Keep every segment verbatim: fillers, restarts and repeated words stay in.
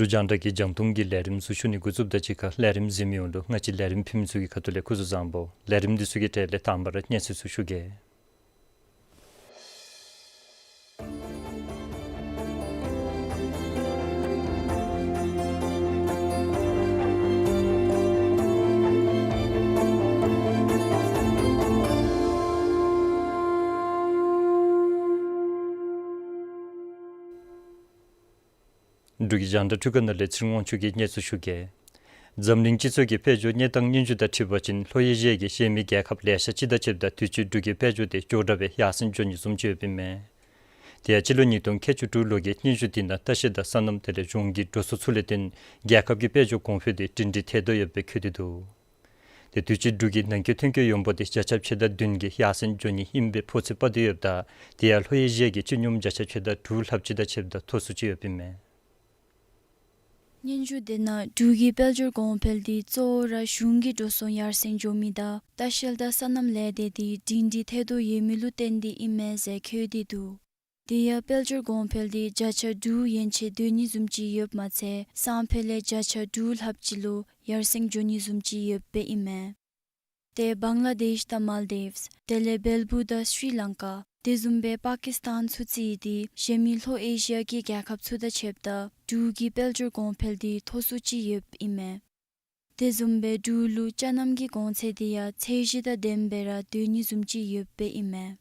འབྲུག་རྒྱང་བསྒྲགས་ཀྱི་རྒྱང་མཐོང་གི་ལས་རིམ་ཚུ་ཞུ་ནི་འགོ་བཙུགསཔ་དང་གཅིག་ཁར་ལས་རིམ་གཟིགས་མི་ཡོངས་ལུ་ང་བཅས་ལས་རིམ་ཕུལ་མི་ཚུ་གི་ཁ་ཐུག་ལས་སྐུ་གཟུགས་བཟང་པོ། ལས་རིམ་འདི་ཚུ་གི་གྲས་ལས་དང་པ་ར་གནས་ཚུལ་ཚུ་ཞུ་གེ། འབྲུག་གི་རྒྱང་བསྒྲགས་འཕྲུལ་ཁང་ནང་ལས་ཚེ་རིང་དབང་ཕྱུག་གིས་གནས་ཚུལ་ཞུ་གེ། འཛམ་གླིང་སྤྱི་ཚོགས་ཀྱི་དཔལ་འབྱོར་གནས་སྟངས་སྙན་ཞུ་དང་འཁྲིལ་བ་ཅིན་ལྷོ་ཨེ་ཤི་ཡ་གི་གཞན་མི་རྒྱལ་ཁབ་ལེ་ཤ་ཅིག་དང་ཕྱདཔ་ད་དུས་ཅི་འབྲུག་གི་དཔལ་འབྱོར་དེ་མགྱོགས་དྲགས་སྦེ་ཡར་སེང་འགྱོ་ནི་བཟུམ་ཅིག་ཡོདཔ་ཨིན་མས། དེ་ཡང་སྤྱི་ལོ་ཉིས་སྟོང་ཁལ་གཅིག་དྲུག་ལོ་གི་སྙན་ཞུ་དེ་ནང་ལྟ་བཤལ་དང་སོ་ནམ་དེ་ལས་གཞུང་གི་འགྲོ་སོང་ཚུ་ལས་བརྟེན་རྒྱལ་ཁབ་ཀྱི་དཔལ་འབྱོར་གོང་འཕེལ་དེ་སྒྲིང་སྒྲི་ཐལ་དོ་ཡོདཔ་སྦེ་འཁོད་དེ་འདུག། དེ་དུས་ཅི་འབྲུག་གི་ནང་འཁོད་ཐོན་སྐྱེད་ཡོངས་འབོར་དེ་བརྒྱ་ཆ་ཕྱེད་དང་བདུན་གྱིས་ཡར་སེང་འགྱོ་ནི་ཨིནམ་སྦེ་ཕོ་ཚོད་དཔག་སྟེ་ཡོདཔ་ད་དེ་ཡང་ལྷོ་ཨེ་ཤི་ཡ་གི་སྤྱི་སྙོམས་བརྒྱ་ཆ་ཕྱེད་དང་དྲུག་ལྷགཔ་ཅིག་དང་ཕྱདཔ་ད་མཐོ་སུ་ཅིག་ཡོདཔ་ཨིན་མས། སྙན་ཞུ་དེ་ནང་འབྲུག་གི་དཔལ་འབྱོར་གོང་འཕེལ་དེ་གཙོ་བོ་ར་གཞུང་གི་འགྲོ་སོང་ཡར་སེང་འགྱོ་མི་དང་ལྟ་བཤལ་དང་སོ་ནམ་ལས་སྡེ་དེ་སྒྲིང་སྒྲི་ཐལ་དོ་ཡོད་མི་ལུ་བརྟེན་ཏེ་ཨིན་མས་ཟེར་འཁོད་དེ་འདུག། དེ་ཡང་དཔལ་འབྱོར་གོང་འཕེལ་དེ་བརྒྱ་ཆ་དྲུག་ཡན་ཆད་སྡོད་ནི་བཟུམ་ཅིག་ཡོདཔ་མ་ཚད་སང་ཕོད་ལས་བརྒྱ་ཆ་དྲུག་ལྷགཔ་ཅིག་ལུ་ཡར་སེང་འགྱོ་ནི་བཟུམ་ཅིག་ཡོདཔ་སྦེ་ཨིན་མས། དེ་བང་ལ་དེཤ་དང་མཱལ་དིབས་དེ་ལས་བལ་པོ་དང་སི་རི་ལང་ཀ་དེ་བཟུམ་སྦེ་པ་ཀིས་ཏཱན་ཚུ་བརྩིས་ཏེ་གཞན་མི་ལྷོ་ཨེ་ཤི་ཡ་གི་རྒྱལ་ཁབ་ཚུ་དང་ཕྱདཔ་ད་འབྲུག་གི་དཔལ་འབྱོར་གོང་འཕེལ་དེ་མཐོ་སུ་ཅིག་ཡོདཔ་ཨིན་མས། དེ་བཟུམ་སྦེ་འབྲུག་ལུ་ཅ་ནམ་གྱི་གོང་ཚད་དེ་ཡང་ཚད་གཞི་དང་ལྡནམ་སྦེ་ར་སྡོད་ནི་བཟུམ་ཅིག་ཡོདཔ་སྦེ་ཨིན་མས།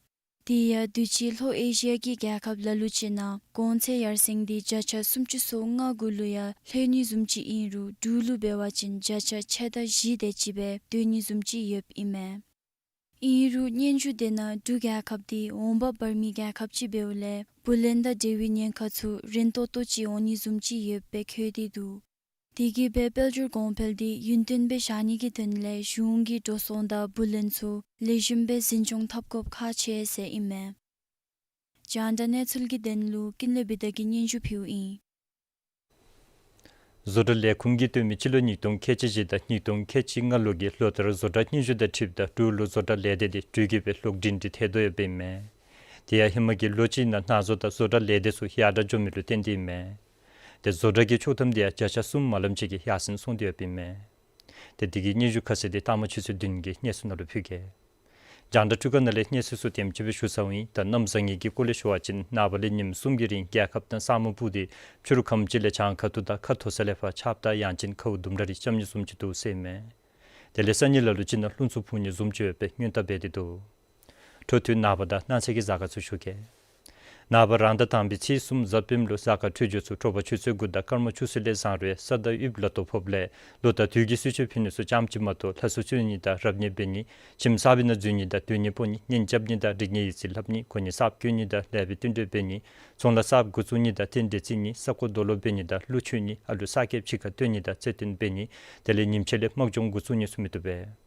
དེ་ཡང་དུས་ཅི་ལྷོ་ཨེ་ཤི་ཡ་གི་རྒྱལ་ཁབ་ལ་ལུ་ཅིག་ནང་གོང་ཚད་ཡར་སེང་དེ་བརྒྱ་ཆ་སུམ་ཅུ་སོ་ལྔ་གུ་ལུ་ཡང་ལྷོད་ནི་བཟུམ་ཅིག་ཨིན་རུང་འབྲུག་ལུ་འབད་བ་ཅིན་བརྒྱ་ཆ་ཕྱེད་དང་བཞི་དེ་ཅིག་སྦེ་སྡོད་ནི་བཟུམ་ཅིག་ཡོདཔ་ཨིན་མས། ཨིན་རུང་སྙན་ཞུ་དེ་ནང་འབྲུག་རྒྱལ་ཁབ་དེ་འོང་འབབ་འབར་མི་རྒྱལ་ཁབ་ཅིག་འབདཝ་ལས་བུ་ལོན་དང་འབྲེལ་བའི་ཉེན་ཁ་ཚུ་རན་ཏོག་ཏོ་ཅིག་འོང་ནི་བཟུམ་ཅིག་ཡོདཔ་སྦེ་འཁོད་དེ་འདུག། དེ་གིས་སྦེ་དཔལ་འབྱོར་གོང་འཕེལ་དེ་ཡུན་བརྟན་སྦེ་བཞག་ནི་གི་དོན་ལས་གཞུང་གི་འགྲོ་སོང་དང་བུ་ལོན་ཚུ་ལེགས་ཤོམ་སྦེ་འཛིན་སྐྱོང་འཐབ་དགོཔ་ཁག་ཆེ་ཟེར་ཨིན་མས། རྒྱང་བསྒྲགས་གནས་ཚུལ་གྱི་དོན་ལུ་ཀུན་ལེགས་བི་དྷ་གིས་སྙན་ཞུ་ཕུལཝ་ཨིན། བཟོ་གྲྭ་ལས་ཁུངས་ཀྱིས་སྟོན་མི་སྤྱི་ལོ་ཉིས་སྟོང་ཁལ་གཅིག་བཞི་དང་ཉིས་སྟོང་ཁལ་གཅིག་ལྔ་ལོ་གི་ལོ་ལྟར་བཟོ་གྲྭ་སྙན་ཞུ་དང་འཁྲིལཝ་ད་འབྲུག་ལུ་བཟོ་གྲྭ་ལས་སྡེ་དེ་འགྲུལ་སྐྱོད་སྦེ་ལྷོག་སྒྲིང་སྒྲི་ཐལ་དོ་ཡོདཔ་ཨིན་མས། དེ་ཡང་ཧེ་མ་གི་ལོ་གཅིག་ནང་ནང་བཟོ་དང་བཟོ་གྲྭ་ལས་སྡེ་ཚུ་ཡར་དྲག་འགྱོ་མི་ལུ་བརྟེན་ཏེ་ཨིན་མས། དེ་བཟོ་གྲྭ་གི་ཆོག་ཐམ་དེ་ཡང་བརྒྱ་ཆ་གསུམ་མ་ལམ་ཅིག་གིས་ཡར་སེང་སོང་སྟེ་ཡོདཔ་ཨིན་མས། དེ་དེ་གི་སྙན་ཞུ་ཁ་གསལ་དེ་ལྟ་མ་ཆུ་ཚོད་བདུན་གྱི་གནས་ཚུལ་ནང་ལུ་ཕུལ་གེ། རྒྱང་བསྒྲགས་འཕྲུལ་ཁང་ནང་ལས་གནས་ཚུལ་ཚུ་དེམ་ཅིག་སྦེ་ཞུ་ཚརཝ་ཨིན། ད་གནམ་བཟང་ངན་གྱི་སྐོར་ལས་ཞུ་བ་ཅིན་ནངས་པ་ལས་ཉིནམ་གསུམ་གྱི་རིང་རྒྱལ་ཁབ་ནང་ས་སྨུག་སྤུབས་ཏེ་ཕྱི་རུ་ཁམས་ཅིག་ལས་བྱང་ཁ་ཐུག་དང་ཁ་མཐོ་ས་ལས་ཕར་ཆརཔ་དང་ཡང་ཅིན་ཁཝ་ལྡུམ་ར་རེ་རྐྱབ་ནི་བཟུམ་ཅིག་འདུག་ཟེར་ཨིན་མས། དེ་ལས་ས་གནས་ལ་ལུ་ཅིག་ནང་རླུང་འཚུབ་འཕུ་ནི་བཟུམ་ཅིག་ཡོདཔ་སྦེ་སྔོན་བརྡ་འབད་དེ་འདུག། འཕྲོ་མཐུད་ནངས་པ་དང་གནངས་ཚེ་གི་གཟའ་སྐར་ཚུ་ཞུ་གེ། ནངས་པ་རང་ཟླ་དང་པའི་ཚེས་གསུམ་གཟའ་སྤེནམ་ལུ་གཟའ་སྐར་འཕྲོད་སྦྱོར་ཚུ་དྲོ་པ་ཆུ་ཚོད་དགུ་དང་སྐར་མ་ཆུ་ཚོད་ལས་བཟང་རུང་ས་དང་དབུགས་ལ་དོ་ཕོགཔ་ལས་ལོ་དང་དུས་ཀྱི་གསོལ་མཆོད་ཕུལ་ནི་ཚུ་ཙམ་ཅིག་མ་གཏོགས་ལྷ་གསོལ་མཆོད་ནི་དང་རབ་གནས་འབད་ནི་ཁྱིམ་གསར་པའི་ནང་འཛུལ་ནི་དང་སྡོད་གནས་སྤོ་ནི་གཉེན་རྐྱབ་ནི་དང་རིག་གནས་ཡིག་རྩིས་ལྷབ་ནི་གོ་གནས་གསརཔ་བསྐོ་ནི་དང་ལེགས་པའི་བསྟུན་གྲོས་འབད་ནི་ཚོང་ལཱ་གསརཔ་འགོ་བཙུགས་ནི་དང་རྟེན་འབྲེལ་བརྩི་ནི་ས་རྐོ་རྡོ་སློག་འབད་ནི་དང་གླུ་མཆོད་ནི་ཨ་ལུ་གསར་སྐྱེསཔ་ཕྱི་ཁར་བཏོན་ནི་དང་རྩེད་འགྲན་འབད་ནི་དེ་ལས་ཉིནམ་ཕྱེད་ལས་དམག་སྦྱོང་འགོ་བཙུགས་ནི་ཚུ་མི་བཏུབ་པས།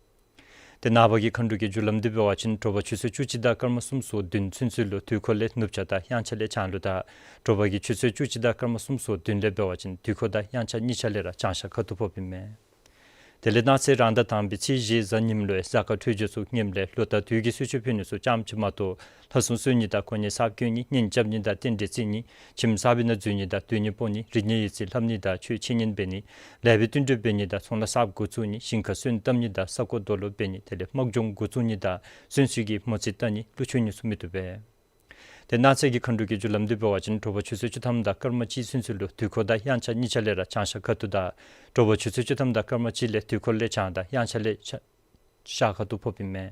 ཏེ་ནངས་པ་གི་མཁའ་འགྲོ་གི་རྒྱུ་ལམ་འདི་འབད་བ་ཅིན་དྲོ་པ་ཆུ་ཚོད་བཅུ་གཅིག་དང་སྐར་མ་སུམ་ཅུ་སོ་བདུན་ཚུན་ཚོད་ལུ་དུས་འཁོར་ལས་ནུབ་བྱང་དང་དབྱངས་འཆར་ལས་བྱང་ལུ་དང་དྲོ་པ་གི་ཆུ་ཚོད་བཅུ་གཅིག་དང་སྐར་མ་སུམ་ཅུ་སོ་བདུན་ལས་འབད་བ་ཅིན་དུས་འཁོར་དང་དབྱངས་འཆར་གཉིས་ཆ་ལས་ར་བྱང་ཤར་ཁ་ཐུག་ཕོགཔ་ཨིན་མས། དེ་ལས་གནངས་ཚེ་རང་ཟླ་དང་པའི་ཚེས་བཞི་གཟའ་ཉིམ་ལུ་གཟའ་སྐར་འཕྲོད་སྦྱོར་ཚུ་ངནམ་ལས་ལོ་ཟླ་དུས་ཀྱི་གསོལ་མཆོད་ཕུལ་ནི་ཚུ་ཙམ་ཅིག་མ་གཏོགས་ལྷ་སྲུང་གསོལ་ནི་དང་གོ་གནས་གསརཔ་བསྐོ་ནི་གཉེན་རྐྱབ་ནི་དང་རྟེན་འབྲེལ་བརྩི་ནི་ཁྱིམ་གསར་པའི་ནང་འཛུལ་ནི་དང་སྡོད་གནས་སྤོ་ནི་རིག་གནས་ཡིག་རྩིས་ལྷབ་ནི་དང་ཆོས་འཆད་ཉན་འབད་ནི་ལེགས་པའི་བསྟུན་གྲོས་འབད་ནི་དང་ཚོང་ལཱ་གསརཔ་འགོ་བཙུགས་ནི་ཞིང་ཁར་སོན་བཏབ་ནི་དང་ས་རྐོ་རྡོ་སློག་འབད་ནི་དེ་ལས་དམག་སྦྱོང་འགོ་བཙུགས་ནི་དང་གསོན་གཟེར་གྱི་མོ་རྩིས་བལྟ་ནི་ཀླུ་མཆོད་ནི་ཚུ་མི་བཏུབ་པས། ཏེ་གནངས་ཚེ་གི་མཁའ་འགྲོ་གི་རྒྱུ་ལམ་འདི་འབད་བ་ཅིན་དྲོ་པ་ཆུ་ཚོད་བཅུ་ཐམ་དང་སྐར་མ་གཅིག་ཚུན་ཚོད་ལུ་དུས་འཁོར་དང་དབྱངས་འཆར་གཉིས་ཆ་ལས་ར་བྱང་ཤར་ཁ་ཐུག་དང་དྲོ་པ་ཆུ་ཚོད་བཅུ་ཐམ་དང་སྐར་མ་གཅིག་ལས་དུས་འཁོར་ལས་བྱང་དང་དབྱངས་འཆར་ལས་ཤར་ཤར་ཁ་ཐུག་ཕོགཔ་ཨིན་མས།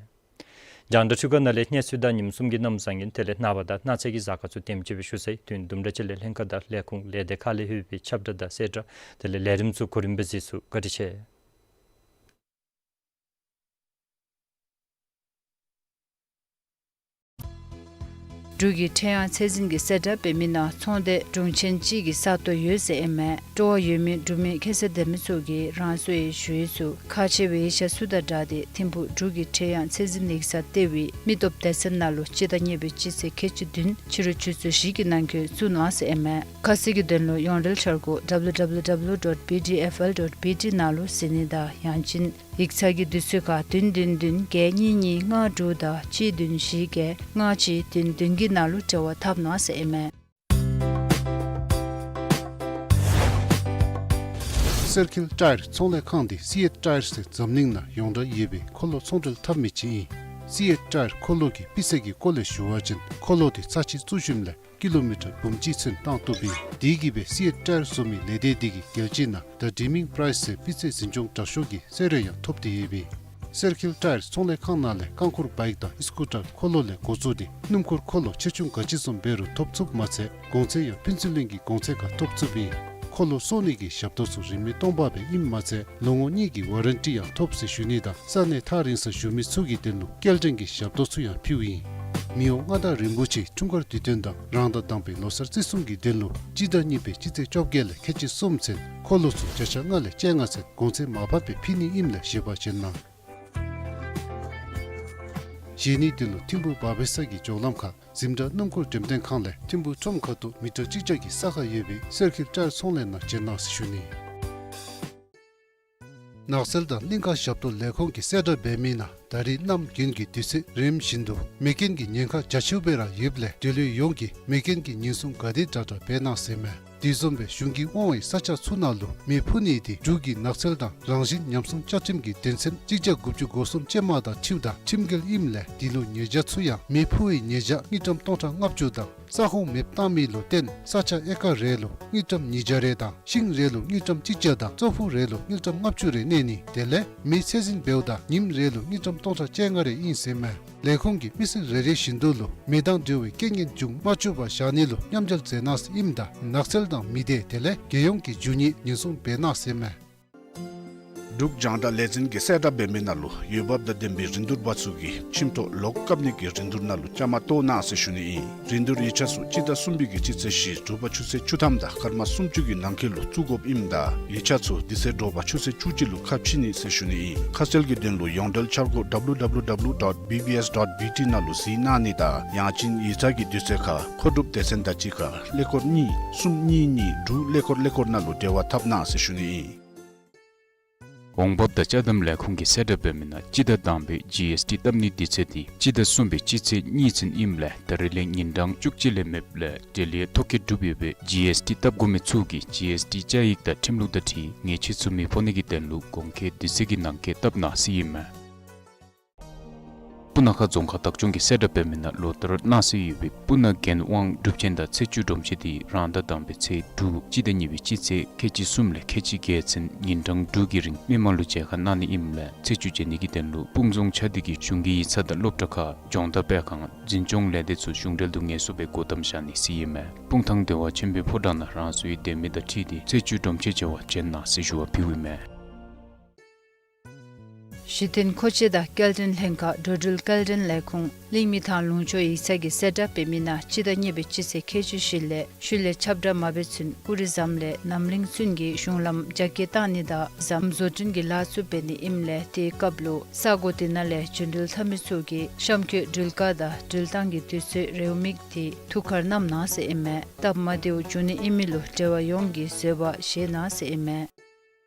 རྒྱང་བསྒྲགས་འཕྲུལ་ཁང་ནང་ལས་གནས་ཚུལ་དང་ཉིནམ་གསུམ་གྱི་གནམ་བཟང་ངན་དེ་ལས་ནངས་པ་དང་གནངས་ཚེ་གི་གཟའ་སྐར་ཚུ་དེམ་ཅིག་སྦེ་ཞུ་ཚར་ཡི། དུས་ཡུན་དུམ་གྲ་ཅིག་ལས་ལྷན་ཁག་དང་ལས་ཁུངས་ལས་སྡེ་ཁག་ལས་ལྷོད་པའི་ཁྱབ་བསྒྲགས་དང་གསལ་བསྒྲགས་དེ་ལས་ལས་རིམ་ཚུ་གོ་རིམ་སྦེ་གཟིགས་ཚུགས། བཀའ་དྲིན་ཆེ། འབྲུག་གི་ཁྲེང་ཡང་ཚད་འཛིན་གྱིས་གསལ་བསྒྲགས་འབད་མི་ནང་ཚོང་སྡེ་དྲུང་ཆེན་གཅིག་གི་ས་སྟོང་ཡོད་ཟེར་ཨིན་མས། སྤྲོ་བ་ཡོད་མི་འབྲུག་མི་ཁྱད་ཚད་ལྡན་མི་ཚུ་གིས་རང་སོའི་ཞུ་ཡིག་ཚུ་ཁག་ཆེ་བའི་ཡིག་ཆ་ཚུ་དང་སྦྲགས་ཏེ་ཐིམ་ཕུག་འབྲུག་གི་ཁྲེང་ཡང་ཚད་འཛིན་ཡིག་ཚང་ལྟེ་བའི་མི་སྟོབས་སྡེ་ཚན་ནང་ལུ་སྤྱི་ཟླ་གཉིས་པའི་སྤྱི་ཚེས་ཁལ་གཅིག་བདུན་ཕྱི་རུ་ཆུ་ཚོད་བཞི་གི་ནང་འཁོད་བཙུགས་གནང་ཟེར་ཨིན་མས། ཁ་གསལ་གྱི་དོན་ལུ་ཡོངས་འབྲེལ་འཆར་སྒོ་W W W dot B D F L dot B T ནང་ལུ་གཟིགས་ནི་དང་ཡང་ཅིན་ཡིག་ཚང་གི་དུས་ཚོད་ཁར་བདུན་བདུན་བདུན་བརྒྱད་གཉིས་གཉིས་ལྔ་དྲུག་དང་གཅིག་བདུན་བཞི་བརྒྱད་ལྔ་གཅིག་བདུན་བདུན་གྱི་ནང་ལུ་འབྲེལ་བ་འཐབ་གནང་ཟེར་ཨིན་མས། སེར་ཁིལ་ཊ་ཡར་ཚོང་ལས་ཁང་འདི་སི་ཨེཊ་ཊ་ཡར་ཟེར་འཛམ་གླིང་ནང་ཡོངས་གྲགས་ཡོད་པའི་འཁོར་ལོ་ཚོང་འབྲེལ་འཐབ་མི་ཅིག་ཨིན། སི་ཨེཊ་ཊ་ཡར་འཁོར་ལོ་གི་དཔེ་ཚད་ཀྱི་སྐོར་ལས་ཞུ་བ་ཅིན་འཁོར་ལོ་འདི་ཚར་གཅིག་བཙུགས་ཞིནམ་ལས་ཀི་ལོ་མི་ཊར་འབུམ་གཅིག་ཚུན་བཏང་བཏུབ་ཨིན། དེ་གིས་སྦེ་སི་ཨེཊ་ཊ་ཡར་བཟོ་མི་ལས་སྡེ་འདི་གིས་རྒྱལ་སྤྱི་ནང་The Dreaming Price ཟེར་དཔེ་ཚད་འཛིན་སྐྱོང་དྲག་ཤོས་ཀྱི་གསོལ་རས་ཡང་ཐོབ་སྟེ་ཡོད་པས། སེར་ཁིལ་ཊ་ཡར་ཚོང་ལས་ཁང་ནང་ལས་རྐང་འཁོར་བའིཀ་དང་ཨི་སི་ཀུ་ཊར་འཁོར་ལོ་ལས་འགོ་བཙུགས་ཏེ་སྣུམ་འཁོར་འཁོར་ལོ་ཆེ་ཆུང་ག་ཅི་བཟུམ་འབད་རུང་ཐོབ་ཚུགསཔ་མ་ཚད་གོང་ཚད་ཡང་ཕན་ཚུན་ལྷན་གྱི་གོང་ཚད་ཁར་ཐོབ་ཚུགསཔ་ཨིན། འཁོར་ལོ་བསོར་ནི་གི་ཞབས་ཏོག་ཚུ་རིན་མེད་སྟོང་པ་སྦེ་ཨིནམ་མ་ཚད་ལོ་ངོ་གཉིས་ཀྱི་ཝ་རན་ཊི་ཡང་ཐོབ་ཟེར་ཞུ་ནི་དང་ས་གནས་ཐག་རིང་སར་བཞུགས་མི་ཚུ་གི་དོན་ལུ་སྐྱེལ་འདྲེན་གྱི་ཞབས་ཏོག་ཚུ་ཡང་ཕུལཝ་ཨིན། མི་དབང་མངའ་བདག་རིན་པོ་ཆེའི་འཁྲུངས་སྐར་དུས་སྟོན་དང་རང་ཟླ་དང་པའི་ལོ་གསར་བརྩི་སྲུང་གི་དོན་ལུ་སྤྱི་ཟླ་གཉིས་པའི་སྤྱི་ཚེས་བཅོ་བརྒྱད་ལས་ཁལ་གཅིག་གསུམ་ཚུན་འཁོར་ལོ་ཚུ་བརྒྱ་ཆ་ལྔ་ལས་བཅོ་ལྔ་ཚུན་གོང་ཚད་མར་ཕབ་སྦེ་ཕུལ་ནི་ཨིནམ་ལས་ཞིབ་པ་བྱོན་གནང་། གཞན་ནི་དེ་ལུ་ཐིམ་ཕུག་བ་བེ་ས་གི་འགྱོ་ལམ་ཁར་འཛིན་གྲྭ་སྣུམ་འཁོར་འགྲེམས་སྟོན་ཁང་ལས་ཐིམ་ཕུག་ཁྲོམ་ཁ་ཐུག་མི་ཊར་གཅིག་བརྒྱ་གི་ས་ཁར་ཡོད་པའི་སེར་ཁིལ་ཊ་ཡར་ཚོང་ལས་ནང་བྱོན་གནང་ཟེར་ཞུ་ནི། ནགས་ཚལ་དང་གླིང་ཁ་ཞབས་ཏོག་ལས་ཁུངས་ཀྱིས་གསལ་བསྒྲགས་འབད་མི་ནང་ད་རིས་གནམ་དགུན་གྱི་དུས་ཚོད་རིམ་བཞིན་དུ་མེ་རྐྱེན་གྱི་ཉེན་ཁ་རྒྱ་ཆེཝ་སྦེ་ར་ཡོདཔ་ལས་འབྲེལ་ཡོད་ཡོངས་ཀྱིས་མེ་རྐྱེན་གྱི་ཉེན་སྲུང་ག་དེ་དྲག་དྲག་འབད་གནང་ཟེར་མས། དེ་བཟུམ་སྦེ་གཞུང་གིས་དབང་བའི་ས་ཆ་ཚུ་ནང་ལུ་མེ་ཕུ་ནི་དེ་འབྲུག་གི་ནགས་ཚལ་དང་རང་བཞིན་ཉམས་སྲུང་བཅའ་ཁྲིམས་ཀྱི་དོན་ཚན་གཅིག་བརྒྱ་དགུ་བཅུ་གོ་གསུམ་ཅན་མ་དང་འཁྲིལཝ་ད་ཁྲིམས་འགལ་ཨིནམ་ལས་དེ་ལུ་ཉེས་བྱ་ཚུ་ཡང་མེ་ཕུ་བའི་ཉེས་བྱ་དངུལ་ཀྲམ་སྟོང་ཕྲག་ལྔ་བཅུ་དང་ས་ཁོངས་མེདཔ་བཏང་མི་ལུ་བརྟེན་ས་ཆ་ཨེ་ཀར་རེ་ལུ་དངུལ་ཀྲམ་ཉིས་བརྒྱ་རེ་དང་ཤིང་རེ་ལུ་དངུལ་ཀྲམ་གཅིག་བརྒྱ་དང་ཙོག་ཕུག་རེ་ལུ་དངུལ་ཀྲམ་ལྔ་བཅུ་རེ་གནས་ནི་དེ་ལས་མེ་ཚད་འཛིན་འབདཝ་ད་ཉིནམ་རེ་ལུ་དངུལ་ཀྲམ་སྟོང་ཕྲག་བཅོ་ལྔ་རེ་ཨིན་ཟེར་མས། ལས་ཁུངས་ཀྱིས་མི་སེར་རེ་རེ་བཞིན་དུ་ལུ་མེ་དང་འབྲེལ་བའི་རྐྱེན་ངན་བྱུང་མ་བཅུག་པར་བཞག་ནི་ལུ་མཉམ་འབྲེལ་མཛད་གནང་ཟེར་ཨིནམ་ད་ནགས་ཚལ་དང་མི་སྡེ་དེ་ལས་རྒྱལ་ཡོངས་ཀྱི་རྒྱུ་དངོས་ཉེན་སྲུང་འབད་གནང་ཟེར་མས། འབྲུག་རྒྱང་བསྒྲགས་ལས་འཛིན་གྱིས་གསལ་བསྒྲགས་འབད་མི་ནང་ལུ་འོས་འབབ་དང་ལྡན་པའི་རིན་བསྡུར་པ་ཚུ་གིས་ཁྱིམ་ཐོག་ལོག་བཀབ་ནི་གི་རིན་བསྡུར་ནང་ལུ་བཅའ་མར་གཏོགས་གནང་ཟེར་ཞུ་ནི་ཨིན། རིན་བསྡུར་ཡིག་ཆ་ཚུ་སྤྱི་ཟླ་གསུམ་པའི་གི་སྤྱི་ཚེས་བཞི་དྲོ་པ་ཆུ་ཚོད་བཅུ་ཐམ་དང་སྐར་མ་སུམ་ཅུ་གི་ནང་འཁོད་ལུ་བཙུགས་དགོཔ་ཨིནམ་ད་ཡིག་ཆ་ཚུ་དེ་ཚེ་དྲོ་པ་ཆུ་ཚོད་བཅུ་གཅིག་ལུ་ཁ་ཕྱེ་ནི་ཟེར་ཞུ་ནི་ཨིན། ཁ་གསལ་གྱི་དོན་ལུ་ཡོངས་འབྲེལ་འཆར་སྒོ་W W W dot B B S dot B T ནང་ལུ་གཟིགས་གནང་ནི་དང་ཡང་ཅིན་ཡིག་ཚང་གི་དུས་ཚོད་ཁར་མཁོ་སྒྲུབ་སྡེ་ཚན་དང་གཅིག་ཁར་ཀླད་ཀོར་གཉིས་གསུམ་གཉིས་གཉིས་དྲུག་ཀླད་ཀོར་ཀླད་ཀོར་ནང་ལུ་འབྲེལ་བ་འཐབ་གནང་ཟེར་ཞུ་ནི་ཨིན། འོང་འབབ་དང་ཅ་དམ་ལས་ཁུངས་ཀྱིས་གསལ་བསྒྲགས་འབད་མི་ནང་སྤྱི་ཟླ་དང་པའི་ཇི་ཨེསི་ཊི་བཏབ་ནིའི་དུས་ཚོད་དེ་སྤྱི་ཟླ་གསུམ་པའི་སྤྱི་ཚེས་གཉིས་ཚུན་ཨིནམ་ལས་ད་རིས་ལས་ཉིན་གྲངས་བཅུ་གཅིག་ལས་མེདཔ་ལས་འབྲེལ་ཡོད་ཐོ་བཀོད་གྲུབ་ཡོད་པའི་ཇི་ཨེསི་ཊི་བཏབ་དགོ་མི་ཚུ་གིས་ཇི་ཨེསི་ཊི་བཅའ་ཡིག་དང་ཁྲིམས་ལུགས་དང་འཁྲིལ་ཉེས་ཆད་ཚུ་མི་ཕོག་ནི་གི་དོན་ལུ་གོང་འཁོད་དུས་ཚོད་ཀྱི་ནང་འཁོད་བཏབ་གནང་ཟེར་ཨིན་མས། སྤུ་ན་ཁ་རྫོང་ཁག་བདག་སྐྱོང་གིས་གསལ་བསྒྲགས་འབད་མི་ནང་ལོ་ལྟར་གནང་སྲོལ་ཡོད་པའི་སྤུ་ན་རྒྱལ་དབང་སྒྲུབ་ཆེན་དང་ཚེས་བཅུ་སྒྲོམ་གཞི་དེ་རང་ཟླ་དང་པའི་ཚེས་དྲུག་སྤྱི་ཟླ་གཉིས་པའི་སྤྱི་ཚེས་ཁལ་གཅིག་གསུམ་ལས་ཁལ་གཅིག་བརྒྱད་ཚུན་ཉིན་གྲངས་དྲུག་གི་རིང་མི་མང་ལུ་མཇལ་ཁ་གནང་ནི་ཨིནམ་ལས་ཚེས་བཅུ་མཇལ་ནི་གི་དོན་ལུ་སྤུངས་རྫོང་ཆ་འདི་གི་གཞུང་གི་ཡིག་ཚང་དང་སློབ་གྲྭ་ཁག་སྦྱོང་བརྡར་སྤེལ་ཁང་འཛིན་སྐྱོང་ལས་སྡེ་ཚུ་གཞུང་འབྲེལ་དུ་ངལ་གསོ་སྦེ་སྒོ་བསྡམས་བཞག་ནི་ཟེར་ཨིན་མས། སྤུངས་ཐང་སྡེ་བ་ཆེན་པོའི་ཕོ་བྲང་ནང་རང་སོའི་སྡོད་མི་དང་འཁྲིལ་ཏེ་ཚེས་བཅུ་སྒྲོམ་གཞི་མཇལ་བར་བྱོན་གནང་ཟེར་ཞུ་བ་ཕུལཝ་ཨིན་མས། གཞི་རྟེན་མཁོ་ཆས་དང་སྐྱེལ་འདྲེན་ལྷན་ཁག་འགྲོ་འགྲུལ་སྐྱེལ་འདྲེན་ལས་ཁུངས་གླིང་མི་ཐང་ལུང་ཕྱོགས་ཡིག་ཚང་གི་གསལ་བསྒྲགས་འབད་མི་ནང་སྤྱི་ཟླ་གཉིས་པའི་སྤྱི་ཚེས་ཁལ་གཅིག་བཞི་ལས་ཤུལ་ལས་ཁྱབ་བསྒྲགས་མ་འབད་ཚུན་ཨུ་རི་ཟམ་ལས་རྣམ་གླིང་ཚུན་གྱི་གཞུང་ལམ་རྒྱ་སྐྱེད་བཏང་ནི་དང་ཟམ་བཟོ་སྐྲུན་གྱི་ལཱ་ཚུ་འབད་ནི་ཨིནམ་ལས་དེའི་སྐབས་ལུ་ས་གོ་དེ་ནང་ལས་འབྱོན་འགྲུལ་འཐབ་མི་ཚུ་གིས་གཤམ་འཁོད་འགྲུལ་བཀག་དང་འགྲུལ་བཏང་གི་དུས་ཚོད་རེའུ་མིག་དེ་ཐུགས་ཁར་བསྣམ་གནང་ཟེར་ཨིན་མས། སྟབས་མ་བདེཝ་འབྱུང་ནི་ཨིན་མི་ལུ་འབྲེལ་བ་ཡོངས་ཀྱིས་བཟོད་པ་བཞེས་གནང་ཟེར་ཨིན་མས།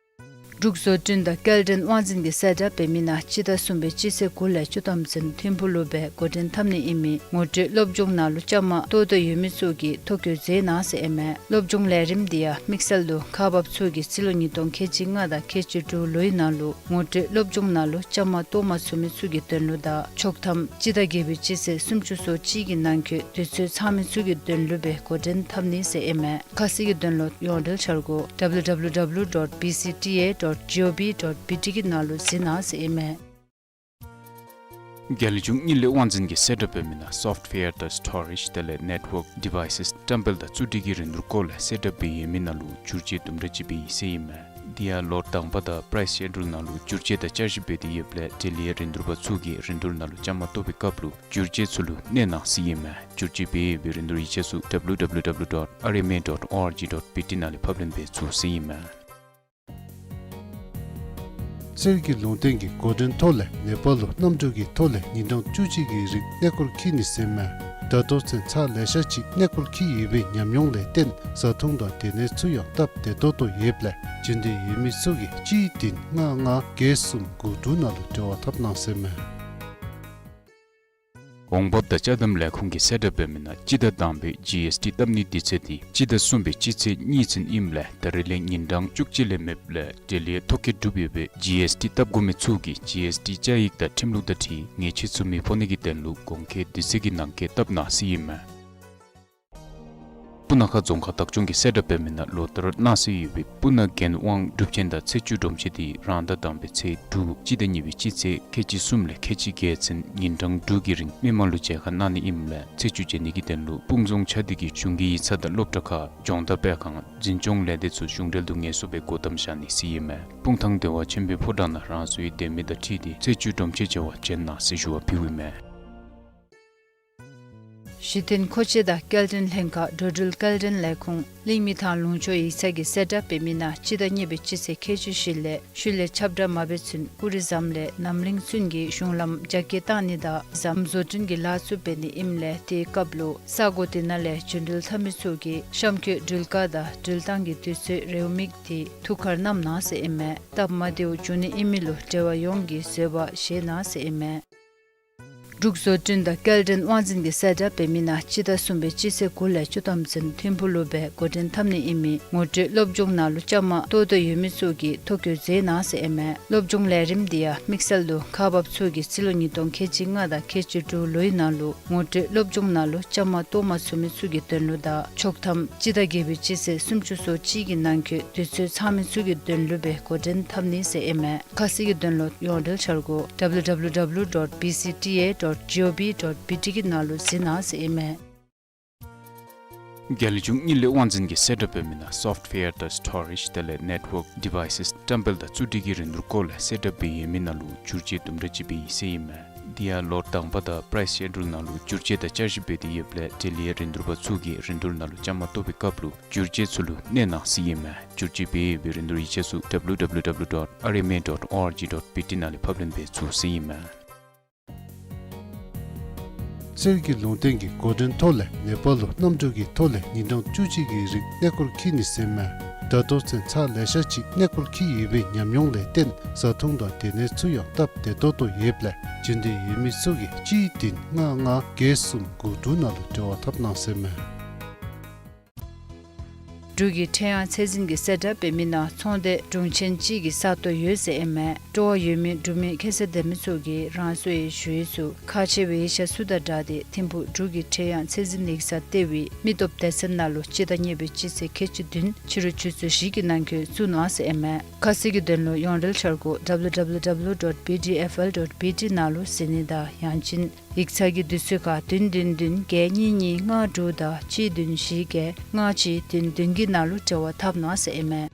འབྲུག་བཟོ་སྐྲུན་དང་སྐྱེལ་འདྲེན་དབང་འཛིན་གྱི་གསལ་བསྒྲགས་འབད་མི་ནང་སྤྱི་ཟླ་གསུམ་པའི་སྤྱི་ཚེས་དགུ་ལས་བཅུ་ཐམ་ཚུན་ཐིམ་ཕུག་ལུ་སྦེ་འགོ་འདྲེན་འཐབ་ནི་ཨིན་མི་ངོ་སྤྲོད་སློབ་སྦྱོང་ནང་ལུ་བཅའ་མར་གཏོགས་འདོད་ཡོད་མི་ཚུ་གིས་ཐོ་བཀོད་མཛད་གནང་ཟེར་ཨིན་མས། སློབ་སྦྱོང་ལས་རིམ་འདི་ཡང་དམིགས་བསལ་དུ་ཁག་འབགཔ་ཚུ་གིས་རྩིས་ལོ་ཉིས་སྟོང་ཁལ་གཅིག་ལྔ་དང་ཁལ་གཅིག་དྲུག་ལོའི་ནང་ལུ་ངོ་སྤྲོད་སློབ་སྦྱོང་ནང་ལུ་བཅའ་མར་གཏོགས་མ་ཚུགས་མི་ཚུ་གི་དོན་ལུ་དང་ཆོག་ཐམ་སྤྱི་ཟླ་བརྒྱད་པའི་སྤྱི་ཚེས་སུམ་ཅུ་སོ་གཅིག་གི་ནང་འཁོད་དུས་ཚོད་ཚང་མི་ཚུ་གི་དོན་ལུ་སྦེ་འགོ་འདྲེན་འཐབ་ནི་ཟེར་ཨིན་མས། ཁ་གསལ་གྱི་དོན་ལུ་ཡོངས་འབྲེལ་འཆར་སྒོ་W W W dot B C T A dot gov dot B T གི་ནང་ལུ་གཟིགས་གནང་ཟེར་ཨིན་མས། རྒྱ་ལས་འབྱུང་གཉིས་ལས་དབང་འཛིན་གྱི་གསལ་བསྒྲགས་འབད་མི་ནང་སོཕཊ་ཝེར་དང་སི་ཊོ་རེཇ་དེ་ལས་ནེཊ་ཝརཀ་ཌི་ཝའི་སེས་བཀྲམ་སྤེལ་དང་བཙུགས་སྒྲིག་གི་རིན་བསྡུར་སྐོར་ལས་གསལ་བསྒྲགས་འབད་ཡོད་མི་ནང་ལུ་བསྒྱུར་བཅོས་དུམ་གྲ་ཅིག་འབད་ཡི་ཟེར་ཨིན་མས། དེ་ཡང་ལོ་དང་པ་དང་པ་རའིསི་ཤེ་ཌུལ་ནང་ལུ་བསྒྱུར་བཅོས་དང་བསྐྱར་ཞིབ་འབད་དེ་ཡོདཔ་ལས་འབྲེལ་ཡོད་རིན་བསྡུར་པ་ཚུ་གིས་རིན་བསྡུར་ནང་ལུ་བཅའ་མར་གཏོགས་པའི་སྐབས་ལུ་བསྒྱུར་བཅོས་ཚུ་ལུ་གནས་གནང་ཟེར་ཨིན་མས། བསྒྱུར་བཅོས་འབད་ཡོད་པའི་རིན་བསྡུར་ཡིག་ཆ་ཚུ་W W W dot R M A dot org dot B T ནང་ལས་ཕབ་ལེན་འབད་ཚུགས་ཟེར་ཨིན་མས། གསེར་གྱི་ལུང་བསྟན་གྱིས་འགོ་འདྲེན་ཐོག་ལས་ནེ་པཱལ་ལུ་གནམ་གྲུ་གི་ཐོག་ལས་ཉིན་གྲངས་བཅུ་གཅིག་གི་རིང་གནས་སྐོར་འཁྱིད་ནི་ཟེར་ཨིན་མས། ད་ལྟོ་ཚུན་ཚར་ལེ་ཤ་ཅིག་གནས་སྐོར་འཁྱིད་ཡོད་པའི་ཉམས་མྱོང་ལས་བརྟེན་བཟའ་འཐུང་དང་སྡོད་གནས་ཚུ་ཡང་སྟབས་བདེ་ཏོག་ཏོ་ཡོདཔ་ལས་འབྱོན་འདོད་ཡོད་མི་ཚུ་གིས་གཅིག་བདུན་ལྔ་ལྔ་བརྒྱད་གསུམ་དགུ་དྲུག་ནང་ལུ་འབྲེལ་བ་འཐབ་གནང་ཟེར་ཨིན་མས། འོང་འབབ་དང་ཅ་དམ་ལས་ཁུངས་ཀྱིས་གསལ་བསྒྲགས་འབད་མི་ནང་སྤྱི་ཟླ་དང་པའི་ཇི་ཨེསི་ཊི་བཏབ་ནིའི་དུས་ཚོད་འདི་སྤྱི་ཟླ་གསུམ་པའི་སྤྱི་ཚེས་གཉིས་ཚུན་ཨིནམ་ལས་ད་རེས་ལས་ཉིན་གྲངས་བཅུ་གཅིག་ལས་མེདཔ་ལས་འབྲེལ་ཡོད་ཐོ་བཀོད་གྲུབ་ཡོད་པའི་ཇི་ཨེསི་ཊི་བཏབ་དགོ་མི་ཚུ་གིས་ཇི་ཨེསི་ཊི་བཅའ་ཡིག་དང་ཁྲིམས་ལུགས་དང་འཁྲིལ་ཉེས་ཆད་ཚུ་མི་ཕོག་ནིའི་དོན་ལུ་གོང་འཁོད་དུས་ཚོད་ཀྱི་ནང་འཁོད་བཏབ་གནང་ཟེར་ཨིན་མས། སྤུ་ན་ཁ་རྫོང་ཁག་བདག་སྐྱོང་གིས་གསལ་བསྒྲགས་འབད་མི་ནང་ལོ་ལྟར་གནང་སྲོལ་ཡོད་པའི་སྤུ་ན་རྒྱན་དབང་སྒྲུབ་ཆེན་དང་ཚེས་བཅུ་སྒྲོམ་ཆེན་འདི་རང་ཟླ་དང་པའི་ཚེས་དྲུག་སྤྱི་ཟླ་གཉིས་པའི་སྤྱི་ཚེས་ཁལ་གཅིག་གསུམ་ལས་ཁལ་གཅིག་བརྒྱད་ཚུན་ཉིན་གྲངས་དྲུག་གི་རིང་མི་མང་ལུ་མཇལ་ཁ་གནང་ནི་ཨིནམ་ལས་ཚེས་བཅུ་མཇལ་ནིའི་དོན་ལུ་སྤུངས་རྫོང་ཆ་འདི་གི་གཞུང་གི་ཡིག་ཚང་དང་སློབ་གྲྭ་ཁག་སྦྱོང་བརྡར་སྤེལ་ཁང་འཛིན་སྐྱོང་ལས་སྡེ་ཚུ་གཞུང་འབྲེལ་དུ་ངལ་གསོ་སྦེ་སྒོ་བསྡམ་བཞག་ནི་ཟེར་ཨིན་མས། སྤུངས་ཐང་སྡེ་བ་ཆོས་འཕེལ་ཕོ་བྲང་ནང་རང་སོའི་སྡོད་མི་དང་འཁྲིལ་ཏེ་ཚེས་བཅུ་སྒྲོམ་ཆེན་མཇལ་བར་བྱོན་གནང་ཟེར་ཞུ་བ་ཕུལཝ་ཨིན་མས། གཞི་རྟེན་མཁོ་ཆས་དང་སྐྱེལ་འདྲེན་ལྷན་ཁག་འགྲོ་འགྲུལ་སྐྱེལ་འདྲེན་ལས་ཁུངས་གླིང་མི་ཐང་ལུང་ཕྱོགས་ཡིག་ཚང་གི་གསལ་བསྒྲགས་འབད་མི་ནང་སྤྱི་ཟླ་གཉིས་པའི་སྤྱི་ཚེས་ཁལ་གཅིག་བཞི་ལས་ཤུལ་ལས་ཁྱབ་བསྒྲགས་མ་འབད་ཚུན་ཨུ་རི་ཟམ་ལས་རྣམ་གླིང་ཚུན་གྱི་གཞུང་ལམ་རྒྱ་སྐྱེད་བཏང་ནི་དང་ཟམ་བཟོ་སྐྲུན་གྱི་ལཱ་ཚུ་འབད་ནི་ཨིནམ་ལས་དེའི་སྐབས་ལུ་ས་གོ་དེ་ནང་ལས་འབྱོན་འགྲུལ་འཐབ་མི་ཚུ་གིས་གཤམ་འཁོད་འགྲུལ་བཀག་དང་འགྲུལ་བཏང་གི་དུས་ཚོད་རེའུ་མིག་དེ་ཐུགས་ཁར་བསྣམ་གནང་ཟེར་ཨིན་མས། སྟབས་མ་བདེཝ་འབྱུང་ནི་ཨིན་མི་ལུ་འབྲེལ་བ་ཡོངས་ཀྱིས་བཟོད་པ་བཞེས་གནང་ཟེར་ཨིན་མས། འབྲུག་བཟོ་སྐྲུན་དང་སྐྱེལ་འདྲེན་དབང་འཛིན་གྱི་གསལ་བསྒྲགས་འབད་མི་ནང་སྤྱི་ཟླ་གསུམ་པའི་སྤྱི་ཚེས་དགུ་ལས་བཅུ་ཐམ་ཚུན་ཐིམ་ཕུག་ལུ་སྦེ་འགོ་འདྲེན་འཐབ་ནི་ཨིན་མི་ངོ་སྤྲོད་སློབ་སྦྱོང་ནང་ལུ་བཅའ་མར་གཏོགས་འདོད་ཡོད་མི་ཚུ་གིས་ཐོ་བཀོད་མཛད་གནང་ཟེར་ཨིན་མས། སློབ་སྦྱོང་ལས་རིམ་འདི་ཡང་དམིགས་བསལ་དུ་ཁག་འབགཔ་ཚུ་གིས་རྩིས་ལོ་ཉིས་སྟོང་ཁལ་གཅིག་ལྔ་དང་ཁལ་གཅིག་དྲུག་ལོའི་ནང་ལུ་ངོ་སྤྲོད་སློབ་སྦྱོང་ནང་ལུ་བཅའ་མར་གཏོགས་མ་ཚུགས་མི་ཚུ་གི་དོན་ལུ་དང་ཆོག་ཐམ་སྤྱི་ཟླ་བརྒྱད་པའི་སྤྱི་ཚེས་སུམ་ཅུ་སོ་གཅིག་གི་ནང་འཁོད་དུས་ཚོད་ཚང་མི་ཚུ་གི་དོན་ལུ་སྦེ་འགོ་འདྲེན་འཐབ་ནི་ཟེར་ཨིན་མས། ཁ་གསལ་གྱི་དོན་ལུ་ཡོངས་འབྲེལ་འཆར་སྒོ་W W W dot B C T A dot gov dot B T གི་ནང་ལུ་གཟིགས་གནང་ཟེར་ཨིན་མས། རྒྱ་ལས་འབྱུང་གཉིས་ལས་དབང་འཛིན་གྱི་གསལ་བསྒྲགས་འབད་མི་ནང་སོཕཊ་ཝེར་དང་སི་ཊོ་རེཇ་དེ་ལས་ནེཊ་ཝརཀ་ཌི་ཝའི་སེས་བཀྲམ་སྤེལ་དང་བཙུགས་སྒྲིག་གི་རིན་བསྡུར་སྐོར་ལས་གསལ་བསྒྲགས་འབད་ཡོད་མི་ནང་ལུ་བསྒྱུར་བཅོས་དུམ་གྲ་ཅིག་འབད་ཡི་ཟེར་ཨིན་མས། དེ་ཡང་ལོ་དང་པ་དང་པ་རའིསི་ཤེ་ཌུལ་ནང་ལུ་བསྒྱུར་བཅོས་དང་བསྐྱར་ཞིབ་འབད་དེ་ཡོདཔ་ལས་འབྲེལ་ཡོད་རིན་བསྡུར་པ་ཚུ་གིས་རིན་བསྡུར་ནང་ལུ་བཅའ་མར་གཏོགས་པའི་སྐབས་ལུ་བསྒྱུར་བཅོས་ཚུ་ལུ་གནས་གནང་ཟེར་ཨིན་མས། བསྒྱུར་བཅོས་འབད་ཡོད་པའི་རིན་བསྡུར་ཡིག་ཆ་ཚུ་W W W dot R M A dot org dot B T ནང་ལས་ཕབ་ལེན་འབད་ཚུགས་ཟེར་ཨིན་མས། གསེར་གྱི་ལུང་བསྟན་གྱིས་འགོ་འདྲེན་ཐོག་ལས་ནེ་པཱལ་ལུ་གནམ་གྲུ་གི་ཐོག་ལས་ཉིན་གྲངས་བཅུ་གཅིག་གི་རིང་གནས་སྐོར་འཁྱིད་ནི་ཟེར་ཨིན་མས། ད་ལྟོ་ཚུན་ཚར་ལེ་ཤ་ཅིག་གནས་སྐོར་འཁྱིད་ཡོད་པའི་ཉམས་མྱོང་ལས་བརྟེན་བཟའ་འཐུང་དང་སྡོད་གནས་ཚུ་ཡང་སྟབས་བདེ་ཏོག་ཏོ་ཡོདཔ་ལས་འབྱོན་འདོད་ཡོད་མི་ཚུ་གིས་གཅིག་བདུན་ལྔ་ལྔ་བརྒྱད་གསུམ་དགུ་དྲུག་ནང་ལུ་འབྲེལ་བ་འཐབ་གནང་ཟེར་ཨིན་མས། འབྲུག་གི་ཁྲེང་ཡང་ཚད་འཛིན་གྱི་གསལ་བསྒྲགས་འབད་མི་ནང་ཚོང་སྡེ་དྲུང་ཆེན་གཅིག་གི་ས་སྟོང་ཡོད་ཟེར་ཨིན་མས། སྤྲོ་བ་ཡོད་མི་འབྲུག་མི་ཁྱད་ཚད་ལྡན་མི་ཚུ་གིས་རང་སོའི་ཞུ་ཡིག་ཚུ་ཁག་ཆེ་བའི་ཡིག་ཆ་ཚུ་དང་སྦྲགས་ཏེ་ཐིམ་ཕུག་འབྲུག་གི་ཁྲེང་ཡང་ཚད་འཛིན་ཡིག་ཚང་ལྟེ་བའི་མི་སྟོབས་སྡེ་ཚན་ནང་ལུ་སྤྱི་ཟླ་གཉིས་པའི་སྤྱི་ཚེས་ཁལ་གཅིག་བདུན་ཕྱི་རུ་ཆུ་ཚོད་བཞི་གི་ནང་འཁོད་བཙུགས་གནང་ཟེར་ཨིན་མས། ཁ་གསལ་གྱི་དོན་ལུ་ཡོངས་འབྲེལ་འཆར་སྒོ་W W W dot B D F L dot B T ནང་ལུ་གཟིགས་ནི་དང་ཡང་ཅིན་ཡིག་ཚང་གི་དུས་ཚོད་ཁར་བདུན་བདུན་བདུན་བརྒྱད་གཉིས་གཉིས་ལྔ་དྲུག་དང་གཅིག་བདུན་བཞི་བརྒྱད་ལྔ་གཅིག་བདུན་བདུན་གྱི་ནང་ལུ་འབྲེལ་བ་འཐབ་གནང་ཟེར་ཨིན་མས།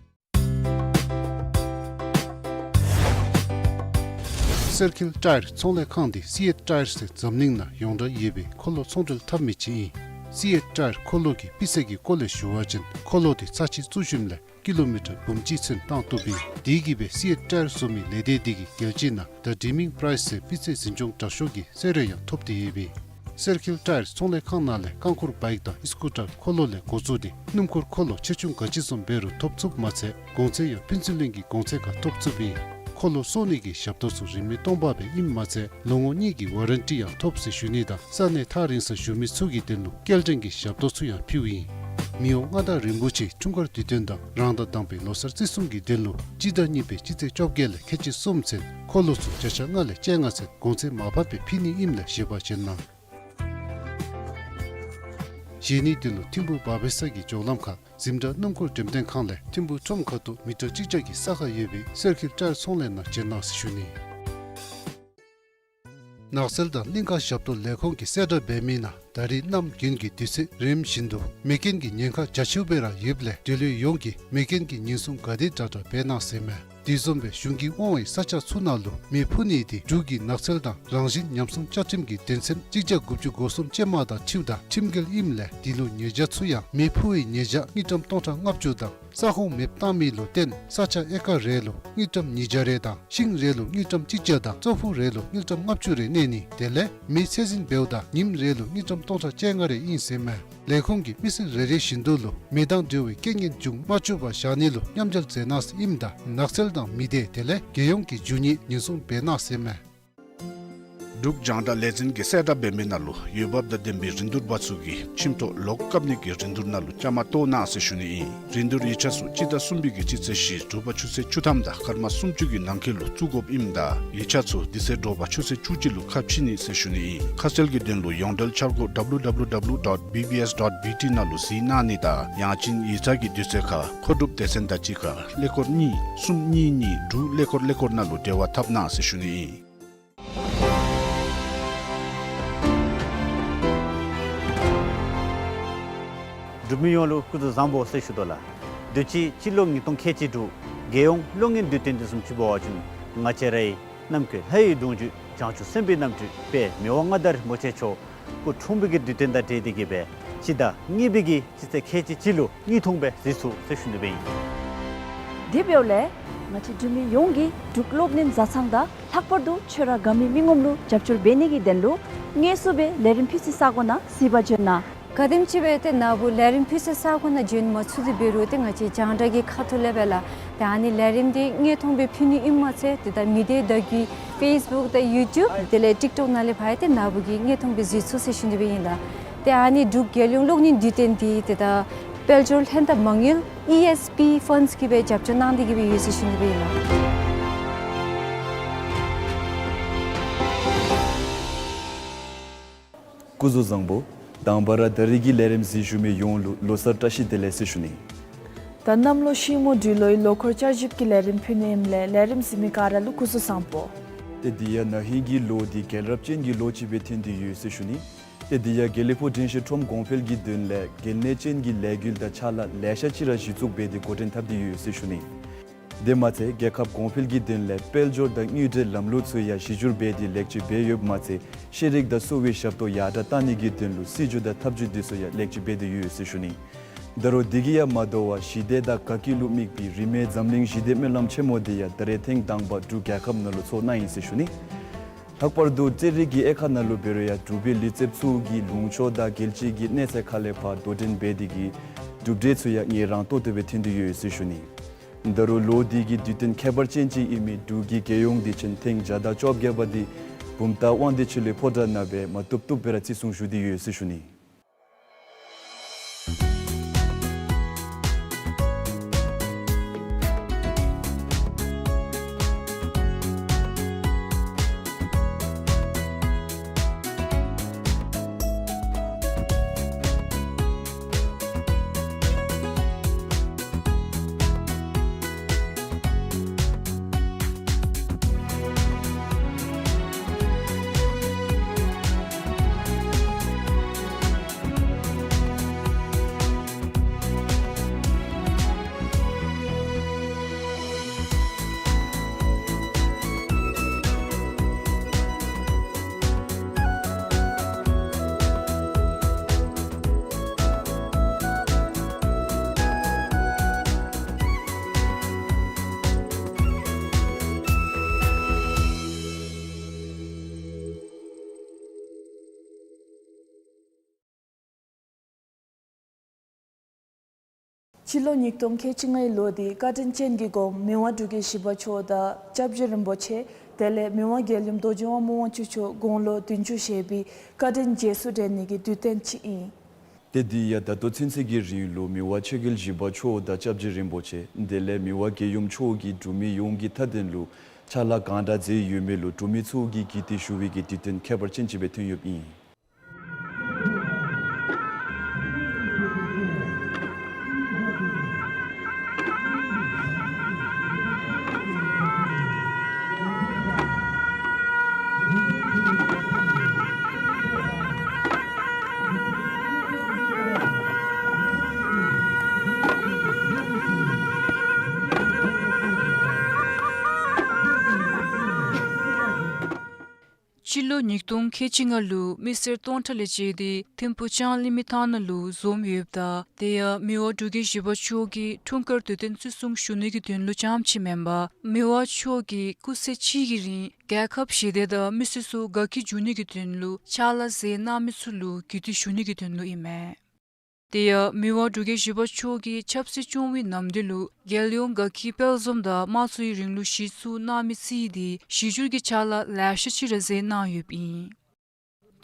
སེར་ཁིལ་ཊ་ཡར་ཚོང་ལས་ཁང་འདི་སི་ཨེཊ་ཊ་ཡར་ཟེར་འཛམ་གླིང་ནང་ཡོངས་གྲགས་ཡོད་པའི་འཁོར་ལོ་ཚོང་འབྲེལ་འཐབ་མི་ཅིག་ཨིན། སི་ཨེཊ་ཊ་ཡར་འཁོར་ལོ་གི་སྤུས་ཚད་ཀྱི་སྐོར་ལས་ཞུ་བ་ཅིན་འཁོར་ལོ་འདི་ཚར་གཅིག་བཙུགས་ཞིནམ་ལས་ཀི་ལོ་མི་ཊར་འབུམ་གཅིག་ཚུན་བཏང་བཏུབ་ཨིན། དེ་གིས་སྦེ་སི་ཨེཊ་ཊ་ཡར་བཟོ་མི་ལས་སྡེ་འདི་གིས་རྒྱལ་སྤྱི་ནང་The Dreaming Prize ཟེར་སྤུས་ཚད་འཛིན་སྐྱོང་དྲག་ཤོས་ཀྱི་གསོལ་རས་ཡང་ཐོབ་སྟེ་ཡོད་པས། སེར་ཁིལ་ཊ་ཡར་ཚོང་ལས་ཁང་ནང་ལས་རྐང་འཁོར་བའིཀ་དང་ཨི་སི་ཀུ་ཊར་འཁོར་ལོ་ལས་འགོ་བཙུགས་ཏེ་སྣུམ་འཁོར་འཁོར་ལོ་ཆེ་ཆུང་ག་ཅི་བཟུམ་འབད་རུང་ཐོབ་ཚུགསཔ་མ་ཚད་གོང་ཚད་ཡང་ཕན་ཚུན་ལྷན་གྱི་གོང་ཚད་ཁར་ཐོབ་ཚུགསཔ་ཨིན། འཁོར་ལོ་བཟོ་ནི་གི་ཞབས་ཏོག་ཚུ་རིན་མེད་སྟོང་པ་སྦེ་ཨིནམ་མ་ཚད་ལོ་ངོ་གཉིས་ཀྱི་ཝ་རན་ཊི་ཡང་ཐོབ་ཟེར་ཞུ་ནི་དང་ས་གནས་ཐག་རིང་སར་བཞུགས་མི་ཚུ་གི་དོན་ལུ་སྐྱེལ་འདྲེན་གྱི་ཞབས་ཏོག་ཚུ་ཡང་ཕུལཝ་ཨིན། མི་དབང་མངའ་བདག་རིན་པོ་ཆེའི་འཁྲུངས་སྐར་དུས་སྟོན་དང་རང་ཟླ་དང་པའི་ལོ་གསར་བརྩི་སྲུང་གི་དོན་ལུ་སྤྱི་ཟླ་གཉིས་པའི་སྤྱི་ཚེས་བཅོ་བརྒྱད་ལས་ཁལ་གཅིག་གསུམ་ཚུན་འཁོར་ལོ་ཚུ་བརྒྱ་ཆ་ལྔ་ལས་བཅོ་ལྔ་ཚུན་གོང་ཚད་མར་ཕབ་སྦེ་ཕུལ་ནི་ཨིནམ་ལས་བཞེས་པ་བྱིན་གནང་། བཞེས་ནིའི་དོན་ལུ་ཐིམ་ཕུ་བ་བེ་ས་གི་འགྱོ་ལམ་ཁར་འཛིན་གྲྭ་སྣུམ་འཁོར་འགྲེམས་སྟོན་ཁང་ལས་ཐིམ་ཕུ་ཁྲོམ་ཁ་ཐུག་མི་ཊར་གཅིག་བརྒྱ་གི་ས་ཁར་ཡོད་པའི་སེར་ཁིལ་ཊ་ཡར་ཚོང་ལས་ནང་བྱོན་གནང་ཟེར་ཞུ་ནི། ནགས་ཚལ་དང་གླིང་ཁ་ཞབས་ཏོག་ལས་ཁུངས་ཀྱིས་གསལ་བསྒྲགས་འབད་མི་ནང་ད་རེས་གནམ་དགུན་གྱི་དུས་ཚོད་རིམ་བཞིན་དུ་མེ་རྐྱེན་གྱི་ཉེན་ཁ་རྒྱ་ཆེཝ་སྦེ་ར་ཡོདཔ་ལས་འབྲེལ་ཡོད་ཡོངས་ཀྱིས་མེ་རྐྱེན་གྱི་ཉེན་སྲུང་ག་དེ་དྲག་དྲག་འབད་གནང་ཟེར་མས། དེ་བཟུམ་སྦེ་གཞུང་གིས་དབང་བའི་ས་ཆ་ཚུ་ནང་ལུ་མེ་འཕུ་ནི་དེ་འབྲུག་གི་ནགས་ཚལ་དང་རང་བཞིན་ཉམས་སྲུང་བཅའ་ཁྲིམས་ཀྱི་དོན་ཚན་གཅིག་བརྒྱ་དགུ་བཅུ་གོ་གསུམ་ཅན་མ་དང་འཁྲིལཝ་ད་ཁྲིམས་འགལ་ཨིནམ་ལས་དེ་ལུ་ཉེས་བྱ་ཚུ་ཡང་མེ་འཕུ་བའི་ཉེས་བྱ་དངུལ་ཀྲམ་སྟོང་ཕྲག་ལྔ་བཅུ་དང་ས་ཁོངས་མེདཔ་བཏང་མི་ལུ་བརྟེན་ས་ཆ་ཨེ་ཀར་རེ་ལུ་དངུལ་ཀྲམ་ཉིས་བརྒྱ་རེ་དང་ཤིང་རེ་ལུ་དངུལ་ཀྲམ་གཅིག་བརྒྱ་དང་ཙོག་ཕུ་རེ་ལུ་དངུལ་ཀྲམ་ལྔ་བཅུ་རེ་གནས་ནི་དེ་ལས་མེ་ཚད་འཛིན་འབདཝ་ད་ཉིནམ་རེ་ལུ་དངུལ་ཀྲམ་སྟོང་ཕྲག་བཅོ་ལྔ་རེ་ཨིན་ཟེར་མས། ལས་ཁུངས་ཀྱིས་མི་སེར་རེ་རེ་བཞིན་དུ་ལུ་མེ་དང་འབྲེལ་བའི་རྐྱེན་ངན་འབྱུང་མ་བཅུག་པར་བཞག་ནི་ལུ་མཉམ་འབྲེལ་མཛད་གནང་ཟེར་ཨིནམ་ད་ནགས་ཚལ་དང་མི་སྡེ་དེ་ལས་རྒྱལ་ཡོངས་ཀྱི་རྒྱུ་དངོས་ཉེན་སྲུང་འབད་གནང་ཟེར་མས། འབྲུག་རྒྱང་བསྒྲགས་ལས་འཛིན་གྱིས་གསལ་བསྒྲགས་འབད་མི་ནང་ལུ་འོས་འབབ་དང་ལྡན་པའི་རིན་བསྡུར་པ་ཚུ་གིས་ཁྱིམ་ཐོག་ལོག་བཀབ་ནི་གི་རིན་བསྡུར་ནང་ལུ་བཅའ་མར་གཏོགས་གནང་ཟེར་ཞུ་ནི་ཨིན། རིན་བསྡུར་ཡིག་ཆ་ཚུ་སྤྱི་ཟླ་གསུམ་པའི་གི་སྤྱི་ཚེས་བཞི་དྲོ་པ་ཆུ་ཚོད་བཅུ་ཐམ་དང་སྐར་མ་སུམ་ཅུ་གི་ནང་འཁོད་ལུ་བཙུགས་དགོཔ་ཨིནམ་ད་ཡིག་ཆ་ཚུ་དེ་ཚེ་དྲོ་པ་ཆུ་ཚོད་བཅུ་གཅིག་ལུ་ཁ་ཕྱེ་ནི་ཟེར་ཞུ་ནི་ཨིན། ཁ་གསལ་གྱི་དོན་ལུ་ཡོངས་འབྲེལ་འཆར་སྒོ་W W W dot B B S dot B T ནང་ལུ་གཟིགས་གནང་ནི་དང་ཡང་ཅིན་ཡིག་ཚང་གི་དུས་ཚོད་ཁར་མཁོ་སྒྲུབ་སྡེ་ཚན་དང་གཅིག་ཁར་ཀླད་ཀོར་གཉིས་གསུམ་གཉིས་གཉིས་དྲུག་ཀླད་ཀོར་ཀླད་ཀོར་ནང་ལུ་འབྲེལ་བ་འཐབ་གནང་ཟེར་ཞུ་ནི་ཨིན། འབྲུག་མི་ཡོངས་ལུ་སྐུ་གཟུགས་བཟང་པོ་ཟེར་ཞུ་དོ་ལགས། དུས་ཅི་སྤྱི་ལོ་ཉིས་སྟོང་ཁལ་གཅིག་དྲུག་རྒྱལ་ཡོངས་གློག་བརྙན་དུས་སྟོན་དེ་བཟུམ་ཅིག་འབད་བ་ཅིན་ང་བཅས་རའི་གནམ་བསྐོས་ལྷ་ཡི་གདུང་བརྒྱུད་བྱང་ཆུབ་སེམས་དཔའི་རྣམ་འཕྲུལ་དཔལ་མི་དབང་མངའ་བདག་རིན་པོ་ཆེ་མཆོག་སྐུ་འཁྲུངས་པའི་གི་དུས་སྟོན་དང་འབྲེལ་ཏེ་གིས་སྦེ་སྤྱི་ཟླ་གཉིས་པའི་གི་སྤྱི་ཚེས་ཁལ་གཅིག་གཅིག་ལུ་དངོས་མཐོང་སྦེ་གཟིགས་ཚུགས་ཟེར་ཞུ་ནི་སྦེ་ཨིན། དེ་འབདཝ་ལས་ང་བཅས་འབྲུག་མི་ཡོངས་ཀྱིས་འབྲུག་གློག་བརྙན་བཟའ་ཚང་དང་ལྷག་པར་དུ་ཁྱོད་ར་དགའ་མི་མི་ངོམ་ལུ་རྒྱབ་སྐྱོར་འབད་ནི་གི་དོན་ལུ་དངོས་སུ་སྦེ་ལས་རིམ་ཕུལ་སའི་ས་གོ་ནང་གཟིགས་པར་འབྱོན་གནང་། ག་དེམ་ཅིག་སྦེ་ཏེ་ནཱ་བུ་ལས་རིམ་ཕུལ་སའི་ས་གོ་ནང་འབྱོན་མ་ཚུགས་ཏེ་འབད་རུང་ཏེ་ང་བཅས་རྒྱང་བསྒྲགས་ཀྱི་ཁ་ཐུག་ལས་སྦེ་ལགས་ཏེ་ཨ་ནི་ལས་རིམ་འདི་དངོས་མཐོང་སྦེ་ཕུལ་ནི་ཨིནམ་མ་ཚད་ཏེ་ད་མི་སྡེ་བརྡ་བརྒྱུད་ཕེསི་བུཀ་དང་ཡུ་ཊུབ་དེ་ལས་ཊིཀ་ཊོཀ་ནང་ལས་ཕར་ཡང་ཏེ་ནཱ་བུ་གིས་དངོས་མཐོང་སྦེ་གཟིགས་ཚུགས་ཟེར་ཞུ་ནི་སྦེ་ཨིན་ལགས། ཏེ་ཨ་ནི་འབྲུག་རྒྱལ་ཡོངས་གློག་བརྙན་དུས་སྟོན་འདི་ཏེ་ད་དཔལ་འབྱོར་ལྷན་ཐབས་མ་དངུལ་ཨི་ཨེསི་པི་ཕཱནཌསི་གིས་སྦེ་རྒྱབ་སྐྱོར་གནང་སྟེ་གིས་སྦེ་ཡོད་ཟེར་ཞུ་ནི་སྦེ་ཨིན་ལགས། སྐུ་གཟུགས་བཟང་པོ། དང་པ་ར་ད་རིས་ཀྱི་ལས་རིམ་གཟིགས་བཞུགས་མི་ཡོངས་ལུ་ལོ་གསར་བཀྲ་ཤིས་བདེ་ལེགས་ཟེར་ཞུ་ནི། ད་གནམ་ལོ་ཤིང་མོ་སྦྲུལ་ལོའི་ལོ་འཁོར་བསྐྱར་ཞིབ་ཀྱི་ལས་རིམ་ཕུལ་ནི་ཨིནམ་ལས་ལས་རིམ་གཟིགས་མི་ག་ར་ལུ་སྐུ་གཟུགས་བཟང་པོ། ཏེ་འདི་ཡང་ན་ཧིང་གི་ལོ་འདི་རྒྱལ་རབས་ཅན་གྱི་ལོ་ཅིག་སྦེ་ཐོན་ཏེ་ཡོད་ཟེར་ཞུ་ནི། ཏེ་འདི་ཡང་དགེ་ལེགས་ཕུག་དྲན་ཤེས་ཁྲོམ་གོང་འཕེལ་གྱི་དོན་ལས་གལ་གནད་ཅན་གྱི་ལས་འགུལ་དང་ཕྱག་ལཱ་ལེ་ཤ་ཅིག་ར་གཞི་བཙུགས་འབད་དེ་འགོ་འདྲེན་འཐབ་སྟེ་ཡོད་ཟེར་ཞུ་ནི། དེ་མ་ཚད་རྒྱལ་ཁབ་གོང་འཕེལ་གྱི་དོན་ལས་དཔལ་འབྱོར་དང་དངུལ་འབྲེལ་ལམ་ལུགས་ཚུ་ཡང་གཞི་བསྒྱུར་འབད་དེ་ལེགས་བཅོས་འབད་ཡོདཔ་མ་ཚད་ཤེས་རིག་དང་གསོ་བའི་ཞབས་ཏོག་ཡར་དྲག་བཏང་ནི་གི་དོན་ལུ་སྲིད་བྱུས་དང་ཐབས་བྱུས་འདི་ཚུ་ཡང་ལེགས་བཅོས་འབད་དེ་ཡོད་ཟེར་ཞུ་ནི། ད་རུང་འདི་གིས་ཡང་མ་དོ་བར་ཞི་བདེ་དང་དགའ་སྐྱིད་ལུ་དམིགས་པའི་རིས་མེད་འཛམ་གླིང་ཞི་བདེ་སྨོན་ལམ་ཆེན་མོ་འདི་ཡང་ད་རེས་ཐེངས་དང་པ་འབྲུག་རྒྱལ་ཁབ་ནང་ལུ་ཚོགས་གནང་ཡི་ཟེར་ཞུ་ནི། ལྷག་པར་དུ་རྩེད་རིགས་ཀྱི་དབྱེ་ཁག་ནང་ལུ་འབད་རུང་ཡང་འབྲུག་པའི་ལུས་རྩལཔ་ཚུ་གིས་ལུང་ཕྱོགས་དང་རྒྱལ་སྤྱི་གི་གནས་ཚད་ཁ་ལས་ཕར་དོ་འགྲན་འབད་དེ་གིས་གྲུབ་འབྲས་ཚུ་ཡང་ངེས་རང་ཏོག་ཏོ་སྦེ་ཐོན་ཏེ་ཡོད་ཟེར་ཞུ་ནི། ད་རུང་ལོ་འདི་གི་དུས་སྟོན་ཁྱད་པར་ཅན་ཅིག་ཨིན་མི་འབྲུག་གི་རྒྱལ་ཡོངས་དུས་ཆེན་ཐེངས་བརྒྱ་དང་བཅོ་བརྒྱད་པ་འདི་བུམ་ཐང་དབང་འདུས་ཆོས་གླིང་ཕོ་བྲང་ནང་སྦེ་མ་བཏུབ་བཏུབ་སྦེ་ར་བརྩི་སྲུང་ཞུ་སྟེ་ཡོད་ཟེར་ཞུ་ནི། སྤྱི་ལོ་ཉིས་སྟོང་ཁལ་གཅིག་ལྔའི་ལོ་འདི་བཀའ་དྲིན་ཅན་གྱི་སྒོམ་མི་དབང་འབྲུག་རྒྱལ་བཞི་པ་མཆོག་དང་སྐྱབས་རྗེ་རིན་པོ་ཆེ་དེ་ལས་མི་དབང་རྒྱལ་ཡུམ་རྡོ་རྗེ་དབང་མོ་དབང་ཕྱུག་མཆོག་དགུང་ལོ་བདུན་ཅུ་བཞེས་པའི་བཀའ་དྲིན་རྗེས་སུ་དྲན་ནི་གི་དུས་སྟོན་ཅིག་ཨིན། ཏེ་འདི་ཡང་ད་ལྟོ་ཚུན་ཚོད་ཀྱི་རིང་ལུ་མི་དབང་ཆོས་རྒྱལ་བཞི་པ་མཆོག་དང་སྐྱབས་རྗེ་རིན་པོ་ཆེ་དེ་ལས་མི་དབང་རྒྱལ་ཡུམ་མཆོག་གིས་འབྲུག་མི་ཡོངས་ཀྱི་མཐའ་དོན་ལུ་ཕྱག་ལཱ་གང་དྲག་མཛད་ཡོད་མི་ལུ་འབྲུག་མི་ཚུ་གིས་གུས་བཏུད་ཞུ་བའི་གི་དུས་སྟོན་ཁྱད་པར་ཅན་ཅིག་སྦེ་ཐོན་ཡོདཔ་ཨིན། སྤྱི་ལོ་ཉིས་སྟོང་ཁལ་གཅིག་ལྔ་ལུ་མི་སེར་སྟོང་ཕྲག་ལས་བཅད་དེ་ཐིམ་ཕུག་ལྕང་གླིང་མི་ཐང་ནང་ལུ་འཛོམས་ཡོདཔ་ད་དེ་ཡང་མི་དབང་འབྲུག་རྒྱལ་བཞི་པ་མཆོག་གི་འཁྲུངས་སྐར་དུས་སྟོན་བརྩི་སྲུང་ཞུ་ནི་གི་དོན་ལུ་ཙམ་ཅིག་མེན་པར་མི་དབང་མཆོག་གིས་སྐུ་ཚེ་གཅིག་གི་རིང་རྒྱལ་ཁབ་ཞི་བདེ་དང་མི་སེར་ཚུ་དགའ་སྐྱིད་འབྱུང་ནི་གི་དོན་ལུ་ཕྱག་ལཱ་མཛད་གནང་མི་ཚུ་ལུ་གུས་བཏུད་ཞུ་ནི་གི་དོན་ལུ་ཨིན་མས། དེ་ཡང་མི་དབང་འབྲུག་རྒྱལ་བཞི་པ་མཆོག་གིས་ཆབ་སྲིད་སྐྱོང་བའི་ནམ་དུས་ལུ་རྒྱལ་ཡོངས་དགའ་སྐྱིད་དཔལ་འཛོམས་དང་དམངས་གཙོའི་རིང་ལུགས་གཞི་བཙུགས་གནང་མི་རྩིས་ཏེ་གཞི་བསྒྱུར་གྱི་ཕྱག་ལཱ་ལེ་ཤ་ཅིག་ར་མཛད་གནང་ཡོདཔ་ཨིན།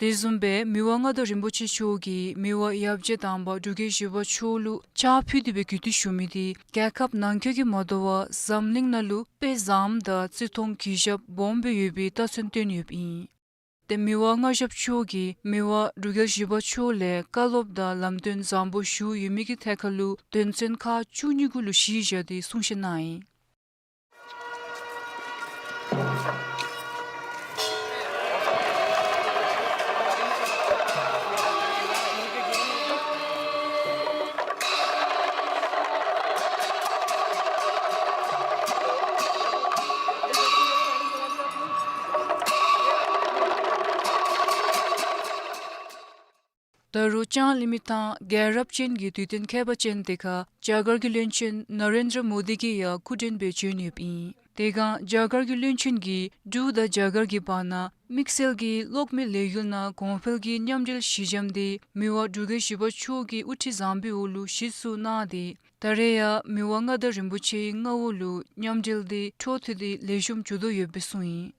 དེ་བཟུམ་སྦེ་མི་དབང་མངའ་བདག་རིན་པོ་ཆེ་མཆོག་གིས་མི་དབང་ཡབ་རྗེ་དམ་པ་འབྲུག་རྒྱལ་བཞི་པ་མཆོག་ལུ་ཕྱག་ཕུལ་ཏེ་སྦེ་གུས་བཏུད་ཞུ་མི་དེ་རྒྱལ་ཁབ་ནང་འཁོད་ཀྱི་མ་དོ་བར་འཛམ་གླིང་ནང་ལུ་དཔེ་བཟང་དང་བརྩི་མཐོང་གུས་ཞབས་སྦོམ་སྦེ་ཡོད་པའི་རྟགས་མཚན་སྟོན་ཡོདཔ་ཨིན། ཏེ་མི་དབང་མངའ་ཞབས་མཆོག་གིས་མི་དབང་འབྲུག་རྒྱལ་བཞི་པ་མཆོག་ལས་བཀའ་སློབ་དང་ལམ་སྟོན་བཟང་པོ་ཞུ་ཡོད་མི་གི་ཐད་ཁར་ལུ་དོན་ཚན་ཁག་བཅུ་གཉིས་གུ་ལུ་གཞི་བཞག་སྟེ་གསུང་བཤད་གནང་ཡི། ད་རུང་ལྕང་གླིང་མི་ཐང་རྒྱལ་རབས་ཅན་གྱི་དུས་སྟོན་ཁྱད་པར་ཅན་དེ་ཁར་རྒྱ་གར་གྱི་བློན་ཆེན་ན་རེན་དྲ་མོ་དི་གིས་ཡང་སྐུ་མགྲོན་སྦེ་བྱོན་ཡོདཔ་ཨིན། དེ་སྒང་རྒྱ་གར་གྱི་བློན་ཆེན་གྱིས་འབྲུག་དང་རྒྱ་གར་གྱི་བར་ན་དམིགས་བསལ་གྱི་གློག་མེ་ལས་འགུལ་ནང་གོང་འཕེལ་གྱི་མཉམ་འབྲེལ་ཞི་འཇམ་དེ་མི་དབང་འབྲུག་རྒྱལ་བཞི་པ་མཆོག་གི་དབུ་ཁྲིད་བཟང་པོའི་འོག་ལུ་གཞི་བཙུགས་གནང་སྟེ་ད་རེས་ཡང་མི་དབང་མངའ་བདག་རིན་པོ་ཆེའི་མངའ་འོག་ལུ་མཉམ་འབྲེལ་དེ་འཕྲོ་མཐུད་དེ་ལེགས་ཤོམ་འགྱོ་དོ་ཡོདཔ་སྦེ་གསུངས་ཡི།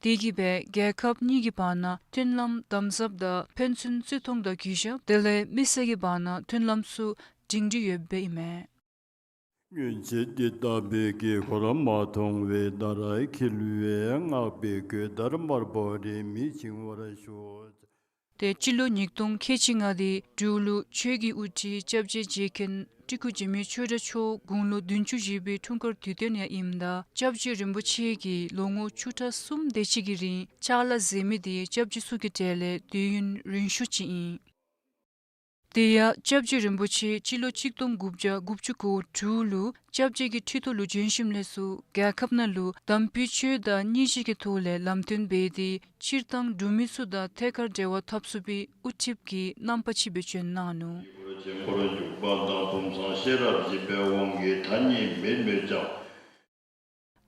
དེ་གིས་སྦེ་རྒྱལ་ཁབ་གཉིས་ཀྱི་བར་ན་མཐུན་ལམ་དམ་ཟབ་དང་ཕན་ཚུན་བརྩི་མཐོང་དང་གུས་ཞབས་དེ་ལས་མི་སེར་གྱི་བར་ན་མཐུན་ལམ་ཚུ་སྒྲིང་སྒྲི་ཡོདཔ་སྦེ་ཨིན་མས། སྔོན་ཆད་འདི་ལྟ་བུའི་དཀྱིལ་འཁོར་མ་མཐོང་བས། ད་རེས་འཁྱིལ་བས་བསྔགས་པའི་གོས་དར་དམར་པོ་རེ། མི་འཆིང་བར་ཤོག། ཏེ་སྤྱི་ལོ་ཉིས་སྟོང་ཁལ་གཅིག་ལྔ་དེ་འབྲུག་ལུ་ཆོས་ཀྱི་དབུ་ཁྲིད་སྐྱབས་རྗེ་རྗེ་མཁན་སྤྲུལ་སྐུ་འཇིགས་མེད་ཆོས་གྲགས་མཆོག་དགུང་ལོ་བདུན་ཅུ་བཞེས་པའི་འཁྲུངས་སྐར་དུས་སྟོན་ཡང་ཨིནམ་ད་སྐྱབས་རྗེ་རིན་པོ་ཆེ་གིས་ལོ་ངོ་བཅུ་ཕྲག་གསུམ་དེ་ཅིག་གི་རིང་ཕྱག་ལཱ་མཛད་མི་དེ་སྐྱབས་རྗེ་ཚུ་གི་གྲས་ལས་དུས་ཡུན་རིང་ཤོས་ཅིག་ཨིན། དེ་ཡང་སྐྱབས་རྗེ་རིན་པོ་ཆེ་སྤྱི་ལོ་གཅིག་སྟོང་དགུ་བརྒྱ་དགུ་བཅུ་གོ་དྲུག་ལུ་སྐྱབས་རྗེ་གི་ཁྲི་ཐོག་ལུ་བྱོན་ཞིནམ་ལས་ཚུར་རྒྱལ་ཁབ་ནང་ལུ་དམ་པའི་ཆོས་དང་སྙིང་རྗེ་གི་ཐོག་ལས་ལམ་སྟོན་འབད་དེ་སྤྱིར་བཏང་འབྲུག་མི་ཚུ་དང་ཐད་ཀར་འབྲེལ་བ་འཐབ་ཚུགས་པའི་དབུ་ཁྲིདཔ་གི་རྣམ་པ་ཅིག་སྦེ་བྱོན་གནང་ནུག། འཁོར་འཇུག་པ་དང་བུམ་བཟང་ཤེས་རབ་བཞི་པའི་དབང་གིས་མཐའ་གཉིས་མེད་མོད་ཀྱང་།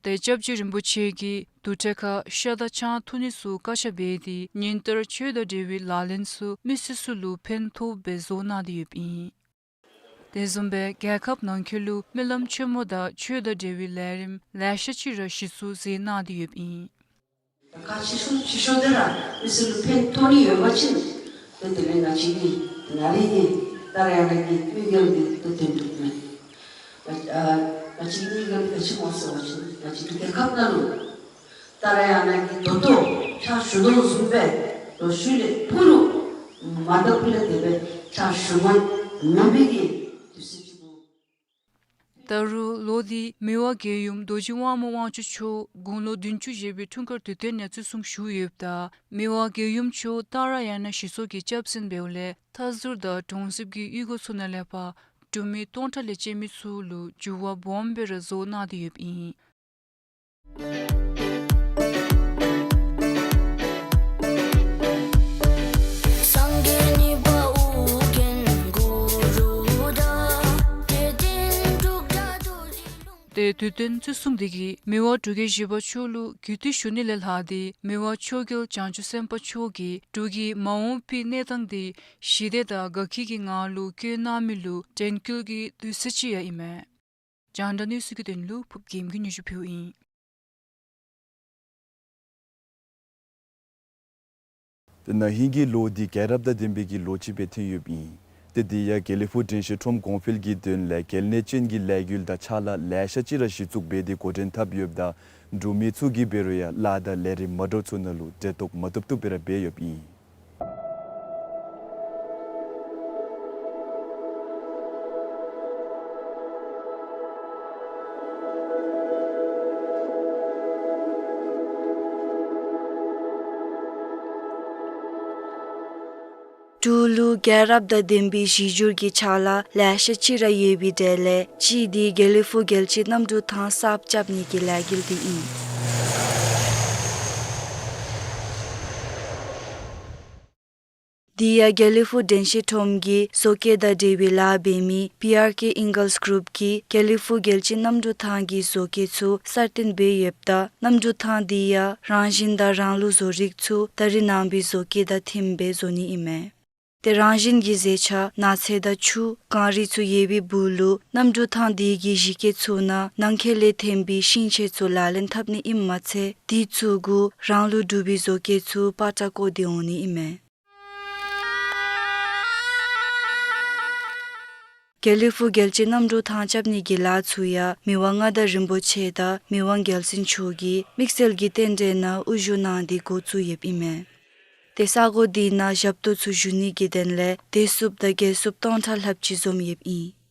ཏེ་སྐྱབས་རྗེ་རིན་པོ་ཆེ་གིས་དུར་ཁྲོད་ཁར་ཤ་དང་ཆང་འཐུང་ནི་ཚུ་བཀག་ཆ་འབད་དེ་ཉིན་ལྟར་ཆོས་དང་འབྲེལ་བའི་ལག་ལེན་ཚུ་མི་སེར་ཚུ་ལུ་ཕན་ཐོགས་སྦེ་བཟོ་གནང་སྟེ་ཡོདཔ་ཨིན། དེ་བཟུམ་སྦེ་རྒྱལ་ཁབ་ནང་འཁོད་ལུ་སྨོན་ལམ་ཆེན་མོ་དང་ཆོས་དང་འབྲེལ་བའི་ལས་རིམ་ལེ་ཤ་ཅིག་ར་གཞི་བཙུགས་མཛད་གནང་སྟེ་ཡོདཔ་ཨིན། ད་ཁག་ཆེ་ཤོས་ཆེ་ཤོས་དེ་ར་མི་སེར་ལུ་ཕན་ཐོགས་ནི་ཡོད་པ་ཅིན་ཏེ་དེ་ལས་ང་བཅས་ཀྱིས་ད་རེས་ཀྱི་ད་རེས་ཡང་ནཱ་གི་དམིགས་ཡུལ་འདི་ཏེ་དོན་གྲུབ་མས། ང་ཨ་ང་བཅས་ཀྱི་དམིགས་ཡུལ་འདི་ག་ཅི་སྨོ་ཟེར་བ་ཅིན་ང་བཅས་རྒྱལ་ཁབ་ནང་ལུ་ད་རེས་ཡང་ནཱ་གི་ད་ལྟོ་ཕྱག་ཞུ་དོ་བཟུམ་སྦེ་ལོ་ཤུལ་ལས་ཕུ་ལུ་མ་ད་ཕུ་ལས་དེ་སྦེ་ཕྱག་ཞུ་མ་མེད་པའི་གི་དུས་ཚོད་ཅིག་ཏེ་ད་རུང་ལོ་འདི་མི་དབང་རྒྱལ་ཡུམ་རྡོ་རྗེ་དབང་མོ་དབང་ཕྱུག་མཆོག་དགུང་ལོ་བདུན་ཅུ་བཞེས་པའི་འཁྲུངས་སྐར་དུས་སྟོན་ཡང་བརྩི་སྲུང་ཞུ་ཡོདཔ་ད་མི་དབང་རྒྱལ་ཡུམ་མཆོག་ཏཱ་ར་ཡ་ན་གཞི་ཚོགས་ཀྱི་སྐྱབས་མགོན་འབདཝ་ལས་མཐའ་ཟུར་དང་གྲོང་གསེབ་ཀྱི་གཡུས་སྒོ་ཚུ་ནང་ལས་ཕར་འབྲུག་མི་སྟོང་ཕྲག་ལས་བཅད་མི་ཚུ་ལུ་འགྱུར་བ་སྦོམ་སྦེ་ར་བཟོ་གནང་སྟེ་ཡོདཔ་ཨིན། ཏེ་དུས་སྟོན་ཚུ་གསུམ་དེ་གིས་མི་དབང་འབྲུག་རྒྱལ་བཞི་པ་མཆོག་ལུ་གུས་བཏུད་ཞུ་ནི་ལས་ལྷག་སྟེ་མི་དབང་མཆོག་གིས་བྱང་ཆུབ་སེམས་དཔའ་མཆོག་གིས་འབྲུག་གི་མ་འོངས་པའི་གནས་སྟངས་དེ་ཞི་བདེ་དང་དགའ་སྐྱིད་ཀྱི་ངང་ལུ་བཀོད་གནང་མི་ལུ་དྲན་སྐུལ་གྱི་དུས་ཚོད་ཅིག་ཡང་ཨིན་མས། རྒྱང་བསྒྲགས་གནས་ཚུལ་གྱི་དོན་ལུ་ཕུརབ་རྒྱལམ་གྱིས་སྙན་ཞུ་ཕུལཝ་ཨིན། ཏེ་ན་ཧིང་གི་ལོ་འདི་རྒྱལ་རབས་དང་ལྡན་པའི་གི་ལོ་ཅིག་སྦེ་ཐོན་ཡོདཔ་ཨིན། ཏེ་འདི་ཡང་དགེ་ལེགས་ཕུག་དྲན་ཤེས་ཁྲོམ་གོང་འཕེལ་གྱི་དོན་ལས་གལ་གནད་ཅན་གྱི་ལས་འགུལ་དང་ཕྱག་ལཱ་ལེ་ཤ་ཅིག་ར་གཞི་བཙུགས་འབད་དེ་འགོ་འདྲེན་འཐབ་ཡོདཔ་ད་འབྲུག་མི་ཚུ་གིས་འབད་རུང་ཡང་ལཱ་དང་ལས་རིམ་མ་འདྲཝ་ཚུ་ནང་ལུ་འབྲེལ་གཏོགས་མ་བཏུབ་བཏུབ་སྦེ་ར་འབད་ཡོདཔ་ཨིན། འབྲུག་ལུ་རྒྱལ་རབས་དང་ལྡན་པའི་གཞི་འགྱུར་གྱི་ཕྱག་ལཱ་ལེ་ཤ་ཅིག་ར་ཡོད་པའི་གྲས་ལས་གཅིག་འདི་དགེ་ལེགས་ཕུག་རྒྱལ་གཅེས་གནམ་གྲུ་ཐང་གསརཔ་རྐྱབ་ནི་གི་ལས་འགུལ་འདི་ཨིན། འདི་ཡང་དགེ་ལེགས་ཕུག་དྲན་ཤེས་ཁྲོམ་གྱི་བཟོ་བཀོད་དང་འབྲེལ་བའི་ལཱ་འབད་མི་པི་ཨར་ཀེ་ཨིང་གཱལསི་གུ་རུབ་ཀྱིས་དགེ་ལེགས་ཕུག་རྒྱལ་གཅེས་གནམ་གྲུ་ཐང་གི་བཟོ་བཀོད་ཚུ་གསར་བཏོན་འབད་ཡོདཔ་ད་གནམ་གྲུ་ཐང་འདི་ཡང་རང་བཞིན་དང་རང་ལུགས་བཟོ་རིག་ཚུ་ད་རེས་ནངས་པའི་བཟོ་བཀོད་དང་མཐུནམ་སྦེ་བཟོ་ནི་ཨིན་མས། ཏེ་རང་བཞིན་གྱི་ཟས་ཆ་ནགས་ཚལ་དང་ཆུ་གངས་རི་ཚུ་ཡོད་པའི་སྦུག་ལུ་གནམ་གྲུ་ཐང་འདི་གི་གཞི་བཀོད་ཚུ་ནང་ནང་འཁོད་ལས་ཐོན་པའི་ཤིང་ཆས་ཚུ་ལག་ལེན་འཐབ་ནི་ཨིནམ་མ་ཚད་དེ་ཚུ་གུ་རང་ལུགས་འབྲུག་པའི་བཟོ་བཀོད་ཚུ་པ་ཏྲ་བཀོད་དེ་འོང་ནི་ཨིན་མས། དགེ་ལེགས་ཕུག་རྒྱལ་གཅེས་གནམ་གྲུ་ཐང་རྐྱབ་ནི་གི་ལཱ་ཚུ་ཡང་མི་དབང་མངའ་བདག་རིན་པོ་ཆེ་དང་མི་དབང་རྒྱལ་བཙུན་མཆོག་གིས་དམིགས་བསལ་གྱི་རྟེན་འབྲེལ་ནང་དབུ་བཞུགས་གནང་སྟེ་འགོ་བཙུགས་ཡོདཔ་ཨིན་མས། ཏེ་ས་གོ་འདི་ནང་ཞབས་ཏོག་ཚུ་ཞུ་ནི་གི་དོན་ལས་བདེ་སྲུངཔ་དང་རྒྱལ་སྲུངཔ་སྟོང་ཕྲག་ལྷགཔ་ཅིག་འཛོམས་ཡོདཔ་ཨིན།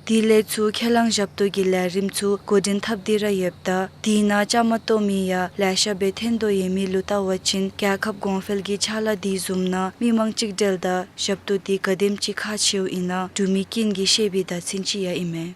དེ་ལས་ཚུར་ཁས་བླངས་ཞབས་ཏོག་གི་ལས་རིམ་ཚུ་འགོ་འདྲེན་འཐབ་སྟེ་ར་ཡོདཔ་ད་དེ་ནང་བཅའ་མར་གཏོགས་མི་ཡང་ལེ་ཤ་སྦེ་ཐོན་དོ་ཡོད་མི་ལུ་བལྟ་བ་ཅིན་རྒྱལ་ཁབ་གོང་འཕེལ་གྱི་ཕྱག་ལཱ་དེ་བཟུམ་ནང་མི་མང་གཅིག་སྒྲིལ་དང་ཞབས་ཏོག་དེ་ག་དེམ་ཅིག་ཁག་ཆེཝ་ཨིན་ན་འབྲུག་མི་ཀུན་གྱིས་ཤེས་པའི་བརྡ་མཚོན་ཅིག་ཡང་ཨིན་མས།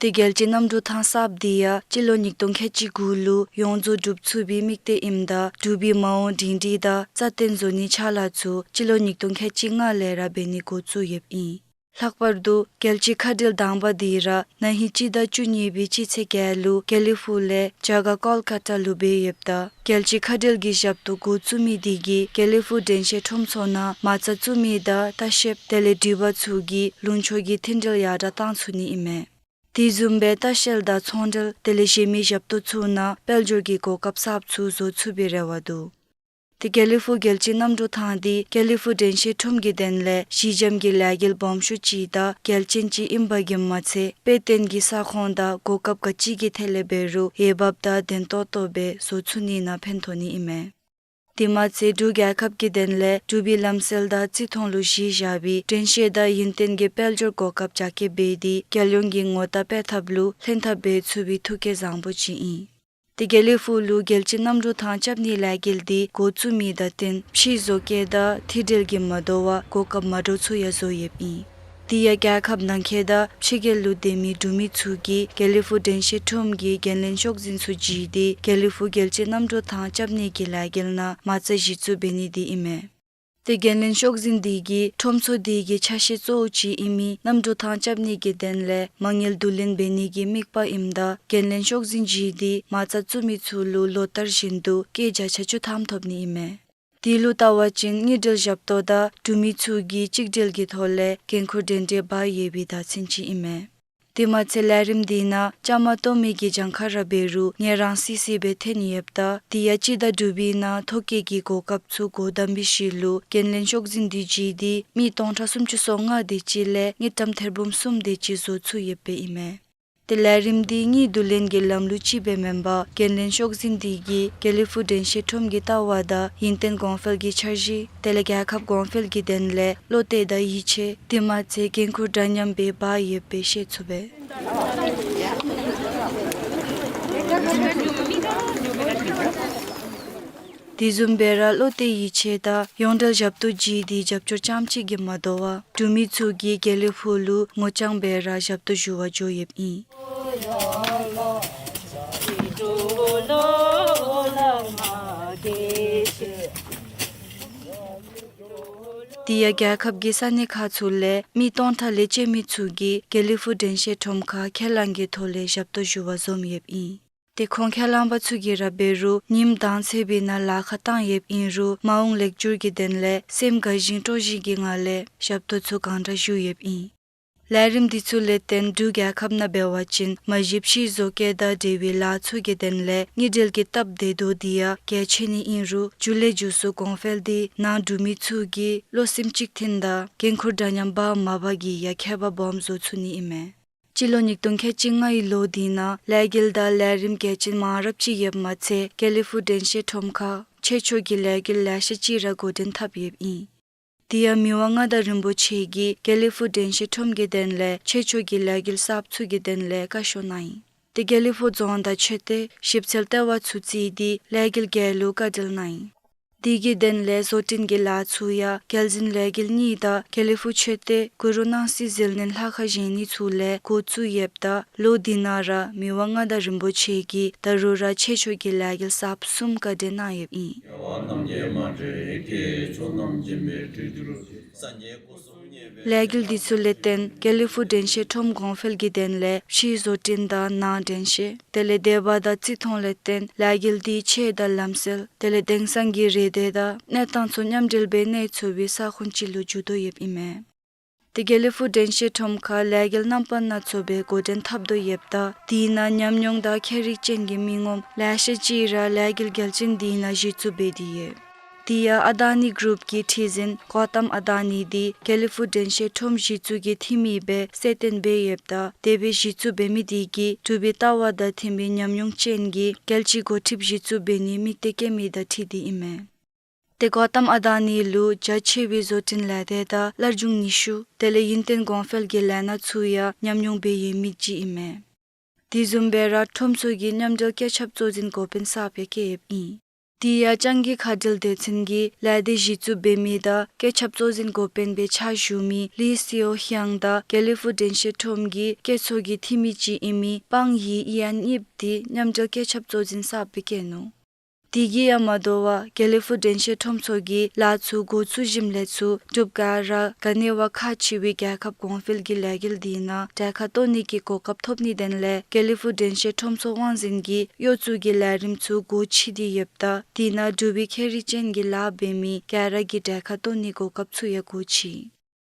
ཏེ་རྒྱལ་གཅེས་གནམ་གྲུ་ཐང་གསརཔ་འདི་ཡང་སྤྱི་ལོ་ཉིས་སྟོང་ཁལ་གཅིག་དགུ་ལུ་ཡོངས་རྫོགས་གྲུབ་ཚུགས་པའི་དམིགས་གཏད་ཨིནམ་ད་འབྲུག་པའི་མ་འོངས་སྒྲིང་སྒྲིང་དང་རྩ་བརྟན་བཟོ་ནིའི་ཕྱག་ལཱ་ཚུ་སྤྱི་ལོ་ཉིས་སྟོང་ཁལ་གཅིག་ལྔ་ལས་ར་འབད་ནི་འགོ་བཙུགས་ཡོདཔ་ཨིན། ལྷག་པར་དུ་རྒྱལ་གཅེས་མཁའ་འགྲུལ་དང་པ་འདི་ར་ན་ཧིང་སྤྱི་ཟླ་བཅུ་གཉིས་པའི་སྤྱི་ཚེས་བརྒྱད་ལུ་དགེ་ལེགས་ཕུག་ལས་རྒྱ་གར་ཀོལ་ཀ་ཏ་ལུ་འབད་ཡོདཔ་ད་རྒྱལ་གཅེས་མཁའ་འགྲུལ་གྱི་ཞབས་ཏོག་འགོ་བཙུགས་མི་དེ་གིས་དགེ་ལེགས་ཕུག་དྲན་ཤེས་ཁྲོམ་ཚུ་ནང་མ་རྩ་བཙུགས་མི་དང་ལྟ་བཤལཔ་དེ་ལས་འགྲུལ་པ་ཚུ་གིས་ལུང་ཕྱོགས་ཀྱི་མཐུན་སྒྲིལ་ཡར་དྲག་གཏང་ཚུགས་ནི་ཨིན་མས། དེ་བཟུམ་སྦེ་ལྟ་བཤལ་དང་ཚོང་འབྲེལ་དེ་ལས་གཞན་མི་ཞབས་ཏོག་ཚུ་ནང་དཔལ་འབྱོར་གྱི་གོ་སྐབས་གསརཔ་ཚུ་བཟོ་ཚུགས་པའི་རེ་བ་འདུག། ཏེ་དགེ་ལེགས་ཕུག་རྒྱལ་གཅེས་གནམ་གྲུ་ཐང་འདི་དགེ་ལེགས་ཕུག་དྲན་ཤེས་ཁྲོམ་གྱི་དོན་ལས་གཞི་འགྱམ་གྱི་ལས་འགུལ་སྦོམ་ཤོས་ཅིག་དང་གལ་ཅན་ཅིག་ཨིན་པ་གིས་མ་ཚད་དཔེ་སྟོན་གྱི་ས་ཁོངས་དང་གོ་སྐབས་ག་ཅི་གི་ཐད་ལས་འབད་རུང་འོས་འབབ་དང་ལྡན་ཏོག་ཏོ་སྦེ་བཟོ་ཚུགས་ནི་ནང་ཕན་ཐོགས་ནི་ཨིན་མས། དེ་མ་ཚད་འབྲུག་རྒྱལ་ཁབ་ཀྱི་དོན་ལས་འབྲུག་པའི་ལམ་སྲོལ་དང་བརྩི་མཐོང་ལུ་གཞི་བཞག་པའི་དྲན་ཤེས་དང་ཡུན་བརྟན་གྱི་དཔལ་འབྱོར་གོ་སྐབས་རྒྱ་སྐྱེད་འབད་དེ་རྒྱལ་ཡོངས་ཀྱི་ངོ་རྟགས་སྤེལ་ཐབས་ལུ་ལྷན་ཐབས་འབད་ཚུགས་པའི་ཐུགས་བསྐྱེད་བཟང་པོ་ཅིག་ཨིན། ཏེ་དགེ་ལེགས་ཕུག་ལུ་རྒྱལ་གཅེས་གནམ་གྲུ་ཐང་རྐྱབ་ནིའི་ལས་འགུལ་འདི་འགོ་བཙུགས་མི་དང་བསྟུན་ཕྱིའི་བཟོ་བཀོད་དང་མཐུད་འབྲེལ་གྱིས་མ་དོ་བར་གོ་སྐབས་མ་འདྲཝ་ཚུ་ཡང་བཟོ་ཡོདཔ་ཨིན། དེ་ཡང་རྒྱལ་ཁབ་ནང་འཁོད་དང་ཕྱི་རྒྱལ་ལུ་སྡོད་མི་འབྲུག་མི་ཚུ་གིས་དགེ་ལེགས་ཕུག་དྲན་ཤེས་ཁྲོམ་གྱི་འགན་ལེན་ཤོག་འཛིན་ཚུ་བརྒྱུད་དེ་དགེ་ལེགས་ཕུག་རྒྱལ་གཅེས་གནམ་གྲུ་ཐང་རྐྱབ་ནི་གི་ལས་འགུལ་ནང་མ་རྩ་གཞི་བཙུགས་འབད་ནི་དེ་ཨིན་མས། ཏེ་འགན་ལེན་ཤོག་འཛིན་དེ་གིས་ཁྲོམ་ཚུ་དེ་གི་ཆ་ཤས་གཙོ་བོ་ཅིག་ཨིན་མི་གནམ་གྲུ་ཐང་རྐྱབ་ནི་གི་དོན་ལས་མ་དངུལ་བསྡུ་ལེན་འབད་ནི་གི་དམིགས་པ་ཨིནམ་ད་འགན་ལེན་ཤོག་འཛིན་བརྒྱུད་དེ་མ་རྩ་བཙུགས་མི་ཚུ་ལུ་ལོ་ལྟར་བཞིན་དུ་སྐྱེད་བརྒྱ་ཆ་བཅུ་ཐམ་ཐོབ་ནི་ཨིན་མས། དེ་ལུ་བལྟ་བ་ཅིན་དངུལ་འབྲེལ་ཞབས་ཏོག་དང་འབྲུག་མི་ཚུ་གིས་གཅིག་སྒྲིལ་གྱི་ཐོག་ལས་འགན་ཁུར་འདྲན་འདྲ་འབག་ཡོད་པའི་བརྡ་མཚོན་ཅིག་ཨིན་མས། དེ་མ་ཚད་ལས་རིམ་དེ་ནང་བཅའ་མར་གཏོགས་མི་གི་གྱངས་ཁ་ར་འབད་རུང་ངེས་རང་སི་སི་སྦེ་ཐོན་ཡོདཔ་ད་དེ་ཡང་སྤྱི་ཟླ་དྲུག་པའི་ནང་ཐོ་བཀོད་ཀྱི་གོ་སྐབས་ཚུ་སྒོ་བསྡམས་པའི་ཤུལ་ལུ་འགན་ལེན་ཤོག་འཛིན་དེ་བརྒྱུད་དེ་མི་སྟོང་ཕྲག་སུམ་ཅུ་སོ་ལྔ་དེ་ཅིག་ལས་དངུལ་ཀྲམ་ཐེར་འབུམ་གསུམ་དེ་ཅིག་བཟོ་ཚུགས་ཡོདཔ་ཨིན་མས། ཏེ་ལས་རིམ་དེ་དངུལ་བསྡུ་ལེན་གྱི་ལམ་ལུགས་ཅིག་སྦེ་མེན་པར་འགན་ལེན་ཤོག་འཛིན་དེ་གིས་དགེ་ལེགས་ཕུག་དྲན་ཤེས་ཁྲོམ་གྱི་ལྟ་བ་དང་ཡུན་བརྟན་གོང་འཕེལ་གྱི་འཆར་གཞི་དེ་ལས་རྒྱལ་ཁབ་གོང་འཕེལ་གྱི་དོན་ལས་བློ་གཏད་དང་ཡིད་ཆེས་དེ་མ་ཚད་འགན་ཁུར་འདྲ་མཉམ་སྦེ་འབག་ཡོདཔ་སྦེ་ཤེས་ཚུགས་པས། དེ་བཟུམ་སྦེ་ར་བློ་གཏད་ཡིད་ཆེས་དང་ཡོངས་འབྲེལ་ཞབས་ཏོག་བྱིན་ཏེ་རྒྱབ་སྐྱོར་རྐྱངམ་གཅིག་གིས་མ་དོ་བར་འབྲུག་མི་ཚུ་གིས་དགེ་ལེགས་ཕུག་ལུ་ངོ་རྐྱང་སྦེ་ར་ཞབས་ཏོག་ཞུ་བར་འགྱོ་ཡོདཔ་ཨིན། དེ་ཡང་རྒྱལ་ཁབ་ཀྱི་ས་གནས་ཁག་ཚུ་ལས་མི་སྟོང་ཕྲག་ལས་བཅད་མི་ཚུ་གིས་དགེ་ལེགས་ཕུག་དྲན་ཤེས་ཁྲོམ་ཁར་ཁས་བླངས་ཀྱི་ཐོག་ལས་ཞབས་ཏོག་ཞུ་བར་འཛོམས་ཡོདཔ་ཨིན། ཏེ་ཁོང་ཁས་བླངས་པ་ཚུ་གིས་ར་འབད་རུང་ཉིནམ་དང་ཚེས་པའི་ནང་ལཱ་ཁག་བཏང་ཡོདཔ་ཨིན་རུང་མ་འོངས་ལེགས་སྒྱུར་གྱི་དོན་ལས་སེམས་དགའ་བཞིན་སྤྲོ་བཞིན་གྱི་ངང་ལས་ཞབས་ཏོག་ཚུ་གང་དྲག་ཞུ་ཡོདཔ་ཨིན། ལས་རིམ་འདི་ཚུ་ལས་བརྟེན་འབྲུག་རྒྱལ་ཁབ་ནང་འབད་བ་ཅིན་མ་གཞི་ཕྱིའི་བཟོ་བཀོད་དང་འབྲེལ་བའི་ལཱ་ཚུ་གི་དོན་ལས་དངུལ་འབྲེལ་གྱི་སྟབས་བདེ་དོ་འདི་ཡང་གལ་ཆེ་ནི་ཨིན་རུང་ཇུ་ལེ་ཇུ་སུ་གོང་འཕེལ་འདི་ནང་འབྲུག་མི་ཚུ་གིས་བློ་སེམས་གཅིག་མཐུན་དང་འགན་ཁུར་འདྲ་མཉམ་འབག་མ་འབག་གིས་ཡང་ཁྱད་པར་སྦོམ་བཟོ་ཚུགས་ནི་ཨིན་མས། སྤྱི་ལོ་ཉིས་སྟོང་ཁལ་གཅིག་ལྔའི་ལོ་འདི་ནང་ལས་འགུལ་དང་ལས་རིམ་གལ་ཆེན་མང་རབས་ཅིག་ཡོདཔ་མ་ཚད་དགེ་ལེགས་ཕུག་དྲན་ཤེས་ཁྲོམ་ཁར་ཆོས་ཕྱོགས་ཀྱི་ལས་འགུལ་ལེ་ཤ་ཅིག་ར་འགོ་འདྲེན་འཐབ་ཡོདཔ་ཨིན། དེ་ཡང་མི་དབང་མངའ་བདག་རིན་པོ་ཆེ་གིས་དགེ་ལེགས་ཕུག་དྲན་ཤེས་ཁྲོམ་གྱི་དོན་ལས་ཆོས་ཕྱོགས་ཀྱི་ལས་འགུལ་གསརཔ་ཚུ་གི་དོན་ལས་བཀའ་ཤོག་གནང་ཡི། ཏེ་དགེ་ལེགས་ཕུག་རྫོང་དང་ཆོས་སྡེ་ཞིབ་འཚོལ་ལྟེ་བ་ཚུ་བརྩིས་ཏེ་ལས་འགུལ་བརྒྱད་ལུ་བཀའ་འདྲི་གནང་ཡི། དེ་གི་དོན་ལས་བཟོ་སྐྲུན་གྱི་ལཱ་ཚུ་ཡང་རྒྱལ་འཛིན་ལས་འགུལ་གཉིས་དང་དགེ་ལེགས་ཕུག་ཆོས་སྡེ་གུ་རུ་སྣང་སྲིད་ཟིལ་གནོན་ལྷ་ཁང་བཞེངས་ནི་ཚུ་ལས་འགོ་བཙུགས་ཡོདཔ་ད་ལོ་འདི་ནང་ར་མི་དབང་མངའ་བདག་རིན་པོ་ཆེ་གིས་ད་རུང་ར་ཆོས་ཕྱོགས་ཀྱི་ལས་འགུལ་གསརཔ་གསུམ་བཀའ་འདྲི་གནང་ཡོདཔ་ཨིན། ལས་འགུལ་འདི་ཚུ་ལས་བརྟེན་དགེ་ལེགས་ཕུག་དྲན་ཤེས་ཁྲོམ་གོང་འཕེལ་གྱི་དོན་ལས་ཕྱིའི་བཟོ་སྐྲུན་དང་ནང་དྲན་ཤེས་དེ་ལས་སྡེ་པ་དང་རྩིས་མཐོང་ལས་བརྟེན་ལས་འགུལ་འདི་ཆོས་དང་ལམ་སྲོལ་དེ་ལས་དེང་སང་གི་རེ་འདོད་དང་གནས་སྟངས་ཚུ་མཉམ་འབྲེལ་སྦེ་གནས་ཚུགས་པའི་ས་ཁོངས་ཅིག་ལུ་འགྱུར་དོ་ཡོདཔ་ཨིན་མས། ཏེ་དགེ་ལེགས་ཕུག་དྲན་ཤེས་ཁྲོམ་ཁར་ལས་འགུལ་རྣམ་པ་སྣ་ཚོགས་སྦེ་འགོ་འདྲེན་འཐབ་དོ་ཡོདཔ་ད་དེ་ནང་ཉམས་མྱོང་དང་མཁས་རིག་ཅན་གྱི་མི་ངོམ་ལེ་ཤ་ཅིག་ར་ལས་འགུལ་གལ་ཆེན་འདི་ནང་གཞི་བཙུགས་འབད་དེ་ཡོད། དེ་ཡང་ཨ་དཱ་ནི་གུ་རུབ་ཀྱི་ཁྲི་འཛིན་གོ་ཏམ་ཨ་དཱ་ནི་འདི་དགེ་ལེགས་ཕུག་དྲན་ཤེས་ཁྲོམ་གཞི་བཙུགས་ཀྱི་འཐུས་མི་སྦེ་གསལ་སྟོན་འབད་ཡོདཔ་ད་དེ་སྦེ་གཞི་བཙུགས་འབད་མི་འདི་གིས་འབྲུག་པའི་ལྟ་བ་དང་མཐུན་པའི་ཉམས་མྱོང་ཅན་གྱི་རྒྱལ་སྤྱིའི་འགོ་ཁྲིདཔ་གཞི་བཙུགས་འབད་ནིའི་དམིགས་གཏད་བསྐྱེད་མི་དང་འཁྲིལ་ཏེ་ཨིན་མས། ཏེ་གོ་ཏམ་ཨ་དཱ་ནི་ལུ་རྒྱ་ཆེ་བའི་བཟོ་སྐྲུན་ལས་སྡེ་དང་སླར་འབྱུང་ནུས་ཤུགས་དེ་ལས་ཡུན་བརྟན་གོང་འཕེལ་གྱི་ལས་སྣ་ཚུ་ཡང་ཉམས་མྱོང་འབད་ཡོད་མི་ཅིག་ཨིན་མས། དེ་བཟུམ་སྦེ་ར་ཁྲོམ་ཚུ་གི་མཉམ་འབྲེལ་བཀོད་ཁྱབ་གཙོ་འཛིན་འགོ་དཔོན་གསརཔ་ཡང་བསྐོ་ཡོདཔ་ཨིན། དེ་ཡང་ལྕང་གི་མཁའ་འགྲུལ་སྡེ་ཚན་གྱི་ལས་སྡེ་གཞི་བཙུགས་འབད་མི་དང་བཀོད་ཁྱབ་གཙོ་འཛིན་འགོ་དཔོན་སྦེ་ཕྱག་ཞུ་མི་ལི་སིའོ་ཧྱང་དང་དགེ་ལེགས་ཕུག་དྲན་ཤེས་ཁྲོམ་གྱི་བཀོད་ཚོགས་ཀྱི་འཐུས་མི་ཅིག་ཨིན་མི་པང་ཡི་ཡན་གཉིསཔོ་འདི་མཉམ་འབྲེལ་བཀོད་ཁྱབ་གཙོ་འཛིན་གསརཔ་སྦེ་བསྐོས་ནུག། དེ་གིས་ཡང་མ་དོ་བར་དགེ་ལེགས་ཕུག་དྲན་ཤེས་ཁྲོམ་ཚུ་གི་ལཱ་ཚུ་འགོ་བཙུགས་ཞིནམ་ལས་ཚུར་འབྲུག་ག་ར་ག་ནི་བ་ཁག་ཆེ་བའི་རྒྱལ་ཁབ་གོང་འཕེལ་གྱི་ལས་འགུལ་འདི་ནང་གྲལ་ཁར་གཏོགས་ནི་གི་གོ་སྐབས་ཐོབ་ནིའི་དོན་ལས་དགེ་ལེགས་ཕུག་དྲན་ཤེས་ཁྲོམ་ཚོགས་དབང་འཛིན་གྱིས་གཡོག་བཙུགས་ཀྱི་ལས་རིམ་ཚུ་སྒོ་ཕྱེ་སྟེ་ཡོདཔ་ད་དེ་ནང་འབྲུག་པའི་མཁས་རིག་ཅན་གྱི་ལཱ་འབད་མི་ག་ར་གིས་གྲལ་ཁར་གཏོགས་ནིའི་གོ་སྐབས་ཚུ་ཡང་སྒོ་ཕྱེ།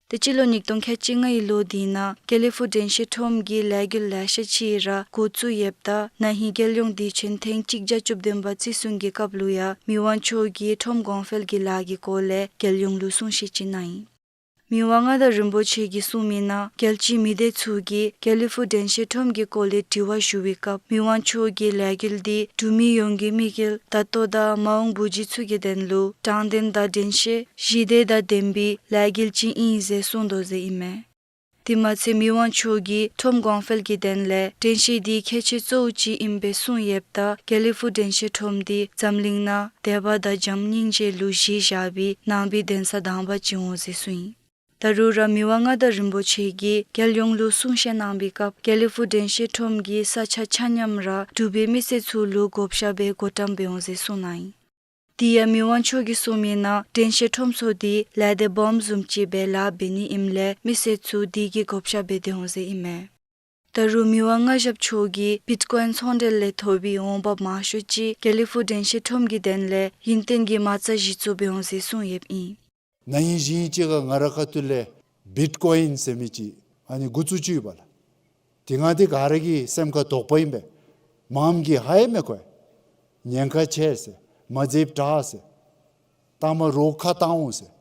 ཏེ་སྤྱི་ལོ་ཉིས་སྟོང་ཁལ་གཅིག་ལྔའི་ལོ་འདི་ནང་དགེ་ལེགས་ཕུག་དྲན་ཤེས་ཁྲོམ་གྱི་ལས་འགུལ་ལེ་ཤ་ཅིག་ར་འགོ་བཙུགས་ཡོདཔ་ད་ན་ཧིང་རྒྱལ་ཡོངས་དུས་ཆེན་ཐེངས་གཅིག་བརྒྱ་བཅུ་བདུན་པ་བརྩི་སྲུང་གི་སྐབས་ལུ་ཡང་མི་དབང་མཆོག་གིས་ཁྲོམ་གོང་འཕེལ་གྱི་ལཱ་གི་སྐོར་ལས་རྒྱལ་ཡོངས་ལུ་གསུང་བཤད་ཅིག་གནང་ཡི། མི་དབང་མངའ་བདག་རིན་པོ་ཆེ་གིས་གསུངས་མི་ནང་རྒྱལ་སྤྱིའི་མི་སྡེ་ཚུ་གིས་དགེ་ལེགས་ཕུག་དྲན་ཤེས་ཁྲོམ་གྱི་སྐོར་ལས་དྲི་བ་ཞུ་བའི་སྐབས་མི་དབང་མཆོག་གིས་ལས་འགུལ་འདི་འབྲུག་མི་ཡོངས་ཀྱི་དམིགས་ཡུལ་ད་ལྟོ་དང་མ་འོངས་བུ་བརྒྱུད་ཚུ་གི་དོན་ལུ་དྲང་བདེན་དང་དྲན་ཤེས་ཞི་བདེ་དང་ལྡན་པའི་ལས་འགུལ་ཅིག་ཨིན་ཟེར་གསུངས་དོ་ཟེར་ཨིན་མས། དེ་མ་ཚད་མི་དབང་མཆོག་གིས་ཁྲོམ་གོང་འཕེལ་གྱི་དོན་ལས་དྲན་ཤེས་འདི་ཁྱད་ཆོས་གཙོ་བོ་ཅིག་ཨིན་པའི་གསུངས་ཡོདཔ་ད་དགེ་ལེགས་ཕུག་དྲན་ཤེས་ཁྲོམ་འདི་འཛམ་གླིང་ནང་དད་པ་དང་བྱམས་སྙིང་རྗེ་ལུ་གཞི་བཞག་པའི་ནང་པའི་གདན་ས་དང་པ་ཅིག་འོང་ཟེར་གསུངས་ཡི། ད་རུང་ར་མི་དབང་མངའ་བདག་རིན་པོ་ཆེ་གིས་རྒྱལ་ཡོངས་ལུ་གསུང་བཤད་གནང་བའི་སྐབས་དགེ་ལེགས་ཕུག་དྲན་ཤེས་ཁྲོམ་གྱི་ས་ཆ་ཆ་མཉམ་ར་འབྲུག་པའི་མི་སེར་ཚུ་ལུ་བགོ་བཤའ་འབད་བགོ་བཀྲམ་འབད་འོང་ཟེར་གསུངས་གནང་ཡི། དེ་ཡང་མི་དབང་མཆོག་གིས་གསུངས་མི་ནང་དྲན་ཤེས་ཁྲོམ་ཚོགས་འདི་ལས་སྡེ་སྦོམ་བཟུམ་ཅིག་སྦེ་ལཱ་འབད་ནི་ཨིནམ་ལས་མི་སེར་ཚུ་དེ་གི་བགོ་བཤའ་འབད་དེ་འོང་ཟེར་ཨིན་མས། ད་རུང་མི་དབང་མངའ་ཞབས་མཆོག་གིས་བིཊ་ཀོ་ཡིན་ཚོང་འབྲེལ་ལས་ཐོབ་པའི་འོང་འབབ་མང་ཤོས་ཅིག་དགེ་ལེགས་ཕུག་དྲན་ཤེས་ཁྲོམ་གྱི་དོན་ལས་ཡུན་བརྟན་གྱི་མ་རྩ་གཞི་བཙུགས་འབད་འོང་ཟེར་གསུངས་ཡོདཔ་ཨིན། ན་ཧིང་ཞིང་ཅིག་ཁར་ང་རའི་ཁ་ཐུག་ལས་བིཊ་ཀོ་ཡིན་ཟེར་མི་ཅིག་ཨ་ནི་འགོ་བཙུགས་ཅི་ཡོདཔ་ལགས། དེ་ང་འདི་ག་ར་གི་སེམས་ཁར་དོགས་པ་ཨིན་པས། མངམ་གིས་ཧ་ཡང་མི་གོ་བས། ཉེན་ཁ་ཆེ་ཟེར། མ་འཛེམ་དྲག་ཟེར། ལྟག་མ་རོགས་ཁ་བཏང་འོང་ཟེར།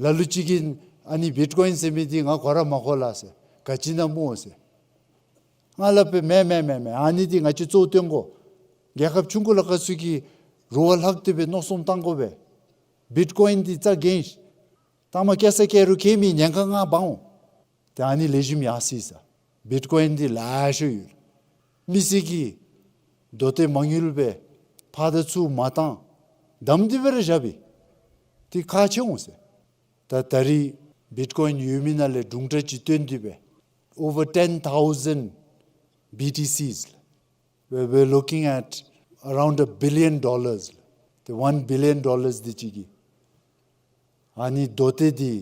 ལ་ལུ་ཅིག་གིས་ཨ་ནི་བིཊ་ཀོ་ཡིན་ཟེར་མི་འདི་ང་གོ་ར་མ་གོ་ལགས་ཟེར། ག་ཅི་ཨིན་ན་སྨོ་ཟེར། ང་སླབ་པས་མེན་མེན་མེན་མེན། ཨ་ནི་འདི་ང་བཅས་གཙོ་བོ་བཏོན་དགོ། རྒྱལ་ཁབ་ཆུང་ཀུ་ལ་ཁ་ཚུད་ཀྱི་རུ་བ་ལྷག་སྟེ་སྦེ་མནོ་བསམ་བཏང་དགོ་པས། བིཊ་ཀོ་ཡིན་འདི་རྩ་འགེངས་ཤིག། ལྟག་མ་བཀལ་ས་བཀལ་རུང་ག་མི་ཉེན་ཁ་ང་འབག་འོང་། ཏེ་ཨ་ནི་ལེགས་ཤོམ་ཡར་སོ་ཡི་ཟེར། བིཊ་ཀོ་ཡིན་འདི་ལེ་ཤ་ཡོད། མི་སེར་གྱིས་དོ་ཏེ་མ་དངུལ་སྦེ་ ཁ་དང་ཚུར་མ་བཏང་། བསྡམས་ཏེ་སྦེ་ར་བཞག་པས། དེ་ཁག་ཆེ་འོང་ཟེར། ད་ད་རིས་བིཊ་ཀོའིན་ཡོད་མི་ནང་ལས་དྲུང་འཕྲུལ་ཅིག་བཏོན་ཏེ་སྦེ། Over ten thousand B T Cs. We're, we're looking at around a billion dollars. The one billion dollars འདི་ཅིག་གིས། ཨ་ནི་རྡོ་སྡེ་འདི་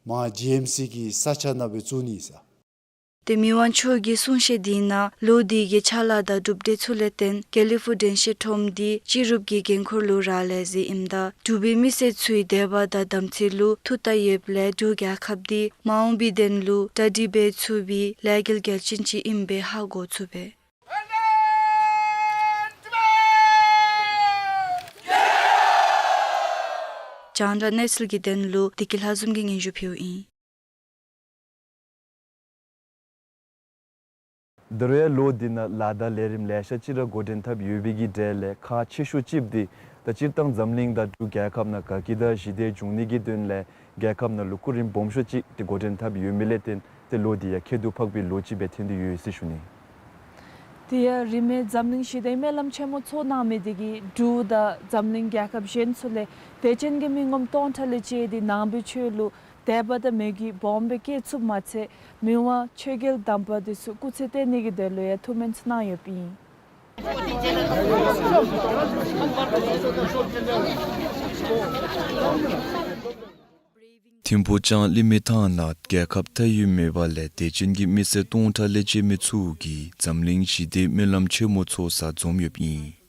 མར་ཇི་ཨེམ་སི་གི་ས་ཆ་ནང་སྦེ་བཙུགས་ནི་ཟེར། ཏེ་མི་དབང་མཆོག་གི་གསུང་བཤད་འདི་ནང་ལོ་འདི་གི་ཕྱག་ལཱ་དང་གྲུབ་འབྲས་ཚུ་ལས་བརྟེན་དཀའ་ལས་ཕུགས་འདྲེན་བཤད་ཁྲོམ་འདི་སྤྱི་རུབ་ཀྱི་འགན་ཁུར་ལུ་རག་ལས་ཟེར་ཨིནམ་ད་འབྲུག་པའི་མི་སེར་ཚུའི་དད་པ་དང་དམ་ཚིག་ལུ་ཐུགས་བརྟག་ཡོདཔ་ལས་འབྲུག་རྒྱལ་ཁབ་འདི་མ་འོངས་པའི་དོན་ལུ་གྲ་སྒྲིག་འབད་ཚུགས་པའི་ལས་འགུལ་གལ་ཆེན་ཅིག་ཨིནམ་སྦེ་ཧ་གོ་ཚུགས་པས། རྒྱང་བསྒྲགས་གནས་ཚུལ་གྱི་དོན་ལུ་བདེ་སྐྱིད་ལྷ་འཛོམས་ཀྱིས་སྙན་ཞུ་ཕུལཝ་ཨིན། ད་རུང་ཡང་ལོ་འདི་ནང་ལཱ་དང་ལས་རིམ་ལེ་ཤ་ཅིག་ར་འགོ་འདྲེན་འཐབ་ཡོད་པའི་གི་གྲས་ལས་ཁག་ཆེ་ཤོས་ཅིག་འདི་ད་སྤྱིར་བཏང་འཛམ་གླིང་དང་འབྲུག་རྒྱལ་ཁབ་ནང་དགའ་སྐྱིད་དང་ཞི་བདེ་འབྱུང་ནི་གི་དོན་ལས་རྒྱལ་ཁབ་ནང་ལུ་སྐུ་རིམ་སྦོམ་ཤོས་ཅིག་འདི་འགོ་འདྲེན་འཐབ་ཡོད་མི་ལས་བརྟེན་ཏེ་ལོ་འདི་ཡང་ཁྱད་དུ་འཕགས་པའི་ལོ་ཅིག་སྦེ་ཐོན་ཏེ་ཡོད་ཟེར་ཞུ་ནི། དེ་ཡང་རིས་མེད་འཛམ་གླིང་ཞི་བདེའི་སྨོན་ལམ་ཆེན་མོ་ཚོགས་གནང་མི་འདི་གིས་འབྲུག་དང་འཛམ་གླིང་རྒྱལ་ཁབ་གཞན་ཚུ་ལས་དད་ཅན་གྱི་མི་ངོམ་སྟོང་ཕྲག་ལས་བཅད་དེ་ནང་པའི་ཆོས་ལུ་དད་པ་དང་མོས་གུས་སྦོམ་སྦེ་བསྐྱེད་ཚུགསཔ་མ་ཚད་མི་དབང་ཆོས་རྒྱལ་དམ་པ་འདི་ཚུ་སྐུ་ཚེ་བརྟན་ནི་གི་དོན་ལུ་ཡང་ཐུགས་སྨོན་ཚུ་གནང་ཡོདཔ་ཨིན། ཐིམ་ཕུག་ལྕང་གླིང་མི་ཐང་ནང་རྒྱལ་ཁབ་མཐའ་དབུས་མེད་པ་ལས་དད་ཅན་གྱི་མི་སེར་སྟོང་ཕྲག་ལས་བཅད་མི་ཚུ་གིས་འཛམ་གླིང་ཞི་བདེའི་སྨོན་ལམ་ཆེན་མོ་ཚོགས་སར་འཛོམས་ཡོདཔ་ཨིན།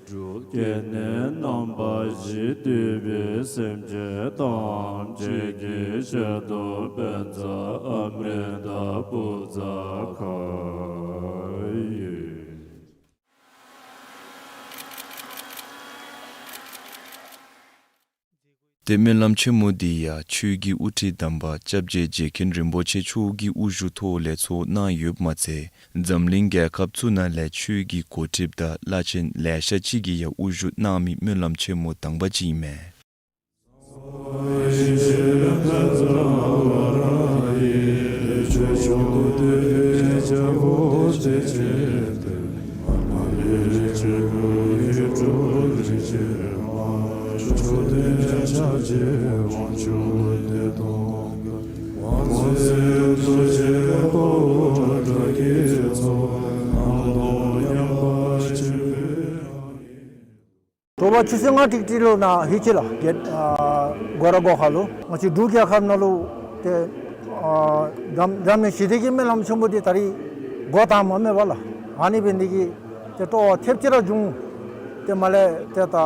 སྒྲུབ་བསྐྱེད་ནས་རྣམ་པ་བཞི་འདུས་པའི་སེམས་ཅན་ཐམས་ཅད་ཀྱི་ཞལ་དུ་བཛྲ་ཨ་མྲྀ་ཏ་པུ་ཛ་ཁཱ་ཡེ། ཏེ་སྨོན་ལམ་ཆེན་མོ་འདི་ཡང་ཆོས་ཀྱི་དབུ་ཁྲིད་དམ་པ་སྐྱབས་རྗེ་རྗེ་མཁན་རིན་པོ་ཆེ་མཆོག་གི་དབུ་བཞུགས་ཐོག་ལས་ཚོགས་གནང་ཡོདཔ་མ་ཚད་འཛམ་གླིང་རྒྱལ་ཁབ་ཚུ་ནང་ལས་ཆོས་ཀྱི་འགོ་ཁྲིདཔ་དང་བླ་ཆེན་ལེ་ཤ་ཅིག་གིས་ཡང་དབུ་བཞུགས་གནང་མི་སྨོན་ལམ་ཆེན་མོ་དང་པ་ཅིག་ཨིན་མས། དྲོ་པ་ཆུ་ཚོད་ལྔ་ཏིག་ཏི་ལུ་ནཱ་ལྷོད་ཅི་ལགས། གེཊ་ཨ་སྒོ་ར་སྒོ་ཁ་ལུ་ང་བཅས་འབྲུག་རྒྱལ་ཁབ་ནང་ལུ་ཏེ་ཨ་འཛམ་འཛམ་གླིང་ཞི་བདེ་གི་སྨོན་ལམ་ཆེན་མོ་འདི་ད་རིས་འགོ་དང་པ་མས་པ་ལགས། ཨ་ནི་འབད་ནི་འདི་གིས་ཏེ་སྤྲོ་བ་ཐེབས་ཅིག་ར་བྱུང་། ཏེ་མ་ལས་ཏེ་ད་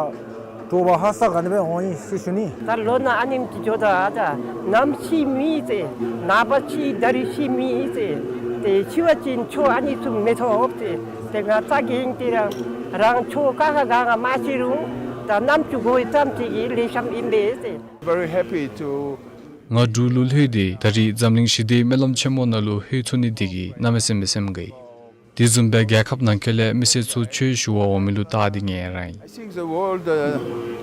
དྲོ་པ་ཧ་སག་ག་ནི་སྦེ་འོང་ཡི་ཟེར་ཞུ་ནི། ད་ལོ་ནཱ་ཨ་ནེམ་ཅིག་འགྱོ་ད་ཨ་ད་ནམ་ཤི་མི་ཟེར་ནངས་པ་ཤི་ད་རིས་ཤི་མི་ཟེར་ཏེ་ཤི་བ་ཅིན་ཆོས་ཨ་ནི་ཚུ་མི་ཐོབ་ཟེར། ཏེ་ང་རྩ་འགེངས་ཏེ་ར་རང་ཆོས་ཀ་ཁ་ག་ང་མ་ཤི་རུང་ད་ནམ་ཅིག་གོ་ཡི་ཙམ་ཅིག་གི་ལེགས་ཤོམ་ཨིན་པས་ཟེར། Very happy to ང་འབྲུག་ལུ་ལྷོད་དེ་ད་རིས་འཛམ་གླིང་ཞི་བདེའི་སྨོན་ལམ་ཆེན་མོ་ནང་ལུ་ལྷོད་ཚུགས་ནི་འདི་གིས་གནམ་མེད་ས་མེད་སེམས་དགའ་ཡི། དེ་བཟུམ་སྦེ་རྒྱལ་ཁབ་ནང་འཁོད་ལས་མི་སེར་ཚུ་ཆོས་ཞུ་བར་འོང་མི་ལུ་བལྟ་སྟེ་ངལ་རངས་ཡི། I think the world, uh,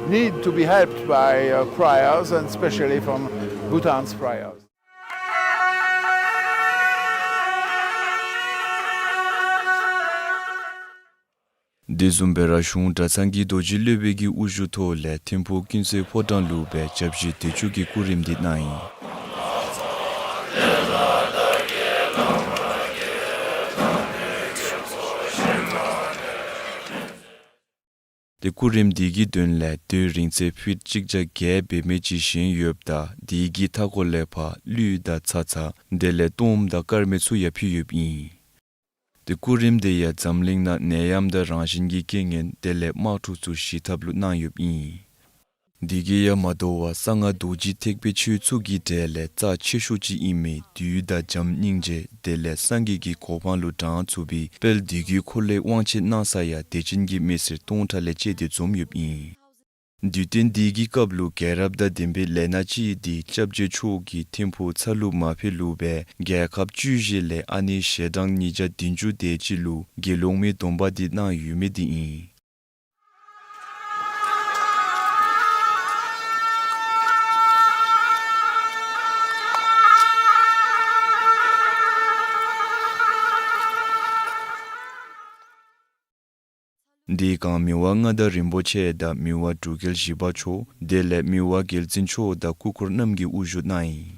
need to be helped by, uh, friars, and especially from Bhutan's friars. དེ་བཟུམ་སྦེ་ར་གཞུང་གྲྭ་ཚང་གི་རྡོ་རྗེ་སློབ་དཔོན་གྱི་དབུ་བཞུགས་ཐོག་ལས་ཐིམ་ཕུག་ཀུན་གསལ་ཕོ་བྲང་ལུ་སྦེ་སྐྱབས་རྗེ་བདེ་མཆོག་གི་སྐུ་རིམ་འདི་གནང་ཡི། ཏེ་སྐུ་རིམ་འདི་གི་དོན་ལས་རྡོ་རིང་ཚད་ཕིཊ་གཅིག་བརྒྱ་བརྒྱད་འབད་མི་ཅིག་བཞེངས་ཡོདཔ་ད་དེ་གི་མཐའ་འཁོར་ལས་ཕར་གླུད་དང་ཚ་ཚ་དེ་ལས་གཏོརམ་དང་དཀར་མེ་ཚུ་ཡང་ཕུལ་ཡོདཔ་ཨིན། ཏེ་སྐུ་རིམ་དེ་ཡང་འཛམ་གླིང་ནང་ནད་ཡམས་དང་རང་བཞིན་གྱི་རྐྱེན་ངན་དེ་ལས་དམག་འཁྲུག་ཚུ་ཞི་ཐབས་ལུ་གནང་ཡོདཔ་ཨིན། དེ་གིས་ཡང་མ་དོ་བར་གསང་སྔགས་རྡོ་རྗེ་ཐེག་པའི་ཆོས་ཚུ་གི་གྲས་ལས་རྩ་ཆེ་ཤོས་ཅིག་ཨིན་མི་བདུད་དང་བྱམས་སྙིང་རྗེ་དེ་ལས་སངས་རྒྱས་ཀྱི་གོ་འཕང་ལུ་དྲང་ཚུགས་པའི་དཔལ་དེ་གི་འཁོར་ལོའི་དབང་ཆེན་གནང་ས་ཡང་དད་ཅན་གྱི་མི་སེར་སྟོང་ཕྲག་ལས་བཅད་དེ་འཛོམས་ཡོདཔ་ཨིན། དུས་སྟོན་འདི་གི་སྐབས་ལུ་རྒྱལ་རབས་དང་ལྡན་པའི་ལས་སྣ་ཅིག་འདི་སྐྱབས་རྗེ་མཆོག་གིས་ཐིམ་ཕུག་ཚ་ལུ་མ་ཕེབས་ལུ་སྦེ་རྒྱལ་ཁབ་བཅུ་བཞི་ལས་ཨ་ནི་ཞལ་གྲངས་ཉིས་བརྒྱ་བདུན་ཅུ་དེ་ཅིག་ལུ་དགེ་སློང་མའི་སྡོམ་པ་འདི་གནང་ཡོད་མི་འདི་ཨིན། དེའི་སྒང་མི་དབང་མངའ་བདག་རིན་པོ་ཆེ་དང་མི་དབང་འབྲུག་རྒྱལ་བཞི་པ་མཆོག་དེ་ལས་མི་དབང་རྒྱལ་བཙུན་མཆོག་དང་སྐུ་འཁོར་རྣམས་ཀྱིས་དབུ་བཞུགས་གནང་ཡི།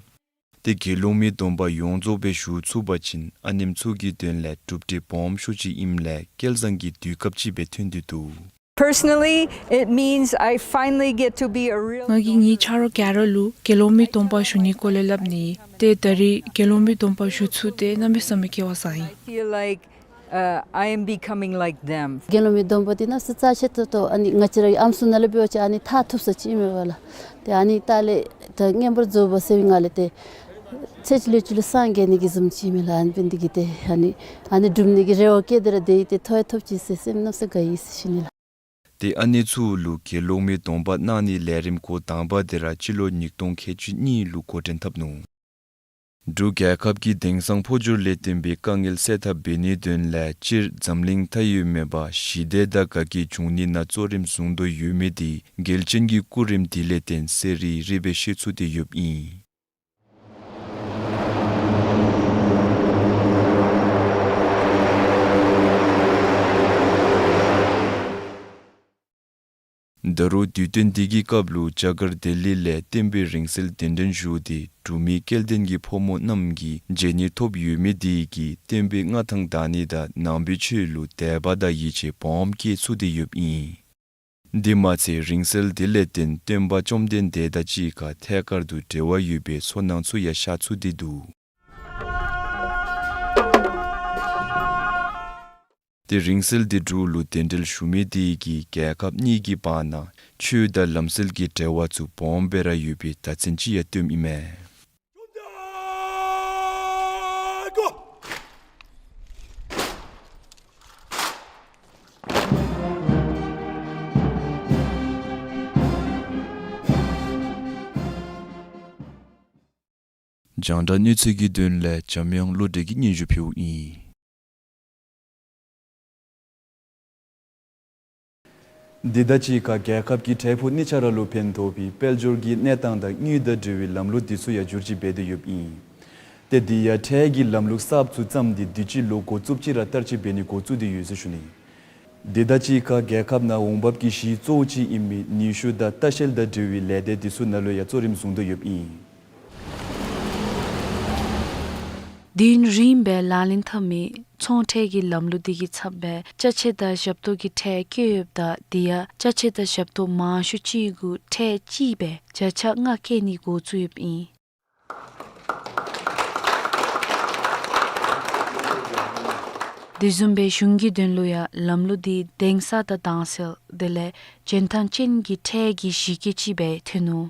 ཏེ་དགེ་སློང་མའི་སྡོམ་པ་ཡོངས་རྫོགས་སྦེ་ཞུ་ཚུགས་པ་ཅིན་ཨ་ནེམ་ཚུ་གི་དོན་ལས་གྲུབ་འབྲས་སྦོམ་ཤོས་ཅིག་ཨིནམ་ལས་སྐལ་བཟང་གི་དུས་སྐབས་ཅིག་སྦེ་ཐོན་ཏེ་འདུག། Personally, it means I finally get to be a real ང་གིས་ངེའི་ཆ་རོགས་ག་ར་ལུ་དགེ་སློང་མའི་སྡོམ་པ་ཞུ་ནིའི་སྐོར་ལས་སླབ་ནི། ཏེ་ད་རིས་དགེ་སློང་མའི་སྡོམ་པ་ཞུ་ཚུགས་ཏེ་གནམ་མེད་ས་མེད་སྐལ་བ་བཟང་ཡི། I feel like, uh, I am becoming like them. དགེ་སློང་མའི་སྡོམ་པ་འདི་ནང་རྩ་ཆེ་ཏོག་ཏོ་ཨ་ནི་ང་བཅས་རའི་ཨམ་སྲུ་ནང་ལས་འབད་བ་ཅིན་ཨ་ནི་ཐག་ཐུབ་ས་ཅིག་ཨིན་མས་པ་ལགས། ཏེ་ཨ་ནི་ད་ལས་ད་བསྙེན་པར་རྫོགས་པ་ཟེར་བའི་ངང་ལས་ཏེ་ཚེ་གཅིག་ལུས་གཅིག་ལུ་སངས་རྒྱས་ནི་གི་བཟུམ་ཅིག་ཨིན་མས་ལགས། ཨ་ནི་འབད་ནི་འདི་གིས་ཏེ་ཨ་ནི་ཨ་ནི་སྒྲུབ་ནི་གི་རེ་བ་བསྐྱེད་དེ་ར་སྡོད་ཡི། ཏེ་ཐོབ་ཡང་ཐོབ་ཅི་ཟེར་སེམས་གནམ་ས་དགའ་ཡི་ཟེར་ཞུ་ནི་ལགས། ཏེ་ཨ་ནི་ཚུ་ལུ་དགེ་སློང་མའི་སྡོམ་པ་གནང་ནིའི་ལས་རིམ་འགོ་དང་པ་དེ་ར་སྤྱི་ལོ་ཉིས་སྟོང་ཁལ་གཅིག་གཉིས་ལུ་འགོ་འདྲེན་འཐབ་ནུག། འབྲུག་རྒྱལ་ཁབ་ཀྱི་དེང་སང་འཕོ་འགྱུར་ལས་བརྟེན་པའི་དཀའ་ངལ་སེལ་ཐབས་འབད་ནིའི་དོན་ལས་སྤྱིར་འཛམ་གླིང་མཐའ་དབུས་མེད་པར་ཞི་བདེ་དང་དགའ་སྐྱིད་འབྱུང་ནི་ནང་གཙོ་རིམ་བཟུང་དོ་ཡོད་མི་འདི་རྒྱལ་ཆེན་གྱི་སྐུ་རིམ་འདི་ལས་བརྟེན་གསལ་རི་རི་སྦེ་ཤེས་ཚུགས་ཏེ་ཡོདཔ་ཨིན། ད་རུང་དུས་སྟོན་འདི་གི་སྐབས་ལུ་རྒྱ་གར་ལྡི་ལི་ལས་བསྟན་པའི་རིང་བསྲེལ་གདན་འདྲེན་ཞུ་སྟེ་འབྲུག་མི་སྐལ་ལྡན་གྱི་ཕོ་མོ་རྣམས་ཀྱིས་མཇལ་ནི་ཐོབ་ཡོད་མི་འདི་གིས་བསྟན་པའི་མངའ་ཐང་དར་ནི་དང་ནང་པའི་ཆོས་ལུ་དད་པ་དང་ཡིད་ཆེས་སྦོམ་བསྐྱེད་ཚུགས་ཏེ་ཡོདཔ་ཨིན། འདི་མ་ཚད་རིང་བསྲེལ་འདི་ལས་བརྟེན་སྟོན་པ་བཅོམ་ལྡན་འདས་དང་གཅིག་ཁར་ཐད་ཀར་དུ་འབྲེལ་བ་ཡོད་པའི་ཚོར་སྣང་ཚུ་ཡང་ཤར་ཚུགས་ཏེ་འདུག། ཏེ་རིང་བསྲེལ་འདི་འབྲུག་ལུ་གདན་འདྲེན་ཞུ་མི་འདི་གིས་རྒྱལ་ཁབ་གཉིས་ཀྱི་བར་ན་ཆོས་དང་ལམ་སྲོལ་གྱི་འབྲེལ་བ་ཚུ་སྦོམ་སྦེ་ར་ཡོད་པའི་བརྡ་མཚོན་ཅིག་ཡང་སྟོནམ་ཨིན་མས། རྒྱང་བསྒྲགས་གནས་ཚུལ་གྱི་དོན་ལས་འཇམ་དབྱངས་བློ་གྲོས་ཀྱིས་སྙན་ཞུ་ཕུལཝ་ཨིན། འདི་དང་གཅིག་ཁར་རྒྱལ་ཁབ་ཀྱི་འཕྲལ་ཕུགས་གཉིས་ཆ་ར་ལུ་ཕན་ཐོགས་པའི་དཔལ་འབྱོར་གྱི་གནས་སྟངས་དང་དངུལ་དང་འབྲེལ་བའི་ལམ་ལུགས་འདི་ཚུ་ཡང་བསྒྱུར་བཅོས་འབད་དེ་ཡོདཔ་ཨིན། ཏེ་འདི་ཡང་ཁྲལ་གྱི་ལམ་ལུགས་གསརཔ་ཚུ་བརྩམས་ཏེ་དུས་ཅི་ལོ་འགོ་བཙུགསཔ་ཅིག་ར་བསྟར་སྤྱོད་འབད་ནི་འགོ་བཙུགས་ཏེ་ཡོད་ཟེར་ཞུ་ནི། འདི་དང་གཅིག་ཁར་རྒྱལ་ཁབ་ནང་འོང་འབབ་ཀྱི་གཞི་གཙོ་བོ་ཅིག་ཨིན་མི་ནུས་ཤུགས་དང་ལྟ་བཤལ་དང་འབྲེལ་བའི་ལས་སྡེ་འདི་ཚུ་ནང་ལུ་ཡང་གཙོ་རིམ་བཟུང་དོ་ཡོདཔ་ཨིན། དུས་ཡུན་རིངམོ་སྦེ་ལག་ལེན་འཐབ་མི་ཚོང་ཁྲལ་གྱི་ལམ་ལུགས་འདི་གིས་ཚབ་སྦེ་ཅ་ཆས་དང་ཞབས་ཏོག་གི་ཁྲལ་བཀལ་ཡོདཔ་ད་འདི་ཡང་ཅ་ཆས་དང་ཞབས་ཏོག་མང་ཤོས་ཅིག་གུ་ཁྲལ་གཅིག་སྦེ་བརྒྱ་ཆ་ལྔ་བཀལ་ནི་འགོ་བཙུགས་ཡོདཔ་ཨིན། དེ་བཟུམ་སྦེ་གཞུང་གི་དོན་ལུ་ཡང་ལམ་ལུགས་འདི་གདན་ས་དང་དྭངས་གསལ་དེ་ལས་འཇོན་ཐང་ཅན་གྱི་ཁྲལ་གྱི་གཞི་བཀོད་ཅིག་སྦེ་ཐོན་ནུག།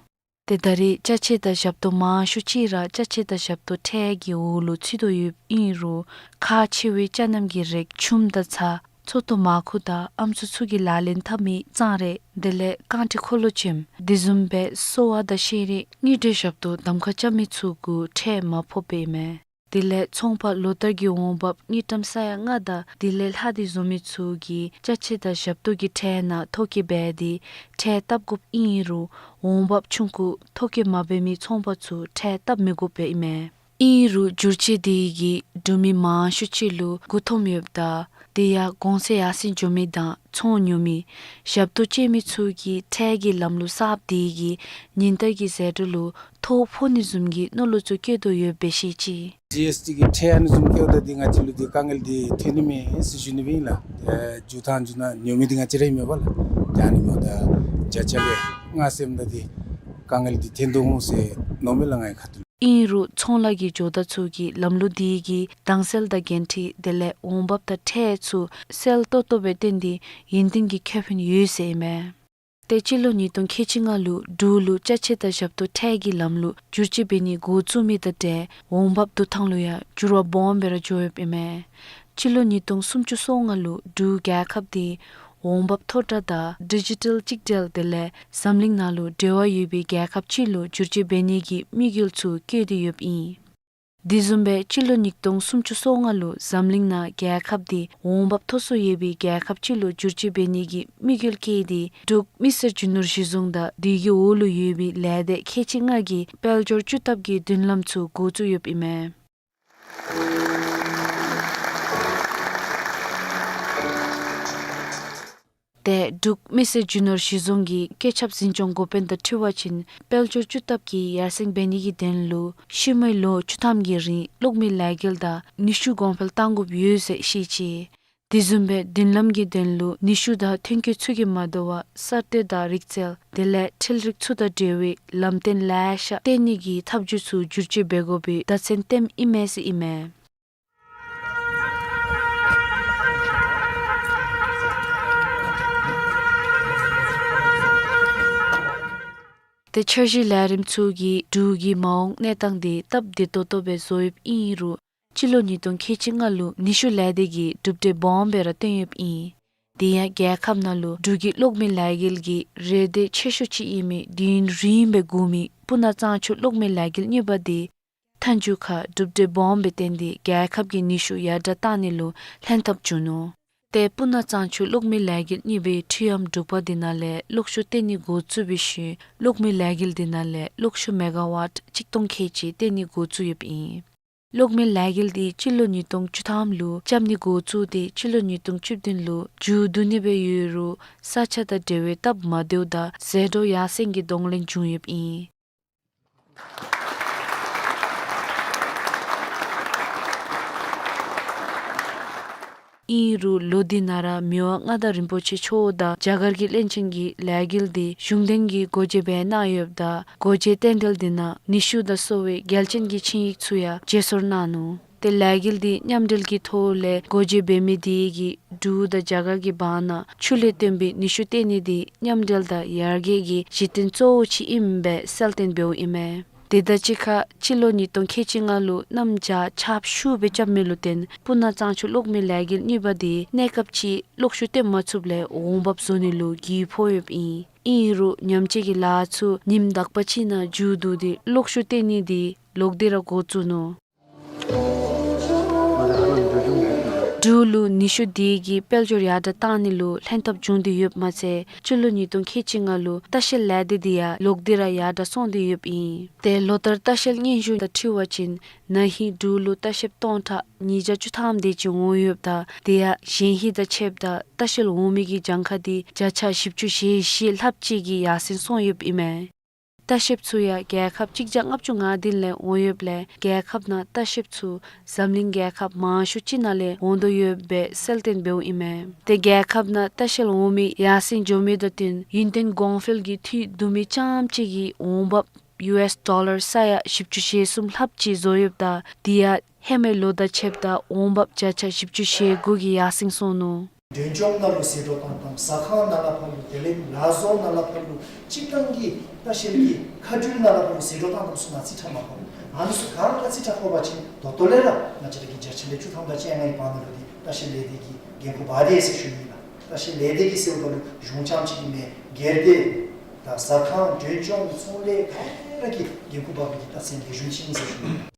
ཏེ་ད་རེས་ཅ་ཆས་དང་ཞབས་ཏོག་མང་ཤོས་ཅིག་ར་ཅ་ཆས་དང་ཞབས་ཏོག་ཁྲལ་གྱི་འོག་ལུ་ཚུད་དོ་ཡོདཔ་ཨིན་རུང་ཁག་ཆེ་བའི་ཅ་རྣམས་ཀྱི་རིགས་ཆུམ་དང་ཚྭ་ཚོད་བསྲེ་མར་ཁུ་དང་ཨམ་སྲུ་ཚུ་གིས་ལག་ལེན་འཐབ་མི་གཙང་རས་དེ་ལས་རྐང་ཁྲི་འཁོར་ལོ་ཆེམ་དེ་བཟུམ་སྦེ་གསོ་བ་དང་ཤེས་རིག་དངུལ་འབྲེལ་ཞབས་ཏོག་གདམ་ཁ་རྐྱབ་མི་ཚུ་གུ་ཁྲལ་མ་ཕོགཔ་ཨིན་མས། དེ་ལས་ཚོང་པ་ལོ་བསྟར་གྱི་འོང་འབབ་དངུལ་ཀྲམ་ས་ཡ་ལྔ་དང་དེ་ལས་ལྷག་སྟེ་བཟོ་མི་ཚུ་གིས་ཅ་ཆས་དང་ཞབས་ཏོག་གི་ཁྲལ་ནང་ཐོ་བཀོད་འབད་དེ་ཁྲལ་བཏབ་དགོཔ་ཨིན་རུང་འོང་འབབ་ཆུང་ཀུ་ཐོ་བཀོད་མ་འབད་མི་ཚོང་པ་ཚུ་ཁྲལ་བཏབ་མི་དགོཔ་སྦེ་ཨིན་མས། ཨིན་རུང་བསྒྱུར་བཅོས་འདི་གིས་འབྲུག་མི་མང་ཤོས་ཅིག་ལུ་མགུ་འཐོམ་ཡོདཔ་ད་ དེ་ཡང་གོང་ཚད་ཡར་སེང་འགྱོ་མི་དང་ཚོང་ཉོ་མི་ཞབས་ཏོག་སྤྱོད་མི་ཚུ་གི་ཁྲལ་གྱི་ལམ་ལུགས་གསརཔ་དེ་གིས་ཉིན་ལྟར་གྱི་ཟད་འགྲོ་ལུ་ཐོ་ཕོག་ནི་བཟུམ་གྱི་མནོ་ལུགས་ཚུ་བསྐྱེད་དོ་ཡོདཔ་སྦེ་བཤད་ཅི། ཇི་ཨེསི་ཊི་གི་ཁྲལ་ཨ་ནི་བཟུམ་བཀལཝ་ད་འདི་ང་བཅས་ལུ་འདི་དཀའ་ངལ་འདི་ཐོན་ནི་མས་ཟེར་ཞུ་ནི་སྦེ་ཨིན་ལགས། ཨེ་འགྱོ་ཐངས་འགྱོ་ནི་ཉོ་མི་འདི་ང་བཅས་ར་ཨིན་མས་པ་ལགས། ད་ཨ་ནི་འབདཝ་ད་བརྒྱ་ཆ་ལས་ལྔ་ཟེརཝ་ད་འདི་དཀའ་ངལ་འདི་ཐོན་དོ་འོང་ཟེར་མནོཝ་མས་ལགས་ངེའི་ཁ་ཐུག་ལས། ཨིན་རུང་ཚོང་ལཱ་གི་ཇོ་བདག་ཚུ་གིས་ལམ་ལུགས་འདི་གིས་དྭངས་གསལ་དང་འགན་འཁྲི་དེ་ལས་འོང་འབབ་དང་ཁྲལ་ཚུ་གསལ་ཏོག་ཏོ་སྦེ་བཏོན་ཏེ་ཡུན་བརྟན་གྱི་ཁེ་ཕན་ཡོད་ཟེར་ཨིན་མས། ཏེ་སྤྱི་ལོ་ཉིས་སྟོང་ཁལ་གཅིག་ལྔ་ལུ་འབྲུག་ལུ་ཅ་ཆས་དང་ཞབས་ཏོག་ཁྲལ་གྱི་ལམ་ལུགས་བསྒྱུར་བཅོས་འབད་ནི་འགོ་བཙུགས་མི་དང་འབྲེལ་འོང་འབབ་བསྡུ་ཐངས་ལུ་ཡང་འགྱུར་བ་སྦོམ་སྦེ་ར་འགྱོ་ཡོདཔ་ཨིན་མས། སྤྱི་ལོ་ཉིས་སྟོང་སུམ་ཅུ་སོ་ལྔ་ལུ་འབྲུག་རྒྱལ་ཁབ་འདི་འོང་འབབ་མཐོ་དྲགས་དང་ཌི་ཇི་ཊལ་གཅིག་སྒྲིལ་དེ་ལས་འཛམ་གླིང་ནང་ལུ་འབྲེལ་བ་ཡོད་པའི་རྒྱལ་ཁབ་ཅིག་ལུ་བསྒྱུར་བཅོས་འབད་ནི་གི་དམིགས་ཡུལ་ཚུ་བསྐྱེད་དེ་ཡོདཔ་ཨིན། དེ་བཟུམ་སྦེ་སྤྱི་ལོ་ཉིས་སྟོང་སུམ་ཅུ་སོ་ལྔ་ལུ་འཛམ་གླིང་ནང་རྒྱལ་ཁབ་འདི་འོང་འབབ་མཐོ་སུ་ཡོད་པའི་རྒྱལ་ཁབ་ཅིག་ལུ་བསྒྱུར་བཅོས་འབད་ནི་གི་དམིགས་ཡུལ་བསྐྱེད་དེ་འབྲུག་མི་སེར་རྒྱུ་ནོར་གཞི་བཟུང་དང་དེ་གི་འོག་ལུ་ཡོད་པའི་ལས་སྡེ་ཁལ་གཅིག་ལྔ་གིས་དཔལ་འབྱོར་བཅུ་ཐབས་ཀྱི་མདུན་ལམ་ཚུ་འགོ་བཙུགས་ཡོདཔ་ཨིན་མས། ཏེ་འབྲུག་མི་སེར་རྒྱུ་ནོར་གཞི་བཟུང་གི་བཀོད་ཁྱབ་འཛིན་སྐྱོང་འགོ་དཔོན་དང་འཁྲིལ་བ་ཅིན་དཔལ་འབྱོར་བཅུ་ཐབས་ཀྱི་ཡར་སེང་འབད་ནི་གི་དོན་ལུ་ཤུལ་མའི་ལོ་བཅུ་ཐམ་གྱི་རིང་གློག་མེའི་ལས་འགུལ་དང་ནུས་ཤུགས་གོང་འཕེལ་གཏང་དགོཔ་ཡོད་ཟེར་བཤད་ཅི། དེ་བཟུམ་སྦེ་མདུན་ལམ་གྱི་དོན་ལུ་ནུས་ཤུགས་དང་ཐོན་སྐྱེད་ཚུ་གིས་མ་དོ་བར་གསར་གཏོད་དང་རིག་རྩལ་དེ་ལས་འཕྲུལ་རིག་ཚུ་དང་འབྲེལ་བའི་ལམ་སྟོན་ལེ་ཤ་བཏོན་ནི་གི་ཐབས་བྱུས་ཚུ་བསྒྱུར་བཅོས་འབད་དགོ་པའི་བརྡ་མཚོན་བཏོནམ་ཨིན་མས་ཟེར་ཨིན་མས། ཏེ་འཆར་གཞི་ལས་རིམ་ཚུ་གིས་འབྲུག་གི་མ་འོངས་གནས་སྟངས་འདི་སྟབས་བདེ་ཏོག་ཏོ་སྦེ་བཟོ་ཡོདཔ་ཨིན་རུང་སྤྱི་ལོ་ཉིས་སྟོང་ཁལ་གཅིག་ལྔ་ལུ་ནུས་ཤུགས་ལས་སྡེ་གིས་གྲུབ་འབྲས་སྦོམ་སྦེ་ར་བཏོན་ཡོདཔ་ཨིན། དེ་ཡང་རྒྱལ་ཁབ་ནང་ལུ་འབྲུག་གི་གློག་མེའི་ལས་འགུལ་གྱི་རེ་འདོད་ཆེ་ཤོས་ཅིག་ཨིན་མི་དུས་ཡུན་རིངམོ་སྦེ་འགོར་མི་སྤུ་ན་གཙང་ཆུ་གློག་མེའི་ལས་འགུལ་གཉིས་པ་འདི་མཐའ་མཇུག་ཁར་གྲུབ་འབྲས་སྦོམ་སྦེ་བཏོན་ཏེ་རྒྱལ་ཁབ་ཀྱི་ནུས་ཤུགས་ཡར་དྲགས་གཏང་ནི་ལུ་ལྷན་ཐབས་བྱུང་ནུག། ཏེ་སྤུ་ན་གཙང་ཆུ་གློག་མེའི་ལས་འགུལ་གཉིས་པའི་འཕྲུལ་ཨམ་དྲུག་པ་འདི་ནང་ལས་གློག་ཤུགས་བཏོན་ནི་འགོ་བཙུགས་པའི་ཤུལ་གློག་མེའི་ལས་འགུལ་འདི་ནང་ལས་གློག་ཤུགས་མེ་ག་ཝཊ་གཅིག་སྟོང་ཁལ་གཅིག་བཏོན་ནི་འགོ་བཙུགས་ཡོདཔ་ཨིན། གློག་མེའི་ལས་འགུལ་འདི་སྤྱི་ལོ་ཉིས་སྟོང་བཅུ་ཐམ་ལུ་རྐྱབ་ནི་འགོ་བཙུགས་ཏེ་སྤྱི་ལོ་ཉིས་སྟོང་བཅུ་བདུན་ལུ་མཇུག་བསྡུ་ནི་སྦེ་ཡོད་རུང་ས་ཆ་དང་འབྲེལ་བའི་སྟབས་མ་བདེཝ་དང་ཟད་འགྲོ་ཡར་སེང་གི་གདོང་ལེན་བྱུང་ཡོདཔ་ཨིན། ཨིན་རུང་ལོ་འདི་ནང་ར་མི་དབང་མངའ་བདག་རིན་པོ་ཆེ་མཆོག་དང་རྒྱ་གར་གྱི་བློན་ཆེན་གྱིས་ལས་འགུལ་འདི་གཞུང་དོན་གྱི་སྒོ་འབྱེད་འབད་གནང་ཡོདཔ་ད་སྒོ་འབྱེད་རྟེན་འབྲེལ་འདི་ནང་ནུས་ཤུགས་དང་སོགས་པའི་རྒྱལ་ཆེན་གྱི་ཆིངས་ཡིག་ཚུ་ཡང་བརྗེ་སོར་གནང་ནུག། ཏེ་ལས་འགུལ་འདི་མཉམ་འབྲེལ་གྱི་ཐོག་ལས་སྒོ་འབྱེད་འབད་མི་དེ་གིས་འབྲུག་དང་རྒྱ་གར་གྱི་བར་ན་ཆུ་ལས་བཏོན་པའི་ནུས་ཤུགས་བཏོན་ནི་འདི་མཉམ་འབྲེལ་དང་ཡར་རྒྱས་ཀྱི་གཞི་རྟེན་གཙོ་བོ་ཅིག་ཨིནམ་སྦེ་གསལ་སྟོན་འབདཝ་ཨིན་མས། དེ་དང་གཅིག་ཁར་སྤྱི་ལོ་ཉིས་སྟོང་ཁལ་གཅིག་ལྔ་ལུ་གནམ་བྱཱར་ཆརཔ་ཤུགས་སྦེ་རྐྱབ་མི་ལུ་བརྟེན་སྤུ་ན་གཙང་ཆུ་གློག་མེའི་ལས་འགུལ་གཉིས་པ་འདི་གནས་སྐབས་ཅིག་གློག་ཤུགས་བཏོན་མ་ཚུགསཔ་ལས་འོང་འབབ་བཟོ་ནི་ལུ་གྱིབ་ཕོག་ཡོདཔ་ཨིན། ཨིན་རུང་ཉམས་བཅོས་ཀྱི་ལཱ་ཚུ་ཉིནམ་དག་པ་ཅིག་ནང་མཇུག་བསྡུ་སྟེ་གློག་ཤུགས་བཏོན་ནི་འདི་ལོག་སྟེ་ར་འགོ་བཙུགས་ནུག། འབྲུག་ལུ་ནུས་ཤུགས་འདི་གིས་དཔལ་འབྱོར་ཡར་དྲགས་གཏང་ནི་ལུ་ལྷན་ཐབས་བྱུང་སྟེ་ཡོདཔ་མ་ཚད་སྤྱི་ལོ་ཉིས་སྟོང་ཁལ་གཅིག་ལྔ་ལུ་ལྟ་བཤལ་ལས་སྡེ་འདི་ཡང་ལོག་སྟེ་ར་ཡར་དྲགས་སོང་སྟེ་ཡོདཔ་ཨིན། ཏེ་ལོ་ལྟར་ལྟ་བཤལ་སྙན་ཞུ་དང་འཁྲིལ་བ་ཅིན་ན་ཧིང་འབྲུག་ལུ་ལྟ་བཤལཔ་སྟོང་ཕྲག་ཉིས་བརྒྱ་བཅུ་ཐམ་དེ་ཅིག་འོང་ཡོདཔ་ད་དེ་ཡང་གཞན་ཧིང་དང་ཕྱདཔ་ད་ལྟ་བཤལ་འོང་མི་གི་གྱངས་ཁ་འདི་བརྒྱ་ཆ་བཞི་བཅུ་ཞེ་བཞི་ལྷགཔ་ཅིག་གིས་ཡར་སེང་སོང་ཡོདཔ་ཨིན་མས། ལྟ་བཤལཔ་ཚུ་ཡང་རྒྱལ་ཁབ་གཅིག་བརྒྱ་ལྔ་བཅུ་ང་བདུན་ལས་འོང་ཡོདཔ་ལས་རྒྱལ་ཁབ་ནང་ལྟ་བཤལཔ་ཚུ་འཛམ་གླིང་རྒྱལ་ཁབ་མང་ཤོས་ཅིག་ནང་ལས་འོང་དོ་ཡོདཔ་སྦེ་གསལ་སྟོན་འབདཝ་ཨིན་མས། ཏེ་རྒྱལ་ཁབ་ནང་ལྟ་བཤལ་འོང་མི་ཡར་སེང་འགྱོ་མི་དང་བསྟུན་ཡུན་བརྟན་གོང་འཕེལ་གྱི་འཐུས་བསྡུ་མི་རྐྱངམ་གཅིག་གི་འོང་འབབ་ཡུ་ཨེསི་ཌོ་ལར་ས་ཡ་བཞི་བཅུ་ཞེ་གསུམ་ལྷགཔ་ཅིག་བཟོ་ཡོདཔ་ད་དེ་ཡང་ཧེ་མའི་ལོ་དང་ཕྱདཔ་ད་འོང་འབབ་བརྒྱ་ཆ་བཞི་བཅུ་ཞེ་དགུ་གིས་ཡར་སེང་སོང་ནུག། མགྲོན་ལྕོག་ནང་ལུ་ཟད་འགྲོ་བཏང་བཏངམ་ཟ་ཁང་ནང་ལས་ཕར་ལུ་དེ་ལས་ལག་བཟོ་ནང་ལས་ཕར་ལུ་སྤྱིར་བཏང་གི་ལྟ་བཤལ་གྱི་མཁའ་འགྲུལ་ནང་ལས་ཕར་ལུ་ཟད་འགྲོ་བཏང་བཏངམ་ཚུ་ནང་རྩིས་ཁྲ་མ་ཕོག། ཨ་ནི་ཚུ་ག་ར་རྩིས་ཁྲ་ཕོག་པ་ཅིན་ད་ལྟོ་ལས་ར་ང་བཅས་ར་གི་བརྒྱ་ཆ་ལས་བཅུ་ཐམ་དང་བཅོ་ལྔའི་བར་ན་ལུ་འདི་ལྟ་བཤལ་ལས་སྡེ་གིས་འགན་ཁུར་འབག་དེས་ཟེར་ཞུ་ནི་ལགས། ལྟ་བཤལ་ལས་སྡེ་གིས་ཟེརཝ་ད་ལུ་གཞུང་རྐྱངམ་གཅིག་གི་མེན། སྒེར་སྡེ་དང་ཟ་ཁང་མགྲོན་ལྕོག་ཚོང་ལས་ག་ར་གིས་འགན་ཁུར་འབག་པའི་གི་རྟགས་མཚན་ལེགས་ཤོམ་ཅིག་ཨིན་ཟེར་ཞུ་ནི་ལགས།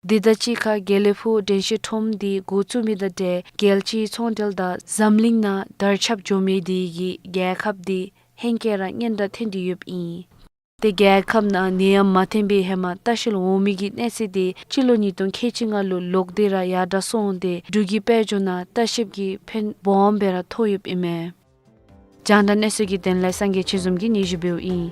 དེ་དང་གཅིག་ཁར་དགེ་ལེགས་ཕུག་དྲན་ཤེས་ཁྲོམ་འདི་འགོ་བཙུགས་མི་དང་འབྲེལ་རྒྱལ་སྤྱིའི་ཚོང་འབྲེལ་དང་འཛམ་གླིང་ནང་དར་ཁྱབ་འགྱོ་མི་དེ་གིས་རྒྱལ་ཁབ་འདི་ཧེང་སྐལ་ར་སྙན་གྲགས་ཐོན་ཏེ་ཡོདཔ་ཨིན། ཏེ་རྒྱལ་ཁབ་ནང་ནད་ཡམས་མ་ཐོན་པའི་ཧེ་མ་ལྟ་བཤལ་འོང་མི་གི་གནས་ཚད་དེ་སྤྱི་ལོ་ཉིས་སྟོང་ཁལ་གཅིག་ལྔ་ལུ་ལོག་སྟེ་ར་ཡར་དྲག་སོང་སྟེ་འབྲུག་གི་དཔལ་འབྱོར་ནང་ལྟ་བཤལཔ་གི་ཕན་སྦོམ་སྦེ་ར་ཐོབ་ཡོདཔ་ཨིན་མས། རྒྱང་བསྒྲགས་གནས་ཚུལ་གྱི་དོན་ལས་སངས་རྒྱས་ཆོས་འཛོམས་ཀྱིས་སྙན་ཞུ་འབདཝ་ཨིན།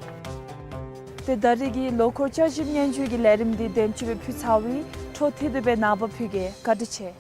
ཏེ་ད་རེས་ཀྱི་ལོ་འཁོར་བསྐྱར་ཞིབ་སྙན་ཞུ་གི་ལས་རིམ་འདི་དེམ་ཅིག་སྦེ་ཕུལ་ཚརཝ་ཨིན། འཕྲོ་མཐུད་དེ་སྦེ་ནངས་པ་ཕུལ་གེ། བཀའ་དྲིན་ཆེ།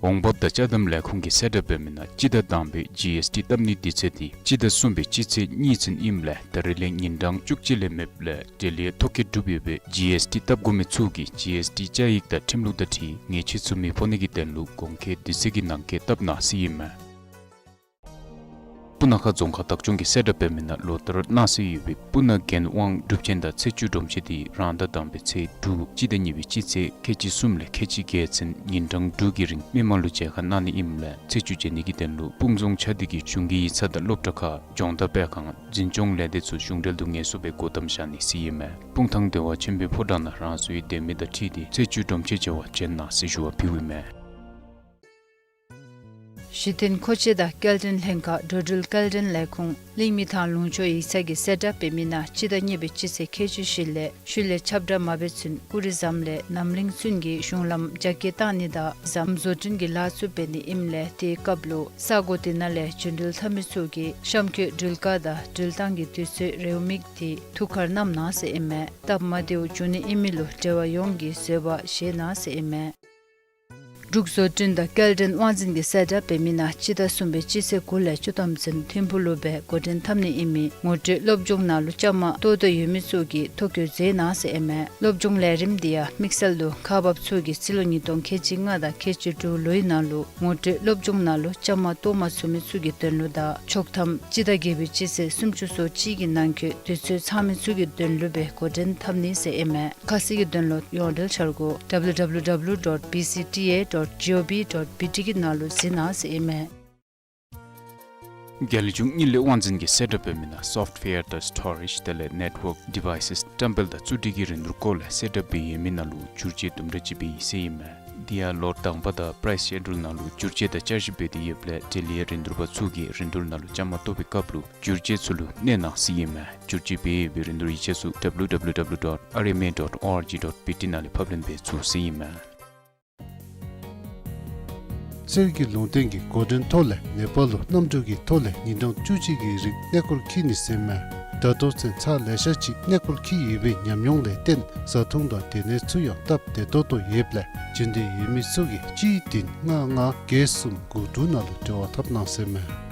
འོང་འབབ་དང་ཅ་དམ་ལས་ཁུངས་ཀྱིས་གསལ་བསྒྲགས་འབད་མི་ནང་སྤྱི་ཟླ་དང་པའི་ཇི་ཨེསི་ཊི་བཏབ་ནིའི་དུས་ཚོད་དེ་སྤྱི་ཟླ་གསུམ་པའི་སྤྱི་ཚེས་གཉིས་ཚུན་ཨིནམ་ལས་ད་རེས་ལས་ཉིན་གྲངས་བཅུ་གཅིག་ལས་མེདཔ་ལས་འབྲེལ་ཡོད་ཐོ་བཀོད་གྲུབ་ཡོད་པའི་ཇི་ཨེསི་ཊི་བཏབ་དགོ་མི་ཚུ་གིས་ཇི་ཨེསི་ཊི་བཅའ་ཡིག་དང་ཁྲིམས་ལུགས་དང་འཁྲིལ་ངེས་ཤེས་ཚུ་མི་ཕོག་ནི་གི་དོན་ལུ་གོང་འཁོད་དུས་ཚོད་ཀྱི་ནང་འཁོད་བཏབ་གནང་ཟེར་ཨིན་མས། སྤུ་ན་ཁ་རྫོང་ཁག་བདག་སྐྱོང་གིས་གསལ་བསྒྲགས་འབད་མི་ནང་ལོ་ལྟར་གནང་སྲོལ་ཡོད་པའི་སྤུ་ན་རྒྱལ་དབང་སྒྲུབ་ཆེན་དང་ཚེས་བཅུ་སྒྲོམ་གཞི་དེ་རང་ཟླ་དང་པའི་ཚེས་དྲུག་སྤྱི་ཟླ་གཉིས་པའི་སྤྱི་ཚེས་ཁལ་གཅིག་གསུམ་ལས་ཁལ་གཅིག་བརྒྱད་ཚུན་ཉིན་གྲངས་དྲུག་གི་རིང་མི་མང་ལུ་མཇལ་ཁ་གནང་ནི་ཨིནམ་ལས་ཚེས་བཅུ་མཇལ་ནི་གི་དོན་ལུ་སྤུངས་རྫོང་ཆ་འདི་གི་གཞུང་གི་ཡིག་ཚང་དང་སློབ་གྲྭ་ཁག་སྦྱོང་བརྡར་སྤེལ་ཁང་འཛིན་སྐྱོང་ལས་སྡེ་ཚུ་གཞུང་འབྲེལ་དུ་ངལ་གསོ་སྦེ་སྒོ་བསྡམ་བཞག་ནི་ཟེར་ཨིན་མས། སྤུངས་ཐང་བདེ་བ་ཆེན་པོའི་ཕོ་བྲང་ནང་རང་སོའི་སྡོད་མི་དང་འཁྲིལ་ཏེ་ཚེས་བཅུ་སྒྲོམ་གཞི་མཇལ་བར་བྱོན་གནང་ཟེར་ཞུ་བ་ཕུལཝ་ཨིན་མས། གཞི་རྟེན་མཁོ་ཆས་དང་སྐྱེལ་འདྲེན་ལྷན་ཁག་འགྲོ་འགྲུལ་སྐྱེལ་འདྲེན་ལས་ཁུངས་གླིང་མི་ཐང་ལུང་ཕྱོགས་ཡིག་ཚང་གིས་གསལ་བསྒྲགས་འབད་མི་ནང་སྤྱི་ཟླ་གཉིས་པའི་སྤྱི་ཚེས་ཁལ་གཅིག་བཞི་ལས་ཤུལ་ལས་ཁྱབ་བསྒྲགས་མ་འབད་ཚུན་ཀུ་རི་ཟམ་ལས་རྣམ་གླིང་ཚུན་གྱི་གཞུང་ལམ་རྒྱ་སྐྱེད་བཏང་ནི་དང་ཟམ་བཟོ་སྐྲུན་གྱི་ལཱ་ཚུ་འབད་ནི་ཨིནམ་ལས་དེའི་སྐབས་ལུ་ས་གོ་དེ་ནང་ལས་རྒྱུན་འགྲུལ་འཐབ་མི་ཚུ་གིས་གཤམ་འཁོད་འགྲུལ་བཀག་དང་འགྲུལ་བཏང་གི་དུས་ཚོད་རེའུ་མིག་དེ་ཐུགས་ཁར་བསྣམ་གནང་ཟེར་ཨིན་མས། སྟབས་མ་བདེཝ་འབྱུང་ནི་ཨིན་མི་ལུ་འབྲེལ་བ་ཡོངས་ཀྱིས་བཟོད་པ་བཞེས་གནང་ཟེར་ཨིན་མས། འབྲུག་བཟོ་སྐྲུན་དང་སྐྱེལ་འདྲེན་དབང་འཛིན་གྱིས་གསལ་བསྒྲགས་འབད་མི་ནང་སྤྱི་ཟླ་གསུམ་པའི་སྤྱི་ཚེས་དགུ་ལས་བཅུ་ཐམ་ཚུན་ཐིམ་ཕུག་ལུ་སྦེ་འགོ་འདྲེན་འཐབ་ནི་ཨིན་མི་ངོ་སྤྲོད་སློབ་སྦྱོང་ནང་ལུ་བཅའ་མར་གཏོགས་དོ་ཡོད་མི་ཚུ་གིས་ཐོ་བཀོད་མཛད་གནང་ཟེར་ཨིན་མས། སློབ་སྦྱོང་ལས་རིམ་འདི་ཡང་དམིགས་བསལ་དུ་ཁག་འབགཔ་ཚུ་གིས་སྤྱི་ལོ་ཉིས་སྟོང་ཁལ་གཅིག་ལྔ་དང་ཁལ་གཅིག་དྲུག་ལོའི་ནང་ལུ་ངོ་སྤྲོད་སློབ་སྦྱོང་ནང་ལུ་བཅའ་མར་གཏོགས་མ་ཚུགས་མི་ཚུ་གི་དོན་ལུ་དང་ཆོག་ཐམ་སྤྱི་ཟླ་བརྒྱད་པའི་སྤྱི་ཚེས་སུམ་ཅུ་སོ་གཅིག་གི་ནང་འཁོད་དུས་ཚོད་ཚང་མི་ཚུ་གི་དོན་ལུ་སྦེ་འགོ་འདྲེན་འཐབ་ནི་ཟེར་ཨིན་མས། ཁ་གསལ་གྱི་དོན་ལུ་ཡོངས་འབྲེལ་འཆར་སྒོ་W W W dot B C T A dot G O V dot B T གི་ནང་ལུ་གཟིགས་གནང་ཟེར་ཨིན་མས། རྒྱལ་གཞུང་དངུལ་ལས་དབང་འཛིན་གྱིས་གསལ་བསྒྲགས་འབད་མི་ནང་སོཕཊ་ཝེར་དང་སི་ཊོ་རེཇ་དེ་ལས་ནེཊ་ཝརཀ་ཌི་ཝའི་སེས་བཀྲམ་སྤེལ་དང་རྩིས་སྤྲོད་ཀྱི་རིན་བསྡུར་སྐོར་ལས་གསལ་བསྒྲགས་འབད་ཡོད་མི་ནང་ལུ་བསྒྱུར་བཅོས་དུམ་གྲ་ཅིག་འབད་ཡི་ཟེར་ཨིན་མས། དེ་ཡང་ལོ་དང་པ་དང་པ་རའིསི་ཤེ་ཌུལ་ནང་ལུ་བསྒྱུར་བཅོས་དང་བསྐྱར་ཞིབ་འབད་དེ་ཡོདཔ་ལས་འབྲེལ་ཡོད་རིན་བསྡུར་པ་ཚུ་གིས་རིན་བསྡུར་ནང་ལུ་བཅའ་མར་གཏོགས་པའི་སྐབས་ལུ་བསྒྱུར་བཅོས་ཚུ་ལུ་གནས་གནང་ཟེར་ཨིན་མས། བསྒྱུར་བཅོས་འབད་ཡོད་པའི་རིན་བསྡུར་ཡིག་ཆ་ཚུ་W W W dot R M A dot O R G dot B T ནང་ལས་ཕབ་ལེན་འབད་ཚུགས་ཟེར་ཨིན་མས། གསེར་གྱི་ལུང་བསྟན་གྱི་འགོ་འདྲེན་ཐོག་ལས་ནེ་པཱལ་ལུ་གནམ་གྲུ་གི་ཐོག་ལས་ཉིན་གྲངས་བཅུ་གཅིག་གི་རིང་གནས་སྐོར་འཁྱིད་ནི་ཟེར་ཨིན་མས། ད་ལྟོ་ཚུན་ཚར་ལེ་ཤ་ཅིག་གནས་སྐོར་འཁྱིད་ཡོད་པའི་ཉམས་མྱོང་ལས་བརྟེན་བཟའ་འཐུང་དང་སྡོད་གནས་ཚུ་ཡང་སྟབས་བདེ་ཏོག་ཏོ་ཡོདཔ་ལས་འབྱོན་འདོད་ཡོད་མི་ཚུ་གིས་གཅིག་བདུན་ལྔ་ལྔ་བརྒྱད་གསུམ་དགུ་དྲུག་ནང་ལུ་འབྲེལ་བ་འཐབ་གནང་ཟེར་ཨིན་མས།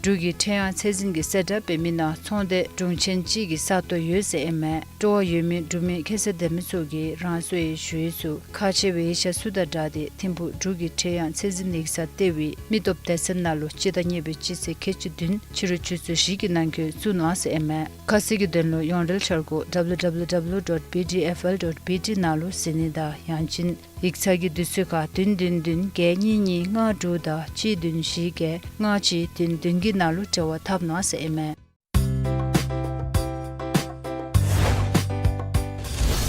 འབྲུག་གི་ཁྲལ་དབང་ཚད་འཛིན་གྱིས་གསལ་བསྒྲགས་འབད་མི་ནང་ཚོང་སྡེ་དྲུང་ཆེན་གཅིག་གི་ས་སྟོང་ཡོད་ཟེར་ཨིན་མས། སྤྲོ་བ་ཡོད་མི་འབྲུག་མི་ཁ་གསལ་ལྡན་མི་ཚུ་གིས་རང་སོའི་ཞུ་ཡིག་ཚུ་ཁག་ཆེ་བའི་ཡིག་ཆ་ཚུ་དང་སྦྲགས་ཏེ་ཐིམ་ཕུག་འབྲུག་གི་ཁྲལ་དབང་ཚད་འཛིན་ཡིག་ཚང་ལྟེ་བའི་མི་སྟོབས་སྡེ་ཚན་ནང་ལུ་སྤྱི་ཟླ་གཉིས་པའི་སྤྱི་ཚེས་ཁལ་གཅིག་བདུན་ཕྱི་རུ་ཆུ་ཚོད་བཞི་གི་ནང་འཁོད་བཙུགས་གནང་ཟེར་ཨིན་མས། ཁ་གསལ་གྱི་དོན་ལུ་ཡོངས་འབྲེལ་འཆར་སྒོ་W W W dot B D F L dot B T ནང་ལུ་གཟིགས་ནི་དང་ཡང་ཅིན་ཡིག་ཚང་གི་དུས་ཚོད་ཁར་བདུན་བདུན་བདུན་བརྒྱད་གཉིས་གཉིས་ལྔ་དྲུག་དང་གཅིག་བདུན་བཞི་བརྒྱད་ལྔ་གཅིག་བདུན་བདུན་གྱི་ནང་ལུ་འབྲེལ་བ་འཐབ་གནང་ཟེར་ཨིན་མས།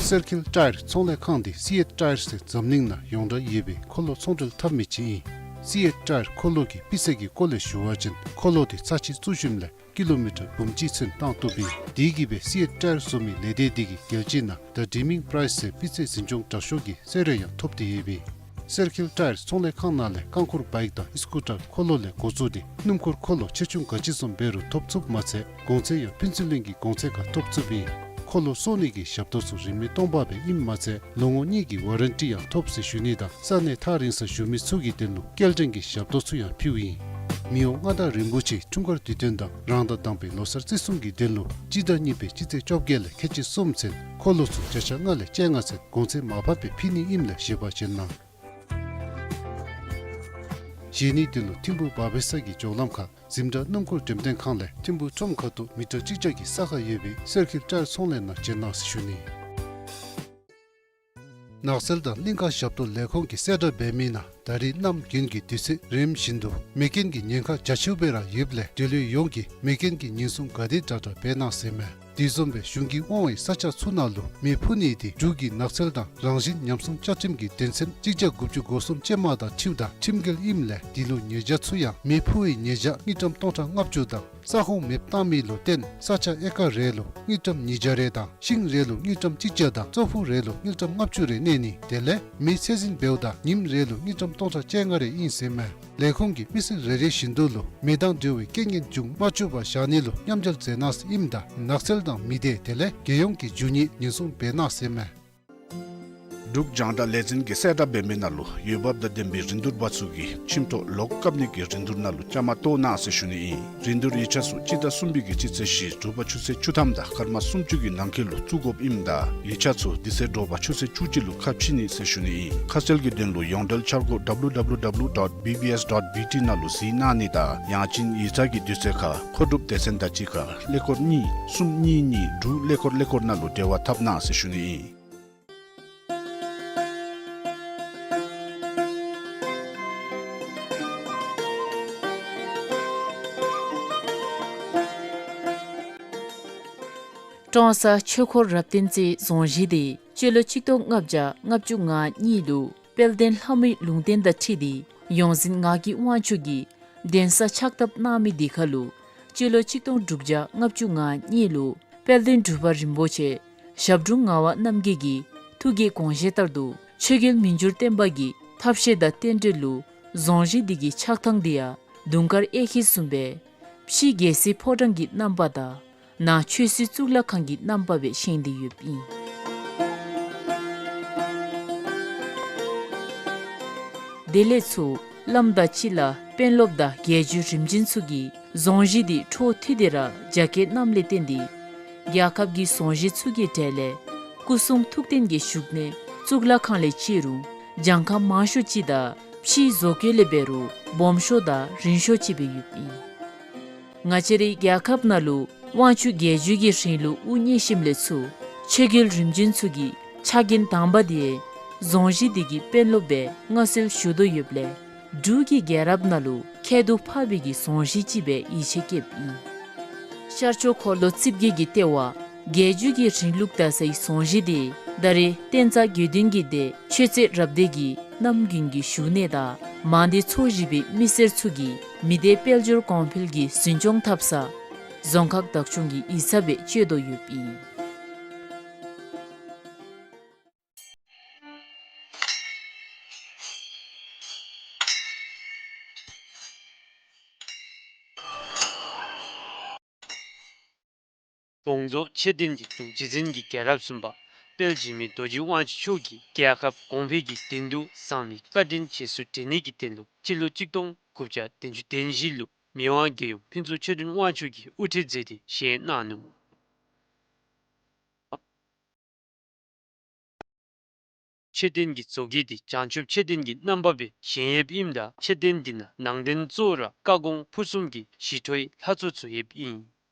སེར་ཁིལ་ཊ་ཡར་ཚོང་ལས་ཁང་འདི་སི་ཨེཊ་ཊ་ཡར་ཟེར་འཛམ་གླིང་ནང་ཡོངས་གྲགས་ཡོད་པའི་འཁོར་ལོ་ཚོང་འབྲེལ་འཐབ་མི་ཅིག་ཨིན། སི་ཨེཊ་ཊ་ཡར་འཁོར་ལོ་གི་སྤུས་ཚད་ཀྱི་སྐོར་ལས་ཞུ་བ་ཅིན་འཁོར་ལོ་འདི་ཚར་གཅིག་བཙུགས་ཞིནམ་ལས་ཀི་ལོ་མི་ཊར་འབུམ་གཅིག་ཚུན་བཏང་བཏུབ་ཨིན། དེ་གིས་སྦེ་སི་ཨེཊ་ཊ་ཡར་བཟོ་མི་ལས་སྡེ་འདི་གི་རྒྱལ་སྤྱི་ནང་The Dreaming Prize ཟེར་སྤུས་ཚད་འཛིན་སྐྱོང་དྲག་ཤོས་ཀྱི་གསོལ་རས་ཡང་ཐོབ་སྟེ་ཡོདཔ་ཨིན། གསེར་འཁྱིལ་ཊ་ཡར་ཚོང་ལས་ཁང་ནང་ལས་རྐང་འཁོར་བའིཀ་དང་ཨིསི་ཀུ་ཊར་འཁོར་ལོ་ལས་འགོ་བཙུགས་ཏེ་སྣུམ་འཁོར་འཁོར་ལོ་ཆེ་ཆུང་ག་ཅི་བཟུམ་འབད་རུང་ཐོབ་ཚུགསཔ་མ་ཚད་གོང་ཚད་ཡང་ཕན་ཚུན་ལྷན་གྱི་གོང་ཚད་ཁར་ཐོབ་ཚུགསཔ་ཨིན། འཁོར་ལོ་གསོ་ནི་གི་ཞབས་ཏོག་ཚུ་རིན་མེད་སྟོང་པ་སྦེ་ཨིནམ་མ་ཚད་ལོ་ངོ་གཉིས་ཀྱི་ཝ་རན་ཊི་ཡང་ཐོབ་ཟེར་ཞུ་ནི་དང་ས་གནས་ཐག་རིང་སར་བཞུགས་མི་ཚུ་གི་དོན་ལུ་སྐྱེལ་འདྲེན་གྱི་ཞབས་ཏོག་ཚུ་ཡང་ཕུལཝ་ཨིན། མི་དབང་མངའ་བདག་རིན་པོ་ཆེ་འཁྲུངས་སྐར་དུས་སྟོན་དང་རང་ཟླ་དང་པའི་ལོ་གསར་བརྩི་སྲུང་གི་དོན་ལུ་སྤྱི་ཟླ་གཉིས་པའི་སྤྱི་ཚེས་བཅོ་བརྒྱད་ལས་ཁལ་གཅིག་གསུམ་ཚུན་འཁོར་ལོ་ཚུ་བརྒྱ་ཆ་ལྔ་ལས་བཅོ་ལྔ་ཚུན་གོང་ཚད་མར་ཕབ་སྦེ་ཕུལ་ནི་ཨིནམ་ལས་བཞེས་པ་བྱིན་གནང་། བཞེས་ནིའི་དོན་ལུ་ཐིམ་ཕུ་བར་བེ་ས་གི་འགྱོ་ལམ་ཁར་འཛིན་གྲྭ་སྣུམ་འཁོར་འགྲེམས་སྟོན་ཁང་ལས་ཐིམ་ཕུ་ཁྲོམ་ཁ་ཐུག་མི་ཊར་གཅིག་བརྒྱ་གི་ས་ཁར་ཡོད་པའི་གསེར་འཁྱིལ་ཊ་ཡར་ཚོང་ལས་ནང་བྱོན་གནང་ཟེར་ཞུ་ནི། ནགས་ཚལ་དང་གླིང་ཀ་ཞབས་ཏོག་ལས་ཁུངས་ཀྱིས་གསལ་བསྒྲགས་འབད་མི་ནང་ད་རེས་གནམ་དགུན་གྱི་དུས་ཚོད་རནམ་བཞིན་དུ་མེ་རྐྱེན་གྱི་ཉེན་ཁ་རྒྱ་ཆེཝ་སྦེ་ར་ཡོདཔ་ལས་འབྲེལ་ཡོད་ཡོངས་ཀྱིས་མེ་རྐྱེན་གྱི་ཉེན་སྲུང་ག་དེ་དྲག་དྲག་འབད་གནང་ཟེར་མས། དེ་བཟུམ་སྦེ་གཞུང་གིས་དབང་བའི་ས་ཆ་ཚུ་ནང་ལུ་མེ་ཕུ་ནི་དེ་འབྲུག་གི་ནགས་ཚལ་དང་རང་བཞིན་ཉམས་སྲུང་བཅའ་ཁྲིམས་ཀྱི་དོན་ཚན་གཅིག་བརྒྱ་དགུ་བཅུ་གོ་གསུམ་ཅན་མ་དང་འཁྲིལཝ་ད་ཁྲིམས་འགལ་ཨིནམ་ལས་དེ་ལུ་ཉེས་བྱ་ཚུ་ཡང་མེ་ཕུ་བའི་ཉེས་བྱ་དངུལ་ཀྲམ་སྟོང་ཕྲག་ལྔ་བཅུ་དང་ས་ཁོངས་མེདཔ་བཏང་མི་ལུ་བརྟེན་ས་ཆ་ཨེ་ཀར་རེ་ལུ་དངུལ་ཀྲམ་ཉིས་བརྒྱ་རེ་དང་ཤིང་རེ་ལུ་དངུལ་ཀྲམ་གཅིག་བརྒྱ་དང་ཙོག་ཕུ་རེ་ལུ་དངུལ་ཀྲམ་ལྔ་བཅུ་རེ་གནས་ནི་དེ་ལས་མེ་ཚད་འཛིན་འབདཝ་ད་ཉིནམ་རེ་ལུ་དངུལ་ཀྲམ་སྟོང་ཕྲག་བཅོ་ལྔ་རེ་ཨིན་ཟེར་མས། ལས་ཁུངས་ཀྱིས་མི་སེར་རེ་རེ་བཞིན་དུ་ལུ་མེ་དང་འབྲེལ་བའི་རྐྱེན་ངན་འབྱུང་མ་བཅུག་པར་བཞག་ནི་ལུ་མཉམ་འབྲེལ་མཛད་གནང་ཟེར་ཨིནམ་ད་ནགས་ཚལ་དང་མི་སྡེ་དེ་ལས་རྒྱལ་ཡོངས་ཀྱི་རྒྱུ་དངོས་ཉེན་སྲུང་འབད་གནང་ཟེར་མས། འབྲུག་རྒྱང་བསྒྲགས་ལས་འཛིན་གྱིས་གསལ་བསྒྲགས་འབད་མི་ནང་ལུ་འོས་འབབ་དང་ལྡན་པའི་རིན་བསྡུར་པ་ཚུ་གིས་ཁྱིམ་ཐོག་ལོག་བཀབ་ནི་གི་རིན་བསྡུར་ནང་ལུ་བཅའ་མར་གཏོགས་གནང་ཟེར་ཞུ་ནི་ཨིན། རིན་བསྡུར་ཡིག་ཆ་ཚུ་སྤྱི་ཟླ་གསུམ་པའི་གི་སྤྱི་ཚེས་བཞི་དྲོ་པ་ཆུ་ཚོད་བཅུ་ཐམ་དང་སྐར་མ་སུམ་ཅུ་གི་ནང་འཁོད་ལུ་བཙུགས་དགོཔ་ཨིནམ་ད་ཡིག་ཆ་ཚུ་དེ་ཚེ་དྲོ་པ་ཆུ་ཚོད་བཅུ་གཅིག་ལུ་ཁ་ཕྱེ་ནི་ཟེར་ཞུ་ནི་ཨིན། ཁ་གསལ་གྱི་དོན་ལུ་ཡོངས་འབྲེལ་འཆར་སྒོ་W W W dot B B S dot B T ནང་ལུ་གཟིགས་གནང་ནི་དང་ཡང་ཅིན་ཡིག་ཚང་གི་དུས་ཚོད་ཁར་མཁོ་སྒྲུབ་སྡེ་ཚན་དང་གཅིག་ཁར་ཀླད་ཀོར་གཉིས་གསུམ་གཉིས་གཉིས་དྲུག་ཀླད་ཀོར་ཀླད་ཀོར་ནང་ལུ་འབྲེལ་བ་འཐབ་གནང་ཟེར་ཞུ་ནི་ཨིན། ཀྲོང་གསར་ཆོས་འཁོར་རབ་བརྟན་རྩེའི་རྫོང་གཞིས་དེ་སྤྱི་ལོ་གཅིག་སྟོང་ལྔ་བརྒྱ་ལྔ་བཅུ་ང་གཉིས་ལུ་དཔལ་ལྡན་ལྷ་མོའི་ལུང་བསྟན་དང་འཁྲིལ་ཏེ་ཡོངས་འཛིན་ངག་གི་དབང་ཕྱུག་གིས་གདན་ས་ཕྱག་བཏབ་གནང་མི་དེ་ཁར་ལུ་སྤྱི་ལོ་གཅིག་སྟོང་དྲུག་བརྒྱ་ལྔ་བཅུ་ང་གཉིས་ལུ་དཔལ་ལྡན་འབྲུག་པ་རིན་པོ་ཆེ་ཞབས་དྲུང་ངག་དབང་རྣམ་རྒྱལ་གྱི་ཐུགས་ཀྱི་དགོངས་བཞེད་ལྟར་དུ་ཆོས་རྒྱལ་མི་འགྱུར་བརྟན་པ་གི་ཐབས་ཤེས་དང་རྟེན་འབྲེལ་ལུ་རྫོང་གཞིས་དེ་གི་ཆགས་ཐངས་དེ་ཡང་དུང་དཀར་གཡས་འཁྱིལ་བཟུམ་སྦེ་ཕྱི་རྒྱལ་སྲིད་ཕོ་བྲང་གི་རྣམ་པ་དང་ནང་ཆོས་སྲིད་གཙུག་ལག་ཁང་གི་རྣམ་པ་སྦེ་བཞེངས་ཏེ་ཡོདཔ་ཨིན། དེ་ལས་ཚུར་བླམ་དང་སྤྱི་བླ་དཔོན་སློབ་དང་རྒྱལ་བརྒྱུད་རིམ་བྱོན་ཚུ་གིས་རྫོང་གཞིས་དེ་འཕྲོ་མཐུད་དེ་ར་རྒྱ་སྐྱེད་གནངམ་ལས་བརྟེན་ཏེ་རྒྱལ་ཁབ་ཀྱི་རྫོང་གཞིས་ཚུ་གི་གྲས་ལས་སྐུ་གསུང་ཐུགས་རྟེན་གྱི་བཞུགས་གནས་གཙུག་ལག་ཁང་ལས་བརྩི་རུང་གྱངས་ཁ་མང་ཤོས་ཅིག་དང་ཕྱིའི་བཟོ་བཀོད་ལས་འབད་རུང་སྦོམ་ཤོས་དང་རིང་ཤོས་ཅིག་སྦེ་ཡོདཔ་ཨིན། ང་བཅས་རའི་རྒྱལ་ཁབ་ནང་ལུ་དབང་ཕྱུག་རྒྱལ་བརྒྱུད་ཀྱི་རིང་ལུགས་དབུ་བརྙེས་ཞིནམ་ལས་ཚུར་ཆོས་རྒྱལ་རིམ་བྱོན་ཚུ་གི་ཕྱག་འགན་དང་པ་དེ་རྫོང་གཞིས་དེ་གི་དཔོན་སློབ་སྦེ་མངའ་གསོལ་ཞུ་དོ་ཡོདཔ་ལས་འབྲུག་གི་རྒྱལ་རབས་ནང་ལུ་ཁྱད་དུ་འཕགས་པའི་གི་རྫོང་གཞིས་ཅིག་སྦེ་ཡིད་ཆེས་བསྐྱེདཔ་ཨིན། ཤར་ཕྱོགས་འཁོར་ལོ་རྩིབས་བརྒྱད་ཀྱི་ལྟེ་བ་རྒྱལ་བརྒྱུད་ཀྱི་རིང་ལུགས་དར་སའི་རྫོང་གཞིས་དེ་ད་རེས་བསྟན་རྩ་དགེ་འདུན་གྱི་སྡེ་ཆོས་རྩེ་རབ་སྡེ་གིས་གནམ་དགུན་གྱི་བཞུགས་གནས་དང་མང་སྡེ་ཚོ་བཞི་པའི་མི་སེར་ཚུ་གིས་མི་སྡེ་དཔལ་འབྱོར་གོང་འཕེལ་གྱི་འཛིན་སྐྱོང་འཐབ་ས་རྫོང་ཁག་བདག་སྐྱོང་གི་ཡིག་ཚང་སྦེ་སྤྱོད་དོ་ཡོདཔ་ཨིན། དགོངས་རྫོགས་མཆོད་རྟེན་གྱི་དྲུང་རྗེ་བཙུན་གྱི་རྒྱལ་རབས་གསུམ་པ་དཔལ་འཇིགས་མེད་རྡོ་རྗེ་དབང་ཕྱུག་མཆོག་གིས་རྒྱལ་ཁབ་གོང་འཕེལ་གྱི་དོན་དུ་བསམ་པའི་བཀའ་དྲིན་རྗེས་སུ་དྲན་ནི་གི་དོན་ལུ་སྤྱི་ལོ་གཅིག་སྟོང་དགུ་བརྒྱ་བདུན་ཅུ་དོན་བཞི་ལུ་མི་དབང་རྒྱལ་ཡུམ་ཕུན་ཚོགས་ཆོས་སྒྲོན་དབང་ཕྱུག་གིས་དབུ་ཁྲིད་མཛད་དེ་བཞེངས་གནང་ནུག། མཆོད་རྟེན་གྱི་བཟོ་བཀོད་དེ་བྱང་ཆུབ་མཆོད་རྟེན་གྱི་རྣམ་པ་སྦེ་བཞེངས་ཡོདཔ་ཨིནམ་ད་མཆོད་རྟེན་དེ་ནང་ནང་རྟེན་གཙོ་བོ་ར་བཀའ་དགོངས་ཕུར་གསུམ་གྱི་ཞི་ཁྲོའི་ལྷ་ཚོགས་ཚུ་ཡོདཔ་ཨིན།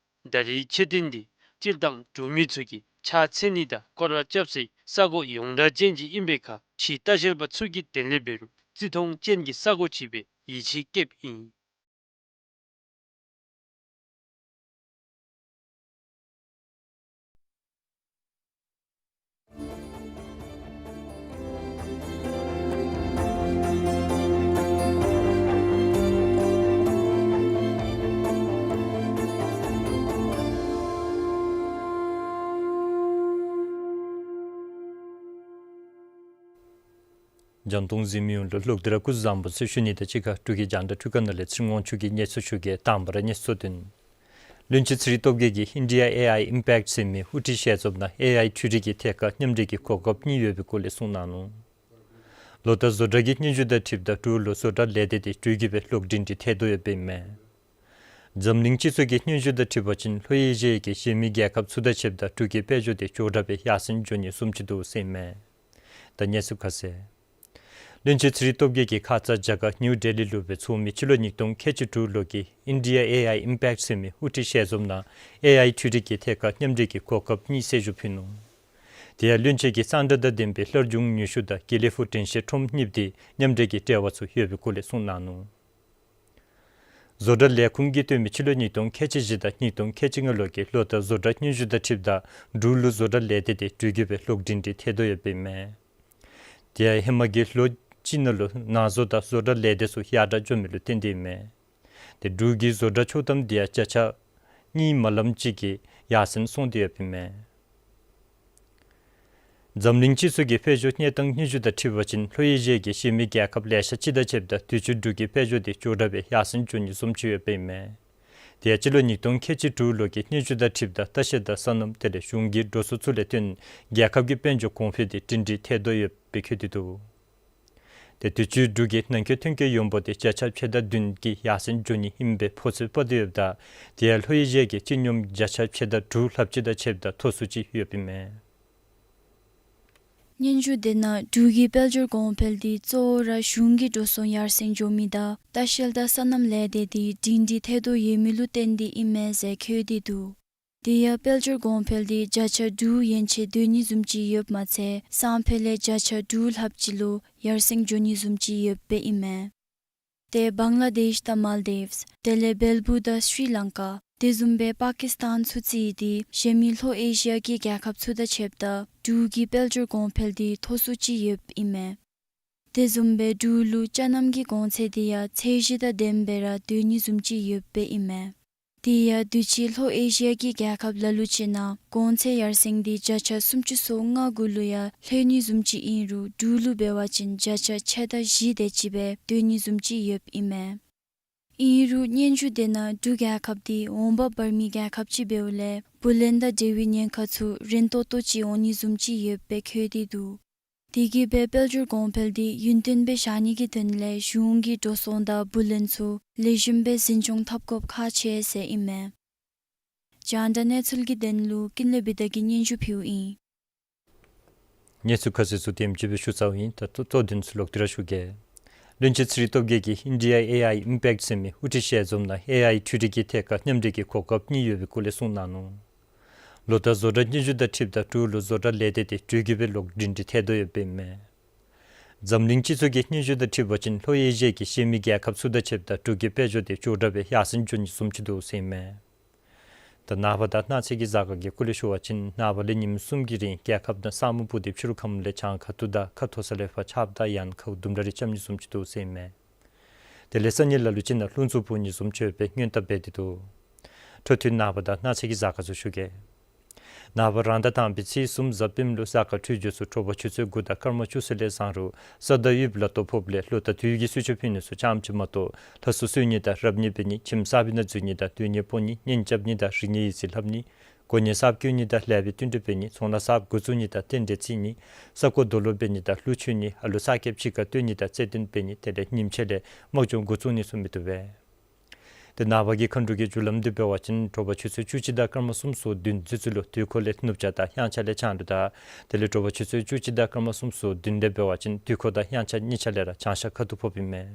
ད་རེས་མཆོད་རྟེན་དེ་སྤྱིར་བཏང་འབྲུག་མི་ཚུ་གིས་ཕྱག་འཚལ་ནི་དང་སྐོར་ར་རྐྱབ་སའི་ས་གོ་ཡོངས་གྲགས་ཅན་ཅིག་ཨིན་པའི་ཁར་ཕྱིའི་ལྟ་བཤལ་པ་ཚུ་གི་དོན་ལས་འབད་རུང་བརྩི་མཐོང་ཅན་གྱི་ས་གོ་ཅིག་སྦེ་ཡིད་ཆེས་བསྐྱེདཔ་ཨིན། རྒྱང་མཐོང་གཟིགས་མི་ཡོངས་ལུ་ལོག་སྟེ་ར་སྐུ་གཟུགས་བཟང་པོ་ཟེར་ཞུ་ནི་དང་གཅིག་ཁར་འབྲུག་གི་རྒྱང་བསྒྲགས་འཕྲུལ་ཁང་ནང་ལས་ཚེ་རིང་དབང་ཕྱུག་གིས་གནས་ཚུལ་ཞུ་གེ། དང་པ་ར་གནས་ཚུལ་གཙོ་དོན། བློན་ཆེན་ཚེ་རིང་སྟོབས་རྒྱས་ཀྱིས་India A I Impact ཟེར་མི་དབུ་ཁྲིད་ཞལ་འཛོམས་ནང་ཨེ་ཨའི་འཕྲུལ་རིག་གི་ཐད་ཁར་མཉམ་འབྲེལ་གྱི་གོ་སྐབས་གཉིས་ཡོད་པའི་སྐོར་ལས་གསུངས་གནང་ནུག། ལོ་བསྟར་བཟོ་གྲྭ་གི་སྙན་ཞུ་དང་འཁྲིལཝ་ད་འབྲུག་ལུ་བཟོ་གྲྭ་ལས་སྡེ་དེ་འགྲུལ་བཞུད་པའི་ལོག་སྒྲིང་སྒྲི་ཐེབས་དོ་ཡོདཔ་ཨིན་མས། འཛམ་གླིང་སྤྱི་ཚོགས་ཀྱི་སྙན་ཞུ་དང་འཁྲིལ་བ་ཅིན་ལྷོ་ཨེ་ཤི་ཡའི་གཞན་མི་རྒྱལ་ཁབ་ཚུ་དང་ཕྱདཔ་ད་འབྲུག་གི་དཔལ་འབྱོར་དེ་ཅོག་འཐདཔ་སྦེ་ཡར་སེང་འགྱོ་ནི་བཟུམ་ཅིག་འདུག་ཟེར་ཨིན་མས། ད་གནས་ཚུལ་ཁ་གསལ། བློན་ཆེན་ཚེ་རིང་སྟོབས་རྒྱས་ཀྱིས་ཁ་ཙ་རྒྱ་གར་ནིའུ་ཌེ་ལི་ལུ་སྦེ་ཚོགས་མི་སྤྱི་ལོ་ཉིས་སྟོང་ཁལ་གཅིག་དྲུག་ལོ་གི་India A I Impact ཟེར་མི་དབུ་ཁྲིད་ཞལ་འཛོམས་ནང་ཨེ་ཨའི་འཕྲུལ་རིག་གི་ཐད་ཁར་མཉམ་འབྲེལ་གྱི་གོ་སྐབས་གཉིས་གསལ་ཞུ་ཕུལ་ནུག། དེ་ཡང་བློན་ཆེན་གྱིས་གཙང་སྦྲ་དང་ལྡན་པའི་སླར་འབྱུང་ནུས་ཤུགས་དང་དགེ་ལེགས་ཕུག་དྲན་ཤེས་ཁྲོམ་གཉིས་དེ་མཉམ་འབྲེལ་གྱི་འབྲེལ་བ་ཚུ་ཡོད་པའི་སྐོར་ལས་གསུངས་གནང་ནུག། བཟོ་གྲྭ་ལས་ཁུངས་ཀྱིས་སྟོན་མི་སྤྱི་ལོ་ཉིས་སྟོང་ཁལ་གཅིག་བཞི་དང་ཉིས་སྟོང་ཁལ་གཅིག་ལྔ་ལོ་གི་ལོ་བསྟར་བཟོ་གྲྭ་སྙན་ཞུ་དང་འཁྲིལཝ་ད་འབྲུག་ལུ་བཟོ་གྲྭ་ལས་སྡེ་དེ་འགྲུལ་བཞུད་པའི་ལོག་སྒྲིང་སྒྲི་ཐེབས་དོ་ཡོདཔ་ཨིན་མས། དེ་ཡང་ཧེ་མ་གི་ལོ་གཅིག་ནང་ལུ་ནང་བཟོ་དང་བཟོ་གྲྭ་ལས་སྡེ་ཚུ་ཡར་དྲག་འགྱོ་མི་ལུ་བརྟེན་ཏེ་ཨིན་མས། དེ་འབྲུག་གི་བཟོ་གྲྭ་ཆོག་ཐམ་དེ་ཡང་བརྒྱ་ཆ་གཉིས་མ་ལམ་ཅིག་གིས་ཡར་སེང་སོང་སྟེ་ཡོདཔ་ཨིན་མས། འཛམ་གླིང་སྤྱི་ཚོགས་ཀྱི་དཔལ་འབྱོར་གནས་སྟངས་སྙན་ཞུ་དང་འཁྲིལ་བ་ཅིན་ལྷོ་ཨེ་ཤི་ཡའི་གཞན་མི་རྒྱལ་ཁབ་ལེ་ཤ་ཅིག་དང་ཕྱདཔ་ད་དུས་ཅི་འབྲུག་གི་དཔལ་འབྱོར་དེ་ཅོག་འཐདཔ་སྦེ་ཡར་སེང་འགྱོ་ནི་བཟུམ་ཅིག་ཡོདཔ་ཨིན་མས། དེ་ཡང་སྤྱི་ལོ་ཉིས་སྟོང་ཁལ་གཅིག་དྲུག་ལོ་གི་སྙན་ཞུ་དང་འཁྲིལཝ་ད་ལྟ་བཤལ་དང་སོ་ནམ་དེ་ལས་གཞུང་གི་འགྲོ་སོང་ཚུ་ལས་བརྟེན་རྒྱལ་ཁབ་ཀྱི་དཔལ་འབྱོར་གོང་འཕེལ་དེ་སྒྲིང་སྒྲི་ཐེབས་དོ་ཡོདཔ་སྦེ་བཀོད་དེ་འདུག། དེ་དུས་ཅི་འབྲུག་གི་ནང་འཁོད་ཐོན་སྐྱེད་ཡོངས་འབོར་དེ་བརྒྱ་ཆ་ཕྱེད་དང་བདུན་གྱིས་ཡར་སེང་འགྱོ་ནི་ཨིནམ་སྦེ་ཕོ་ཚོད་དཔག་སྟེ་ཡོདཔ་ད་དེ་ཡང་ལྷོ་ཨེ་ཤི་ཡའི་སྤྱི་སྙོམས་བརྒྱ་ཆ་ཕྱེད་དང་དྲུག་ལྷགཔ་ཅིག་དང་ཕྱདཔ་ད་མཐོ་སུ་ཅིག་ཡོདཔ་ཨིན་མས། སྙན་ཞུ་དེ་ནང་འབྲུག་གི་དཔལ་འབྱོར་གོང་འཕེལ་དེ་གཙོ་བོ་ར་གཞུང་གི་འགྲོ་སོང་ཡར་སེང་འགྱོ་མི་དང་ལྟ་བཤལ་དང་སོ་ནམ་ལས་སྡེ་དེ་སྒྲིང་སྒྲི་ཐེབས་དོ་ཡོད་མི་ལུ་བརྟེན་ཏེ་ཨིན་མས་ཟེར་འཁོད་དེ་འདུག། དེ་ཡང་དཔལ་འབྱོར་གོང་འཕེལ་དེ་བརྒྱ་ཆ་དྲུག་ཡན་ཆད་སྡོད་ནི་བཟུམ་ཅིག་ཡོདཔ་མ་ཚད་སང་ཕོད་ལས་བརྒྱ་ཆ་དྲུག་ལྷགཔ་ཅིག་ལུ་ཡར་སེང་འགྱོ་ནི་བཟུམ་ཅིག་ཡོདཔ་ཨིན་མས། དེ་བང་ལ་དེཤ་དང་མཱལ་དིབས་དེ་ལས་བལ་པོ་དང་སི་རི་ལང་ཀ་དེ་བཟུམ་སྦེ་པ་ཀིས་ཏཱན་ཚུ་བརྩིས་ཏེ་གཞན་མི་ལྷོ་ཨེ་ཤི་ཡ་གི་རྒྱལ་ཁབ་ཚུ་དང་ཕྱདཔ་ད་འབྲུག་གི་དཔལ་འབྱོར་གོང་འཕེལ་དེ་མཐོ་སུ་ཅིག་ཡོདཔ་ཨིན་མས། དེ་བཟུམ་སྦེ་འབྲུག་ལུ་ཅ་ནམ་གྱི་གོང་ཚད་དེ་ཡང་ཚད་གཞི་དང་ལྡནམ་སྦེ་ར་སྡོད་ནི་བཟུམ་ཅིག་ཡོདཔ་ཨིན་མས། དེ་ཡང་དུས་ཅི་ལྷོ་ཨེ་ཤི་ཡ་གི་རྒྱལ་ཁབ་ལ་ལུ་ཅིག་ནང་གོང་ཚད་ཡར་སེང་དེ་བརྒྱ་ཆ་སུམ་ཅུ་སོ་ལྔ་གུ་ལུ་ཡང་ལྷོད་ནི་བཟུམ་ཅིག་ཨིན་རུང་འབྲུག་ལུ་འབད་བ་ཅིན་བརྒྱ་ཆ་ཕྱེད་དང་བཞི་དེ་ཅིག་སྦེ་སྡོད་ནི་བཟུམ་ཅིག་ཡོདཔ་ཨིན་མས། ཨིན་རུང་སྙན་ཞུ་དེ་ནང་འབྲུག་རྒྱལ་ཁབ་དེ་འོང་འབབ་འབར་མི་རྒྱལ་ཁབ་ཅིག་འབདཝ་ལས་བུ་ལོན་དང་འབྲེལ་བའི་ཉེན་ཁ་ཚུ་རན་ཏོག་ཏོ་ཅིག་འོང་ནི་བཟུམ་ཅིག་ཡོདཔ་སྦེ་འཁོད་དེ་འདུག། དེ་གིས་སྦེ་དཔལ་འབྱོར་གོང་འཕེལ་དེ་ཡུན་བརྟན་སྦེ་བཞག་ནི་གི་དོན་ལས་གཞུང་གི་འགྲོ་སོང་དང་བུ་ལོན་ཚུ་ལེགས་ཤོམ་སྦེ་འཛིན་སྐྱོང་འཐབ་དགོཔ་ཁག་ཆེ་ཟེར་ཨིན་མས། རྒྱང་བསྒྲགས་གནས་ཚུལ་གྱི་དོན་ལུ་ཀུན་ལེགས་བི་དྷ་གིས་སྙན་ཞུ་ཕུལཝ་ཨིན། གནས་ཚུལ་ཁ་གསལ་ཚུ་དེམ་ཅིག་སྦེ་ཞུ་ཚརཝ་ཨིན། ད་ལྟོ་གཙོ་དོན་ཚུ་ལོག་སྟེ་ར་ཞུ་གེ། བློན་ཆེན་ཚེ་རིང་སྟོབས་རྒྱས་ཀྱིས་India A I Impact ཟེར་མི་དབུ་ཁྲིད་ཞལ་འཛོམས་ནང་ཨེ་ཨའི་འཕྲུལ་རིག་གི་ཐད་ཁར་མཉམ་འབྲེལ་གྱི་གོ་སྐབས་གཉིས་ཡོད་པའི་སྐོར་ལས་གསུངས་གནང་ནུག། ལོ་བསྟར་བཟོ་གྲྭ་སྙན་ཞུ་དང་འཁྲིལཝ་ད་འབྲུག་ལུ་བཟོ་གྲྭ་ལས་སྡེ་དེ་འགྲུལ་བཞུད་པའི་ལོག་སྒྲིང་སྒྲི་ཐེབས་དོ་ཡོདཔ་ཨིན་མས། འཛམ་གླིང་སྤྱི་ཚོགས་ཀྱི་སྙན་ཞུ་དང་འཁྲིལ་བ་ཅིན་ལྷོ་ཨེ་ཤི་ཡའི་གཞན་མི་རྒྱལ་ཁབ་ཚུ་དང་ཕྱདཔ་ད་འབྲུག་གི་དཔལ་འབྱོར་དེ་ཅོག་འཐདཔ་སྦེ་ཡར་སེང་འགྱོ་ནི་བཟུམ་ཅིག་འདུག་ཟེར་ཨིན་མས། ད་ནངས་པ་དང་གནངས་ཚེ་གི་གཟའ་སྐར་གྱི་སྐོར་ལས་ཞུ་བ་ཅིན་ནངས་པ་ལས་ཉིནམ་གསུམ་གྱི་རིང་རྒྱལ་ཁབ་ནང་ས་སྨུག་སྤུབས་ཏེ་ཕྱི་རུ་ཁམས་ལས་བྱང་ཁ་ཐུག་དང་ཁ་མཐོ་ས་ལས་ཕར་ཆརཔ་དང་ཡང་ཁ་ལུ་དུམ་གྲ་རེ་རྐྱབ་ནི་བཟུམ་ཅིག་འདུག་ཟེར་ཨིན་མས། དེ་ལས་ས་གནས་ལ་ལུ་ཅིག་ནང་རླུང་འཚུབ་འཕུ་ནི་བཟུམ་ཅིག་ཡོདཔ་སྦེ་སྔོན་བརྡ་འབད་དེ་འདུག། འཕྲོ་མཐུད་ནངས་པ་དང་གནངས་ཚེ་གི་གཟའ་སྐར་ཚུ་ཞུ་གེ། ནངས་པ་རང་ཟླ་དང་པའི་ཚེས་གསུམ་གཟའ་སྤེནམ་ལུ་གཟའ་སྐར་འཕྲོད་སྦྱོར་ཚུ་དྲོ་པ་ཆུ་ཚོད་དགུ་དང་སྐར་མ་བཅུ་གསུམ་ལས་བཟང་རུང་ས་དང་དབུས་ལ་དོ་ཕོགཔ་ལས་ལོ་དང་དུས་ཀྱི་གསོལ་མཆོད་ཕུལ་ནི་ཚུ་རྐྱངམ་ཅིག་མ་གཏོགས་ལྷ་གསོལ་གསོལ་ནི་དང་རབ་གནས་འབད་ནི་ཁྱིམ་གསརཔ་ནང་འཛུལ་ནི་དང་སྡོད་གནས་སྤོ་ནི་གཉེན་རྐྱབ་ནི་དང་རིག་གནས་ཡིག་རྩིས་ལྷབ་ནི་གོ་གནས་གསརཔ་བསྐོ་ནི་དང་ལེགས་པའི་བསྟུན་གྲོས་འབད་ནི་ཚོང་ལཱ་གསརཔ་འགོ་བཙུགས་ནི་དང་རྟེན་འབྲེལ་བརྩི་ནི་ས་བརྐོ་རྡོ་སློག་འབད་ནི་དང་ཀླུ་མཆོད་ནི་ཨ་ལུ་གསར་སྐྱེསཔ་ཕྱི་ཁར་བཏོན་ནི་དང་རྩེད་འགྲན་འབད་ནི་དེ་ལས་ཉིནམ་ཕྱེད་ལས་དམག་སྦྱོང་འགོ་བཙུགས་ནི་ཚུ་མི་བཏུབ་པས། དེ་ནངས་པ་གི་མཁའ་འགྲོ་གི་རྒྱུ་ལམ་དེ་འབད་བ་ཅིན་དྲོ་པ་ཆུ་ཚོད་བཅུ་གཅིག་དང་སྐར་མ་སུམ་ཅུ་སོ་བདུན་ཚུན་ཚོད་ལུ་དུས་འཁོར་ལས་ནུབ་བྱང་དང་དབྱངས་འཆར་ལས་བྱང་ལུ་དང་དེ་ལས་དྲོ་པ་ཆུ་ཚོད་བཅུ་གཅིག་དང་སྐར་མ་སུམ་ཅུ་སོ་བདུན་ལས་འབད་བ་ཅིན་དུས་འཁོར་དང་དབྱངས་འཆར་གཉིས་ཆ་ལས་ར་བྱང་ཤར་ཁ་ཐུག་ཕོགཔ་ཨིན་མས།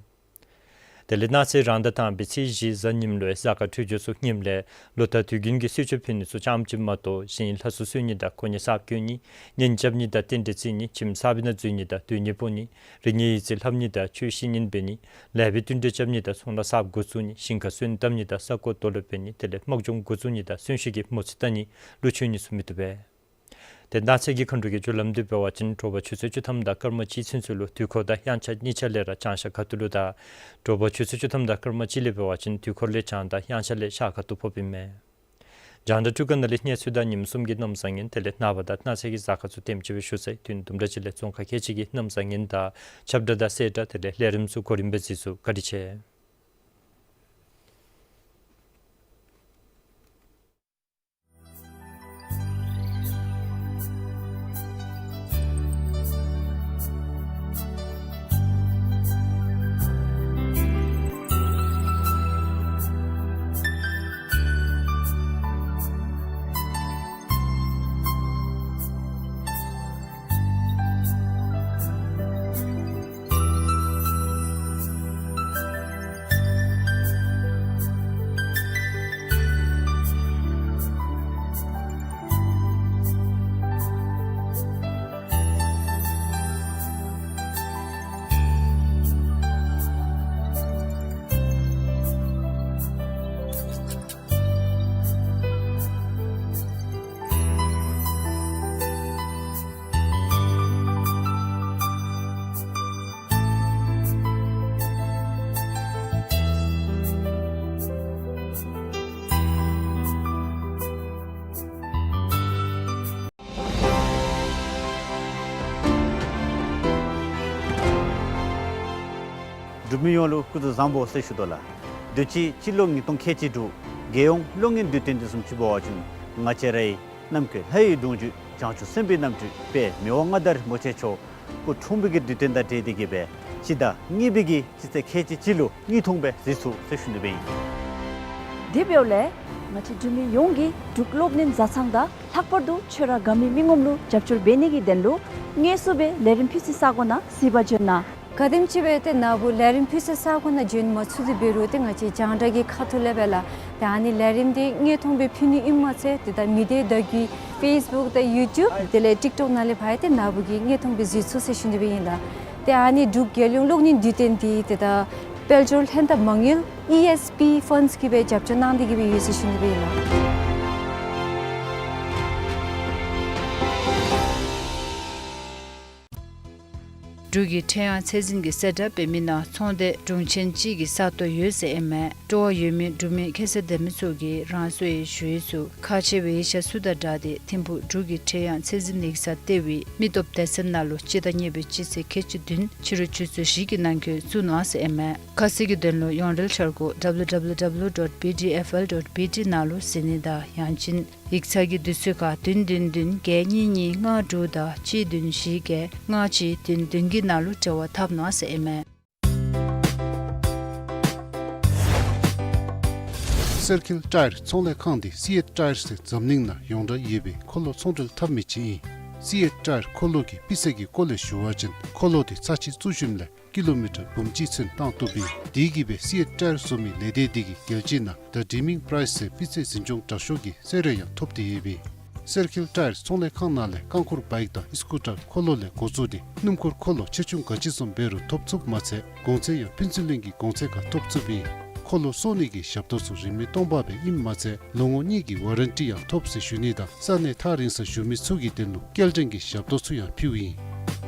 དེ་ལས་གནངས་ཚེ་རང་ཟླ་དང་པའི་ཚེས་བཞི་གཟའ་ཉིམ་ལུ་གཟའ་སྐར་འཕྲོད་སྦྱོར་ཚུ་སྙོམས་ལས་ལོ་དང་དུས་རྒྱུན་གྱི་གསོལ་མཆོད་ཕུལ་ནི་ཚུ་རྐྱངམ་ཅིག་མ་གཏོགས་གཞན་ལྷ་གསོལ་གསོལ་ནི་དང་གོ་གནས་གསརཔ་བསྐོ་ནི་གཉེན་རྐྱབ་ནི་དང་རྟེན་འབྲེལ་བརྩི་ནི་ཁྱིམ་གསར་པའི་ནང་འཛུལ་ནི་དང་སྡོད་གནས་སྤོ་ནི་རིག་གནས་ཡིག་རྩིས་ལྷབ་ནི་དང་ཆོས་བཤད་ཉན་འབད་ནི་ལེགས་པའི་བསྟུན་གྲོས་རྐྱབ་ནི་དང་ཚོང་ལཱ་གསརཔ་འགོ་བཙུགས་ནི་ཞིང་ཁར་སོན་བཏབ་ནི་དང་ས་བརྐོ་རྡོ་སློག་འབད་ནི་དེ་ལས་དམག་སྦྱོང་འགོ་བཙུགས་ནི་དང་གསོན་གཤིན་གྱི་མོ་རྩིས་བལྟ་ནི་ཀླུ་མཆོད་ནི་ཚུ་མི་བཏུབ་པས། དེ་གནངས་ཚེ་གི་མཁའ་འགྲོ་གི་རྒྱུ་ལམ་དེ་འབད་བ་ཅིན་དྲོ་པ་ཆུ་ཚོད་བཅུ་ཐམ་དང་སྐར་མ་གཅིག་ཚུན་ཚོད་ལུ་དུས་འཁོར་དང་དབྱངས་འཆར་གཉིས་ཆ་ལས་ར་བྱང་ཤར་ཁ་ཐུག་ལུ་དང་དྲོ་པ་ཆུ་ཚོད་བཅུ་ཐམ་དང་སྐར་མ་གཅིག་ལས་འབད་བ་ཅིན་དུས་འཁོར་ལས་བྱང་དང་དབྱངས་འཆར་ལས་ཤར་ཁ་ཐུག་ཕོགཔ་ཨིན་མས། རྒྱང་བསྒྲགས་སྒྲིག་ཁང་ནང་ལས་གནས་ཚུལ་དང་ཉིནམ་གསུམ་གྱི་གནམ་གཤིས་གནས་ཚུལ་དེ་ལས་ནངས་པ་དང་གནངས་ཚེ་གི་གཟའ་སྐར་ཚུ་དེམ་ཅིག་སྦེ་ཞུ་ཚར་ཡི། དུས་དུམ་གྲ་ཅིག་ལས་རྫོང་ཁག་ཁལ་གཅིག་གི་གནམ་གཤིས་གནས་ཚུལ་དང་ཁྱབ་བསྒྲགས་དང་གསལ་བསྒྲགས་དེ་ལས་ལས་རིམ་ཚུ་གོ་རིམ་སྦེ་གཟིགས་ཚུགས། བཀའ་དྲིན་ཆེ། འབྲུག་མི་ཡོངས་ལུ་སྐུ་གཟུགས་བཟང་པོ་ཟེར་ཞུ་དོ་ལགས། དུས་ཅི་སྤྱི་ལོ་ཉིས་སྟོང་ཁལ་གཅིག་དྲུག་རྒྱལ་ཡོངས་གློག་བརྙན་དུས་སྟོན་དེ་བཟུམ་ཅིག་འབད་བ་ཅིན་ང་བཅས་རའི་ནམ་མཁའི་ལྷ་ཡི་གདུང་བརྒྱུད་བྱང་ཆུབ་སེམས་དཔའི་རྣམ་སྤྲུལ་དཔལ་མི་དབང་མངའ་བདག་རིན་པོ་ཆེ་མཆོག་སྐུ་འཁྲུངས་པའི་གི་དུས་སྟོན་དང་འབྲེལ་ཏེ་གི་སྦེ་སྤྱི་ཟླ་གཉིས་པའི་གི་སྤྱི་ཚེས་ཁལ་གཅིག་སྤྱི་ལོ་གཉིས་སྟོང་སྦེ་གཟིགས་ཚུགས་ཟེར་ཞུ་ནི་སྦེ་ཨིན། དེ་འབདཝ་ལས་ང་བཅས་འབྲུག་མི་ཡོངས་ཀྱིས་འབྲུག་གློག་བརྙན་བཟའ་ཚང་དང་ལྷག་པར་དུ་ཆོས་ར་དགའ་མི་མི་ངོམ་ལུ་རྒྱབ་སྐྱོར་འབད་ནི་གི་དོན་ལུ་དངོས་སུ་སྦེ་ལས་རིམ་ཕུལ་སའི་ས་གོ་ནང་གཟིགས་པར་བྱོན་གནང་། ག་དེམ་ཅིག་སྦེ་ཏེ་ནཱ་བུ་ལས་རིམ་ཕུལ་སའི་ས་གོ་ནང་བྱོན་མ་ཚུགས་ཏེ་འབད་རུང་ཏེ་ང་བཅས་རྒྱང་བསྒྲགས་ཀྱི་ཁ་ཐུག་ལས་སྦེ་ལགས། ཏེ་ཨ་ནི་ལས་རིམ་འདི་དངོས་མཐོང་སྦེ་ཕུལ་ནི་ཨིནམ་མ་ཚད་ཏེ་ད་མི་སྡེ་བརྡ་བརྒྱུད་ཕེསི་བུཀ་དང་ཡུ་ཊུབ་དེ་ལས་ཊིཀ་ཊོཀ་ནང་ལས་ཕར་ཡང་ཏེ་ནཱ་བུ་གིས་དངོས་མཐོང་སྦེ་གཟིགས་ཚུགས་ཟེར་ཞུ་ནི་སྦེ་ཨིན་ལགས། ཏེ་ཨ་ནི་འབྲུག་རྒྱལ་ཡོངས་གློག་བརྙན་དུས་སྟོན་འདི་ཏེ་ད་དཔལ་འབྱོར་ལྷན་ཐབས་མ་དངུལ་ཨི་ཨེསི་པི་ཕཱནཌསི་གིས་སྦེ་རྒྱབ་སྐྱོར་གནང་སྟེ་གི་སྦེ་ཡོད་ཟེར་ཞུ་ནི་སྦེ་ཨིན་ལགས། འབྲུག་གི་ཁྲེང་ཡང་ཚད་འཛིན་གྱི་གསལ་བསྒྲགས་འབད་མི་ནང་ཚོང་སྡེ་དྲུང་ཆེན་གཅིག་གི་ས་སྟོང་ཡོད་ཟེར་ཨིན་མས། སྤྲོ་བ་ཡོད་མི་འབྲུག་མི་ཁ་ཚ་དད་མི་ཚུ་གིས་རང་སོའི་ཞུ་ཡིག་ཚུ་ཁག་ཆེ་བའི་ཡིག་ཆ་ཚུ་དང་སྦྲགས་ཏེ་ཐིམ་ཕུག་འབྲུག་གི་ཁྲེང་ཡང་ཚད་འཛིན་ཡིག་ཚང་ལྟེ་བའི་མི་སྟོབས་སྡེ་ཚན་ནང་ལུ་སྤྱི་ཟླ་གཉིས་པའི་སྤྱི་ཚེས་ཁལ་གཅིག་བདུན་ཕྱི་རུ་ཆུ་ཚོད་བཞི་གི་ནང་འཁོད་བཙུགས་གནང་ཟེར་ཨིན་མས། ཁ་གསལ་གྱི་དོན་ལུ་ཡོངས་འབྲེལ་འཆར་སྒོ་W W W dot B D F L dot B T ནང་ལུ་གཟིགས་ནི་དང་ཡང་ཅིན་ཡིག་ཚང་གི་དུས་ཚོད་ཁར་བདུན་བདུན་བདུན་བརྒྱད་གཉིས་གཉིས་ལྔ་དྲུག་དང་གཅིག་བདུན་བཞི་བརྒྱད་ལྔ་གཅིག་བདུན་བདུན་གྱི་ནང་ལུ་འབྲེལ་བ་འཐབ་གནང་ཟེར་ཨིན་མས། སེར་ཁིལ་ཊ་ཡར་ཚོང་ལས་ཁང་འདི་སི་ཨེཊ་ཊ་ཡར་ཟེར་འཛམ་གླིང་ནང་ཡོངས་གྲགས་ཡོད་པའི་འཁོར་ལོ་ཚོང་འབྲེལ་འཐབ་མི་ཅིག་ཨིན། སི་ཨེཊ་ཊ་ཡར་འཁོར་ལོ་གི་སྤུས་ཚད་ཀྱི་སྐོར་ལས་ཞུ་བ་ཅིན་འཁོར་ལོ་འདི་ཚར་གཅིག་བཙུགས་ཞིནམ་ལས་ཀི་ལོ་མི་ཊར་འབུམ་གཅིག་ཚུན་བཏང་བཏུབ་ཨིན། དེ་གིས་སྦེ་སི་ཨེཊ་ཊ་ཡར་བཟོ་མི་ལས་སྡེ་འདི་གིས་རྒྱལ་སྤྱི་ནང་The Dreaming Price ཟེར་སྤུས་ཚད་འཛིན་སྐྱོང་དྲག་ཤོས་ཀྱི་གསོལ་རས་ཡང་ཐོབ་སྟེ་ཡོད་པས། སེར་ཁིལ་ཊ་ཡར་ཚོང་ལས་ཁང་ནང་ལས་རྐང་འཁོར་བའིཀ་དང་ཨི་སི་ཀུ་ཊར་འཁོར་ལོ་ལས་འགོ་བཙུགས་ཏེ་སྣུམ་འཁོར་འཁོར་ལོ་ཆེ་ཆུང་ག་ཅི་བཟུམ་འབད་རུང་ཐོབ་ཚུགསཔ་མ་ཚད་གོང་ཚད་ཡང་ཕུན་ཚོགས་གླིང་གི་གོང་ཚད་ཁར་ཐོབ་ཚུགསཔ་ཨིན། འཁོར་ལོ་བཟོ་ནི་གི་ཞབས་ཏོག་ཚུ་རིན་མེད་སྟོང་པ་སྦེ་ཨིནམ་མ་ཚད་ལོ་ངོ་གཉིས་ཀྱི་ཝ་རན་ཊི་ཡང་ཐོབ་ཟེར་ཞུ་ནི་དང་ས་གནས་ཐག་རིང་སར་བཞུགས་མི་ཚུ་གི་དོན་ལུ་སྐྱེལ་འདྲེན་གྱི་ཞབས་ཏོག་ཚུ་ཡང་ཕུལཝ་ཨིན།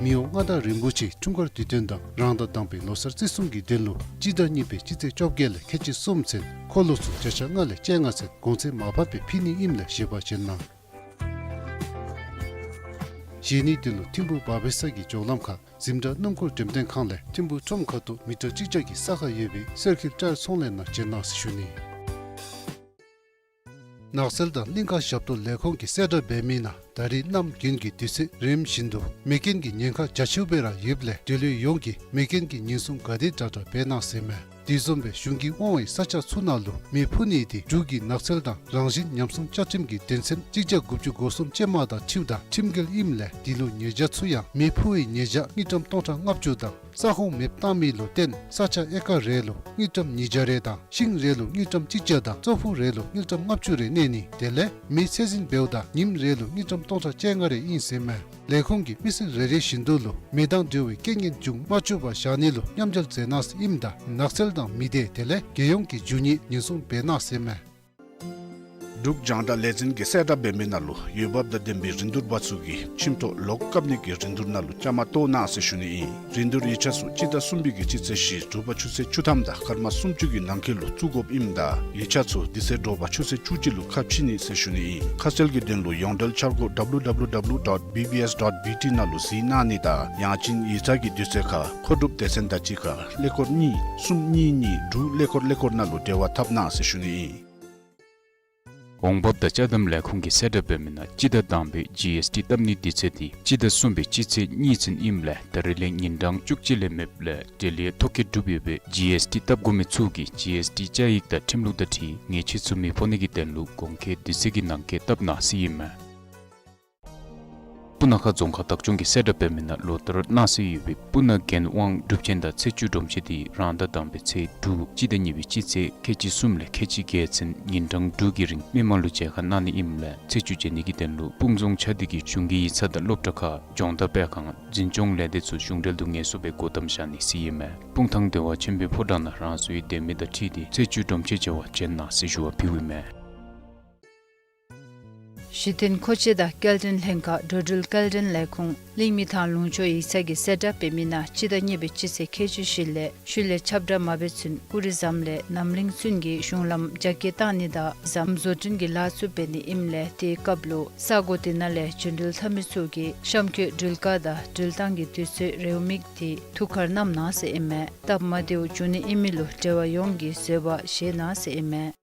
མི་དབང་མངའ་བདག་རིན་པོ་ཆེའི་འཁྲུངས་སྐར་དུས་སྟོན་དང་རང་ཟླ་དང་པའི་ལོ་གསར་བརྩི་སྲུང་གི་དོན་ལུ་སྤྱི་ཟླ་གཉིས་པའི་སྤྱི་ཚེས་བཅོ་བརྒྱད་ལས་ཁལ་གཅིག་གསུམ་ཚུན་འཁོར་ལོ་ཚུ་བརྒྱ་ཆ་ལྔ་ལས་བཅོ་ལྔ་ཚུན་གོང་ཚད་མར་ཕབ་སྦེ་ཕུལ་ནི་ཨིནམ་ལས་བཞེས་པར་བྱོན་གནང་། བཞེས་ནིའི་དོན་ལུ་ཐིམ་ཕུག་བར་བེ་ས་གི་འགྱོ་ལམ་ཁར་འཛིམ་བྲག་སྣུམ་འཁོར་འགྲེམས་སྟོན་ཁང་ལས་ཐིམ་ཕུག་ཁྲོམ་ཁ་ཐུག་མི་ཊར་གཅིག་བརྒྱ་གི་ས་ཁར་ཡོད་པའི་སེར་ཁིལ་ཊ་ཡར་ཚོང་ལས་ནང་བྱོན་གནང་ཟེར་ཞུ་ནི། ནགས་ཚལ་དང་གླིང་ཁ་ཞབས་ཏོག་ལས་ཁུངས་ཀྱིས་གསལ་བསྒྲགས་འབད་མི་ནང་ད་རིས་གནམ་དགུན་གྱི་དུས་ཚོད་རནམ་བཞིན་དུ་མེ་རྐྱེན་གྱི་ཉེན་ཁ་རྒྱ་ཆེཝ་སྦེ་ར་ཡོདཔ་ལས་འབྲེལ་ཡོད་ཡོངས་ཀྱིས་མེ་རྐྱེན་གྱི་ཉེན་སྲུང་ག་དེ་དྲག་དྲག་འབད་གནང་ཟེར་མས། དེ་བཟུམ་སྦེ་གཞུང་གིས་དབང་བའི་ས་ཆ་ཚུ་ནང་ལུ་མེ་འཕུ་ནི་དེ་འབྲུག་གི་ནགས་ཚལ་དང་རང་བཞིན་ཉམས་སྲུང་བཅའ་ཁྲིམས་ཀྱི་དོན་ཚན་གཅིག་བརྒྱ་དགུ་བཅུ་གོ་གསུམ་ཅན་མ་དང་འཁྲིལཝ་ད་ཁྲིམས་འགལ་ཨིནམ་ལས་དེ་ལུ་ཉེས་བྱ་ཚུ་ཡང་མེ་འཕུ་བའི་ཉེས་བྱ་དངུལ་ཀྲམ་སྟོང་ཕྲག་ལྔ་བཅུ་དང་ས་ཁོངས་མེདཔ་བཏང་མི་ལུ་བརྟེན་ས་ཆ་ཨེ་ཀར་རེ་ལུ་དངུལ་ཀྲམ་ཉིས་བརྒྱ་རེ་དང་ཤིང་རེ་ལུ་དངུལ་ཀྲམ་གཅིག་བརྒྱ་དང་ཙོག་ཕུག་རེ་ལུ་དངུལ་ཀྲམ་ལྔ་བཅུ་རེ་གནས་ནི་དེ་ལས་མེ་ཚད་འཛིན་འབདཝ་ད་ཉིནམ་རེ་ལུ་དངུལ་ཀྲམ་སྟོང་ཕྲག་བཅོ་ལྔ་རེ་ཨིན་ཟེར་མས། ལས་ཁུངས་ཀྱིས་མི་སེར་རེ་རེ་བཞིན་དུ་ལུ་མེ་དང་འབྲེལ་བའི་རྐྱེན་ངན་འབྱུང་མ་བཅུག་པར་བཞག་ནི་ལུ་མཉམ་འབྲེལ་མཛད་གནང་ཟེར་ཨིནམ་ད་ནགས་ཚལ་དང་མི་སྡེ་དེ་ལས་རྒྱལ་ཡོངས་ཀྱི་རྒྱུ་དངོས་ཉེན་སྲུང་འབད་གནང་ཟེར་མས། འབྲུག་རྒྱང་བསྒྲགས་ལས་འཛིན་གྱིས་གསལ་བསྒྲགས་འབད་མི་ནང་ལུ་འོས་འབབ་དང་ལྡན་པའི་རིན་བསྡུར་པ་ཚུ་གིས་ཁྱིམ་ཐོག་ལོག་བཀབ་ནི་གི་རིན་བསྡུར་ནང་ལུ་བཅའ་མར་གཏོགས་གནང་ཟེར་ཞུ་ནི་ཨིན། རིན་བསྡུར་ཡིག་ཆ་ཚུ་སྤྱི་ཟླ་གསུམ་པའི་གི་སྤྱི་ཚེས་བཞི་དྲོ་པ་ཆུ་ཚོད་བཅུ་ཐམ་དང་སྐར་མ་སུམ་ཅུ་གི་ནང་འཁོད་ལུ་བཙུགས་དགོཔ་ཨིནམ་ད་ཡིག་ཆ་ཚུ་དེ་ཚེ་དྲོ་པ་ཆུ་ཚོད་བཅུ་གཅིག་ལུ་ཁ་ཕྱེ་ནི་ཟེར་ཞུ་ནི་ཨིན། ཁ་གསལ་གྱི་དོན་ལུ་ཡོངས་འབྲེལ་འཆར་སྒོ་W W W dot B B S dot B T ནང་ལུ་གཟིགས་གནང་ནི་དང་ཡང་ཅིན་ཡིག་ཚང་གི་དུས་ཚོད་ཁར་མཁོ་སྒྲུབ་སྡེ་ཚན་དང་གཅིག་ཁར་ཀླད་ཀོར་གཉིས་གསུམ་གཉིས་གཉིས་དྲུག་ཀླད་ཀོར་ཀླད་ཀོར་ནང་ལུ་འབྲེལ་བ་འཐབ་གནང་ཟེར་ཞུ་ནི་ཨིན། འོང་འབབ་དང་ཅ་དམ་ལས་ཁུངས་ཀྱིས་གསལ་བསྒྲགས་འབད་མི་ནང་སྤྱི་ཟླ་དང་པའི་G S T བཏབ་ནིའི་དུས་ཚོད་འདི་སྤྱི་ཟླ་གསུམ་པའི་སྤྱི་ཚེས་གཉིས་ཚུན་ཨིནམ་ལས་ད་རིས་ལས་ཉིན་གྲངས་བཅུ་གཅིག་ལས་མེདཔ་ལས་འབྲེལ་ཡོད་ཐོ་བཀོད་གྲུབ་ཡོད་པའི་G S T བཏབ་དགོ་མི་ཚུ་གིས་G S T བཅའ་ཡིག་དང་ཁྲིམས་ལུགས་དང་འཁྲིལ་ཉེས་ཆད་ཚུ་མི་ཕོག་ནི་གི་དོན་ལུ་གོང་འཁོད་དུས་ཚོད་ཀྱི་ནང་འཁོད་བཏབ་གནང་ཟེར་ཨིན་མས། སྤུ་ན་ཁ་རྫོང་ཁག་བདག་སྐྱོང་གིས་གསལ་བསྒྲགས་འབད་མི་ནང་ལོ་ལྟར་གནང་སྲོལ་ཡོད་པའི་སྤུ་ན་རྒྱལ་དབང་སྒྲུབ་ཆེན་དང་ཚེས་བཅུ་སྒྲོམ་གཞི་འདི་རང་ཟླ་དང་པའི་ཚེས་དྲུག་སྤྱི་ཟླ་གཉིས་པའི་སྤྱི་ཚེས་ཁལ་གཅིག་གསུམ་ལས་ཁལ་གཅིག་བརྒྱད་ཚུན་ཉིན་གྲངས་དྲུག་གི་རིང་མི་མང་ལུ་མཇལ་ཁ་གནང་ནི་ཨིནམ་ལས་ཚེས་བཅུ་མཇལ་ནི་གི་དོན་ལུ་སྤུངས་རྫོང་ཆ་སྡེ་གི་གཞུང་གི་ཡིག་ཚང་དང་སློབ་གྲྭ་ཁག་སྦྱོང་བརྡར་སྤེལ་ཁང་འཛིན་སྐྱོང་ལས་སྡེ་ཚུ་གཞུང་འབྲེལ་དུ་ངལ་གསོ་སྦེ་སྒོ་བསྡམ་བཞག་ནི་ཟེར་ཨིན་མས། སྤུངས་ཐང་བདེ་བ་ཆེན་པོའི་ཕོ་བྲང་ནང་རང་སོའི་སྡོད་མི་དང་འཁྲིལ་ཏེ་ཚེས་བཅུ་སྒྲོམ་གཞི་མཇལ་བར་བྱོན་གནང་ཟེར་ཞུ་བ་ཕུལཝ་ཨིན་མས། གཞི་རྟེན་མཁོ་ཆས་དང་སྐྱེལ་འདྲེན་ལྷན་ཁག་འགྲོ་འགྲུལ་སྐྱེལ་འདྲེན་ལས་ཁུངས་གླིང་མི་ཐང་ལུང་ཕྱོགས་ཡིག་ཚང་གིས་གསལ་བསྒྲགས་འབད་མི་ནང་སྤྱི་ཟླ་གཉིས་པའི་སྤྱི་ཚེས་ཁལ་གཅིག་བཞི་ལས་ཤུལ་ལས་ཁྱབ་བསྒྲགས་མ་འབད་ཚུན་ཀུ་རི་ཟམ་ལས་རྣམ་གླིང་ཚུན་གྱི་གཞུང་ལམ་རྒྱ་སྐྱེད་བཏང་ནི་དང་ཟམ་བཟོ་སྐྲུན་གྱི་ལཱ་ཚུ་འབད་ནི་ཨིནམ་ལས་དེའི་སྐབས་ལུ་ས་གོ་དེ་ནང་ལས་རྒྱུན་འགྲུལ་འཐབ་མི་ཚུ་གིས་གཤམ་འཁོད་འགྲུལ་བཀག་དང་འགྲུལ་བཏང་གི་དུས་ཚོད་རེའུ་མིག་དེ་ཐུགས་ཁར་བསྣམ་གནང་ཟེར་ཨིན་མས། སྟབས་མ་བདེཝ་འབྱུང་ནི་ཨིན་མི་ལུ་འབྲེལ་བ་ཡོངས་ཀྱིས་བཟོད་པ་བཞེས་གནང་ཟེར་ཨིན་མས།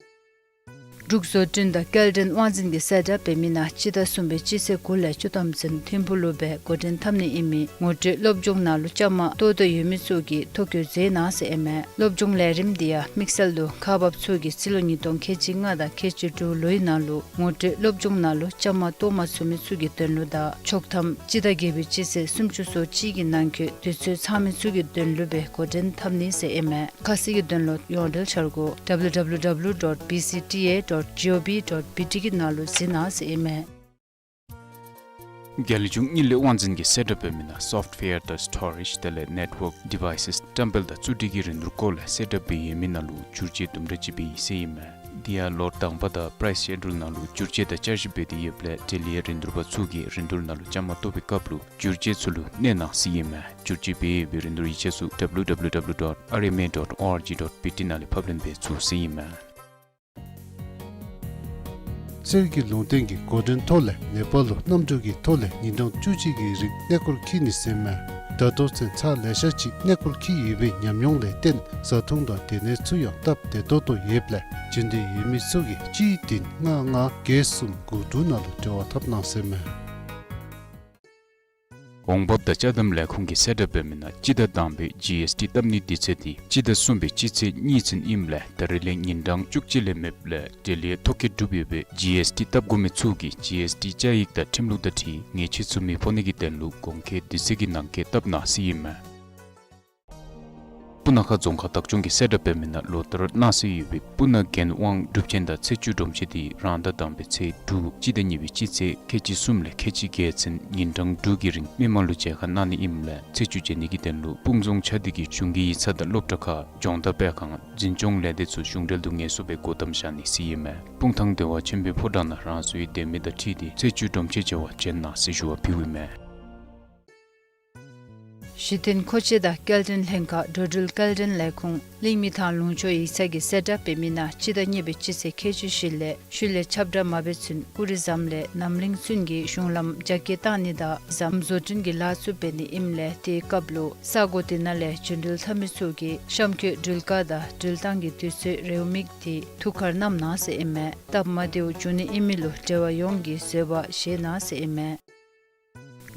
འབྲུག་བཟོ་སྐྲུན་དང་སྐྱེལ་འདྲེན་དབང་འཛིན་གྱིས་གསལ་བསྒྲགས་འབད་མི་ནང་སྤྱི་ཟླ་གསུམ་པའི་སྤྱི་ཚེས་དགུ་ལས་བཅུ་ཐམ་ཚུན་ཐིམ་ཕུག་ལུ་སྦེ་འགོ་འདྲེན་འཐབ་ནི་ཨིན་མི་ངོ་སྤྲོད་སློབ་སྦྱོང་ནང་ལུ་བཅའ་མར་གཏོགས་འདོད་ཡོད་མི་ཚུ་གིས་ཐོ་བཀོད་མཛད་གནང་ཟེར་ཨིན་མས། སློབ་སྦྱོང་ལས་རིམ་འདི་ཡང་དམིགས་བསལ་དུ་ཁག་འབགཔ་ཚུ་གིས་སྤྱི་ལོ་ཉིས་སྟོང་ཁལ་གཅིག་ལྔ་དང་ཁལ་གཅིག་དྲུག་ལོའི་ནང་ལུ་ངོ་སྤྲོད་སློབ་སྦྱོང་ནང་ལུ་བཅའ་མར་གཏོགས་མ་ཚུགས་མི་ཚུ་གི་དོན་ལུ་དང་ཆོག་ཐམ་སྤྱི་ཟླ་བརྒྱད་པའི་སྤྱི་ཚེས་སུམ་ཅུ་སོ་གཅིག་གི་ནང་འཁོད་དུས་ཚོད་ཚང་མི་ཚུ་གི་དོན་ལུ་སྦེ་འགོ་འདྲེན་འཐབ་ནི་ཟེར་ཨིན་མས། ཁ་གསལ་གྱི་དོན་ལུ་ཡོངས་འབྲེལ་འཆར་སྒོ་W W W dot B C T A dot gov dot B T གི་ནང་ལུ་གཟིགས་གནང་ཟེར་ཨིན་མས། རྒྱལ་གཞུང་གཉིད་ལས་དབང་འཛིན་གྱིས་གསལ་བསྒྲགས་འབད་མི་ནང་སོཕཊ་ཝེར་དང་སི་ཊོ་རེཇ་དེ་ལས་ནེཊ་ཝརཀ་ཌི་ཝའི་སེས་བཀྲམ་སྤེལ་དང་བཙུགས་སྒྲིག་གི་རིན་བསྡུར་སྐོར་ལས་གསལ་བསྒྲགས་འབད་ཡོད་མི་ནང་ལུ་བསྒྱུར་བཅོས་དུམ་གྲ་ཅིག་འབད་ཡི་ཟེར་ཨིན་མས། དེ་ཡང་ལོ་དང་པ་དང་པ་རའིསི་ཤེ་ཌུལ་ནང་ལུ་བསྒྱུར་བཅོས་དང་བསྐྱར་ཞིབ་འབད་དེ་ཡོདཔ་ལས་འབྲེལ་ཡོད་རིན་བསྡུར་པ་ཚུ་གིས་རིན་བསྡུར་ནང་ལུ་བཅའ་མར་གཏོགས་པའི་སྐབས་ལུ་བསྒྱུར་བཅོས་ཚུ་ལུ་གནས་གནང་ཟེར་ཨིན་མས། བསྒྱུར་བཅོས་འབད་ཡོད་པའི་རིན་བསྡུར་ཡིག་ཆ་ཚུ W W W dot R M A dot org dot B T ནང་ལས་ཕབ་ལེན་འབད་ཚུགས་ཟེར་ཨིན་མས། གསེར་གྱི་ལུང་བསྟན་གྱི་འགོ་འདྲེན་ཐོག་ལས་ནེ་པཱལ་ལུ་གནམ་གྲུ་གི་ཐོག་ལས་ཉིན་གྲངས་བཅུ་གཅིག་གི་རིང་གནས་སྐོར་འཁྱིད་ནི་ཟེར་ཨིན་མས། ད་ལྟོ་ཚུན་ཚར་ལེ་ཤ་ཅིག་གནས་སྐོར་འཁྱིད་ཡོད་པའི་ཉམས་མྱོང་ལས་བརྟེན་བཟའ་འཐུང་དང་སྡོད་གནས་ཚུ་ཡང་སྟབས་བདེ་ཏོག་ཏོ་ཡོདཔ་ལས་འབྱོན་འདོད་ཡོད་མི་ཚུ་གིས་གཅིག་བདུན་ལྔ་ལྔ་བརྒྱད་གསུམ་དགུ་དྲུག་ནང་ལུ་འབྲེལ་བ་འཐབ་གནང་ཟེར་ཨིན་མས། འོང་འབབ་དང་ཅ་དམ་ལས་ཁུངས་ཀྱིས་གསལ་བསྒྲགས་འབད་མི་ནང་སྤྱི་ཟླ་དང་པའི་ཇི་ཨེསི་ཊི་བཏབ་ནིའི་དུས་ཚོད་འདི་སྤྱི་ཟླ་གསུམ་པའི་སྤྱི་ཚེས་གཉིས་ཚུན་ཨིནམ་ལས་ད་རིས་ལས་ཉིན་གྲངས་བཅུ་གཅིག་ལས་མེདཔ་ལས་འབྲེལ་ཡོད་ཐོ་བཀོད་གྲུབ་ཡོད་པའི་ཇི་ཨེསི་ཊི་བཏབ་དགོ་མི་ཚུ་གིས་ཇི་ཨེསི་ཊི་བཅའ་ཡིག་དང་ཁྲིམས་ལུགས་དང་འཁྲིལ་ཉེས་ཆད་ཚུ་མི་ཕོག་ནི་གི་དོན་ལུ་གོང་འཁོད་དུས་ཚོད་ཀྱི་ནང་འཁོད་བཏབ་གནང་ཟེར་ཨིན་མས། སྤུ་ན་ཁ་རྫོང་ཁག་བདག་སྐྱོང་གིས་གསལ་བསྒྲགས་འབད་མི་ནང་ལོ་ལྟར་གནང་སྲོལ་ཡོད་པའི་སྤུ་ན་རྒྱལ་དབང་སྒྲུབ་ཆེན་དང་ཚེས་བཅུ་སྒྲོམ་གཞི་འདི་རང་ཟླ་དང་པའི་ཚེས་དྲུག་སྤྱི་ཟླ་གཉིས་པའི་སྤྱི་ཚེས་ཁལ་གཅིག་གསུམ་ལས་ཁལ་གཅིག་བརྒྱད་ཚུན་ཉིན་གྲངས་དྲུག་གི་རིང་མི་མང་ལུ་མཇལ་ཁ་གནང་ནི་ཨིནམ་ལས་ཚེས་བཅུ་མཇལ་ནི་གི་དོན་ལུ་སྤུངས་རྫོང་ཆ་སྡེ་གི་གཞུང་གི་ཡིག་ཚང་དང་སློབ་གྲྭ་ཁག་སྦྱོང་བརྡར་སྤེལ་ཁང་འཛིན་སྐྱོང་ལས་སྡེ་ཚུ་གཞུང་འབྲེལ་དུ་ངལ་གསོ་སྦེ་སྒོ་བསྡམ་བཞག་ནི་ཟེར་ཨིན་མས། སྤུངས་ཐང་བདེ་བ་ཆེན་པོའི་ཕོ་བྲང་ནང་རང་སོའི་སྡོད་མི་དང་འཁྲིལ་ཏེ་ཚེས་བཅུ་སྒྲོམ་གཞི་མཇལ་བར་བྱོན་གནང་ཟེར་ཞུ་བ་ཕུལཝ་ཨིན་མས། གཞི་རྟེན་མཁོ་ཆས་དང་སྐྱེལ་འདྲེན་ལྷན་ཁག་འགྲོ་འགྲུལ་སྐྱེལ་འདྲེན་ལས་ཁུངས་གླིང་མི་ཐང་ལུང་ཕྱོགས་ཡིག་ཚང་གིས་གསལ་བསྒྲགས་འབད་མི་ནང་སྤྱི་ཟླ་གཉིས་པའི་སྤྱི་ཚེས་ཁལ་གཅིག་བཞི་ལས་ཤུལ་ལས་ཁྱབ་བསྒྲགས་མ་འབད་ཚུན་ཀུ་རི་ཟམ་ལས་རྣམ་གླིང་ཚུན་གྱི་གཞུང་ལམ་རྒྱ་སྐྱེད་བཏང་ནི་དང་ཟམ་བཟོ་སྐྲུན་གྱི་ལཱ་ཚུ་འབད་ནི་ཨིནམ་ལས་དེའི་སྐབས་ལུ་ས་གོ་དེ་ནང་ལས་རྒྱུན་འགྲུལ་འཐབ་མི་ཚུ་གིས་གཤམ་འཁོད་འགྲུལ་བཀག་དང་འགྲུལ་བཏང་གི་དུས་ཚོད་རེའུ་མིག་དེ་ཐུགས་ཁར་བསྣམ་གནང་ཟེར་ཨིན་མས། སྟབས་མ་བདེཝ་འབྱུང་ནི་ཨིན་མི་ལུ་འབྲེལ་བ་ཡོངས་ཀྱིས་བཟོད་པ་བཞེས་གནང་ཟེར་ཨིན་མས།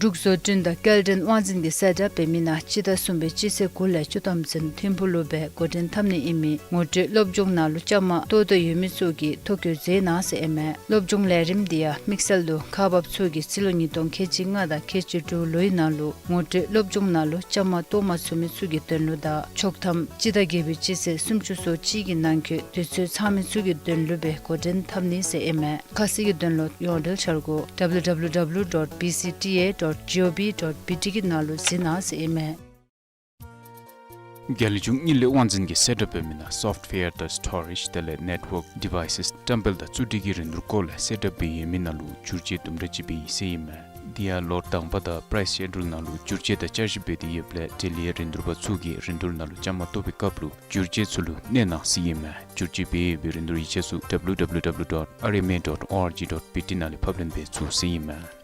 འབྲུག་བཟོ་སྐྲུན་དང་སྐྱེལ་འདྲེན་དབང་འཛིན་གྱིས་གསལ་བསྒྲགས་འབད་མི་ནང་སྤྱི་ཟླ་གསུམ་པའི་སྤྱི་ཚེས་དགུ་ལས་བཅུ་ཐམ་ཚུན་ཐིམ་ཕུག་ལུ་སྦེ་འགོ་འདྲེན་འཐབ་ནི་ཨིན་མི་ངོ་སྤྲོད་སློབ་སྦྱོང་ནང་ལུ་བཅའ་མར་གཏོགས་འདོད་ཡོད་མི་ཚུ་གིས་ཐོ་བཀོད་མཛད་གནང་ཟེར་ཨིན་མས། སློབ་སྦྱོང་ལས་རིམ་འདི་ཡང་དམིགས་བསལ་དུ་ཁག་འབགཔ་ཚུ་གིས་སྤྱི་ལོ་ཉིས་སྟོང་ཁལ་གཅིག་ལྔ་དང་ཁལ་གཅིག་དྲུག་ལོའི་ནང་ལུ་ངོ་སྤྲོད་སློབ་སྦྱོང་ནང་ལུ་བཅའ་མར་གཏོགས་མ་ཚུགས་མི་ཚུ་གི་དོན་ལུ་དང་ཆོག་ཐམ་སྤྱི་ཟླ་བརྒྱད་པའི་སྤྱི་ཚེས་སུམ་ཅུ་སོ་གཅིག་གི་ནང་འཁོད་དུས་ཚོད་ཚང་མི་ཚུ་གི་དོན་ལུ་སྦེ་འགོ་འདྲེན་འཐབ་ནི་ཟེར་ཨིན་མས། ཁ་གསལ་གྱི་དོན་ལུ་ཡོངས་འབྲེལ་འཆར་སྒོ་W W W dot B C T A dot gov dot B T གི་ནང་ལུ་གཟིགས་གནང་ཟེར་ཨིན་མས། རྒྱལ་གཞུང་དངུལ་ལས་དབང་འཛིན་གྱིས་གསལ་བསྒྲགས་འབད་མི་ནང་སོཕཊ་ཝེར་དང་སི་ཊོ་རེཇ་དེ་ལས་ནེཊ་ཝརཀ་ཌི་ཝའི་སེས་བཀྲམ་སྤེལ་དང་བཙུགས་སྒྲིག་གི་རིན་བསྡུར་སྐོར་ལས་གསལ་བསྒྲགས་འབད་ཡོད་མི་ནང་ལུ་བསྒྱུར་བཅོས་དུམ་གྲ་ཅིག་འབད་ཡི་ཟེར་ཨིན་མས། དེ་ཡང་ལོ་དང་པ་དང་པ་རའིསི་ཤེ་ཌུལ་ནང་ལུ་བསྒྱུར་བཅོས་དང་བསྐྱར་ཞིབ་འབད་དེ་ཡོདཔ་ལས་འབྲེལ་ཡོད་རིན་བསྡུར་པ་ཚུ་གིས་རིན་བསྡུར་ནང་ལུ་བཅའ་མར་གཏོགས་པའི་སྐབས་ལུ་བསྒྱུར་བཅོས་ཚུ་ལུ་གནས་གནང་ཟེར་ཨིན་མས། བསྒྱུར་བཅོས་འབད་ཡོད་པའི་རིན་བསྡུར་ཡིག་ཆ་ཚུ་W W W dot R M A dot O R G dot B T ནང་ལས་ཕབ་ལེན་འབད་ཚུགས་ཟེར་ཨིན་མས།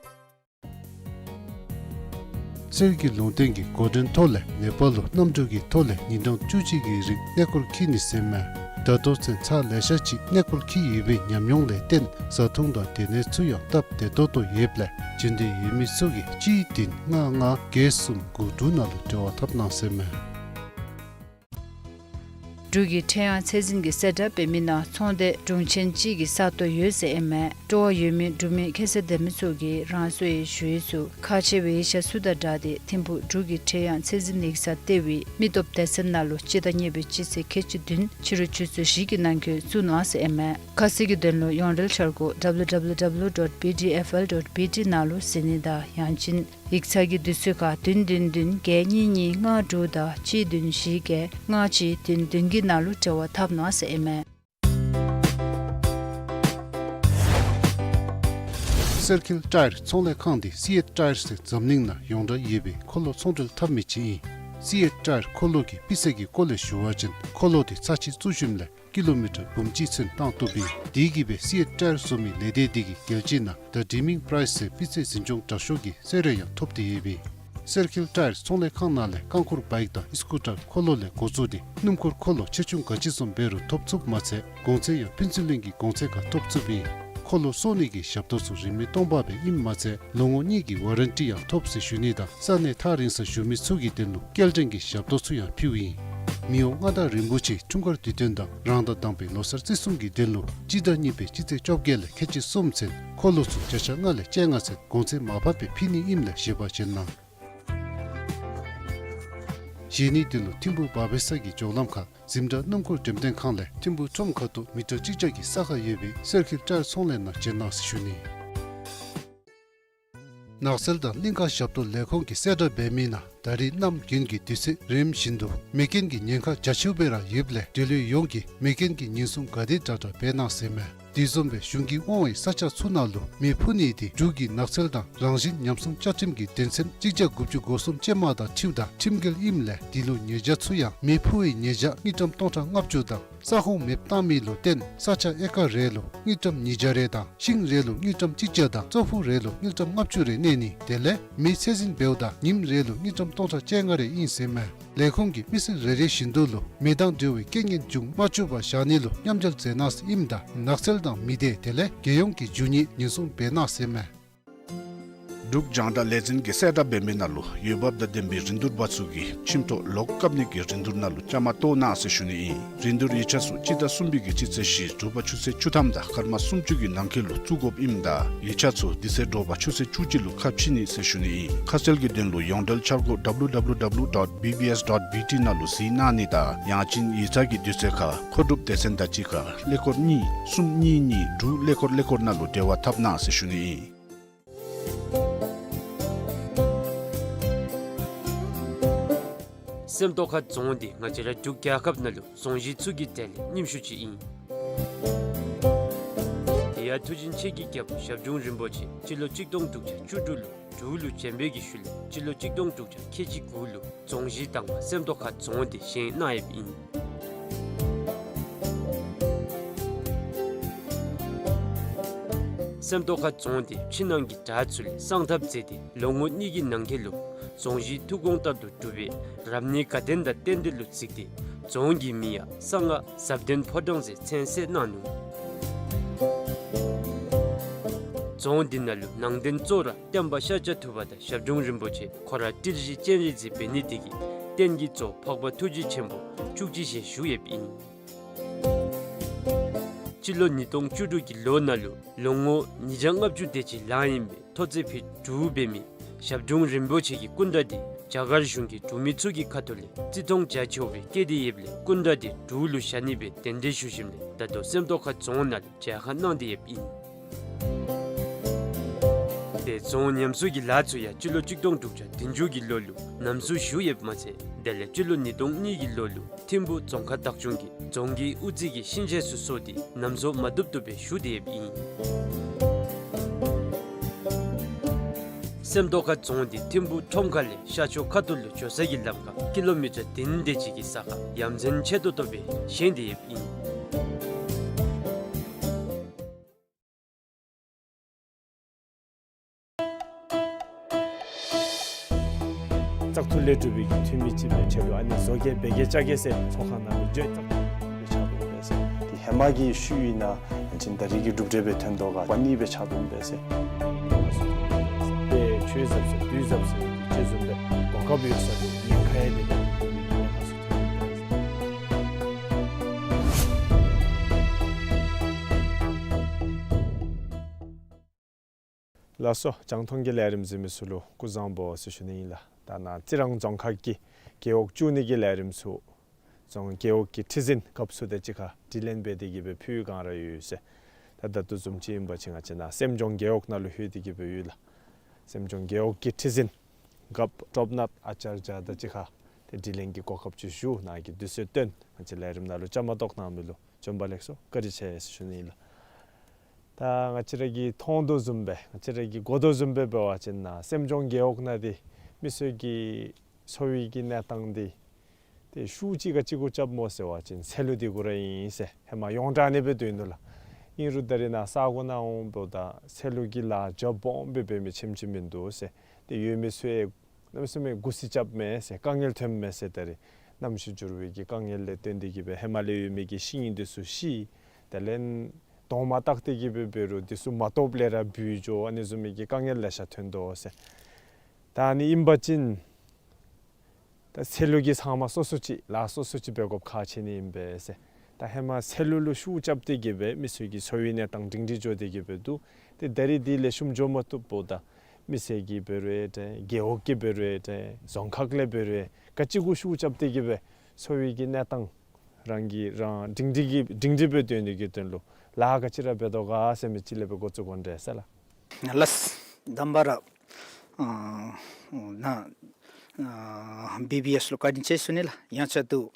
གསེར་གྱི་ལུང་བསྟན་གྱི་འགོ་འདྲེན་ཐོག་ལས་ནེ་པཱལ་ལུ་གནམ་གྲུ་གི་ཐོག་ལས་ཉིན་གྲངས་བཅུ་གཅིག་གི་རིང་གནས་སྐོར་འཁྱིད་ནི་ཟེར་མས། ད་ལྟོ་ཚུན་ཚར་ལེ་ཤ་ཅིག་གནས་སྐོར་འཁྱིད་ཡོད་པའི་ཉམས་མྱོང་ལས་བརྟེན་བཟའ་འཐུང་དང་སྡོད་གནས་ཚུ་ཡང་སྟབས་བདེ་ཏོག་ཏོ་ཡོདཔ་ལས་འབྱོན་འདོད་ཡོད་མི་ཚུ་གིས་གཅིག་བདུན་ལྔ་ལྔ་བརྒྱད་གསུམ་དགུ་དྲུག་ནང་ལུ་འབྲེལ་བ་འཐབ་གནང་ཟེར་མས། འབྲུག་གི་ཁྲལ་གཡང་ཚད་འཛིན་གྱིས་གསལ་བསྒྲགས་འབད་མི་ནང་ཚོང་སྡེ་དྲུང་ཆེན་གཅིག་གི་ས་སྟོང་ཡོད་ཟེར་ཨིན་མས། སྤྲོ་བ་ཡོད་མི་འབྲུག་མི་ཁ་གསལ་ལྡན་མི་ཚུ་གིས་རང་སོའི་ཞུ་ཡིག་ཚུ་ཁག་ཆེ་བའི་ཡིག་ཆ་ཚུ་དང་སྦྲགས་ཏེ་ཐིམ་ཕུག་འབྲུག་གི་ཁྲལ་གཡང་ཚད་འཛིན་ཡིག་ཚང་ལྟེ་བའི་མི་སྟོབས་སྡེ་ཚན་ནང་ལུ་སྤྱི་ཟླ་གཉིས་པའི་སྤྱི་ཚེས་ཁལ་གཅིག་བདུན་ཕྱི་རུ་ཆུ་ཚོད་བཞི་གི་ནང་འཁོད་བཙུགས་གནང་ཟེར་ཨིན་མས། ཁ་གསལ་གྱི་དོན་ལུ་ཡོངས་འབྲེལ་འཆར་སྒོ་W W W dot B D F L dot B T ནང་ལུ་གཟིགས་ནི་དང་ཡང་ཅིན་ཡིག་ཚང་གི་དུས་ཚོད་ཁར་བདུན་བདུན་བདུན་བརྒྱད་གཉིས་གཉིས་ལྔ་དྲུག་དང་གཅིག་བདུན་བཞི་བརྒྱད་ལྔ་གཅིག་བདུན་བདུན་གྱི་ནང་ལུ་འབྲེལ་བ་འཐབ་གནང་ཟེར་ཨིན་མས། སེར་ཁིལ་ཊ་ཡར་ཚོང་ལས་ཁང་འདི་སི་ཨེཊ་ཊ་ཡར་ཟེར་འཛམ་གླིང་ནང་ཡོངས་གྲགས་ཡོད་པའི་འཁོར་ལོ་ཚོང་འབྲེལ་འཐབ་མི་ཅིག་ཨིན། སི་ཨེཊ་ཊ་ཡར་འཁོར་ལོ་གི་སྤུས་ཚད་ཀྱི་སྐོར་ལས་ཞུ་བ་ཅིན་འཁོར་ལོ་འདི་ཚར་གཅིག་བཙུགས་ཞིནམ་ལས་ཀི་ལོ་མི་ཊར་འབུམ་གཅིག་ཚུན་བཏང་བཏུབ་ཨིན། དེ་གིས་སྦེ་སི་ཨེཊ་ཊ་ཡར་བཟོ་མི་ལས་སྡེ་འདི་གིས་རྒྱལ་སྤྱི་ནང་The Dreaming Price ཟེར་སྤུས་ཚད་འཛིན་སྐྱོང་དྲག་ཤོས་ཀྱི་གསོལ་རས་ཡང་ཐོབ་སྟེ་ཡོད་པས། སེར་ཁིལ་ཊ་ཡར་ཚོང་ལས་ཁང་ནང་ལས་རྐང་འཁོར་བའིཀ་དང་ཨིསི་ཀུ་ཊར་འཁོར་ལོ་ལས་འགོ་བཙུགས་ཏེ་སྣུམ་འཁོར་འཁོར་ལོ་ཆེ་ཆུང་ག་ཅི་བཟུམ་འབད་རུང་ཐོབ་ཚུགསཔ་མ་ཚད་གོང་ཚད་ཡང་ཕན་ཚུན་ལྷན་གྱི་གོང་ཚད་ཁར་ཐོབ་ཚུགསཔ་ཨིན། འཁོར་ལོ་གསོ་ནི་གི་ཞབས་ཏོག་ཚུ་རིན་མེད་སྟོང་པ་སྦེ་ཨིནམ་མ་ཚད་ལོ་ངོ་གཉིས་ཀྱི་ཝ་རན་ཊི་ཡང་ཐོབ་ཟེར་ཞུ་ནི་དང་ས་གནས་ཐག་རིང་སར་བཞུགས་མི་ཚུ་གི་དོན་ལུ་སྐྱེལ་འདྲེན་གྱི་ཞབས་ཏོག་ཚུ་ཡང་ཕུལཝ་ཨིན། མི་དབང་མངའ་བདག་རིན་པོ་ཆེའི་འཁྲུངས་སྐར་དུས་སྟོན་དང་རང་ཟླ་དང་པའི་ལོ་གསར་བརྩི་སྲུང་གི་དོན་ལུ་སྤྱི་ཟླ་གཉིས་པའི་སྤྱི་ཚེས་བཅོ་བརྒྱད་ལས་ཁལ་གཅིག་གསུམ་ཚུན་འཁོར་ལོ་ཚུ་བརྒྱ་ཆ་ལྔ་ལས་བཅོ་ལྔ་ཚུན་གོང་ཚད་མར་ཕབ་སྦེ་ཕུལ་ནི་ཨིནམ་ལས་བཞེས་པར་བྱོན་གནང་། བཞེས་ནིའི་དོན་ལུ་ཐིམ་ཕུག་བར་བེ་ས་གི་ཇོ་ལམ་ཁ་འཛིན་གྲྭ་སྣུམ་འཁོར་འགྲེམས་སྟོན་ཁང་ལས་ཐིམ་ཕུག་ཁྲོམ་ཁ་ཐུག་མི་ཊར་གཅིག་བརྒྱ་གི་ས་ཁར་ཡོད་པའི་སེར་ཁིལ་ཊ་ཡར་ཚོང་ལས་ནང་བྱོན་གནང་ཟེར་ཞུ་ནི། ནགས་ཚལ་དང་གླིང་ཁ་ཞབས་ཏོག་ལས་ཁུངས་ཀྱིས་གསལ་བསྒྲགས་འབད་མི་ནང་ད་རིས་གནམ་དགུན་གྱི་དུས་ཚོད་རནམ་བཞིན་དུ་མེ་རྐྱེན་གྱི་ཉེན་ཁ་རྒྱ་ཆེཝ་སྦེ་ར་ཡོདཔ་ལས་འབྲེལ་ཡོད་ཡོངས་ཀྱིས་མེ་རྐྱེན་གྱི་ཉེན་སྲུང་ག་དེ་དྲག་དྲག་འབད་གནང་ཟེར་མས། དེ་བཟུམ་སྦེ་གཞུང་གིས་དབང་བའི་ས་ཆ་ཚུ་ནང་ལུ་མེ་ཕུ་ནི་འདི་འབྲུག་གི་ནགས་ཚལ་དང་རང་བཞིན་ཉམས་སྲུང་བཅའ་ཁྲིམས་ཀྱི་དོན་ཚན་གཅིག་བརྒྱ་དགུ་བཅུ་གོ་གསུམ་ཅན་མ་དང་འཁྲིལཝ་ད་ཁྲིམས་འགལ་ཨིནམ་ལས་འདི་ལུ་ཉེས་བྱ་ཚུ་ཡང་མེ་ཕུ་བའི་ཉེས་བྱ་དངུལ་ཀྲམ་སྟོང་ཕྲག་ལྔ་བཅུ་དང་ས་ཁོངས་མེདཔ་བཏང་མི་ལུ་བརྟེན་ས་ཆ་ཨེ་ཀར་རེ་ལུ་དངུལ་ཀྲམ་ཉིས་བརྒྱ་རེ་དང་ཤིང་རེ་ལུ་དངུལ་ཀྲམ་གཅིག་བརྒྱ་དང་ཙོག་ཕུག་རེ་ལུ་དངུལ་ཀྲམ་ལྔ་བཅུ་རེ་གནས་ནི་དེ་ལས་མེ་ཚད་འཛིན་འབདཝ་ད་ཉིནམ་རེ་ལུ་དངུལ་ཀྲམ་སྟོང་ཕྲག་བཅོ་ལྔ་རེ་ཨིན་ཟེར་མས། ལས་ཁུངས་ཀྱིས་མི་སེར་རེ་རེ་བཞིན་དུ་ལུ་མེ་དང་འབྲེལ་བའི་རྐྱེན་ངན་འབྱུང་མ་བཅུག་པར་བཞག་ནི་ལུ་མཉམ་འབྲེལ་མཛད་གནང་ཟེར་ཨིནམ་ད་ནགས་ཚལ་དང་མི་སྡེ་དེ་ལས་རྒྱལ་ཡོངས་ཀྱི་རྒྱུ་དངོས་ཉེན་སྲུང་འབད་གནང་ཟེར་མས། འབྲུག་རྒྱང་བསྒྲགས་ལས་འཛིན་གྱིས་གསལ་བསྒྲགས་འབད་མི་ནང་ལུ་འོས་འབབ་དང་ལྡན་པའི་རིན་བསྡུར་པ་ཚུ་གིས་ཁྱིམ་ཐོག་ལོག་བཀབ་ནི་གི་རིན་བསྡུར་ནང་ལུ་བཅའ་མར་གཏོགས་གནང་ཟེར་ཞུ་ནི་ཨིན། རིན་བསྡུར་ཡིག་ཆ་ཚུ་སྤྱི་ཟླ་གསུམ་པའི་གི་སྤྱི་ཚེས་བཞི་དྲོ་པ་ཆུ་ཚོད་བཅུ་ཐམ་དང་སྐར་མ་སུམ་ཅུ་གི་ནང་འཁོད་ལུ་བཙུགས་དགོཔ་ཨིནམ་ད་ཡིག་ཆ་ཚུ་དེ་ཚེ་དྲོ་པ་ཆུ་ཚོད་བཅུ་གཅིག་ལུ་ཁ་ཕྱེ་ནི་ཟེར་ཞུ་ནི་ཨིན། ཁ་གསལ་གྱི་དོན་ལུ་ཡོངས་འབྲེལ་འཆར་སྒོ་W W W dot B B S dot B T ནང་ལུ་གཟིགས་གནང་ནི་དང་ཡང་ཅིན་ཡིག་ཚང་གི་དུས་ཚོད་ཁར་མཁོ་སྒྲུབ་སྡེ་ཚན་དང་གཅིག་ཁར་ཀླད་ཀོར་གཉིས་གསུམ་གཉིས་གཉིས་དྲུག་ཀླད་ཀོར་ཀླད་ཀོར་ནང་ལུ་འབྲེལ་བ་འཐབ་གནང་ཟེར་ཞུ་ནི་ཨིན། སེམས་རྟོགས་ཁ་རྫོང་འདི་ང་བཅས་ར་འབྲུག་རྒྱལ་ཁབ་ནང་ལུ་རྫོང་གཞི་ཚུ་གི་གྲས་ལས་རྙིངམ་ཤོས་ཅིག་ཨིན། དེ་ཡང་མཐུ་ཆེན་ཆོས་ཀྱི་རྒྱལ་པོ་ཞབས་དྲུང་རིན་པོ་ཆེ་སྤྱི་ལོ་གཅིག་སྟོང་དྲུག་བརྒྱ་བཅུ་དྲུག་ལུ་འབྲུག་ལུ་བྱོན་པའི་གི་ཤུལ་ལས་སྤྱི་ལོ་གཅིག་སྟོང་དྲུག་བརྒྱ་ཁལ་གཅིག་དགུ་ལུ་རྫོང་གཞི་དང་པ་སེམས་རྟོགས་ཁ་རྫོང་འདི་བཞེངས་གནང་ཡོདཔ་ཨིན། སེམས་རྟོགས་ཁ་རྫོང་འདི་ཕྱི་ནང་གི་བྲག་ཚུ་ལས་གསང་ཐབས་མཛད་དེ་ལོ་ངོ་གཉིས་ཀྱི་ནང་འཁོད་ལུ་རྫོང་གཞི་ཐུགས་དགོངས་ལྟར་དུ་གྲུབ་པའི་རབ་གནས་དགའ་ལྡན་དང་རྟེན་འབྲེལ་ལུ་གཟིགས་ཏེ་རྫོང་གི་མིང་ཡང་གསང་སྔགས་ཟབ་ལྡན་ཕོ་བྲང་ཟེར་མཚན་གསོལ་གནང་ནུག། རྫོང་འདི་ནང་ལུ་ནང་རྟེན་གཙོ་བོ་ར་སྟོན་པ་ཤཱཀྱ་ཐུབ་པ་དང་ཞབས་དྲུང་རིན་པོ་ཆེ་ཁོ་ར་ཏིལ་བཞི་སྤྱན་རས་གཟིགས་འབད་ནི་དེ་གིས་རྟེན་གྱི་གཙོ་བོ་འཕགས་པ་ཐུགས་རྗེ་ཆེན་པོ་བཅུ་གཅིག་ཞལ་བཞུགས་ཡོདཔ་ཨིན། སྤྱི་ལོ་ཉིས་སྟོང་བཅུ་དྲུག་གི་ལོ་ནང་ལུ་ལོ་ངོ་ཉིས་བརྒྱ་ལྔ་བཅུ་དེ་ཅིག་ལང་ཨིན་པའི་ཐོག་བརྩེགས་ཕུད་དྲུག་འབད་མི་ཞབས་དྲུང་རིན་པོ་ཆེ་གི་སྐུ་འདྲ་འདི་རྒྱ་གར་གཞུང་གིས་འབྲུག་མི་ཚུ་གི་ཁ་ཐུག་ལས་བརྩི་མཐོང་རྒྱ་ཆེཝ་སྦེ་བསྐྱེད་དེ་ཡོདཔ་ལས་སྐུ་འདྲ་འདི་འབྲུག་ལུ་བཞག་ནི་སྦེ་གདན་འདྲེན་ཞུ་ཞིནམ་ལས་ད་ལྟོ་སེམས་རྟོགས་ཁ་རྫོང་ནང་ལུ་མཇལ་ཁ་གནང་སྟེ་ཡོདཔ་ཨིན། ཏེ་རྫོང་ཉམས་གསོ་གི་ལཱ་ཚུ་ཡང་སྤྱི་ལོ་གཅིག་སྟོང་དྲུག་བརྒྱ་བདུན་ཅུ་གི་ལོ་ལུ་ཉམས་གསོ་ཞུ་ཡོདཔ་མ་ཚད་དེ་ལས་སྤྱི་ལོ་ཉིས་སྟོང་གཉིས་ཀྱི་ལོ་ལུ་ཐིམ་ཕུ་རྫོང་ཁག་བདག་སྐྱོང་གིས་རྫོང་གི་དབུ་རྩེ་གི་གཤིན་རྗེ་ཚུ་གསོ་སྟེ་ཉམས་གསོ་མ་བཏུབ་བཏུབ་སྦེ་ཞུ་སྟེ་ཡོདཔ་ཨིན། སེམས་རྟོགས་ཁ་རྫོང་འདི་ཐིམ་ཕུ་ཁྲོམ་ཁ་ལས་ཤར་ཕྱོགས་ཁ་ཐུག་ལུ་འགྱོ་ས་གི་ལམ་ཁར་ཀི་ལོ་མི་ཊར་བདུན་དེ་ཅིག་གི་ས་ཁར་ཡ་མཚན་ཆེ་ཏོག་ཏོ་སྦེ་བཞེངས་ཏེ་ཡོདཔ་ཨིན། བཙག་འཐུ་ལས་གྲུབ་པའི་གི་འཐུས་མི་ཅིག་སྦེ་ཆ་ལུ་ཨ་ནི་བཟོ་གེ་འབད་གེ་བཅའ་གེ་ཟེར་ཚོགས་ཁང་ནང་ལུ་འགྱོ་བཙག་འཐུ་ལས་ཆགས་འདུག་པས་ཟེར། དེ་ཧེ་མ་གི་ཤུལ་ཨིན་ན་ཡང་ཅིན་ད་རེས་ཀྱི་གྲུབ་འབྲས་སྦེ་ཐོན་དོ་ག་པ་ནི་སྦེ་ཆགས་འདུག་པས་ཟེར། དཔེ་ཆོས་ཟབ་ཟེར་དུས་ཟབ་ཟེར་ཅིག་བཟུམ་སྦེ་གོ་སྐབས་ཡོད་ས་ལུ་ཉེན་ཁ་ཡང་དེ་ལས་ཉེན་ཁ་སུ་ཐོན་འདུག་པས་ཟེར། ལགས་སོ། རྒྱང་མཐོང་གི་ལས་རིམ་གཟིགས་མི་ཚུ་ལུ་སྐུ་གཟུགས་བཟང་པོ་ཟེར་ཞུ་ནི་ཨིན་ལགས། ད་ནཱ་རྩི་རང་རྫོང་ཁག་གི་རྒེད་འོག་བཅུ་གཉིས་ཀྱི་ལས་རིམ་ཚུ་རྫོང་རྒེད་འོག་གི་ཁྲི་འཛིན་རྒཔོ་ཚུ་དང་གཅིག་ཁར་དྲི་ལན་འབད་དེ་གི་སྦེ་ཕུལ་བའི་བསྒང་ར་ཡོད་ཟེར། ད་ད་ལྟོ་བཟུམ་ཅིག་ཨིན་པ་ཅིན་ང་བཅས་ནཱ་སེམས་ལྗོངས་རྒེད་འོག་ནང་ལུ་ལྷོད་དེ་གི་སྦེ་ཡོད་ལགས། སེམས་ལྗོངས་རྒེད་འོག་གི་ཁྲི་འཛིན་རྒཔོ་གྲུབ་ནག་ཨ་ཙརྱ་དང་གཅིག་ཁར་ཏེ་དྲི་ལན་གྱི་གོ་སྐབས་ཅིག་ཞུ་ནཱ་གི་དུས་ཚོད་བཏོན་ང་བཅས་ལས་རིམ་ནང་ལུ་བཅའ་མར་གཏོགས་གནང་མི་ལུ་བྱོན་པ་ལེགས་སོ་བཀའ་དྲིན་ཆེ་ཟེར་ཞུ་ནི་ཨིན་ལགས། ད་ང་བཅས་ར་གིས་མཐོང་དོ་བཟུམ་སྦེ་ང་བཅས་ར་གིས་གོ་དོ་བཟུམ་སྦེ་འབད་བ་ཅིན་ནཱ་སེམས་ལྗོངས་རྒེད་འོག་ནང་འདི་མི་སེར་གྱི་འཚོ་བའི་གི་གནས་སྟངས་འདི་ཏེ་ཤུགས་ཅིག་ག་ཅི་གུ་རྐྱབ་སྨོ་ཟེར་བ་ཅིན་ཚལ་ལུ་འདི་གུ་ར་ཨིན་ཟེར་ཧེ་མ་ཡོངས་གྲགས་ཨ་ནི་སྦེ་སྡོད་ནུག་ལགས། ཨིན་རུང་ད་རེས་ནཱ་ས་གོ་ནང་འོངམ་ད་ཚལ་ལུ་གི་ལཱ་རྒྱབ་སྦོམ་སྦེ་འབད་མི་ཆེམ་ཆེམ་མིན་འདུག་ཟེར། ཏེ་ཡོད་མི་ཚུ་ཡང་གནམ་མེད་ས་མེད་གུ་སི་རྐྱབ་མས་ཟེར་དཀའ་ངལ་ཐོནམ་མས་ཟེར། ད་རེས་གནམ་གཤིས་འགྱུར་བའི་གི་དཀའ་ངལ་ལས་བརྟེན་ཏེ་གི་སྦེ་ཧེ་མ་ལས་ཡོད་མི་གི་ཤིང་འདི་ཚུ་ཤི། དེ་ལས་གདོང་མ་བཏགས་ཏེ་གི་སྦེ་འབད་རུང་འདི་ཚུ་མ་ཐོབ་ལས་ར་བུད་འགྱོ། ཨ་ནི་བཟུམ་མའི་གི་དཀའ་ངལ་ལེ་ཤ་ཐོན་དོ་ཟེར། ད་ཨ་ནི་ཨིན་པ་ཅིན་ད་ཚལ་ལུ་གི་ཚང་མ་སོ་སོ་ཅིག་ལཱ་སོ་སོ་ཅིག་འབད་དགོཔ་ཁག་ཆེ་ནི་ཨིན་པས་ཟེར། ད་ཧེ་མ་ཚལ་ལུ་ལུ་ཤུགས་རྐྱབ་སྟེ་གི་སྦེ་མི་སེར་གྱི་འཚོ་བའི་གནས་སྟངས་སྒྲིང་སྒྲི་འགྱོ་སྟེ་གི་སྦེ་འདུག། ཏེ་ད་རེས་འདི་ལེགས་ཤོམ་འགྱོ་མ་བཏུབ་འབདཝ་ད་མི་སེར་གྱིས་འབད་རུང་ཏེ་རྒེད་འོག་གིས་འབད་རུང་ཏེ་རྫོང་ཁག་ལས་འབད་རུང་ག་ཅི་གུ་ཤུགས་རྐྱབ་སྟེ་གི་སྦེ་འཚོ་བའི་གི་གནས་སྟངས་རང་གིས་རང་སྒྲིང་སྒྲི་གི་སྒྲིང་སྒྲི་སྦེ་སྡོད་ནི་གི་དོན་ལུ་ལཱ་ག་ཅི་ར་འབད་དོ་ག་ཟེར་མི་ཅིག་ལས་སྦེ་འགོ་བཙུགས་དགོ་འདྲས་ཟེར་ལགས། ལགས། དང་པ་ར་ཨ་ནཱ་ཨ་བི་བི་ཨེསི་ལུ་བཀའ་དྲིན་ཆེ་ཟེར་ཞུ་ནི་ལགས། ཡང་ཆེད་དུ་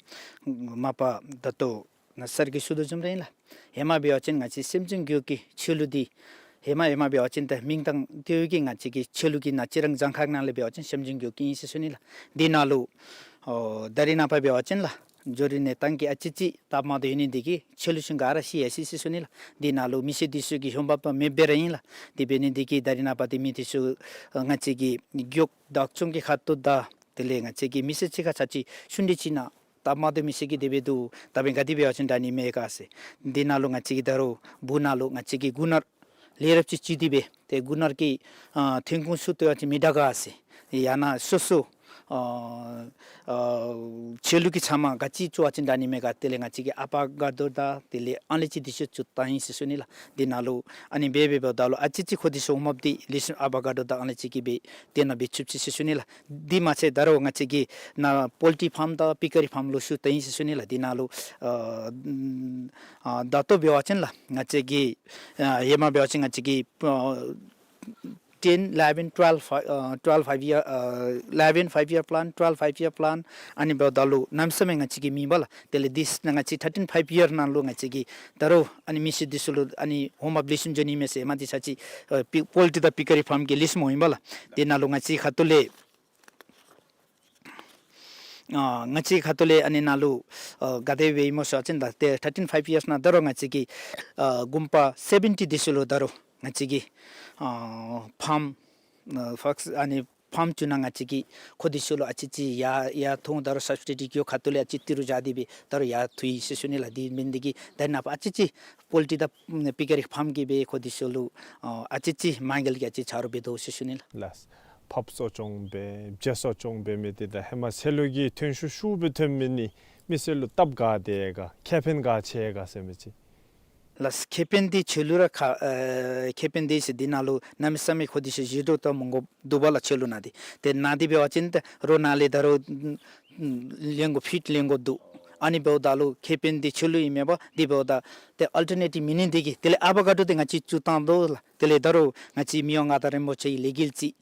མ་པ་ད་ལྟོ་ནཱ་སར་གྱིས་ཞུ་དོ་བཟུམ་ར་ཨིན་ལགས། ཧེ་མ་འབད་བ་ཅིན་ང་བཅས་སེམས་ལྗོངས་རྒེད་འོག་གི་ཆོས་ལུགས་འདི་ཧེ་མ་ཧེ་མ་འབད་བ་ཅིན་ད་མིང་དང་ཏེ་གི་ང་བཅས་ཀྱི་ཆོས་ལུགས་ཀྱི་ནཱ་རྩི་རང་རྫོང་ཁག་ནང་ལས་འབད་བ་ཅིན་སེམས་ལྗོངས་རྒེད་འོག་ཨིན་ཟེར་ཞུ་ནི་ལགས། འདི་ནང་ལུ་ཨོ་ད་རེས་ནངས་པ་འབད་བ་ཅིན་ལགས་འབྱོར་བའི་གནས་སྟངས་ཀྱིས་ཨ་ཙི་ཅིག་སྟབས་མ་བདེཝ་ཡོད་ནི་འདི་གིས་ཆོས་ལུགས་ཚུ་ག་ར་ཤི་ཡར་སོ་ཡི་ཟེར་ཞུ་ནི་ལགས། འདི་ནང་ལུ་མི་སེར་འདི་ཚུ་གི་ཧོངས་པ་མེདཔ་སྦེ་ར་ཨིན་ལགས། དེ་འབད་ནི་འདི་གིས་ད་རེས་ནངས་པ་འདི་མི་འདི་ཚུ་ང་བཅས་ཀྱི་རྒེད་འོག་བདག་སྐྱོང་གི་ཁ་ཐུག་དང་དེ་ལས་ང་བཅས་ཀྱི་མི་སེར་གཅིག་ཁར་ཚར་གཅིག་ཤུལ་འདི་ཅིག་ནང་སྟབས་མ་བདེཝ་མི་སེར་གྱིས་དེ་སྦེ་འདུག། ད་འབདན་ག་དེ་འབད་བ་ཅིན་དྲག་ནི་མས་ག་ཟེར། འདི་ནང་ལུ་ང་བཅས་ཀྱི་ད་རུང་སྦུག་ནང་ལུ་ང་བཅས་ཀྱི་སྐུ་ནར་ལས་རབས་ཅིག་བྱིན་ཏེ་སྦེ་ཏེ་སྐུ་ནར་གྱི་ཨ་ཐོན་ཁུངས་ཚུ་བཏོན་པ་ཅིན་མི་དྲག་ག་ཟེར། ཡང་ན་སོ་སོ་ཨ་ཨ་ཆོས་ལུགས་ཀྱི་ཚབ་མ་ག་ཅི་བཙུགས་པ་ཅིན་དྲག་ནི་མས་ག། དེ་ལས་ང་བཅས་ཀྱི་ཨ་པ་དགའ་རྡོར་དང་དེ་ལས་ཨང་ལས་ཅིག་འདི་ཚུ་བཙུགས་བཏང་ཡི་ཟེར་ཞུ་ནི་ལགས། འདི་ནང་ལུ་ཨ་ནི་འབད་འབདཝ་ད་ལུ་ཨ་ཙི་ཅིག་ཁོང་འདི་ཚུ་ཧོངས་མ་འདི་ལེགས་ཤོམ་ཨ་པ་དགའ་རྡོར་དང་ཨང་ལས་ཅིག་གིས་སྦེ་དེ་ནང་འབད་ཚུགས་ཅི་ཟེར་ཞུ་ནི་ལགས། འདི་མ་ཚད་ད་རུང་ང་བཅས་ཀྱི་ནཱ་པོལ་ཊི་ཕཱམ་དང་པི་ཀ་རི་ཕཱམ་ལུ་ཤུགས་བཏོན་ཡི་ཟེར་ཞུ་ནི་ལགས། འདི་ནང་ལུ་ཨ་ཨ་ད་ལྟོ་འབད་བ་ཅིན་ལགས་ང་བཅས་ཀྱི་ཨ་ཧེ་མ་འབད་བ་ཅིན་ང་བཅས་ཀྱི་ཨ་ten eleven twelve ཨ་twelve five year ཨ་eleven five year plan, twelve five year plan, ཨ་ནི་འབདཝ་ད་ལུ་གནམ་མེད་ས་མེད་ང་བཅས་ཀྱིས་མེད་པས་ལགས། དེ་ལས་འདི་ནང་ང་བཅས་thirteen five year ནང་ལུ་ང་བཅས་ཀྱིས་ད་རུང་ཨ་ནི་མི་སེར་འདི་ཚུ་ལུ་ཨ་ནི་ཧོངས་མ་ལེགས་ཤོམ་འགྱོ་ནི་མས་ཟེར་ཧེ་མ་འདི་ཚར་གཅིག་ཨ་པི་པོལ་ཊི་དང་པི་ཀ་རི་ཕཱམ་གྱི་ལིསཊ་མོ་ཨིན་པས་ལགས། དེ་ནང་ལུ་ང་བཅས་ཁ་ཐུག་ལས་ཨ་ང་བཅས་ཁ་ཐུག་ལས་ཨ་ནི་ནང་ལུ་ཨ་ག་དེ་སྦེ་ཨིན་སྨོ་ཟེར་བ་ཅིན་ད་ཏེ་thirteen five years ནང་ད་རུང་ང་བཅས་ཀྱིས་ཨ་དགུན་པ་seventy འདི་ཚུ་ལུ་ད་རུང་ང་བཅས་ཀྱིས་ཨ་ཕཱམ་ཨ་ཕཱམ་ཨ་ནི་ཕཱམ་བཙུགས་ནི་ང་བཅས་ཀྱིས་ཁོང་འདི་ཚུ་ལུ་ཨ་ཙི་ཅིག་ཡར་ཡར་ཐོན་ད་རུང་སབ་སི་ཌི་གི་ཁ་ཐུག་ལས་ཨ་ཙི་ཏི་རུ་བཞག་སྟེ་སྦེ་ད་རུང་ཡར་ཐོན་ཡི་ཟེར་ཞུ་ནི་ལགས། འདི་འབད་ནི་འདི་གིས་ད་ནཱ་ཕར་ཨ་ཙི་ཅིག་པོལ་ཊི་དང་པི་ཀ་རི་ཕཱམ་གྱིས་སྦེ་ཁོང་འདི་ཚུ་ལུ་ཨ་ཨ་ཙི་ཅིག་མ་དངུལ་གྱི་ཨ་ཙི་ཆ་རོགས་འབད་དོ་ཟེར་ཞུ་ནི་ལགས། ལགས། ཕགཔ་གསོ་སྐྱོང་འབད་བྱ་གསོ་སྐྱོང་འབད་མི་འདི་ད་ཧེ་མ་ཚལ་ལུ་གི་ཐོན་ཤུགས་ཤུགས་སྦེ་ཐོན་མི་ནི་མི་སེར་ལུ་སྟབས་ག་བདེ་ག་ཁེ་ཕན་ག་ཆེ་ག་ཟེར་མི་ཅིག། ལགས། ཁེ་ཕན་འདི་ཆོས་ལུགས་ར་ཁ་ཨེ་ཁེ་ཕན་འདི་ཟེར་འདི་ནང་ལུ་གནམ་མེད་ས་མེད་ཁོང་འདི་ཚུ་བཞེས་འགྲོ་ད་མི་དགོཔ་འདུག་པ་ལགས། ཆོས་ལུགས་ནང་འདི་ཏེ་ནཱ་འདི་འབད་བ་ཅིན་ད་རོགས་ནཱ་ལས་ད་རུང་ལེན་དགོ་ཕིཊ་ལེན་དགོཔ་འདུག། ཨ་ནི་འབདཝ་ད་ལུ་ཁེ་ཕན་འདི་ཆོས་ལུགས་ཨིན་མས་པ། དེ་འབདཝ་ད་ཏེ་ཨལ་ཊར་ནེ་ཊིབ་མེད་ནི་འདི་གིས་དེ་ལས་ཨ་བ་ཀ་ཌོ་འདི་ང་བཅས་བཙུགས་བཏང་དོ་ལགས། དེ་ལས་ད་རུང་ང་བཅས་མི་དབང་མངའ་བདག་རིན་པོ་ཆེའི་ལས་འགུལ་ཅིག་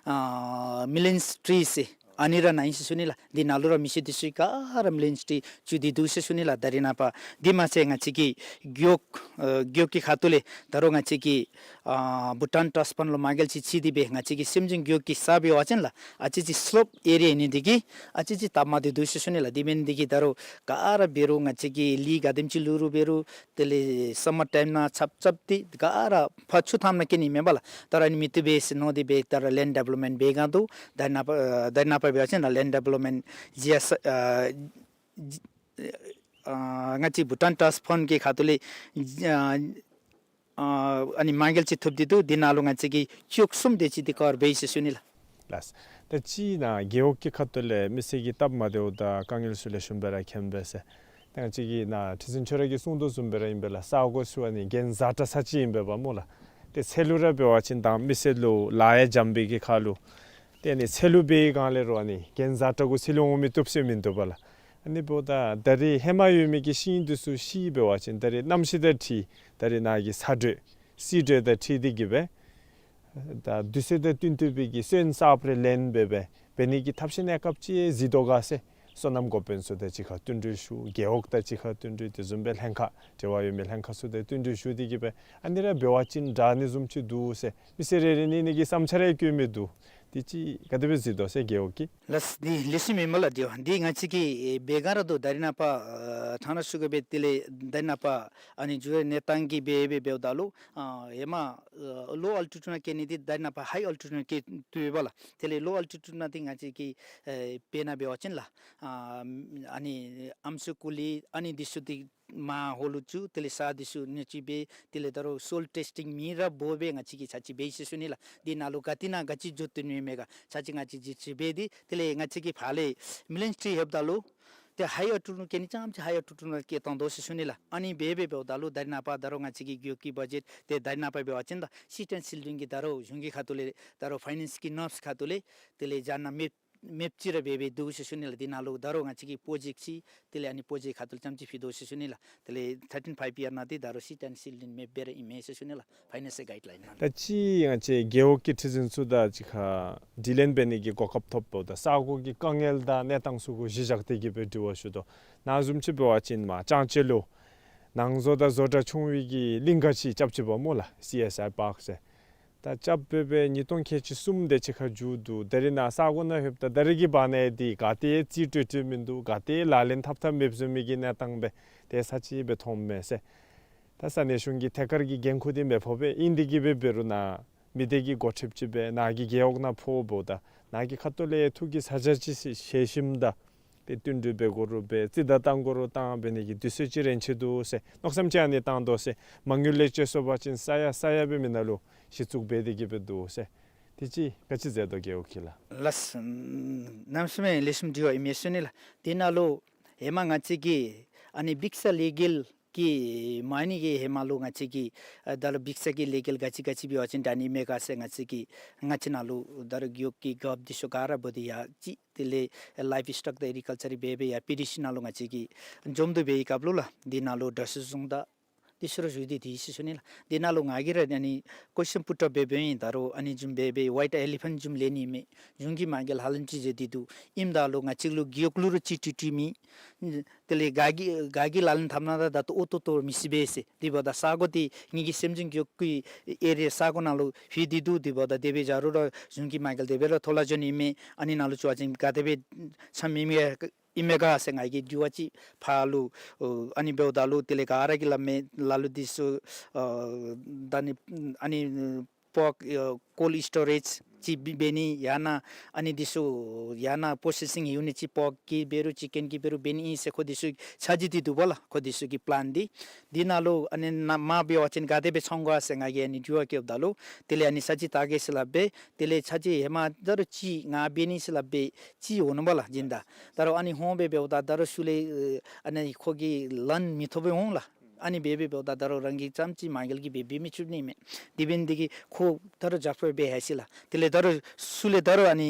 ཨ་མི་ལི་ཡོན་ཊི་རི་ཟེར་ཨ་ནི་ར་ནཱ་ཨིན་ཟེར་ཞུ་ནི་ལགས། འདི་ནང་ལུ་ར་མི་སེར་འདི་ཚུ་ག་ར་མི་ལི་ཡོན་ཊི་རི་བཙུགས་ཏེ་འདུག་ཟེར་ཞུ་ནི་ལགས། ད་རེས་ནངས་པ་འདི་མ་ཚད་ང་བཅས་ཀྱི་རྒེད་འོག་ཨ་རྒེད་འོག་གི་ཁ་ཐུག་ལས་ད་རུང་ང་བཅས་ཀྱི་ཨ་བྷུ་ཊཱན་ཊྲསཊ་ཕཱནཌ་ལུ་མ་དངུལ་ཅིག་ཚུད་དེ་སྦེ་ང་བཅས་ཀྱི་སེམས་ཅན་རྒེད་འོག་གི་ས་འབད་བ་ཅིན་ལགས། ཨ་ཙི་ཅིག་སི་ལོབ་ཨེ་རི་ཡ་ཨིན་ནི་འདི་གིས་ཨ་ཙི་ཅིག་སྟབས་མ་བདེ་འདུག་ཟེར་ཞུ་ནི་ལགས། དེ་འབད་ནི་འདི་གིས་ད་རུང་ག་ར་འབད་རུང་ང་བཅས་ཀྱིས་ལཱ་ག་དེམ་ཅིག་ལུ་རུང་འབད་རུང་དེ་ལས་སམ་མར་ཊའིམ་ནང་རྐྱབ་རྐྱབ་སྟེ་ག་ར་ཕར་ཆུ་འཐག་ནང་བསྐྱལ་ནི་མེན་པ་ལགས། ད་རུང་ཨ་ནི་མི་བཏུབ་པས་ཟེར་མནོ་སྟེ་སྦེ་ད་རུང་ལེནཌ་ཌི་བེ་ལོབ་མེནཊ་འབད་ག་འདུག། ད་རེས་ནངས་པ་ཨ་ད་རེས་ནངས་པ་འབད་བ་ཅིན་ལགས་ལེནཌ་ཌི་བེ་ལོབ་མེནཊ་ཇི་ཨེསི་ཨ་ཨ་ང་བཅས་བྷུ་ཊཱན་ཊྲསཊ་ཕཱནཌ་གི་ཁ་ཐུག་ལས་ཨ་ཨ་ཨ་ནི་མ་དངུལ་ཅིག་ཐོབ་སྟེ་འདུག། འདི་ནང་ལུ་ང་བཅས་ཀྱིས་ཅོག་གསུམ་དེ་ཅིག་འདི་ཀ་བར་འབད་ཡི་ཟེར་ཞུ་ནི་ལགས། ལགས། ད་ཅི་ནཱ་རྒེད་འོག་གི་ཁ་ཐུག་ལས་མི་སེར་གྱི་སྟབས་མ་བདེཝ་དང་དཀའ་ངལ་ཚུ་ལེགས་ཤོམ་སྦེ་ར་མཁྱེན་པས་ཟེར། ད་ང་བཅས་ཀྱིས་ནཱ་ཁྲི་འཛིན་ཁྱོད་ར་གིས་གསུང་དོ་བཟུམ་སྦེ་ར་ཨིན་པས་ལགས། ས་གོ་ཚུ་ཨ་ནི་གྱེན་བཟའ་དྲགས་ས་ཅིག་ཨིན་པས་པ་སྨོ་ལགས། ཏེ་ཚལ་ལུ་ར་འབད་བ་ཅིན་དང་མི་སེར་ལུ་ལཱ་ཡང་འཇམ་པའི་གི་ཁར་ལུ་ཏེ་ཨ་ནི་ཚལ་ལུ་འབད་བའི་སྒང་ལས་རུང་ཨ་ནི་གྱེན་བཟའ་དྲགས་གུ་ཚལ་ལུ་འོང་མི་བཏུབ་ཟེར་མིན་འདུག་པ་ལགས། ཨ་ནི་འབདཝ་ད་ད་རེས་ཧེ་མ་ཡོད་མི་གི་ཤིང་འདི་ཚུ་ཤི་འབད་བ་ཅིན་ད་རེས་གནམ་གཤིས་དང་འཁྲིལ་ད་རེས་ནཱ་གི་ཚ་དྲོད་བསིལ་དྲོད་དང་འཁྲིལ་ཏེ་གིས་སྦེ་ད་དུས་ཚོད་དང་བསྟུན་ཏེ་སྦེ་གི་སོན་གསརཔ་རེ་ལེན་སྦེ་སྦེ་འབད་ནི་གི་ཐབས་ཤེས་གནས་སྐབས་ཅིག་གཟིགས་དོ་ག་ཟེར་སོ་ནམ་འགོ་དཔོན་ཚུ་དང་གཅིག་ཁར་བསྟུན་གྲོས་ཞུ། རྒེད་འོག་དང་གཅིག་ཁར་བསྟུན་གྲོས། དེ་བཟུམ་སྦེ་ལྷན་ཁག་འབྲེལ་བ་ཡོད་མི་ལྷན་ཁག་ཚུ་དང་བསྟུན་གྲོས་ཞུ་སྟེ་གིས་སྦེ་ཨ་ནི་ར་འབད་བ་ཅིན་དྲག་ནི་བཟུམ་ཅིག་འདུག་ཟེར་མི་སེར་རེ་རེ་གཉིས་གཉིས་ཀྱིས་བསམ་འཆར་རེ་བཀོད་མི་འདུག། དེ་ཅིག་ག་དེ་སྦེ་གཟིགས་དོ་ཟེར་རྒེད་འོག་གིས། ལགས། འདི་ལེགས་ཤོམ་ཨིན་མས་ལགས། འདི་འདི་ང་བཅས་ཀྱིས་ཨེ་འབད་ག་ར་འདུག། ད་རེས་ནངས་པ་ཨ་ཐ་ན་ཞུ་དགོ་པས། དེ་ལས་ད་རེས་ནངས་པ་ཨ་ནི་འགྱུར་བའི་གནས་སྟངས་ཀྱིས་འབད་འབད་འབདཝ་ད་ལུ་ཨ་ཧེ་མ་ཨ་ལོ་ཨལ་ཊི་ཊུཌ་ནང་བསྐྱལ་ནི་འདི་ད་རེས་ནངས་པ་ཧའི་ཨལ་ཊི་ཊུཌ་ནང་བསྐྱལ་དོ་ཡོདཔ་ལགས། དེ་ལས་ལོ་ཨལ་ཊི་ཊུཌ་ནང་འདི་ང་བཅས་ཀྱིས་ཨེ་དཔེར་ན་འབད་བ་ཅིན་ལགས་ཨ་ཨ་ནི་ཨམ་སྲུ་ཀུ་ལི་ཨ་ནི་འདི་ཚུ་འདི་མར་ཧོ་ལུ་བཙུགས། དེ་ལས་ས་འདི་ཚུ་ཉོ་སྒྲུབ་འབད། དེ་ལས་ད་རུང་སོའིལ་ཊེསི་ཊིང་མེ་ར་འབོ་སྦེ་ང་བཅས་ཀྱིས་ཚར་གཅིག་འབད་ཡི་ཟེར་ཞུ་ནི་ལགས། འདི་ནང་ལུ་ག་ཏེ་ནང་ག་ཅི་འགྱོ་སྡོད་ནི་མས་ག་ཚར་གཅིག་ང་བཅས་ཀྱིས་གཟིགས་འབད་དེ་དེ་ལས་ང་བཅས་ཀྱིས་ཕར་ལས་མི་ལོན་ཊི་རི་ལྷོདཔ་ད་ལུ་ཏེ་ཧའི་ཨལ་ཊི་ཊུཌ་ནང་བསྐྱལ་ནི་ཙམ་ཅིག་ཧའི་ཨལ་ཊི་ཊུཌ་ནང་བསྐྱལ་བཏང་དོ་ཟེར་ཞུ་ནི་ལགས། ཨ་ནི་འབད་འབད་འབདཝ་ད་ལུ་ད་རེས་ནངས་པ་ད་རུང་ང་བཅས་ཀྱི་རྒེད་འོག་གི་བ་ཇེཊ་འདི་ད་རེས་ནངས་པ་འབད་བ་ཅིན་ད་སིཊ་ཨེནཌ་སིལ་ཌིང་གི་ད་རུང་གཞུང་གི་ཁ་ཐུག་ལས་ད་རུང་ཕའི་ནེནསི་གི་ནོབས་ཁ་ཐུག་ལས་དེ་ལས་བཞག་ནི་མེདཔ་མེདཔ་ཅིག་ར་འབད་འབད་འདུག་ཟེར་ཞུ་ནི་ལགས། འདི་ནང་ལུ་ད་རུང་ང་བཅས་ཀྱི་པྲོ་ཇེཀཊ་ཅིག་དེ་ལས་ཨ་ནི་པྲོ་ཇེཀཊ་ཁ་ཐུག་ལས་ཙམ་ཅིག་ཕུལ་དོ་ཟེར་ཞུ་ནི་ལགས། དེ་ལས་ཐར་ཊིན་ཕའིབ་ཡར་ནང་འདི་ད་རུང་སིཊ་ཨེནཌ་སིལ་ཌིང་མེདཔ་སྦེ་ར་ཨིན་མས་ཟེར་ཞུ་ནི་ལགས། ཕའི་ནེནསི་གའིཌ་ལའིན་ནང་ད་ཅི་ང་བཅས་རྒེད་འོག་གི་ཁྲི་འཛིན་ཚུ་དང་གཅིག་ཁར་དྲི་ལན་འབད་ནི་གི་གོ་སྐབས་ཐོབ་པ་ད་ས་གོ་གི་དཀའ་ངལ་དང་གནས་སྟངས་ཚུ་གུ་གཞི་བཞག་སྟེ་གིས་སྦེ་དྲི་བ་ཞུ་དོ། ནཱ་བཟུམ་ཅིག་འབད་བ་ཅིན་མར་ལྕང་སྤྱོད་ལུ་ནང་བཟོ་དང་བཟོ་གྲྭ་ཆུང་བའི་གི་གླིང་ག་ཅིག་རྐྱབ་ཅི་པ་སྨོ་ལགས། སི་ཨེསི་ཨའི་པཱརཀ་ཟེར། ད་རྐྱབ་སྦེ་སྦེ་ཉིས་སྟོང་ཁལ་གཅིག་གསུམ་དེ་ཅིག་ཁར་མཇུག་བསྡུ། ད་རེས་ནཱ་ས་གོ་ནང་ལྷོདཔ་ད་ད་རེས་ཀྱི་བར་ན་འདི་ག་ཏེ་རྩིས་སྤྲོད་སྤྲོད་མིན་འདུག། ག་ཏེ་ལག་ལེན་འཐབ་འཐབ་མེདཔ་བཟུམ་མའི་གི་གནས་སྟངས་སྦེ་ཏེ་ཚར་གཅིག་སྦེ་མཐོངམ་མས་ཟེར། ད་ས་གནས་གཞུང་གི་ཐད་ཀར་གྱི་འགན་ཁུར་འདི་མི་ཕོག་པས། ཨིན་ཏེ་གིས་སྦེ་འབད་རུང་ནཱ་མི་སྡེ་གི་འགོ་ཁྲིདཔ་ཅིག་སྦེ་ནཱ་གི་རྒེད་འོག་ནང་ཕོགཔ་ད་ནཱ་གི་ཁ་ཐུག་ལས་ཐུགས་ཀྱི་ཚ་གྱང་ཅིག་བཞེས་ཞིནམ་ད་ཏེ་བསྟུན་གྲོས་འབད་དགོ་རུང་འབད། རྩིས་བདའ་བཏང་དགོ་རུང་བཏང་། འབད་ནི་གི་དུས་ཚོད་ཅིག་རན་ཆི་འདུག་ཟེར་མནོ་བསམ་ཅིག་ཨ་ནི་བཏང་དོ་ཟེར། མ་དངུལ་ལེགས་བཅོས་སོང་པ་ཅིན་ས་ཡ་ས་ཡ་སྦེ་མི་ནང་ལུ་གཞི་བཙུགས་འབད་དེ་གིས་སྦེ་འདུག་ཟེར། དེ་ཅིག་ག་ཅི་མཛད་དོ་རྒེད་འོག་གིས་ལགས། ལགས། གནམ་མེད་ས་མེད་ལེགས་ཤོམ་དྲི་བ་ཨིན་མས་ཟེར་ཞུ་ནི་ལགས། དེ་ནང་ལུ་ཧེ་མ་ང་བཅས་ཀྱིས་ཨ་ནི་འབིགས་ས་ལས་འགུལ་གྱི་མ་ཨིན་ནི་གི་ཧེ་མ་ལུ་ང་བཅས་ཀྱིས་ཨ་ད་ལུ་འབིགས་ས་གི་ལས་འགུལ་ག་ཅི་ག་ཅི་འབད་བ་ཅིན་དྲག་ནི་མས་ག་ཟེར་ང་བཅས་ཀྱིས་ང་བཅས་ནང་ལུ་ད་རུང་རྒེད་འོག་གི་རྒཔོ་འདི་ཚུ་ག་ར་འབོ་སྟེ་ཡར་ཅིག་དེ་ལས་ལའིབ་སི་ཊོག་དང་ཨེག་རི་ཀལ་ཅར་འབད་འབད་ཡར་པི་ཌི་སི་ནང་ལུ་ང་བཅས་ཀྱིས་འཛོམས་འདུ་འབད་བའི་སྐབས་ལུ་ལགས། འདི་ནང་ལུ་དྲག་ཤོས་བཟུང་ད་འདི་ཚུ་ར་ཞུ་སྟེ་འདི་ཟེར་ཞུ་ནི་ལགས། འདི་ནང་ལུ་ང་གིས་ར་ཨ་ནི་ཀོ་ཤཱན་པུཊ་ཨཔ་འབད་འབདཝ་ཨིན། ད་རུང་ཨ་ནི་བཟུམ་འབད་འབད་ཝའིཊ་ཨེ་ལི་ཕཱནཊ་བཟུམ་ལེན་ནི་མས། གཞུང་གིས་མ་དངུལ་ཧ་ལམ་ཅིག་བཟོ་སྟེ་འདུག། ཨིནམ་ད་ལུ་ང་བཅས་ལུ་རྒེད་འོག་ལུ་ར་ཅིག་སྤྲོད་སྤྲོད་མེད། དེ་ལས་ག་གིས་ག་གིས་ལག་ལེན་འཐབ་ནི་ད་ད་ལྟོ་ཨོ་ཏོ་ཏོ་མི་སྲིད་པས་ཟེར། དེ་འབདཝ་ད་ས་གོ་འདི་ངེ་གི་སེམས་ཅན་རྒེད་འོག་གི་ཨེ་རི་ཡ་ས་གོ་ནང་ལུ་ལྷོད་དེ་འདུག། དེ་འབདཝ་ད་དེ་སྦེ་བཞག་རུང་ར་གཞུང་གིས་མ་དངུལ་དེ་སྦེ་ར་ཐོག་ལས་འགྱོ་ནི་མས། ཨ་ནི་ནང་ལུ་བཙུགས་པ་ཅིན་ག་དེ་སྦེ་འཆམ་མི་མི་ཨིན་མས་ག་ཟེར་ང་གིས་དྲི་བ་ཅིག་ཕར་ལུ་ཨ་ནི་འབདཝ་ད་ལུ་དེ་ལས་ག་ར་གིས་སླབ་མས། ལ་ལུ་འདི་ཚུ་ཨ་ད་ནི་ཨ་ནི་པོརཀ་ཨ་ཀོལཌ་སི་ཊོ་རེཇ་ཅིག་འབད་འབད་ནི་ཡང་ན་ཨ་ནི་འདི་ཚུ་ཡང་ན་པོརོ་སེ་སིང་ཡུ་ནིཊ་ཅིག་པོརཀ་གི་འབད་རུང་ཅིཀེན་གི་འབད་རུང་འབད་ནི་ཨིན་ཟེར་ཁོང་འདི་ཚུ་ཆ་འཇོག་འདི་འདུག་པ་ལགས། ཁོང་འདི་ཚུ་གི་པི་ལེན་འདི་འདི་ནང་ལུ་ཨ་ནི་ནཱ་མར་འབད་བ་ཅིན་ག་དེ་སྦེ་འཚོལ་ག་ཟེར་ང་གིས་ཨ་ནི་དྲི་བ་བཀོདཔ་ད་ལུ་དེ་ལས་ཨ་ནི་ཚར་གཅིག་བལྟ་གེ་ཟེར་སླབ་སྦེ་དེ་ལས་ཚར་གཅིག་ཧེ་མ་ད་རུང་ཅིག་ང་འབད་ནི་ཟེར་སླབ་སྦེ་ཅིག་འོང་ནུག་པ་ལགས། སྦྱིན་བདག་ད་རུང་ཨ་ནི་འོང་སྦེ་འབདཝ་ད་ད་རུང་ཤུལ་ལས་ཨ་ནི་ཁོང་གིས་ལན་མི་ཐོབ་སྦེ་འོང་ལགས། ཨ་ནི་སྦེ་འབདཝ་ད་ད་རུང་རང་གིས་རྐྱངམ་ཅིག་མ་འགལ་གྱིས་སྦེ་འབད་མི་ཚུགས་ནི་མས། དེ་འབད་ནི་དེ་གིས་ཁོ་ད་རུང་རྒྱབ་སྐྱོར་འབད་ཡི་ཟེར་ལགས། དེ་ལས་ད་རུང་ཚུར་ལས་ད་རུང་ཨ་ནི་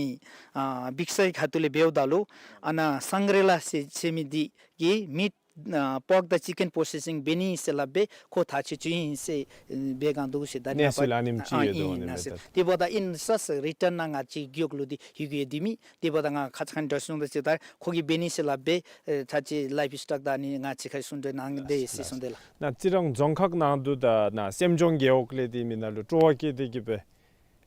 ཨ་འབིགས་སའི་ཁ་ཐུག་ལས་འབདཝ་ད་ལུ་ཨ་ནཱ་སང་རི་ལ་ཟེར་ཟེར་མི་འདི་གིས་མི་ཨ་པོག་དང་ཅི་ཀེན་པོརོ་སེ་སིང་འབད་ནི་ཟེར་སླབ་སྦེ་ཁོ་ཐག་བཅད་བཅུག་ཡི་ཟེར་འབད་གནང་འདུག་ཟེར། ད་གནས་ཚུལ་ཨ་ནེམ་ཅིག་ཨ་ཡོད་དོ། ཨིན་ན་ཟེར། དེ་འབདཝ་ད་ཨིན་ས་ས་རི་ཊརན་ནང་ང་བཅས་རྒེད་འོག་ལུ་འདི་ཡོད་ཡོད་དེ་མི། དེ་འབདཝ་ད་ང་ཁ་ཙ་ཁ་ཉིནམ་འདྲ་སོང་ད་ཅིག་ད་ཁོ་གིས་འབད་ནི་ཟེར་སླབ་སྦེ་ཨེ་ད་ཅི་ལའིབ་སི་ཊོག་དང་ཨ་ནི་ང་བཅས་ཁར་གསུང་གྲོས་གནང་སྟེ་ཟེར་གསུངས་ཏེ་ལགས། ནཱ་རྩི་རང་རྫོང་ཁག་ནང་དུ་ད་ནཱ་སེམས་ལྗོངས་རྒེད་འོག་ལས་འདི་མི་ནང་ལུ་སྤྲོ་བ་བསྐྱེད་དེ་གིས་སྦེ་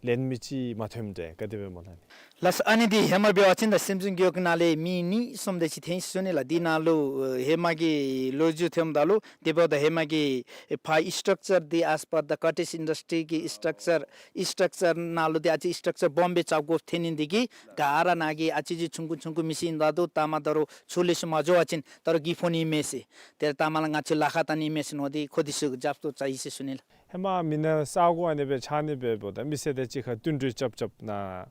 ལེན་མི་ཅིག་མ་ཐོནམ་འདྲས་ག་དེ་སྦེ་སྨོ་ལགས། ལགས་སོ། ཨ་ནི་འདི་ཧེ་མ་འབད་བ་ཅིན་ད་སེམས་ལྗོངས་རྒེད་འོག་ནང་ལས་མི་གཉིས་གསུམ་དེ་ཅིག་འཐོན་ཡི་ཟེར་ཞུ་ནི་ལགས། འདི་ནང་ལུ་ཨེ་ཧེ་མ་གི་ལོ་རྒྱུས་ཐོནམ་ད་ལུ་དེ་འབདཝ་ད་ཧེ་མ་གི་ཨེ་ཕར་སི་ཊག་ཅར་འདི་ཨེས་པར་ད་ཀོ་ཊེཇ་ཨིན་ཌསི་ཊི་གི་སི་ཊག་ཅར་སི་ཊག་ཅར་ནང་ལུ་འདི་ཨ་ཙི་སི་ཊག་ཅར་སྦོམ་སྦེ་རྐྱབ་དགོཔ་ཐོན་ནི་འདི་གིས་ག་ར་ནཱ་གི་ཨ་ཙི་ཅིག་ཆུང་ཀུ་ཆུང་ཀུ་མི་སེར་ཨིནམ་ད་ལུ་ལྟག་མ་ད་རུང་ཚུར་ལེགས་ཤོམ་མ་འགྱོ་བ་ཅིན་ད་རུང་གྱི་ཕོག་ནི་མས་ཟེར། ཏེ་ལྟག་མ་ལུ་ང་བཅས་ལཱ་ཁག་བཏང་ནི་མས་ཟེར་མནོ་སྟེ་ཁོ་འདི་ཚུ་རྒྱབ་སྐྱོར་རྐྱབ་ཡི་ཟེར་ཞུ་ནི་ལགས། ཧེ་མ་མི་ནང་ས་གོ་ཨ་ནི་སྦེ་ཆགས་ནི་འབདཝ་ད་མི་སེར་དང་གཅིག་ཁར་བསྟུན་གྲོས་རྐྱབ་རྐྱབ་ནཱ་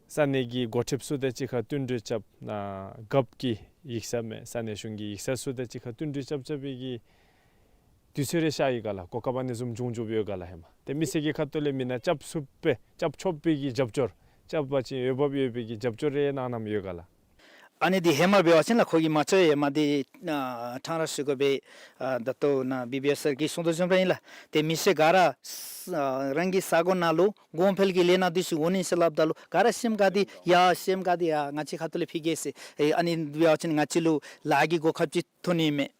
ས་གནས་ཀྱི་འགོ་ཁྲིདཔ་ཚུ་དང་གཅིག་ཁར་བསྟུན་གྲོས་རྐྱབ་ནཱ་རྒཔོ་གི་ཡིག་ཚང་མས་ས་གནས་གཞུང་གི་ཡིག་ཚང་ཚུ་དང་གཅིག་ཁར་བསྟུན་གྲོས་རྐྱབ་རྐྱབ་པའི་གི་དུས་ཚོད་རེ་ཤར་ཡི་ག་ལགས། གོ་སྐབས་ཨ་ནི་བཟུམ་བྱུང་བྱུངམ་ཡོད་ག་ལགས། ཧེ་མ་ཏེ་མི་སེར་གྱི་ཁ་ཐུག་ལས་མི་ནང་རྐྱབ་ཚུགས་པའི་རྐྱབ་ཆོག་པའི་གི་རྒྱབ་སྐྱོར་རྐྱབ་པ་ཅིན་འོས་འབབ་ཡོད་པའི་གི་རྒྱབ་སྐྱོར་རེ་གནང་གནངམ་ཡོད་ག་ལགས། ཨ་ནི་འདི་ཧེ་མ་འབད་བ་ཅིན་ལགས་ཁོ་གིས་མ་ཚད་ཧེ་མ་འདི་ཨ་ཕྲང་ར་ཞུ་དགོ་པས། ཨ་ད་ལྟོ་ནཱ་བི་བི་ཨེས་ཨར་གྱིས་གསུང་དོ་བཟུམ་ར་ཨིན་ལགས། ཏེ་མི་སེར་ག་ར་ཨ་རང་གི་ས་གོ་ནང་ལུ་གོང་འཕེལ་གྱི་ལས་སྣ་འདི་ཚུ་འོང་ནི་ཟེར་སླབ་ད་ལུ་ག་ར་སེམས་དགའ་སྟེ་ཡ་སེམས་དགའ་སྟེ་ཡ་ང་བཅས་ཁ་ཐུག་ལས་ཕུལ་གེ་ཟེར། ཨེ་ཨ་ནི་འབད་བ་ཅིན་ང་བཅས་ལུ་ལཱ་གི་གོ་སྐབས་ཅིག་ཐོན་ནི་མས།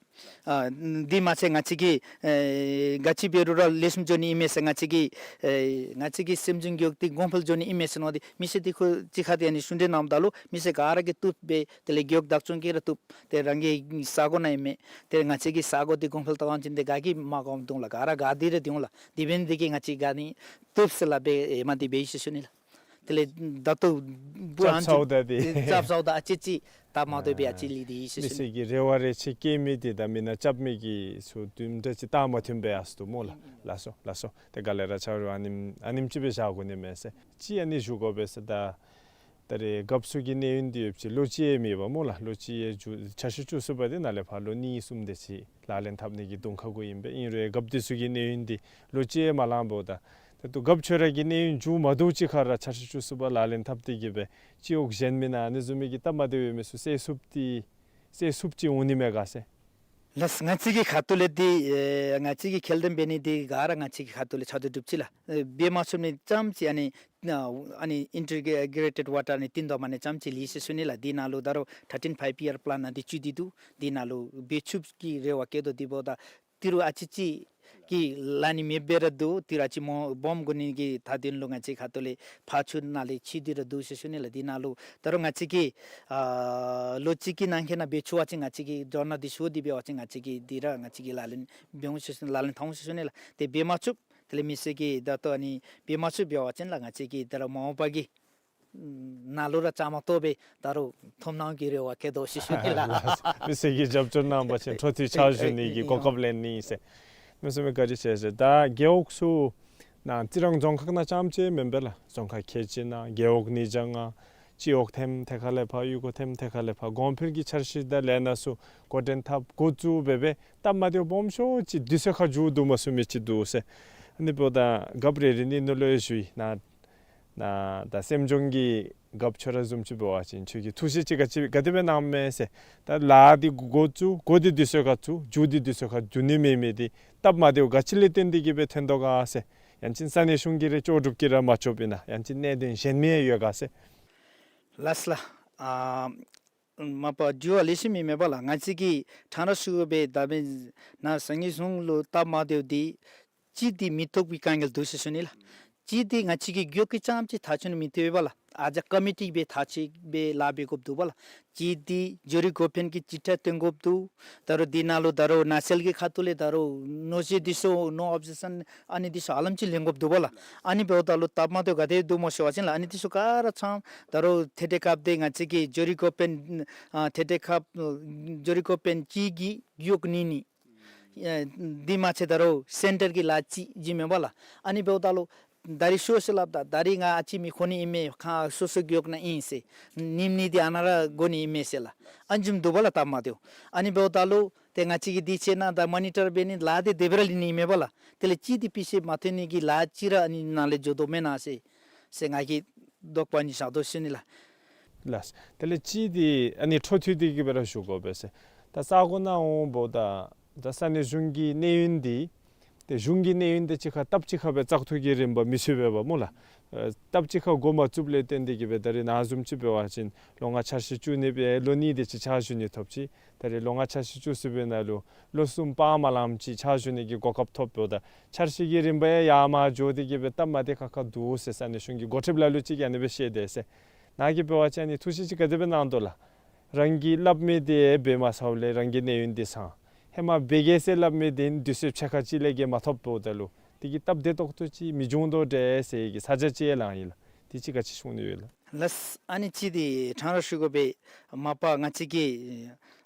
ཨ་འདི་མ་ཚད་ང་བཅས་ཀྱིས་ཨེ་ག་ཅི་འབད་རུང་ར་ལེགས་ཤོམ་འགྱོ་ནི་ཨིན་མས་ཟེར། ང་བཅས་ཀྱིས་ཨེ་ང་བཅས་ཀྱི་སེམས་ལྗོངས་རྒེད་འོག་འདི་གོང་འཕེལ་འགྱོ་ནི་ཨིན་མས་ཟེར་མནོ་སྟེ་མི་སེར་འདི་ཁོ་གཅིག་ཁར་ཏེ་ཨ་ནི་གསུང་གྲོས་གནངམ་ད་ལུ་མི་སེར་ག་ར་གིས་བཏུབ་སྦེ་དེ་ལས་རྒེད་འོག་བདག་སྐྱོང་གིས་ར་བཏུབ། ཏེ་རང་གི་ས་གོ་ནང་ཨིན་མས། ཏེ་ང་བཅས་ཀྱི་ས་གོ་འདི་གོང་འཕེལ་བཏང་བ་ཅིན་ཏེ་ག་གིས་མ་དགའཝ་མི་འདུག་ལགས། ག་ར་དགའ་སྟེ་ར་སྡོད་འོང་ལགས། དེ་འབད་ནི་འདི་གིས་ང་བཅས་ག་ནི་བཏུབ་ཟེར་སླབ་སྦེ་ཧེ་མ་འདི་འབད་ཡི་ཟེར་ཞུ་ནི་ལགས། དེ་ལས་ད་ལྟོ་བུ་ཨ་ནི་ཅིག་རྐྱབ་ཚརཝ་ད་དེ་རྐྱབ་ཚརཝ་ད་ཨ་ཙི་ཅིག་སྟབས་མ་བདེཝ་སྦེ་ཨ་ཙི་ལུས་ཏེ་ཡི་ཟེར་ཞུ་ནི། མི་སེར་གྱི་རེ་བ་རེ་ཆེ་བསྐྱེད་མི་འདི་དང་མི་ནང་རྐྱབ་མི་གི་ཚུ་དུམ་གྲ་ཅིག་སྟབས་མ་བདེཝ་སྦེ་ཡར་སོང་འདུག་སྨོ་ལགས། ལགས་སོ་ལགས་སོ། ཏེ་ག་ལས་ར་ཆ་རོགས་ཨ་ནེམ་ཨ་ནེམ་ཅིག་སྦེ་བཞག་དགོ་ནི་མས་ཟེར། ཅིག་ཨ་ནི་ཞུ་དགོ་པས་ཟེར། ད་ད་རེས་རྒཔོ་ཚུ་གི་གནས་ཡུན་འདི་ཡོདཔ་ཅིག་ལོ་གཅིག་ཡང་མེད་པས་སྨོ་ལགས། ལོ་གཅིག་ཡང་མཇུག་འཆར་གཞི་བཅུ་གསུམ་པ་འདི་ནཱ་ལས་ཕར་ལོ་གཉིས་གསུམ་དེ་ཅིག་ལག་ལེན་འཐབ་ནི་གི་གདོང་ཁ་གུ་ཨིན་པས། ཨིན་རུང་རྒཔོ་འདི་ཚུ་གི་གནས་ཡུན་འདི་ལོ་གཅིག་ཡང་མ་ལང་པས། ད་ད་ལྟོ་རྒཔོ་ཁྱོད་ར་གི་གནས་ཡུན་མཇུག་མ་བསྡུཝ་ཅིག་ཁར་ར་འཆར་གཞི་བཅུ་གསུམ་པ་ལག་ལེན་འཐབ་སྟེ་གིས་སྦེ་སྤྱི་འོག་གཞན་མི་ནང་ཨ་ནི་བཟུམ་མའི་གི་སྟབས་མ་བདེཝ་ཡོད་མི་ཚུ་སེལ་ཚུགསཔ་འདི་སེལ་ཚུགསཔ་ཅིག་འོང་ནི་མས་ག་ཟེར། ལགས་ང་བཅས་ཀྱི་ཁ་ཐུག་ལས་འདི་ཨེ་ང་བཅས་ཀྱིས་ཁས་ལེན་འབད་ནི་འདི་ག་ར་ང་བཅས་ཀྱི་ཁ་ཐུག་ལས་ཆ་འཇོག་གྲུབ་ཅི་ལགས། ཨེ་འབད་མ་ཚུགས་ནི་ཙམ་ཅིག་ཨ་ནི་ཨ་ཨ་ནི་ཨིན་ཊི་གྲེ་ཊེཌ་ཝ་ཊར་ཨ་ནི་བཏོན་དོ་མ་ནི་ཙམ་ཅིག་ལུས་ཟེར་ཞུ་ནི་ལགས། འདི་ནང་ལུ་ད་རུང་ཐར་ཊིན་ཕའིབ་ཡར་པ་ལཱན་ཨ་ནི་འདི་བཙུགས་ཏེ་འདུག། འདི་ནང་ལུ་འབད་ཚུགསཔ་ཀྱི་རེ་བ་བསྐྱེད་དོ། དེ་འབདཝ་ད་ཏི་རུ་ཨ་ཙི་ཅིག་གི་ལང་ནི་མེདཔ་སྦེ་ར་འདུག། ཏི་རུ་ཨ་ཙི་སྦོམ་དགོ་ནི་གི་མཐའ་དོན་ལུ་ང་བཅས་ཁ་ཐུག་ལས་ཕར་ཚུར་ནཱ་ལས་འཁྱིད་དེ་ར་འདུག་ཟེར་ཞུ་ནི་ལགས། འདི་ནང་ལུ་ད་རུང་ང་བཅས་ཀྱིས་ཨ་ལོ་གཅིག་གི་ནང་འཁོད་ནང་འབད་ཚུགས་པ་ཅིན་ང་བཅས་ཀྱིས་ཌོ་ནར་འདི་ཞུ་སྟེ་འབད་བ་ཅིན་ང་བཅས་ཀྱིས་འདི་ར་ང་བཅས་ཀྱིས་ལག་ལེན་འབད་འོང་ཟེར་ཞུ་ལག་ལེན་འཐབ་འོང་ཟེར་ཞུ་ནི་ལགས། དེ་འབད་མ་ཚུགས་དེ་ལས་མི་སེར་གྱིས་ད་ལྟོ་ཨ་ནི་འབད་མ་ཚུགས་འབད་བ་ཅིན་ལགས་ང་བཅས་ཀྱིས་ད་རུང་མ་འོངས་པ་གི་ནང་ལུ་ར་བཅའ་མར་གཏོགས་སྦེ་ད་རུང་ཐོབ་གནང་གི་རེ་བ་བསྐྱེད་དོ་ཟེར་ཞུ་ནི་ལགས། མི་སེར་གྱིས་རྒྱབ་སྐྱོར་གནང་པ་ཅིན་འཕྲོ་མཐུད་ཕྱག་ཞུ་ནི་གི་གོ་སྐབས་ལེན་ནི་ཟེར། མི་སེར་མི་བཀའ་དྲིན་ཆེ་ཟེར། ད་རྒེད་འོག་ཚུ་ནཱ་རྩི་རང་རྫོང་ཁག་ནང་རྐྱངམ་ཅིག་མེན་པས་ལགས། རྫོང་ཁག་ཁལ་གཅིག་ནང་རྒེད་འོག་ཉིས་བརྒྱ་ལྔ་སྤྱི་འོག་ཐེམ་ཐེ་ཁ་ལས་ཕར་གཡུས་སྒོ་ཐེམ་ཐེ་ཁ་ལས་ཕར་གོང་འཕེལ་གྱི་འཆར་གཞི་དང་ལས་སྣ་ཚུ་འགོ་འདྲེན་འཐབ་འགོ་བཙུགས་འབད་འབད་སྟབས་མ་བདེཝ་སྦོམ་ཤོས་ཅིག་དུས་ཚོད་ཁར་མཇུག་བསྡུ་མ་ཚུགས་མི་ཅིག་འདུག་ཟེར། ཨ་ནི་འབདཝ་ད་རྒཔོ་རེ་རེ་ནི་ནཱ་ལུ་ཡང་ཞུ་ཡི། ནཱ་ནཱ་ད་སེམས་ལྗོངས་ཀྱི་རྒཔོ་ཁྱོད་ར་བཟུམ་ཅིག་འབད་བ་ཅིན་ཁྱོད་ཀྱིས་ཐུགས་བཞེད་ཅིག་ག་ཅི་ག་དེ་སྦེ་གནངམ་མས་ཟེར། ད་ལཱ་འདི་འགོ་བཙུགས་འགོ་འདི་དུས་ཚོད་ཁར་བཙུགས་མཇུག་འདི་དུས་ཚོད་ཁར་བསྡུ་ནི་མེད་མི་འདི་སྟབས་མ་བདེཝ་ག་ཅི་ལས་བརྟེན་ཏེ་གིས་སྦེ་ཐོན་དོ་ག་ཟེར། ཡང་ཅིན་ས་གནས་གཞུང་གིས་ར་ལྕོགས་གྲུབ་ཀྱིས་ར་མ་ལྕོགསཔ་ཨིན་ན་ཡང་ཅིན་གནད་དོན་གཞན་མི་ཡང་ཡོད་ག་ཟེར། ལགས་ལགས། ཨ་མ་པ་དྲི་བ་ལེགས་ཤོམ་ཨིན་མས་པ་ལགས། ང་བཅས་ཀྱིས་ཕྲང་ར་ཞུ་དགོ་པས། ད་འབདན་ནཱ་ས་གནས་གཞུང་ལུ་སྟབས་མ་བདེཝ་འདི་གཅིག་འདི་མི་ཐོབ་ཀྱི་དཀའ་ངལ་འདུག་ཟེར་ཞུ་ནི་ལགས། གཅིག་འདི་ང་བཅས་ཀྱི་རྒེད་འོག་གི་རྐྱངམ་ཅིག་ཐག་བཅད་ནི་མི་ཐོབ་པས་ལགས། ཨ་ཙི་ཀོ་མི་ཊི་སྦེ་ཐག་བཅད་སྦེ་ལཱ་འབད་དགོཔ་འདུག་པ་ལགས། གཅིག་འདི་བཟོ་རིག་འགོ་དཔོན་གྱིས་ཅིག་ཁྲལ་བཏོན་དགོཔ་འདུག། ད་རུང་འདི་ནང་ལུ་ད་རུང་ནགས་ཚལ་གྱི་ཁ་ཐུག་ལས་ད་རུང་གནོད་འཚེ་འདི་ཚུ་ནོ་ཨོབ་ཇེག་ཤཱན་ཨ་ནི་འདི་ཚུ་ཧ་ལམ་ཅིག་ལེན་དགོཔ་འདུག་པ་ལགས། ཨ་ནི་འབདཝ་ད་ལུ་སྟབས་མ་བདེཝ་ག་དེ་འདུག་སྨོ་ཟེར་བ་ཅིན་ལགས། ཨ་ནི་འདི་ཚུ་ག་ར་ཚང་ད་རུང་ཐད་ཐད་ཁར་འདི་ང་བཅས་ཀྱི་བཟོ་རིག་འགོ་དཔོན་ཨ་ཐད་ཐད་ཁར་བཟོ་རིག་འགོ་དཔོན་གཅིག་གིས་རྒེད་འོག་གཉིས་ནི་ཨ་འདི་མ་ཚད་ད་རུང་སེན་ཊར་གྱི་ལཱ་གཅིག་བྱིནམ་མས་པ་ལགས། ཨ་ནི་འབདཝ་ད་ལུ་ ད་རིས་ཤོག་ཟེར་སླབ་ད་ད་རིས་ང་ཨ་ཙི་མི་ཁོ་ནི་ཨིན་མས། ཁ་སོ་སོ་རྒེད་འོག་ནང་ཨིན་ཟེར། ཉིནམ་གཉིས་འདི་ཨ་ནཱ་ར་འགོར་ནི་ཨིན་མས་ཟེར་ལགས། ཨ་ནེམ་འདུག་པ་ལགས་སྟབས་མ་བདེཝ། ཨ་ནི་འབདཝ་ད་ལུ་ཏེ་ང་བཅས་ཀྱིས་འདི་ཅིག་ནང་ད་མོ་ནི་ཊར་འབད་ནི་ལཱ་འདི་དེ་སྦེ་ར་ལུས་ནི་ཨིན་མས་པ་ལགས། དེ་ལས་གཅིག་འདི་དཔེ་ཆ་མ་ཐོན་ནི་གི་ལཱ་ཅིག་ར་ཨ་ནི་ནང་ལས་འགྱོ་དོ་མེན་ན་ཟེར་ཟེར་ང་གིས་དོགས་པ་ནི་བཞག་དོ་ཟེར་ཞུ་ནི་ལགས། ལགས། དེ་ལས་གཅིག་འདི་ཨ་ནི་འཕྲོ་མཐུད་དེ་གི་སྦེ་ར་ཞུ་དགོ་པས་ཟེར། ད་ས་གོ་ནང་འོང་འབདཝ་ད་ད་ས་གནས་གཞུང་གི་གནས་ཡུན་འདི་ཏེ་གཞུང་གི་གནས་ཡུན་འདི་གཅིག་ཁར་སྟབས་གཅིག་ཁར་སྦེ་བཙག་འཐུ་གི་རིམ་པ་མི་ཚུད་པས་པ་སྨོ་ལགས། ཨ་སྟབས་གཅིག་ཁར་འགོ་མ་བཙུགསཔ་ལས་བརྟེན་ཏེ་གི་སྦེ་ད་རིས་ནཱ་བཟུམ་ཅིག་འབད་བ་ཅིན་ལོ་ལྔ་འཆར་གཞི་བཅུ་གནས་པའི་ལོ་གཉིས་དེ་ཅིག་འཆར་གཞི་ནི་ཐོབ་ཅི། ད་རིས་ལོ་ལྔ་འཆར་གཞི་བཅུ་ཟེར་བའི་ནང་ལུ་ལོ་གསུམ་སྤང་མ་ལངམ་ཅིག་འཆར་གཞི་ནི་གི་གོ་སྐབས་ཐོབ་འབདཝ་ད་འཆར་གཞི་གི་རིམ་པ་ཡང་ཡར་མར་འགྱོ་སྟེ་གི་སྦེ་སྟབས་མ་བདེ་ཁག་ཁ་འདུག་ཟེར་ས་གནས་གཞུང་གི་འགོ་ཁྲིདཔ་ལ་ལུ་ཅིག་གིས་ཨ་ནི་སྦེ་བཤད་དེས་ཟེར། ནཱ་གིས་འབད་བ་ཅིན་ཨ་ནི་ཐུགས་བཞེད་ཅིག་ག་དེ་སྦེ་གནང་དོ་ལགས། རང་གིས་སླབ་མི་དེ་འབད་མ་ཚརཝ་ལས་རང་གི་གནས་ཡུན་འདི་ཚང་། ཧེ་མ་འབད་གེ་ཟེར་སླབ་མི་དེ་དུས་ཚོད་ཕྱེད་ཀ་ཅིག་ལས་བརྒལ་མ་ཐོབ་འབདཝ་ད་ལུ་དེ་གིས་སྟབས་བདེ་ཏོག་ཏོ་ཅིག་མི་འབྱུང་དོ་འདྲས་ཟེར་གྱི་ཚ་གྱང་ཅིག་ཡང་ལང་ཡི་ལགས། དེ་ཅིག་ག་ཅི་ཞུ་ནི་ཡོད་ལགས། ལགས། ཨ་ནི་གཅིག་འདི་ཕྲང་ར་ཞུ་དགོ་པས། མ་པ་ང་བཅས་ཀྱི་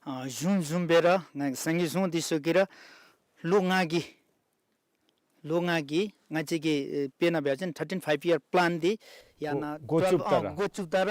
ཨ་གཞུང་གཞུང་སྦེ་ར་ང་སངས་རྒྱས་གཞུང་འདི་ཚུ་གིས་ར་ལོ་ལྔ་གི་ལོ་ལྔ་གི་ང་བཅས་ཀྱི་ཨེ་དཔེར་ན་འབད་བ་ཅིན་ཐར་ཊིན་ཕའིབ་ཡར་པ་ལཱན་འདི་ཡང་ན་འགོ་ཊུ་བཅུགཔ་ད་ཨ་ར་འགོ་བཅུགཔ་ད་ར་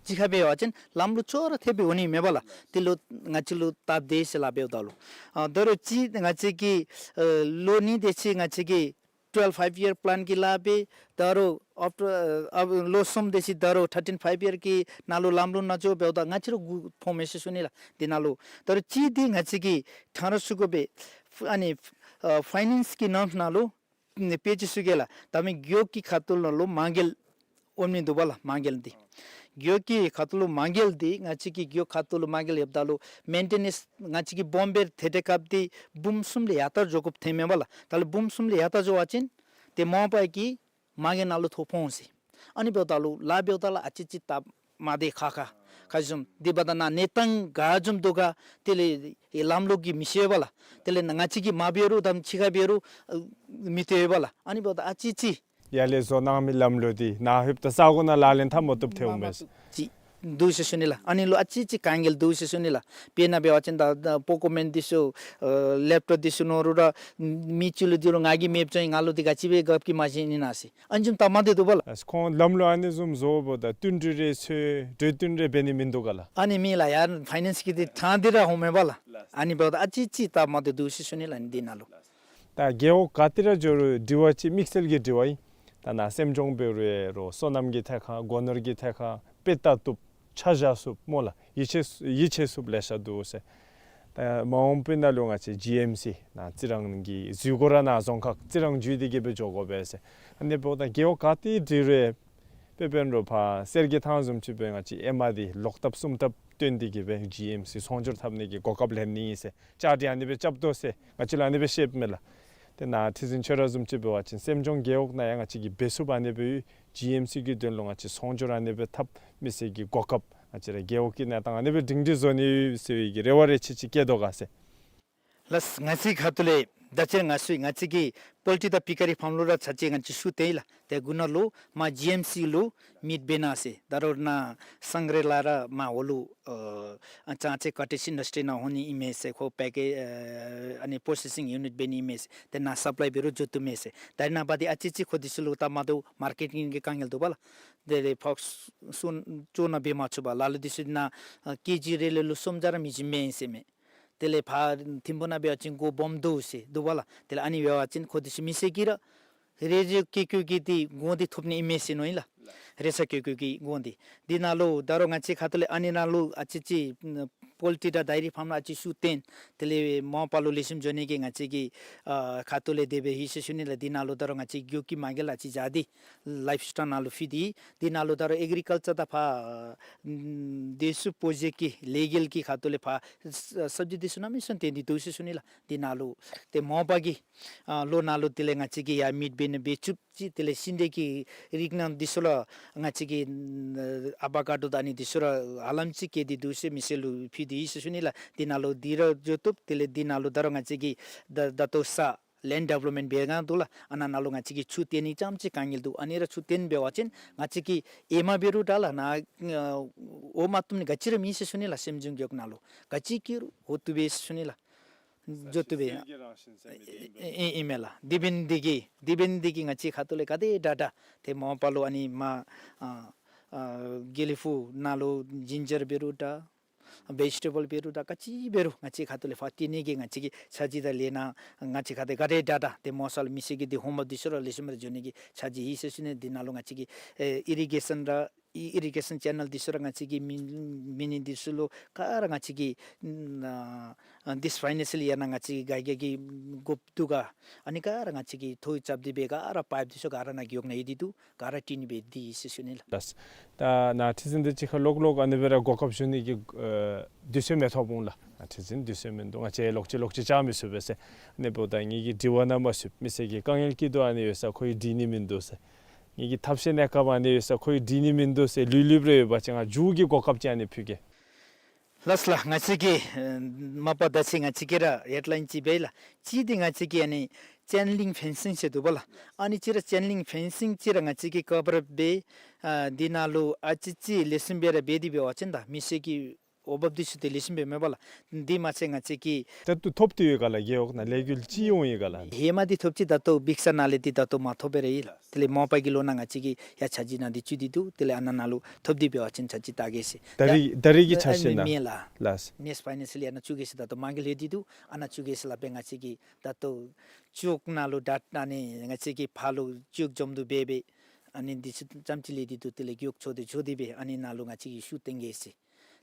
གཅིག་ཁར་འབད་བ་ཅིན་ལམ་ལུགས་ཅོག་ར་འཐདཔ་སྦེ་འོང་ནི་མས་པ་ལགས། དེ་ལུ་ང་བཅས་ལུ་སྟབས་བདེ་ཟེར་སླབ་འབདཝ་ད་ལུ་ཨ་ད་རུང་གཅིག་ང་བཅས་ཀྱི་ཨེ་ལོ་གཉིས་དེ་ཅིག་ང་བཅས་ཀྱི་ཊུ་ཝེལབ་ཕའིབ་ཡར་པ་ལཱན་གྱི་ལཱ་འབད། ད་རུང་ཨབ་ཊར་ཨ་ལོ་གསུམ་དེ་ཅིག་ད་རུང་ཐར་ཊིན་ཕའིབ་ཡར་གྱི་ནང་ལུ་ལམ་ལུགས་ནང་འགྱོ་འབདཝ་ད་ང་བཅས་ར་མགུ་འཕངམ་མས་ཟེར་ཞུ་ནི་ལགས། དེ་ནང་ལུ་ད་རུང་གཅིག་འདི་ང་བཅས་ཀྱིས་ཕྲང་ར་ཞུ་དགོ་པས། ཨ་ནི་ཨ་ཕའི་ནེནསི་གི་ནང་ན་ལུ་དཔེ་ཅིག་ཞུ་གེ་ལགས། ད་མི་རྒེད་འོག་གི་ཁ་ཐུག་ལུ་མ་དངུལ་འོང་ནི་འདུག་པ་ལགས། མ་དངུལ་འདི་རྒེད་འོག་གི་ཁ་ཐུག་ལུ་མ་དངུལ་འདི་ང་བཅས་ཀྱི་རྒེད་འོག་ཁ་ཐུག་ལུ་མ་དངུལ་ཡོདཔ་ད་ལུ་མེན་ཊེ་ནེནསི་ང་བཅས་ཀྱི་སྦོམ་སྦེ་ཐད་ཐད་རྐྱབ་སྟེ་འབུམ་གསུམ་ལས་ཡར་ལྟ་འགྱོ་དགོཔ་ཐོནམ་མས་པ་ལགས། ད་ལུ་འབུམ་གསུམ་ལས་ཡར་ལྟ་འགྱོ་བ་ཅིན་ཏེ་མ་པ་གིས་མ་དངུལ་ནང་ལུ་ཐོ་ཕོག་འོང་ཟེར། ཨ་ནི་འབདཝ་ད་ལུ་ལཱ་འབདཝ་ད་ལུ་ཨ་ཙི་ཙི་སྟབས་མ་བདེ་ཁག་ཁ་ཁ་བཟུམ་དེ་འབདཝ་ད་ནཱ་གནས་སྟངས་ག་བཟུམ་འདུག་ག་དེ་ལས་ལམ་ལུགས་ཀྱིས་མི་ཤེས་པས་ལགས། དེ་ལས་ང་བཅས་ཀྱིས་མ་འབད་རུང་དམ་ཕྱི་ཁར་འབད་རུང་ཨ་མི་སྟེར་བས་ལགས། ཨ་ནི་འབདཝ་ད་ཨ་ཙི་ཙི་ཡར་ལས་བཟོ་གནང་མི་ལམ་ལུགས་འདི་ནཱ་ལྷོདཔ་ད་ས་གོ་ནང་ལག་ལེན་འཐབ་མ་བཏུབ་ཐལཝ་མས། ཅིག་འདུག་ཟེར་ཞུ་ནི་ལགས། ཨ་ནི་ལུ་ཨ་ཙི་ཙི་དཀའ་ངལ་འདུག་ཟེར་ཞུ་ནི་ལགས། དཔེར་ན་འབད་བ་ཅིན་ད་ད་པོ་ཀོ་མེནཊ་འདི་ཚུ་ཨ་ལེབ་ཊོབ་འདི་ཚུ་ནོར་རུང་ར་མི་ཅིག་ལུ་འདི་རུང་ང་གིས་མེདཔ་བཟོ་ཡི། ང་ལུ་འདི་ག་ཅི་སྦེ་རྐྱབ་གེ་མ་ཤེས་ནི་ན་ཟེར། ཨ་ནི་བཟུམ་སྟབས་མ་བདེ་འདུག་པ་ལགས། ཁོང་ལམ་ལུགས་ཨ་ནི་བཟུམ་བཟོཝ་ད་བསྟུན་གྲོས་རེ་འཚོལ་གྲོས་བསྟུན་རེ་འབད་ནི་མིན་འདུག་ག་ལགས། ཨ་ནི་མེད་ལགས། ཡར་ཕའི་ནེནསི་གི་འདི་ཕྲང་སྟེ་ར་འོངམ་མས་པ་ལགས། ཨ་ནི་འབདཝ་ད་ཨ་ཙི་ཙི་སྟབས་མ་བདེ་འདུག་ཟེར་ཞུ་ནི་ལགས། ཨ་ནི་འདི་ནང་ལུ། ད་རྒེད་འོག་ག་ཏེ་ར་འགྱོ་རུང་དྲི་བ་ཅིག་དམིགས་བསལ་གྱི་དྲི་བ་ཨིན། ད་ནཱ་སེམས་སྦྱོང་འབད་རུང་ཡང་རུང་སོ་ནམ་གྱི་ཐད་ཁར་སྒོ་ནོར་གྱི་ཐད་ཁར་དཔེ་ལྟ་བཏུབ་ཆ་བཞག་ཚུགསཔ་སྨོ་ལགས། ཡིད་ཆེས་ཡིད་ཆེས་ཚུགསཔ་ལེ་ཤ་འདུག་ཟེར། ད་མ་འོངས་པའི་ནང་ལུ་ང་བཅས་ཇི་ཨེམ་སི་ནཱ་རྩི་རང་གི་འཛུལ་དགོ་ར་ནཱ་རྫོང་ཁག་རྩི་རང་འཛུལ་ཏེ་གི་སྦེ་འགྱོ་དགོ་པས་ཟེར། ཨ་ནི་འབདཝ་ད་རྒེད་འོག་ག་ཏེ་འདྲི་རུང་དཔེ་དཔེར་ན་རུང་ཕར་གསེར་གྱི་ཐང་བཟུམ་ཅིག་སྦེ་ང་བཅས་ཨེ་མ་འདི་ལོག་ཐབས་གསུམ་ཐབས་བཏོན་ཏེ་གི་སྦེ་ཇི་ཨེམ་སི་ཚོང་སྒྱུར་འཐབ་ནི་གི་གོ་སྐབས་ལེན་ནི་ཨིན་ཟེར་བཅའ་སྒྲིག་ཨ་ནི་སྦེ་རྐྱབ་དོ་ཟེར་ང་བཅས་ལུ་ཨ་ནི་སྦེ་བཤདཔ་མས་ལགས། ཏེ་ནཱ་ཁྲི་འཛིན་ཁྱོད་ར་བཟུམ་ཅིག་འབད་བ་ཅིན་སེམས་སྦྱོང་རྒེད་འོག་ནང་ཡང་ང་བཅས་ཀྱིས་འབད་ཚུགསཔ་ཨ་ནི་སྦེ་ཡོད། ཇི་ཨེམ་སི་གི་དོན་ལུ་ང་བཅས་ཚོང་སྒྱུར་ཨ་ནི་སྦེ་འཐབ་མི་ཚུ་གི་གོ་སྐབས་ང་བཅས་ར་རྒེད་འོག་གི་གནས་སྟངས་ཨ་ནི་སྦེ་སྒྲིང་སྒྲིང་བཟོ་ནི་ཡོད་ཟེར་བའི་གི་རེ་བ་རེ་ཆེ་ཅིག་བསྐྱེད་དོ་ག་ཟེར། ལགས། ང་བཅས་ཁ་ཐུག་ལས་ད་ཅི་ང་ཚུ་ང་བཅས་ཀྱི་པོལ་ཊི་དང་ཕི་ཀ་རི་ཕཱམ་ལུ་ར་ཚར་ཅིག་ང་བཅས་ཤུགས་བཏོན་ཡི་ལགས། ཏེ་དགུ་ནང་ལུ་མར་ཇི་ཨེམ་སི་ལུ་མིཊ་འབད་གནང་ཟེར། ད་རུང་ནཱ་སང་རེ་ལ་ར་མར་འོག་ལུ་ཨ་ཨ་ཙང་ཙེ་ཀོ་ཊེཇ་ཨིན་ཌསི་ཊི་རི་ནང་འོང་ནི་ཨིན་མས་ཟེར། ཁོ་པེ་ཀེ་ཨ་ཨ་ནི་པོ་སེ་སིང་ཡུ་ནིཊ་འབད་ནི་ཨིན་མས་ཟེར། ཏེ་ནཱ་སབ་ལའི་འབད་རུང་འགྱོ་བཏུབ་མས་ཟེར། ད་རེས་ནངས་པ་འདི་ཨ་ཙི་ཙི་ཁོང་འདི་ཚུ་ལུ་སྟབས་མ་བདེཝ་མར་ཀེ་ཊིང་གི་དཀའ་ངལ་འདུག་པ་ལགས། དེ་ལས་ཕར་སོ་སོ་ནང་འབད་མ་ཚུགས་པར་ལ་ལུ་འདི་ཚུ་ནཱ་ཨ་ཀེ་ཇི་རེ་ལས་ལུ་སུམ་བརྒྱ་ར་མི་བྱིན་མས་ཟེར་མས། དེ་ལས་ཕར་ཐིམ་ཕུ་ནང་འབད་བ་ཅིན་སྒོ་སྦོམ་འདུག་ཟེར་འདུག་པ་ལགས། དེ་ལས་ཨ་ནི་འབད་བ་ཅིན་ཁོང་འདི་ཚུ་མི་སེར་གྱིས་ར་རེ་ཟུང་བཀལ་བཀལ་གྱིས་འདི་གོང་འདི་ཐོབ་ནི་ཨིན་མས་ཟེར་མནོ་ཡི་ལགས། རེ་ཟུང་བཀལ་བཀལ་གྱིས་གོང་འདི། འདི་ནང་ལུ་ད་རུང་ང་བཅས་ཁ་ཐུག་ལས་ཨ་ནི་ནང་ལུ་ཨ་ཙི་ཙི་པོལ་ཊི་དང་ཌའི་རི་ཕཱམ་ལུ་ཨ་ཙི་ཤུགས་བཏོན། དེ་ལས་མ་པ་ལུ་ལེགས་ཤོམ་འགྱོ་ནི་གི་ང་བཅས་ཀྱི་ཨ་ཁ་ཐུག་ལས་དེ་སྦེ་ཨིན་ཟེར་ཞུ་ནི་ལགས། འདི་ནང་ལུ་ད་རུང་ང་བཅས་རྒེད་འོག་གི་མ་དངུལ་ཨ་ཙི་བཞག་སྟེ་ལའིབ་སི་ཊོག་ནང་ལུ་ཕུལ་ཏེ་འདི་ནང་ལུ་ད་རུང་ཨེག་རི་ཀལ་ཅར་དང་ཕར་ཨ་འདི་ཚུ་པྲོ་ཇེཀཊ་ཀྱི་ལི་གཱལ་གྱི་ཁ་ཐུག་ལས་ཕར་ཨ་སབ་སི་ཌི་འདི་ཚུ་གནམ་མེད་ས་མེད་བཏོན་ཏེ་འདུག་ཟེར་ཞུ་ནི་ལགས། འདི་ནང་ལུ་ཏེ་མ་པ་གི་ཨ་ལོ་ནང་ལུ་དེ་ལས་ང་བཅས་ཀྱིས་ཡར་མིཊ་འབད་ནི་འབད་བཅུག་ཅིག། དེ་ལས་ཤིང་འབྲས་ཀྱི་རིགས་སྣ་འདི་ཚུ་ར་ང་བཅས་ཀྱིས་ཨ་ཨ་བ་ཀ་ཌོ་དང་ཨ་ནི་འདི་ཚུ་ར་ཧ་ལམ་ཅིག་བཀལ་ཏེ་འདུག་ཟེར་མི་སེར་ལུ་ཕུལ་ཏེ་ཨིན་ཟེར་ཞུ་ནི་ལགས། འདི་ནང་ལུ་འདི་ར་འགྱོ་བཏུབ། དེ་ལས་འདི་ནང་ལུ་ད་རུང་ང་བཅས་ཀྱི་ད་ད་ལྟོ་ས་ལེནཌ་ཌི་ཝེ་ལོབ་མེནཊ་འབད་ག་འདུག་ལགས། ཨ་ནཱ་ནང་ལུ་ང་བཅས་ཀྱིས་ཆུ་བཏོན་ནི་ཙམ་ཅིག་དཀའ་ངལ་འདུག། ཨ་ནི་ར་ཆུ་བཏོན་འབད་བ་ཅིན་ང་བཅས་ཀྱིས་ཨེ་མ་འབད་རུང་འདྲ་ལགས། ནཱ་འོང་མ་བཏུབ་ནི་ག་ཅི་ར་མེད་ཟེར་ཞུ་ནི་ལགས། སེམས་སྦྱོང་རྒེད་འོག་ནང་ལུ་ག་ཅི་བཀལ་རུང་འོང་བཏུབ་པས་ཟེར་ཞུ་ནི་ལགས། འགྱོ་བཏུབ་པས། གསེར་གྱི་རང་བཞིན་ཟེར་མི་འདི་ཨིན་པས། ཨིན་ཨིན་མས་ལགས། དེ་འབདན་འདི་གིས་དེ་འབདན་འདི་གིས་ང་བཅས་ཁ་ཐུག་ལས་ག་དེ་དྲག་དྲག་ཏེ་མ་པ་ལུ་ཨ་ནི་མ་ཨ་ཨ་དགེ་ལེགས་ཕུག་ནང་ལུ་ཇིན་ཇར་འབད་རུང་འདྲ་བེ་ཇི་ཊེ་བཱལ་འབད་རུང་འདྲ་ག་ཅི་འབད་རུང་ང་བཅས་ཁ་ཐུག་ལས་ཕར་སྟོན་ནི་གི་ང་བཅས་ཀྱིས་འཆར་གཞི་དང་ལས་སྣ་ང་བཅས་ཁ་ཐུག་ག་དེ་དྲག་དྲག་ཏེ་མ་སལ་མི་སེར་གྱི་འདི་ཧོང་འབབ་འདི་ཚུ་ར་ལེགས་ཤོམ་སྦེ་འགྱོ་ནི་གི་འཆར་གཞི་ཡོད་ཟེར་ཞུ་ནི། འདི་ནང་ལུ་ང་བཅས་ཀྱིས་ཨེ་ཨི་རི་གེ་ཤཱན་ར་ཨི་ཨི་རི་གེ་ཤཱན་ཅེ་ནཱལ་འདི་ཚུ་ར་ང་བཅས་ཀྱིས་མེ་མེ་ནི་འདི་ཚུ་ལུ་ག་ར་ང་བཅས་ཀྱིས་ཨ་ཨ་འདི་ཚུ་ཕའི་ནཱན་ཤཱལ་ཡར་ནང་ང་བཅས་ཀྱིས་ག་ག་གི་དགོཔ་འདུག་ག། ཨ་ནི་ག་ར་ང་བཅས་ཀྱིས་ཐོ་རྩམ་སྟེ་སྦེ་ག་ར་པའིཔ་འདི་ཚུ་ག་ར་ནཱ་གི་འོག་ནང་ཡོད་དེ་འདུག། ག་ར་སྟོན་ནི་སྦེ་འདི་ཡོད་ཟེར་ཞུ་ནི་ལགས། ལགས། ད་ནཱ་ཁྲི་འཛིན་འདི་ཅིག་ཁར་ལོག་ལོག་ཨ་ནི་སྦེ་ར་གོ་སྐབས་ཞུ་ནི་གི་ཨེ་དུས་ཚོད་མི་ཐོབ་འོང་ལགས། ནཱ་ཁྲི་འཛིན་དུས་ཚོད་མིན་འདུག། ང་བཅས་ལོག་ཅི་ལོག་ཅི་བཅར་མི་ཚུགས་པས་ཟེར། ཨ་ནི་འབདཝ་ད་ངེ་གི་དྲི་བ་ནང་མ་ཚུད་མི་སེར་གྱི་དཀའ་ངལ་སྐྱིད་སྡུག་ཨ་ནི་ཡོད་ས་ཁོ་གིས་འདྲི་ནི་མིན་འདུག་ཟེར། ངེ་གི་ཐབས་ཤེས་གནས་སྐབས་ཨ་ནི་ཡོད་ས་ཁོ་གིས་འདྲི་ནི་མིན་འདུག་ཟེར་ལུས་ལུས་རེ་ཡོད་པ་ཅིན་ང་མཇུག་གི་གོ་སྐབས་ཅིག་ཨ་ནི་ཕུལ་གེ། ལགས་ལགས། ང་བཅས་ཀྱིས་ཨེ་མ་པ་ད་ཅི་ང་བཅས་ཀྱིས་ར་ཧེཌ་ལའིན་ཅིག་འབད་ཡི་ལགས། གཅིག་འདི་ང་བཅས་ཀྱིས་ཨ་ནི་ཅེན་ལིང་ཕེན་སིང་ཟེར་འདུག་པ་ལགས། ཨ་ནི་ཅིག་ར་ཅེན་ལིང་ཕེན་སིང་ཅིག་ར་ང་བཅས་ཀྱིས་ཀ་བར་འབད་ཨ་འདི་ནང་ལུ་ཨ་ཙི་ཅིག་ལེགས་ཤོམ་སྦེ་ར་འབད་དེ་འབད་བ་ཅིན་ད་མི་སེར་གྱི་འོང་འབབ་འདི་ཚུ་ཏེ་ལེགས་ཤོམ་སྦེ་མེད་པ་ལགས། འདི་མ་ཚད་ང་བཅས་ཀྱིས་ད་ལྟོ་ཐོབ་སྟེ་ཡོད་ག་ལགས། རྒེད་འོག་ནང་ལས་འགུལ་ཅིག་འོང་ཡི་ག་ལགས། ཧེ་མ་འདི་ཐོབ་ཅི། ད་ལྟོ་འབིགས་ས་ནང་ལས་འདི་ད་ལྟོ་མ་ཐོབ་པར་ཡོད་ལགས། དེ་ལས་མ་པ་གི་ལོ་ནང་ང་བཅས་ཀྱིས་ཡར་འཆར་གཞི་ནང་འདི་བཙུགས་ཏེ་འདུག། དེ་ལས་ཨ་ནཱ་ནང་ལུ་ཐོབ་སྟེ་འབད་བ་ཅིན་འཆར་གཞི་བལྟ་གེ་ཟེར། ད་རེས་ད་རེས་ཀྱི་འཆར་གཞི་ཨ་ནཱ་མེན་མེན་ལགས། ལགས། ནེགསཊ་ཕའི་ནཱན་ཤཱལ་ཡར་ནང་བཙུགས་གེ་ཟེར་ད་ལྟོ་མ་གི་ལྷོད་དེ་འདུག། ཨ་ནཱ་བཙུགས་གེ་ཟེར་སླབ་སྦེ་ང་བཅས་ཀྱིས་ད་ལྟོ་ཅོག་ནང་ལུ་ད་ཨ་ནི་ང་བཅས་ཀྱིས་ཕར་ལུ་ཅོག་འཛོམས་འདུ་འབད་འབད་ཨ་ནི་འདི་ཚུ་ཙམ་ཅིག་ལས་འདི་འདུག། དེ་ལས་རྒེད་འོག་ཚུ་འདི་ཚུ་འདི་སྦེ་ཨ་ནི་ནང་ལུ་ང་བཅས་ཀྱིས་ཤུགས་བཏོན་གེ་ཟེར།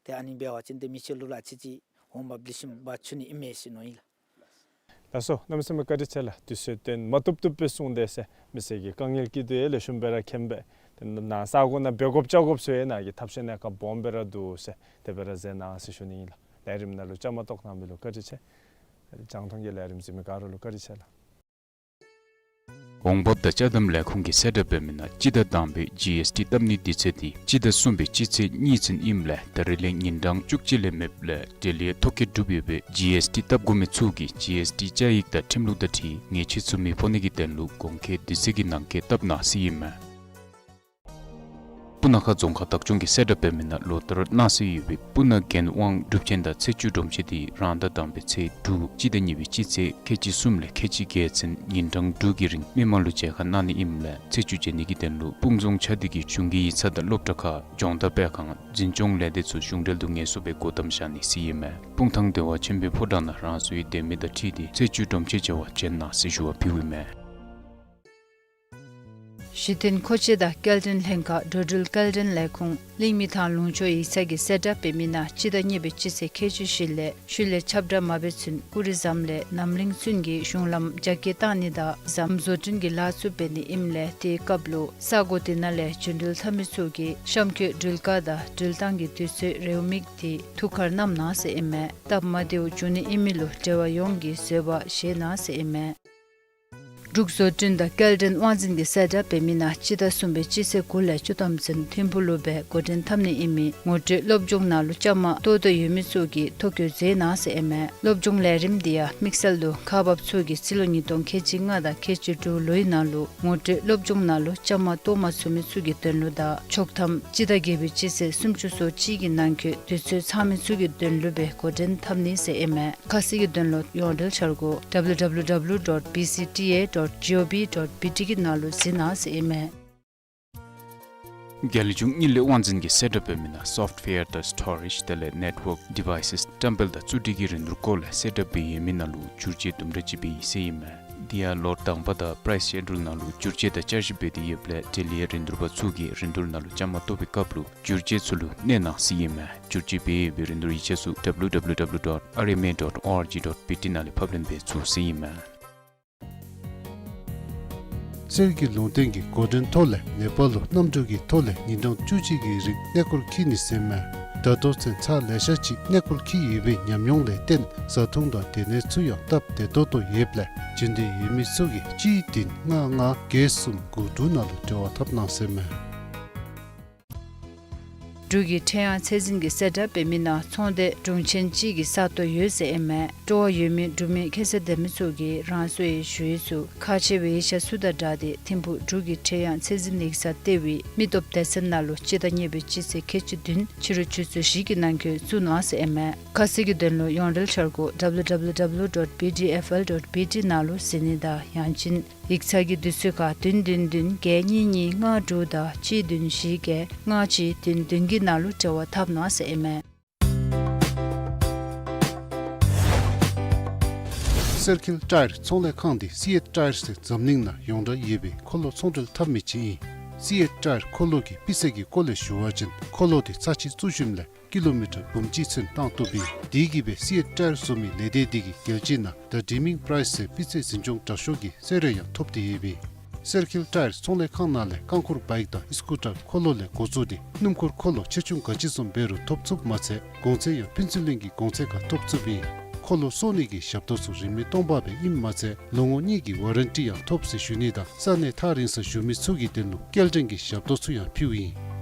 ཏེ་ཨ་ནི་འབད་བ་ཅིན་ཏེ་མི་སེར་ལུ་ར་ཨ་ཙི་ཅིག་འོང་འབབ་ལེགས་ཤོམ་འབག་ཚུགས་ནི་ཨིན་མས་ཟེར་མནོ་ཡི་ལགས། ལགས་སོ། གནམ་མེད་ས་མེད་བཀའ་དྲིན་ཆེ་ལགས། དུས་ཚོད་བཏོན་མ་བཏུབ་བཏུབ་སྦེ་གསུངས་ཏེ་ཟེར་མི་སེར་གྱི་དཀའ་ངལ་སྐྱིད་སྡུག་ཡང་ལེགས་ཤོམ་སྦེ་ར་མཁྱེན་པས། ཏེ་ནཱ་ས་གོ་ནང་འབད་དགོཔ་བཅར་དགོཔ་ཚུ་ཡང་ནཱ་གི་ཐབས་ཤེས་གནས་སྐབས་སྦོམ་སྦེ་ར་འདུག་ཟེར་དེ་སྦེ་ར་མཛད་གནང་ཟེར་ཞུ་ནི་ཨིན་ལགས། ལས་རིམ་ནང་ལུ་བཅའ་མར་གཏོགས་གནང་མི་ལུ་བཀའ་དྲིན་ཆེ། རྒྱང་མཐོང་གི་ལས་རིམ་གཟིགས་མི་ག་ར་ལུ་བཀའ་དྲིན་ཆེ་ལགས། འོང་འབབ་དང་ཅ་དམ་ལས་ཁུངས་ཀྱིས་གསལ་བསྒྲགས་འབད་མི་ནང་སྤྱི་ཟླ་དང་པའི་ཇི་ཨེསི་ཊི་བཏབ་ནིའི་དུས་ཚོད་འདི་སྤྱི་ཟླ་གསུམ་པའི་སྤྱི་ཚེས་གཉིས་ཚུན་ཨིནམ་ལས་ད་རེས་ལས་ཉིན་གྲངས་བཅུ་གཅིག་ལས་མེདཔ་ལས་འབྲེལ་ཡོད་ཐོ་བཀོད་གྲུབ་ཡོད་པའི་ཇི་ཨེསི་ཊི་བཏབ་དགོ་མི་ཚུ་གིས་ཇི་ཨེསི་ཊི་བཅའ་ཡིག་དང་ཁྲིམས་ལུགས་དང་འཁྲིལ་ངེས་ཅན་ཚུ་མི་ཕོག་ནི་གི་དོན་ལུ་གོང་འཁོད་དུས་ཚོད་ཀྱི་ནང་འཁོད་བཏབ་གནང་ཟེར་ཨིན་མས། སྤུ་ན་ཁ་རྫོང་ཁག་བདག་སྐྱོང་གིས་གསལ་བསྒྲགས་འབད་མི་ནང་ལོ་ལྟར་གནང་སྲོལ་ཡོད་པའི་སྤུ་ན་རྒྱལ་དབང་སྒྲུབ་ཆེན་དང་ཚེས་བཅུ་སྒྲོམ་ཆེན་འདི་རང་ཟླ་དང་པའི་ཚེས་དྲུག་སྤྱི་ཟླ་གཉིས་པའི་སྤྱི་ཚེས་ཁལ་གཅིག་གསུམ་ལས་ཁལ་གཅིག་བརྒྱད་ཚུན་ཉིན་གྲངས་དྲུག་གི་རིང་མི་མང་ལུ་མཇལ་ཁ་གནང་ནི་ཨིནམ་ལས་ཚེས་བཅུ་མཇལ་ནི་གི་དོན་ལུ་སྤུངས་རྫོང་ཆ་སྡེ་གི་གཞུང་གི་ཡིག་ཚང་དང་སློབ་གྲྭ་ཁག་སྦྱོང་བརྡར་སྤེལ་ཁང་འཛིན་སྐྱོང་ལས་སྡེ་ཚུ་གཞུང་འབྲེལ་དུ་ངལ་གསོ་སྦེ་སྒོ་བསྡམ་བཞག་ནི་ཟེར་ཨིན་མས། སྤུངས་ཐང་བདེ་བ་ཆེན་པོའི་ཕོ་བྲང་ནང་རང་སོའི་སྡོད་མི་དང་འཁྲིལ་ཏེ་ཚེས་བཅུ་སྒྲོམ་ཆེན་མཇལ་བར་བྱོན་གནང་ཟེར་ཞུ་བ་ཕུལཝ་ཨིན་མས། གཞི་རྟེན་མཁོ་ཆས་དང་སྐྱེལ་འདྲེན་ལྷན་ཁག་འགྲོ་འགྲུལ་སྐྱེལ་འདྲེན་ལས་ཁུངས་གླིང་མི་ཐང་ལུང་ཕྱོགས་ཡིག་ཚང་གིས་གསལ་བསྒྲགས་འབད་མི་ནང་སྤྱི་ཟླ་གཉིས་པའི་སྤྱི་ཚེས་ཁལ་གཅིག་བཞི་ལས་ཤུལ་ལས་ཁྱབ་བསྒྲགས་མ་འབད་ཚུན་ཀུ་རི་ཟམ་ལས་རྣམ་གླིང་ཚུན་གྱི་གཞུང་ལམ་རྒྱ་སྐྱེད་བཏང་ནི་དང་ཟམ་བཟོ་སྐྲུན་གྱི་ལཱ་ཚུ་འབད་ནི་ཨིནམ་ལས་དེའི་སྐབས་ལུ་ས་གོ་དེ་ནང་ལས་རྒྱུན་འགྲུལ་འཐབ་མི་ཚུ་གིས་གཤམ་འཁོད་འགྲུལ་སྐར་དང་འགྲུལ་བཏང་གི་དུས་ཚོད་རེའུ་མིག་དེ་ཐུགས་ཁར་བསྣམ་གནང་ཟེར་ཨིན་མས། སྟབས་མ་བདེཝ་འབྱུང་ནི་ཨིན་མི་ལུ་འབྲེལ་བ་ཡོངས་ཀྱིས་བཟོད་པ་བཞེས་གནང་ཟེར་ཨིན་མས། འབྲུག་བཟོ་སྐྲུན་དང་སྐྱེལ་འདྲེན་དབང་འཛིན་གྱིས་གསལ་བསྒྲགས་འབད་མི་ནང་སྤྱི་ཟླ་གསུམ་པའི་སྤྱི་ཚེས་དགུ་ལས་བཅུ་ཐམ་ཚུན་ཐིམ་ཕུག་ལུ་སྦེ་འགོ་འདྲེན་འཐབ་ནི་ཨིན་མི་ངོ་སྤྲོད་སློབ་སྦྱོང་ནང་ལུ་བཅའ་མར་གཏོགས་འདོད་ཡོད་མི་ཚུ་གིས་ཐོ་བཀོད་མཛད་གནང་ཟེར་ཨིན་མས། སློབ་སྦྱོང་ལས་རིམ་འདི་ཡང་དམིགས་བསལ་དུ་ཁག་འབགཔ་ཚུ་གིས་སྤྱི་ལོ་ཉིས་སྟོང་ཁལ་གཅིག་ལྔ་དང་ཁལ་གཅིག་དྲུག་ལོའི་ནང་ལུ་ངོ་སྤྲོད་སློབ་སྦྱོང་ནང་ལུ་བཅའ་མར་གཏོགས་མ་ཚུགས་མི་ཚུ་གི་དོན་ལུ་དང་ཆོག་ཐམ་སྤྱི་ཟླ་བརྒྱད་པའི་སྤྱི་ཚེས་སུམ་ཅུ་སོ་གཅིག་གི་ནང་འཁོད་དུས་ཚོད་ཚང་མི་ཚུ་གི་དོན་ལུ་སྦེ་འགོ་འདྲེན་འཐབ་ནི་ཟེར་ཨིན་མས། ཁ་གསལ་གྱི་དོན་ལུ་ཡོངས་འབྲེལ་འཆར་སྒོ་W W W dot B C T A dot G O V dot B T གི་ནང་ལུ་གཟིགས་གནང་ཟེར་ཨིན་མས། རྒྱལ་གཞུང་དངུལ་ལས་དབང་འཛིན་གྱིས་གསལ་བསྒྲགས་འབད་མི་ནང་སོཕཊ་ཝེར་དང་སི་ཊོ་རེཇ་དེ་ལས་ནེཊ་ཝརཀ་ཌི་ཝའི་སེས་བཀྲམ་སྤེལ་དང་རྩིས་སྤྲོད་ཀྱི་རིན་བསྡུར་སྐོར་ལས་གསལ་བསྒྲགས་འབད་ཡོད་མི་ནང་ལུ་བསྒྱུར་བཅོས་དུམ་གྲ་ཅིག་འབད་ཡི་ཟེར་ཨིན་མས། དེ་ཡང་ལོ་དང་པ་དང་པ་རའིསི་ཤེ་ཌུལ་ནང་ལུ་བསྒྱུར་བཅོས་དང་བསྐྱར་ཞིབ་འབད་དེ་ཡོདཔ་ལས་འབྲེལ་ཡོད་རིན་བསྡུར་པ་ཚུ་གིས་རིན་བསྡུར་ནང་ལུ་བཅའ་མར་གཏོགས་པའི་སྐབས་ལུ་བསྒྱུར་བཅོས་ཚུ་ལུ་གནས་གནང་ཟེར་ཨིན་མས། བསྒྱུར་བཅོས་འབད་ཡོད་པའི་རིན་བསྡུར་ཡིག་ཆ་ཚུ་W W W dot R M A dot O R G dot B T ནང་ལས་ཕབ་ལེན་འབད་ཚུགས་ཟེར་ཨིན་མས། གསེར་གྱི་ལུང་བསྟན་གྱི་འགོ་འདྲེན་ཐོག་ལས་ནེ་པཱལ་ལུ་གནམ་གྲུ་གི་ཐོག་ལས་ཉིན་གྲངས་བཅུ་གཅིག་གི་རིང་གནས་སྐོར་འཁྱིད་ནི་ཟེར་མས། ད་ལྟོ་ཚུན་ཚར་ལེ་ཤ་ཅིག་གནས་སྐོར་འཁྱིད་ཡོད་པའི་ཉམས་མྱོང་ལས་བརྟེན་བཟའ་འཐུང་དང་སྡོད་གནས་ཚུ་ཡང་སྟབས་བདེ་ཏོག་ཏོ་ཡོདཔ་ལས་འབྱོན་འདོད་ཡོད་མི་ཚུ་གིས་གཅིག་བདུན་ལྔ་ལྔ་བརྒྱད་གསུམ་དགུ་དྲུག་ནང་ལུ་འབྲེལ་བ་འཐབ་གནང་ཟེར་མས། འབྲུག་གི་ཁྲེང་ཡང་ཚད་འཛིན་གྱི་གསལ་བསྒྲགས་འབད་མི་ནང་ཚོང་སྡེ་དྲུང་ཆེན་གཅིག་གི་ས་སྟོང་ཡོད་ཟེར་ཨིན་མས། སྤྲོ་བ་ཡོད་མི་འབྲུག་མི་ཁ་གསལ་ལྡན་མི་ཚུ་གིས་རང་སོའི་ཞུ་ཡིག་ཚུ་ཁག་ཆེ་བའི་ཡིག་ཆ་ཚུ་དང་སྦྲགས་ཏེ་ཐིམ་ཕུག་འབྲུག་གི་ཁྲེང་ཡང་ཚད་འཛིན་ཡིག་ཚང་ལྟེ་བའི་མི་སྟོབས་སྡེ་ཚན་ནང་ལུ་སྤྱི་ཟླ་གཉིས་པའི་སྤྱི་ཚེས་ཁལ་གཅིག་བདུན་ཕྱི་རུ་ཆུ་ཚོད་བཞི་གི་ནང་འཁོད་བཙུགས་གནང་ཟེར་ཨིན་མས། ཁ་གསལ་གྱི་དོན་ལུ་ཡོངས་འབྲེལ་འཆར་སྒོ་W W W dot B D F L dot B T ནང་ལུ་གཟིགས་ནི་དང་ཡང་ཅིན་ཡིག་ཚང་གི་དུས་ཚོད་ཁར་བདུན་བདུན་བདུན་བརྒྱད་གཉིས་གཉིས་ལྔ་དྲུག་དང་གཅིག་བདུན་བཞི་བརྒྱད་ལྔ་གཅིག་བདུན་བདུན་གྱི་ནང་ལུ་འབྲེལ་བ་འཐབ་གནང་ཟེར་ཨིན་མས། སེར་ཁིལ་ཊ་ཡར་ཚོང་ལས་ཁང་འདི་སི་ཨེཊ་ཊ་ཡར་ཟེར་འཛམ་གླིང་ནང་ཡོངས་གྲགས་ཡོད་པའི་འཁོར་ལོ་ཚོང་འབྲེལ་འཐབ་མི་ཅིག་ཨིན། སི་ཨེཊ་ཊ་ཡར་འཁོར་ལོ་གི་སྤུས་ཚད་ཀྱི་སྐོར་ལས་ཞུ་བ་ཅིན་འཁོར་ལོ་འདི་ཚར་གཅིག་བཙུགས་ཞིནམ་ལས་ཀི་ལོ་མི་ཊར་འབུམ་གཅིག་ཚུན་བཏང་བཏུབ་ཨིན། དེ་གིས་སྦེ་སི་ཨེཊ་ཊ་ཡར་བཟོ་མི་ལས་སྡེ་འདི་གིས་རྒྱལ་སྤྱི་ནང་The Dreaming Price ཟེར་སྤུས་ཚད་འཛིན་སྐྱོང་དྲག་ཤོས་ཀྱི་གསོལ་རས་ཡང་ཐོབ་སྟེ་ཡོད་པས། སེར་ཁིལ་ཊ་ཡར་ཚོང་ལས་ཁང་ནང་ལས་རྐང་འཁོར་བའིཀ་དང་ཨི་སི་ཀུ་ཊར་འཁོར་ལོ་ལས་འགོ་བཙུགས་ཏེ་སྣུམ་འཁོར་འཁོར་ལོ་ཆེ་ཆུང་ག་ཅི་བཟུམ་འབད་རུང་ཐོབ་ཚུགསཔ་མ་ཚད་གོང་ཚད་ཡང་ཕན་ཚུན་ལྷན་གྱི་གོང་ཚད་ཁར་ཐོབ་ཚུགསཔ་ཨིན། འཁོར་ལོ་གསོ་ནི་གི་ཞབས་ཏོག་ཚུ་རིན་མེད་སྟོང་པ་སྦེ་ཨིནམ་མ་ཚད་ལོ་ངོ་གཉིས་ཀྱི་ཝ་རན་ཊི་ཡང་ཐོབ་ཟེར་ཞུ་ནི་དང་ས་གནས་ཐག་རིང་སར་བཞུགས་མི་ཚུ་གི་དོན་ལུ་སྐྱེལ་འདྲེན་གྱི་ཞབས་ཏོག་ཚུ་ཡང་ཕུལཝ་ཨིན།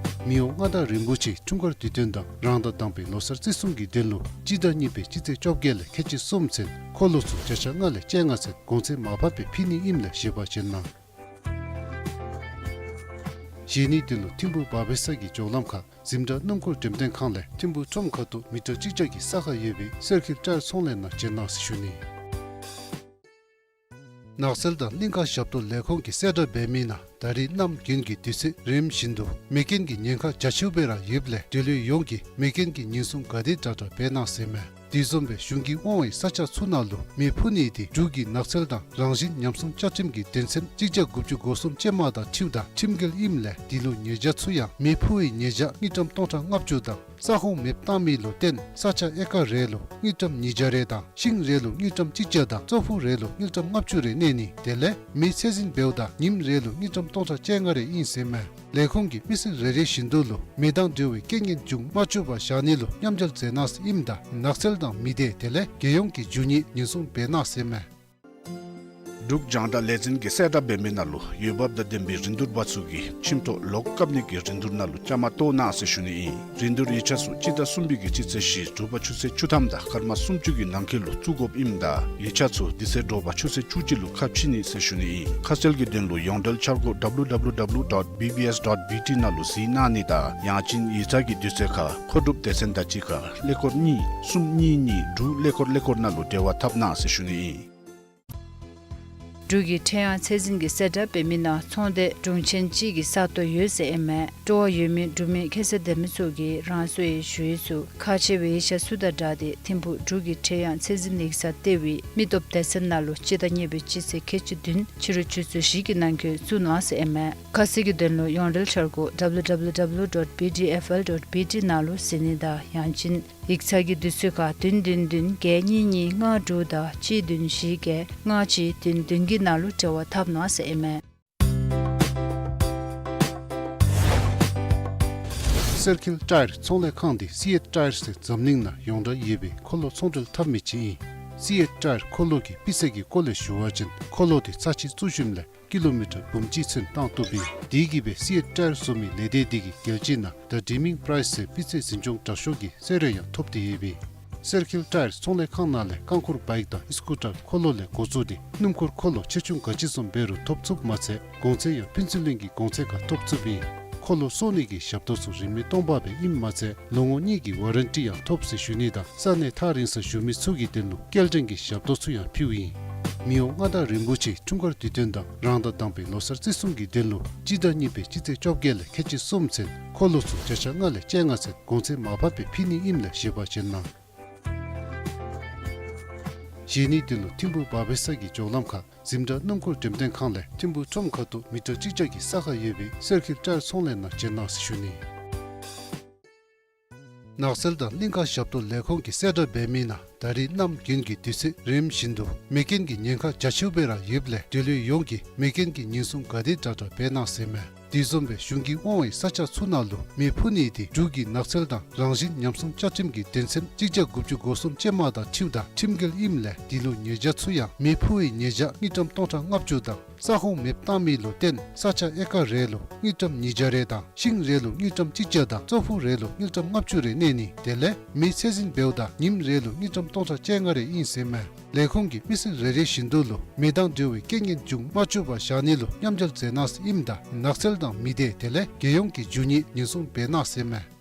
མི་དབང་མངའ་བདག་རིན་པོ་ཆེ་འཁྲུངས་སྐར་དུས་སྟོན་དང་རང་ཟླ་དང་པའི་ལོ་གསར་བརྩི་སྲུང་གི་དོན་ལུ་སྤྱི་ཟླ་གཉིས་པའི་སྤྱི་ཚེས་བཅོ་བརྒྱད་ལས་ཁལ་གཅིག་གསུམ་ཚུན་འཁོར་ལོ་ཚུ་བརྒྱ་ཆ་ལྔ་ལས་བཅོ་ལྔ་ཚུན་གོང་ཚད་མར་ཕབ་སྦེ་ཕུལ་ནི་ཨིནམ་ལས་ཞིབ་པ་བྱོན་གནང་། གཞན་ནི་དོན་ལུ་ཐིམ་ཕུག་བ་བེ་ས་གི་ལྕོག་ལམ་ཁར་འཛིན་གྲྭ་སྣུམ་འཁོར་འགྲེམས་སྟོན་ཁང་ལས་ཐིམ་ཕུག་ཁྲོམ་ཁ་ཐུག་མི་ཊར་གཅིག་བརྒྱ་གི་ས་ཁར་ཡོད་པའི་སེར་ཁིལ་ཊ་ཡར་ཚོང་ལས་ནང་བྱོན་གནང་ཟེར་ཞུ་ནི། ནགས་ཚལ་དང་གླིང་ཁ་ཞབས་ཏོག་ལས་ཁུངས་ཀྱི་གསལ་བསྒྲགས་འབད་མི་ནང་ད་རིས་གནམ་དགུན་གྱི་དུས་ཚོད་རིམ་བཞིན་དུ་མེ་རྐྱེན་གྱི་ཉེན་ཁ་རྒྱ་ཆེཝ་སྦེ་ར་ཡོདཔ་ལས་འབྲེལ་ཡོད་ཡོངས་ཀྱིས་མེ་རྐྱེན་གྱི་ཉེན་སྲུང་ག་དེ་དྲག་དྲག་འབད་གནང་ཟེར་མས། དེ་བཟུམ་སྦེ་གཞུང་གིས་དབང་བའི་ས་ཆ་ཚུ་ནང་ལུ་མེ་འཕུ་ནི་དེ་འབྲུག་གི་ནགས་ཚལ་དང་རང་བཞིན་ཉམས་སྲུང་བཅའ་ཁྲིམས་ཀྱི་དོན་ཚན་གཅིག་བརྒྱ་དགུ་བཅུ་གོ་གསུམ་ཅན་མ་དང་འཁྲིལཝ་ད་ཁྲིམས་འགལ་ཨིནམ་ལས་དེ་ལུ་ཉེས་བྱ་ཚུ་ཡང་མེ་འཕུ་བའི་ཉེས་བྱ་དངུལ་ཀྲམ་སྟོང་ཕྲག་ལྔ་བཅུ་དང་ས་ཁོངས་མེདཔ་བཏང་མི་ལུ་བརྟེན་ས་ཆ་ཨེ་ཀར་རེ་ལུ་དངུལ་ཀྲམ་ཉིས་བརྒྱ་རེ་དང་ཤིང་རེ་ལུ་དངུལ་ཀྲམ་གཅིག་བརྒྱ་དང་ཙོག་ཕུག་རེ་ལུ་དངུལ་ཀྲམ་ལྔ་བཅུ་རེ་གནས་ནི་དེ་ལས་མེ་ཚད་འཛིན་འབདཝ་ད་ཉིནམ་རེ་ལུ་དངུལ་ཀྲམ་སྟོང་ཕྲག་བཅོ་ལྔ་རེ་ཨིན་ཟེར་མས། ལས་ཁུངས་ཀྱིས་མི་སེར་རེ་རེ་བཞིན་དུ་ལུ་མེ་དང་འབྲེལ་བའི་རྐྱེན་ངན་འབྱུང་མ་བཅུག་པར་བཞག་ནི་ལུ་མཉམ་འབྲེལ་མཛད་གནང་ཟེར་ཨིནམ་ད་ནགས་ཚལ་དང་མི་སྡེ་དེ་ལས་རྒྱལ་ཡོངས་ཀྱིས་རྒྱུ་ནི་ཉེན་སྲུང་འབད་གནང་ཟེར་མས། འབྲུག་རྒྱང་བསྒྲགས་ལས་འཛིན་གྱིས་གསལ་བསྒྲགས་འབད་མི་ནང་ལུ་འོས་འབབ་དང་ལྡན་པའི་རིན་བསྡུར་པ་ཚུ་གིས་ཁྱིམ་ཐོག་ལོག་བཀབ་ནི་གི་རིན་བསྡུར་ནང་ལུ་བཅའ་མར་གཏོགས་གནང་ཟེར་ཞུ་ནི་ཨིན། རིན་བསྡུར་ཡིག་ཆ་ཚུ་སྤྱི་ཟླ་གསུམ་པའི་གི་སྤྱི་ཚེས་བཞི་དྲོ་པ་ཆུ་ཚོད་བཅུ་ཐམ་དང་སྐར་མ་སུམ་ཅུ་གི་ནང་འཁོད་ལུ་བཙུགས་དགོཔ་ཨིནམ་ད་ཡིག་ཆ་ཚུ་དེ་ཚེ་དྲོ་པ་ཆུ་ཚོད་བཅུ་གཅིག་ལུ་ཁ་ཕྱེ་ནི་ཟེར་ཞུ་ནི་ཨིན། ཁ་གསལ་གྱི་དོན་ལུ་ཡོངས་འབྲེལ་འཆར་སྒོ་W W W dot B B S dot B T ནང་ལུ་གཟིགས་གནང་ནི་དང་ཡང་ཅིན་ཡིག་ཚང་གི་དུས་ཚོད་ཁར་མཁོ་སྒྲུབ་སྡེ་ཚན་དང་གཅིག་ཁར་ཀླད་ཀོར་གཉིས་གསུམ་གཉིས་གཉིས་དྲུག་ཀླད་ཀོར་ཀླད་ཀོར་ནང་ལུ་འབྲེལ་བ་འཐབ་གནང་ཟེར་ཞུ་ནི་ཨིན། འབྲུག་གི་ཁྲེང་ཡང་ཚད་འཛིན་གྱི་གསལ་བསྒྲགས་འབད་མི་ནང་ཚོང་སྡེ་དྲུང་ཆེན་གཅིག་གི་ས་སྟོང་ཡོད་ཟེར་ཨིན་མས། སྤྲོ་བ་ཡོད་མི་འབྲུག་མི་ཁ་གསལ་ལྡན་མི་ཚུ་གིས་རང་སོའི་ཞུ་ཡིག་ཚུ་ཁག་ཆེ་བའི་ཡིག་ཆ་ཚུ་དང་སྦྲགས་ཏེ་ཐིམ་ཕུག་འབྲུག་གི་ཁྲེང་ཡང་ཚད་འཛིན་ཡིག་ཚང་ལྟེ་བའི་མི་སྟོབས་སྡེ་ཚན་ནང་ལུ་སྤྱི་ཟླ་གཉིས་པའི་སྤྱི་ཚེས་ཁལ་གཅིག་བདུན་ཕྱི་རུ་ཆུ་ཚོད་བཞི་གི་ནང་འཁོད་བཙུགས་གནང་ཟེར་ཨིན་མས། ཁ་གསལ་གྱི་དོན་ལུ་ཡོངས་འབྲེལ་འཆར་སྒོ་W W W dot B D F L dot B T ནང་ལུ་གཟིགས་ནི་དང་ཡང་ཅིན་ཡིག་ཚང་གི་དུས་ཚོད་ཁར་བདུན་བདུན་བདུན་བརྒྱད་གཉིས་གཉིས་ལྔ་དྲུག་དང་གཅིག་བདུན་བཞི་བརྒྱད་ལྔ་གཅིག་བདུན་བདུན་གྱི་ནང་ལུ་འབྲེལ་བ་འཐབ་གནང་ཟེར་ཨིན་མས། སེར་ཁིལ་ཊ་ཡར་ཚོང་ལས་ཁང་འདི་སི་ཨེཊ་ཊ་ཡར་ཟེར་འཛམ་གླིང་ནང་ཡོངས་གྲགས་ཡོད་པའི་འཁོར་ལོ་ཚོང་འབྲེལ་འཐབ་མི་ཅིག་ཨིན། སི་ཨེཊ་ཊ་ཡར་འཁོར་ལོ་གི་སྤུས་ཚད་ཀྱི་སྐོར་ལས་ཞུ་བ་ཅིན་འཁོར་ལོ་འདི་ཚར་གཅིག་བཙུགས་ཞིནམ་ལས་ཀི་ལོ་མི་ཊར་འབུམ་གཅིག་ཚུན་བཏང་བཏུབ་ཨིན། དེ་གིས་སྦེ་སི་ཨེཊ་ཊ་ཡར་བཟོ་མི་ལས་སྡེ་འདི་གིས་རྒྱལ་སྤྱི་ནང་The Dreaming Price ཟེར་སྤུས་ཚད་འཛིན་སྐྱོང་དྲག་ཤོས་ཀྱི་གསོལ་རས་ཡང་ཐོབ་སྟེ་ཡོད་པས། སེར་ཁིལ་ཊ་ཡར་ཚོང་ལས་ཁང་ནང་ལས་རྐང་འཁོར་བའིཀ་དང་ཨི་སི་ཀུ་ཊར་འཁོར་ལོ་ལས་འགོ་བཙུགས་ཏེ་སྣུམ་འཁོར་འཁོར་ལོ་ཆེ་ཆུང་ག་ཅི་བཟུམ་འབད་རུང་ཐོབ་ཚུགསཔ་མ་ཚད་གོང་ཚད་ཡང་ཕན་ཚུན་ལྷན་གྱི་གོང་ཚད་ཁར་ཐོབ་ཚུགསཔ་ཨིན། འཁོར་ལོ་གསོ་ནི་གི་ཞབས་ཏོག་ཚུ་རིན་མེད་སྟོང་པ་སྦེ་ཨིནམ་མ་ཚད་ལོ་ངོ་གཉིས་ཀྱི་ཝ་རན་ཊི་ཡང་ཐོབ་ཟེར་ཞུ་ནི་དང་ས་གནས་ཐག་རིང་སར་བཞུགས་མི་ཚུ་གི་དོན་ལུ་སྐྱེལ་འདྲེན་གྱི་ཞབས་ཏོག་ཚུ་ཡང་ཕུལཝ་ཨིན། མི་དབང་མངའ་བདག་རིན་པོ་ཆེ་འཁྲུངས་སྐར་དུས་སྟོན་དང་རང་ཟླ་དང་པའི་ལོ་གསར་བརྩི་སྲུང་གི་དོན་ལུ་སྤྱི་ཟླ་གཉིས་པའི་སྤྱི་ཚེས་བཅོ་བརྒྱད་ལས་ཁལ་གཅིག་གསུམ་ཚུན་འཁོར་ལོ་ཚུ་བརྒྱ་ཆ་ལྔ་ལས་བཅོ་ལྔ་ཚུན་གོང་ཚད་མར་ཕབ་སྦེ་ཕུལ་ནི་ཨིནམ་ལས་ཞིབ་པ་བྱོན་གནང་། གཞན་ནི་དོན་ལུ་ཐིམ་ཕུག་བ་བེ་ས་གི་ལྕོག་ལམ་ཁར་འཛིན་གྲྭ་སྣུམ་འཁོར་འགྲེམས་སྟོན་ཁང་ལས་ཐིམ་ཕུག་ཁྲོམ་ཁ་ཐུག་མི་ཊར་གཅིག་བརྒྱ་གི་ས་ཁར་ཡོད་པའི་སེར་ཁིལ་ཊ་ཡར་ཚོང་ལས་ནང་བྱོན་གནང་ཟེར་ཞུ་ནི། ནགས་ཚལ་དང་གླིང་ཁ་ཞབས་ཏོག་ལས་ཁུངས་ཀྱི་གསལ་བསྒྲགས་འབད་མི་ནང་ད་རིས་གནམ་དགུན་གྱི་དུས་ཚོད་རིམ་བཞིན་དུ་མེ་རྐྱེན་གྱི་ཉེན་ཁ་རྒྱ་ཆེཝ་སྦེ་ར་ཡོདཔ་ལས་འབྲེལ་ཡོད་ཡོངས་ཀྱིས་མེ་རྐྱེན་གྱི་ཉེན་སྲུང་ག་དེ་དྲག་དྲག་འབད་གནང་ཟེར་མས། དེ་བཟུམ་སྦེ་གཞུང་གིས་དབང་བའི་ས་ཆ་ཚུ་ནང་ལུ་མེ་འཕུ་ནི་དེ་འབྲུག་གི་ནགས་ཚལ་དང་རང་བཞིན་ཉམས་སྲུང་བཅའ་ཁྲིམས་ཀྱི་དོན་ཚན་གཅིག་བརྒྱ་དགུ་བཅུ་གོ་གསུམ་ཅན་མ་དང་འཁྲིལཝ་ད་ཁྲིམས་འགལ་ཨིནམ་ལས་དེ་ལུ་ཉེས་བྱ་ཚུ་ཡང་མེ་འཕུ་བའི་ཉེས་བྱ་དངུལ་ཀྲམ་སྟོང་ཕྲག་ལྔ་བཅུ་དང་ས་ཁོངས་མེདཔ་བཏང་མི་ལུ་བརྟེན་ས་ཆ་ཨེ་ཀར་རེ་ལུ་དངུལ་ཀྲམ་ཉིས་བརྒྱ་རེ་དང་ཤིང་རེ་ལུ་དངུལ་ཀྲམ་གཅིག་བརྒྱ་དང་ཙོག་ཕུག་རེ་ལུ་དངུལ་ཀྲམ་ལྔ་བཅུ་རེ་གནས་ནི་དེ་ལས་མེ་ཚད་འཛིན་འབདཝ་ད་ཉིནམ་རེ་ལུ་དངུལ་ཀྲམ་སྟོང་ཕྲག་བཅོ་ལྔ་རེ་ཨིན་ཟེར་མས། ལས་ཁུངས་ཀྱིས་མི་སེར་རེ་རེ་བཞིན་དུ་ལུ་མེ་དང་འབྲེལ་བའི་རྐྱེན་ངན་འབྱུང་མ་བཅུག་པར་བཞག་ནི་ལུ་མཉམ་འབྲེལ་མཛད་གནང་ཟེར་ཨིནམ་ད་ནགས་ཚལ་དང་མི་སྡེ་དེ་ལས་རྒྱལ་ཡོངས་ཀྱི་རྒྱུ་ནི་ཉེན་སྲུང་འབད་གནང་ཟེར་མས།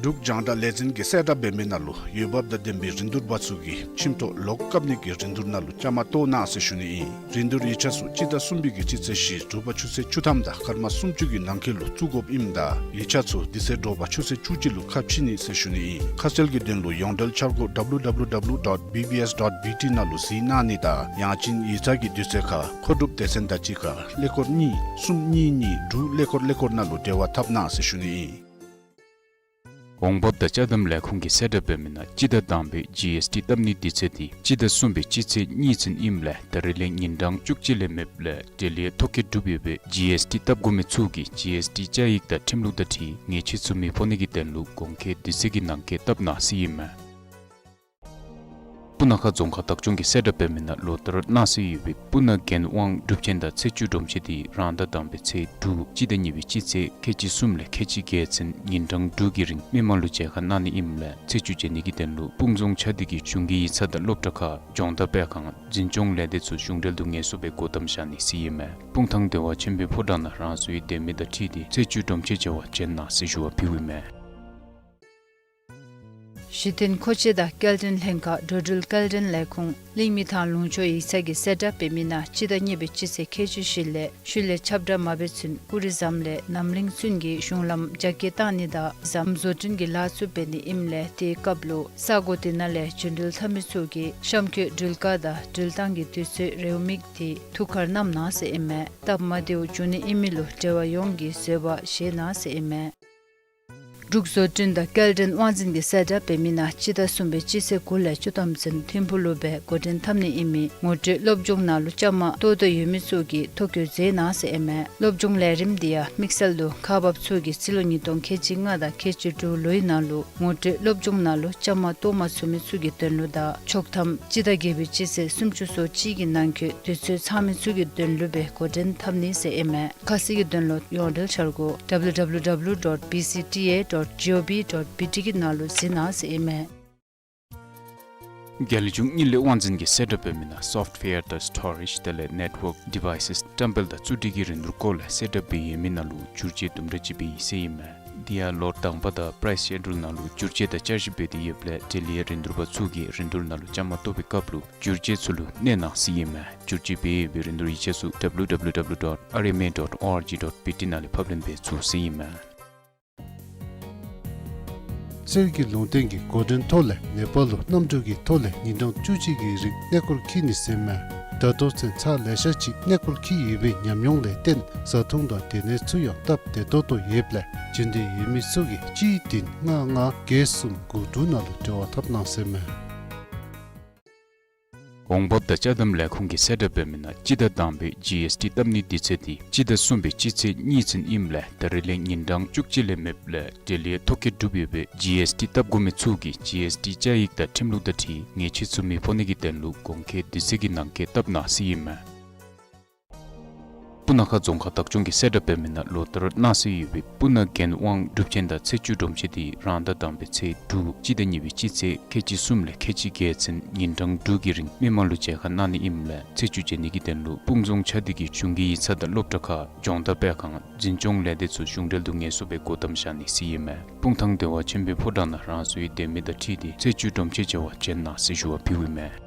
འབྲུག་རྒྱང་བསྒྲགས་ལས་འཛིན་གྱིས་གསལ་བསྒྲགས་འབད་མི་ནང་ལུ་འོས་འབབ་དང་ལྡན་པའི་རིན་བསྡུར་པ་ཚུ་གིས་ཁྱིམ་ཐོག་ལོག་བཀབ་ནི་གི་རིན་བསྡུར་ནང་ལུ་བཅའ་མར་གཏོགས་གནང་ཟེར་ཞུ་ནི་ཨིན། རིན་བསྡུར་ཡིག་ཆ་ཚུ་སྤྱི་ཟླ་གསུམ་པའི་གི་སྤྱི་ཚེས་བཞི་དྲོ་པ་ཆུ་ཚོད་བཅུ་ཐམ་དང་སྐར་མ་སུམ་ཅུ་གི་ནང་འཁོད་ལུ་བཙུགས་དགོཔ་ཨིནམ་ད་ཡིག་ཆ་ཚུ་དེ་ཚེ་དྲོ་པ་ཆུ་ཚོད་བཅུ་གཅིག་ལུ་ཁ་ཕྱེ་ནི་ཟེར་ཞུ་ནི་ཨིན། ཁ་གསལ་གྱི་དོན་ལུ་ཡོངས་འབྲེལ་འཆར་སྒོ་W W W dot B B S dot B T ནང་ལུ་གཟིགས་གནང་ནི་དང་ཡང་ཅིན་ཡིག་ཚང་གི་དུས་ཚོད་ཁར་མཁོ་སྒྲུབ་སྡེ་ཚན་དང་གཅིག་ཁར་ཀླད་ཀོར་གཉིས་གསུམ་གཉིས་གཉིས་དྲུག་ཀླད་ཀོར་ཀླད་ཀོར་ནང་ལུ་འབྲེལ་བ་འཐབ་གནང་ཟེར་ཞུ་ནི་ཨིན། འོང་འབབ་དང་ཅ་དམ་ལས་ཁུངས་ཀྱིས་གསལ་བསྒྲགས་འབད་མི་ནང་སྤྱི་ཟླ་དང་པའི་ཇི་ཨེསི་ཊི་བཏབ་ནི་དུས་ཚོད་དེ་སྤྱི་ཟླ་གསུམ་པའི་སྤྱི་ཚེས་གཉིས་ཚུན་ཨིནམ་ལས་ད་རེས་ལས་ཉིན་གྲངས་བཅུ་གཅིག་ལས་མེདཔ་ལས་འབྲེལ་ཡོད་ཐོ་བཀོད་གྲུབ་ཡོད་པའི་ཇི་ཨེསི་ཊི་བཏབ་དགོ་མི་ཚུ་གིས་ཇི་ཨེསི་ཊི་བཅའ་ཡིག་དང་ཁྲིམས་ལུགས་དང་འཁྲིལ་ཉེས་ཆད་ཚུ་མི་ཕོག་ནི་གི་དོན་ལུ་གོང་འཁོད་དུས་ཚོད་ཀྱི་ནང་འཁོད་བཏབ་གནང་ཟེར་ཨིན་མས། སྤུ་ན་ཁ་རྫོང་ཁག་བདག་སྐྱོང་གིས་གསལ་བསྒྲགས་འབད་མི་ནང་ལོ་ལྟར་གནང་སྲོལ་ཡོད་པའི་སྤུ་ན་རྒྱལ་དབང་སྒྲུབ་ཆེན་དང་ཚེས་བཅུ་སྒྲོམ་གཞི་དེ་རང་ཟླ་དང་པའི་ཚེས་དྲུག་སྤྱི་ཟླ་གཉིས་པའི་སྤྱི་ཚེས་ཁལ་གཅིག་གསུམ་ལས་ཁལ་གཅིག་བརྒྱད་ཚུན་ཉིན་གྲངས་དྲུག་གི་རིང་མི་མང་ལུ་མཇལ་ཁ་གནང་ནི་ཨིནམ་ལས་ཚེས་བཅུ་མཇལ་ནི་གི་དོན་ལུ་སྤུངས་རྫོང་ཆ་སྡེ་གི་གཞུང་གི་ཡིག་ཚང་དང་སློབ་གྲྭ་ཁག་སྦྱོང་བརྡར་སྤེལ་ཁང་འཛིན་སྐྱོང་ལས་སྡེ་ཚུ་གཞུང་འབྲེལ་དུ་ངལ་གསོ་སྦེ་སྒོ་བསྡམ་བཞག་ནི་ཟེར་ཨིན་མས། སྤུངས་ཐང་བདེ་བ་ཆེན་པོའི་ཕོ་བྲང་ནང་རང་སོའི་སྡོད་མི་དང་འཁྲིལ་ཏེ་ཚེས་བཅུ་སྒྲོམ་གཞི་མཇལ་བར་བྱོན་གནང་ཟེར་ཞུ་བ་ཕུལཝ་ཨིན་མས། གཞི་རྟེན་མཁོ་ཆས་དང་སྐྱེལ་འདྲེན་ལྷན་ཁག་འགྲོ་འགྲུལ་སྐྱེལ་འདྲེན་ལས་ཁུངས་གླིང་མི་ཐང་ལུང་ཕྱོགས་ཡིག་ཚང་གིས་གསལ་བསྒྲགས་འབད་མི་ནང་སྤྱི་ཟླ་གཉིས་པའི་སྤྱི་ཚེས་ཁལ་གཅིག་བཞི་ལས་ཤུལ་ལས་ཆབ་བྲག་མ་དཔེ་ཚུན་ཀུ་རི་ཟམ་ལས་རྣམ་གླིང་ཚུན་གྱི་གཞུང་ལམ་རྒྱ་སྐྱེད་བཏང་ནི་དང་ཟམ་བཟོ་སྐྲུན་གྱི་ལཱ་ཚུ་འབད་ནི་ཨིནམ་ལས་དེའི་སྐབས་ལུ་ས་གོ་དེ་ནང་ལས་འགྲོ་འགྲུལ་འཐབ་མི་ཚུ་གིས་གཤམ་འཁོད་འགྲུལ་བཀག་དང་འགྲུལ་བཏང་གི་དུས་ཚོད་རེའུ་མིག་དེ་ཐུགས་ཁར་བསྣམ་གནང་ཟེར་ཨིན་མས། སྟབས་མ་བདེཝ་འབྱུང་ནི་ཨིན་མི་ལུ་འབྲེལ་བ་ཡོངས་ཀྱིས་བཟོད་པ་བཞེས་གནང་ཟེར་ཨིན་མས། འབྲུག་བཟོ་སྐྲུན་དང་སྐྱེལ་འདྲེན་དབང་འཛིན་གྱིས་གསལ་བསྒྲགས་འབད་མི་ནང་སྤྱི་ཟླ་གསུམ་པའི་སྤྱི་ཚེས་དགུ་ལས་བཅུ་ཐམ་ཚུན་ཐིམ་ཕུག་ལུ་སྦེ་འགོ་འདྲེན་འཐབ་ནི་ཨིན་མི་ངོ་སྤྲོད་སློབ་སྦྱོང་ནང་ལུ་བཅའ་མར་གཏོགས་དོ་ཡོད་མི་ཚུ་གིས་ཐོ་བཀོད་མཛད་གནང་ཟེར་ཨིན་མས། སློབ་སྦྱོང་ལས་རིམ་འདི་ཡང་དམིགས་བསལ་དུ་ཁག་འབགཔ་ཚུ་གིས་རྩིས་ལོ་ཉིས་སྟོང་ཁལ་གཅིག་ལྔ་དང་ཁལ་གཅིག་དྲུག་ལོའི་ནང་ལུ་ངོ་སྤྲོད་སློབ་སྦྱོང་ནང་ལུ་བཅའ་མར་གཏོགས་མ་ཚུགས་མི་ཚུ་གི་དོན་ལུ་དང་ཆོག་ཐམ་སྤྱི་ཟླ་བརྒྱད་པའི་སྤྱི་ཚེས་སུམ་ཅུ་སོ་གཅིག་གི་ནང་འཁོད་དུས་ཚོད་ཚང་མི་ཚུ་གི་དོན་ལུ་སྦེ་འགོ་འདྲེན་འཐབ་ནི་ཟེར་ཨིན་མས། ཁ་གསལ་གྱི་དོན་ལུ་ཡོངས་འབྲེལ་འཆར་སྒོ་W W W dot B C T A dot G O V dot B T གི་ནང་ལུ་གཟིགས་གནང་ཟེར་ཨིན་མས། རྒྱལ་གཞུང་དངུལ་ལས་དབང་འཛིན་གྱིས་གསལ་བསྒྲགས་འབད་མི་ནང་སོཕཊ་ཝེར་དང་སི་ཊོ་རེཇ་དེ་ལས་ནེཊ་ཝརཀ་ཌི་ཝའི་སེས་བཀྲམ་སྤེལ་དང་བཙུགས་སྒྲིག་གི་རིན་བསྡུར་སྐོར་ལས་གསལ་བསྒྲགས་འབད་ཡོད་མི་ནང་ལུ་བསྒྱུར་བཅོས་དུམ་གྲ་ཅིག་འབད་ཡི་ཟེར་ཨིན་མས། དེ་ཡང་ལོ་དང་པ་དང་པ་རའིསི་ཤེ་ཌུལ་ནང་ལུ་བསྒྱུར་བཅོས་དང་བསྐྱར་ཞིབ་འབད་དེ་ཡོདཔ་ལས་འབྲེལ་ཡོད་རིན་བསྡུར་པ་ཚུ་གིས་རིན་བསྡུར་ནང་ལུ་བཅའ་མར་གཏོགས་པའི་སྐབས་ལུ་བསྒྱུར་བཅོས་ཚུ་ལུ་གནས་གནང་ཟེར་ཨིན་མས། བསྒྱུར་བཅོས་འབད་ཡོད་པའི་རིན་བསྡུར་ཡིག་ཆ་ཚུ་W W W dot R M A dot O R G dot B T ནང་ལས་ཕབ་ལེན་འབད་ཚུགས་ཟེར་ཨིན་མས། གསེར་གྱི་ལུང་བསྟན་གྱི་འགོ་འདྲེན་ཐོག་ལས་ནེ་པཱལ་ལུ་གནམ་གྲུ་གི་ཐོག་ལས་ཉིན་གྲངས་བཅུ་གཅིག་གི་རིང་གནས་སྐོར་འཁྱིད་ནི་ཟེར་མས། ད་ལྟོ་ཚུན་ཚར་ལེ་ཤ་ཅིག་གནས་སྐོར་འཁྱིད་ཡོད་པའི་ཉམས་མྱོང་ལས་བརྟེན་བཟའ་འཐུང་དང་སྡོད་གནས་ཚུ་ཡང་སྟབས་བདེ་ཏོག་ཏོ་ཡོདཔ་ལས་འབྱོན་འདོད་ཡོད་མི་ཚུ་གིས་གཅིག་བདུན་ལྔ་ལྔ་བརྒྱད་གསུམ་དགུ་དྲུག་ནང་ལུ་འབྲེལ་བ་འཐབ་གནང་ཟེར་མས། འོང་འབབ་དང་ཅ་དམ་ལས་ཁུངས་ཀྱིས་གསལ་བསྒྲགས་འབད་མི་ནང་སྤྱི་ཟླ་དང་པའི་ཇི་ཨེསི་ཊི་བཏབ་ནི་དུས་ཚོད་དེ་སྤྱི་ཟླ་གསུམ་པའི་སྤྱི་ཚེས་གཉིས་ཚུན་ཨིནམ་ལས་ད་རེས་ལས་ཉིན་གྲངས་བཅུ་གཅིག་ལས་མེདཔ་ལས་འབྲེལ་ཡོད་ཐོ་བཀོད་གྲུབ་ཡོད་པའི་ཇི་ཨེསི་ཊི་བཏབ་དགོ་མི་ཚུ་གིས་ཇི་ཨེསི་ཊི་བཅའ་ཡིག་དང་ཁྲིམས་ལུགས་དང་འཁྲིལ་ཉེས་ཆད་ཚུ་མི་ཕོག་ནི་གི་དོན་ལུ་གོང་འཁོད་དུས་ཚོད་ཀྱི་ནང་འཁོད་བཏབ་གནང་ཟེར་ཨིན་མས། སྤུ་ན་ཁ་རྫོང་ཁག་བདག་སྐྱོང་གིས་གསལ་བསྒྲགས་འབད་མི་ནང་ལོ་ལྟར་གནང་སྲོལ་ཡོད་པའི་སྤུ་ན་རྒྱལ་དབང་སྒྲུབ་ཆེན་དང་ཚེས་བཅུ་སྒྲོམ་གཞི་དེ་རང་ཟླ་དང་པའི་ཚེས་དྲུག་སྤྱི་ཟླ་གཉིས་པའི་སྤྱི་ཚེས་ཁལ་གཅིག་གསུམ་ལས་ཁལ་གཅིག་བརྒྱད་ཚུན་ཉིན་གྲངས་དྲུག་གི་རིང་མི་མང་ལུ་མཇལ་ཁ་གནང་ནི་ཨིནམ་ལས་ཚེས་བཅུ་མཇལ་ནི་གི་དོན་ལུ་སྤུངས་རྫོང་ཆ་སྡེ་གི་གཞུང་གི་ཡིག་ཚང་དང་སློབ་གྲྭ་ཁག་སྦྱོང་བརྡར་སྤེལ་ཁང་འཛིན་སྐྱོང་ལས་སྡེ་ཚུ་གཞུང་འབྲེལ་དུ་ངལ་གསོ་སྦེ་སྒོ་བསྡམ་བཞག་ནི་ཟེར་ཨིན་མས། སྤུངས་ཐང་བདེ་བ་ཆེན་པོའི་ཕོ་བྲང་ནང་རང་སོའི་སྡོད་མི་དང་འཁྲིལ་ཏེ་ཚེས་བཅུ་སྒྲོམ་གཞི་མཇལ་བར་བྱོན་གནང་ཟེར་ཞུ་བ་ཕུལཝ་ཨིན་མས།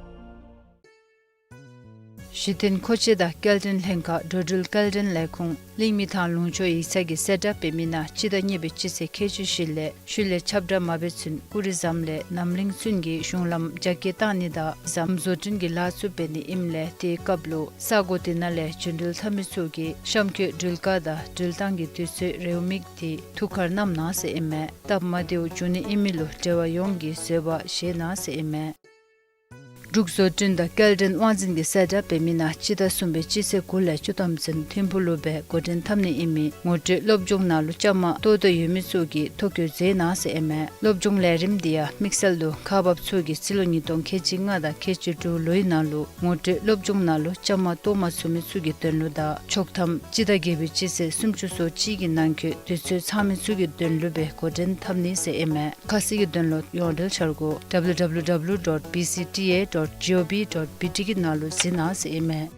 གཞི་རྟེན་མཁོ་ཆས་དང་སྐྱེལ་འདྲེན་ལྷན་ཁག་འགྲོ་འགྲུལ་སྐྱེལ་འདྲེན་ལས་ཁུངས་གླིང་མི་ཐང་ལུང་ཕྱོགས་ཡིག་ཚང་གིས་གསལ་བསྒྲགས་འབད་མི་ནང་སྤྱི་ཟླ་གཉིས་པའི་སྤྱི་ཚེས་ཁལ་གཅིག་བཞི་ལས་ཤུལ་ལས་ཆབ་བྲག་མ་དཔེ་ཚུན་ཀུ་རི་ཟམ་ལས་རྣམ་གླིང་ཚུན་གྱི་གཞུང་ལམ་རྒྱ་སྐྱེད་བཏང་ནི་དང་ཟམ་བཟོ་སྐྲུན་གྱི་ལཱ་ཚུ་འབད་ནི་ཨིནམ་ལས་དེའི་སྐབས་ལུ་ས་གོ་དེ་ནང་ལས་འགྲོ་འགྲུལ་འཐབ་མི་ཚུ་གིས་གཤམ་འཁོད་འགྲུལ་བཀག་དང་འགྲུལ་བཏང་གི་དུས་ཚོད་རེའུ་མིག་དེ་ཐུགས་ཁར་བསྣམ་གནང་ཟེར་ཨིན་མས། སྟབས་མ་བདེཝ་འབྱུང་ནི་ཨིན་མི་ལུ་འབྲེལ་བ་ཡོངས་ཀྱིས་བཟོད་པ་བཞེས་གནང་ཟེར་ཨིན་མས། འབྲུག་བཟོ་སྐྲུན་དང་སྐྱེལ་འདྲེན་དབང་འཛིན་གྱིས་གསལ་བསྒྲགས་འབད་མི་ནང་སྤྱི་ཟླ་གསུམ་པའི་སྤྱི་ཚེས་དགུ་ལས་བཅུ་ཐམ་ཚུན་ཐིམ་ཕུག་ལུ་སྦེ་འགོ་འདྲེན་འཐབ་ནི་ཨིན་མི་ངོ་སྤྲོད་སློབ་སྦྱོང་ནང་ལུ་བཅའ་མར་གཏོགས་འདོད་ཡོད་མི་ཚུ་གིས་ཐོ་བཀོད་མཛད་གནང་ཟེར་ཨིན་མས། སློབ་སྦྱོང་ལས་རིམ་འདི་ཡང་དམིགས་བསལ་དུ་ཁག་འབགཔ་ཚུ་གིས་སྤྱི་ལོ་ཉིས་སྟོང་ཁལ་གཅིག་ལྔ་དང་ཁལ་གཅིག་དྲུག་ལོའི་ནང་ལུ་ངོ་སྤྲོད་སློབ་སྦྱོང་ནང་ལུ་བཅའ་མར་གཏོགས་མ་ཚུགས་མི་ཚུ་གི་དོན་ལུ་དང་ཆོག་ཐམ་སྤྱི་ཟླ་བརྒྱད་པའི་སྤྱི་ཚེས་སུམ་ཅུ་སོ་གཅིག་གི་ནང་འཁོད་དུས་ཚོད་ཚང་མི་ཚུ་གི་དོན་ལུ་སྦེ་འགོ་འདྲེན་འཐབ་ནི་ཟེར་ཨིན་མས། ཁ་གསལ་གྱི་དོན་ལུ་ཡོངས་འབྲེལ་འཆར་སྒོ་W W W dot B C T A dot G O V dot B T གི་ནང་ལུ་གཟིགས་གནང་ཟེར་ཨིན་མས།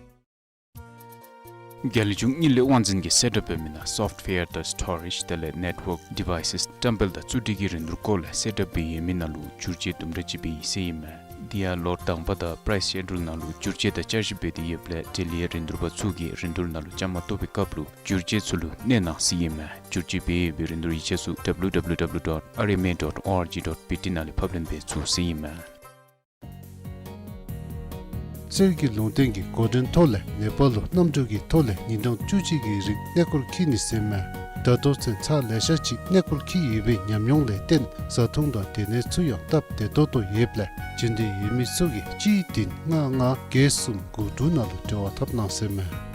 རྒྱ་ལས་འབྱུང་གཉིད་ལས་དབང་འཛིན་གྱིས་གསལ་བསྒྲགས་འབད་མི་ནང་སོཕཊ་ཝེར་དང་སི་ཊོ་རེཇ་དེ་ལས་ནེཊ་ཝརཀ་ཌི་ཝའི་སེས་བཀྲམ་སྤེལ་དང་བཙུགས་སྒྲིག་གི་རིན་བསྡུར་སྐོར་ལས་གསལ་བསྒྲགས་འབད་ཡོད་མི་ནང་ལུ་བསྒྱུར་བཅོས་དུམ་གྲ་ཅིག་འབད་ཡི་ཟེར་ཨིན་མས། དེ་ཡང་ལོ་དང་པ་དང་པ་རའིསི་ཤེ་ཌུལ་ནང་ལུ་བསྒྱུར་བཅོས་དང་བསྐྱར་ཞིབ་འབད་དེ་ཡོདཔ་ལས་འབྲེལ་ཡོད་རིན་བསྡུར་པ་ཚུ་གིས་རིན་བསྡུར་ནང་ལུ་བཅའ་མར་གཏོགས་པའི་སྐབས་ལུ་བསྒྱུར་བཅོས་ཚུ་ལུ་གནས་གནང་ཟེར་ཨིན་མས། བསྒྱུར་བཅོས་འབད་ཡོད་པའི་རིན་བསྡུར་ཡིག་ཆ་ཚུ་W W W dot R M A dot O R G dot B T ནང་ལས་ཕབ་ལེན་འབད་ཚུགས་ཟེར་ཨིན་མས། གསེར་གྱི་ལུང་བསྟན་གྱི་འགོ་འདྲེན་ཐོག་ལས་ནེ་པཱལ་ལུ་གནམ་གྲུ་གི་ཐོག་ལས་ཉིན་གྲངས་བཅུ་གཅིག་གི་རིང་གནས་སྐོར་འཁྱིད་ནི་ཟེར་ཨིན་མས། ད་ལྟོ་ཚུན་ཚར་ལེ་ཤ་ཅིག་གནས་སྐོར་འཁྱིད་ཡོད་པའི་ཉམས་མྱོང་ལས་བརྟེན་བཟའ་འཐུང་དང་སྡོད་གནས་ཚུ་ཡང་སྟབས་བདེ་ཏོག་ཏོ་ཡོདཔ་ལས་བྱོན་འདོད་ཡོད་མི་ཚུ་གིས་གཅིག་བདུན་ལྔ་ལྔ་བརྒྱད་གསུམ་དགུ་དྲུག་ནང་ལུ་འབྲེལ་བ་འཐབ་གནང་ཟེར་ཨིན་མས།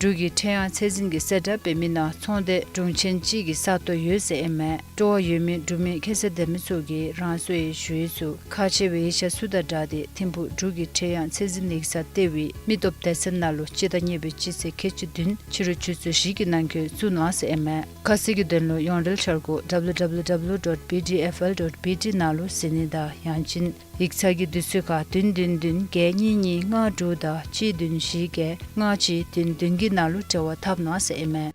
འབྲུག་གི་ཁྲེང་ཡང་ཚད་འཛིན་གྱིས་གསལ་བསྒྲགས་འབད་མི་ནང་ཚོང་སྡེ་དྲུང་ཆེན་ཅིག་གི་ས་སྟོང་ཡོད་ཟེར་ཨིན་མས། སྤྲོ་བ་ཡོད་མི་འབྲུག་མི་ཁྱད་ཚད་ལྡན་མི་ཚུ་གིས་རང་སོའི་ཞུ་ཡིག་ཚུ་ཁག་ཆེ་བའི་ཡིག་ཆ་ཚུ་དང་སྦྲགས་ཏེ་ཐིམ་ཕུག་འབྲུག་གི་ཁྲེང་ཡང་ཚད་འཛིན་ཡིག་ཚང་ལྟེ་བའི་མི་སྟོབས་སྡེ་ཚན་ནང་ལུ་སྤྱི་ཟླ་གཉིས་པའི་སྤྱི་ཚེས་ཁལ་གཅིག་བདུན་ཕྱི་རུ་ཆུ་ཚོད་བཞི་གི་ནང་འཁོད་བཙུགས་གནང་ཟེར་ཨིན་མས། ཁ་གསལ་གྱི་དོན་ལུ་ཡོངས་འབྲེལ་འཆར་སྒོ་W W W dot B D F L dot B T ནང་ལུ་གཟིགས་ནི་དང་ཡང་ཅིན་ཡིག་ཚང་གི་དུས་ཚོད་ཁར་བདུན་བདུན་བདུན་བརྒྱད་གཉིས་གཉིས་ལྔ་དྲུག་དང་གཅིག་བདུན་བཞི་བརྒྱད་ལྔ་གཅིག་བདུན་བདུན་གྱི་ནང་ལུ་འབྲེལ་བ་འཐབ་གནང་ཟེར་ཨིན་མས།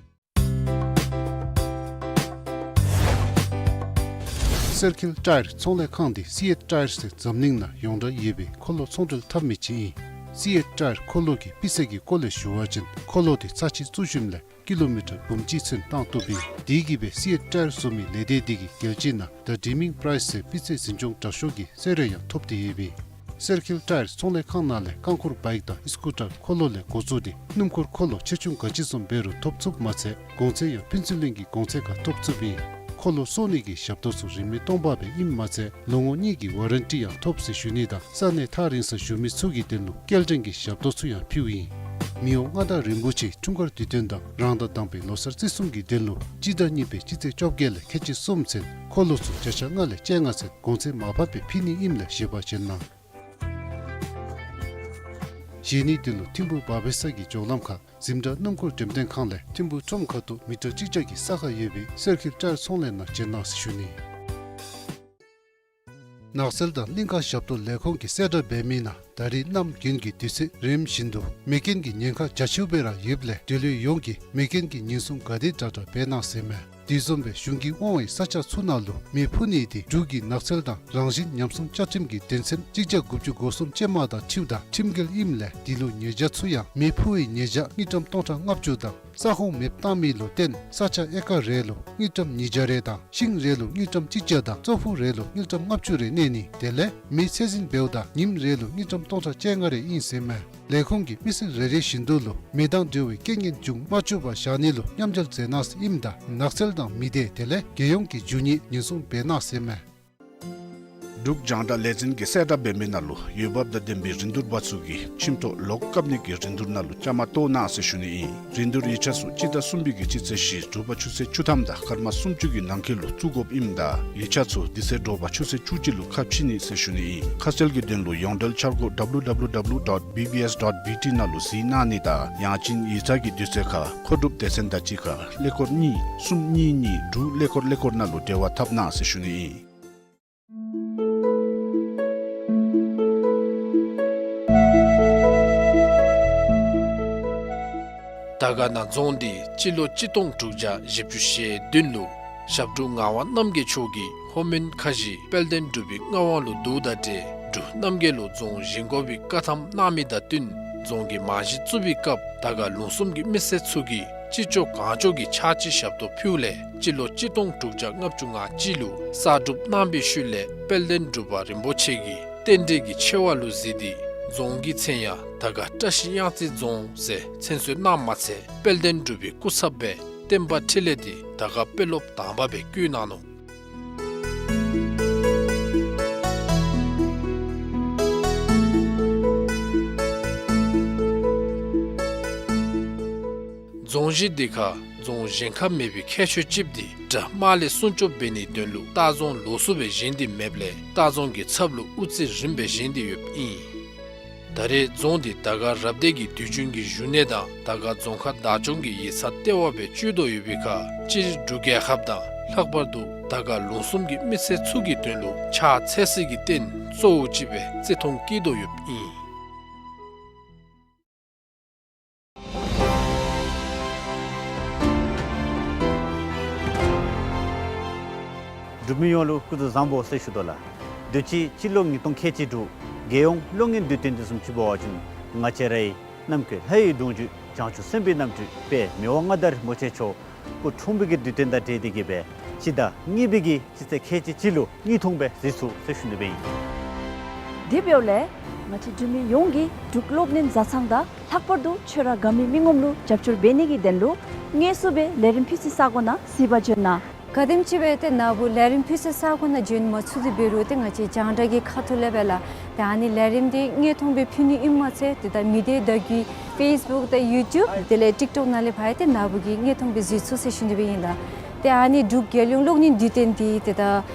སེར་ཁིལ་ཊ་ཡར་ཚོང་ལས་ཁང་འདི་སི་ཨེཊ་ཊ་ཡར་ཟེར་འཛམ་གླིང་ནང་ཡོངས་གྲགས་ཡོད་པའི་འཁོར་ལོ་ཚོང་འབྲེལ་འཐབ་མི་ཅིག་ཨིན། སི་ཨེཊ་ཊ་ཡར་འཁོར་ལོ་གི་སྤུས་ཚད་ཀྱི་སྐོར་ལས་ཞུ་བ་ཅིན་འཁོར་ལོ་འདི་ཚར་གཅིག་བཙུགས་ཞིནམ་ལས་ཀི་ལོ་མི་ཊར་འབུམ་གཅིག་ཚུན་བཏང་བཏུབ་ཨིན། དེ་གིས་སྦེ་སི་ཨེཊ་ཊ་ཡར་བཟོ་མི་ལས་སྡེ་འདི་གི་རྒྱལ་སྤྱི་ནང་ད་རི་མིང་པ་རའིསི་ཟེར་སྤུས་ཚད་འཛིན་སྐྱོང་དྲག་ཤོས་ཀྱི་གསོལ་རས་ཡང་ཐོབ་སྟེ་ཡོད་པས། སེར་ཁིལ་ཊ་ཡར་ཚོང་ལས་ཁང་ནང་ལས་རྐང་འཁོར་བའིཀ་དང་ཨི་སི་ཀུ་ཊར་འཁོར་ལོ་ལས་འགོ་བཙུགས་ཏེ་སྣུམ་འཁོར་འཁོར་ལོ་ཆེ་ཆུང་ག་ཅི་བཟུམ་འབད་རུང་ཐོབ་ཚུགསཔ་མ་ཚད་གོང་ཚད་ཡང་ཕུན་ཚོགས་གླིང་གི་གོང་ཚད་ཁར་ཐོབ་ཚུགསཔ་ཨིན། འཁོར་ལོ་བཟོ་ནི་གི་ཞབས་ཏོག་ཚུ་རིན་མེད་སྟོང་པ་སྦེ་ཨིནམ་མ་ཚད་ལོ་ངོ་གཉིས་ཀྱི་ཝ་རན་ཊི་ཡང་ཐོབ་ཟེར་ཞུ་ནི་དང་ས་གནས་ཐག་རིང་སར་བཞུགས་མི་ཚུ་གི་དོན་ལུ་སྐྱེལ་འདྲེན་གྱི་ཞབས་ཏོག་ཚུ་ཡང་ཕུལཝ་ཨིན། མི་དབང་མངའ་བདག་རིན་པོ་ཆེ་འཁྲུངས་སྐར་དུས་སྟོན་དང་རང་ཟླ་དང་པའི་ལོ་གསར་བརྩི་སྲུང་གི་དོན་ལུ་སྤྱི་ཟླ་གཉིས་པའི་སྤྱི་ཚེས་བཅོ་བརྒྱད་ལས་ཁལ་གཅིག་གསུམ་ཚུན་འཁོར་ལོ་ཚུ་བརྒྱ་ཆ་ལྔ་ལས་བཅོ་ལྔ་ཚུན་གོང་ཚད་མར་ཕབ་སྦེ་ཕུལ་ནི་ཨིནམ་ལས་བཞེས་པར་བྱོན་གནང་། བཞེས་ནིའི་དོན་ལུ་ཐིམ་ཕུག་བར་བེ་ས་གི་འགྱོ་ལམ་ཁར་འཛིན་གྲྭ་སྣུམ་འཁོར་འགྲེམས་སྟོན་ཁང་ལས་ཐིམ་ཕུག་ཁྲོམ་ཁ་ཐུག་མི་ཊར་གཅིག་བརྒྱ་གི་ས་ཁར་ཡོད་པའི་སེར་ཁིལ་ཊ་ཡར་ཚོང་ལས་ནང་བྱོན་གནང་ཟེར་ཞུ་ནི། ནགས་ཚལ་དང་གླིང་ཁ་ཞབས་ཏོག་ལས་ཁུངས་ཀྱིས་གསལ་བསྒྲགས་འབད་མི་ནང་ད་རིས་གནམ་དགུན་གྱི་དུས་ཚོད་རིམ་བཞིན་དུ་མེ་རྐྱེན་གྱི་ཉེན་ཁ་རྒྱ་ཆེཝ་སྦེ་ར་ཡོདཔ་ལས་འབྲེལ་ཡོད་ཡོངས་ཀྱིས་མེ་རྐྱེན་གྱི་ཉེན་སྲུང་ག་དེ་དྲག་དྲག་འབད་གནང་ཟེར་མས། དེ་བཟུམ་སྦེ་གཞུང་གིས་དབང་བའི་ས་ཆ་ཚུ་ནང་ལུ་མེ་འཕུ་ནི་དེ་འབྲུག་གི་ནགས་ཚལ་དང་རང་བཞིན་ཉམས་སྲུང་བཅའ་ཁྲིམས་ཀྱི་དོན་ཚན་གཅིག་བརྒྱ་དགུ་བཅུ་གོ་གསུམ་ཅན་མ་དང་འཁྲིལཝ་ད་ཁྲིམས་འགལ་ཨིནམ་ལས་དེ་ལུ་ཉེས་བྱ་ཚུ་ཡང་མེ་འཕུ་བའི་ཉེས་བྱ་དངུལ་ཀྲམ་སྟོང་ཕྲག་ལྔ་བཅུ་དང་ས་ཁོངས་མེདཔ་བཏང་མི་ལུ་བརྟེན་ས་ཆ་ཨེ་ཀར་རེ་ལུ་དངུལ་ཀྲམ་ཉིས་བརྒྱ་རེ་དང་ཤིང་རེ་ལུ་དངུལ་ཀྲམ་གཅིག་བརྒྱ་དང་ཙོག་ཕུག་རེ་ལུ་དངུལ་ཀྲམ་ལྔ་བཅུ་རེ་གནས་ནི་དེ་ལས་མེ་ཚད་འཛིན་འབདཝ་ད་ཉིནམ་རེ་ལུ་དངུལ་ཀྲམ་སྟོང་ཕྲག་བཅོ་ལྔ་རེ་ཨིན་ཟེར་མས། ལས་ཁུངས་ཀྱིས་མི་སེར་རེ་རེ་བཞིན་དུ་ལུ་མེ་དང་འབྲེལ་བའི་རྐྱེན་ངན་འབྱུང་མ་བཅུག་པར་བཞག་ནི་ལུ་མཉམ་འབྲེལ་མཛད་གནང་ཟེར་ཨིནམ་ད་ནགས་ཚལ་དང་མི་སྡེ་དེ་ལས་རྒྱལ་ཡོངས་ཀྱི་རྒྱུ་དངོས་ཉེན་སྲུང་འབད་གནང་ཟེར་མས། འབྲུག་རྒྱང་བསྒྲགས་ལས་འཛིན་གྱིས་གསལ་བསྒྲགས་འབད་མི་ནང་ལུ་འོས་འབབ་དང་ལྡན་པའི་རིན་བསྡུར་པ་ཚུ་གིས་ཁྱིམ་ཐོག་ལོག་བཀབ་ནི་གི་རིན་བསྡུར་ནང་ལུ་བཅའ་མར་གཏོགས་གནང་ཟེར་ཞུ་ནི་ཨིན། རིན་བསྡུར་ཡིག་ཆ་ཚུ་སྤྱི་ཟླ་གསུམ་པའི་གི་སྤྱི་ཚེས་བཞི་དྲོ་པ་ཆུ་ཚོད་བཅུ་ཐམ་དང་སྐར་མ་སུམ་ཅུ་གི་ནང་འཁོད་ལུ་བཙུགས་དགོཔ་ཨིནམ་ད་ཡིག་ཆ་ཚུ་དེ་ཚེ་དྲོ་པ་ཆུ་ཚོད་བཅུ་གཅིག་ལུ་ཁ་ཕྱེ་ནི་ཟེར་ཞུ་ནི་ཨིན། ཁ་གསལ་གྱི་དོན་ལུ་ཡོངས་འབྲེལ་འཆར་སྒོ་W W W dot B B S dot B T ནང་ལུ་གཟིགས་གནང་ནི་དང་ཡང་ཅིན་ཡིག་ཚང་གི་དུས་ཚོད་ཁར་མཁོ་སྒྲུབ་སྡེ་ཚན་དང་གཅིག་ཁར་ཀླད་ཀོར་གཉིས་གསུམ་གཉིས་གཉིས་དྲུག་ཀླད་ཀོར་ཀླད་ཀོར་ནང་ལུ་འབྲེལ་བ་འཐབ་གནང་ཟེར་ཞུ་ནི་ཨིན། དར་དཀར་ན་རྫོང་འདི་སྤྱི་ལོ་གཅིག་སྟོང་དྲུག་བརྒྱ་བཞི་བཅུ་ཞེ་བདུན་ལུ་ཞབས་དྲུང་ངག་དབང་རྣམ་རྒྱལ་མཆོག་གིས་ལྷོ་མོན་ཁ་བཞི་དཔལ་ལྡན་འབྲུག་པའི་མངའ་དབང་ལུ་བསྡུཝ་དང་འབྲེལ་འབྲུག་རྣམ་རྒྱལ་ལུ་རྫོང་བཞེངས་དགོ་པའི་བཀའ་ཐམ་གནང་མི་དང་བསྟུན་རྫོང་གི་རྨང་གཞི་བཙུགས་པའི་སྐབས་དར་དཀར་ལུང་གསུམ་གྱི་མི་སེར་ཚུ་གིས་ཅི་ལྕོགས་གང་ལྕོགས་ཀྱི་ཕྱག་ཕྱི་ཞབས་ཏོག་ཕུལཝ་ལས་སྤྱི་ལོ་གཅིག་སྟོང་དྲུག་བརྒྱ་ལྔ་བཅུ་ང་གཅིག་ལུ་གསར་སྒྲུབ་གནང་བའི་ཤུལ་ལས་དཔལ་ལྡན་འབྲུག་པ་རིན་པོ་ཆེ་གིས་རྟེན་འབྲེལ་གྱི་ཆེ་བ་ལུ་གཟིགས་ཏེ་རྫོང་གི་མཚན་ཡང་དར་དཀར་བཀྲ་ཤིས་གཡང་རྩེ་རྫོང་ཟེར་མཚན་གསོལ་གནངམ་མ་ཚད་དཔལ་ལྡན་འབྲུག་པའི་སྐུ་ཚབ་སྦེ་བསྟན་པ་འཕྲིན་ལས་འདི་དར་དཀར་དཔོན་སློབ་དང་པ་སྦེ་བསྐོས་གནང་ནུག། རྫོང་གཞི་འདི་ཁར་རྫོང་གཞན་ཁར་མེད་པའི་ཁྱད་ཆོས་ཅིག་འདི་དགྲ་དམག་ལས་སྲུང་སྐྱོབ་འབད་ནིའི་དོན་ལུ་ལྟ་རྫོང་ལོགས་སུ་སྦེ་བཞེངས་ཏེ་མེདཔ་ལས་ལྟ་རྫོང་གི་ཚབ་ལུ་དབུ་རྩེ་རིམ་པ་བཞེངས་ཏེ་ཡོདཔ་ཨིན། ད་རེས་རྫོང་འདི་དར་དཀར་རབ་སྡེ་གི་དུས་རྒྱུན་གྱི་བཞུགས་གནས་དང་དར་དཀར་རྫོང་ཁག་བདག་སྐྱོང་གི་ཡིག་ཚང་ལྟེ་བ་སྦེ་སྤྱོད་དོ་ཡོད་པའི་ཁར་སྤྱིར་འབྲུག་རྒྱལ་ཁབ་དང་ལྷག་པར་དུ་དར་དཀར་ལུང་གསུམ་གྱི་མི་སེར་ཚུ་གི་དོན་ལུ་ཕྱག་འཚལ་སའི་རྟེན་གཙོ་བོ་ཅིག་སྦེ་བརྩི་མཐོང་བསྐྱེད་དོ་ཡོདཔ་ཨིན། འབྲུག་མི་ཡོངས་ལུ་སྐུ་གཟུགས་བཟང་པོ་ཟེར་ཞུ་དོ་ལགས། དུས་ཅི་སྤྱི་ལོ་ཉིས་སྟོང་ཁལ་གཅིག་དྲུག་རྒྱལ་ཡོངས་གློག་བརྙན་དུས་སྟོན་འདི་བཟུམ་ཅིག་འབད་བ་ཅིན་ང་བཅས་རའི་ནམ་མཁའི་ལྷ་ཡི་གདུང་བརྒྱུད་བྱང་ཆུབ་སེམས་དཔའི་རྣམ་སྤྲུལ་དཔལ་མི་དབང་མངའ་བདག་རིན་པོ་ཆེ་མཆོག་སྐུ་འཁྲུངས་པའི་གི་དུས་སྟོན་དང་འབྲེལ་ཏེ་གི་སྦེ་སྤྱི་ཟླ་གཉིས་པའི་གི་སྤྱི་ཚེས་ཁལ་གཅིག་གཅིག་ལུ་དངོས་མཐོང་སྦེ་གཟིགས་ཚུགས་ཟེར་ཞུ་ནི་སྦེ་ཨིན། དེ་འབདཝ་ལས་ང་བཅས་འབྲུག་མི་ཡོངས་ཀྱིས་འབྲུག་གློག་བརྙན་བཟའ་ཚང་དང་ལྷག་པར་དུ་ཆོས་ར་དགའ་མི་མི་ངོམ་ལུ་རྒྱབ་སྐྱོར་འབད་ནི་གི་དོན་ལུ་དངོས་སུ་སྦེ་ལས་རིམ་ཕུལ་སའི་ས་གོ་ནང་གཟིགས་པར་འབྱོན་གནང་། ག་དེམ་ཅིག་སྦེ་ཏེ་ནཱ་བུ་ལས་རིམ་ཕུལ་སའི་ས་གོ་ནང་འབྱོན་མ་ཚུགས་ཏེ་འབད་རུང་ཏེ་ང་བཅས་རྒྱང་བསྒྲགས་ཀྱི་ཁ་ཐུག་ལས་སྦེ་ལགས། ཏེ་ཨ་ནི་ལས་རིམ་འདི་དངོས་མཐོང་སྦེ་ཕུལ་ནི་ཨིནམ་མ་ཚད་ཏེ་ད་མི་སྡེ་བརྡ་བརྒྱུད་ཕེསི་བུཀ་དང་ཡུ་ཊུབ་དེ་ལས་ཊིཀ་ཊོཀ་ནང་ལས་ཕར་ཡང་ཏེ་ནཱ་བུ་གིས་དངོས་མཐོང་སྦེ་གཟིགས་ཚུགས་ཟེར་ཞུ་ནི་སྦེ་ཨིན་ལགས། ཏེ་ཨ་ནི་འབྲུག་རྒྱལ་ཡོངས་གློག་བརྙན་དུས་སྟོན་འདི་ཏེ་ད་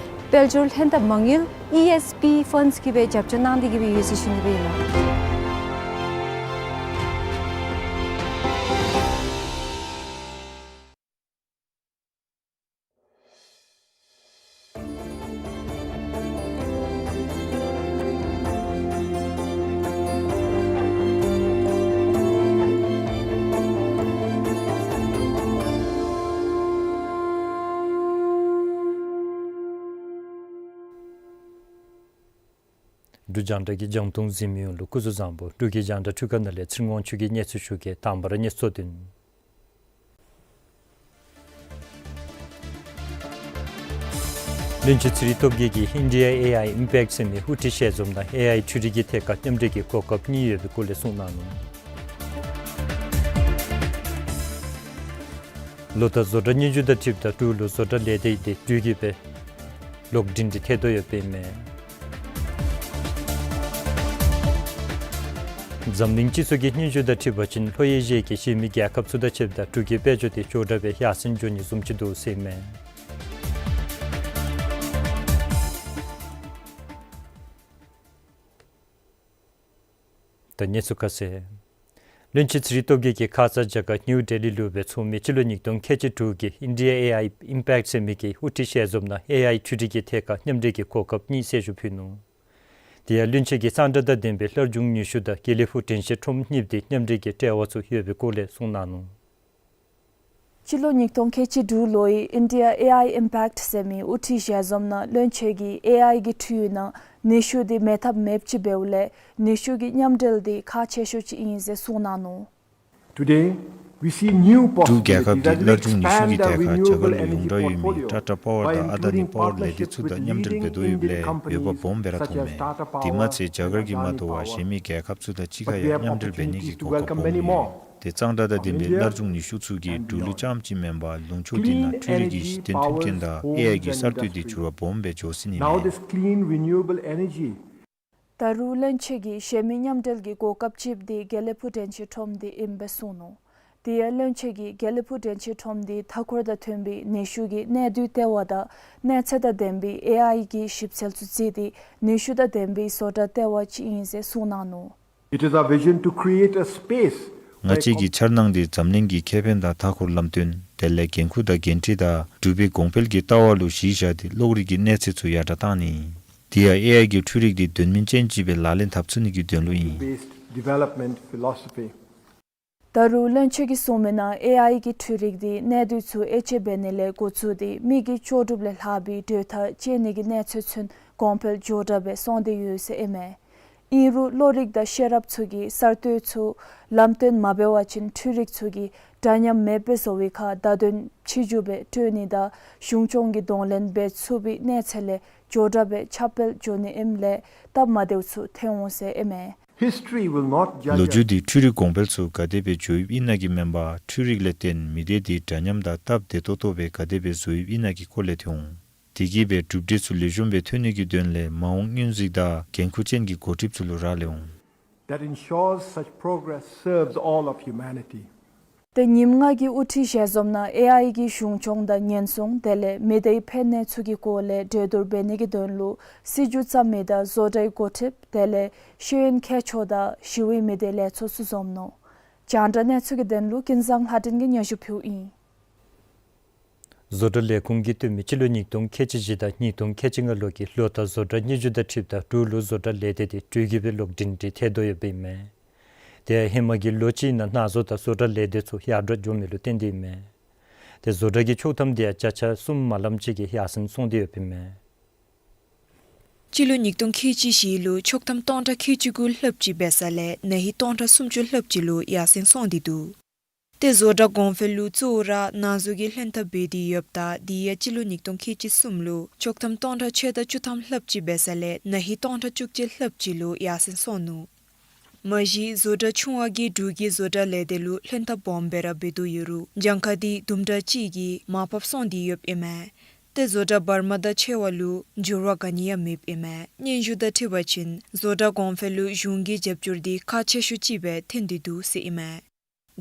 དཔལ་འབྱོར་ལྷན་ཐབས་མ་དངུལ་ཨི་ཨེསི་པི་ཕཱནཌསི་གིས་སྦེ་རྒྱབ་སྐྱོར་གནང་སྟེ་གི་སྦེ་ཡོད་ཟེར་ཞུ་ནི་སྦེ་ཨིན་ལགས། འབྲུག་རྒྱང་བསྒྲགས་ཀྱི་རྒྱང་མཐོང་གཟིགས་མི་ཡོངས་ལུ་སྐུ་གཟུགས་བཟང་པོ། འབྲུག་གི་རྒྱང་བསྒྲགས་འཕྲུལ་ཁང་ནང་ལས་ཚེ་རིང་དབང་ཕྱུག་གིས་གནས་ཚུལ་ཞུ་གེ། དང་པ་ར་གནས་ཚུལ་དོན། བློན་ཆེན་ཚེ་རིང་སྟོབས་རྒྱས་ཀྱིས་ཨིན་ཌི་ཡ་ཨེ་ཨའི་ཨིམ་པེཀཊ་ཟེར་མི་དབུ་ཁྲིད་ཞལ་འཛོམས་ནང་ཨེ་ཨའི་འཕྲུལ་རིག་གི་ཐད་ཁར་མཉམ་འབྲེལ་གྱི་གོ་སྐབས་གཉིས་ཡོད་པའི་སྐོར་ལས་གསུངས་གནང་ནུག། ལོ་ལྟར་བཟོ་གྲྭ་སྙན་ཞུ་དང་འཁྲིལཝ་ད་འབྲུག་ལུ་བཟོ་གྲྭ་ལས་སྡེ་དེ་འགྲུལ་གྱིས་སྦེ་ལོག་འདྲེན་འདི་ཐལ་དོ་ཡོདཔ་ཨིན་མས། འཛམ་གླིང་སྤྱི་ཚོགས་ཀྱི་སྙན་ཞུ་དང་འཁྲིལ་བ་ཅིན་ལྷོ་ཨེ་ཤི་ཡའི་གཞན་མི་རྒྱལ་ཁབ་ཚུ་དང་ཕྱདཔ་ད་འབྲུག་གི་དཔལ་འབྱོར་དེ་མགྱོགས་དྲགས་སྦེ་ཡར་སེང་འགྱོ་ནི་བཟུམ་ཅིག་འདུག་ཟེར་ཨིན་མས། ད་གནས་ཚུལ་ཁ་གསལ། བློན་ཆེན་ཚེ་རིང་སྟོབས་རྒྱས་ཀྱིས་ཁ་ཙ་རྒྱ་གར་ནིའུ་ཌེ་ལི་ལུ་སྦེ་ཚོགས་མི་སྤྱི་ལོ་ཉིས་སྟོང་ཁལ་གཅིག་དྲུག་གི་ཨིན་ཌི་ཡ་ཨེ་ཨའི་ཨིམ་པེཀཊ་ཟེར་མི་གི་དབུ་ཁྲིད་ཞལ་འཛོམས་ནང་ཨེ་ཨའི་འཕྲུལ་རིག་གི་ཐད་ཁར་མཉམ་འབྲེལ་གྱི་གོ་སྐབས་གཉིས་གསལ་ཞུ་ཕུལ་ནུག། དེ་ཡང་བློན་ཆེན་གྱིས་གཙང་སྦྲ་དང་ལྡན་པའི་སླར་འབྱུང་ནུས་ཤུགས་དང་དགེ་ལེགས་ཕུག་དྲན་ཤེས་ཁྲོམ་གཉིས་འདི་མཉམ་འབྲེལ་གྱི་འབྲེལ་བ་ཚུ་ཡོད་པའི་སྐོར་ལས་གསུངས་གནང་ནུག། སྤྱི་ལོ་ཉིས་སྟོང་ཁལ་གཅིག་དྲུག་ལོའི་ཨིན་ཌི་ཡ་ཨེ་ཨའི་ཨིམ་པེཀཊ་ཟེར་མི་དབུ་ཁྲིད་ཞལ་འཛོམས་ནང་བློན་ཆེན་གྱིས་ཨེ་ཨའི་གི་འཕྲུལ་ཡུལ་ནང་ནུས་ཤུགས་འདི་མེད་ཐབས་མེདཔ་ཅིག་འབདཝ་ལས་ནུས་ཤུགས་ཀྱི་མཉམ་འབྲེལ་འདི་ཁག་ཆེ་ཤོས་ཅིག་ཨིན་ཟེར་གསུངས་གནང་ནུག། Today, we see new འབྲུག་རྒྱལ་ཁབ་ཀྱིས་སླར་འབྱུང་ནུས་ཤུགས་ཀྱི་ཐད་ཁར་རྒྱ་གར་ལུ་ཡོངས་གྲགས་ཡོད་མི་ཊ་ཊ་པ་ཝར་དང་ཨ་དཱ་ནི་པ་ཝར་ལས་སྡེ་ཚུ་དང་མཉམ་འབྲེལ་འབད་དོ་ཡོདཔ་ལས་འོས་འབབ་སྦོམ་སྦེ་ར་མཐོང་མས། དེ་མ་ཚད་རྒྱ་གར་གྱིས་མ་དོ་བར་གཞན་མི་རྒྱལ་ཁབ་ཚུ་དང་གཅིག་ཁར་ཡང་མཉམ་འབྲེལ་འབད་ནི་གི་གོ་སྐབས་སྦོམ་ཡོད། དེ་གཙང་སྦྲ་དང་ལྡན་པའི་སླར་འབྱུང་ནུས་ཤུགས་ཚུ་གིས་འབྲུག་ལུ་རྐྱངམ་ཅིག་མེན་པར་ལུང་ཕྱོགས་འདི་ནང་འཕྲུལ་རིག་གི་གཞི་རྟེན་མཐུན་རྐྱེན་དང་ཨེ་ཨའི་གི་གསར་གཏོད་འདི་འགྱུར་བ་སྦོམ་སྦེ་འགྱོ་སྲིད་ནི་མས། ད་རུང་བློན་ཆེན་གྱིས་གཞན་མི་མཉམ་འབྲེལ་གྱི་གོ་སྐབས་ཅིག་འདི་དགེ་ལེགས་ཕུག་དྲན་ཤེས་ཁྲོམ་འདི་ཨིནམ་སྦེ་གསུངས་ནུག། དེ་ཡང་བློན་ཆེན་གྱིས་དགེ་ལེགས་ཕུག་དྲན་ཤེས་ཁྲོམ་འདི་མཐའ་འཁོར་དང་མཐུན་པའི་ནུས་ཤུགས་ཀྱི་གནས་སྡུད་ལྟེ་བ་དང་གནས་ཚད་དང་ལྡན་པའི་ཨེ་ཨའི་གི་ཞིབ་འཚོལ་ཚུ་བརྩིས་ཏེ་ནུས་ཤུགས་དང་ལྡན་པའི་བཟོ་གྲྭ་ལྟེ་བ་ཅིག་ཨིན་ཟེར་གསུངས་གནང་ནུག། It is our vision to create a space ང་བཅས་ཀྱི་འཆར་སྣང་འདི་འཛམ་གླིང་གི་ཁེ་ཕན་དང་མཐའ་འཁོར་ལམ་སྟོན་དེ་ལས་འགན་ཁུར་དང་འགན་འཁྲི་དང་འབྲུག་པའི་གོང་འཕེལ་གྱི་ལྟ་བ་ལུ་གཞི་བཞག་སྟེ་གློག་རིག་གི་གནས་ཚད་ཚུ་ཡར་དྲགས་བཏང་ནི། དེ་ཡང་ཨེ་ཨའི་གི་འཕྲུལ་རིག་འདི་དོན་སྨིན་ཅན་ཅིག་སྦེ་ལག་ལེན་འཐབ་ཚུགས་ནི་གི་དོན་ལུ་ཨིན། Based development philosophy. ད་རུང་བློན་ཆེན་གྱིས་གསུངས་མི་ནང་ཨེ་ཨའི་གི་འཕྲུལ་རིག་འདི་གནས་སྡུད་ཚུ་དབྱེ་དཔྱད་འབད་ནི་ལས་འགོ་བཙུགས་ཏེ་མི་གི་ལྕོགས་གྲུབ་ལས་ལྷག་པའི་གྲོས་ཐག་བཅད་ནི་གི་གནས་ཚད་ཚུན་གོང་འཕེལ་མགྱོགས་དྲགས་སྦེ་སོང་སྟེ་ཡོད་ཟེར་ཨིན་མས། ཨིན་རུང་བློ་རིག་དང་ཤེས་རབ་ཚུ་གིས་གསར་གཏོད་ཚུ་ལམ་སྟོན་མ་འབད་བ་ཅིན་འཕྲུལ་རིག་ཚུ་གིས་འདྲ་མཉམ་མེདཔ་སྦེ་བཟོ་བའི་ཁར་བརྡ་དོན་ཕྱི་འགྱུར་སྦེ་སྤྲོད་ནི་དང་གཞུང་སྐྱོང་གི་གདོང་ལེན་འབད་ཚུགས་པའི་གནས་ཚད་ལས་མགྱོགས་དྲགས་སྦེ་ཁྱབ་སྤེལ་འགྱོ་ནི་ཨིནམ་ལས་སྟབས་མ་བདེཝ་ཚུ་ཐོན་འོང་ཟེར་ཨིན་མས། History will not judge us. ལོ་རྒྱུས་འདི་འཕྲུལ་རིག་གོང་འཕེལ་ཚུ་ག་དེ་སྦེ་འགྱོ་ཡོདཔ་ཨིན་ན་གིས་མེན་པར་འཕྲུལ་རིག་ལས་བརྟེན་མི་སྡེ་འདི་འདྲ་མཉམ་དང་སྟབས་བདེ་ཏོག་ཏོ་སྦེ་ག་དེ་སྦེ་བཟོ་ཡོདཔ་ཨིན་ན་གི་སྐོར་ལས་ཐོན་འོང་། དེ་གིས་སྦེ་གྲུབ་འབྲས་ཚུ་ལེགས་ཤོམ་སྦེ་ཐོན་ནི་གི་དོན་ལས་མ་འོངས་སྔོན་གཟིགས་དང་འགན་ཁུར་ཅན་གྱི་འགོ་ཁྲིདཔ་ཚུ་ལུ་རག་ལས་འོང་། That ensures such progress serves all of humanity. ཏེ་ཉིནམ་ལྔ་གི་དབུ་ཁྲིད་ཞལ་འཛོམས་ནང་ཨེ་ཨའི་གི་གཞུང་སྐྱོང་དང་ཉེན་སྲུང་དེ་ལས་མི་སྡེའི་ཕན་གནས་ཚུ་གི་སྐོར་ལས་གྲོས་བསྡུར་འབད་ནི་གི་དོན་ལུ་སྲིད་བྱུས་བརྩམ་མི་དང་བཟོ་གྲྭའི་འགོ་ཁྲིདཔ་དེ་ལས་ཤེས་ཡོན་མཁས་མཆོག་དང་ཞི་བའི་མི་སྡེ་ལས་ཚོགས་ཚུ་འཛོམས་ནུག། རྒྱང་བསྒྲགས་གནས་ཚུལ་གྱི་དོན་ལུ་ཀུན་བཟང་ལྷ་སྒྲོན་གྱིས་སྙན་ཞུ་ཕུལཝ་ཨིན། བཟོ་གྲྭ་ལས་ཁུངས་ཀྱིས་སྟོན་མི་སྤྱི་ལོ་ཉིས་སྟོང་ཁལ་གཅིག་བཞི་དང་ཉིས་སྟོང་ཁལ་གཅིག་ལྔ་ལོ་གི་ལོ་བསྟར་བཟོ་གྲྭ་སྙན་ཞུ་དང་འཁྲིལཝ་ད་འབྲུག་ལུ་བཟོ་གྲྭ་ལས་སྡེ་དེ་འགྲུལ་སྐྱོད་པའི་ལོག་སྒྲིང་སྒྲི་ཐལ་དོ་ཡོདཔ་ཨིན་མས། དེ་ཧེ་མ་གི་ལོ་གཅིག་ནང་ནང་བཟོ་དང་བཟོ་གྲྭ་ལས་སྡེ་ཚུ་ཡར་དྲག་འགྱོ་མི་ལུ་བརྟེན་ཏེ་ཨིན་མས། དེ་བཟོ་གྲྭ་གི་ཆོག་ཐམ་དེ་ཡང་བརྒྱ་ཆ་གསུམ་མ་ལམ་ཅིག་གིས་ཡར་སེང་སོང་སྟེ་ཡོདཔ་ཨིན་མས། སྤྱི་ལོ་ཉིས་སྟོང་ཁལ་གཅིག་བཞི་ལུ་ཆོག་ཐམ་སྟོང་ཕྲག་ཁལ་གཅིག་དགུ་ལྷགཔ་ཅིག་འབད་ས་ལས་ན་ཧིང་སྟོང་ཕྲག་སུམ་ཅུ་ལྷགཔ་ཅིག་ལུ་ཡར་སེང་སོང་སྟེ་འདུག། ཏེ་བཟོ་གྲྭ་གོང་འཕེལ་ལུ་གཙོ་བོ་ར་ནང་བཟོ་གི་ལྷན་ཐབས་འབད་དེ་ཡོདཔ་ད་དེ་ཡང་སྤྱི་ལོ་ཉིས་སྟོང་ཁལ་གཅིག་གསུམ་ལུ་ཆོག་ཐམ་སྟོང་ཕྲག་ཕྱེད་དང་བཅུ་ཐམ་ལྷགཔ་ཅིག་འབད་ས་ལས་ན་ཧིང་སྟོང་ཕྲག་བཅུ་གཅིག་ལྷགཔ་ཅིག་ལུ་ཡར་སེང་སོང་ནུག། མ་གཞི་བཟོ་གྲྭ་ཆུང་བ་གིས་འབྲུག་གི་བཟོ་གྲྭ་ལས་སྡེ་ལུ་ལྷན་ཐབས་སྦོམ་སྦེ་ར་འབད་དོ་ཡོད་རུང་གྱངས་ཁ་དེ་དུམ་གྲ་ཅིག་གིས་མར་ཕབ་སོང་སྟེ་ཡོདཔ་ཨིན་མས། ཏེ་བཟོ་གྲྭ་བར་མ་དང་ཕྱེད་པ་ལུ་འགྱུར་བ་ག་ནི་ཡང་མེདཔ་ཨིན་མས། སྙན་ཞུ་དང་འཁྲིལ་བ་ཅིན་བཟོ་གྲྭ་གོང་འཕེལ་ལུ་གཞུང་གི་རྒྱབ་སྐྱོར་དེ་ཁག་ཆེ་ཤོས་ཅིག་སྦེ་ཐོན་ཏེ་འདུག་ཟེར་ཨིན་མས།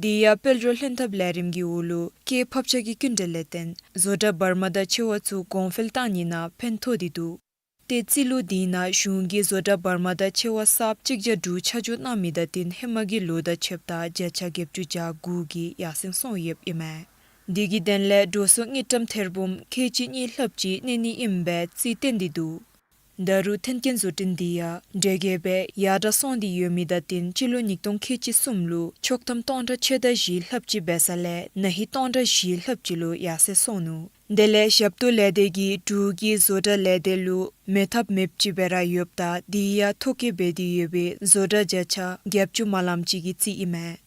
དེ་ཡང་དཔལ་འབྱོར་ལྷན་ཐབས་ལས་རིམ་གྱི་འོག་ལུ་སྐྱེད་ཕབ་ཆག་གི་སྐྱིན་འགྲུལ་ལས་བརྟེན་བཟོ་གྲྭ་བར་མ་དང་ཕྱེད་པ་ཚུ་གོང་འཕེལ་བཏང་ནི་ནང་ཕན་ཐོགས་ཏེ་འདུག། ཏེ་རྩིས་ལོ་དེ་ནང་གཞུང་གིས་བཟོ་གྲྭ་བར་མ་དང་ཕྱེད་པ་གསརཔ་གཅིག་བརྒྱ་དྲུག་ཆ་འཇོག་གནང་མི་དང་བསྟུན་ཧེ་མ་གི་ལོ་དང་ཕྱདཔ་ད་བརྒྱ་ཆ་བརྒྱད་ཅུ་གྱ་དགུ་གིས་ཡར་སེང་སོང་ཡོདཔ་ཨིན་མས། དེ་གི་དོན་ལས་འགྲོ་སོང་དངུལ་ཀྲམ་ཐེར་འབུམ་ཁལ་གཅིག་གཉིས་ལྷགཔ་ཅིག་གནས་ནི་ཨིནམ་སྦེ་རྩིས་བཏོན་ཏེ་འདུག། ད་རུང་མཐུན་རྐྱེན་བཟོ་སྐྲུན་དེ་ཡང་དེ་གིས་སྦེ་ཡར་དྲག་སོང་སྟེ་ཡོད་མི་དང་བསྟུན་སྤྱི་ལོ་ཉིས་སྟོང་ཁལ་གཅིག་གསུམ་ལུ་ཆོག་ཐམ་སྟོང་ཕྲག་ཕྱེད་དང་བཞི་ལྷགཔ་ཅིག་འབད་ས་ལས་ན་ཧིང་སྟོང་ཕྲག་བཞི་ལྷགཔ་ཅིག་ལུ་ཡར་སེང་སོང་ནུག། དེ་ལས་ཞབས་ཏོག་ལས་སྡེ་གིས་འབྲུག་གི་བཟོ་གྲྭ་ལས་སྡེ་ལུ་མེད་ཐབས་མེདཔ་ཅིག་སྦེ་ར་ཡོདཔ་ད་དེ་ཡང་ཐོ་བཀོད་འབད་དེ་ཡོད་པའི་བཟོ་གྲྭ་བརྒྱ་ཆ་བརྒྱད་ཅུ་མ་ལམ་ཅིག་གི་རྩིས་ཨིན་མས།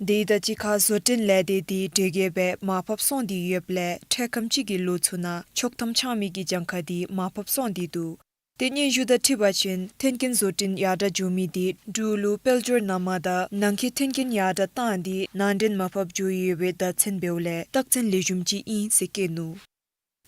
དེ་དང་གཅིག་ཁར་བཟོ་སྐྲུན་ལས་སྡེ་དེ་དེ་གིས་སྦེ་མར་ཕབ་སོང་སྟེ་ཡོདཔ་ལས་འཕྲལ་ཁམས་ཅིག་གི་ལོ་ཚུ་ནང་ཆོག་ཐམ་འཆང་མི་གི་གྱངས་ཁ་དེ་མར་ཕབ་སོང་སྟེ་འདུག། ཏེ་སྙན་ཞུ་དང་འཁྲིལ་བ་ཅིན་མཐུན་རྐྱེན་བཟོ་སྐྲུན་ཡར་དྲག་འགྱོ་མི་དེ་འབྲུག་ལུ་དཔལ་འབྱོར་ནང་མ་དང་ནང་འཁོད་མཐུན་རྐྱེན་ཡར་དྲག་བཏང་སྟེ་ནང་འདྲེན་མར་ཕབ་འགྱོ་ཡོད་པའི་བརྡ་མཚོན་འབདཝ་ལས་རྟགས་མཚན་ལེགས་ཤོམ་ཅིག་ཨིན་ཟེར་བཀོད་ནུག།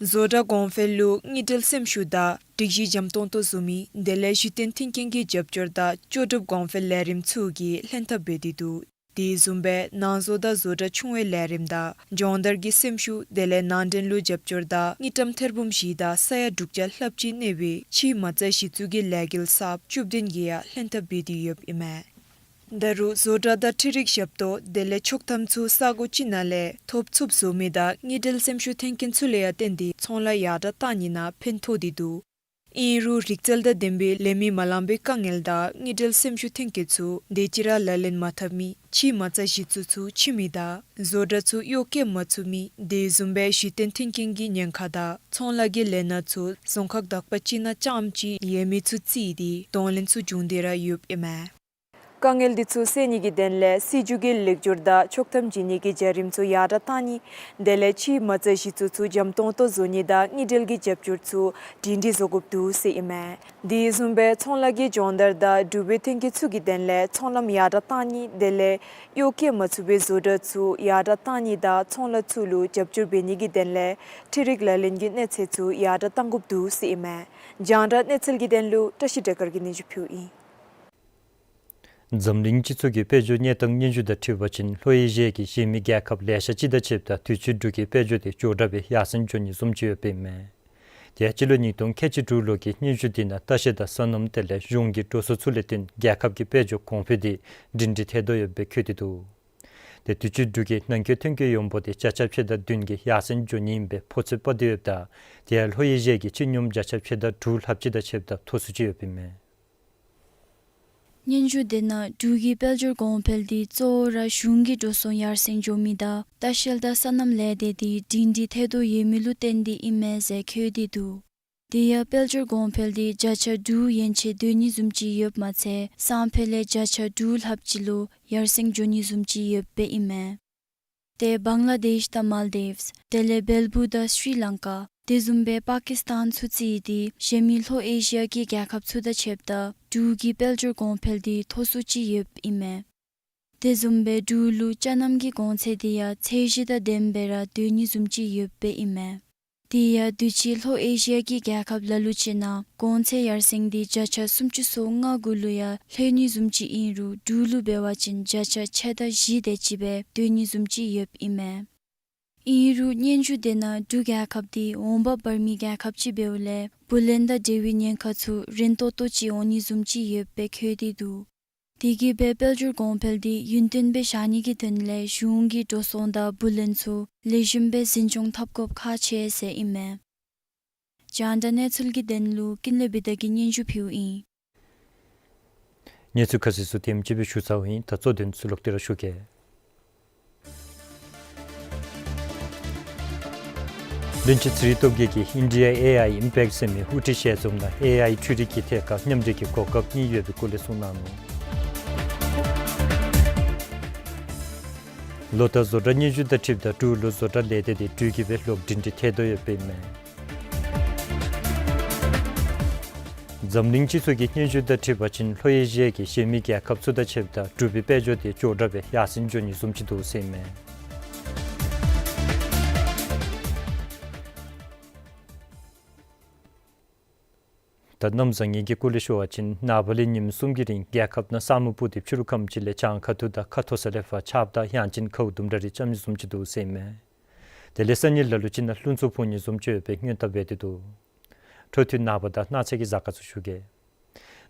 བཟོ་གྲྭ་གོང་འཕེལ་ལུ་དངུལ་འབྲེལ་སེམས་ཤུགས་དང་སྒྲིག་གཞི་འཇམ་ཏོང་ཏོ་བཟོ་མི་དེ་ལས་གཞི་རྟེན་མཐུན་རྐྱེན་གྱི་རྒྱབ་སྐྱོར་དང་ལྕོགས་གྲུབ་གོང་འཕེལ་ལས་རིམ་ཚུ་གིས་ལྷན་ཐབས་འབད་དེ་འདུག། དེ་བཟུམ་སྦེ་ནང་བཟོ་དང་བཟོ་གྲྭ་ཆུང་བའི་ལས་རིམ་དང་སྦྱོང་བརྡར་གྱི་སེམས་ཤུགས་དེ་ལས་ནང་འདྲེན་ལུ་རྒྱབ་སྐྱོར་དང་དངུལ་ཀྲམ་ཐེར་འབུམ་བཞི་དང་ས་ཡ་དྲུག་བརྒྱ་ལྷགཔ་ཅིག་གནས་པའི་ཕྱིའི་མ་རྩ་གཞི་བཙུགས་ཀྱི་ལས་འགུལ་གསརཔ་བཅུ་བདུན་གྱིས་ཡང་ལྷན་ཐབས་འབད་དེ་ཡོདཔ་ཨིན་མས། ད་རུང་བཟོ་གྲྭ་དང་འཕྲུལ་རིག་ཞབས་ཏོག་དེ་ལས་ཆོག་ཐམ་ཚུ་ས་གོ་ཅིག་ནང་ལས་ཐོབ་ཚུགསཔ་བཟོ་མི་དང་དངུལ་འབྲེལ་སེམས་ཤུགས་མཐུན་རྐྱེན་ཚུ་ལས་ཡང་བརྟེན་ཏེ་ཚོང་ལཱ་ཡར་དྲག་བཏང་ནི་ནང་ཕན་ཐོགས་ཏེ་འདུག། ཨིན་རུང་རིག་རྩལ་དང་ལྡན་པའི་ལས་མི་མ་ལང་པའི་དཀའ་ངལ་དང་དངུལ་འབྲེལ་སེམས་ཤུགས་མཐུན་རྐྱེན་ཚུ་དེ་ཅིག་ར་ལག་ལེན་མ་འཐབ་མི་ཕྱིའི་མ་རྩ་གཞི་བཙུགས་ཚུ་ཕྱི་མི་དང་བཟོ་གྲྭ་ཚུ་གཡོག་བཀོལ་མ་ཚུགས་མི་དེ་བཟུམ་སྦེ་གཞི་རྟེན་མཐུན་རྐྱེན་གྱི་ཉེན་ཁ་དང་ཚོང་ལཱ་གི་ལས་སྣ་ཚུ་རྫོང་ཁག་དག་པ་ཅིག་ནང་རྐྱངམ་ཅིག་ཡོད་མི་ཚུ་བརྩིས་ཏེ་གདོང་ལེན་ཚུ་འབྱུང་སྟེ་ར་ཡོདཔ་ཨིན་མས། དཀའ་ངལ་འདི་ཚུ་སེལ་ནི་གི་དོན་ལས་སྲིད་བྱུས་ཀྱི་ལེགས་སྒྱུར་དང་ཆོག་ཐམ་བྱིན་ནི་གི་བྱ་རིམ་ཚུ་ཡར་དྲག་བཏང་ནི་དེ་ལས་ཕྱིའི་མ་རྩ་གཞི་བཙུགས་ཚུ་འཇམ་ཏོང་ཏོ་བཟོ་ནི་དང་དངུལ་འབྲེལ་གྱི་རྒྱབ་སྐྱོར་ཚུ་སྒྲིང་སྒྲི་བཟོ་དགོཔ་འདུག་ཟེར་ཨིན་མས། དེ་བཟུམ་སྦེ་ཚོང་ལཱ་གི་སྦྱོང་བརྡར་དང་འགྲུལ་པའི་མཐུན་རྐྱེན་ཚུ་གི་དོན་ལས་ཚོང་ལམ་ཡར་དྲག་བཏང་ནི་དེ་ལས་གཡོག་བཀོལ་མ་ཚུགས་པའི་བཟོ་གྲྭ་ཚུ་ཡར་དྲག་བཏང་ནི་དང་ཚོང་ལཱ་ཚུ་ལུ་རྒྱབ་སྐྱོར་འབད་ནི་གི་དོན་ལས་འཕྲུལ་རིག་ལག་ལེན་གྱི་གནས་ཚད་ཚུ་ཡར་དྲག་བཏང་དགོཔ་འདུག་ཟེར་ཨིན་མས། རྒྱང་བསྒྲགས་གནས་ཚུལ་གྱི་དོན་ལུ་བཀྲ་ཤིས་བདེ་དཀར་གྱིས་སྙན་ཞུ་ཕུལཝ་ཨིན། འཛམ་གླིང་སྤྱི་ཚོགས་ཀྱི་དཔལ་འབྱོར་གནས་སྟངས་སྙན་ཞུ་དང་འཁྲིལ་བ་ཅིན་ལྷོ་ཨེ་ཤི་ཡ་གི་གཞན་མི་རྒྱལ་ཁབ་ལེ་ཤ་ཅིག་དང་ཕྱདཔ་ད་དུས་ཅི་འབྲུག་གི་དཔལ་འབྱོར་དེ་མགྱོགས་དྲགས་སྦེ་ཡར་སེང་འགྱོ་ནི་བཟུམ་ཅིག་ཡོདཔ་ཨིན་མས། དེ་ཡང་སྤྱི་ལོ་ཉིས་སྟོང་ཁལ་གཅིག་དྲུག་ལོ་གི་སྙན་ཞུ་དེ་ནང་ལྟ་བཤལ་དང་སོ་ནམ་དེ་ལས་གཞུང་གི་འགྲོ་སོང་ཚུ་ལས་བརྟེན་རྒྱལ་ཁབ་ཀྱི་དཔལ་འབྱོར་གོང་འཕེལ་དེ་སྒྲིང་སྒྲི་ཐལ་དོ་ཡོདཔ་སྦེ་བཀོད་དེ་འདུག། དེ་དུས་ཅི་འབྲུག་གི་ནང་འཁོད་ཐོན་སྐྱེད་ཡོངས་འབོར་དེ་བརྒྱ་ཆ་ཕྱེད་དང་བདུན་གྱིས་ཡར་སེང་འགྱོ་ནི་ཨིན་པའི་ཕོ་ཚོད་དཔག་སྟེ་ཡོདཔ་ད་དེ་ཡང་ལྷོ་ཨེ་ཤི་ཡ་གི་སྤྱི་སྙོམས་བརྒྱ་ཆ་ཕྱེད་དང་དྲུག་ལྷགཔ་ཅིག་དང་ཕྱདཔ་ད་མཐོ་སུ་ཅིག་ཡོདཔ་ཨིན་མས། སྙན་ཞུ་དེ་ནང་འབྲུག་གི་དཔལ་འབྱོར་གོང་འཕེལ་དེ་གཙོ་བོ་ར་གཞུང་གི་འགྲོ་སོང་ཡར་སེང་འགྱོ་མི་དང་ལྟ་བཤལ་དང་སོ་ནམ་ལས་སྡེ་དེ་སྒྲིང་སྒྲི་ཐལ་དོ་ཡོད་མི་ལུ་བརྟེན་ཏེ་ཨིན་མས་ཟེར་འཁོད་དེ་འདུག། དེ་ཡང་དཔལ་འབྱོར་གོང་འཕེལ་དེ་བརྒྱ་ཆ་དྲུག་ཡན་ཆད་སྡོད་ནི་བཟུམ་ཅིག་ཡོདཔ་མ་ཚད་སང་ཕོད་ལས་བརྒྱ་ཆ་དྲུག་ལྷགཔ་ཅིག་ལུ་ཡར་སེང་འགྱོ་ནི་བཟུམ་ཅིག་ཡོདཔ་ཨིན་མས། ཏེ་བང་ལ་དེཤ་དང་མཱལ་དིབས་དེ་ལས་བལ་པོ་དང་སི་རི་ལང་ཀ་དེ་བཟུམ་སྦེ་པ་ཀིས་ཏཱན་ཚུ་བརྩིས་ཏེ་གཞན་མི་ལྷོ་ཨེ་ཤི་ཡ་གི་རྒྱལ་ཁབ་ཚུ་དང་ཕྱདཔ་ད་འབྲུག་གི་དཔལ་འབྱོར་གོང་འཕེལ་དེ་མཐོ་སུ་ཅིག་ཡོདཔ་ཨིན་མས། དེ་བཟུམ་སྦེ་འབྲུག་ལུ་ཅ་ནམ་གྱི་གོང་ཚད་དེ་ཡང་ཚད་གཞི་དང་ལྡནམ་སྦེ་ར་སྡོད་ནི་བཟུམ་ཅིག་ཡོདཔ་ཨིན་མས། དེ་ཡང་དུས་ཅི་ལྷོ་ཨེ་ཤི་ཡ་གི་རྒྱལ་ཁབ་ལ་ལུ་ཅིག་ནང་གོང་ཚད་ཡར་སེང་འདི་བརྒྱ་ཆ་སུམ་ཅུ་སོ་ལྔ་གུ་ལུ་ཡང་ལྷོད་ནི་བཟུམ་ཅིག་ཨིན་རུང་འབྲུག་ལུ་འབད་བ་ཅིན་བརྒྱ་ཆ་ཕྱེད་དང་བཞི་དེ་ཅིག་སྦེ་སྡོད་ནི་བཟུམ་ཅིག་ཡོདཔ་ཨིན་མས། ཨིན་རུང་སྙན་ཞུ་དེ་ནང་འབྲུག་རྒྱལ་ཁབ་འདི་འོང་འབབ་འབར་མི་རྒྱལ་ཁབ་ཅིག་འབདཝ་ལས་བུ་ལོན་དང་འབྲེལ་བའི་ཉེན་ཁ་ཚུ་རན་ཏོག་ཏོ་ཅིག་འོང་ནི་བཟུམ་ཅིག་ཡོདཔ་སྦེ་འཁོད་དེ་འདུག། དེ་གིས་སྦེ་དཔལ་འབྱོར་གོང་འཕེལ་འདི་ཡུན་བརྟན་སྦེ་བཞག་ནི་གི་དོན་ལས་གཞུང་གི་འགྲོ་སོང་དང་བུ་ལོན་ཚུ་ལེགས་ཤོམ་སྦེ་འཛིན་སྐྱོང་འཐབ་དགོཔ་ཁག་ཆེ་ཟེར་ཨིན་མས། རྒྱང་བསྒྲགས་གནས་ཚུལ་གྱི་དོན་ལུ་ཀུན་ལེགས་བི་དྷ་གིས་སྙན་ཞུ་ཕུལཝ་ཨིན། གནས་ཚུལ་ཁ་གསལ་ཚུ་དེམ་ཅིག་སྦེ་ཞུ་ཚརཝ་ཨིན། ད་གཙོ་དོན་ཚུ་ལོག་སྟེ་ར་ཞུ་གེ། བློན་ཆེན་ཚེ་རིང་སྟོབས་རྒྱས་ཀྱིས་ཨིན་ཌི་ཡ་ཨེ་ཨའི་ཨིམ་པེཀཊ་ཟེར་མི་དབུ་ཁྲིད་ཞལ་འཛོམས་ནང་ཨེ་ཨའི་འཕྲུལ་རིག་གི་ཐད་ཁར་མཉམ་འབྲེལ་གྱི་གོ་སྐབས་གཉིས་ཡོད་པའི་སྐོར་ལས་གསུངས་གནང་ནུག། ལོ་བསྟར་བཟོ་གྲྭ་སྙན་ཞུ་དང་འཁྲིལཝ་ད་འབྲུག་ལུ་བཟོ་གྲྭ་ལས་སྡེ་དེ་འགྲུལ་སྐྱེལ་སྦེ་ལོག་སྒྲིང་སྒྲི་ཐལ་དོ་ཡོདཔ་ཨིན་མས། འཛམ་གླིང་སྤྱི་ཚོགས་ཀྱི་སྙན་ཞུ་དང་འཁྲིལ་བ་ཅིན་ལྷོ་ཨེ་ཤི་ཡ་གི་གཞན་མི་རྒྱལ་ཁབ་ཚུ་དང་ཕྱདཔ་ད་འབྲུག་པའི་དཔལ་འབྱོར་དེ་མགྱོགས་དྲགས་སྦེ་ཡར་སེང་འགྱོ་ནི་བཟུམ་ཅིག་འདུག་ཟེར་ཨིན་མས། ད་གནམ་བཟང་ངན་གྱི་སྐོར་ལས་ཞུ་བ་ཅིན་ནངས་པ་ལས་ཉིནམ་གསུམ་གྱི་རིང་རྒྱལ་ཁབ་ནང་ས་སྨུག་སྤུབས་ཏེ་ཕྱི་རུ་ཁམས་ཅིག་ལས་བྱང་ཁ་ཐུག་དང་ཁ་མཐོ་ས་ལས་ཕར་ཆརཔ་དང་ཡང་ཅིན་ཁཝ་དུམ་གྲ་རེ་རྐྱབ་ནི་བཟུམ་ཅིག་འདུག་ཟེར་ཨིན་མས། དེ་ལས་ས་གནས་ལ་ལུ་ཅིག་ནང་རླུང་འཚུབ་འཕུ་ནི་བཟུམ་ཅིག་ཡོད་པའི་སྔོན་བརྡ་འབད་དེ་འདུག། འཕྲོ་མཐུད་ནངས་པ་དང་གནངས་ཚེ་གི་གཟའ་སྐར་ཚུ་ཞུ་གེ།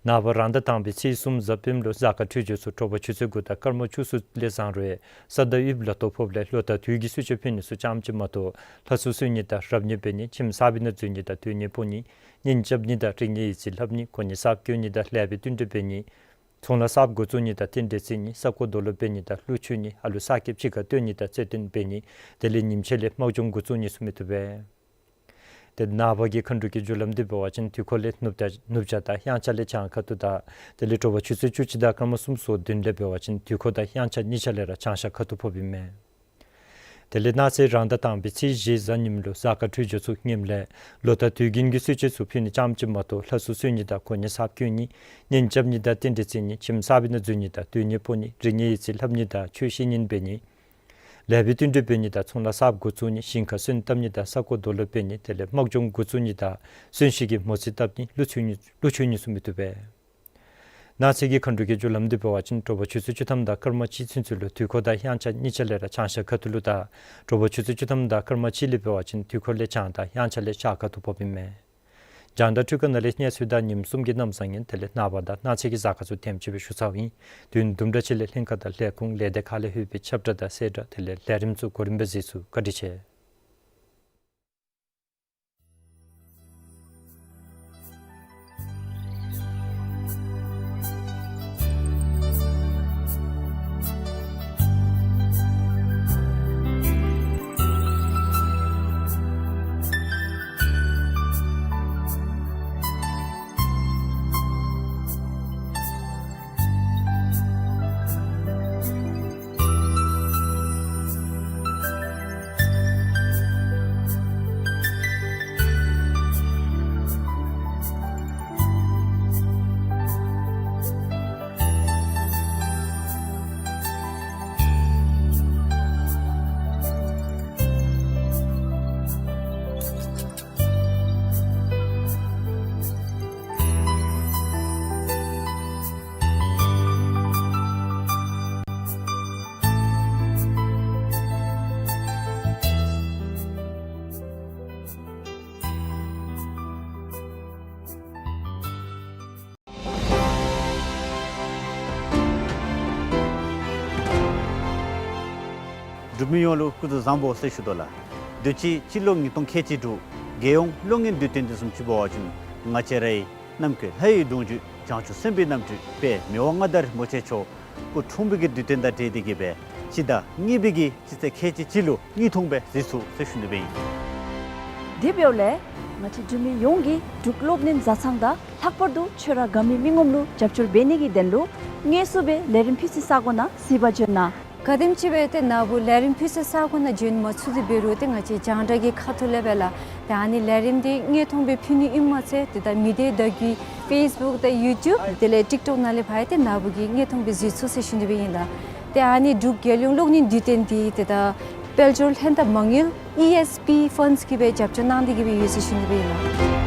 ནངས་པ་རང་ཟླ་དང་པའི་ཚེས་གསུམ་གཟའ་སྤེནམ་ལུ་གཟའ་སྐར་འཕྲོད་སྦྱོར་ཚུ་དྲོ་པ་ཆུ་ཚོད་དགུ་དང་སྐར་མ་བཅུ་གསུམ་ལས་བཟང་རུང་ས་དང་དབྱིབས་ལ་དོ་ཕོགཔ་ལས་ལོ་དང་དུས་ཀྱི་གསོལ་མཆོད་ཕུལ་ནི་ཚུ་རྐྱངམ་ཅིག་མ་གཏོགས་ལྷ་སྲུང་གསོལ་ནི་དང་རབ་གནས་འབད་ནི་ཁྱིམ་གསར་པའི་ནང་འཛུལ་ནི་དང་སྡོད་གནས་སྤོ་ནི་གཉེན་རྐྱབ་ནི་དང་རིག་གནས་ཡིག་རྩིས་ལྷབ་ནི་གོ་གནས་གསརཔ་བསྐོ་ནི་དང་ལེགས་པའི་བསྟུན་གྲོས་འབད་ནི་ཚོང་ལཱ་གསརཔ་འགོ་བཙུགས་ནི་དང་རྟེན་འབྲེལ་བརྩི་ནི་ས་རྐོ་རྡོ་སློག་འབད་ནི་དང་ཀླུ་མཆོད་ནི་ཨ་ལུ་གསར་སྐྱེས་ཕྱི་ཁར་བཏོན་ནི་དང་རྩེད་འགྲན་འབད་ནི་དེ་ལས་ཉིནམ་ཕྱེད་ལས་དམག་སྦྱོང་འགོ་བཙུགས་ནི་ཚུ་མི་བཏུབ་པས། ཏེ་ནངས་པ་གི་མཁའ་འགྲོ་གི་རྒྱུ་ལམ་འདི་འབད་བ་ཅིན་དུས་འཁོར་ལས་ནུབ་ཆ་ནུབ་ཆ་དང་དབྱངས་འཆར་ལས་བྱང་ཁ་ཐུག་དང་དེ་ལས་དྲོ་པ་ཆུ་ཚོད་བཅུ་གཅིག་དང་སྐར་མ་སུམ་ཅུ་སོ་བདུན་ལས་འབད་བ་ཅིན་དུས་འཁོར་དང་དབྱངས་འཆར་གཉིས་ཆ་ལས་ར་བྱང་ཤར་ཁ་ཐུག་ཕོགཔ་ཨིན་མས། དེ་ལས་གནངས་ཚེ་རང་ཟླ་དང་པའི་ཚེས་བཞི་གཟའ་ཉིམ་ལུ་གཟའ་སྐར་འཕྲོད་སྦྱོར་ཚུ་ངནམ་ལས་ལོ་དང་དུས་རྒྱུན་གྱི་གསོལ་མཆོད་ཚུ་ཕུལ་ནི་རྐྱངམ་ཅིག་མ་གཏོགས་ལྷ་སྲུང་གསོལ་ནི་དང་གོ་གནས་གསརཔ་བསྐོ་ནི་གཉེན་རྐྱབ་ནི་དང་རྟེན་འབྲེལ་བརྩི་ནི་ཁྱིམ་གསར་པའི་ནང་འཛུལ་ནི་དང་སྡོད་གནས་སྤོ་ནི་རིག་གནས་ཡིག་རྩིས་ལྷབ་ནི་དང་ཆོས་བཤད་ཉན་འབད་ནི་ལེགས་པའི་བསྟུན་གྲོས་འབད་ནི་དང་ཚོང་ལཱ་གསརཔ་འགོ་བཙུགས་ནི་ཞིང་ཁར་སོན་བཏབ་ནི་དང་ས་རྐོ་རྡོ་སློག་འབད་ནི་དེ་ལས་དམག་སྦྱོང་འགོ་བཙུགས་ནི་དང་གསོན་གཤིན་གྱི་མོ་རྩིས་བཏབ་ནི་ཀླུ་མཆོད་ནི་ཀླུ་མཆོད་ནི་ཚུ་མི་བཏུབ་པས། གནངས་ཚེ་གི་མཁའ་འགྲོ་གི་རྒྱུ་ལམ་འདི་འབད་བ་ཅིན་དྲོ་པ་ཆུ་ཚོད་བཅུ་ཐམ་དང་སྐར་མ་གཅིག་ཚུན་ཚོད་ལུ་དུས་འཁོར་དང་དབྱངས་འཆར་གཉིས་ཆ་ལས་ར་བྱང་ཤར་ཁ་ཐུག་ལུ་དང་དྲོ་པ་ཆུ་ཚོད་བཅུ་ཐམ་དང་སྐར་མ་གཅིག་ལས་འབད་བ་ཅིན་དུས་འཁོར་ལས་བྱང་དང་དབྱངས་འཆར་ལས་ཤར་ཁ་ཐུག་ཕོགཔ་ཨིན་མས། རྒྱང་བསྒྲགས་འཕྲུལ་ཁང་ནང་ལས་གནས་ཚུལ་དང་ཉིནམ་གསུམ་གྱི་གནམ་བཟང་ངན་དེ་ལས་ནངས་པ་དང་གནངས་ཚེ་གི་གཟའ་སྐར་ཚུ་དེམ་ཅིག་སྦེ་ཞུ་ཚརཝ་ཨིན། དུས་ཡུན་དུམ་གྲ་ཅིག་ལས་ལྷན་ཁག་དང་ལས་ཁུངས་ལས་སྡེ་ཁག་ལས་ལྷོད་པའི་ཁྱབ་བསྒྲགས་དང་གསལ་བསྒྲགས་དེ་ལས་ལས་རིམ་ཚུ་གོ་རིམ་སྦེ་གཟིགས་ཚུགས། བཀའ་དྲིན་ཆེ། འབྲུག་མི་ཡོངས་ལུ་སྐུ་གཟུགས་བཟང་པོ་ཟེར་ཞུ་དོ་ལགས། དུས་ཅི་སྤྱི་ལོ་ཉིས་སྟོང་ཁལ་གཅིག་དྲུག་རྒྱལ་ཡོངས་གློག་བརྙན་དུས་སྟོན་འདི་བཟུམ་ཅིག་འབད་བ་ཅིན་ང་བཅས་རའི་རྣམ་ཀུན་ལྷ་ཡི་གདུང་བརྒྱུད་བྱང་ཆུབ་སེམས་དཔའི་རྣམ་སྤྲུལ་དཔལ་མི་དབང་མངའ་བདག་རིན་པོ་ཆེ་མཆོག་སྐུ་འཁྲུངས་པའི་གི་དུས་སྟོན་དང་འབྲེལ་ཏེ་གི་སྦེ་སྤྱི་ཟླ་གཉིས་པའི་གི་སྤྱི་ཚེས་ཁལ་གཅིག་གཅིག་ལུ་དངོས་མཐོང་སྦེ་གཟིགས་ཚུགས་ཟེར་ཞུ་ནི་སྦེ་ཨིན། དེ་འབདཝ་ལས་ང་བཅས་འབྲུག་མི་ཡོངས་ཀྱིས་འབྲུག་གློག་བརྙན་བཟའ་ཚང་དང་ལྷག་པར་དུ་ཁྱོད་ར་དགའ་མི་མི་ངོམ་ལུ་རྒྱབ་སྐྱོར་འབད་ནི་གི་དོན་ལུ་དངོས་སུ་སྦེ་ལས་རིམ་ཕུལ་སའི་ས་གོ་ནང་གཟིགས་པར་འབྱོན་གནང་། ག་དེམ་ཅིག་སྦེ་ཏེ་ནཱ་བུ་ལས་རིམ་ཕུལ་སའི་ས་གོ་ནང་འབྱོན་མ་ཚུགས་ཏེ་འབད་རུང་ཏེ་ང་བཅས་རྒྱང་བསྒྲགས་ཀྱི་ཁ་ཐུག་ལས་སྦེ་ལགས། ཏེ་ཨ་ནི་ལས་རིམ་འདི་དངོས་མཐོང་སྦེ་ཕུལ་ནི་ཨིནམ་མ་ཚད་ཏེ་ད་མི་སྡེ་བརྡ་བརྒྱུད་ཕེསི་བུཀ་དང་ཡུ་ཊུབ་དེ་ལས་ཊིཀ་ཊོཀ་ནང་ལས་ཕར་ཡང་ཏེ་ནཱ་བུ་གིས་དངོས་མཐོང་སྦེ་གཟིགས་ཚུགས་ཟེར་ཞུ་ནི་སྦེ་ཨིན་ལགས། ཏེ་ཨ་ནི་འབྲུག་རྒྱལ་ཡོངས་གློག་བརྙན་དུས་སྟོན་འདི་ཏེ་ད་ དཔལ་འབྱོར་ལྷན་ཐབས་མ་དངུལ་ཨི་ཨེསི་པི་ཕཱནཌསི་གིས་སྦེ་རྒྱབ་སྐྱོར་གནང་སྟེ་གིས་སྦེ་ཡོད་ཟེར་ཞུ་ནི་སྦེ་ཨིན་ལགས།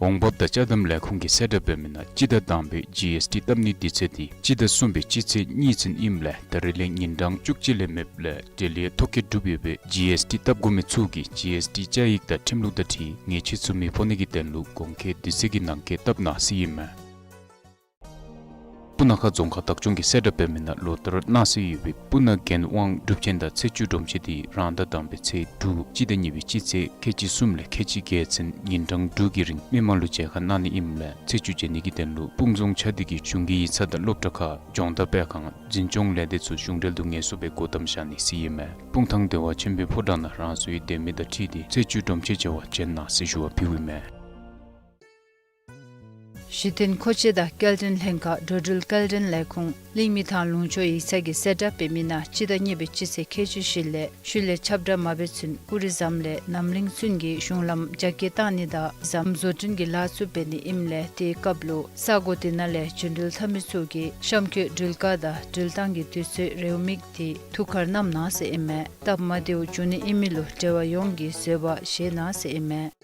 འོང་འབབ་དང་ཅ་དམ་ལས་ཁུངས་ཀྱིས་གསལ་བསྒྲགས་འབད་མི་ནང་སྤྱི་ཟླ་དང་པའི་ཇི་ཨེསི་ཊི་བཏབ་ནིའི་དུས་ཚོད་འདི་སྤྱི་ཟླ་གསུམ་པའི་སྤྱི་ཚེས་གཉིས་ཚུན་ཨིནམ་ལས་ད་རིས་ལས་ཉིན་གྲངས་བཅུ་གཅིག་ལས་མེདཔ་ལས་འབྲེལ་ཡོད་ཐོ་བཀོད་གྲུབ་ཡོད་པའི་ཇི་ཨེསི་ཊི་བཏབ་དགོ་མི་ཚུ་གིས་ཇི་ཨེསི་ཊི་བཅའ་ཡིག་དང་ཁྲིམས་ལུགས་དང་འཁྲིལ་ངེས་ཤེས་ཚུ་མི་ཕོག་ནི་གི་དོན་ལུ་གོང་འཁོད་དུས་ཚོད་ཀྱི་ནང་འཁོད་བཏབ་གནང་ཟེར་ཨིན་མས། སྤུ་ན་ཁ་རྫོང་ཁག་བདག་སྐྱོང་གིས་གསལ་བསྒྲགས་འབད་མི་ནང་ལོ་ལྟར་གནང་སྲོལ་ཡོད་པའི་སྤུ་ན་རྒྱལ་དབང་སྒྲུབ་ཆེན་དང་ཚེས་བཅུ་སྒྲོམ་ཆེན་འདི་རང་ཟླ་དང་པའི་ཚེས་དྲུག་སྤྱི་ཟླ་གཉིས་པའི་སྤྱི་ཚེས་ཁལ་གཅིག་གསུམ་ལས་ཁལ་གཅིག་བརྒྱད་ཚུན་ཉིན་གྲངས་དྲུག་གི་རིང་མི་མང་ལུ་མཇལ་ཁ་གནང་ནི་ཨིནམ་ལས་ཚེས་བཅུ་མཇལ་ནི་གི་དོན་ལུ་སྤུངས་རྫོང་ཆ་སྡེ་གི་གཞུང་གི་ཡིག་ཚང་དང་སློབ་གྲྭ་ཁག་སྦྱོང་བརྡར་སྤེལ་ཁང་འཛིན་སྐྱོང་ལས་སྡེ་ཚུ་གཞུང་འབྲེལ་དུ་ངལ་གསོ་སྦེ་སྒོ་བསྡམ་བཞག་ནི་ཟེར་ཨིན་མས། སྤུངས་ཐང་བདེ་བ་ཆེན་པོའི་ཕོ་བྲང་ནང་རང་སོའི་སྡོད་མི་དང་འཁྲིལ་ཏེ་ཚེས་བཅུ་སྒྲོམ་ཆེན་མཇལ་བར་བྱོན་གནང་ཟེར་ཞུ་བ་ཕུལཝ་ཨིན་མས། གཞི་རྟེན་མཁོ་ཆས་དང་སྐྱེལ་འདྲེན་ལྷན་ཁག་འགྲོ་འགྲུལ་སྐྱེལ་འདྲེན་ལས་ཁུངས་གླིང་མི་ཐང་ལུང་ཕྱོགས་ཡིག་ཚང་གིས་གསལ་བསྒྲགས་འབད་མི་ནང་སྤྱི་ཟླ་གཉིས་པའི་སྤྱི་ཚེས་ཁལ་གཅིག་བཞི་ལས་ཤུལ་ལས་ཆབ་བྲག་མ་འབད་ཚུན་ཀུ་རི་ཟམ་ལས་རྣམ་གླིང་ཚུན་གྱི་གཞུང་ལམ་རྒྱ་སྐྱེད་གཏང་ནི་དང་ཟམ་བཟོ་སྐྲུན་གྱི་ལཱ་ཚུ་འབད་ནི་ཨིནམ་ལས་དེའི་སྐབས་ལུ་ས་གོ་དེ་ནང་ལས་རྒྱུན་འགྲུལ་འཐབ་མི་ཚུ་གིས་གཤམ་འཁོད་འགྲུལ་བཀག་དང་འགྲུལ་བཏང་གི་དུས་ཚོད་རེའུ་མིག་དེ་ཐུགས་ཁར་བསྣམ་གནང་ཟེར་ཨིན་མས། སྟབས་མ་བདེཝ་འབྱུང་ནི་ཨིན་མི་ལུ་འབྲེལ་བ་ཡོངས་ཀྱིས་བཟོད་པ་བཞེས་གནང་ཟེར་ཨིན་མས།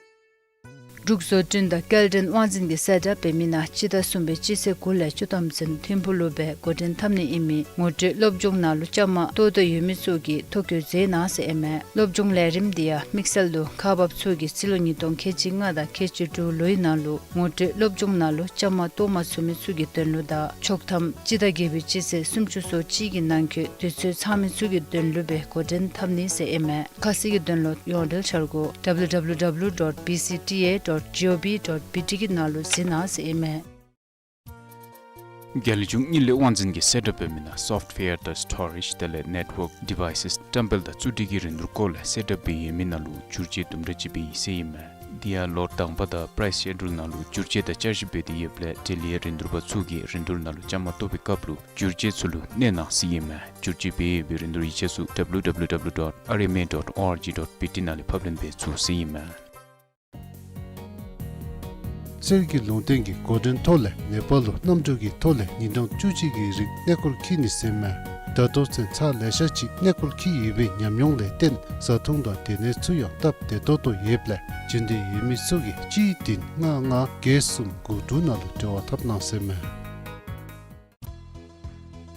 འབྲུག་བཟོ་སྐྲུན་དང་སྐྱེལ་འདྲེན་དབང་འཛིན་གྱིས་གསལ་བསྒྲགས་འབད་མི་ནང་སྤྱི་ཟླ་གསུམ་པའི་སྤྱི་ཚེས་དགུ་ལས་བཅུ་ཐམ་ཚུན་ཐིམ་ཕུག་ལུ་སྦེ་འགོ་འདྲེན་འཐབ་ནི་ཨིན་མི་ངོ་སྤྲོད་སློབ་སྦྱོང་ནང་ལུ་བཅའ་མར་གཏོགས་འདོད་ཡོད་མི་ཚུ་གིས་ཐོ་བཀོད་མཛད་གནང་ཟེར་ཨིན་མས། སློབ་སྦྱོང་ལས་རིམ་འདི་ཡང་དམིགས་བསལ་དུ་ཁག་འབགཔ་ཚུ་གིས་རྩིས་ལོ་ཉིས་སྟོང་ཁལ་གཅིག་ལྔ་དང་ཁལ་གཅིག་དྲུག་ལོའི་ནང་ལུ་ངོ་སྤྲོད་སློབ་སྦྱོང་ནང་ལུ་བཅའ་མར་གཏོགས་མ་ཚུགས་མི་ཚུ་གི་དོན་ལུ་དང་ཆོག་ཐམ་སྤྱི་ཟླ་བརྒྱད་པའི་སྤྱི་ཚེས་སུམ་ཅུ་སོ་གཅིག་གི་ནང་འཁོད་དུས་ཚོད་ཚང་མི་ཚུ་གི་དོན་ལུ་སྦེ་འགོ་འདྲེན་འཐབ་ནི་ཟེར་ཨིན་མས། ཁ་གསལ་གྱི་དོན་ལུ་ཡོངས་འབྲེལ་འཆར་སྒོ་W W W dot B C T A dot G O V dot B T གི་ནང་ལུ་གཟིགས་གནང་ཟེར་ཨིན་མས། རྒྱལ་གཞུང་དངུལ་ལས་དབང་འཛིན་གྱིས་གསལ་བསྒྲགས་འབད་མི་ནང་སོཕཊ་ཝེར་དང་སི་ཊོ་རེཇ་དེ་ལས་ནེཊ་ཝརཀ་ཌི་ཝའི་སེས་བཀྲམ་སྤེལ་དང་བཙུགས་སྒྲིག་གི་རིན་བསྡུར་སྐོར་ལས་གསལ་བསྒྲགས་འབད་ཡོད་མི་ནང་ལུ་བསྒྱུར་བཅོས་དུམ་གྲ་ཅིག་འབད་ཡི་ཟེར་ཨིན་མས། དེ་ཡང་ལོ་དང་པ་དང་པ་རའིསི་ཤེ་ཌུལ་ནང་ལུ་བསྒྱུར་བཅོས་དང་བསྐྱར་ཞིབ་འབད་དེ་ཡོདཔ་ལས་འབྲེལ་ཡོད་རིན་བསྡུར་པ་ཚུ་གིས་རིན་བསྡུར་ནང་ལུ་བཅའ་མར་གཏོགས་པའི་སྐབས་ལུ་བསྒྱུར་བཅོས་ཚུ་ལུ་གནས་གནང་ཟེར་ཨིན་མས། བསྒྱུར་བཅོས་འབད་ཡོད་པའི་རིན་བསྡུར་ཡིག་ཆ་ཚུ་W W W dot R M A dot O R G dot B T ནང་ལས་ཕབ་ལེན་འབད་ཚུགས་ཟེར་ཨིན་མས། གསེར་གྱི་ལུང་བསྟན་གྱི་འགོ་འདྲེན་ཐོག་ལས་ནེ་པཱལ་ལུ་གནམ་གྲུ་གི་ཐོག་ལས་ཉིན་གྲངས་བཅུ་གཅིག་གི་རིང་གནས་སྐོར་འཁྱིད་ནི་ཟེར་མས། ད་ལྟོ་ཚུན་ཚར་ལེ་ཤ་ཅིག་གནས་སྐོར་འཁྱིད་ཡོད་པའི་ཉམས་མྱོང་ལས་བརྟེན་བཟའ་འཐུང་དང་སྡོད་གནས་ཚུ་ཡང་སྟབས་བདེ་ཏོག་ཏོ་ཡོདཔ་ལས་འབྱོན་འདོད་ཡོད་མི་ཚུ་གིས་གཅིག་བདུན་ལྔ་ལྔ་བརྒྱད་གསུམ་དགུ་དྲུག་ནང་ལུ་འབྲེལ་བ་འཐབ་གནང་ཟེར་མས།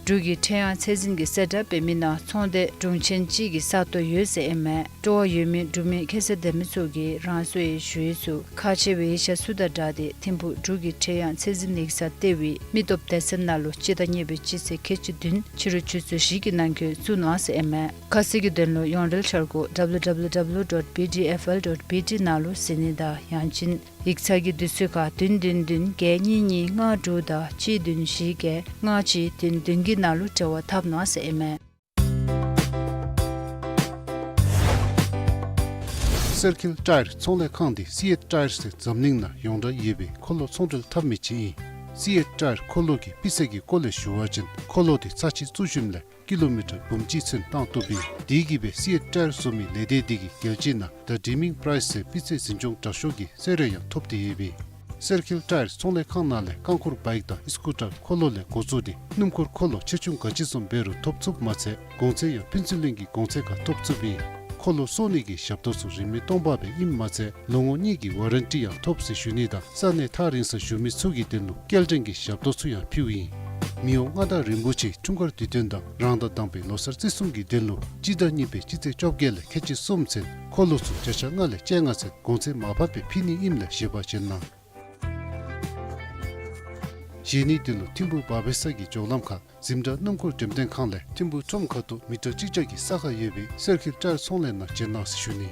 འབྲུག་གི་ཁྲེང་ཡང་ཚད་འཛིན་གྱིས་གསལ་བསྒྲགས་འབད་མི་ནང་ཚོང་སྡེ་དྲུང་ཆེན་གཅིག་གི་ས་སྟོང་ཡོད་ཟེར་ཨིན་མས། སྤྲོ་བ་ཡོད་མི་འབྲུག་མི་ཁྱད་ཚད་ལྡན་མི་ཚུ་གིས་རང་སོའི་ཞུ་ཡིག་ཚུ་ཁག་ཆེ་བའི་ཡིག་ཆ་ཚུ་དང་སྦྲགས་ཏེ་ཐིམ་ཕུག་འབྲུག་གི་ཁྲེང་ཡང་ཚད་འཛིན་ཡིག་ཚང་ལྟེ་བའི་མི་སྟོབས་སྡེ་ཚན་ནང་ལུ་སྤྱི་ཟླ་གཉིས་པའི་སྤྱི་ཚེས་ཁལ་གཅིག་བདུན་ཕྱི་རུ་ཆུ་ཚོད་བཞི་གི་ནང་འཁོད་བཙུགས་གནང་ཟེར་ཨིན་མས། ཁ་གསལ་གྱི་དོན་ལུ་ཡོངས་འབྲེལ་འཆར་སྒོ་W W W dot B D F L dot B T ནང་ལུ་གཟིགས་ནི་དང་ཡང་ཅིན་ཡིག་ཚང་གི་དུས་ཚོད་ཁར་བདུན་བདུན་བདུན་བརྒྱད་གཉིས་གཉིས་ལྔ་དྲུག་དང་གཅིག་བདུན་བཞི་བརྒྱད་ལྔ་གཅིག་བདུན་བདུན་གྱི་ནང་ལུ་འབྲེལ་བ་འཐབ་གནང་ཟེར་ཨིན་མས། སེར་ཁིལ་ཊ་ཡར་ཚོང་ལས་ཁང་འདི་སི་ཨེཊ་ཊ་ཡར་ཟེར་འཛམ་གླིང་ནང་ཡོངས་གྲགས་ཡོད་པའི་འཁོར་ལོ་ཚོང་འབྲེལ་འཐབ་མི་ཅིག་ཨིན། སི་ཨེཊ་ཊ་ཡར་འཁོར་ལོ་གི་སྤུས་ཚད་ཀྱི་སྐོར་ལས་ཞུ་བ་ཅིན་འཁོར་ལོ་འདི་ཚར་གཅིག་བཙུགས་ཞིནམ་ལས་ཀི་ལོ་མི་ཊར་འབུམ་གཅིག་ཚུན་བཏང་བཏུབ་ཨིན། དེ་གིས་སྦེ་སི་ཨེཊ་ཊ་ཡར་བཟོ་མི་ལས་སྡེ་འདི་གིས་རྒྱལ་སྤྱི་ནང་The Dreaming Price ཟེར་སྤུས་ཚད་འཛིན་སྐྱོང་དྲག་ཤོས་ཀྱི་གསོལ་རས་ཡང་ཐོབ་སྟེ་ཡོད་པས། སེར་ཁིལ་ཊ་ཡར་ཚོང་ལས་ཁང་ནང་ལས་རྐང་འཁོར་བའིཀ་དང་ཨི་སི་ཀུ་ཊར་འཁོར་ལོ་ལས་འགོ་བཙུགས་ཏེ་སྣུམ་འཁོར་འཁོར་ལོ་ཆེ་ཆུང་ག་ཅི་བཟུམ་འབད་རུང་ཐོབ་ཚུགསཔ་མ་ཚད་གོང་ཚད་ཡང་ཕན་ཚུན་ལྷན་གྱི་གོང་ཚད་ཁར་ཐོབ་ཚུགསཔ་ཨིན། འཁོར་ལོ་གསོ་ནི་གི་ཞབས་ཏོག་ཚུ་རིན་མེད་སྟོང་པ་སྦེ་ཨིནམ་མ་ཚད་ལོ་ངོ་གཉིས་ཀྱི་ཝ་རན་ཊི་ཡང་ཐོབ་ཟེར་ཞུ་ནི་དང་ས་གནས་ཐག་རིང་སར་བཞུགས་མི་ཚུ་གི་དོན་ལུ་སྐྱེལ་འདྲེན་གྱི་ཞབས་ཏོག་ཚུ་ཡང་ཕུལཝ་ཨིན། མི་དབང་མངའ་བདག་རིན་པོ་ཆེའི་འཁྲུངས་སྐར་དུས་སྟོན་དང་རང་ཟླ་དང་པའི་ལོ་གསར་བརྩི་སྲུང་གི་དོན་ལུ་སྤྱི་ཟླ་གཉིས་པའི་སྤྱི་ཚེས་བཅོ་བརྒྱད་ལས་ཁལ་གཅིག་གསུམ་ཚུན་འཁོར་ལོ་ཚུ་བརྒྱ་ཆ་ལྔ་ལས་བཅོ་ལྔ་ཚུན་གོང་ཚད་མར་ཕབ་སྦེ་ཕུལ་ནི་ཨིནམ་ལས་བཞེས་པར་བྱོན་གནང་། བཞེས་ནིའི་དོན་ལུ་ཐིམ་ཕུག་བར་བེ་ས་གི་མགྱོགས་ལམ་ཁར་ཟིམ་དྲག་སྣུམ་འཁོར་འགྲེམས་སྟོན་ཁང་ལས་ཐིམ་ཕུག་ཁྲོམ་ཁ་ཐུག་མི་ཊར་གཅིག་བརྒྱ་གི་ས་ཁར་ཡོད་པའི་སེར་ཁིལ་ཊ་ཡར་ཚོང་ལས་ནང་བྱོན་གནང་ཟེར་ཞུ་ནི།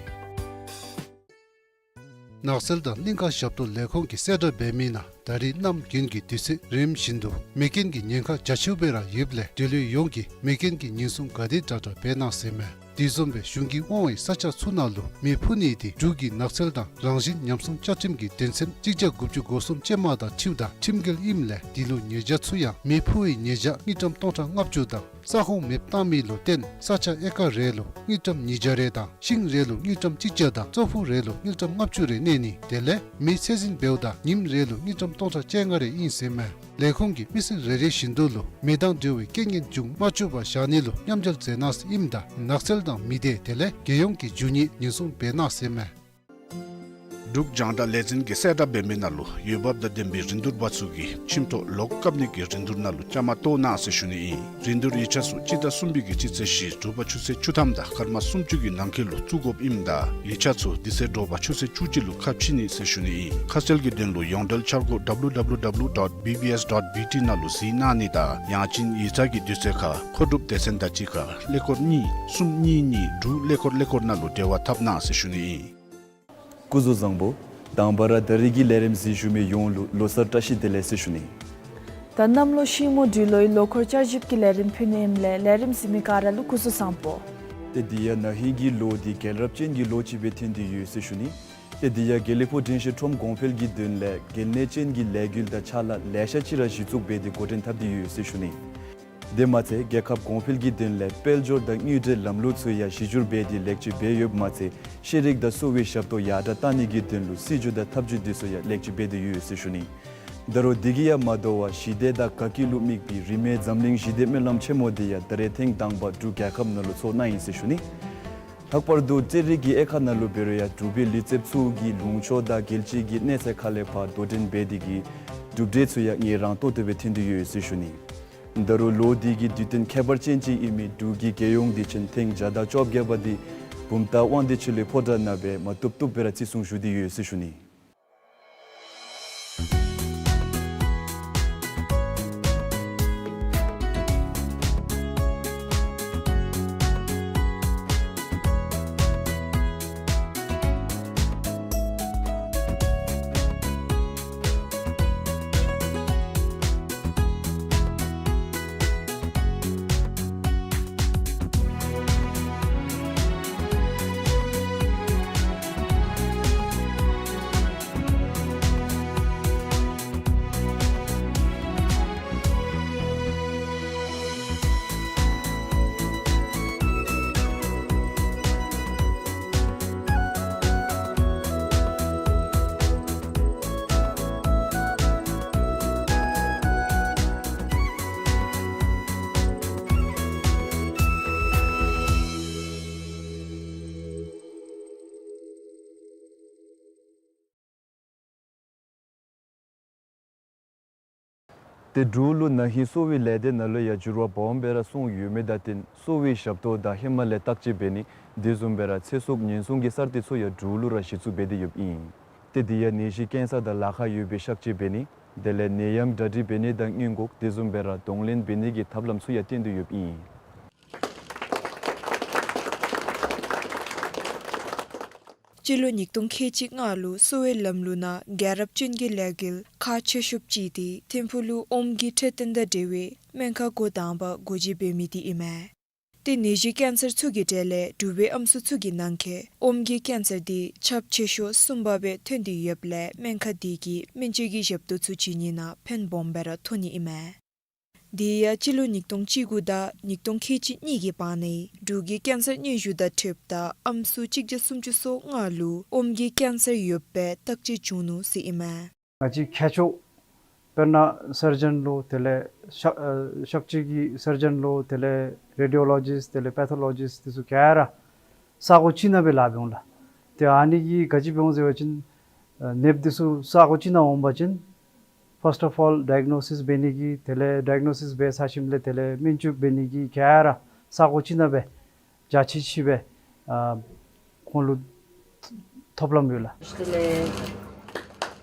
ནགས་ཚལ་དང་གླིང་ཁ་ཞབས་ཏོག་ལས་ཁུངས་ཀྱིས་གསལ་བསྒྲགས་འབད་མི་ནང་ད་རིས་གནམ་དགུན་གྱི་དུས་ཚོད་རིམ་བཞིན་དུ་མེ་རྐྱེན་གྱི་ཉེན་ཁ་རྒྱ་ཆེཝ་སྦེ་ར་ཡོདཔ་ལས་འབྲེལ་ཡོད་ཡོངས་ཀྱིས་མེ་རྐྱེན་གྱི་ཉེན་སྲུང་ག་དེ་དྲག་དྲག་འབད་གནང་ཟེར་མས། དེ་བཟུམ་སྦེ་གཞུང་གིས་དབང་བའི་ས་ཆ་ཚུ་ནང་ལུ་མེ་ཕུ་ནི་དེ་འབྲུག་གི་ནགས་ཚལ་དང་རང་བཞིན་ཉམས་སྲུང་བཅའ་ཁྲིམས་ཀྱི་དོན་ཚན་གཅིག་བརྒྱ་དགུ་བཅུ་གོ་གསུམ་ཅན་མ་དང་འཁྲིལཝ་ད་ཁྲིམས་འགལ་ཨིནམ་ལས་དེ་ལུ་ཉེས་བྱ་ཚུ་ཡང་མེ་ཕུ་བའི་ཉེས་བྱ་དངུལ་ཀྲམ་སྟོང་ཕྲག་ལྔ་བཅུ་དང་ ས་ཁོངས་མེདཔ་བཏང་མི་ལུ་བརྟེན་ས་ཆ་ཨེ་ཀར་རེ་ལུ་དངུལ་ཀྲམ་ཉིས་བརྒྱ་རེ་དང་ཤིང་རེ་ལུ་དངུལ་ཀྲམ་གཅིག་བརྒྱ་དང་ཙོག་ཕུག་རེ་ལུ་དངུལ་ཀྲམ་ལྔ་བཅུ་རེ་གནས་ནི་དེ་ལས་མེ་ཚད་འཛིན་འབདཝ་ད་ཉིནམ་རེ་ལུ་དངུལ་ཀྲམ་སྟོང་ཕྲག་བཅོ་ལྔ་རེ་ཨིན་ཟེར་མས། ལས་ཁུངས་ཀྱིས་མི་སེར་རེ་རེ་བཞིན་དུ་ལུ་མེ་དང་འབྲེལ་བའི་རྐྱེན་ངན་འབྱུང་མ་བཅུག་པར་བཞག་ནི་ལུ་མཉམ་འབྲེལ་མཛད་གནང་ཟེར་ཨིནམ་ད་ནགས་ཚལ་དང་མི་སྡེ་དེ་ལས་རྒྱལ་ཡོངས་ཀྱི་རྒྱུ་དངོས་ཉེན་སྲུང་འབད་གནང་ཟེར་མས། འབྲུག་རྒྱང་བསྒྲགས་ལས་འཛིན་གྱིས་གསལ་བསྒྲགས་འབད་མི་ནང་ལུ་འོས་འབབ་དང་ལྡན་པའི་རིན་བསྡུར་པ་ཚུ་གིས་ཁྱིམ་ཐོག་ལོག་བཀབ་ནི་གི་རིན་བསྡུར་ནང་ལུ་བཅའ་མར་གཏོགས་གནང་ཟེར་ཞུ་ནི་ཨིན། རིན་བསྡུར་ཡིག་ཆ་ཚུ་སྤྱི་ཟླ་གསུམ་པའི་གི་སྤྱི་ཚེས་བཞི་དྲོ་པ་ཆུ་ཚོད་བཅུ་ཐམ་དང་སྐར་མ་སུམ་ཅུ་གི་ནང་འཁོད་ལུ་བཙུགས་དགོཔ་ཨིནམ་ད་ཡིག་ཆ་ཚུ་དེ་ཚེ་དྲོ་པ་ཆུ་ཚོད་བཅུ་གཅིག་ལུ་ཁ་ཕྱེ་ནི་ཟེར་ཞུ་ནི་ཨིན། ཁ་གསལ་གྱི་དོན་ལུ་ཡོངས་འབྲེལ་འཆར་སྒོ་W W W dot B B S dot B T ནང་ལུ་གཟིགས་གནང་ནི་དང་ཡང་ཅིན་ཡིག་ཚང་གི་དུས་ཚོད་ཁར་མཁོ་སྒྲུབ་སྡེ་ཚན་དང་གཅིག་ཁར་ཀླད་ཀོར་གཉིས་གསུམ་གཉིས་གཉིས་དྲུག་ཀླད་ཀོར་ཀླད་ཀོར་ནང་ལུ་འབྲེལ་བ་འཐབ་གནང་ཟེར་ཞུ་ནི་ཨིན། སྐུ་གཟུགས་བཟང་པོ། དང་པ་ར་ད་རིས་ཀྱི་ལས་རིམ་གཟིགས་ཞུ་མི་ཡོངས་ལུ་ལོ་གསར་བཀྲ་ཤིས་བདེ་ལེགས་ཟེར་ཞུ་ནི། ད་གནམ་ལོ་ཤིང་མོ་སྦྲུལ་ལོའི་ལོ་འཁོར་བསྐྱར་ཞིབ་ཀྱི་ལས་རིམ་ཕུལ་ནི་ཨིནམ་ལས་ལས་རིམ་གཟིགས་མི་ག་ར་ལུ་སྐུ་གཟུགས་བཟང་པོ། ཏེ་འདི་ཡང་ན་ཧིང་གི་ལོ་འདི་རྒྱལ་རབས་ཅན་གྱི་ལོ་ཅིག་སྦེ་ཐོན་ཏེ་ཡོད་ཟེར་ཞུ་ནི། ཏེ་འདི་ཡང་དགེ་ལེགས་ཕུག་དྲིན་ཤེས་ཁྲོམ་གོང་འཕེལ་གྱི་དོན་ལས་གལ་གནད་ཅན་གྱི་ལས་འགུལ་དང་ཕྱག་ལཱ་ལེ་ཤ་ཅིག་ར་གཞི་བཙུགས་འབད་དེ་འགོ་འདྲེན་འཐབ་སྟེ་ཡོད་ཟེར་ཞུ་ནི། དེ་མ་ཚད་རྒྱལ་ཁབ་གོང་འཕེལ་གྱི་དོན་ལས་དཔལ་འབྱོར་དང་དངུལ་འབྲེལ་ལམ་ལུགས་ཚུ་ཡང་གཞི་བསྒྱུར་འབད་དེ་ལེགས་བཅོས་འབད་ཡོདཔ་མ་ཚད་ཤེས་རིག་དང་གསོ་བའི་ཞབས་ཏོག་ཡར་དྲག་གཏང་ནི་གི་དོན་ལུ་སྲིད་བྱུས་དང་ཐབས་བྱུས་འདི་ཚུ་ཡང་ལེགས་བཅོས་འབད་དེ་ཡོད་ཟེར་ཞུ་ནི། ད་རུང་འདི་གིས་ཡང་མ་དོ་བར་ཞི་བདེ་དང་དགའ་སྐྱིད་ལུ་དམིགས་པའི་རིས་མེད་འཛམ་གླིང་ཞི་བདེ་སྨོན་ལམ་ཆེན་མོ་འདི་ཡང་ད་རེས་ཐེངས་དང་པ་འབྲུག་རྒྱལ་ཁབ་ནང་ལུ་ཚོགས་གནང་ཡི་ཟེར་ཞུ་ནི། ལྷག་པར་དུ་རྩེད་རིགས་ཀྱི་དབྱེ་ཁག་ནང་ལུ་འབད་རུང་ཡང་འབྲུག་པའི་ལུས་རྩལཔ་ཚུ་གིས་ལུང་ཕྱོགས་དང་རྒྱལ་སྤྱི་གི་གནས་ཚད་ཁ་ལས་ཕར་དོ་འགྲན་འབད་དེ་གིས་གྲུབ་འབྲས་ཚུ་ཡང་ངེས་རང་ཏོག་ཏོ་སྦེ་ཐོན་ཏེ་ཡོད་ཟེར་ཞུ་ནི། ད་རུང་ལོ་འདི་གི་དུས་སྟོན་ཁྱད་པར་ཅན་ཅིག་ཨིན་མི་འབྲུག་གི་རྒྱལ་ཡོངས་དུས་ཆེན་ཐེངས་བརྒྱ་དང་བཅོ་བརྒྱད་པ་འདི་བུམ་ཐང་དབང་འདུས་ཆོས་གླིང་ཕོ་བྲང་ནང་སྦེ་མ་བཏུབ་བཏུབ་སྦེ་ར་བརྩི་སྲུང་ཞུ་སྟེ་ཡོད་ཟེར་ཞུ་ནི། ཏེ་འབྲུག་ལུ་ན་ཧིང་གསོ་བའི་ལས་སྡེ་ནང་ལུ་ཡང་འགྱུར་བ་སྦོམ་སྦེ་ར་སོང་ཡོད་མི་དང་བསྟུན་གསོ་བའི་ཞབས་ཏོག་དང་ཧེ་མ་ལས་བརྟག་དཔྱད་འབད་ནི་དེ་བཟུམ་སྦེ་ར་ཚེ་སྲོག་ཉེན་སྲུང་གི་གསར་གཏོད་ཚུ་ཡང་འབྲུག་ལུ་ར་གཞི་བཙུགས་འབད་དེ་ཡོདཔ་ཨིན། ཏེ་འདི་ཡང་ནད་གཞི་ཀེན་སར་དང་ལཱ་ཁག་ཡོད་པའི་གཤག་བཅོས་འབད་ནི་དེ་ལས་ནད་ཡམས་གྲ་སྒྲིག་འབད་ནི་དང་སྔོན་འགོག་དེ་བཟུམ་སྦེ་ར་གདོང་ལེན་འབད་ནི་གི་ཐབས་ལམ་ཚུ་ཡང་བསྟན་ཏེ་ཡོདཔ་ཨིན། སྤྱི་ལོ་ཉིས་སྟོང་ཁལ་གཅིག་ལྔ་ལུ་གསོ་བའི་ལམ་ལུགས་ནང་རྒྱལ་རབས་ཅན་གྱི་ལས་འགུལ་ཁག་ཆེ་ཤོས་ཅིག་འདི་ཐིམ་ཕུག་ལུ་ཨོམ་གྱི་འཕྲོད་བསྟེན་དང་འབྲེལ་བའི་སྨན་ཁང་འགོ་དང་པ་སྒོ་འབྱེད་འབད་མི་འདི་ཨིན་མས། ཏེ་ནད་གཞི་ཀེན་སར་ཚུ་གི་གྲས་ལས་འབྲུག་པའི་ཨམ་སྲུ་ཚུ་གི་ནང་འཁོད་ཨོམ་གྱི་ཀེན་སར་འདི་ཁྱབ་ཆེ་ཤོས་གསུམ་པ་སྦེ་ཐོན་ཏེ་ཡོདཔ་ལས་སྨན་ཁང་འདི་གིས་སྨན་བཅོས་ཀྱི་ཞབས་ཏོག་ཚུ་བྱིན་ནི་ནང་ཕན་སྦོམ་སྦེ་ར་ཐོགས་ནི་ཨིན་མས། དེ་ཡང་སྤྱི་ལོ་ཉིས་སྟོང་བཅུ་དགུ་དང་ཉིས་སྟོང་ཁལ་གཅིག་གཉིས་ཀྱི་བར་ན་འབྲུག་གི་ཀེན་སར་སྙན་ཞུ་དང་འཁྲིལཝ་ད་ཨམ་སྲུ་གཅིག་བརྒྱ་སུམ་ཅུ་སོ་ལྔ་ལུ་ཨོམ་གྱི་ཀེན་སར་ཡོདཔ་སྦེ་བརྟག་དཔྱད་བྱུང་ནུག་ཟེར་ཨིན་མས། ང་བཅས་མཁས་མཆོག་དཔེར་ན་སར་ཇན་ལོ་དེ་ལས་གཤག་ཨ་གཤག་བཅོས་ཀྱི་སར་ཇན་ལོ་དེ་ལས་རེ་ཌི་ཡོ་ལོ་ཇིསཊ་དེ་ལས་པེ་ཐོ་ལོ་ཇིསཊ་འདི་ཚུ་ག་ར་ས་གོ་གཅིག་ནང་སྦེ་ལཱ་འབད་འོང་ལགས། ཏེ་ཨ་ནི་གིས་ག་ཅི་འབད་འོང་ཟེར་བ་ཅིན་ཨ་ནདཔ་འདི་ཚུ་ས་གོ་གཅིག་ནང་འོང་པ་ཅིན་ཕཱསཊ་ཨོཕ་ཨོལ་ཌའི་གནོ་སིས་འབད་ནི་གི་དེ་ལས་ཌའི་གནོ་སིས་འབད་ཚར་ཞིནམ་ལས་དེ་ལས་སྨན་བཅོས་འབད་ནི་གི་ག་ར་ས་གོ་གཅིག་ནང་སྦེ་རྒྱ་ཆེ་ཆེ་སྦེ་ཨ་ཁོང་ལུ་ཐོབ་ལམ་ཡོད་ལགས།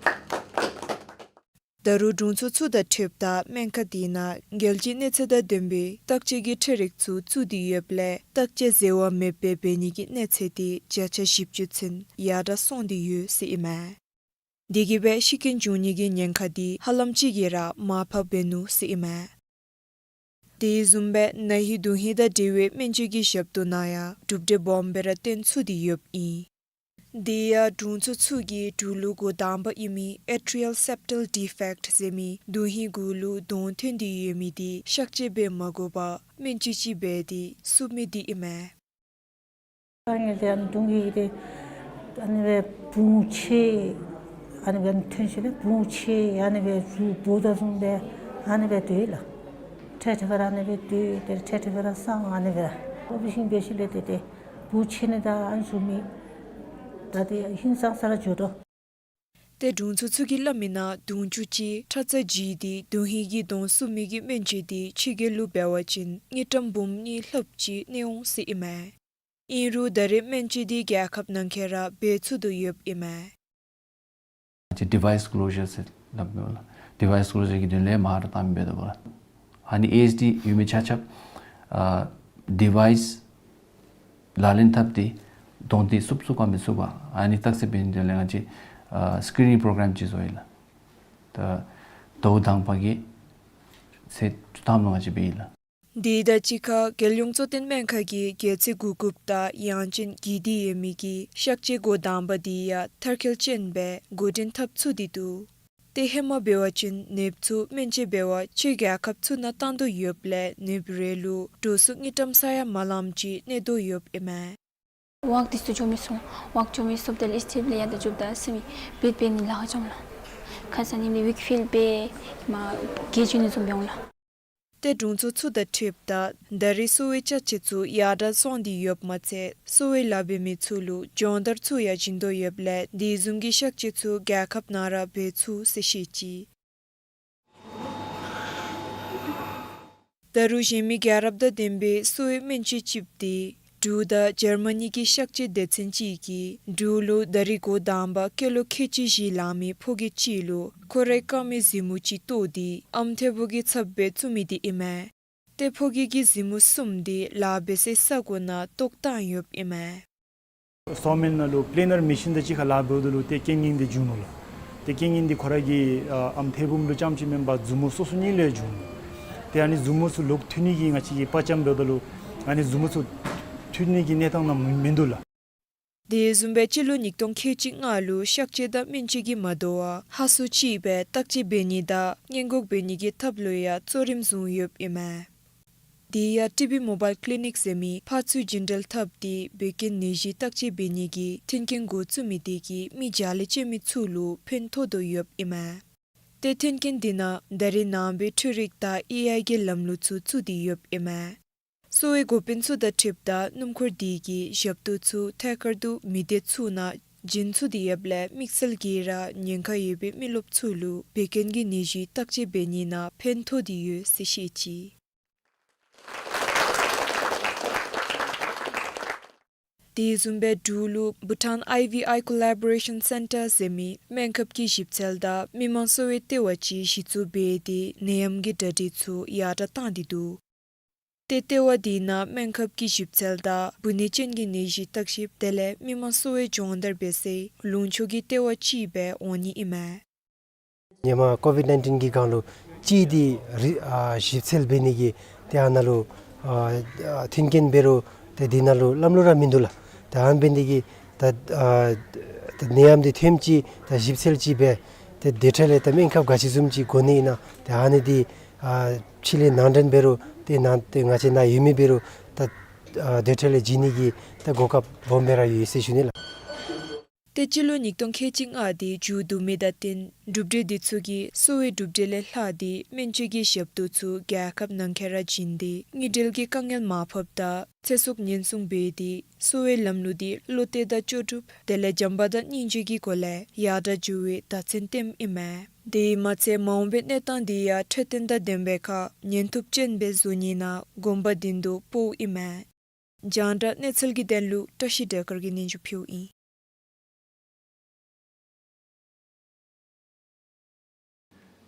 ད་རུང་དྲུང་འཚོ་ཚུ་དང་འཁྲིལཝ་ད་སྨན་ཁང་འདི་ནང་རྒྱལ་སྤྱིའི་གནས་ཚད་དང་ལྡན་པའི་བརྟག་དཔྱད་ཀྱི་འཕྲུལ་རིག་ཚུ་བཙུགས་ཏེ་ཡོདཔ་ལས་བརྟག་དཔྱད་འཛོལ་བ་མེདཔ་སྦེ་འབད་ནི་གི་གནས་ཚད་འདི་བརྒྱ་ཆ་བཞི་བཅུ་ཚུན་ཡར་དྲག་སོང་སྟེ་ཡོད་ཟེར་ཨིན་མས། དེ་གིས་སྦེ་ཤི་རྐྱེན་འབྱུང་ནི་གི་ཉེན་ཁ་འདི་ཧ་ལམ་ཅིག་གིས་ར་མར་ཕབ་འབད་ནུག་ཟེར་ཨིན་མས། དེ་བཟུམ་སྦེ་ན་ཧིང་དོན་ཧིང་དང་འབྲེལ་བའི་སྨན་བཅོས་ཀྱི་ཞབས་ཏོག་ནང་ཡང་གྲུབ་འབྲས་སྦོམ་སྦེ་ར་བསྟན་ཚུགས་ཏེ་ཡོདཔ་ཨིན། དེ་ཡང་དྲུང་འཚོ་ཚུ་གིས་འབྲུག་ལུ་འགོ་དང་པ་ཨིན་མི་Atrial Septal Defect ཟེར་མི་དོན་ཧིང་གུ་ལུ་གདོང་ཐོན་ཏེ་ཡོད་མི་དེ་གཤག་བཅོས་འབད་མ་དགོ་པར་སྨན་བཅོས་ཅིག་འབད་དེ་བསུབ་མི་དེ་ཨིན་མས། དཀའ་ངལ་དེ་ཨ་ནི་གདོང་གི་དེ་ཨ་ནི་སྦེ་བུང་ཆེ་ཨ་ནི་སྦེ་ཐོན་ཞིནམ་ལས་བུང་ཆེ་ཨ་ནི་སྦེ་གཟུགས་འབོ་དོ་བཟུམ་སྦེ་ཨ་ནི་སྦེ་སྡོད་ལགས། འཕྲལ་འཕྲལ་སྦེ་ར་ཨ་ནི་སྦེ་སྡོད། ཏེ་འཕྲལ་འཕྲལ་སྦེ་ར་སངས། ཨ་ནི་སྦེ་ར་ཨོ་པ་རེ་ཤཱན་འབད་ཞིནམ་ལས་ཏེ་ཏེ་བུང་ཆེ་ནི་དང་ཨ་ནི་གཟུགས་མི་ད་དེ་ཧིང་སངས་ས་ར་འགྱོ་དོ། ཏེ་དྲུང་འཚོ་ཚུ་གིས་སླབ་མིའི་ནང་དུང་ཅུ་གཅིག་ཁྲག་རྩ་བརྗེས་ཏེ་དོན་ཧིང་གི་གདོང་བསུབ་མི་གི་སྨན་བཅོས་དེ་ཕྱི་རྒྱལ་ལུ་འབད་བ་ཅིན་དངུལ་ཀྲམ་འབུམ་གཉིས་ལྷགཔ་ཅིག་གནས་འོང་ཟེར་ཨིན་མས། ཨིན་རུང་ད་རེས་སྨན་བཅོས་དེ་རྒྱལ་ཁབ་ནང་འཁོད་ར་འབད་ཚུགས་དོ་ཡོདཔ་ཨིན་མས། ཅིག་device closure ཟེར་སླབ་མས་ལགས། device closure གི་དོན་ལས་མར་བཏང་མི་འབད་དོ་ལགས། ཨ་ནི་ཨེ་ཨེཆ་ཌི་ཡོད་མི་ཆ་ཁྱབ་ཨ་device ལག་ལེན་འཐབ་སྟེ་གདོང་དེ་བསུབ་ཚུགས་ག་མི་ཚུགས་ག་ཨ་ནི་བརྟག་དཔྱད་འབད་ནིའི་དོན་ལས་ང་བཅས་ཨ་screening program ཅིག་བཟོ་ཡི་ལགས། ད་ཟླཝ་དང་པ་གི་ཚེས་བཅུ་ཐམ་ལུ་ང་བཅས་འབད་ཡི་ལགས། དེ་དང་གཅིག་ཁར་རྒྱལ་ཡོངས་གཙོ་བསྟེན་སྨན་ཁང་གིས་རྒྱལ་ཚད་དགུ་དགུཔ་དང་ཡང་ཅིན་བརྒྱད་དེ་ཡོད་མི་གི་གཤག་བཅོས་འགོ་དང་པ་དེ་ཡང་མཐར་འཁྱོལ་ཅན་སྦེ་འགོ་འདྲེན་འཐབ་ཚུགས་ཏེ་འདུག། ཏེ་ཧེ་མ་འབད་བ་ཅིན་ནདཔ་ཚུ་སྨན་བཅོས་འབད་བར་ཕྱི་རྒྱལ་ཁབ་ཚུ་ནང་བཏང་དོ་ཡོདཔ་ལས་ནདཔ་རེ་ལུ་འགྲོ་སོང་དངུལ་ཀྲམ་ས་ཡ་མ་ལངམ་ཅིག་གནས་དོ་ཡོདཔ་ཨིན་མས། ཝོག་དེ་ཚུ་འགྱོ་མི་ཚུགས། ཝོག་འགྱོ་མི་ཚུགསཔ་ད་ལུ་ཨིས་ཊེབ་ལས་ཡར་ད་འགྱོཝ་ད་སེམས་ཡིད་བདེ་ནི་ལཱ་ཁག་བྱུང་ལགས། ཁ་ཙ་ནི་མི་ཝིཀ་ཕིལ་འབད་མ་གི་འགྱོ་ནི་བཟུམ་འབད་འོང་ལགས། ཏེ་དྲུང་འཚོ་ཚུ་དང་འཁྲིལཝ་ད་ད་རེས་གསོ་བའི་ཅ་ཆས་ཚུ་ཡར་དྲག་སོང་སྟེ་ཡོདཔ་མ་ཚད་གསོ་བའི་ལཱ་འབད་མི་ཚུ་ལུ་སྦྱོང་བརྡར་ཚུ་ཡང་བྱིན་དོ་ཡོདཔ་ལས་དེ་བཟུམ་གྱི་གཤག་བཅོས་ཚུ་རྒྱལ་ཁབ་ནང་ར་འབད་ཚུགས་ཟེར་བཤད་ཅི། ད་རུང་གཞན་མི་རྒྱལ་རབས་དང་ལྡན་པའི་གསོ་བའི་སྨན་བཅོས་ཅིག་དེ་འབྲུག་དང་འཇར་མ་ནི་གི་གཤག་བཅོས་སྡེ་ཚན་ཅིག་གིས་འབྲུག་ལུ་ད་རེས་འགོ་དང་པ་སྐྱེས་ལོ་ཁལ་གཅིག་བཞི་ལང་མི་ཕོ་སྐྱེས་ཅིག་ལུ་ཁོ་རའི་རྐངམའི་གཟིགས་མོ་ཅིག་བཏོག་སྟེ་ཨམ་མཐེ་བོ་གི་ཚབ་སྦེ་བཙུགས་མི་དེ་ཨིན་མས། ཏེ་ཕོ་སྐྱེས་ཀྱི་གཟིགས་མོ་གསུམ་དེ་ལཱ་འབད་སའི་ས་གོ་ནང་བཏོག་བཏང་ཡོདཔ་ཨིན་མས། སོ་མེན་ནང་ལུ་པི་ལེ་ནར་མེ་ཤིན་དང་གཅིག་ཁར་ལཱ་འབདཝ་ད་ལུ་ཏེ་རྐྱེན་ངན་དེ་བྱུང་ནུག་ལགས། ཏེ་རྐྱེན་ངན་དེ་ཁོ་ར་གི་ཨ་ཨམ་མཐེ་བོམ་ལུ་རྐྱངམ་ཅིག་མེན་པར་མཛུབ་མོ་སོ་སོ་གཉིས་ལུ་ཡང་བྱུང་ནུག། ཏེ་ཨ་ནི་མཛུབ་མོ་ཚུ་ལོག་མཐུད་ནི་གི་ང་བཅས་ཀྱིས་དཔའ་བཅམ་འབདཝ་ད་ལུ་ཨ་ནི་མཛུབ་མོ་ཚུ་མཐུད་ནི་གི་གནས་སྟངས་ནང་མིན་འདུག་ལགས། དེ་བཟུམ་སྦེ་སྤྱི་ལོ་ཉིས་སྟོང་ཁལ་གཅིག་ལྔ་ལུ་གཤག་བཅོས་དང་སྨན་བཅོས་ཀྱིས་མ་དོ་བར་ཧ་སུ་ཅིག་སྦེ་བརྟག་དཔྱད་འབད་ནི་དང་སྔོན་འགོག་འབད་ནི་གི་ཐབས་ལུ་ཡང་གཙོ་རིམ་བཟུང་ཡོདཔ་ཨིན་མས། དེ་ཡང་ཊི་བི་མོ་བཱའིལ་ཀི་ལི་ནིཀ་ཟེར་མི་ཕར་ཚུར་བརྒྱུད་འབྲེལ་འཐབ་སྟེ་བད་ཀན་ནད་གཞི་བརྟག་དཔྱད་འབད་ནི་གི་མཐུན་རྐྱེན་འགོ་བཙུགས་མི་དེ་གིས་མི་བརྒྱ་ལས་བཅད་མི་ཚུ་ལུ་ཕན་ཐོགས་དོ་ཡོདཔ་ཨིན་མས། ཏེ་མཐུན་རྐྱེན་དེ་ནང་ད་རེས་ནང་པའི་འཕྲུལ་རིག་དང་ཨེ་ཨའི་གི་ལམ་ལུགས་ཚུ་བཙུགས་ཏེ་ཡོདཔ་ཨིན་མས། གསོ་བའི་འགོ་དཔོན་ཚུ་དང་འཁྲིལཝ་ད་སྣུམ་འཁོར་དེ་གིས་ཞབས་ཏོག་ཚུ་ཐད་ཀར་དུ་མི་སྡེ་ཚུ་ནང་བྱིན་ཚུགས་ཏེ་ཡོདཔ་ལས་དམིགས་བསལ་གྱིས་ར་ཉེན་ཁ་ཡོད་པའི་མི་རློབས་ཚུ་ལུ་བད་ཀན་གྱི་ནད་གཞི་བརྟག་དཔྱད་འབད་ནི་ནང་ཕན་ཐོགས་ཏེ་ཡོད་ཟེར་བཤད་ཅི། དེ་བཟུམ་སྦེ་འབྲུག་ལུ་Bhutan I V I Collaboration Centre ཟེར་མི་སྨན་ཁབ་ཀྱི་ཞིབ་འཚོལ་དང་མི་མང་གསོ་བའི་ལྟེ་བ་ཅིག་གཞི་བཙུགས་འབད་དེ་ནད་ཡམས་ཀྱི་གྲ་སྒྲིག་ཚུ་ཡར་དྲག་བཏང་སྟེ་འདུག། ཏེ་ལྟེ་བ་དེ་ནང་སྨན་ཁབ་ཀྱི་ཞིབ་འཚོལ་དང་འབུ་ནད་ཅན་གྱི་ནད་གཞི་བརྟག་ཞིབ་དེ་ལས་མི་མང་གསོ་བའི་སྦྱོང་བརྡར་འབད་སའི་ལུང་ཕྱོགས་ཀྱི་ལྟེ་བ་ཅིག་སྦེ་འོང་ནི་ཨིན་མས། ཧེ་མ་ཀོ་ཝིཌ་ནའིན་ཊིན་གྱི་སྒང་ལུ་ཅིག་དེ་རི་ཨ་ཞིབ་འཚོལ་འབད་ནི་གི་ཏེ་ཨ་ནཱ་ལུ་ཨ་མཐུན་རྐྱེན་འབད་རུང་ཏེ་དེ་ནང་ལུ་ལམ་ལུགས་ར་མིན་འདུག་ལགས། ཏེ་ཨ་ནི་འབད་ནི་གི་ད་ཨ་ད་ནད་ཡམས་དེ་ཐོནམ་ཅིག་ད་ཞིབ་འཚོལ་ཅིག་འབད་ཏེ་དེ་འཕྲལ་ལས་ད་སྨན་ཁབ་ག་ཅི་བཟུམ་ཅིག་དགོ་ནི་ཨིན་ན་ཏེ་ཨ་ནི་དེ་ཨ་ཕྱི་ལས་ནང་འདྲེན་འབད་རུང་ཏེ་ནང་ཏེ་ང་བཅས་ནཱ་ཡོད་མི་འབད་རུང་ད་ཨ་དེ་འཕྲལ་ལས་བྱིན་ནི་གི་ད་གོ་སྐབས་སྦོམ་སྦེ་ར་ཡོད་ཟེར་ཞུ་ནི་ལགས། ཏེ་སྤྱི་ལོ་ཉིས་སྟོང་ཁལ་གཅིག་ལྔ་དེ་མཇུག་བསྡུ་མི་དང་བསྟུན་གྲུབ་འབྲས་དེ་ཚུ་གིས་གསོ་བའི་གྲུབ་འབྲས་ལས་ལྷག་སྟེ་སྨན་བཅོས་ཀྱི་ཞབས་ཏོག་ཚུ་རྒྱལ་ཁབ་ནང་འཁོད་ར་བྱིན་ཏེ་དངུལ་འབྲེལ་གྱི་དཀའ་ངལ་མ་ཕོགཔ་དང་ཚེ་སྲོག་ཉེན་སྲུང་འབད་དེ་གསོ་བའི་ལམ་ལུགས་དེ་བློ་གཏད་དང་ལྕོགས་གྲུབ་དེ་ལས་བྱམས་པ་དང་སྙིང་རྗེ་གི་སྒོ་ལས་ཡར་དྲག་འགྱོ་བའི་བརྡ་མཚོན་སྟོནམ་ཨིན་མས། དེ་མ་ཚད་མ་འོངས་པའི་གནས་སྟངས་དེ་ཡང་འཕྲོད་བསྟེན་དང་ལྡནམ་སྦེ་ཁར་ཉན་ཐུབ་ཅན་སྦེ་བཟོ་ནི་ནང་གོམ་པ་མདུན་དུ་སྤོཝ་ཨིན་མས། རྒྱང་བསྒྲགས་གནས་ཚུལ་གྱི་དོན་ལུ་བཀྲ་ཤིས་སྒྲོལ་དཀར་གྱིས་སྙན་ཞུ་ཕུལཝ་ཨིན།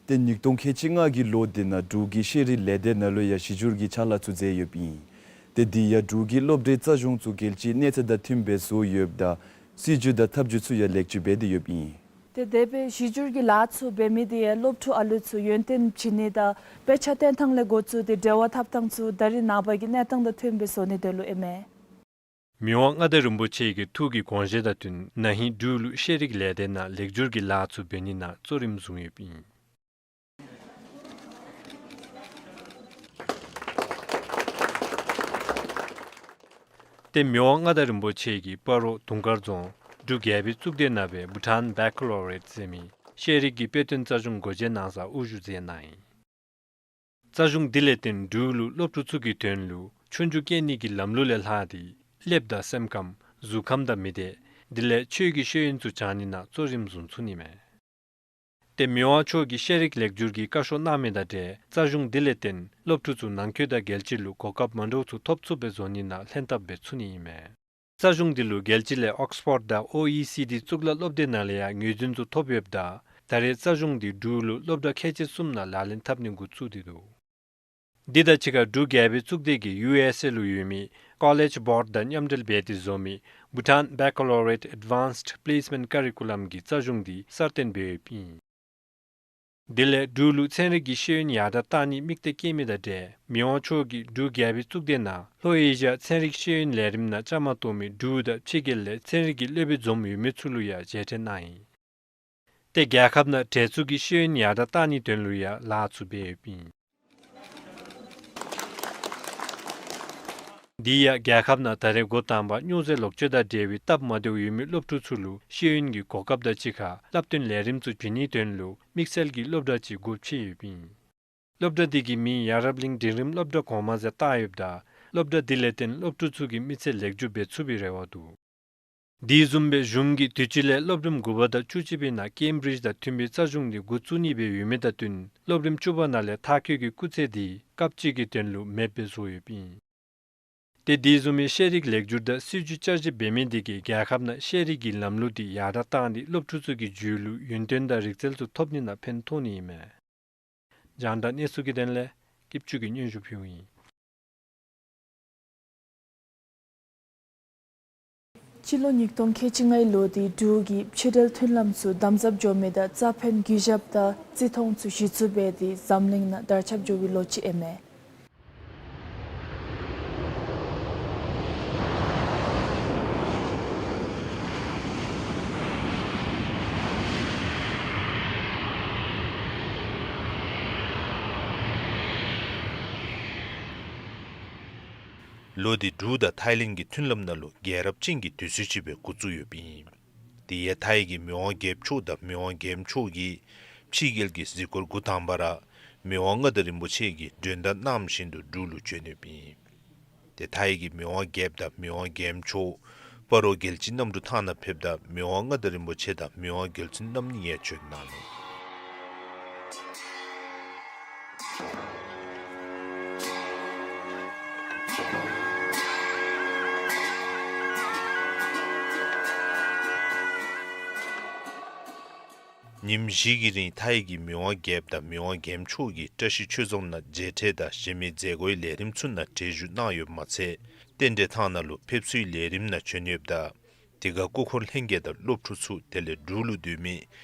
ཏེ་ཉིས་སྟོང་ཁལ་གཅིག་ལྔ་གི་ལོ་དེ་ནང་འབྲུག་གི་ཤེས་རིག་ལས་སྡེ་ནང་ལུ་ཡང་གཞི་བསྒྱུར་གྱི་ཕྱག་ལཱ་ཚུ་མཛད་ཡོདཔ་ཨིན། ཏེ་དེ་ཡང་འབྲུག་གི་སློབ་གྲྭའི་རྩ་གཞུང་ཚུ་རྒྱལ་སྤྱིའི་གནས་ཚད་དང་མཐུནམ་སྦེ་བཟོ་ཡོདཔ་ད་སྲིད་བྱུས་དང་ཐབས་བྱུས་ཚུ་ཡང་ལེགས་བཅོས་འབད་དེ་ཡོདཔ་ཨིན། ཏེ་དེ་སྦེ་གཞི་བསྒྱུར་གྱི་ལཱ་ཚུ་འབད་མི་དེ་ཡང་སློབ་ཕྲུག་ཨ་ལུ་ཚུ་ཡོན་ཏན་བྱིན་ནི་དང་དཔེ་ཆ་སྟོན་ཐངས་ལས་འགོ་བཙུགས་ཏེ་འབྲེལ་བ་འཐབ་ཐངས་ཚུ་ད་རེས་ནངས་པ་གི་གནས་སྟངས་དང་མཐུནམ་སྦེ་བཟོ་ནིའི་དོན་ལུ་ཨིན་མས། མི་དབང་མངའ་བདག་རིན་པོ་ཆེ་གི་ཐུགས་ཀྱི་དགོངས་བཞེད་དང་བསྟུན་ན་ཧིང་འབྲུག་ལུ་ཤེས་རིག་ལས་སྡེ་ནང་ལེགས་བསྒྱུར་གྱི་ལཱ་ཚུ་འབད་ནི་ནང་གཙོ་རིམ་བཟུང་ཡོདཔ་ཨིན། ཏེ་མི་དབང་མངའ་བདག་རིན་པོ་ཆེ་གིས་སྤ་རོ་དུང་དཀར་རྫོང་འབྲུག་རྒྱལ་པོའི་གཙུག་སྡེ་ནང་སྦེ་Bhutan Baccalaureate ཟེར་མི་ཤེས་རིག་གི་དཔེ་སྟོན་རྩ་གཞུང་སྒོ་འབྱེད་གནང་སར་དབུ་བཞུགས་མཛད་གནང་ཡི། རྩ་གཞུང་འདི་ལས་བརྟེན་འབྲུག་ལུ་སློབ་ཕྲུག་ཚུ་གི་དོན་ལུ་ཆོས་རྒྱུགས་རྐྱབ་ནི་གི་ལམ་ལུགས་ལས་ལྷག་སྟེ་ཀླདཔ་དང་སེམས་ཁམས་གཟུགས་ཁམས་དང་མི་སྡེ་དེ་ལས་ཆོས་ཀྱི་ཤེས་ཡོན་ཚུ་སྦྱང་ནི་ནང་གཙོ་རིམ་བཟུང་ཚུགས་ནི་མས། ཏེ་མི་དབང་མཆོག་གིས་ཤེས་རིག་ལེགས་བསྒྱུར་གྱི་བཀའ་ཤོག་གནང་མི་དང་འབྲེལ་རྩ་གཞུང་འདི་ལས་བརྟེན་སློབ་ཕྲུག་ཚུ་ནང་འཁོད་དང་རྒྱལ་སྤྱི་ལུ་གོ་སྐབས་མ་འདྲཝ་ཚུ་ཐོབ་ཚུགསཔ་སྦེ་བཟོ་ནི་ནང་ལྷན་ཐབས་འབད་ཚུགས་ནི་ཨིན་མས། རྩ་གཞུང་འདི་ལུ་རྒྱལ་སྤྱི་ལས་ཨོགསི་ཕོཌ་དང་ཨོ་ཨི་སི་ཌི་གཙུག་ལག་སློབ་སྡེ་ནང་ལས་ཡང་ངོས་འཛིན་ཚུ་ཐོབ་ཡོདཔ་ད་ད་རེས་རྩ་གཞུང་འདི་འབྲུག་ལུ་སློབ་གྲྭ་ཁལ་གཅིག་གསུམ་ནང་ལག་ལེན་འཐབ་ནི་འགོ་བཙུགས་ཏེ་འདུག། འདི་དང་གཅིག་ཁར་འབྲུག་རྒྱལ་པོའི་གཙུག་སྡེ་གིས་ཡུ་ཨེསི་ཨེ་ལུ་ཡོད་མི་ཀོ་ལེཇ་བོརཌ་དང་མཉམ་འབྲེལ་འབད་དེ་བཟོ་མི་Bhutan Baccalaureate Advanced Placement Curriculum གི་རྩ་གཞུང་འདི་གསར་བཏོན་འབད་ཡོདཔ་ཨིན། དེ་ལས་འབྲུག་ལུ་ཚན་རིག་གི་ཤེས་ཡོན་ཡར་དྲག་གཏང་ནི་དམིགས་གཏད་བསྐྱེད་མི་དང་འབྲེལ་མི་དབང་མཆོག་གིས་འབྲུག་རྒྱལ་པོའི་གཙུག་སྡེ་ནང་ལྷོ་ཨེ་ཤི་ཡ་ཚན་རིག་ཤེས་ཡོན་ལས་རིམ་ནང་བཅའ་མར་གཏོགས་མི་འབྲུག་དང་ཕྱི་རྒྱལ་ལས་ཚན་རིག་གི་སློབ་དཔོན་འཛོམས་ཡོད་མི་ཚུ་ལུ་ཡང་མཇལ་འཕྲད་གནང་ཡི། ཏེ་རྒྱལ་ཁབ་ནང་གྲལ་ཚུད་ཀྱི་ཤེས་ཡོན་ཡར་དྲག་གཏང་ནིའི་དོན་ལུ་ཡང་ལཱ་ཚུ་འབད་ཡོདཔ་ཨིན། དེ་ཡང་རྒྱལ་ཁབ་ནང་ད་རེས་འགོ་དང་པ་སྨྱོ་རྫས་ལོག་སྤྱོད་དང་འབྲེལ་བའི་སྟབས་མ་བདེཝ་ཡོད་མི་སློབ་ཕྲུག་ཚུ་ལུ་ཤེས་ཡོན་གྱི་གོ་སྐབས་དང་གཅིག་ཁར་བསླབ་སྟོན་ལས་རིམ་ཚུ་བྱིན་ནིའི་དོན་ལུ་དམིགས་བསལ་གྱི་སློབ་གྲྭ་ཅིག་སྒོ་ཕྱེ་ཡོདཔ་ཨིན། སློབ་གྲྭ་འདི་གི་མིང་ཡ་རབས་གླིང་འབྲིང་རིམ་སློབ་གྲྭ་གོང་མ་ཟེར་བཏགས་ཡོདཔ་ད་སློབ་གྲྭ་འདི་ལས་བརྟེན་སློབ་ཕྲུག་ཚུ་གིས་མི་ཚེ་ལེགས་བཅུ་འབད་ཚུགས་པའི་རེ་བ་འདུག། དེ་བཟུམ་སྦེ་གཞུང་གིས་དུས་ཅི་ལས་སློབ་རིམ་དགུ་པ་དང་བཅུ་གཅིག་པའི་ནང་ཀེམ་བི་རིཇ་དང་མཐུན་པའི་རྩ་གཞུང་འདི་འགོ་བཙུགས་ནི་སྦེ་ཡོད་མི་དང་བསྟུན་སློབ་རིམ་བཅུ་པ་ནང་ལས་མཐར་འཁྱོལ་གྱི་སྐུགས་ཚད་འདི་སྐབས་ཅིག་གི་དོན་ལུ་མེདཔ་སྦེ་བཟོ་ཡོདཔ་ཨིན། ཏེ་དེ་བཟུམ་མའི་ཤེས་རིག་ལེགས་བསྒྱུར་དང་སྲིད་བྱུས་བསྐྱར་ཞིབ་འབད་མི་འདི་གིས་རྒྱལ་ཁབ་ནང་ཤེས་རིག་གི་ལམ་ལུགས་འདི་ཡར་དྲག་བཏང་སྟེ་སློབ་ཕྲུག་ཚུ་གི་རྒྱུད་ལུ་ཡོན་ཏན་དང་རིག་རྩལ་ཚུ་ཐོབ་ནི་ནང་ཕན་ཐོགས་ནི་ཨིན་མས། རྒྱང་བསྒྲགས་གནས་ཚུལ་གྱི་དོན་ལས་སྐྱིད་ཆུ་གིས་སྙན་ཞུ་ཕུལཝ་ཨིན། སྤྱི་ལོ་ཉིས་སྟོང་ཁལ་གཅིག་ལྔའི་ལོ་འདིའི་འབྲུག་གི་ཕྱི་འབྲེལ་མཐུན་ལམ་ཚུ་དམ་ཟབ་འགྱོ་མི་དང་རྩ་ཕན་གུས་ཞབས་དང་བརྩི་མཐོང་ཚུ་གཞི་བཙུགས་འབད་དེ་འཛམ་གླིང་ནང་དར་ཁྱབ་འགྱོ་བའི་ལོ་ཅིག་ཨིན་མས། ལོ་འདི་འབྲུག་དང་ཐའི་ལེནཌ་གི་མཐུན་ལམ་ནང་ལུ་རྒྱལ་རབས་ཅན་གྱི་དུས་ཚོད་ཅིག་སྦེ་འགོ་བཙུགས་ཡོདཔ་ཨིན། དེ་ཡང་ཐའི་གི་མི་དབང་རྒྱལཔོ་མཆོག་དང་མི་དབང་རྒྱལམོ་མཆོག་གིས་ཕྱི་རྒྱལ་གྱི་གཟིགས་སྐོར་འགོ་དང་པ་ར་མི་དབང་མངའ་བདག་རིན་པོ་ཆེ་གིས་མགྲོན་བརྡ་གནངམ་བཞིན་དུ་འབྲུག་ལུ་བྱོན་ཡོདཔ་ཨིན། ཏེ་ཐའི་གི་མི་དབང་རྒྱལཔོ་དང་མི་དབང་རྒྱལམོ་མཆོག་སྤ་རོ་རྒྱལ་སྤྱི་གནམ་གྲུ་ཐང་ནང་ཕེབས་ད་མི་དབང་མངའ་བདག་རིན་པོ་ཆེ་དང་མི་དབང་རྒྱལ་བཙུན་རྣམ་གཉིས་ཡང་བྱོན་གནང་ནུག། ཉིནམ་བཞི་གི་རིང་ཐའི་གི་མི་དབང་རྒྱལཔོ་དང་མི་དབང་རྒྱལམོ་མཆོག་གིས་བཀྲ་ཤིས་ཆོས་རྫོང་ནང་མཇལ་འཕྲད་དང་གཞན་མི་མཛད་སྒོའི་ལས་རིམ་ཚུ་ནང་གྲལ་བཞུགས་གནང་ཡོདཔ་མ་ཚད་རྟེན་འབྲེལ་ཐང་ནང་ལུ་ཕེབས་བསུའི་ལས་རིམ་ནང་བྱོན་ཡོདཔ་ད་དེ་ཁར་སྐུ་འཁོར་ལྷན་རྒྱས་དང་སློབ་ཕྲུག་ཚུ་དེ་ལས་འབྲུག་ལུ་སྡོད་མི་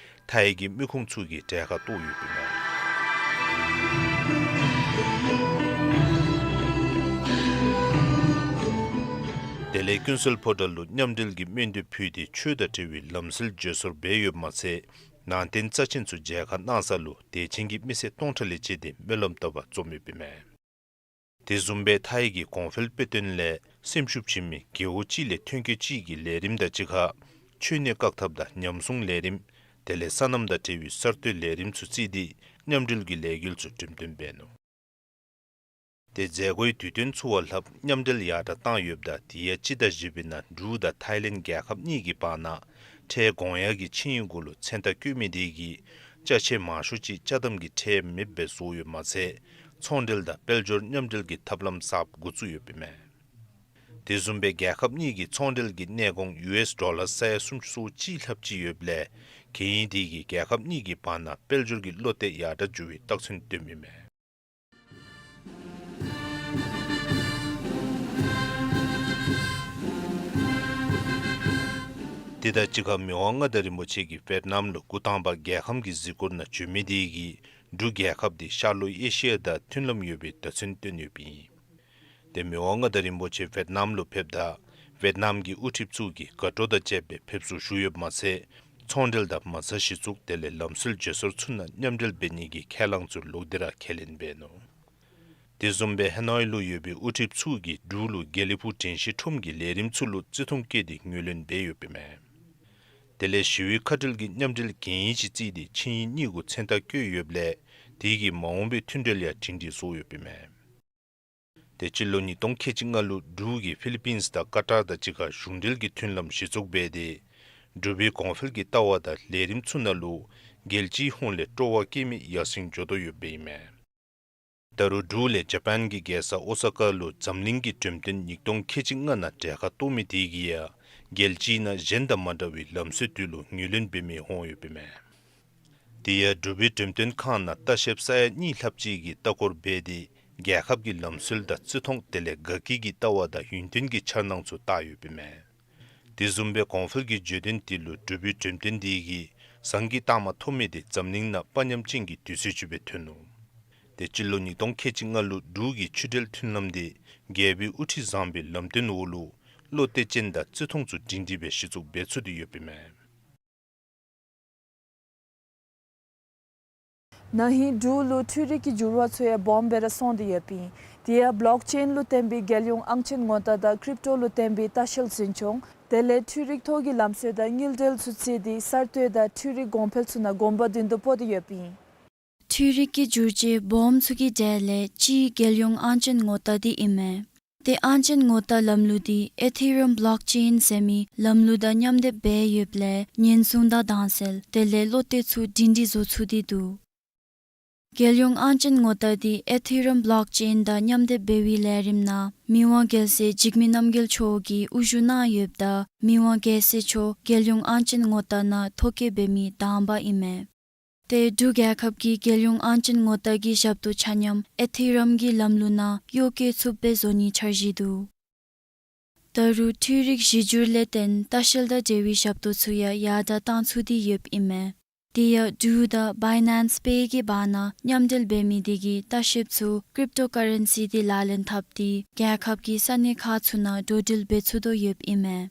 ཐའི་གི་མི་ཁུངས་ཚུ་གིས་གྲལ་ཁར་གཏོགས་ཡོདཔ་ཨིན་མས། དེ་ལས་ཀུན་གསལ་ཕོ་བྲང་ལུ་མཉམ་འབྲེལ་གྱི་སྨོན་འདེབས་ཕུལ་ཏེ་ཆོས་དང་འབྲེལ་བའི་ལམ་སྲོལ་བརྗེ་སོར་འབད་ཡོདཔ་མ་ཚད་ནང་རྟེན་རྩ་ཆེན་ཚུ་མཇལ་ཁ་གནང་ས་ལུ་དད་ཅན་གྱི་མི་སེར་སྟོང་ཕྲག་ལས་བཅད་དེ་སྨོན་ལམ་བཏབ་པར་འཛོམས་ཡོདཔ་ཨིན་མས། དེ་བཟུམ་སྦེ་ཐའི་གི་གོང་འཕེལ་དཔེ་སྟོན་ལས་སེམས་ཤུགས་བྱིན་མི་རྒེད་འོག་གཅིག་ལས་ཐོན་སྐྱེད་གཅིག་གི་ལས་རིམ་དང་གཅིག་ཁར་ཆོས་གནས་བཀག་ཐབས་དང་ཉམས་སྲུང་ལས་རིམ་དེ་ལས་སོ་ནམ་དང་འབྲེལ་བའི་གསར་གཏོད་ལས་རིམ་ཚུ་བརྩིས་ཏེ་མཉམ་འབྲེལ་གྱི་ལས་འགུལ་ཚུ་འགྲེམས་སྟོན་འབད་ནུག། ཏེ་མཛད་སྒོའི་དུས་སྟོན་ཚུ་བ་ལྷགཔ་མཉམ་འབྲེལ་ཡར་དྲག་བཏང་ཡོདཔ་ད་དེ་ཡང་སྤྱི་ཟླ་བཞི་པའི་ནང་འབྲུག་དང་ཐའི་ལེནཌ་རྒྱལ་ཁབ་གཉིས་ཀྱི་བར་ན་ཁྲལ་དགོངས་ཡག་གི་ཆིངས་ཡིག་གུ་ལུ་མཚན་རྟགས་བཀོད་མི་དེ་གིས་ཅ་ཆས་མང་ཤོས་ཅིག་ཅ་དམ་གྱི་ཁྲལ་མེདཔ་སྦེ་བཟོ་ཡོདཔ་མ་ཚད་ཚོང་འབྲེལ་དང་དཔལ་འབྱོར་མཉམ་འབྲེལ་གྱི་ཐབས་ལམ་གསརཔ་འགོ་བཙུགས་ཡོདཔ་ཨིན་མས། དེ་བཟུམ་སྦེ་རྒྱལ་ཁབ་གཉིས་ཀྱི་ཚོང་འབྲེལ་གྱི་གནས་གོང་ཡུ་ཨེསི་ཌོ་ལར་ས་ཡ་སུམ་ཅུ་སོ་གཅིག་ལྷགཔ་ཅིག་ཡོདཔ་ལས་དེ་གིས་རྒྱལ་ཁབ་གཉིས་ཀྱི་བར་ན་དཔལ་འབྱོར་གྱི་བློ་གཏད་ཡར་དྲག་འགྱོ་བའི་རྟགས་མཚན་སྟོནམ་ཨིན་མས། དེ་དང་གཅིག་ཁར་མི་དབང་མངའ་བདག་རིན་པོ་ཆེ་གིས་ཝེཊ་ནམ་ལུ་འགོ་དང་པ་རྒྱལ་ཁམས་ཀྱི་གཟིགས་སྐོར་ནང་བྱོན་མི་དེ་གིས་འབྲུག་རྒྱལ་ཁབ་དེ་ཤར་ལྷོ་ཨེ་ཤི་ཡ་དང་མཐུན་ལམ་ཡོད་པའི་བརྡ་མཚོན་སྟོན་ཡོདཔ་ཨིན། ཏེ་མི་དབང་མངའ་བདག་རིན་པོ་ཆེ་ཝེཊ་ནམ་ལུ་ཕེབས་ད་ ཝེཊ་ནམ་གྱི་དབུ་ཁྲིདཔ་ཚུ་གིས་དགའ་སྤྲོ་དང་བཅསཔ་སྦེ་ཕེབས་བསུ་ཞུ་ཡོདཔ་མ་ཚད་ཚོང་འབྲེལ་དང་མ་རྩ་གཞི་བཙུགས་དེ་ལས་ལམ་སྲོལ་བརྗེ་སོར་ཚུ་ནང་མཉམ་འབྲེལ་འབད་ནི་གི་ཁས་བླངས་ཚུ་ལོག་སྟེ་ར་ཁས་ལེན་འབད་ནུག། དེ་བཟུམ་སྦེ་ཧ་ནོའི་ལུ་ཡོད་པའི་དབུ་ཁྲིདཔ་ཚུ་གིས་འབྲུག་ལུ་དགེ་ལེགས་ཕུག་དྲན་ཤེས་ཁྲོམ་གྱི་ལས་རིམ་ཚུ་ལུ་བརྩི་མཐོང་བསྐྱེད་དེ་ངོས་ལེན་འབད་ཡོདཔ་ཨིན་མས། དེ་ལས་ཞི་བའི་ཁ་བྲལ་གྱི་མཉམ་འབྲེལ་གན་ཡིག་ཅིག་བརྩིས་ཏེ་ཆིངས་ཡིག་གཉིས་གུ་མཚན་རྟགས་བཀོད་ཡོདཔ་ལས་དེ་གིས་མ་འོངས་པའི་མཐུན་འབྲེལ་ཡང་སྒྲིང་སྒྲིང་བཟོ་ཡོདཔ་ཨིན་མས། དེ་སྤྱི་ལོ་ཉིས་སྟོང་ཁལ་གཅིག་ལྔ་ལུ་འབྲུག་གིས་ཕི་ལི་པིནསི་དང་ཀ་ཏར་དང་གཅིག་ཁར་གཞུང་འབྲེལ་གྱི་མཐུན་ལམ་གཞི་བཙུགས་འབད་དེ་འབྲུག་པའི་གོང་འཕེལ་གྱི་ལྟ་བ་དང་ལས་རིམ་ཚུ་ནང་ལུ་རྒྱལ་སྤྱིའི་ཧོངས་ལས་སྤྲོ་བ་སྐྱེ་མི་ཡར་སེང་འགྱོ་དོ་ཡོདཔ་ཨིན་མས། ད་རུང་འབྲུག་ལས་ཇ་པཱན་གྱི་རྒྱལ་ས་ཨོ་ས་ཀ་ལུ་འཛམ་གླིང་གི་འགྲེམས་སྟོན་ཉིས་སྟོང་ཁལ་གཅིག་ལྔ་ནང་གྲལ་ཁར་གཏོགས་མི་དེ་གིས་ཡང་རྒྱལ་སྤྱིའི་ནང་གཞན་དང་མ་འདྲ་བའི་ལམ་སྲོལ་དེ་ལུ་ངོས་ལེན་འབད་མི་འོང་ཡོདཔ་ཨིན་མས། དེ་ཡང་འབྲུག་པའི་འགྲེམས་སྟོན་ཁང་ནང་ལྟ་བཤལཔ་ས་ཡ་གཉིས་ལྷགཔ་ཅིག་གིས་ལྟ་སྐོར་འབད་དེ་རྒྱལ་ཁབ་ཀྱི་ལམ་སྲོལ་དང་བརྩི་མཐོང་དེ་ལས་དགའ་སྐྱིད་ཀྱི་ལྟ་བ་དང་ཡུན་བརྟན་གྱི་འཆར་སྣང་ཚུ་བཏགས་ཡོདཔ་ཨིན་མས། དེ་བཟུམ་སྦེ་གོང་འཕེལ་གྱི་བརྗོད་དོན་དེ་ལུ་འབྲུག་པའི་འགྲེམས་སྟོན་དེ་གིས་ཟངས་ཀྱི་རྟགས་མ་ཐོབ་མི་དེ་འཛམ་གླིང་ནང་དཔའ་ཉམས་ཅན་གྱི་དུས་ཚོད་ཅིག་སྦེ་ཐོན་ནུག། དེ་སྤྱི་ལོ་ཉིས་སྟོང་ཁལ་གཅིག་ལྔ་ལུ་འབྲུག་གི་ཆུ་འབྲེལ་མཐུན་ལམ་དེ་རྒྱལ་པོའི་དབུ་ཁྲིད་བཟང་པོའི་ལམ་སྟོན་འོག་ལུ་བློ་གཏད་ཅན་དང་བརྩི་མཐོང་ཚུ་སྒྲིང་སྒྲིང་སྦེ་གཞི་བཙུགས་འབད་ཚུགས་ཏེ་ཡོདཔ་ཨིན་མས། ན་ཧིང་འབྲུག་ལུ་འཕྲུལ་རིག་གི་འགྱུར་བ་ཚུ་ཡང་སྦོམ་སྦེ་ར་སོང་སྟེ་ཡོདཔ་ཨིན། དེ་ཡང་བློག་ཅེན་ལུ་བརྟེན་པའི་རྒྱལ་ཡོངས་ཨང་ཅན་ངོ་རྟགས་དང་ཀྲིབ་ཊོ་ལུ་བརྟེན་པའི་ལྟ་བཤལ་འཛིན་སྐྱོང་དེ་ལས་འཕྲུལ་རིག་ཐོག་གི་ལམ་སྲོལ་དང་དངུལ་འབྲེལ་ཚུ་བརྩིས་ཏེ་གསར་གཏོད་དང་འཕྲུལ་རིག་གོང་འཕེལ་ཚུ་ནང་གོམ་པ་མདུན་དུ་སྤོ་སྟེ་ཡོདཔ་ཨིན། འཕྲུལ་རིག་གི་བསྒྱུར་བཅོས་སྦོམ་ཚུ་གི་གྲས་ལས་གཅིག་རྒྱལ་ཡོངས་ཨང་ཅན་ངོ་རྟགས་དེ་ཨིན་མས། དེ་ཨང་ཅན་ངོ་རྟགས་ལམ་ལུགས་དེ་ཨེ་ཐི་རིམ་བློག་ཅེན་ཟེར་མི་ལམ་ལུགས་དང་མཉམ་སྡེབ་འབད་ཡོདཔ་ལས་ཉེན་སྲུང་དང་དྭངས་གསལ་དེ་ལས་བློ་གཏད་ཚུ་སྒྲིང་སྒྲིང་བཟོ་ཚུགས་ཏེ་འདུག། རྒྱལ་ཡོངས་ཨང་ཅན་ངོ་རྟགས་དེ་ཨེ་ཐི་རིམ་བློག་ཅེན་དང་མཉམ་སྡེབ་འབད་བའི་ལས་རིམ་ནང་མི་དབང་རྒྱལ་སྲས་འཇིགས་མེད་རྣམ་རྒྱལ་མཆོག་གིས་དབུ་བཞུགས་གནང་ཡོདཔ་ད་མི་དབང་རྒྱལ་སྲས་མཆོག་རྒྱལ་ཡོངས་ཨང་ཅན་ངོ་རྟགས་ནང་ཐོ་བཀོད་འབད་མི་དང་པ་ཨིན་མས། དེ་འབྲུག་རྒྱལ་ཁབ་ཀྱི་རྒྱལ་ཡོངས་ཨང་ཅན་ངོ་རྟགས་ཀྱི་ཞབས་ཏོག་ཆ་མཉམ་ཨེ་ཐི་རིམ་གྱི་ལམ་ལུགས་ནང་གཡོག་བཀོལ་ཚུགསཔ་སྦེ་བཟོ་ནིའི་འཆར་གཞི་འདུག། ད་རུང་འཕྲུལ་རིག་གཞི་འགྱུར་ལས་བརྟེན་ལྟ་བཤལ་དང་འབྲེལ་བའི་ཞབས་ཏོག་ཚུ་ཡང་ཡར་དྲགས་བཏང་ཚུགས་ཏེ་ཡོདཔ་ཨིན་མས། དེ་ཡང་འབྲུག་དང་བའི་ནཱནསི་པེ་གི་བར་ན་མཉམ་འབྲེལ་འབད་མི་དེ་གིས་ལྟ་བཤལཔ་ཚུ་ཀྲིབ་ཊོ་ཀ་རེན་སི་དེ་ལག་ལེན་འཐབ་སྟེ་རྒྱལ་ཁབ་ཀྱི་ས་གནས་ཁག་ཚུ་ནང་འགྲོ་འགྲུལ་འབད་ཚུགས་དོ་ཡོདཔ་ཨིན་མས།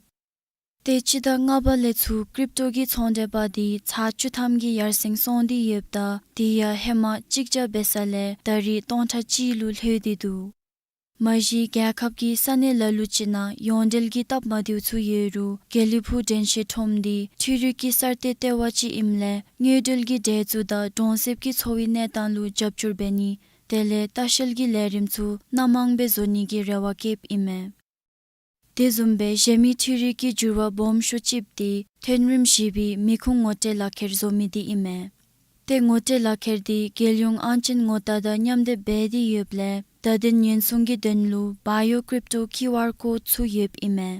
དེ་སྤྱི་ཟླ་ལྔ་པ་ལས་ཚུར་ཀྲིབ་ཊོ་གི་ཚོང་འབྲེལ་པ་དེ་ཚགས་ཚུད་ཐམ་གྱི་ཡར་སེང་སོང་སྟེ་ཡོདཔ་ད་དེ་ཡང་ཧེ་མ་གཅིག་བརྒྱ་འབད་ས་ལས་ད་རེས་སྟོང་ཕྲག་གཅིག་ལུ་ལྷོད་དེ་འདུག། མ་གཞི་རྒྱལ་ཁབ་ཀྱི་ས་གནས་ལ་ལུ་ཅིག་ནང་ཡོངས་འབྲེལ་གྱི་སྟབས་མ་བདེཝ་ཚུ་ཡོད་རུང་དགེ་ལེགས་ཕུག་དྲན་ཤེས་ཁྲོམ་དེ་འཕྲུལ་རིག་གི་གསར་གཏོད་ལྟེ་བ་ཅིག་ཨིནམ་ལས་དངུལ་འབྲེལ་གྱི་འགྲན་བསྡུར་དང་གྲོང་གསེབ་ཀྱི་འཚོ་བའི་གནས་སྟངས་ལུ་རྒྱབ་སྐྱོར་འབད་ནི་དེ་ལས་ལྟ་བཤལ་གྱི་ལས་རིམ་ཚུ་སྣ་མང་སྦེ་བཟོ་ནི་གི་རེ་བ་བསྐྱེདཔ་ཨིན་མས། དེ་བཟུམ་སྦེ་གཞན་མི་འཕྲུལ་རིག་གི་འགྱུར་བ་སྦོམ་ཤོས་ཅིག་དེ་ཐོན་རིམ་བཞི་པའི་མི་ཁུངས་ངོ་སྤྲོད་ལག་ཁྱེར་བཟོ་མི་དེ་ཨིན་མས། ཏེ་ངོ་སྤྲོད་ལག་ཁྱེར་དེ་རྒྱལ་ཡོངས་ཨང་ཅན་ངོ་རྟགས་དང་མཉམ་སྡེབ་འབད་དེ་ཡོདཔ་ལས་བརྡ་དོན་ཉེན་སྲུང་གི་དོན་ལུ་བཱ་ཡོ་ཀྲིབ་ཊོ་ཀིའུ་ཨར་ཀོཌ་ཚུ་ཡོདཔ་ཨིན་མས།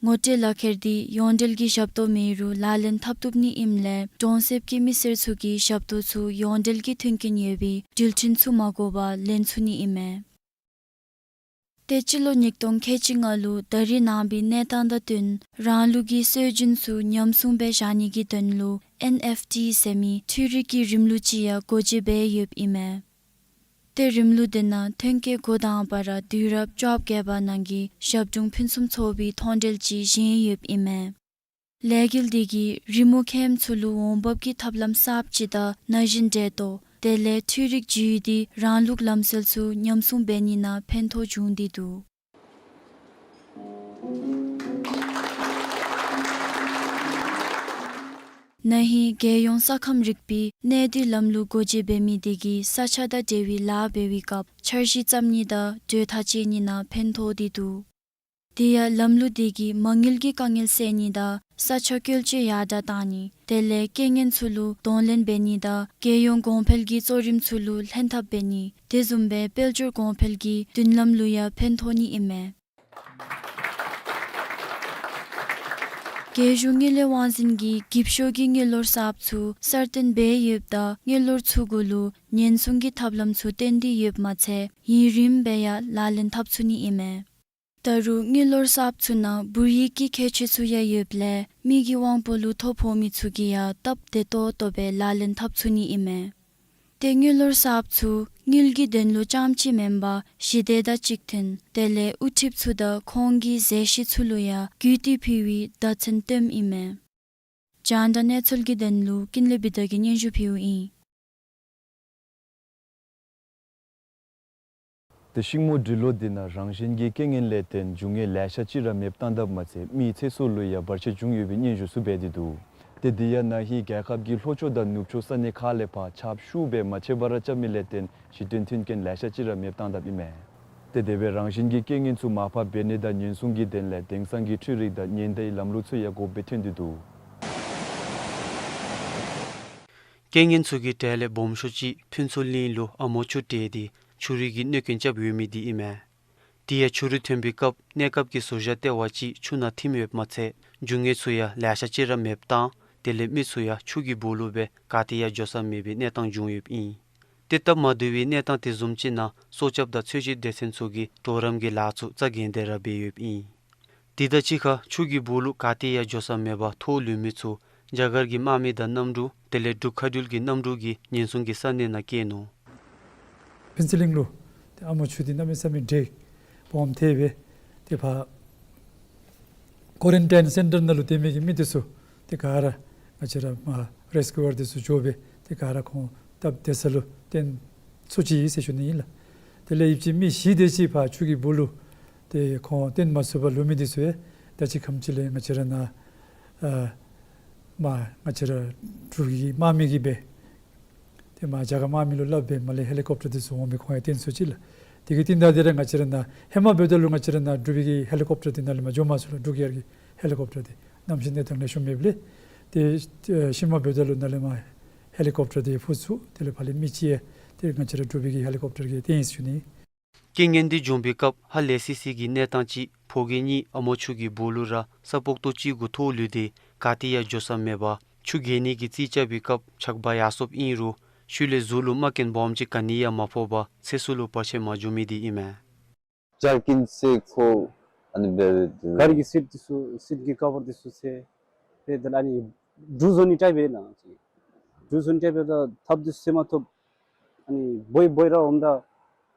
ངོ་སྤྲོད་ལག་ཁྱེར་དེ་ཡོངས་འབྲེལ་གྱི་ཞབས་ཏོག་མེད་རུང་ལག་ལེན་འཐབ་བཏུབ་ནི་ཨིནམ་ལས་གྲོང་གསེབ་ཀྱི་མི་སེར་ཚུ་གིས་ཞབས་ཏོག་ཚུ་ཡོངས་འབྲེལ་གྱི་མཐུན་རྐྱེན་ཡོད་པའི་འགྲུལ་འཕྲིན་ཚུ་མ་དགོ་པར་ལེན་ཚུགས་ནི་ཨིན་མས། ཏེ་སྤྱི་ལོ་ཉིས་སྟོང་ཁལ་གཅིག་ལྔ་ལུ་ད་རེས་ནངས་པའི་གནས་སྟངས་དང་བསྟུན་རང་ལུགས་ཀྱི་སྲོལ་རྒྱུན་ཚུ་ཉམས་སྲུང་སྦེ་བཞག་ནི་གི་དོན་ལུ་ཨེན་ཨེཕ་ཊི་ཟེར་མི་འཕྲུལ་རིག་གི་རིམ་ལུགས་ཅིག་ཡང་སྒོ་འབྱེད་འབད་ཡོདཔ་ཨིན་མས། ཏེ་རིམ་ལུགས་དེ་ནང་ཐོན་སྐྱེད་འགོ་དང་པ་ར་དུས་རབས་བཅོ་བརྒྱད་པ་ནང་གི་ཞབས་དྲུང་ཕུན་སུམ་ཚོགས་པའི་མཐོང་གྲོལ་ཅིག་བཞེངས་ཡོདཔ་ཨིན་མས། ལས་འགུལ་དེ་གིས་རི་མོ་མཁནམ་ཚུ་ལུ་འོང་འབབ་ཀྱི་ཐབས་ལམ་གསརཔ་ཅིག་དང་ན་གཞོན་འདྲེས་ཏོག་དེ་ལས་འཕྲུལ་རིག་བརྒྱུད་དེ་རང་ལུགས་ལམ་སྲོལ་ཚུ་ཉམས་སྲུང་འབད་ནི་ནང་ཕན་ཐོགས་བྱུང་སྟེ་འདུག། ན་ཧིང་རྒྱལ་ཡོངས་ས་ཁམས་རིག་པའི་གནས་སྡུད་ལམ་ལུགས་སྒོ་འབྱེད་འབད་མི་དེ་གིས་ས་ཆ་དང་འབྲེལ་བའི་ལཱ་འབད་བའི་སྐབས་འཆར་གཞི་བརྩམ་ནི་དང་གྲོས་ཐག་བཅད་ནི་ནང་ཕན་ཐོགས་ཏེ་འདུག། དེ་ཡང་ལམ་ལུགས་དེ་གིས་མ་དངུལ་གྱི་དཀའ་ངལ་སེལ་ནི་དང་ས་ཆ་བཀོལ་སྤྱོད་ཡར་དྲགས་བཏང་ནི་དེ་ལས་རྐྱེན་ངན་ཚུ་ལུ་གདོང་ལེན་འབད་ནི་དང་རྒྱལ་ཡོངས་གོང་འཕེལ་གྱི་གཙོ་རིམ་ཚུ་ལུ་ལྷན་ཐབས་འབད་ནི་དེ་བཟུམ་སྦེ་དཔལ་འབྱོར་གོང་འཕེལ་གྱི་མདུན་ལམ་ལུ་ཡང་ཕན་ཐོགས་ནི་ཨིན་མས། རྒྱལ་གཞུང་དངུལ་ལས་དབང་འཛིན་གྱིས་འགྱིབ་ཤོག་གི་དངུལ་ལོར་གསརཔ་ཚུ་གསར་བཏོན་འབད་ཡོདཔ་ད་དངུལ་ལོར་ཚུ་གུ་ལུ་ཉེན་སྲུང་གི་ཐབས་ལམ་ཚུ་བཏོན་ཏེ་ཡོདཔ་མ་ཚད་ཡུན་རིངམོ་སྦེ་ཡང་ལག་ལེན་འཐབ་ཚུགས་ནི་ཨིན་མས། ད་རུང་དངུལ་ལོར་གསརཔ་ཚུ་ནང་འབུར་ཡིག་གི་ཁྱད་ཆོས་ཚུ་ཡང་ཡོདཔ་ལས་མི་གི་དབང་པོ་ལུ་ཐོ་ཕོག་མི་ཚུ་གིས་ཡང་སྟབས་བདེ་ཏོག་ཏོ་སྦེ་ལག་ལེན་འཐབ་ཚུགས་ནི་ཨིན་མས། ཏེ་དངུལ་ལོར་གསརཔ་ཚུ་ དངུལ་གྱི་དོན་ལུ་རྐྱངམ་ཅིག་མེན་པར་ཞི་བདེ་དང་གཅིག་མཐུན་དེ་ལས་དབུ་ཁྲིདཔ་ཚུ་དང་ཁོང་གི་མཛད་གཞི་ཚུ་ལུ་ཡང་གུས་བཏུད་ཕུལ་བའི་བརྡ་མཚོན་སྟོནམ་ཨིན་མས། རྒྱང་བསྒྲགས་གནས་ཚུལ་གྱི་དོན་ལུ་ཀུན་ལེགས་བི་དྷ་གིས་སྙན་ཞུ་ཕུལཝ་ཨིན། ཏེ་ཤིང་མོ་འབྲི་ལོ་འདི་ནང་རང་བཞིན་གྱི་རྐྱེན་ངན་ལས་བརྟེན་རྒྱུ་དངོས་ལེ་ཤ་ཅིག་ར་མེདཔ་བཏང་དཔ་མ་ཚད་མིའི་ཚེ་སྲོག་ལུ་ཡང་བར་ཆད་བྱུང་ཡོད་པའི་སྙན་ཞུ་ཚུ་འབད་དེ་འདུག། ཏེ་འདི་ཡང་ན་ཧིང་རྒྱལ་ཁབ་ཀྱི་ལྷོ་ཕྱོགས་དང་ནུབ་ཕྱོགས་ས་གནས་ཁག་ལས་ཕར་ཆརཔ་ཤུགས་སྦེ་མ་ཆད་པར་རྐྱབ་མི་ལས་བརྟེན་ཞི་དོན་མཐུན་རྐྱེན་ལེ་ཤ་ཅིག་ར་མེདཔ་བཏང་དཔ་ཨིན་མས། ཏེ་དེ་སྦེ་རང་བཞིན་གྱི་རྐྱེན་ངན་ཚུ་མར་ཕབ་འབད་ནི་དང་ཉེན་སྲུང་གི་དོན་ལས་དེང་སང་གི་འཕྲུལ་རིག་དང་ཉེན་བརྡའི་ལམ་ལུགས་ཚུ་ཡང་དགོཔ་སྦེ་ཐོན་ཏེ་འདུག། རྐྱེན་ངན་ཚུ་གི་གྲས་ལས་སྦོམ་ཤོས་ཅིག་ཕུན་ཚོགས་གླིང་ལུ་ཨ་མོ་ཆུ་བྲེགས་ཏེ་ཆུ་རུད་ཀྱི་གནོད་རྐྱེན་རྐྱབ་ཡོད་མི་འདི་ཨིན་མས། དེ་ཡང་ཆུ་རུད་ཐོན་པའི་སྐབས་གནས་སྐབས་ཀྱི་ཟུར་བཞག་ལྟེ་བ་ཅིག་ཆུ་ནང་ཐིམ་ཡོདཔ་མ་ཚད་རྒྱུ་དངོས་ཚུ་ཡང་ལེ་ཤ་ཅིག་ར་མེདཔ་བཏང་དེ་ལས་མི་ཚུ་ཡང་ཆུ་གི་སྦུག་ལུ་སྦེ་ག་ཏེ་ཡང་འགྱོ་ས་མེད་པའི་གནས་སྟངས་བྱུང་ཡོདཔ་ཨིན། ཏེ་སྟབས་མ་བདེ་བའི་གནས་སྟངས་དེ་བཟུམ་ཅིག་ནང་སྲོག་སྐྱབས་དང་འཚོལ་ཞིབ་སྡེ་ཚན་ཚུ་གིས་གྲོགས་རམ་གྱི་ལཱ་ཚུ་རྩ་འགེངས་ཏེ་ར་འབད་ཡོདཔ་ཨིན། དེ་དང་གཅིག་ཁར་ཆུ་གི་སྦུག་ལུ་ག་ཏེ་ཡང་འགྱོ་ས་མེད་པར་ཐོགས་ལུས་མི་ཚུ་རྒྱ་གར་གྱི་དམག་མི་དང་གནམ་གྲུ་དེ་ལས་འབྲུག་མཁའ་འགྲུལ་གྱི་གནམ་གྲུ་གིས་ཉེན་སྲུང་གི་ས་གནས་ནང་བསྐྱལ་ནུག། ཕུན་ཚོགས་གླིང་ལུ་ཏེ་ཨ་མོ་ཆུ་འདི་གནམ་མེད་ས་མེད་འདྲེས་སྦོམ་ཐལ་སྦེ་ཏེ་ཕར་ཀོ་རེན་ཊའིན་སེན་ཊར་ནང་ལུ་སྡོད་མི་གི་མི་འདི་ཚུ་ཏེ་ག་ར་ང་བཅས་ར་མར་རེས་ཀིའུ་ཝར་འདི་ཚུ་འགྱོ་སྦེ་ཏེ་ག་ར་ཁོང་སྟབས་བདེ་ས་ལུ་བཏོན་ཚུགས་ཅི་ཟེར་ཞུ་ནི་ཨིན་ལགས། དེ་ལས་ཡིབ་ཅིག་མི་བཞི་དེ་ཅིག་ཕར་ཆུ་གི་སྦུག་ལུ་ཏེ་ཁོང་བཏོན་མ་ཚུགས་པར་ལུས་མི་འདི་ཚུ་ཡང་ད་ཅི་ཁམས་ཅིག་ལས་ང་བཅས་ར་ནཱ་ཨ་མར་ང་བཅས་ར་འབྲུག་གི་དམག་མི་གིས་སྦེ་ཏེ་མར་རྒྱ་གར་དམག་མི་ལུ་སླབ་སྦེ་མར་ལས་ཧེ་ལི་ཀོབ་ཊར་འདི་ཚུ་འོང་སྦེ་ཁོང་ཡང་བཏོན་ཚུགས་ཅི་ལགས། དེ་གི་རྟིང་བདའ་སྟེ་ར་ང་བཅས་ར་ནཱ་ཧེ་མ་འབདཝ་ད་ལུ་ང་བཅས་ར་ནཱ་འབྲུག་པའི་གི་ཧེ་ལི་ཀོབ་ཊར་འདི་ནཱ་ལས་མར་འགྱོ་མ་ཚུགས་ལགས། འབྲུག་གི་ཡར་གྱི་ཧེ་ལི་ཀོབ་ཊར་འདི་གནམ་གཤིས་གནས་སྟངས་ལེགས་ཤོམ་མེདཔ་ལས། ཏེ་ཤུལ་མ་འབདཝ་ད་ལུ་ནཱ་ལས་མར་ཧེ་ལི་ཀོབ་ཊར་འདི་འཕུར་ཚུགས། དེ་ལས་ཕར་ལས་མི་ཅིག་ཡང་ཏེ་ང་བཅས་ར་འབྲུག་པའི་གི་ཧེ་ལི་ཀོབ་ཊར་གིས་བཏོན་ཡི་ཟེར་ཞུ་ནི། རྐྱེན་ངན་འདི་བྱུང་པའི་སྐབས་ཧ་ལས་སི་སི་གི་གནས་སྟངས་ཅིག་ཕོ་སྐྱེས་གཉིས་ཨ་མོ་ཆུ་གི་སྦུག་ལུ་ར་ས་སྤོག་ཏོ་གཅིག་གུ་ཐོགས་ལུས་ཏེ་ག་ཏེ་ཡང་འགྱོ་ས་མེད་པར་ཆུ་རྒལ་ནི་གི་རྩིས་རྐྱབ་པའི་སྐབས་ཆག་འབག་ཡར་སོཔ་ཨིན་རུང་ཤུལ་ལས་གཟུགས་ལུ་རྨ་སྐྱོན་སྦོམ་ཅིག་ག་ནི་ཡང་མ་ཕོག་པར་ཚེ་སྲོག་ལུ་བར་ཆད་མ་བྱུང་མི་འདི་ཨིན་མས། ཇར་ཀིན་ཟེར་ཁོ་ཨ་ནི་འབད་རུང་ག་རི་གི་སིཊ་འདི་ཚུ་སིཊ་གི་ཀ་བར་འདི་ཚུ་བསལ། དེ་དེ་ལས་ཨ་ནི་འབྲུ་བཟོ་ནི་ཊའིཔ་ཨིན་ལགས། འབྲུ་བཟོ་ནི་ཊའིཔ་ཨིན་ལགས། ཐགཔ་འདི་ཚུ་བསལ་མ་ཐོབ། ཨ་ནི་བོའི་བོའི་ར་འོངམ་ད་ཨ་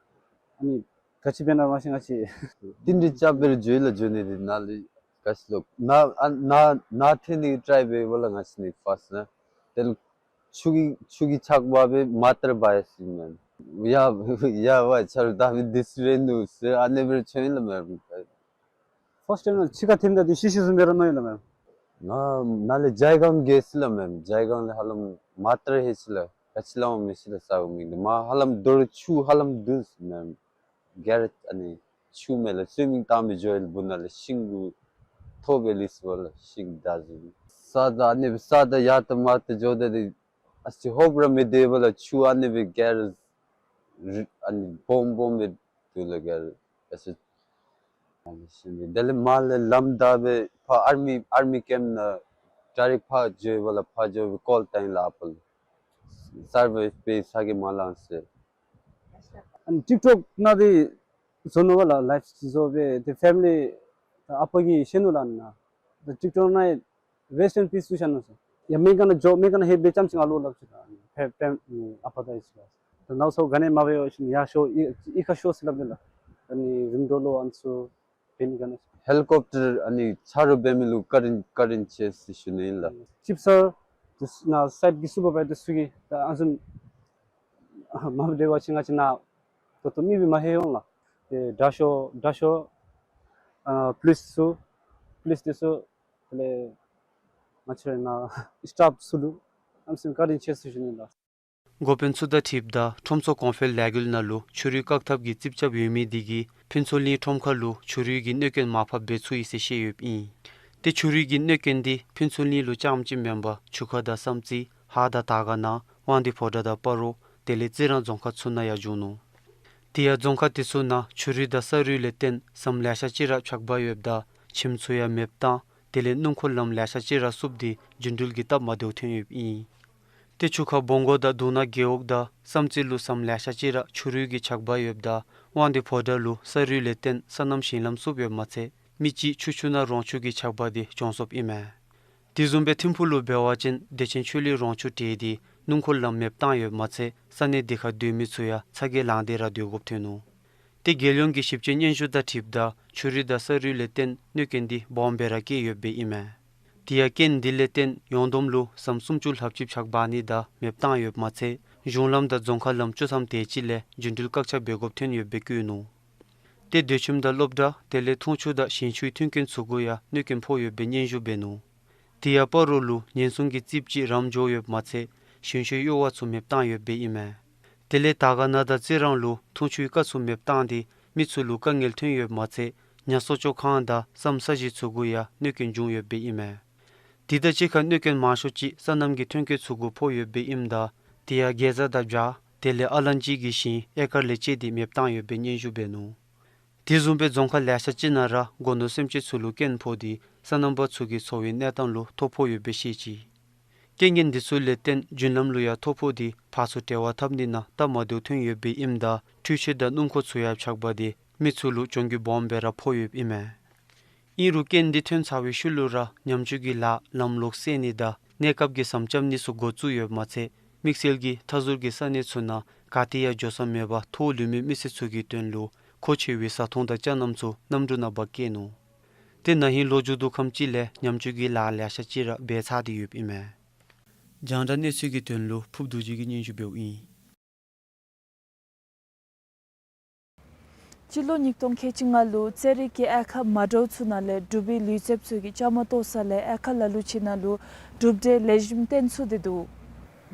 ནི་ག་ཅི་འབད་ན་མ་ཤེས་ང་བཅས། ཏིན་རི་རྐྱབ་སྦེ་ར་འགྱོ་ཡི་ལགས། འགྱོ་ནི་འདི་ནཱ་ལས་ག་ཅི་ལོ་ནཱ་ཨ་ནཱ་ནཱ་ཐོན་ནི་ཊའིཔ་འབདཝ་ལགས། ང་བཅས་ནི་ཕར་སི་ནཱ་དེ་ལས་ཆུ་གི་ཆུ་གི་ཆག་འབག་སྦེ་མར་ལྟར་འབག་ཡར་སོ་ཡི་མས། ཡ་ཡ་ཝའི་ཆ་རོགས་ད་མི་འདི་ཚུ་རེ་ནུག་ཟེར་ཨ་ནི་སྦེ་ར་འགྱོ་ཡི་ལགས་མས། ཕརསཊ་ཊའིམ་ནཱ་ཕྱི་ཁར་ཐོནམ་ད་འདི་ཤི་ཤི་བཟུམ་སྦེ་ར་མནོ་ཡི་ལགས་མས། ང་ནཱ་ལས་ཇའི་སྒང་འགྱོ་ཡི་ལགས་མས། ཇའི་སྒང་ལས་ཧ་ལམ་མར་ལྟར་ལྷོད་ཅི་ལགས། ག་ཅི་སླབ་མི་ཤེས་ལགས་ས་གོ་མིང་འདི། མར་ཧ་ལམ་རྡོ་རུ་ཆུ་ཧ་ལམ་བརྡུང་ཡི་མས། ག་ར་ཨ་ནི་ཆུ་མེད་ལགས། སུའི་མིང་བཏང་སྦེ་འགྱོ་ཡི་ལགས། སྦུག་ནང་ལས་ཤིང་ལུ་ཐོགས་སྦེ་ལུས་སོ་ལགས། ཤིང་འདྲ་བཟུམ་ས་དང་ཨ་ནི་ས་དང་ཡར་ལྟ་མར་ལྟ་འགྱོཝ་ད་འདི་ཨ་ཙི་ཧོཔ་ར་མི་སྡོདཔ་ལགས། ཆུ་ཨ་ནི་སྦེ་ག་ར་རི་ཨ་ནི་སྦོམ་སྦོམ་སྦེ་འདུག་ལགས། ག་ར་ཨ་ཙི་ཨ་ནི་ཤིང་འདི་དེ་ལས་མར་ལས་ལམ་བདའ་སྦེ་ཕར་ཨར་མི་ཨར་མི་ཀེམཔ་ནང་ཌའི་རེཀཊ་ཕར་འགྱོཝ་ལགས། ཕར་འགྱོ་སྦེ་ཀོལ་བཏང་ཡི་ལགས། ཨ་པ་ལུ་སར་བའིབ་འབད་ས་གི་མ་ལང་ཟེར། ཨ་ནི་ཊིཀ་ཊོཀ་ནང་འདི་བཟོ་ནུག་པ་ལགས། ལའིབ་བཟོ་སྦེ་ཏེ་ཕེ་མི་ལི་ད་ཨ་པ་གིས་ཤེས་ནུག་ལགས་ནཱ། ད་ཊིཀ་ཊོཀ་ནང་རེསཊ་ཨིན་པིས་ཟེར་བཞག་ནུག་ཟེར། ཡ་སྨན་ཁང་ནང་འགྱོ། སྨན་ཁང་ནང་ལྷོད་སྦེ་ཙམ་ཅིག་ང་ལུ་སླབ་ཅི་ལགས། ཕེ་ཕེ་ཨ་པ་ད་ཨིན་ཟེར་ལགས། ད་ནཱ་སོ་ག་ནི་མ་འབད་བར་ཡར་ཤོག་ཨི་ཨི་ཁར་ཤོག་ཟེར་སླབ་ནི་ལགས། ཨ་ནི་རིམ་གྲོ་ལུ་ཨ་ནི་ཚུ་འབད་ནི་ག་ནི། ཧེ་ལི་ཀོབ་ཊར་ཨ་ནི་ཆ་རོགས་འབད་མི་ལུ་བཀའ་དྲིན་བཀའ་དྲིན་ཆེ་ཟེར་ཞུ་ནི་ཨིན་ལགས། ཅིཕ་སར་ཏེ་ནཱ་སའིཊ་གི་སུ་པར་བའི་ཛར་ཚུ་གིས་ད་ཨ་ནི་ཚུ་མ་འབད་བར་ཅིག་ང་བཅས་ནཱ་ད་ལྟོ་མི་སྦེ་མ་ལྷོད་འོང་ལགས། ཏེ་དྲག་ཤོས་དྲག་ཤོས་ཨ་པོ་ལིསི་ཚུ་པོ་ལིསི་འདི་ཚུ་དེ་ལས་ང་བཅས་ར་ནཱ་སི་ཊཕ་ཚུ་ལུ་ཨ་ནི་ཚུ་བཀའ་དྲིན་ཆེ་ཟེར་ཞུ་ནི་ལགས། འགོ་དཔོན་ཚུ་དང་འཁྲིལཝ་ད་ཁྲོམ་ཚོགས་གོང་འཕེལ་ལས་འགུལ་ནང་ལུ་ཆུ་རུད་བཀག་ཐབས་ཀྱི་རྩིགཔ་རྐྱབ་ཡོད་མི་འདི་གིས་ཕུན་ཚོགས་གླིང་ཁྲོམ་ཁ་ལུ་ཆུ་རུད་ཀྱི་གནོད་སྐྱོན་མར་ཕབ་འབད་ཚུགས་ཡི་ཟེར་བཤད་ཡོདཔ་ཨིན། ཏེ་ཆུ་རུད་ཀྱི་གནོད་སྐྱོན་འདི་ཕུན་ཚོགས་གླིང་ལུ་རྐྱངམ་ཅིག་མེན་པར་ཆུ་ཁ་དང་བསམ་རྩེ་ཧཱ་དང་དར་དཀར་ན་དབང་འདུས་ཕོ་བྲང་དང་སྤ་རོ་དེ་ལས་རྩི་རང་རྫོང་ཁག་ཚུ་ནང་ཡང་བྱུང་ནུག། དེ་ཡང་རྫོང་ཁག་དེ་ཚུ་ནང་ཆུ་རུད་དང་ས་རུད་ལས་བརྟེན་ཟམ་ལེ་ཤ་ཅིག་ར་ཆག་འབག་ཡོདཔ་ད་ཁྱིམ་ཚུ་ཡང་མེདཔ་བཏང་དེ་ལས་སྣུམ་འཁོར་ལམ་ལེ་ཤ་ཅིག་ར་བསུབས་ཏེ་རྒྱུན་འགྲུལ་གྱི་སྟབས་མ་བདེཝ་ཐོན་ཡོདཔ་ཨིན། ཏེ་ཆུ་ཁ་བོང་གོ་དང་དུང་ནག་རྒེད་འོག་དང་བསམ་རྩེ་ལུ་ཟམ་ལེ་ཤ་ཅིག་ར་ཆུ་རུད་ཀྱིས་ཆག་འབག་ཡོདཔ་ད་དབང་འདུས་ཕོ་བྲང་ལུ་ས་རུད་ལས་བརྟེན་སོ་ནམ་ཞིང་ལམ་བསུབས་ཡོདཔ་མ་ཚད་མི་གཅིག་ཆུ་ཆུ་ནང་རོང་ཆུ་གི་ཆག་འབག་དེ་གྱོང་སོཔ་ཨིན་མས། དེ་བཟུམ་སྦེ་ཐིམ་ཕུག་ལུ་འབད་བ་ཅིན་བདེ་ཆེན་ཆོས་གླིང་རོང་ཆུ་བྲེགས་ཏེ་ སྣུམ་འཁོར་ལམ་མེདཔ་བཏང་ཡོདཔ་མ་ཚད་ས་གནས་དེ་ཁར་སྡོད་མི་ཚུ་ཡང་ཚ་གྱང་ལངས་ཏེ་ར་སྡོད་དགོཔ་ཐོན་ནུག། ཏེ་རྒྱལ་ཡོངས་ཀྱི་ཞིབ་དཔྱད་སྙན་ཞུ་དང་འཁྲིལཝ་ད་ཆུ་རུད་དང་ས་རུད་ལས་བརྟེན་གནོད་སྐྱོན་འདི་སྦོམ་སྦེ་ར་བཀལ་ཡོདཔ་ཨིན་མས། དེ་ཡང་རྐྱེན་འདི་ལས་བརྟེན་ཡོངས་བསྡོམས་ལུ་ཟམ་སུམ་ཅུ་ལྷགཔ་ཅིག་བཅག་འབག་ནི་དང་མེདཔ་བཏང་ཡོདཔ་མ་ཚད་གཞུང་ལམ་དང་རྫོང་ཁ་ལམ་བཅུ་ཐམ་དེ་ཅིག་ལས་རྒྱུན་འགྲུལ་བཀག་ཆ་འབད་དགོཔ་ཐོན་ཡོདཔ་སྦེ་བཀོད་ནུག། ཏེ་སྡོད་ཁྱིམ་དང་སློབ་གྲྭ་དེ་ལས་འཐུང་ཆུ་དང་ཞིང་ཆུའི་མཐུན་རྐྱེན་ཚུ་གུ་ཡང་གནོད་སྐྱོན་ཕོག་ཡོདཔ་སྦེ་སྙན་ཞུ་འབད་ནུག། དེ་ཡང་སྤ་རོ་ལུ་ཉེན་སྲུང་གི་རྩིགཔ་ཅིག་རམ་འགྱོ་ཡོདཔ་མ་ཚད་ཞིང་ཆུའི་གཡུར་བ་ཚུ་མེདཔ་བཏང་ཡོདཔ་ཨིན་མས། དེ་ལས་དར་དཀར་ན་དང་རྩི་རང་ལུ་འཐུང་ཆུའི་རྐ་ཚུ་མེདཔ་བཏང་སྟེ་མི་ཚུ་ལུ་དཀའ་ངལ་ཐོན་ཡོདཔ་མ་ཚད་ཉ་གསོ་བཅོས་ཁང་དང་ཟམ་ས་གཞི་ཚུ་གུ་ཡང་གནོད་སྐྱོན་བྱུང་ཡོདཔ་ཨིན་མས། དེ་དང་གཅིག་ཁར་གནོད་སྐྱོན་མང་ཤོས་ཅིག་སོ་ནམ་གྱི་ཐོན་སྐྱེད་ཚུ་གུ་ཕོག་ཡོདཔ་ཨིནམ་ད་དེ་ཡང་གེ་ཛ་དང་བྱ་དེ་ལས་ཨ་ལན་ཅི་གི་ཞིང་ཨེ་ཀར་ལས་བཅད་དེ་མེདཔ་བཏང་ཡོདཔ་སྦེ་སྙན་ཞུ་འབད་ནུག། དེ་བཟུམ་སྦེ་རྫོང་ཁག་ལེ་ཤ་ཅིག་ནང་ར་སྒོ་ནོར་སེམས་ཅན་ཚུ་ལུ་རྐྱེན་ཕོག་སྟེ་སོ་ནམ་པ་ཚུ་གི་འཚོ་བའི་གནས་སྟངས་ལུ་ཐོ་ཕོག་ཡོདཔ་སྦེ་བཤད་ཅི། རྐྱེན་ངན་འདི་ཚུ་ལས་བརྟེན་རྒྱུན་ལམ་ལུ་ཡང་ཐོ་ཕོག་སྟེ་ཕར་ཚུར་འབྲེལ་བ་འཐབ་ནི་ནང་སྟབས་མ་བདེཝ་ཐོན་ཡོདཔ་ཨིནམ་ད་འཕྲུལ་ཆས་དང་སྣུམ་འཁོར་ཚུ་ཡང་ཆག་པ་དེ་མི་ཚུ་ལུ་གྱོང་གུད་སྦོམ་སྦེ་ར་ཕོག་ཡོདཔ་ཨིན་མས། ཨིན་རུང་རྐྱེན་འདི་ཐོན་ཚར་བའི་ཤུལ་ལུ་ར་ཉམ་ཆུང་གི་ལཱ་ལམ་ལོག་སེལ་ནི་དང་གནས་སྐབས་ཀྱི་ཟམ་རྐྱབ་ནི་ཚུ་འགོ་བཙུགས་ཡོདཔ་མ་ཚད་དམིགས་བསལ་གྱིས་མཐའ་ཟུར་གྱི་ས་གནས་ཚུ་ནང་ག་ཏེ་ཡང་འགྱོ་ས་མེད་པར་ཐོག་ལུས་མེད་མི་སེར་ཚུ་གི་དོན་ལུ་མཁོ་ཆེ་བའི་བཟའ་འཐུང་དང་ཅ་རྣམས་ཚུ་གནམ་གྲུ་ནང་འབག་བསྐྱལ་ནུག། ཏེ་ན་ཧིང་ལོ་མཇུག་བསྡུ་ཁམས་ཅིག་ལས་ཉམ་ཆུང་གི་ལཱ་ལེ་ཤ་ཅིག་ར་འབད་ཚར་ཏེ་ཡོདཔ་ཨིན་མས། རྒྱང་བསྒྲགས་གནས་ཚུལ་གྱི་དོན་ལུ་ཕུབ་རྡོ་རྗེ་གིས་སྙན་ཞུ་འབདཝ་ཨིན། སྤྱི་ལོ་ཉིས་སྟོང་ཁལ་གཅིག་ལྔ་ལུ་རྩེད་རིགས་ཀྱི་དབྱེ་ཁག་མ་འདྲཝ་ཚུ་ནང་ལས་འབྲུག་པའི་ལུས་རྩལཔ་ཚུ་གིས་བཅའ་མར་གཏོགས་ས་ལས་དབྱེ་ཁག་ལ་ལུ་ཅིག་ནང་ལུ་གྲུབ་འབྲས་ལེགས་ཤོམ་སྟོན་ཚུགས་ཏེ་འདུག།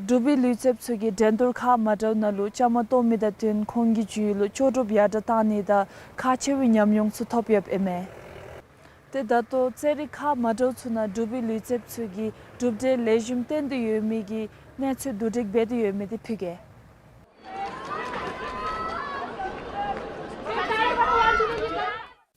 འབྲུག་པའི་ལུས་རྩལཔ་ཚུ་གིས་འགྲན་བསྡུར་ཁག་མ་འདྲཝ་ནང་ལུ་བཅའ་མར་གཏོགས་མི་དང་བསྟུན་ཁོང་གི་རྒྱུས་ཡོད་ལུ་ལྕོགས་གྲུབ་ཡར་དྲགས་བཏང་ནི་དང་ཁག་ཆེ་བའི་ཉམས་མྱོང་ཚུ་ཐོབ་ཡོདཔ་ཨིན་མས། ཏེ་ད་ལྟོ་རྩེད་རིགས་ཁག་མ་འདྲཝ་ཚུ་ནང་འབྲུག་པའི་ལུས་རྩལཔ་ཚུ་གིས་གྲུབ་འབྲས་ལེགས་ཤོམ་སྟོན་ཏེ་ཡོད་མི་གི་གནས་ཚུལ་བསྡུ་སྒྲིག་འབད་དེ་ཡོད་མི་དེ་ཕུལ་གེ།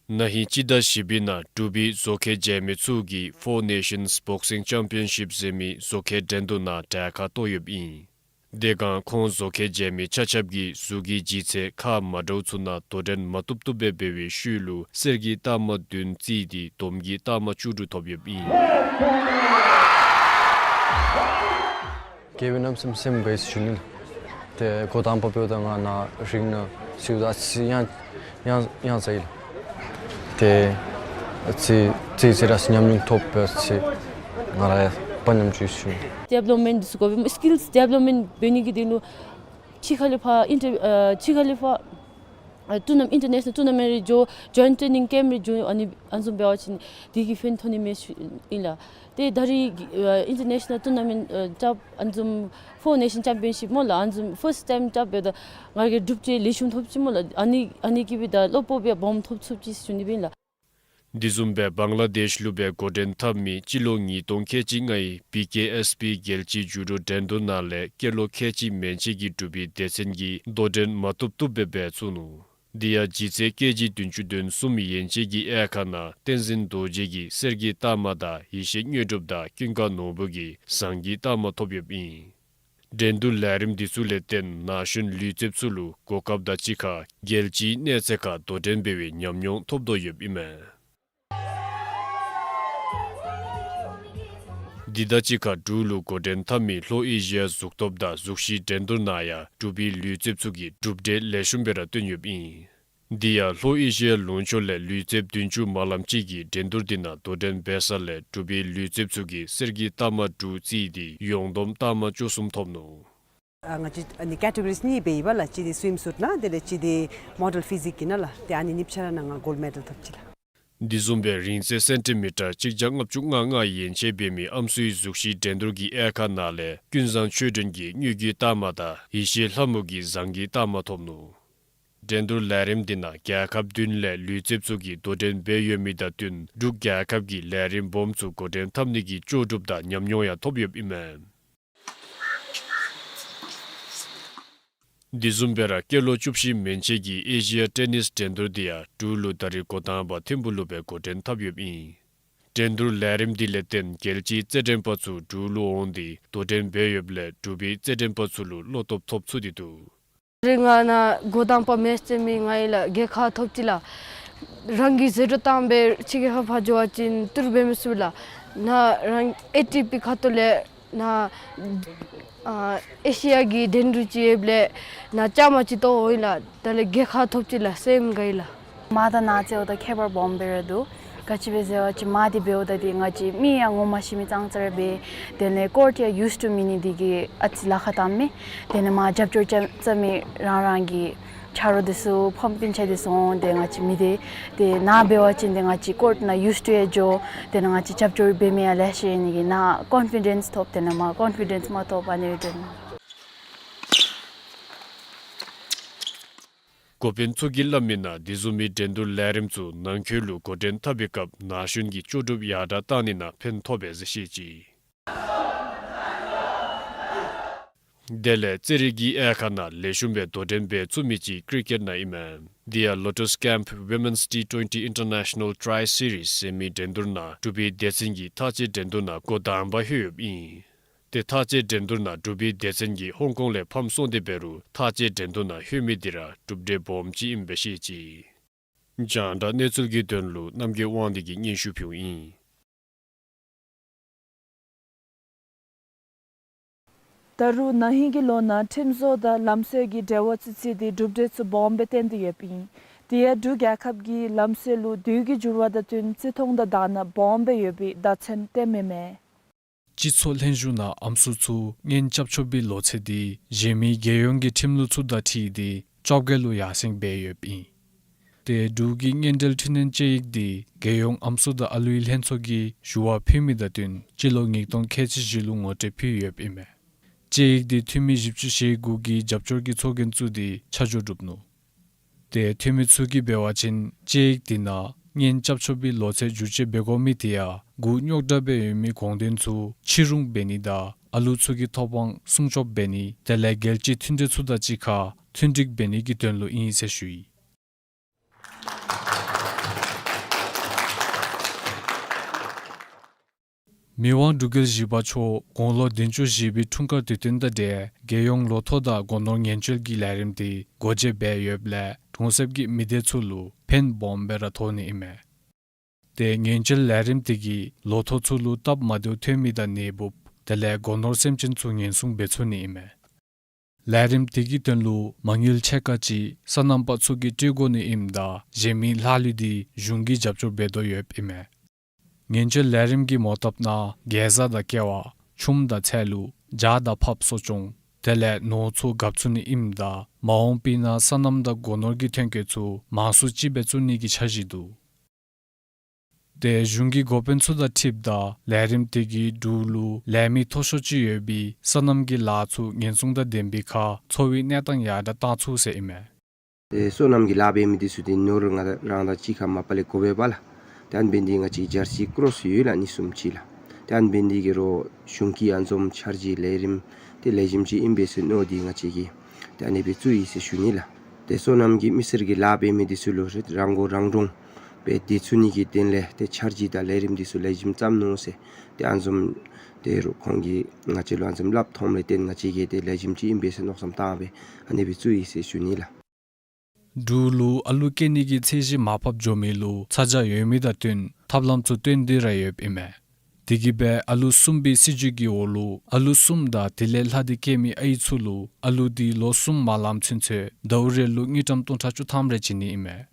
ན་ཧིང་སྤྱི་ཟླ་བཞི་པའི་ནང་འབྲུག་པའི་བཟོ་མཁས་རྒྱལ་མི་ཚུ་གིས་Four Nations Boxing Championship ཟེར་མི་བཟོ་མཁས་འགྲན་བསྡུར་ནང་གྲལ་ཁར་གཏོགས་ཡོདཔ་ཨིན། དེ་སྒང་ཁོང་བཟོ་མཁས་རྒྱལ་མི་ཆ་ཁྱབ་ཀྱིས་གཟུགས་ཀྱི་ལྗིད་ཚད་ཁག་མ་འདྲཝ་ཚུ་ནང་དོ་འགྲན་མ་བཏུབ་བཏུབ་སྦེ་འབད་བའི་ཤུལ་ལུ་གསེར་གྱི་རྟགས་མ་བདུན་རྩིས་ཏེ་བསྡོམས་ཀྱི་རྟགས་མ་བཅུ་དྲུག་ཐོབ་ཡོདཔ་ཨིན། དགེ་བའི་རྣམ་གསུམ་སེམས་དགའ་ཡི་ཞུ་ནི་ལགས། ཏེ་འགོ་དང་པ་འབདཝ་ད་ང་ནཱ་རིང་ནང་ཞུཝ་ད་ཅིག་ཡང་ཡང་ཡང་ཚ་ཡི་ལགས། ཏེ་ཅིག་ཅིག་ཅིག་ར་ཉམས་མྱོང་ཐོབ་པས། ཅིག་ང་ར་ཡང་དཔའ་ཉམས་ཅིག་ཞུ་ནི། ཌི་བེ་ལོབ་མེནཊ་འདི་ཚུ་དགོ་པས། སི་ཀིལསི་ཌི་བེ་ལོབ་མེནཊ་འབད་ནི་གི་དོན་ལུ་ཕྱི་ཁ་ལས་ཕར་ཨིན་ཊར་ཨ་ཕྱི་ཁ་ལས་ཕར་ཨ་ཊུར་ན་ཨིན་ཊར་ནེ་ཤ་ནཱལ་ཊུར་ན་མེནཊ་རེ་འགྱོ། ཇོའིནཊ་ཊེ་ནིང་ཀེམཔ་རེ་འགྱོ། ཨ་ནི་ཨ་ནི་བཟུམ་འབད་བ་ཅིན་དེ་གིས་ཕན་ཐོགས་ནི་མས་ཞུ་ཨིན་ལགས། ཏེ་ད་རིས་ཨ་ཨིན་ཊར་ནེ་ཤ་ནཱལ་ཊུར་ན་མེནཊ་ཨ་རྐྱབ་ཨ་ནི་བཟུམ་ཕོར་ནེ་ཤཱན་ཆེམ་པི་ཡན་ཤིཔ་སྨོ་ལགས། ཨ་ནི་བཟུམ་ཕརསཊ་ཊའིམ་རྐྱབ་འབདཝ་ད་ང་གིས་གྲུབ་འབྲས་ལེགས་ཤོམ་ཐོབ་ཅི་སྨོ་ལགས། ཨ་ནི་ཨ་ནི་གིས་འབདཝ་ད་བློ་སྤོབས་སྦོམ་ཐོབ་ཚུགས་ཅི་ཞུ་ནི་ཨིན་ལགས། དེ་བཟུམ་སྦེ་བང་ལ་དེཤ་ལུ་སྦེ་འགོ་འདྲེན་འཐབ་མི་སྤྱི་ལོ་ཉིས་སྟོང་ཁལ་གཅིག་ལྔའི་བི་ཀེ་ཨེསི་པི་རྒྱལ་སྤྱིའི་ཇུ་ཌོ་འགྲན་བསྡུར་ནང་ལས་སྐྱེས་ལོ་ཁལ་གཅིག་མན་ཆད་ཀྱི་འབྲུག་པའི་སྡེ་ཚན་གྱིས་དོ་འགྲན་མ་བཏུབ་བཏུབ་སྦེ་འབད་ཚུགས་ནུག། དེ་ཡང་ལྗིད་ཚད་ཀེ་ཇི་བདུན་ཅུ་དོན་གསུམ་ཡན་ཆད་ཀྱི་དབྱེ་ཁག་ནང་བསྟན་འཛིན་རྡོ་རྗེ་གིས་གསེར་གྱི་རྟགས་མ་དང་ཡེ་ཤེས་དངོས་གྲུབ་དང་ཀུན་དགའ་ནོར་བུ་གིས་ཟངས་ཀྱི་རྟགས་མ་ཐོབ་ཡོདཔ་ཨིན། འགྲན་བསྡུར་ལས་རིམ་འདི་ཚུ་ལས་བརྟེན་ན་གཞོན་ལུས་རྩལཔ་ཚུ་ལུ་གོ་སྐབས་དང་གཅིག་ཁར་རྒྱལ་སྤྱིའི་གནས་ཚད་ཁར་དོ་འགྲན་འབད་བའི་ཉམས་མྱོང་ཐོབ་དོ་ཡོདཔ་ཨིན་མས། འདི་དང་གཅིག་ཁར་འབྲུག་ལུ་འགོ་འདྲེན་འཐབ་མི་ལྷོ་ཨེ་ཤི་ཡ་གཟུགས་སྟོབས་དང་གཟུགས་གཞི་འགྲན་བསྡུར་ནང་ཡང་འབྲུག་པའི་ལུས་རྩལཔ་ཚུ་གིས་གྲུབ་འབྲས་ལེགས་ཤོམ་སྦེ་ར་བཏོན་ཡོདཔ་ཨིན། དེ་ཡང་ལྷོ་ཨེ་ཤི་ཡ་ལུང་ཕྱོགས་ལས་ལུས་རྩལཔ་བདུན་ཅུ་མ་ལམ་ཅིག་གིས་འགྲན་བསྡུར་འདི་ནང་དོ་འགྲན་འབད་ས་ལས་འབྲུག་པའི་ལུས་རྩལཔ་ཚུ་གིས་གསེར་གྱི་རྟགས་མ་དྲུག་རྩིས་ཏེ་ཡོངས་བསྡོམས་རྟགས་མ་བཅུ་གསུམ་ཐོབ་ནུག། ཨ་ང་བཅས་ཨ་ནི་ཀེ་ཊེ་གོ་རིསི་གཉིས་སྦེ་ཡོདཔ་ལགས། གཅིག་འདི་སུའིམ་སུཊ་ནང་དེ་ལས་གཅིག་འདི་མོ་ཌེལ་ཕི་ཟིཀ་གི་ནང་ལགས། ཏེ་ཨ་ནི་གཉིས་ཆ་ར་ནང་ང་གོལཌ་མེ་ཌལ་ཐོབ་ཅི་ལགས། དེ་བཟུམ་སྦེ་རིང་ཚད་སེན་ཊི་མི་ཊར་གཅིག་བརྒྱ་ལྔ་བཅུ་ང་ལྔ་ཡན་ཆད་འབད་མི་ཨམ་སྲུའི་གཟུགས་གཞི་འགྲན་བསྡུར་གྱི་དབྱེ་ཁག་ནང་ལས་ཀུན་བཟང་ཆོས་སྒྲོན་གྱིས་དངུལ་གྱི་རྟགས་མ་དང་ཡེ་ཤེས་ལྷ་མོ་གིས་ཟངས་ཀྱི་རྟགས་མ་ཐོབ་ནུག། འགྲན་བསྡུར་ལས་རིམ་འདི་ནང་རྒྱལ་ཁབ་བདུན་ལས་ལུས་རྩལཔ་ཚུ་གིས་དོ་འགྲན་འབད་ཡོད་མི་དང་བསྟུན་འབྲུག་རྒྱལ་ཁབ་ཀྱི་ལས་རིམ་སྦོམ་ཚུ་འགོ་འདྲེན་འཐབ་ནི་གི་ལྕོགས་གྲུབ་དང་ཉམས་མྱོང་ཡང་ཐོབ་ཡོདཔ་ཨིན་མས། དེ་བཟུམ་སྦེ་ར་སྐྱེས་ལོ་བཅུ་བཞི་མན་ཆད་ཀྱི་ཨེ་ཤི་ཡ་ཊེ་ནིསི་འགྲན་བསྡུར་འདི་ཡང་འབྲུག་ལུ་ད་རིས་འགོ་དང་པ་ཐིམ་ཕུ་ལུ་སྦེ་འགོ་འདྲེན་འཐབ་ཡོདཔ་ཨིན། འགྲན་བསྡུར་ལས་རིམ་འདི་ལས་བརྟེན་རྒྱལ་སྤྱིའི་རྩེད་འགྲན་པ་ཚུ་འབྲུག་ལུ་འོང་སྟེ་དོ་འགྲན་འབད་ཡོདཔ་ལས་འབྲུག་པའི་རྩེད་འགྲན་པ་ཚུ་ལུ་བློ་སྟོབས་ཐོབ་ཚུགས་ཏེ་འདུག། རེས་ང་ནཱ་འགོ་དང་པ་མེཆ་རྩེད་མི་ང་ཨིན་ལགས། རྒྱལ་ཁ་ཐོབ་ཅི་ལགས། རང་གིས་ཟད་འགྲོ་བཏང་སྦེ་ཕྱི་རྒྱལ་ཁབ་ཕར་འགྱོ་བ་ཅིན་ཏིར་འབད་མི་ཚུགས་ལགས། ནཱ་རང་ཨེ་ཊི་པི་ཁ་ཐུག་ལས་ ནཱ་ཨ་ཨེ་ཤི་ཡ་གི་འགྲན་བསྡུར་ཅིག་ཡོདཔ་ལས་ནཱ་བཅའ་མར་ཅིག་གཏོགས་འོང་ཡི་ལགས། དེ་ལས་རྒྱལ་ཁ་ཐོབ་ཅི་ལགས་ཟེར་ཨིན་ག་ཡི་ལགས། མ་དང་ནཱ་རྩེདམོ་དང་ཁྱད་པར་སྦོམ་སྦེ་ར་འདུག། ག་ཅི་སྦེ་ཟེར་བ་ཅིན་མ་འདི་འབདཝ་ད་འདི་ང་བཅས་མི་ཡང་ངོ་མ་ཤེས་མི་ཙང་ཙ་ར་འབད། དེ་ལས་ཀོརཊ་ཡང་ཡུསི་ཊུ་མེད་ནི་འདི་གིས་ཨ་ཙི་ལཱ་ཁག་བཏངམ་མས། དེ་ལས་མར་རྒྱབ་སྐྱོར་རྐྱབ་རྩ་མི་རང་རང་གི་ཆ་རོགས་འདི་ཚུ་ཕམ་སྤུན་ཆ་འདི་ཚུ་འོང་། དེ་ང་བཅས་མི་སྡེ་དེ་ནཱ་འབད་བ་ཅིན་དེ་ང་བཅས་ཀོརཊ་ནང་ཡུསི་ཊུ་ཡང་འགྱོ། དེ་ལས་ང་བཅས་རྒྱབ་སྐྱོར་འབད་མི་ཡང་ལེ་ཤ་ཡོད་ནི་གིས་ནཱ་ཀོན་ཕི་ཌེནསི་ཐོབ། དེ་ལས་མར་ཀོན་ཕི་ཌེནསི་མ་ཐོབ་ཨ་ནི་སྦེ་འགྱོ་ནི། འགོ་དཔོན་ཚུ་གིས་སླབ་མི་ནང་དེ་བཟུམ་མའི་འགྲན་བསྡུར་ལས་རིམ་ཚུ་ནང་འཁོད་ལུ་འགོ་འདྲེན་འཐབ་པའི་སྐབས་ན་གཞོན་གྱི་ལྕོགས་གྲུབ་ཡར་དྲག་བཏང་ནི་ནང་ཕན་ཐོགས་པས་ཟེར་བཤད་ཅི། དེ་ལས་རྩེད་རིགས་ཀྱི་དབྱེ་ཁག་ནང་ལེགས་ཤོམ་སྦེ་དོ་འགྲན་འབད་ཚུགས་མི་ཅིག་ཀྲི་ཀེཊ་ནང་ཨིན་མས། དེ་ཡང་ལོ་ཊས་ཀེམཔ་ཝི་མེནསི་ཊི་ཊུ་ཝེན་ཊི་ཨིན་ཊར་ནེ་ཤ་ནཱལ་ཊའི་སི་རིསི་ཟེར་མི་འགྲན་བསྡུར་ནང་འབྲུག་པའི་སྡེ་ཚན་གྱིས་ཐག་བཅད་འགྲན་བསྡུར་ནང་འགོ་དང་པ་ལྷོད་ཡོདཔ་ཨིན། ཏེ་ཐག་བཅད་འགྲན་བསྡུར་ནང་འབྲུག་པའི་སྡེ་ཚན་གྱིས་ཧོང་ཀོང་ལས་ཕམ་སོང་སྟེ་འབད་རུང་ཐག་བཅད་འགྲན་བསྡུར་ནང་ལྷོད་མི་འདི་ར་གྲུབ་འབྲས་སྦོམ་ཅིག་ཨིནམ་སྦེ་བཤད་ཅི། རྒྱང་བསྒྲགས་གནས་ཚུལ་གྱི་དོན་ལུ་རྣམ་རྒྱལ་དབང་འདུས་ཀྱིས་སྙན་ཞུ་ཕུལཝ་ཨིན། ད་རུང་ན་ཧིང་གི་ལོ་ནང་ཁྲིམས་བཟོ་དང་ལམ་སྲོལ་གྱི་འབྲེལ་བ་ཚུ་བརྩིས་ཏེ་གྲུབ་འབྲས་ཚུ་སྦོམ་སྦེ་བཏོན་ཏེ་ཡོདཔ་ཨིན། དེ་ཡང་འབྲུག་རྒྱལ་ཁབ་ཀྱི་ལམ་སྲོལ་ལུ་དུས་ཀྱི་འགྱུར་བ་དང་བསྟུན་བརྩི་མཐོང་དང་དག་སྣང་སྦོམ་སྦེ་ཡོད་པའི་བརྡ་མཚོན་བསྟནམ་ཨིན་མས། སྤྱི་ཚོགས་ལྷན་བཞུགས་ནང་ཨམ་སྲུ་ཚུ་གཉེན་རྐྱབ་ཆོག་པའི་ལོ་ཚད་འདི་གཞན་མི་རྒྱལ་ཡོངས་ཀྱི་ཁྲིམས་ལུགས་ཚུ་དང་འཁྲིལ་ཏེ་བཅོ་བརྒྱད་ལུ་ཡར་སེང་འབད་ཡོདཔ་ཨིན། ཏེ་འབྲུག་གི་གཉེན་འབྲེལ་མཐུན་གནས་དཔྱད་ཡིག་འདི་རྒྱལ་ཡོངས་ཨམ་སྲུ་དང་ཨ་ལུའི་ལྷན་ཚོགས་ཀྱིས་ཞུ་བ་ཕུལ་མི་དང་བསྟུན་སྤྱི་ལོ་ཉིས་སྟོང་ཁལ་གཅིག་བཞི་ལུ་ངོ་སྤྲོད་ཕུལ་ཡོདཔ་ཨིན་མས། དཔྱད་ཡིག་འདི་འཐུས་མི་བཞི་བཅུ་ཞེ་དགུ་གིས་རྒྱབ་སྐྱོར་གྱི་ཚོགས་རྒྱན་བཙུགས་ཏེ་ཆ་འཇོག་གྲུབ་ནུག། ཏེ་འཐུས་མི་ཚུ་གིས་འབད་བ་ཅིན་དཔྱད་ཡིག་འདི་ནང་གཉེན་རྐྱབ་ཆོག་པའི་ལོ་ཚད་བསྒྱུར་བཅོས་འབད་དགོ་མི་དེ་ཡང་མགུ་རྙོག་དྲགས་སྦེ་ཡོད་མི་དགོངས་དོན་ཚུ་ཕྱིར་འོང་འབད་ནི་དང་ཨ་ལུ་ཚུ་གི་ཐོབ་དབང་སྲུང་སྐྱོབ་འབད་ནི་དེ་ལས་རྒྱལ་སྤྱིའི་མཐུན་འབྲེལ་ཚུ་དང་གཅིག་ཁར་མཐུན་འགྲིག་འབད་ནི་གི་དོན་ལུ་ཨིན་ཟེར་ཞུ་ཡི། མི་དབང་འབྲུག་རྒྱལ་བཞི་པ་མཆོག་དགུང་ལོ་བདུན་ཅུ་བཞེས་པའི་འཁྲུངས་སྐར་དུས་སྟོན་དང་འབྲེལ་རྒྱལ་ཡོངས་ལོ་ཐོག་དང་སྒོ་ནོར་ངན་བཅོལ་གྱི་ལས་རིམ་དེ་སྒོ་འབྱེད་འབད་ཡོདཔ་ལས་གྲོང་གསེབ་ཀྱི་མི་སྡེ་ཚུ་ལུ་ཕན་སྦོམ་སྦེ་ར་ཐོགས་ནི་ཨིན་མས། ཏེ་ངན་བཅོལ་ལས་རིམ་དེ་གིས་ལོ་ཐོག་ཚུ་ལུ་སྟབས་མ་བདེཝ་ཐོན་མི་དང་ནད་འབུཔ་དེ་ལས་སྒོ་ནོར་སེམས་ཅན་ཚུ་ཉེན་སྲུང་འབད་ཚུགས་ནི་ཨིན་མས། ལས་རིམ་དེ་གི་དོན་ལུ་མ་དངུལ་ཕྱེད་ཀ་ཅིག་སོ་ནམ་པ་ཚུ་གིས་སྤྲོད་དགོ་ནི་ཨིནམ་ད་གཞན་མི་ལྷག་ལུས་འདི་གཞུང་གིས་རྒྱབ་སྐྱོར་འབད་དོ་ཡོདཔ་ཨིན་མས། ངན་བཅོལ་ལས་རིམ་གྱི་མོ་བཏབ་ནང་གེ་ཟ་དང་ཀེ་བ་ཆུམ་དང་ཚལ་ལུ་ཇ་དང་ཕགཔ་གསོ་སྐྱོང་དེ་ལས་ནོར་ཚུ་རྒཔ་ཚུགས་ནི་ཨིནམ་ད་མ་འོངས་པའི་ནང་སོ་ནམ་དང་སྒོ་ནོར་གྱི་ཐོན་སྐྱེད་ཚུ་མང་སུ་ཅིག་འབད་ཚུགས་ནི་གི་འཆར་གཞི་འདུག། ཏེ་གཞུང་གི་འགོ་དཔོན་ཚུ་དང་འཁྲིལཝ་ད་ལས་རིམ་དེ་གིས་འབྲུག་ལུ་ལས་མི་མཐོ་ཤོས་ཅིག་ཡོད་པའི་སོ་ནམ་གྱི་ལཱ་ཚུ་ཉེན་སྲུང་དང་ལྡན་པའི་ཁར་འཚོ་བའི་གནས་སྟངས་ཡར་དྲགས་བཏང་ཚུགས་ཟེར་ཨིན་མས། ཏེ་སོ་ནམ་གྱི་ལཱ་འབད་མི་འདི་ཚུ་ཏེ་ནོར་ང་རང་དང་གཅིག་ཁར་མ་པ་ལས་དགོ་པས་པ་ལགས། ཏེ་ཨ་ནི་འབད་ནི་འདི་ང་བཅས་ཇར་སི་ཀོརསི་ཡོད་ལགས་གཉིས་གསུམ་ཅིག་ལགས། ཏེ་ཨ་ནི་འབད་ནི་འདི་གིས་རོགས་གཞུང་གིས་ཨ་ནི་བཟུམ་འཆར་གཞི་ལས་རིམ་ཏེ་ལེགས་ཤོམ་ཅིག་ཨིན་པས་ཟེར་མནོ་སྟེ་ང་བཅས་ཀྱིས་ཏེ་ཨ་ནི་སྦེ་བཙུགས་ཡི་ཟེར་ཞུ་ནི་ལགས། ཏེ་སོ་ནམ་གྱི་མི་སེར་གྱི་ལཱ་འབད་མི་འདི་ཚུ་ལུ་རང་མགོ་རང་འདྲོངས་སྦེ་སྡོད་ཚུགས་ནི་གི་དོན་ལས་ཏེ་འཆར་གཞི་དང་ལས་རིམ་འདི་ཚུ་ལེགས་ཤོམ་བརྩམས་ནུག་ཟེར་ཏེ་ཨ་ནི་བཟུམ་ཏེ་རོགས་ཁོང་གིས་ང་བཅས་ལུ་ཨ་ནི་བཟུམ་སླབ་ཐོནམ་ལས་བརྟེན་ང་བཅས་ཀྱིས་ཏེ་ལེགས་ཤོམ་ཅིག་ཨིན་པས་ཟེར་མནོ་བསམ་བཏང་སྦེ་ཨ་ནི་སྦེ་བཙུགས་ཡི་ཟེར་ཞུ་ནི་ལགས། འབྲུག་ལུ་ཨ་ལུ་སྐྱེ་ནི་གི་ཚད་གཞི་མར་ཕབ་འགྱོ་མི་ལུ་ཚ་གྱང་ཡོད་མི་དང་བསྟུན་ཐབས་ལམ་ཚུ་བཏོན་ཏེ་ར་ཡོདཔ་ཨིན་མས། དེ་གིས་སྦེ་ཨ་ལུ་གསུམ་པའི་སྲིད་བྱུས་ཀྱི་འོག་ལུ་ཨ་ལུ་གསུམ་དང་དེ་ལས་ལྷག་སྟེ་སྐྱེ་མི་ཨའི་ཚུ་ལུ་ཨ་ལུ་འདི་ལོ་གསུམ་མ་ལངམ་ཚུན་ཚོད་ཟླཝ་རེ་ལུ་དངུལ་ཀྲམ་སྟོང་ཕྲག་བཅུ་ཐམ་རེ་བྱིན་ནི་ཨིན་མས།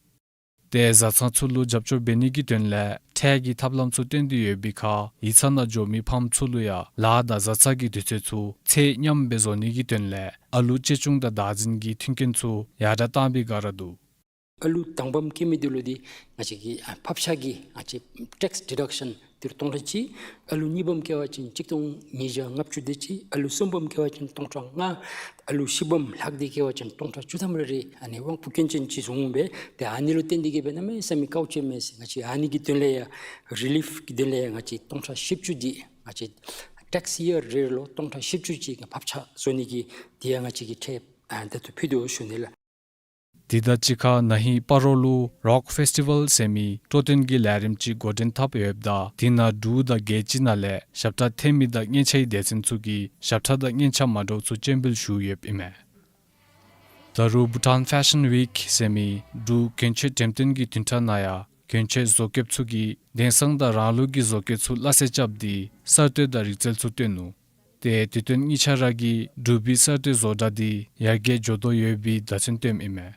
ཏེ་བཟའ་ཚང་ཚུ་ལུ་རྒྱབ་སྐྱོར་འབད་ནི་གི་དོན་ལས་ཁྲལ་གྱི་ཐབས་ལམ་ཚུ་བཏོན་ཏེ་ཡོད་པའི་ཁར་ཡིག་ཚང་ནང་འགྱོ་མི་ཕམ་ཚུ་ལུ་ཡང་ལཱ་དང་བཟའ་ཚང་གི་དུས་ཚོད་ཚུ་ཚད་མཉམ་སྦེ་བཟོ་ནི་གི་དོན་ལས་ཨ་ལུ་གཅེས་སྐྱོང་དང་བདག་འཛིན་གྱི་མཐུན་རྐྱེན་ཚུ་ཡར་དྲགས་བཏང་བའི་སྒང་ར་འདུག། ཨ་ལུ་དང་པམ་སྐྱེ་མི་འདི་ལུ་འདི་ང་བཅས་ཀྱིས་ཨ་ཕབ་ཆག་གི་ང་བཅས་ཊེགསི་ཌི་ཌག་ཤཱན་འདི་ལུ་སྟོང་ཕྲག་གཅིག། ཨ་ལུ་གཉིས་པམ་སྐྱེ་བ་ཅིན་གཅིག་སྟོང་ཉིས་བརྒྱ་ལྔ་བཅུ་དེ་ཅིག། ཨ་ལུ་གསུམ་པམ་སྐྱེ་བ་ཅིན་སྟོང་ཕྲག་ལྔ། ཨ་ལུ་བཞི་པམ་ལྷག་སྟེ་སྐྱེ་བ་ཅིན་སྟོང་ཕྲག་བཅུ་ཐམ་རེ་རེ་ཨ་ནི་དབང་བསྐུར་མཁན་ཅན་ཅིག་བཟོ་འོང་པས། ཏེ་ཨ་ནི་ལུ་བརྟེན་ཏེ་གིས་སྦེ་གནམ་མེད་ས་མེད་དཀའཝ་སྤྱད་མས་ཟེར། ང་བཅས་ཨ་ནི་གི་དོན་ལས་ཡང་རི་ལིཕ་གི་དོན་ལས་ཡང་ང་བཅས་སྟོང་ཕྲག་བཞི་བཅུ་འདི་ང་བཅས་ཊེགསི་ཡར་རེ་ལུ་སྟོང་ཕྲག་བཞི་བཅུ་ཅིག་ཕབ་ཆག་བཟོ་ནི་གི་འདི་ཡང་ང་བཅས་ཀྱིས་ཁྲལ་ཨ་ད་ལྟོ་ཕུལ་དོ་ཞུ་ནི་ལགས། དེ་དང་གཅིག་ཁར་ན་ཧིང་སྤ་རོ་ལུ་རོག་ཕེསི་ཊི་ཝཱལ་ཟེར་མི་སྤྲོ་སྟོན་གྱི་ལས་རིམ་ཅིག་འགོ་འདྲེན་འཐབ་ཡོདཔ་ད་དེ་ནང་འབྲུག་དང་རྒྱལ་སྤྱི་ནང་ལས་ཞབས་ཁྲ་འཐེན་མི་དང་སྙན་ཆའི་སྡེ་ཚན་ཚུ་གིས་ཞབས་ཁྲ་དང་སྙན་ཆ་མ་འདྲཝ་ཚུ་སྤྱན་འབུལ་ཞུ་ཡོདཔ་ཨིན་མས། ད་རུང་བྷུ་ཊཱན་ཕེ་ཤཱན་ཝིཀ་ཟེར་མི་འབྲུག་གྱོན་ཆས་འགྲེམས་སྟོན་གྱི་བདུན་ཕྲག་ནང་ཡང་གྱོན་ཆས་བཟོ་མཁསཔ་ཚུ་གིས་དེང་སང་དང་རང་ལུགས་ཀྱི་བཟོ་བཀོད་ཚུ་སླ་བསྲེ་རྐྱབ་སྟེ་གསར་གཏོད་དང་རིག་རྩལ་ཚུ་སྟོན་ནུག། ཏེ་དུས་སྟོན་གཉིས་ཆ་ར་གིས་འབྲུག་པའི་གསར་སྤྲོད་བཟོ་གྲྭ་འདི་ཡར་རྒྱས་འགྱོ་དོ་ཡོད་པའི་བརྡ་མཚོན་སྟོནམ་ཨིན་མས།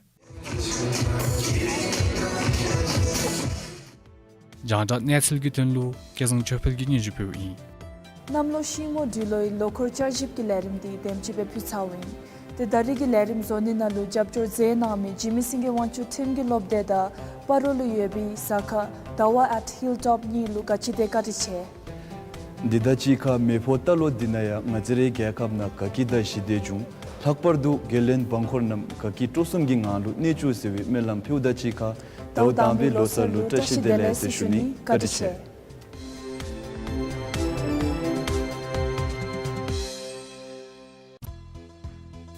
རྒྱང་བསྒྲགས་གནས་ཚུལ་གྱི་དོན་ལུ་སྐལ་བཟང་ཆོས་འཕེལ་གྱིས་སྙན་ཞུ་ཕུལཝ་ཨིན། གནམ་ལོ་ཤིང་མོ་འབྲི་ལོའི་ལོ་འཁོར་བསྐྱར་ཞིབ་ཀྱི་ལས་རིམ་འདི་དེམ་ཅིག་སྦེ་ཕུལ་ཚརཝ་ཨིན། ཏེ་ད་རིས་ཀྱི་ལས་རིམ་བཟོ་ནི་ནང་ལུ་རྒྱབ་སྐྱོར་མཛད་གནང་མི་འཇིགས་མེད་སེང་གེ་དབང་ཕྱུག་ཁྲིམས་ཀྱི་སློབ་སྡེ་དང་སྤ་རོ་ལུ་ཡོད་པའི་ཟ་ཁང་ཟླ་བ་at Hilltop གཉིས་ལུ་ག་ཅི་དེ་བཀའ་དྲིན་ཆེ། འདི་དང་གཅིག་ཁར་མེ་ཕོ་རྟ་ལོ་འདི་ནང་ཡང་ང་བཅས་རའི་རྒྱལ་ཁབ་ནང་དགའ་སྐྱིད་དང་ཞི་བདེ་འབྱུང་། ལྷག་པར་དུ་རྒྱལ་བློན་འབངས་འཁོར་རྣམས་དགའ་སྐྱིད་སྤྲོ་གསུམ་གྱི་ངང་ལུ་གནས་བཅུག་ཟེར་བའི་སྨོན་ལམ་ཕུལཝ་དང་གཅིག་ཁར་ཟླཝ་དང་པའི་ལོ་གསར་ལུ་བཀྲ་ཤིས་བདེ་ལེགས་ཟེར་ཞུ་ནི། བཀའ་དྲིན་ཆེ།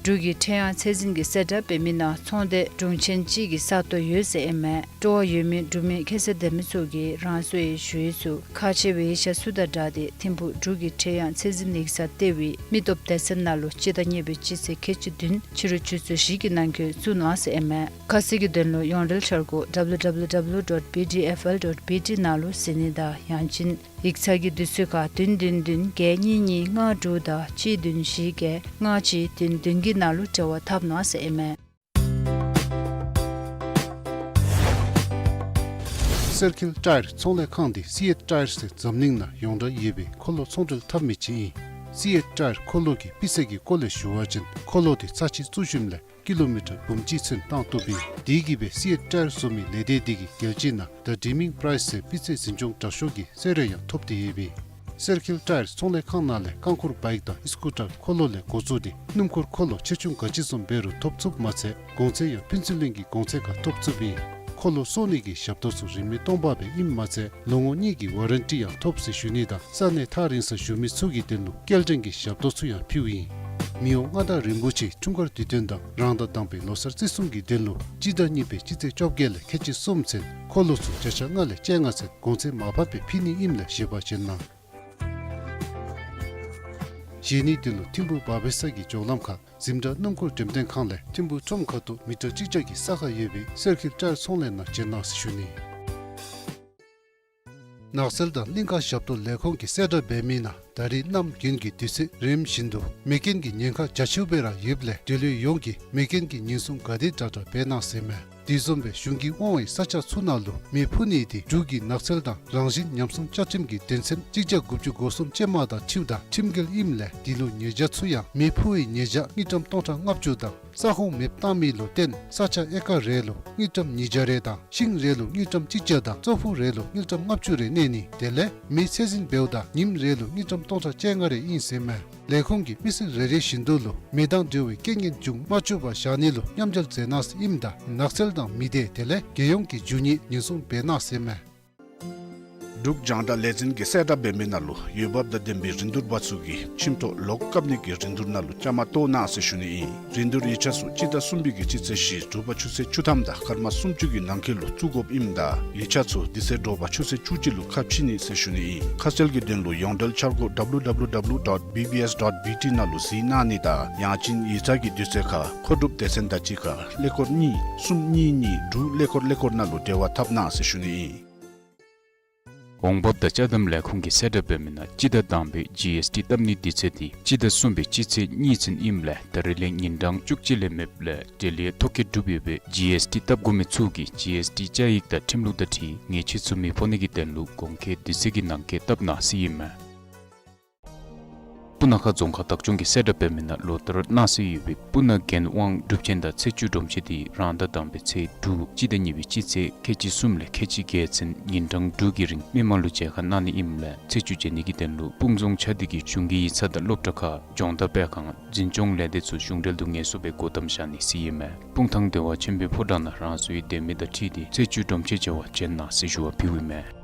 འབྲུག་གི་ཕྲེང་ཡང་ཚད་འཛིན་གྱི་གསལ་བསྒྲགས་འབད་མི་ནང་ཚོང་སྡེ་དྲུང་ཆེན་གཅིག་གི་ས་སྟོང་ཡོད་ཟེར་ཨིན་མས། སྤྲོ་བ་ཡོད་མི་འབྲུག་མི་ཁ་གསལ་ལྡན་མི་ཚུ་གིས་རང་སོའི་ཞུ་ཡིག་ཚུ་ཁག་ཆེ་བའི་ཡིག་ཆ་ཚུ་དང་སྦྲགས་ཏེ་ཐིམ་ཕུག་འབྲུག་གི་ཕྲེང་ཡང་ཚད་འཛིན་ཡིག་ཚང་ལྟེ་བའི་མི་སྟོབས་སྡེ་ཚན་ནང་ལུ་སྤྱི་ཟླ་གཉིས་པའི་སྤྱི་ཚེས་ཁལ་གཅིག་བདུན་ཕྱི་རུ་ཆུ་ཚོད་བཞི་གི་ནང་འཁོད་བཙུགས་གནང་ཟེར་ཨིན་མས། ཁ་གསལ་གྱི་དོན་ལུ་ཡོངས་འབྲེལ་འཆར་སྒོ་W W W dot B D F L dot B T ནང་ལུ་གཟིགས་ནི་དང་ཡང་ཅིན་ཡིག་ཚང་གི་དུས་ཚོད་ཁར་བདུན་བདུན་བདུན་བརྒྱད་གཉིས་གཉིས་ལྔ་དྲུག་དང་གཅིག་བདུན་བཞི་བརྒྱད་ལྔ་གཅིག་བདུན་བདུན་གྱི་ནང་ལུ་འབྲེལ་བ་འཐབ་གནང་ཟེར་ཨིན་མས། སེར་ཁིལ་ཊ་ཡར་ཚོང་ལས་ཁང་འདི་སི་ཨེཊ་ཊ་ཡར་ཟེར་འཛམ་གླིང་ནང་ཡོངས་གྲགས་ཡོད་པའི་འཁོར་ལོ་ཚོང་འབྲེལ་འཐབ་མི་ཅིག་ཨིན། སི་ཨེཊ་ཊ་ཡར་འཁོར་ལོ་གི་སྤུས་ཚད་ཀྱི་སྐོར་ལས་ཞུ་བ་ཅིན་འཁོར་ལོ་འདི་ཚར་གཅིག་བཙུགས་ཞིནམ་ལས་ཀི་ལོ་མི་ཊར་འབུམ་གཅིག་ཚུན་བཏང་བཏུབ་ཨིན། དེ་གིས་སྦེ་སི་ཨེཊ་ཊ་ཡར་བཟོ་མི་ལས་སྡེ་འདི་གིས་རྒྱལ་སྤྱི་ནང་The Dreaming Prize ཟེར་སྤུས་ཚད་འཛིན་སྐྱོང་དྲག་ཤོས་ཀྱི་གསོལ་རས་ཡང་ཐོབ་སྟེ་ཡོདཔ་ཨིན། སེར་ཁིལ་ཊ་ཡར་ཚོང་ལས་ཁང་ནང་ལས་རྐང་འཁོར་བའིཀ་དང་ཨི་སི་ཀུ་ཊར་འཁོར་ལོ་ལས་འགོ་བཙུགས་ཏེ་སྣུམ་འཁོར་འཁོར་ལོ་ཆེ་ཆུང་ག་ཅི་བཟུམ་འབད་རུང་ཐོབ་ཚུགསཔ་མ་ཚད་གོང་ཚད་ཡང་ཕུན་ཚོགས་གླིང་གི་གོང་ཚད་ཁར་ཐོབ་ཚུགསཔ་ཨིན། འཁོར་ལོ་བཟོ་ནི་གི་ཞབས་ཏོག་ཚུ་རིན་མེད་སྟོང་པ་སྦེ་ཨིནམ་མ་ཚད་ལོ་ངོ་གཉིས་ཀྱི་ཝ་རན་ཊི་ཡང་ཐོབ་ཟེར་ཞུ་ནི་དང་ས་གནས་ཐག་རིང་སར་བཞུགས་མི་ཚུ་གི་དོན་ལུ་སྐྱེལ་འདྲེན་གྱི་ཞབས་ཏོག་ཚུ་ཡང་ཕུལཝ་ཨིན། མི་དབང་མངའ་བདག་རིན་པོ་ཆེའི་འཁྲུངས་སྐར་དུས་སྟོན་དང་རང་ཟླ་དང་པའི་ལོ་གསར་བརྩི་སྲུང་གི་དོན་ལུ་སྤྱི་ཟླ་གཉིས་པའི་སྤྱི་ཚེས་བཅོ་བརྒྱད་ལས་ཁལ་གཅིག་གསུམ་ཚུན་འཁོར་ལོ་ཚུ་བརྒྱ་ཆ་ལྔ་ལས་བཅོ་ལྔ་ཚུན་གོང་ཚད་མར་ཕབ་སྦེ་ཕུལ་ནི་ཨིནམ་ལས་བཞེས་པར་བྱོན་གནང་། བཞེས་ནིའི་དོན་ལུ་ཐིམ་ཕུག་བ་བེ་ས་གི་འགྱོ་ལམ་ཁར་འཛིན་གྲྭ་སྣུམ་འཁོར་འགྲེམས་སྟོན་ཁང་ལས་ཐིམ་ཕུག་ཁྲོམ་ཁ་ཐུག་མི་ཊར་གཅིག་བརྒྱ་གི་ས་ཁར་ཡོད་པའི་སེར་ཁིལ་ཊ་ཡར་ཚོང་ལས་ནང་བྱོན་གནང་ཟེར་ཞུ་ནི། ནགས་ཚལ་དང་གླིང་ཁ་ཞབས་ཏོག་ལས་ཁུངས་ཀྱི་གསལ་བསྒྲགས་འབད་མི་ནང་ད་རིས་གནམ་དགུན་གྱི་དུས་ཚོད་རནམ་བཞིན་དུ་མེ་རྐྱེན་གྱི་ཉེན་ཁ་རྒྱ་ཆེཝ་སྦེ་ར་ཡོདཔ་ལས་འབྲེལ་ཡོད་ཡོངས་ཀྱིས་མེ་རྐྱེན་གྱི་ཉེན་སྲུང་ག་དེ་དྲག་དྲག་འབད་གནང་ཟེར་མས། དེ་བཟུམ་སྦེ་གཞུང་གིས་དབང་བའི་ས་ཆ་ཚུ་ནང་ལུ་མེ་ཕུ་ནི་འདི་འབྲུག་གི་ནགས་ཚལ་དང་རང་བཞིན་ཉམས་སྲུང་བཅའ་ཁྲིམས་ཀྱི་དོན་ཚན་གཅིག་བརྒྱ་དགུ་བཅུ་གོ་གསུམ་ཅན་མ་དང་འཁྲིལཝ་ད་ཁྲིམས་འགལ་ཨིནམ་ལས་འདི་ལུ་ཉེས་བྱ་ཚུ་ཡང་མེ་ཕུ་བའི་ཉེས་བྱ་དངུལ་ཀྲམ་སྟོང་ཕྲག་ལྔ་བཅུ་དང་ས་ཁོངས་མེདཔ་བཏང་མི་ལུ་བརྟེན་ས་ཆ་ཨེ་ཀར་རེ་ལུ་དངུལ་ཀྲམ་ཉིས་བརྒྱ་རེ་དང་ཤིང་རེ་ལུ་དངུལ་ཀྲམ་གཅིག་བརྒྱ་དང་ཙོག་ཕུག་རེ་ལུ་དངུལ་ཀྲམ་ལྔ་བཅུ་རེ་གནས་ནི་དེ་ལས་མེ་ཚད་འཛིན་འབདཝ་ད་ཉིནམ་རེ་ལུ་དངུལ་ཀྲམ་སྟོང་ཕྲག་བཅོ་ལྔ་རེ་ཨིན་ཟེར་མས། ལས་ཁུངས་ཀྱིས་མི་སེར་རེ་རེ་བཞིན་དུ་ལུ་མེ་དང་འབྲེལ་བའི་རྐྱེན་ངན་འབྱུང་མ་བཅུག་པར་བཞག་ནི་ལུ་མཉམ་འབྲེལ་མཛད་གནང་ཟེར་ཨིནམ་ད་ནགས་ཚལ་དང་མི་སྡེ་དེ་ལས་རྒྱལ་ཡོངས་ཀྱི་རྒྱུ་དངོས་ཉེན་སྲུང་འབད་གནང་ཟེར་མས། འབྲུག་རྒྱང་བསྒྲགས་ལས་འཛིན་གྱི་གསལ་བསྒྲགས་འབད་མི་ནང་ལུ་འོས་འབབ་དང་ལྡན་པའི་རིན་བསྡུར་པ་ཚུ་གིས་ཁྱིམ་ཐོག་ལོག་བཀབ་ནི་གི་རིན་བསྡུར་ནང་ལུ་བཅའ་མར་གཏོགས་གནང་ཟེར་ཞུ་ནི་ཨིན། རིན་བསྡུར་ཡིག་ཆ་ཚུ་སྤྱི་ཟླ་གསུམ་པའི་གི་སྤྱི་ཚེས་བཞི་དྲོ་པ་ཆུ་ཚོད་བཅུ་ཐམ་དང་སྐར་མ་སུམ་ཅུ་གི་ནང་འཁོད་ལུ་བཙུགས་དགོཔ་ཨིནམ་ད་ཡིག་ཆ་ཚུ་དེ་ཚེ་དྲོ་པ་ཆུ་ཚོད་བཅུ་གཅིག་ལུ་ཁ་ཕྱེ་ནི་ཟེར་ཞུ་ནི་ཨིན། ཁ་གསལ་གྱི་དོན་ལུ་ཡོངས་འབྲེལ་འཆར་སྒོ་W W W dot B B S dot B T ནང་ལུ་གཟིགས་གནང་ནི་དང་ཡང་ཅིན་ཡིག་ཚང་གི་དུས་ཚོད་ཁར་མཁོ་སྒྲུབ་སྡེ་ཚན་དང་གཅིག་ཁར་ཀླད་ཀོར་གཉིས་གསུམ་གཉིས་གཉིས་དྲུག་ཀླད་ཀོར་ཀླད་ཀོར་ནང་ལུ་འབྲེལ་བ་འཐབ་གནང་ཟེར་ཞུ་ནི་ཨིན། འོང་འབབ་དང་ཅ་དམ་ལས་ཁུངས་ཀྱི་གསལ་བསྒྲགས་འབད་མི་ནང་སྤྱི་ཟླ་དང་པའི་ཇི་ཨེསི་ཊི་བཏབ་ནིའི་དུས་ཚོད་འདི་སྤྱི་ཟླ་གསུམ་པའི་སྤྱི་ཚེས་གཉིས་ཚུན་ཨིནམ་ལས་ད་རིས་ལས་ཉིན་གྲངས་བཅུ་གཅིག་ལས་མེདཔ་ལས་འབྲེལ་ཡོད་ཐོ་བཀོད་གྲུབ་ཡོད་པའི་ཇི་ཨེསི་ཊི་བཏབ་དགོ་མི་ཚུ་གིས་ཇི་ཨེསི་ཊི་བཅའ་ཡིག་དང་ཁྲིམས་ལུགས་དང་འཁྲིལ་ཉེས་ཆད་ཚུ་མི་ཕོག་ནི་གི་དོན་ལུ་གོང་འཁོད་དུས་ཚོད་ཀྱི་ནང་འཁོད་བཏབ་གནང་ཟེར་ཨིན་མས། སྤུ་ན་ཁ་རྫོང་ཁག་བདག་སྐྱོང་གི་གསལ་བསྒྲགས་འབད་མི་ནང་ལོ་བསྟར་གནང་སྲོལ་ཡོད་པའི་སྤུ་ན་རྒྱལ་དབང་སྒྲུབ་ཆེན་དང་ཚེས་བཅུ་སྒྲོམ་ཆེན་འདི་རང་ཟླ་དང་པའི་ཚེས་དྲུག་སྤྱི་ཟླ་གཉིས་པའི་སྤྱི་ཚེས་ཁལ་གཅིག་གསུམ་ལས་ཁལ་གཅིག་བརྒྱད་ཚུན་ཉིན་གྲངས་དྲུག་གི་རིང་མི་མང་ལུ་མཇལ་ཁ་གནང་ནི་ཨིནམ་ལས་ཚེས་བཅུ་མཇལ་ནི་གི་དོན་ལུ་སྤུངས་རྫོང་ཆ་སྡེ་གི་གཞུང་གི་ཡིག་ཚང་དང་སློབ་གྲྭ་ཁག་སྦྱོང་བརྡར་སྤེལ་ཁང་འཛིན་སྐྱོང་ལས་སྡེ་ཚུ་གཞུང་འབྲེལ་དུ་ངལ་གསོ་སྦེ་སྒོ་བསྡམ་བཞག་ནི་ཟེར་ཨིན་མས། སྤུངས་ཐང་བདེ་བ་ཆེན་པོའི་ཕོ་བྲང་ནང་རང་སོའི་སྡོད་མི་དང་འཁྲིལ་ཏེ་ཚེས་བཅུ་སྒྲོམ་ཆེན་མཇལ་བར་བྱོན་གནང་ཟེར་ཞུ་བ་ཕུལཝ་ཨིན་མས།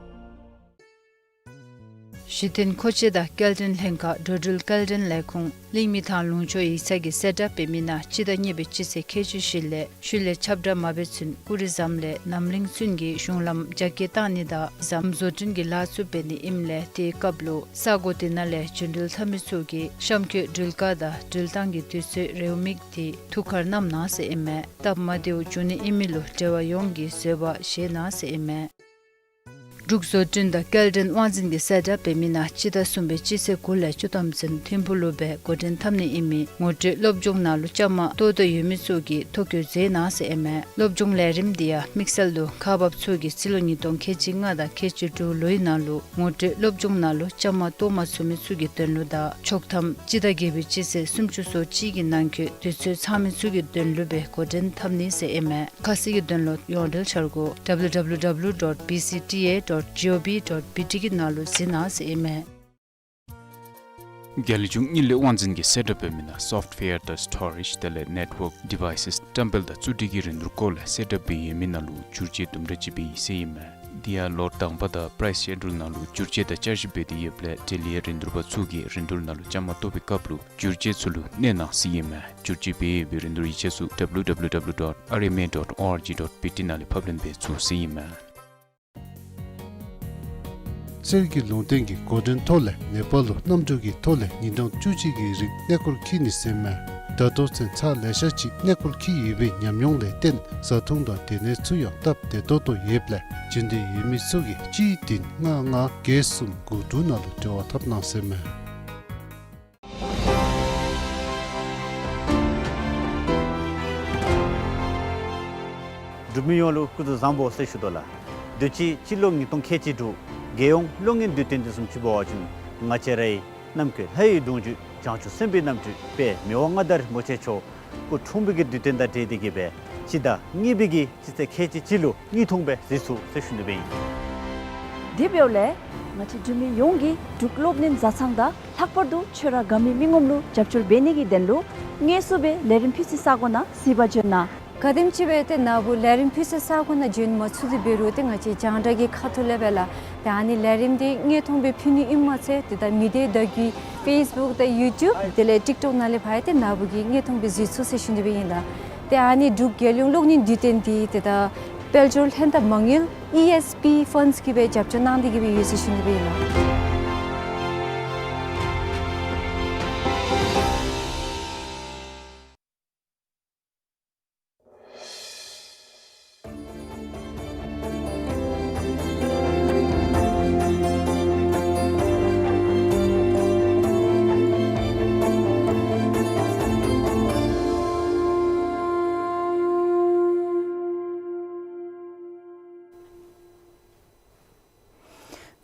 གཞི་རྟེན་མཁོ་ཆས་དང་སྐྱེལ་འདྲེན་ལྷན་ཁག་འགྲོ་འགྲུལ་སྐྱེལ་འདྲེན་ལས་ཁུངས་གླིང་མི་ཐང་ལུང་ཕྱོགས་ཡིག་ཚང་གི་གསལ་བསྒྲགས་འབད་མི་ནང་སྤྱི་ཟླ་གཉིས་པའི་སྤྱི་ཚེས་ཁལ་གཅིག་བཞི་ལས་ཤུལ་ལས་ཁྱབ་བསྒྲགས་མ་འབད་ཚུན་ཀུ་རི་ཟམ་ལས་རྣམ་གླིང་ཚུན་གྱི་གཞུང་ལམ་རྒྱ་སྐྱེད་བཏང་ནི་དང་ཟམ་བཟོ་སྐྲུན་གྱི་ལཱ་ཚུ་འབད་ནི་ཨིནམ་ལས་དེའི་སྐབས་ལུ་ས་གོ་དེ་ནང་ལས་རྒྱུན་འགྲུལ་འཐབ་མི་ཚུ་གིས་གཤམ་འཁོད་འགྲུལ་བཀག་དང་འགྲུལ་བཏང་གི་དུས་ཚོད་རེའུ་མིག་དེ་ཐུགས་ཁར་བསྣམ་གནང་ཟེར་ཨིན་མས། སྟབས་མ་བདེཝ་འབྱུང་ནི་ཨིན་མི་ལུ་འབྲེལ་བ་ཡོངས་ཀྱིས་བཟོད་པ་བཞེས་གནང་ཟེར་ཨིན་མས། འབྲུག་བཟོ་སྐྲུན་དང་སྐྱེལ་འདྲེན་དབང་འཛིན་གྱིས་གསལ་བསྒྲགས་འབད་མི་ནང་སྤྱི་ཟླ་གསུམ་པའི་སྤྱི་ཚེས་དགུ་ལས་བཅུ་ཐམ་ཚུན་ཐིམ་ཕུག་ལུ་སྦེ་འགོ་འདྲེན་འཐབ་ནི་ཨིན་མི་ངོ་སྤྲོད་སློབ་སྦྱོང་ནང་ལུ་བཅའ་མར་གཏོགས་འདོད་ཡོད་མི་ཚུ་གིས་ཐོ་བཀོད་མཛད་གནང་ཟེར་ཨིན་མས། སློབ་སྦྱོང་ལས་རིམ་འདི་ཡང་དམིགས་བསལ་དུ་ཁག་འབགཔ་ཚུ་གིས་སྤྱི་ལོ་ཉིས་སྟོང་ཁལ་གཅིག་ལྔ་དང་ཁལ་གཅིག་དྲུག་ལོའི་ནང་ལུ་ངོ་སྤྲོད་སློབ་སྦྱོང་ནང་ལུ་བཅའ་མར་གཏོགས་མ་ཚུགས་མི་ཚུ་གི་དོན་ལུ་དང་ཆོག་ཐམ་སྤྱི་ཟླ་བརྒྱད་པའི་སྤྱི་ཚེས་སུམ་ཅུ་སོ་གཅིག་གི་ནང་འཁོད་དུས་ཚོད་ཚང་མི་ཚུ་གི་དོན་ལུ་སྦེ་འགོ་འདྲེན་འཐབ་ནི་ཟེར་ཨིན་མས། ཁ་གསལ་གྱི་དོན་ལུ་ཡོངས་འབྲེལ་འཆར་སྒོ་W W W dot B C T A dot G O V dot B T གི་ནང་ལུ་གཟིགས་གནང་ཟེར་ཨིན་མས། རྒྱལ་གཞུང་གཉིད་ལས་དབང་འཛིན་གྱིས་གསལ་བསྒྲགས་འབད་མི་ནང་སོཕཊ་ཝེར་དང་སི་ཊོ་རེཇ་དེ་ལས་ནེཊ་ཝརཀ་ཌི་ཝའི་སེས་བཀྲམ་སྤེལ་དང་རྩིས་སྤྲོད་ཀྱི་རིན་བསྡུར་སྐོར་ལས་གསལ་བསྒྲགས་འབད་ཡོད་མི་ནང་ལུ་བསྒྱུར་བཅོས་དུམ་གྲ་ཅིག་འབད་ཡི་ཟེར་ཨིན་མས། དེ་ཡང་ལོ་དང་པ་དང་པ་རའིསི་ཤེ་ཌུལ་ནང་ལུ་བསྒྱུར་བཅོས་དང་བསྐྱར་ཞིབ་འབད་དེ་ཡོདཔ་ལས་འབྲེལ་ཡོད་རིན་བསྡུར་པ་ཚུ་གིས་རིན་བསྡུར་ནང་ལུ་བཅའ་མར་གཏོགས་པའི་སྐབས་ལུ་བསྒྱུར་བཅོས་ཚུ་ལུ་གནས་གནང་ཟེར་ཨིན་མས། བསྒྱུར་བཅོས་འབད་ཡོད་པའི་རིན་བསྡུར་ཡིག་ཆ་ཚུ་W W W dot R M A dot O R G dot B T ནང་ལས་ཕབ་ལེན་འབད་ཚུགས་ཟེར་ཨིན་མས། གསེར་གྱི་ལུང་བསྟན་གྱི་འགོ་འདྲེན་ཐོག་ལས་ནེ་པཱལ་ལུ་གནམ་གྲུ་གི་ཐོག་ལས་ཉིན་གྲངས་བཅུ་གཅིག་གི་རིང་གནས་སྐོར་འཁྱིད་ནི་ཟེར་མས། ད་ལྟོ་ཚུན་ཚོད་ལེ་ཤ་ཅིག་གནས་སྐོར་འཁྱིད་ཡོད་པའི་ཉམས་མྱོང་ལས་བརྟེན་བཟའ་འཐུང་དང་སྡོད་གནས་ཚུ་ཡང་སྟབས་བདེ་ཏོག་ཏོ་ཡོདཔ་ལས་འབྱོན་འདོད་ཡོད་མི་ཚུ་གིས་གཅིག་བདུན་ལྔ་ལྔ་བརྒྱད་གསུམ་དགུ་དྲུག་ནང་ལུ་འབྲེལ་བ་འཐབ་གནང་ཟེར་མས། འབྲུག་མི་ཡོངས་ལུ་སྐུ་གཟུགས་བཟང་པོ་ཟེར་ཞུ་དོ་ལགས། དུས་ཅི་སྤྱི་ལོ་ཉིས་སྟོང་ཁལ་གཅིག་དྲུག་རྒྱལ་ཡོངས་གློག་བརྙན་དུས་སྟོན་དེ་བཟུམ་ཅིག་འབད་བ་ཅིན་ང་བཅས་རའི་ནམ་མཁའི་ལྷ་ཡི་སྒྲུང་བརྒྱུད་བྱང་ཆུབ་སེམས་དཔའི་རྣམ་སྤྲུལ་དཔལ་མི་དབང་མངའ་བདག་རིན་པོ་ཆེ་མཆོག་སྐུ་འཁྲུངས་པའི་གི་དུས་སྟོན་དང་འབྲེལ་ཏེ་གི་སྦེ་སྤྱི་ཟླ་གཉིས་པའི་གི་སྤྱི་ཚེས་ཁལ་གཅིག་གཅིག་ལུ་གཉིས་ཐུང་སྦེ་གཟིགས་ཚུགས་ཟེར་ཞུ་ནི་སྦེ་ཨིན། དེ་འབདཝ་ལས་ང་བཅས་འབྲུག་མི་ཡོངས་ཀྱིས་འབྲུག་གློག་བརྙན་བཟའ་ཚང་དང་ལྷག་པར་དུ་ཆོས་ར་དགའ་མི་མི་ངོམ་ལུ་རྒྱབ་སྐྱོར་འབད་ནི་གི་དོན་ལུ་དངོས་སུ་སྦེ་ལས་རིམ་ཕུལ་སའི་ས་གོ་ནང་གཟིགས་པར་འབྱོན་གནང་། ག་དེམ་ཅིག་སྦེ་ཏེ་ནཱ་བུ་ལས་རིམ་ཕུལ་སའི་ས་གོ་ནང་འབྱོན་མ་ཚུགས་ཏེ་འབད་རུང་ཏེ་ང་བཅས་རྒྱང་བསྒྲགས་ཀྱི་ཁ་ཐུག་ལས་སྦེ་ལགས། ཏེ་ཨ་ནི་ལས་རིམ་འདི་དངོས་མཐོང་སྦེ་ཕུལ་ནི་ཨིནམ་མ་ཚད་ཏེ་ད་མི་སྡེ་བརྡ་བརྒྱུད་ཕེསི་བུཀ་དང་ཡུ་ཊུབ་དེ་ལས་ཊིཀ་ཊོཀ་ནང་ལས་ཕར་ཡང་ཏེ་ནཱ་བུ་གིས་དངོས་མཐོང་སྦེ་གཟིགས་ཚུགས་ཟེར་ཞུ་ནི་སྦེ་ཨིན་ལགས། ཏེ་ཨ་ནི་འབྲུག་རྒྱལ་ཡོངས་གློག་བརྙན་དུས་སྟོན་འདི་ཏེ་ད་དཔལ་འབྱོར་ལྷན་ཐབས་མ་དངུལ་ཨི་ཨེསི་པི་ཕཱནཌསི་གིས་སྦེ་རྒྱབ་སྐྱོར་གནང་སྟེ་གི་སྦེ་ཡོད་ཟེར་ཞུ་ནི་སྦེ་ཨིན་ལགས།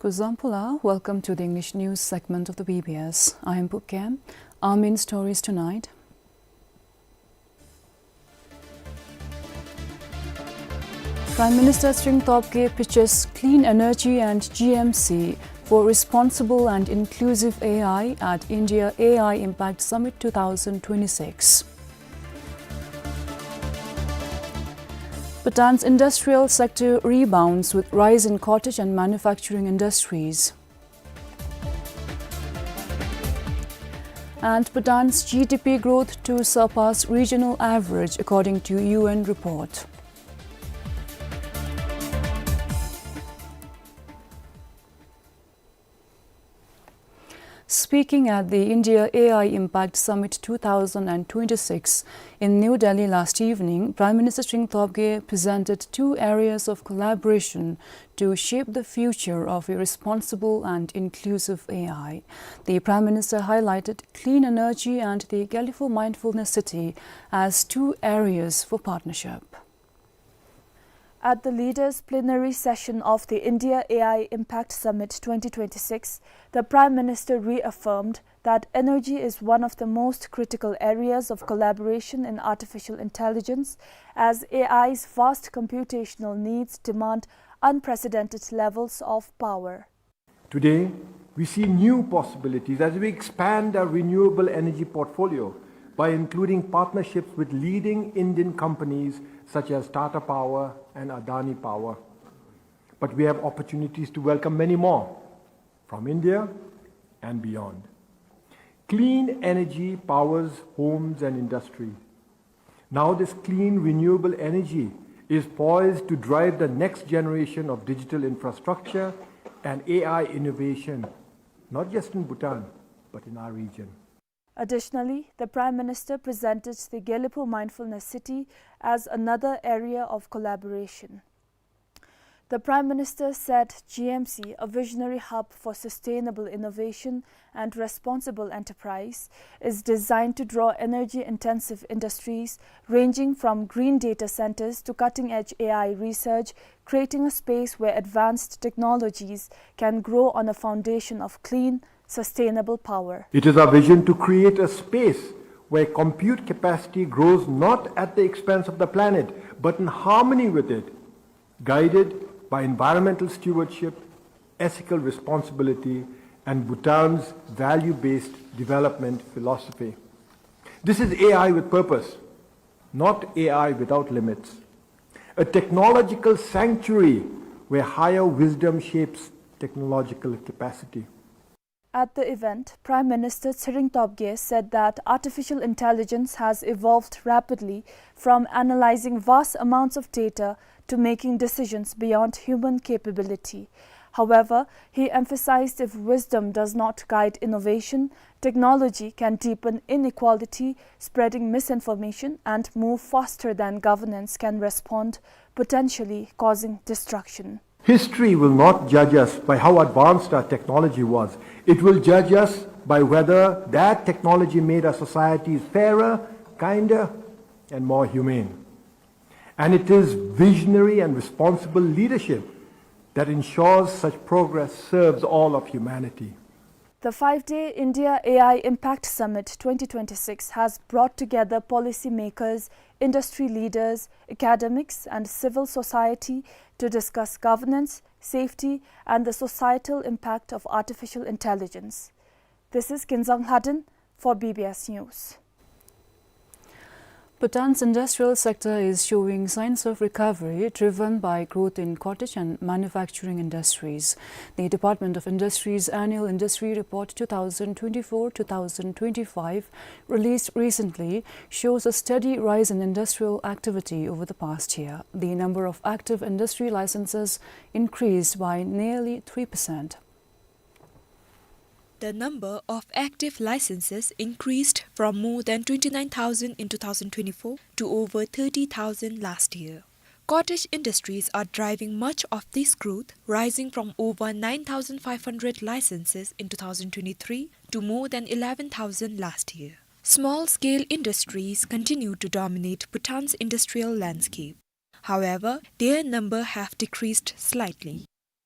Kuzuzangpo ལགས། Welcome to the English news segment of the B B S. I am Pupkem. Our main stories tonight. Prime Minister Tshering Tobgay pitches clean energy and G M C for responsible and inclusive A I at India A I Impact Summit two thousand twenty-six. Bhutan's industrial sector rebounds with rise in cottage and manufacturing industries. And Bhutan's G D P growth to surpass regional average, according to U N report. Speaking at the India A I Impact Summit two thousand twenty-six in New Delhi last evening, Prime Minister Tshering Tobgay presented two areas of collaboration to shape the future of a responsible and inclusive A I. The Prime Minister highlighted clean energy and the Gelephu Mindfulness City as two areas for partnership. At the leaders' plenary session of the India A I Impact Summit twenty twenty-six, the Prime Minister reaffirmed that energy is one of the most critical areas of collaboration in artificial intelligence, as A I's vast computational needs demand unprecedented levels of power. Today, we see new possibilities as we expand our renewable energy portfolio by including partnerships with leading Indian companies such as Tata Power and Adani Power. But we have opportunities to welcome many more from India and beyond. Clean energy powers homes and industry. Now this clean renewable energy is poised to drive the next generation of digital infrastructure and A I innovation, not just in Bhutan, but in our region. Additionally, the Prime Minister presented the Gelephu Mindfulness City as another area of collaboration. The Prime Minister said G M C, a visionary hub for sustainable innovation and responsible enterprise, is designed to draw energy-intensive industries ranging from green data centers to cutting-edge A I research, creating a space where advanced technologies can grow on a foundation of clean, sustainable power. It is our vision to create a space where compute capacity grows not at the expense of the planet, but in harmony with it, guided by environmental stewardship, ethical responsibility, and Bhutan's value-based development philosophy. This is A I with purpose, not A I without limits. A technological sanctuary where higher wisdom shapes technological capacity. At the event, Prime Minister Tshering Tobgay said that artificial intelligence has evolved rapidly, from analyzing vast amounts of data to making decisions beyond human capability. However, he emphasized if wisdom does not guide innovation, technology can deepen inequality, spreading misinformation, and move faster than governance can respond, potentially causing destruction. History will not judge us by how advanced our technology was. It will judge us by whether that technology made our societies fairer, kinder, and more humane. And it is visionary and responsible leadership that ensures such progress serves all of humanity. The five-day India A I Impact Summit twenty twenty-six has brought together policymakers, industry leaders, academics, and civil society to discuss governance, safety, and the societal impact of artificial intelligence. This is Kinzang Lhaden for B B S News. Bhutan's industrial sector is showing signs of recovery, driven by growth in cottage and manufacturing industries. The Department of Industry's Annual Industry Report two thousand twenty-four two thousand twenty-five, released recently, shows a steady rise in industrial activity over the past year. The number of active industry licenses increased by nearly three percent. The number of active licenses increased from more than twenty-nine thousand in two thousand twenty-four to over thirty thousand last year. Cottage industries are driving much of this growth, rising from over nine thousand five hundred licenses in two thousand twenty-three to more than eleven thousand last year. Small-scale industries continue to dominate Bhutan's industrial landscape. However, their number have decreased slightly.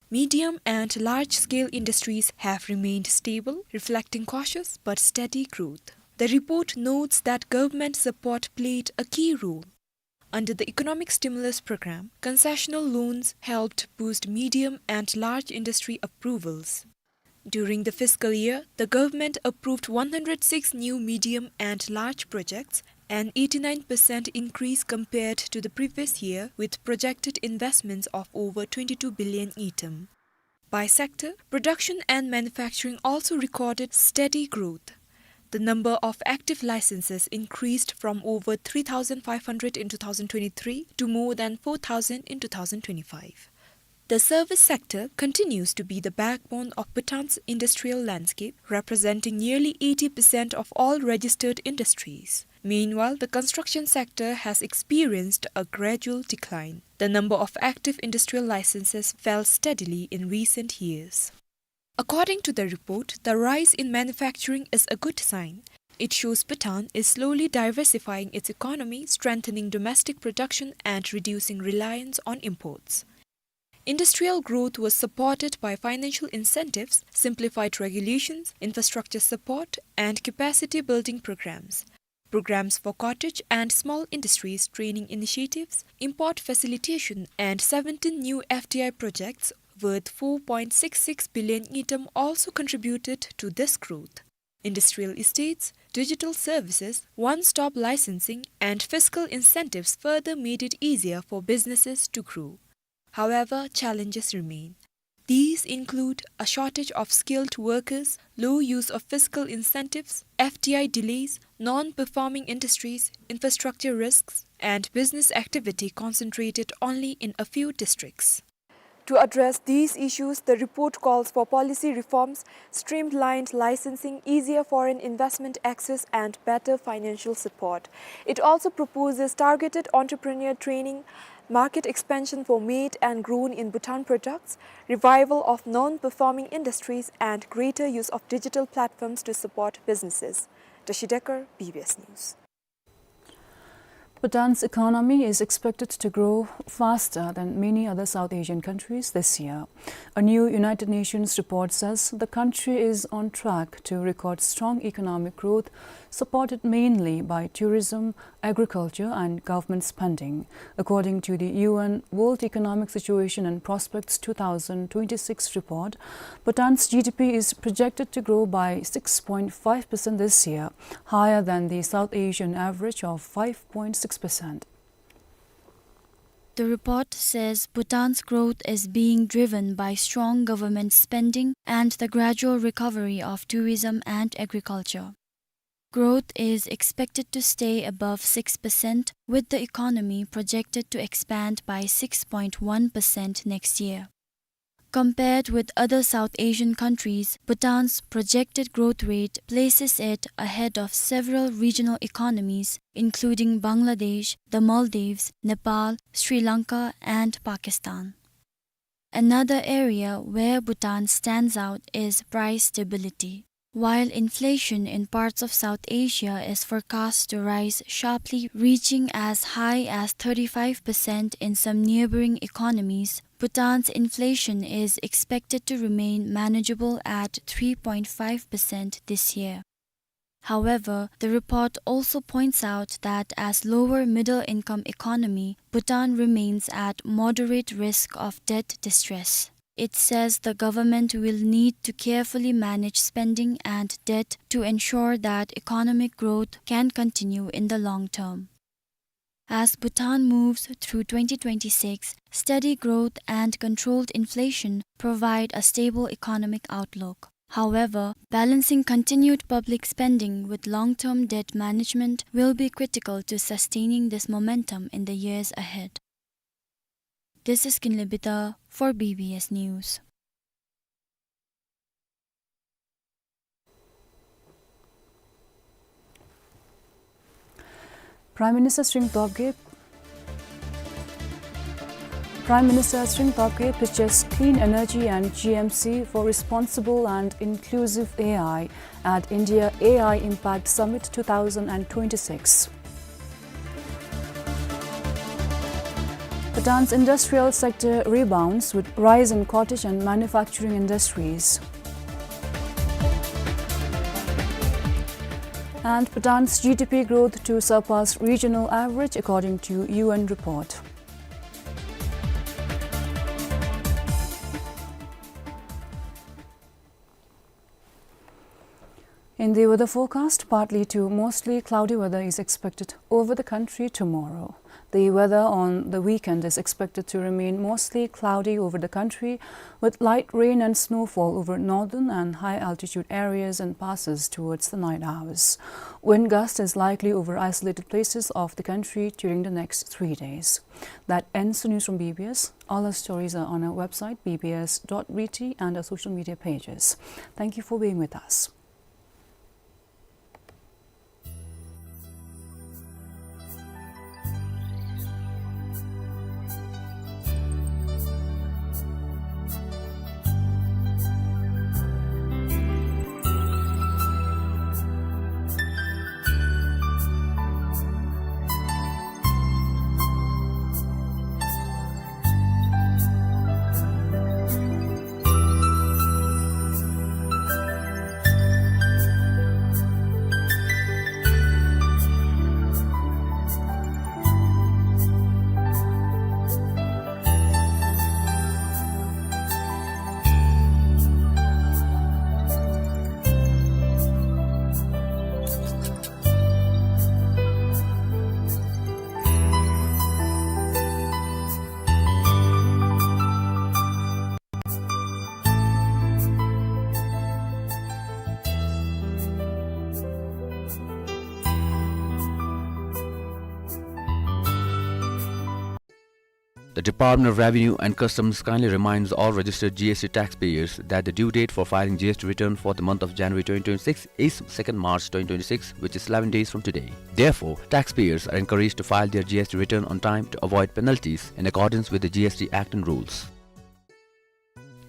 Medium and large-scale industries have remained stable, reflecting cautious but steady growth. The report notes that government support played a key role. Under the Economic Stimulus Program, concessional loans helped boost medium and large industry approvals. During the fiscal year, the government approved one hundred six new medium and large projects, an eighty-nine percent increase compared to the previous year, with projected investments of over twenty-two billion ngultrum. By sector, production and manufacturing also recorded steady growth. The number of active licenses increased from over three thousand five hundred in two thousand twenty-three to more than four thousand in two thousand twenty-five. The service sector continues to be the backbone of Bhutan's industrial landscape, representing nearly eighty percent of all registered industries. Meanwhile, the construction sector has experienced a gradual decline. The number of active industrial licenses fell steadily in recent years. According to the report, the rise in manufacturing is a good sign. It shows Bhutan is slowly diversifying its economy, strengthening domestic production and reducing reliance on imports. Industrial growth was supported by financial incentives, simplified regulations, infrastructure support, and capacity-building programs. Programs for cottage and small industries training initiatives, import facilitation, and seventeen new F D I projects worth four point six six billion ngultrum also contributed to this growth. Industrial estates, digital services, one-stop licensing, and fiscal incentives further made it easier for businesses to grow. However, challenges remain. These include a shortage of skilled workers, low use of fiscal incentives, F D I delays, non-performing industries, infrastructure risks, and business activity concentrated only in a few districts. To address these issues, the report calls for policy reforms, streamlined licensing, easier foreign investment access, and better financial support. It also proposes targeted entrepreneur training, Market expansion for made and grown in Bhutan products, revival of non-performing industries, and greater use of digital platforms to support businesses. Tashi Dekar, B B S News. Bhutan's economy is expected to grow faster than many other South Asian countries this year. A new United Nations report says the country is on track to record strong economic growth, supported mainly by tourism, agriculture, and government spending. According to the U N World Economic Situation and Prospects two thousand twenty-six report, Bhutan's G D P is projected to grow by six point five percent this year, higher than the South Asian average of five point six percent. The report says Bhutan's growth is being driven by strong government spending and the gradual recovery of tourism and agriculture. Growth is expected to stay above six percent, with the economy projected to expand by six point one percent next year. Compared with other South Asian countries, Bhutan's projected growth rate places it ahead of several regional economies, including Bangladesh, the Maldives, Nepal, Sri Lanka, and Pakistan. Another area where Bhutan stands out is price stability. While inflation in parts of South Asia is forecast to rise sharply, reaching as high as thirty-five percent in some neighboring economies, Bhutan's inflation is expected to remain manageable at three point five percent this year. However, the report also points out that as lower middle-income economy, Bhutan remains at moderate risk of debt distress. It says the government will need to carefully manage spending and debt to ensure that economic growth can continue in the long term. As Bhutan moves through twenty twenty-six, steady growth and controlled inflation provide a stable economic outlook. However, balancing continued public spending with long-term debt management will be critical to sustaining this momentum in the years ahead. This is Kinley Bitar for B B S News. Prime Minister Tshering Tobgay, Prime Minister Tshering Tobgay pitches clean energy and G M C for responsible and inclusive A I at India A I Impact Summit two thousand twenty-six. Bhutan's industrial sector rebounds with rise in cottage and manufacturing industries. And Bhutan's G D P growth to surpass regional average according to U N report. In the weather forecast, partly to mostly cloudy weather is expected over the country tomorrow. The weather on the weekend is expected to remain mostly cloudy over the country, with light rain and snowfall over northern and high-altitude areas and passes towards the night hours. Wind gust is likely over isolated places of the country during the next three days. That ends the news from B B S. All our stories are on our website, B B S dot B T, and our social media pages. Thank you for being with us. The Department of Revenue and Customs kindly reminds all registered G S T taxpayers that the due date for filing G S T return for the month of January twenty twenty-six is second March twenty twenty-six, which is eleven days from today. Therefore, taxpayers are encouraged to file their G S T return on time to avoid penalties in accordance with the G S T Act and rules.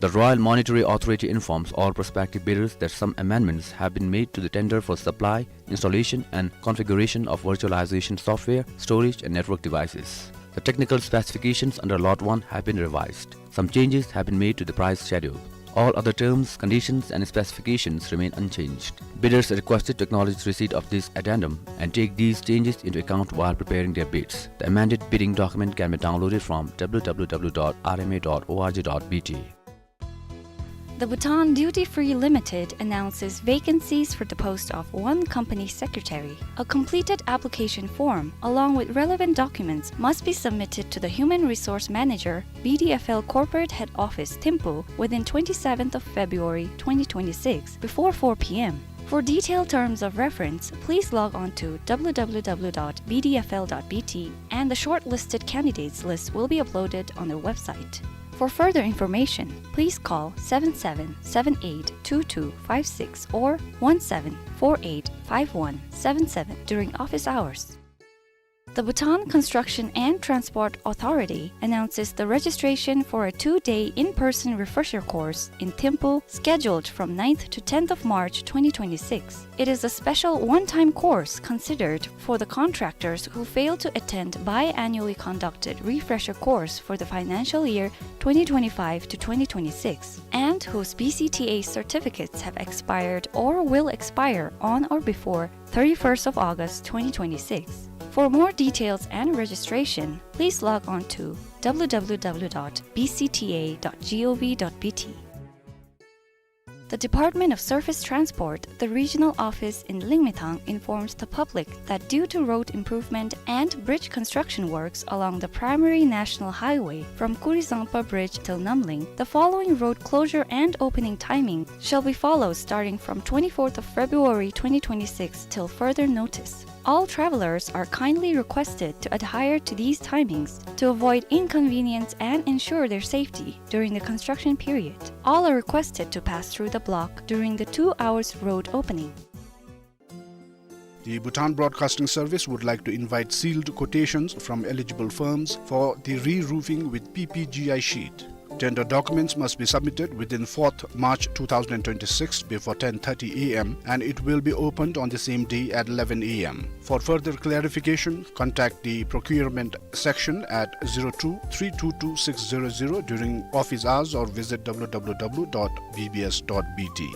The Royal Monetary Authority informs all prospective bidders that some amendments have been made to the tender for supply, installation and configuration of virtualization software, storage and network devices. The technical specifications under Lot one have been revised. Some changes have been made to the price schedule. All other terms, conditions and specifications remain unchanged. Bidders are requested to acknowledge receipt of this addendum and take these changes into account while preparing their bids. The amended bidding document can be downloaded from W W W dot R M A dot O R G dot B T. The Bhutan Duty Free Limited announces vacancies for the post of one company secretary. A completed application form, along with relevant documents, must be submitted to the Human Resource Manager, B D F L Corporate Head Office, Thimphu, within twenty-seventh of February twenty twenty-six, before four P M. For detailed terms of reference, please log on to W W W dot B D F L dot B T, and the shortlisted candidates list will be uploaded on their website. For further information, please call seven seven seven eight two two five six or one seven four eight five one seven seven during office hours. The Bhutan Construction and Transport Authority announces the registration for a two-day in-person refresher course in Thimphu, scheduled from ninth to tenth of March twenty twenty-six. It is a special one-time course considered for the contractors who fail to attend biannually conducted refresher course for the financial year twenty twenty-five to twenty twenty-six and whose B C T A certificates have expired or will expire on or before thirty-first of August twenty twenty-six. For more details and registration, please log on to W W W dot B C T A dot gov dot B T. The Department of Surface Transport, the regional office in Lingmethang, informs the public that due to road improvement and bridge construction works along the primary national highway from Kurizangpa Bridge till Namling, the following road closure and opening timing shall be followed starting from twenty-fourth of February twenty twenty-six till further notice. All travelers are kindly requested to adhere to these timings to avoid inconvenience and ensure their safety during the construction period. All are requested to pass through the block during the two hours road opening. The Bhutan Broadcasting Service would like to invite sealed quotations from eligible firms for the re-roofing with P P G I sheet. Tender documents must be submitted within fourth March two thousand twenty-six before ten thirty A M, and it will be opened on the same day at eleven A M. For further clarification, contact the procurement section at zero two three two two six zero zero during office hours or visit W W W dot B B S dot B T.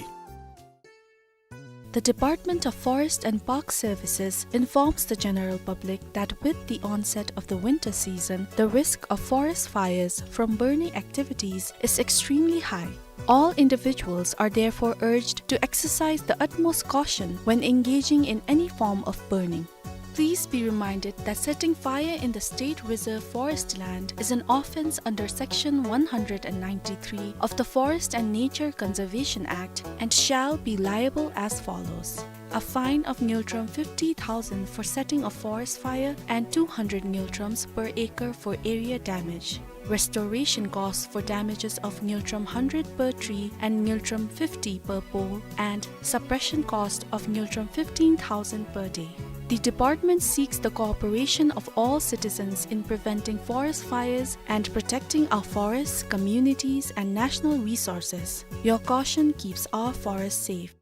The Department of Forest and Park Services informs the general public that with the onset of the winter season, the risk of forest fires from burning activities is extremely high. All individuals are therefore urged to exercise the utmost caution when engaging in any form of burning. Please be reminded that setting fire in the state reserve forest land is an offence under Section one hundred and ninety-three of the Forest and Nature Conservation Act and shall be liable as follows. A fine of ngultrum fifty thousand for setting a forest fire and two hundred ngultrums per acre for area damage. Restoration costs for damages of ngultrum hundred per tree and ngultrum fifty per pole, and suppression cost of ngultrum fifteen thousand per day. The department seeks the cooperation of all citizens in preventing forest fires and protecting our forests, communities, and national resources. Your caution keeps our forests safe.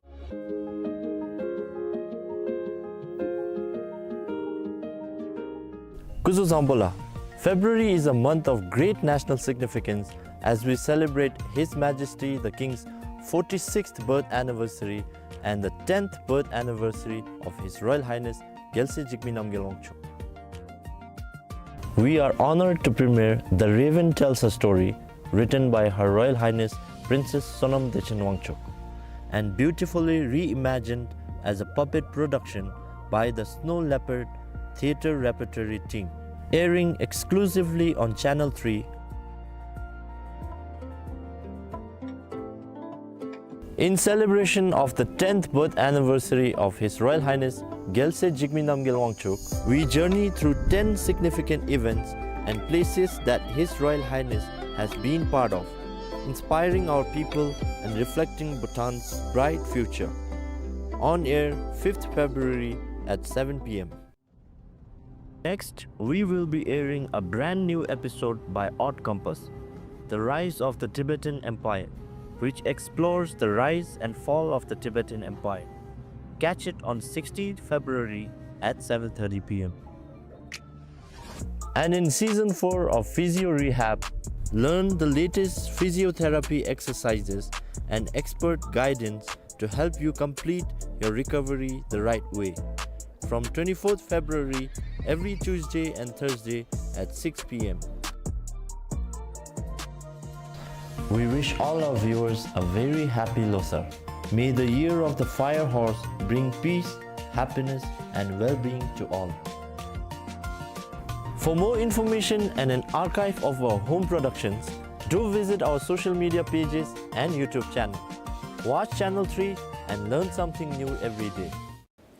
Kuzuzangbola, February is a month of great national significance as we celebrate His Majesty the King's forty-sixth birth anniversary and the tenth birth anniversary of His Royal Highness Gyalse Jigme Namgyel Wangchuck. We are honored to premiere The Raven Tells a Story, written by Her Royal Highness Princess Sonam Dechen Wangchuck and beautifully reimagined as a puppet production by the Snow Leopard Theatre Repertory Team, airing exclusively on Channel three. In celebration of the tenth birth anniversary of His Royal Highness Gyalse Jigme Namgyel Wangchuck, we journey through ten significant events and places that His Royal Highness has been part of, inspiring our people and reflecting Bhutan's bright future. On air, fifth February at seven P M. Next, we will be airing a brand new episode by Odd Compass, The Rise of the Tibetan Empire, which explores the rise and fall of the Tibetan Empire. Catch it on sixteenth February at seven thirty P M. And in season four of Physio Rehab, learn the latest physiotherapy exercises and expert guidance to help you complete your recovery the right way. From twenty-fourth February, every Tuesday and Thursday at six P M. We wish all our viewers a very happy Losar. May the year of the fire horse bring peace, happiness, and well-being to all. For more information and an archive of our home productions, do visit our social media pages and YouTube channel. Watch Channel three and learn something new every day.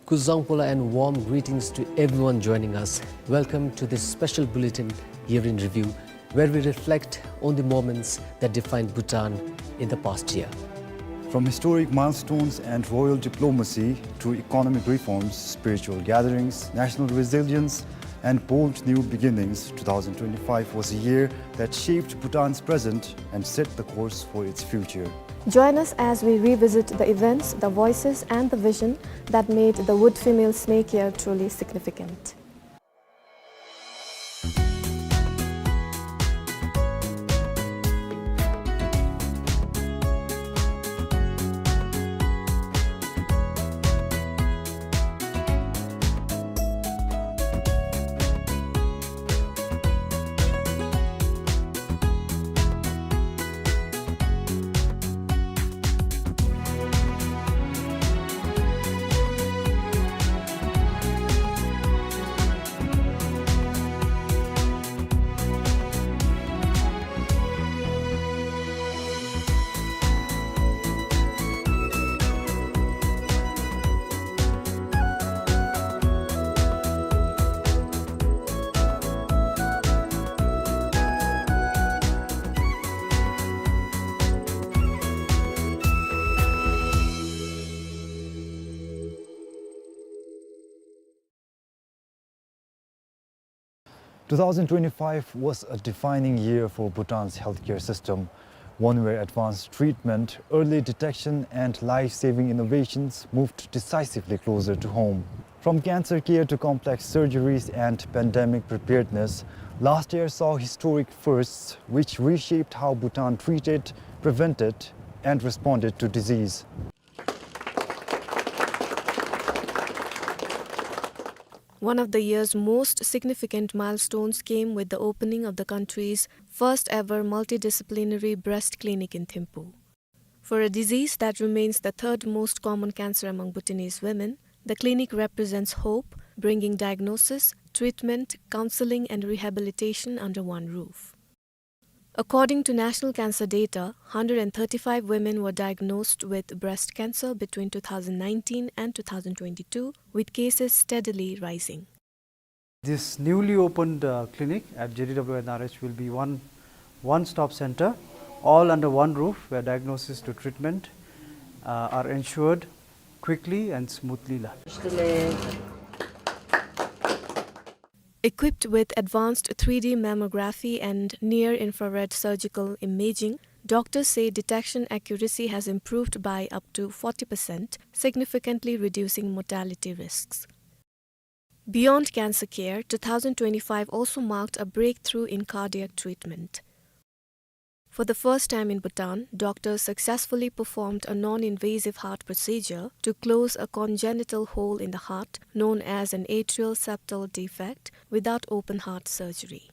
Kuzuzangpo la and warm greetings to everyone joining us. Welcome to this special bulletin, Year in Review, where we reflect on the moments that defined Bhutan in the past year. From historic milestones and royal diplomacy to economic reforms, spiritual gatherings, national resilience, and bold new beginnings, two thousand twenty-five was a year that shaped Bhutan's present and set the course for its future. Join us as we revisit the events, the voices, and the vision that made the Wood Female Snake Year truly significant. Two thousand twenty-five was a defining year for Bhutan's healthcare system, one where advanced treatment, early detection, and life-saving innovations moved decisively closer to home. From cancer care to complex surgeries and pandemic preparedness, last year saw historic firsts which reshaped how Bhutan treated, prevented, and responded to disease. One of the year's most significant milestones came with the opening of the country's first ever multidisciplinary breast clinic in Thimphu. For a disease that remains the third most common cancer among Bhutanese women, the clinic represents hope, bringing diagnosis, treatment, counseling, and rehabilitation under one roof. According to national cancer data, hundred and thirty-five women were diagnosed with breast cancer between two thousand nineteen and two thousand twenty-two, with cases steadily rising. This newly opened, uh, clinic at J D W N R H will be one, one-stop center, all under one roof, where diagnosis to treatment, uh, are ensured quickly and smoothly la. Equipped with advanced three D mammography and near-infrared surgical imaging, doctors say detection accuracy has improved by up to forty percent, significantly reducing mortality risks. Beyond cancer care, two thousand twenty-five also marked a breakthrough in cardiac treatment. For the first time in Bhutan, doctors successfully performed a non-invasive heart procedure to close a congenital hole in the heart known as an atrial septal defect without open heart surgery.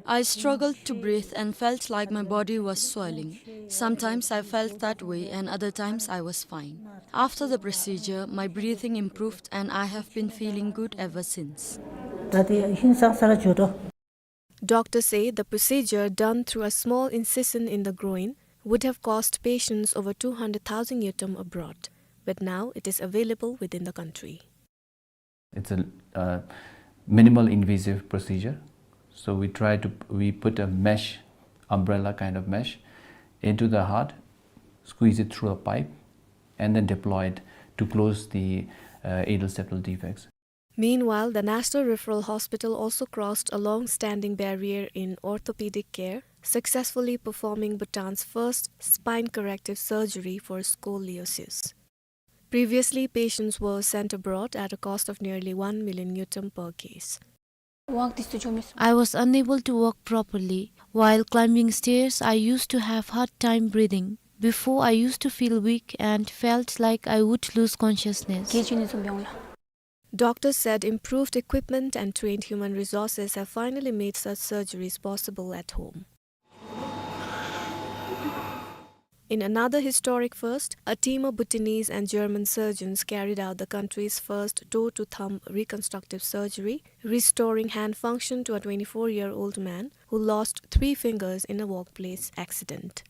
I struggled to breathe and felt like my body was swelling. Sometimes I felt that way and other times I was fine. After the procedure, my breathing improved and I have been feeling good ever since. Doctors say the procedure, done through a small incision in the groin, would have cost patients over two hundred thousand ngultrum abroad, but now it is available within the country. It's a, uh, minimal invasive procedure. So we try to, we put a mesh, umbrella kind of mesh, into the heart, squeeze it through a pipe, and then deploy it to close the, uh, atrial septal defects. Meanwhile, the National Referral Hospital also crossed a long-standing barrier in orthopedic care, successfully performing Bhutan's first spine corrective surgery for scoliosis. Previously, patients were sent abroad at a cost of nearly one million ngultrum per case. I was unable to walk properly. While climbing stairs, I used to have hard time breathing. Before, I used to feel weak and felt like I would lose consciousness. Doctors said improved equipment and trained human resources have finally made such surgeries possible at home. In another historic first, a team of Bhutanese and German surgeons carried out the country's first toe-to-thumb reconstructive surgery, restoring hand function to a twenty-four-year-old man who lost three fingers in a workplace accident.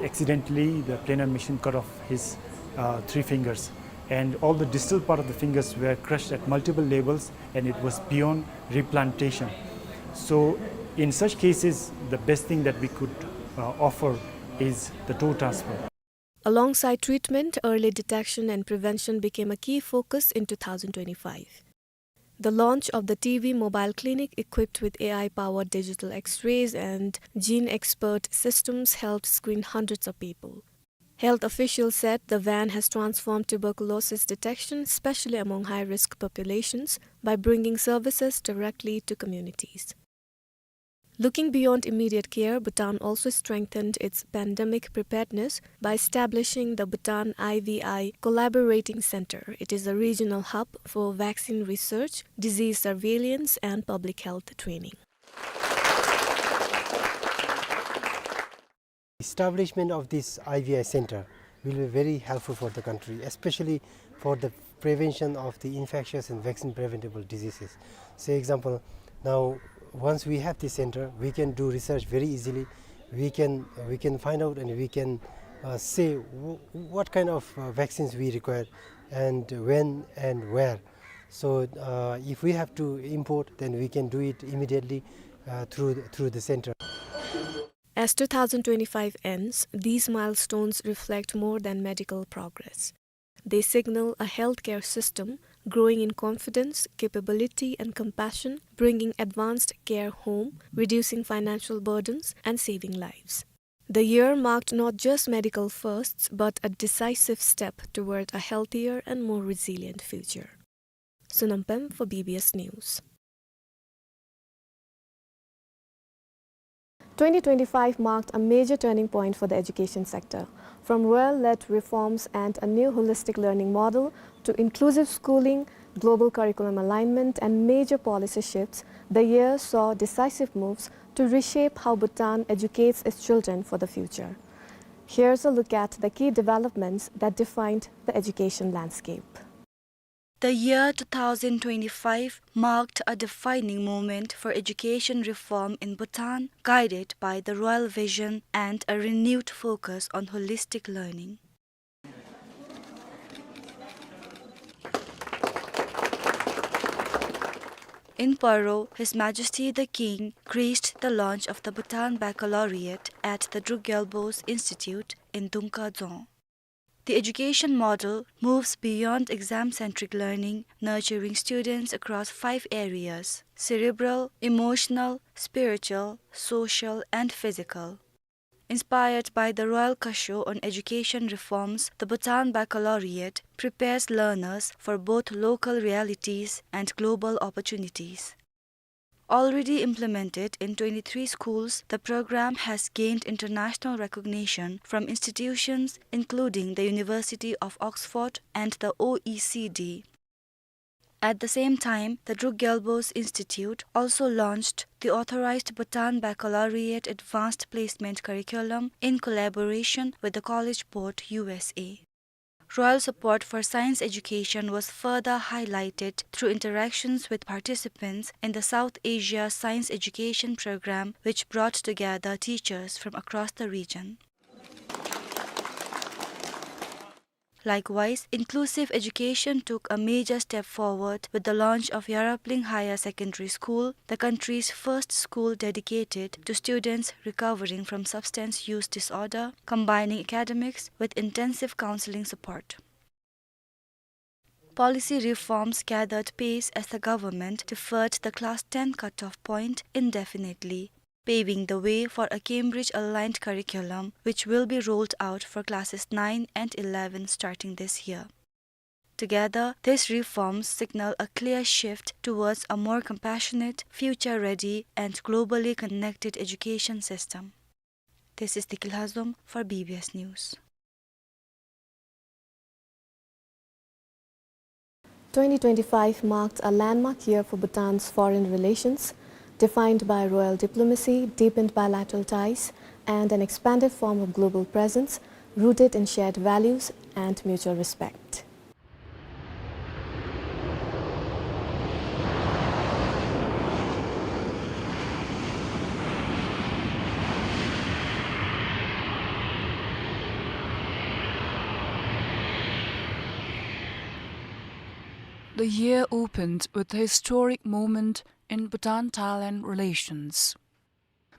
Accidentally, the planer machine cut off his, uh, three fingers, and all the distal part of the fingers were crushed at multiple levels, and it was beyond replantation. So, in such cases, the best thing that we could, uh, offer is the toe transfer. Alongside treatment, early detection and prevention became a key focus in two thousand twenty-five. The launch of the T V mobile clinic equipped with A I-powered digital X-rays and gene expert systems helped screen hundreds of people. Health officials said the van has transformed tuberculosis detection, especially among high-risk populations, by bringing services directly to communities. Looking beyond immediate care, Bhutan also strengthened its pandemic preparedness by establishing the Bhutan I V I Collaborating Center. It is a regional hub for vaccine research, disease surveillance, and public health training. Establishment of this I V I center will be very helpful for the country, especially for the prevention of the infectious and vaccine preventable diseases. Say example, now once we have this center, we can do research very easily. We can, we can find out and we can, uh, say w-, what kind of, uh, vaccines we require and when and where. So, uh, if we have to import, then we can do it immediately, uh, through the, through the center. As two thousand twenty-five ends, these milestones reflect more than medical progress. They signal a healthcare system growing in confidence, capability, and compassion, bringing advanced care home, reducing financial burdens, and saving lives. The year marked not just medical firsts, but a decisive step toward a healthier and more resilient future. Sonam Pem for B B S News. Twenty twenty-five marked a major turning point for the education sector. From royal-led reforms and a new holistic learning model to inclusive schooling, global curriculum alignment, and major policy shifts, the year saw decisive moves to reshape how Bhutan educates its children for the future. Here's a look at the key developments that defined the education landscape. The year two thousand twenty-five marked a defining moment for education reform in Bhutan, guided by the royal vision and a renewed focus on holistic learning. In Paro, His Majesty the King graced the launch of the Bhutan Baccalaureate at the Druk Gyalpo Institute in Dungka Dzong. The education model moves beyond exam-centric learning, nurturing students across five areas: cerebral, emotional, spiritual, social, and physical. Inspired by the Royal Kasho on education reforms, the Bhutan Baccalaureate prepares learners for both local realities and global opportunities. Already implemented in twenty-three schools, the program has gained international recognition from institutions including the University of Oxford and the O E C D. At the same time, the Druk Gyalpo Institute also launched the authorized Bhutan Baccalaureate Advanced Placement Curriculum in collaboration with the College Board U S A. Royal support for science education was further highlighted through interactions with participants in the South Asia Science Education Program, which brought together teachers from across the region. Likewise, inclusive education took a major step forward with the launch of Yarapling Higher Secondary School, the country's first school dedicated to students recovering from substance use disorder, combining academics with intensive counseling support. Policy reforms gathered pace as the government deferred the class ten cutoff point indefinitely, paving the way for a Cambridge-aligned curriculum which will be rolled out for classes nine and eleven starting this year. Together, these reforms signal a clear shift towards a more compassionate, future-ready, and globally connected education system. This is Deki Lhazom for B B S News. Twenty twenty-five marked a landmark year for Bhutan's foreign relations, defined by royal diplomacy, deepened bilateral ties, and an expanded form of global presence rooted in shared values and mutual respect. The year opened with a historic moment in Bhutan-Thailand relations.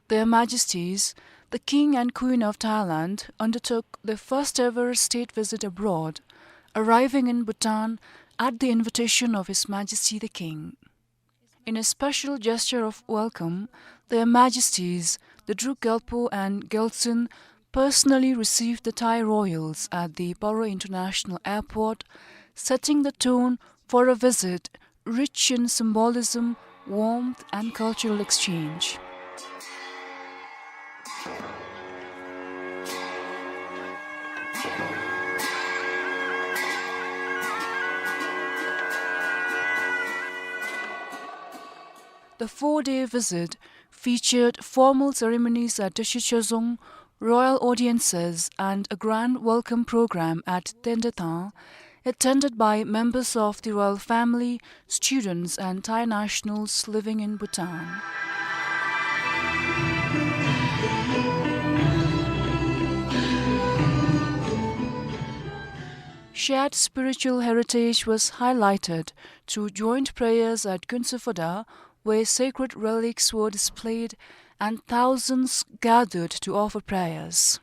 Their Majesties, the King and Queen of Thailand, undertook their first ever state visit abroad, arriving in Bhutan at the invitation of His Majesty the King. In a special gesture of welcome, Their Majesties, the Druk Gyalpo and Gyaltsuen, personally received the Thai royals at the Paro International Airport, setting the tone for a visit rich in symbolism, warmth, and cultural exchange. The four-day visit featured formal ceremonies at Teshi Chozong, royal audiences, and a grand welcome program at Tendetang, attended by members of the royal family, students, and Thai nationals living in Bhutan. Shared spiritual heritage was highlighted through joint prayers at Khuensuphoda, where sacred relics were displayed and thousands gathered to offer prayers.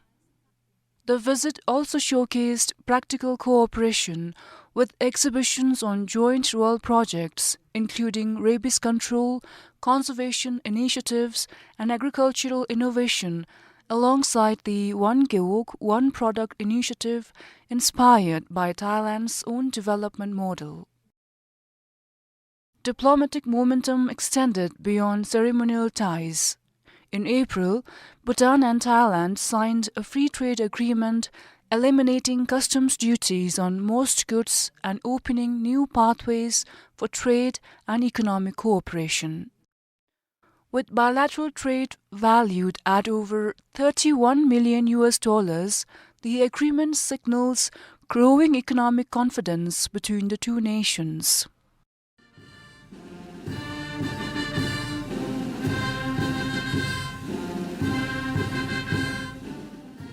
The visit also showcased practical cooperation with exhibitions on joint royal projects, including rabies control, conservation initiatives, and agricultural innovation, alongside the One Gewog, One Product initiative inspired by Thailand's own development model. Diplomatic momentum extended beyond ceremonial ties. In April, Bhutan and Thailand signed a free trade agreement eliminating customs duties on most goods and opening new pathways for trade and economic cooperation. With bilateral trade valued at over thirty-one million U S dollars, the agreement signals growing economic confidence between the two nations.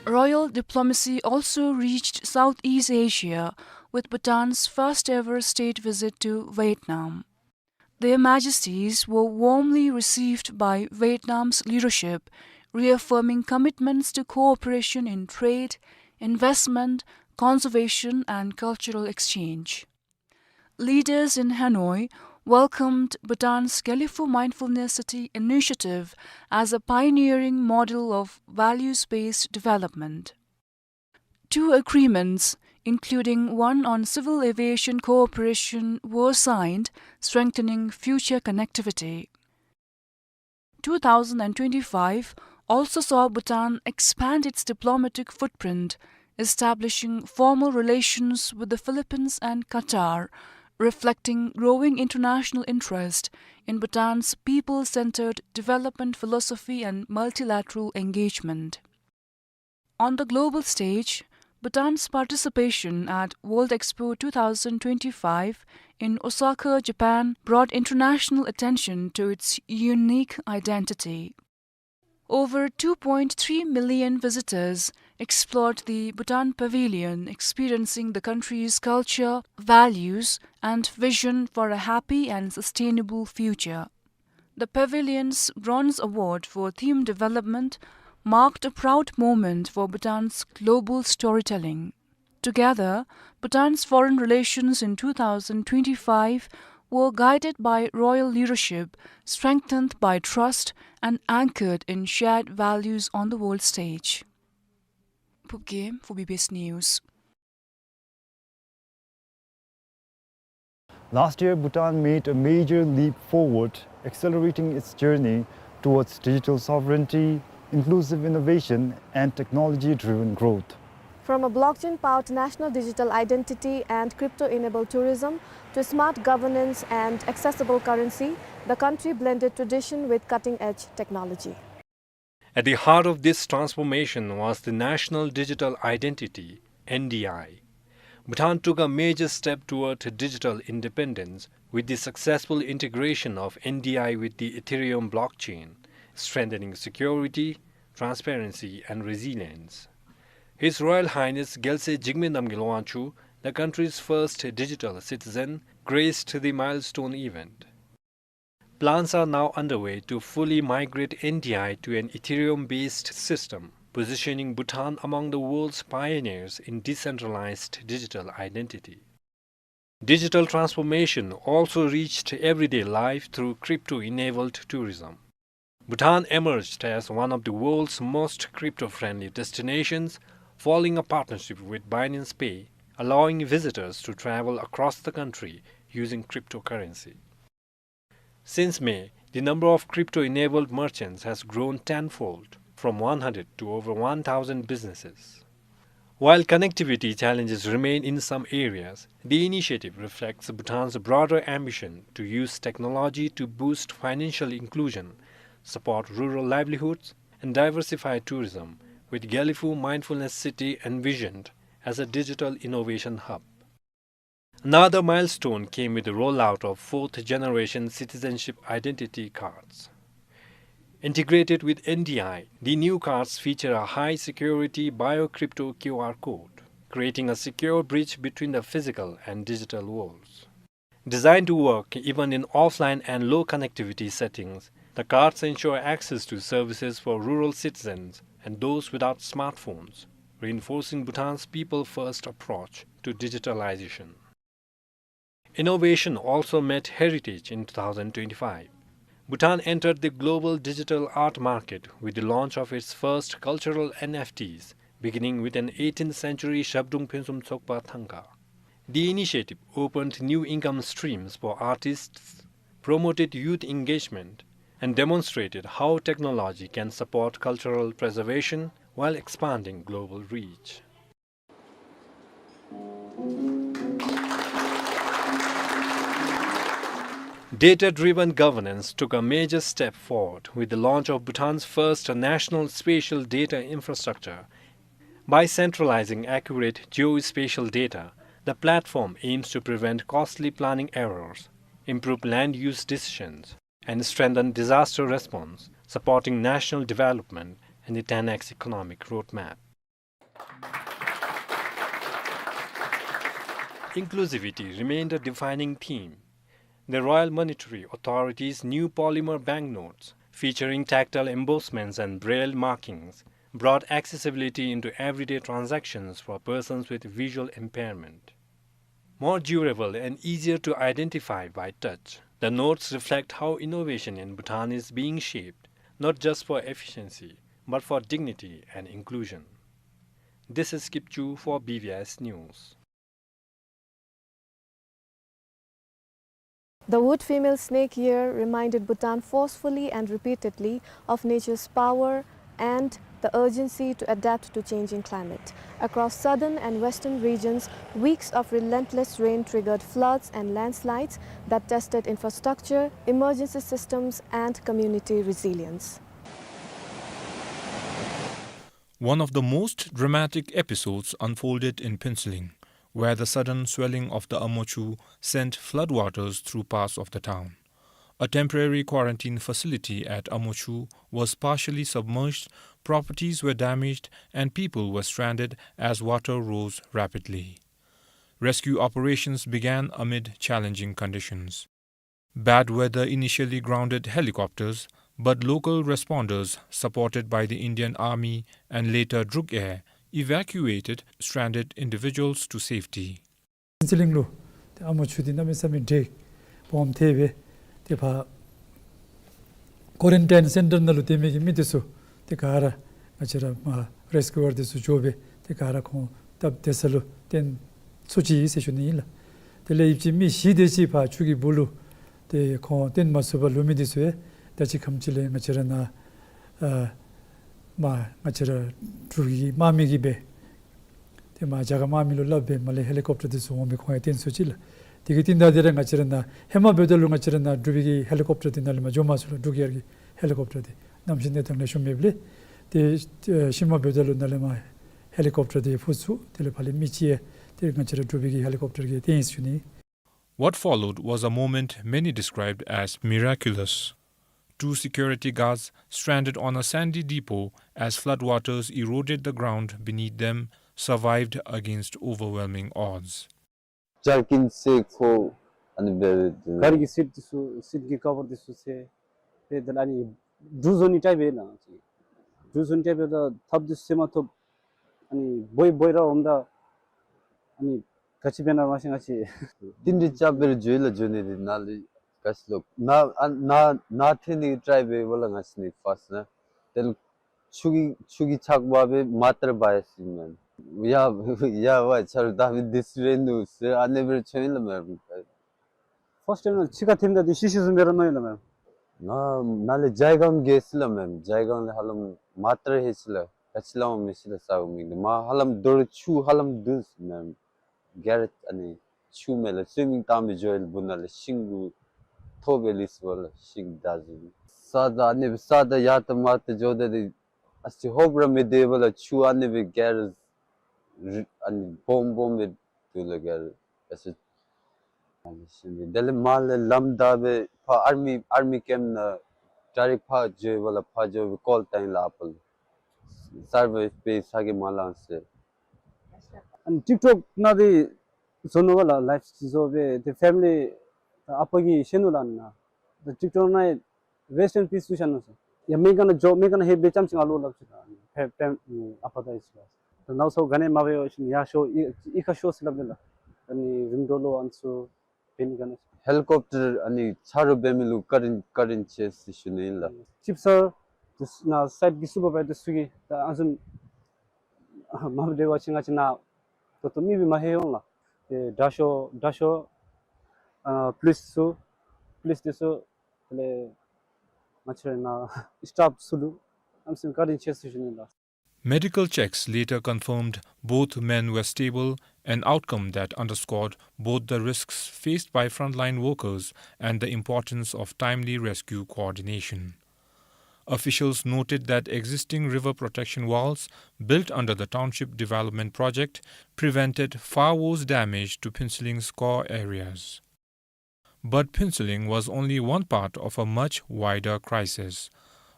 Royal diplomacy also reached Southeast Asia, with Bhutan's first ever state visit to Vietnam. Their Majesties were warmly received by Vietnam's leadership, reaffirming commitments to cooperation in trade, investment, conservation, and cultural exchange. Leaders in Hanoi welcomed Bhutan's Gelephu Mindfulness City initiative as a pioneering model of values-based development. Two agreements, including one on civil aviation cooperation, were signed, strengthening future connectivity. Two thousand and twenty-five also saw Bhutan expand its diplomatic footprint, establishing formal relations with the Philippines and Qatar, reflecting growing international interest in Bhutan's people-centered development philosophy and multilateral engagement. On the global stage, Bhutan's participation at World Expo two thousand twenty-five in Osaka, Japan, brought international attention to its unique identity. Over two point three million visitors explored the Bhutan Pavilion, experiencing the country's culture, values, and vision for a happy and sustainable future. The pavilion's Bronze Award for Theme Development marked a proud moment for Bhutan's global storytelling. Together, Bhutan's foreign relations in two thousand twenty-five were guided by royal leadership, strengthened by trust, and anchored in shared values on the world stage. Phub Game for B B S News. Last year, Bhutan made a major leap forward, accelerating its journey towards digital sovereignty, inclusive innovation, and technology-driven growth. From a blockchain-powered national digital identity and crypto-enabled tourism to smart governance and accessible currency, the country blended tradition with cutting-edge technology. At the heart of this transformation was the National Digital Identity, N D I. Bhutan took a major step toward digital independence with the successful integration of N D I with the Ethereum blockchain, strengthening security, transparency, and resilience. His Royal Highness Gyalse Jigme Namgyel Wangchuck, the country's first digital citizen, graced the milestone event. Plans are now underway to fully migrate N D I to an Ethereum-based system, positioning Bhutan among the world's pioneers in decentralized digital identity. Digital transformation also reached everyday life through crypto-enabled tourism. Bhutan emerged as one of the world's most crypto-friendly destinations, following a partnership with Binance Pay, allowing visitors to travel across the country using cryptocurrency. Since May, the number of crypto-enabled merchants has grown tenfold, from one hundred to over one thousand businesses. While connectivity challenges remain in some areas, the initiative reflects Bhutan's broader ambition to use technology to boost financial inclusion, support rural livelihoods, and diversify tourism, with Gelephu Mindfulness City envisioned as a digital innovation hub. Another milestone came with the rollout of fourth-generation citizenship identity cards. Integrated with N D I, the new cards feature a high-security bio-crypto Q R code, creating a secure bridge between the physical and digital worlds. Designed to work even in offline and low-connectivity settings, the cards ensure access to services for rural citizens and those without smartphones, reinforcing Bhutan's people-first approach to digitalization. Innovation also met heritage in two thousand twenty-five. Bhutan entered the global digital art market with the launch of its first cultural N F Ts, beginning with an eighteenth century Zhabdrung Phuntsum Tsokpa thangka. The initiative opened new income streams for artists, promoted youth engagement, and demonstrated how technology can support cultural preservation while expanding global reach. Data-driven governance took a major step forward with the launch of Bhutan's first national spatial data infrastructure. By centralizing accurate geospatial data, the platform aims to prevent costly planning errors, improve land use decisions, and strengthen disaster response, supporting national development and the ten X economic roadmap. Inclusivity remained a defining theme. The Royal Monetary Authority's new polymer banknotes, featuring tactile embossments and braille markings, brought accessibility into everyday transactions for persons with visual impairment. More durable and easier to identify by touch, the notes reflect how innovation in Bhutan is being shaped, not just for efficiency, but for dignity and inclusion. This is Kipchu for B B S News. The wood female snake year reminded Bhutan forcefully and repeatedly of nature's power and the urgency to adapt to changing climate. Across southern and western regions, weeks of relentless rain triggered floods and landslides that tested infrastructure, emergency systems, and community resilience. One of the most dramatic episodes unfolded in Phuentsholing, where the sudden swelling of the Amochu sent floodwaters through parts of the town. A temporary quarantine facility at Amochu was partially submerged, properties were damaged, and people were stranded as water rose rapidly. Rescue operations began amid challenging conditions. Bad weather initially grounded helicopters, but local responders, supported by the Indian Army and later Druk Air, evacuated stranded individuals to safety. ཕུན་ཚོགས་གླིང་ལུ་ཏེ་ཨ་མོ་ཆུ་འདི་གནམ་མེད་ས་མེད་འདྲེས་སྦོམ་ཐལ་སྦེ་ཏེ་ཕར་ཀོ་རེན་ཊའིན་སེན་ཊར་ནང་ལུ་སྡོད་མི་གི་མི་འདི་ཚུ་ཏེ་ག་ར་ང་བཅས་ར་མར་རེས་ཀིའུ་ཝར་འདི་ཚུ་འགྱོ་སྦེ་ཏེ་ག་ར་ཁོང་སྟབས་བདེ་ས་ལུ་བཏོན་ཚུགས་ཅི་ཟེར་ཞུ་ནི་ཨིན་ལགས། དེ་ལས་ཡིབ་ཅིག་མི་བཞི་དེ་ཅིག་ཕར་ཆུ་གི་སྦུག་ལུ་ཏེ་ཁོང་བཏོན་མ་ཚུགས་པར་ལུས་མི་འདི་ཚུ་ཡང་ད་ཅི་ཁམས་ཅིག་ལས་ང་བཅས་ར་ནཱ་ཨ་མར་ང་བཅས་ར་འབྲུག་གི་དམག་མི་གིས་སྦེ་ཏེ་མར་རྒྱ་གར་དམག་མི་ལུ་སླབ་སྦེ་མར་ལས་ཧེ་ལི་ཀོབ་ཊར་འདི་ཚུ་འོང་སྦེ་ཁོང་ཡང་བཏོན་ཚུགས་ཅི་ལགས། དེ་གི་རྟིང་བདའ་སྟེ་ར་ང་བཅས་ར་ནཱ་ཧེ་མ་འབདཝ་ད་ལུ་ང་བཅས་ར་ནཱ་འབྲུག་པའི་གི་ཧེ་ལི་ཀོབ་ཊར་འདི་ནཱ་ལས་མར་འགྱོ་མ་ཚུགས་ལགས། འབྲུག་ཨེར་གྱི་ཧེ་ལི་ཀོབ་ཊར་འདི་གནམ་གཤིས་གནས་སྟངས་ལེགས་ཤོམ་མེདཔ་ལས། ཏེ་ཨེ་ཤུལ་མ་འབདཝ་ད་ལུ་ནཱ་ལས་མར་ཧེ་ལི་ཀོབ་ཊར་འདི་འཕུར་ཚུགས། དེ་ལས་ཕར་ལས་མི་ཅིག་ཡང་ཏེ་ང་བཅས་ར་འབྲུག་པའི་གི་ཧེ་ལི་ཀོབ་ཊར་གྱིས་བཏོན་ཡི་ཟེར་ཞུ་ནི། What followed was a moment many described as miraculous. Two security guards stranded on a sandy depot as floodwaters eroded the ground beneath them survived against overwhelming odds. ཇར་ཀིན་ཟེར་ཁོ་ཨ་ནི་འབད་རུང་གཱ་རི་གི་སིཊ་འདི་ཚུ་སིཊ་ཀྱི་ཀ་བར་འདི་ཚུ་བསལ། ཏེ་དེ་ལས་ཨ་ནི་འདྲུད་བཟོ་ནི་ཊའིཔ་ཨིན་ལགས། འདྲུད་བཟོ་ནི་ཊའིཔ་ཨིན་ལགས། ཐགཔ་འདི་ཚུ་བསལ་མ་ཐུབ། ཨ་ནི་སྦོ་ཡི་སྦོ་ཡི་ར་འོངམ་ད་ཨ་ནི་ག་ཅི་འབད་ན་མ་ཤེས་ང་བཅས། ཏིང་འདི་ཅ་འབད་རུང་འགྱོ་ཡི་ལགས། འགྱོ་ནི་འདི་ནཱ་ལས་ག་ཅི་ལོ་ནཱ་ཨ་ནཱ་ནཱ་ཐོན་ནི་ཊའིཔ་འབདཝ་ལས་ང་བཅས་ནི་ཕར་སོང་ནུག། དེ་ལས་ཆུ་གི་ཆུ་གི་ཆག་པ་སྦེ་མ་ཏར་བ་ཡི་ཟེར་མས། ཡ་ཡ་ཝའི་ཆ་རོགས་ད་མི་འདི་ཚུ་རེ་ནུག་ཟེར་ཨ་ནི་སྦེ་ར་ཆོ་ཡི་ལགས་མས། ཕརསཊ་ཊའིམ་ནང་ཕྱི་ཁར་ཐོནམ་ད་འདི་ཤི་ཤི་བཟུམ་སྦེ་ར་མནོ་ཡི་ལགས་མས། ང་ནཱ་ལས་ཇའི་སྒང་འགྱོ་ཡི་ཟེར་ལགས་མས། ཇའི་སྒང་ལས་ཧ་ལམ་མ་ཏར་ཧེ་ཅི་ལགས། ག་ཅི་སླབ་མི་ཤེས་ལགས་ས་གོ་མི་འདི་མར་ཧ་ལམ་རྡོ་རུ་ཆུ་ཧ་ལམ་འདུག་ཟེར་མས། ག་ར་ཨ་ནི་ཆུ་མེད་ལགས། སུའི་མིང་བཏང་སྦེ་འགྱོ་ཡི་ལགས། སྦུག་ནང་ལས་ཤིང་གུ་ཐོགས་སྦེ་ལུས་སོ་ལགས། ཤིང་འདྲ་བཟུམ་ས་ད་ཨ་ནི་སྦེ་ས་ད་ཡར་ད་མར་ད་འགྱོ་ད་འདི་ཨ་ཙི་ཧོབ་ར་མི་སྟེར་བས་ལགས། ཆུ་ཨ་ནི་སྦེ་ག་ར་རི་ཨ་ནི་སྦོམ་སྦོམ་སྦེ་འདུག་ལགས། ག་ར་ཨ་ཙི་ཨ་ནི་ཤིང་འདི་དེ་ལས་མར་ལས་ལམ་བདའ་སྦེ་ཕར་ཨར་མི་ཨར་མི་ཀེམཔ་ནང་ཌའི་རེཀཊ་ཕར་འགྱོ་བས་ལགས། ཕར་འགྱོ་སྦེ་ཀོལ་བཏང་ཡི་ལགས། ཨ་པ་ལུ་སར་ཝའིབ་འབད་ས་གིས་མ་ལང་ཟེར། ཨ་ནི་ཊིཀ་ཊོཀ་ནང་འདི་བཟོ་ནུག་པ་ལགས། ལའིབ་བཟོ་སྦེ་ཏེ་ཕེ་མི་ལི་ཨ་པ་གིས་བཤད་ནུག་ལགས་ནཱ། ད་ཊིཀ་ཊོཀ་ནང་རེསཊ་ཨིན་པིས་ཟེར་བཞག་ནུག་ཟེར། ཡ་སྨན་ཁང་ནང་འགྱོ། སྨན་ཁང་ནང་ཧེ་སྦེ་རྐྱངམ་ཅིག་ང་ལུ་སླབ་ཅི་ལགས། ཕེ་ཕེ་ཨ་པ་ད་ཨིན་ཟེར་ལགས། ད་ནཱ་སོ་ག་ནི་མ་འབད་བ་ཅིན་ཡར་ཤོག་ཨི་ཨི་ཁར་ཤོག་ཟེར་སླབ་ནི་ལགས། ཨ་ནི་རིམ་གྲོ་ལུ་ཨ་ནི་ཚུ་འབད་ནི་ག་ནི། ཧེ་ལི་ཀོབ་ཊར་ཨ་ནི་ཆ་རོགས་འབད་མི་ལུ་བཀའ་དྲིན་བཀའ་དྲིན་ཆེ་ཟེར་ཞུ་ནི་ཨིན་ལགས། ཅིབ་སར་དེ་ནཱ་སའིཊ་གི་སུ་པར་བའི་ཛར་ཚུ་གིས་ད་ཨ་ནི་བཟུམ་མ་འབད་བ་ཅིན་ང་བཅས་ནཱ་ད་ལྟོ་མི་སྦེ་མ་ལྷོད་འོང་ལགས། ཏེ་དྲག་ཤོས་དྲག་ཤོས་ཨ་པོ་ལིསི་ཚུ་པོ་ལིསི་འདི་ཚུ་དེ་ལས་ང་བཅས་ར་ནཱ་སི་ཊཕ་ཚུ་ལུ་གནམ་མེད་ས་མེད་བཀའ་དྲིན་ཆེ་ཟེར་ཞུ་ནི་ལགས། Medical checks later confirmed both men were stable, an outcome that underscored both the risks faced by frontline workers and the importance of timely rescue coordination. Officials noted that existing river protection walls built under the Township Development Project prevented far worse damage to Phuentsholing core areas. But Phuentsholing was only one part of a much wider crisis.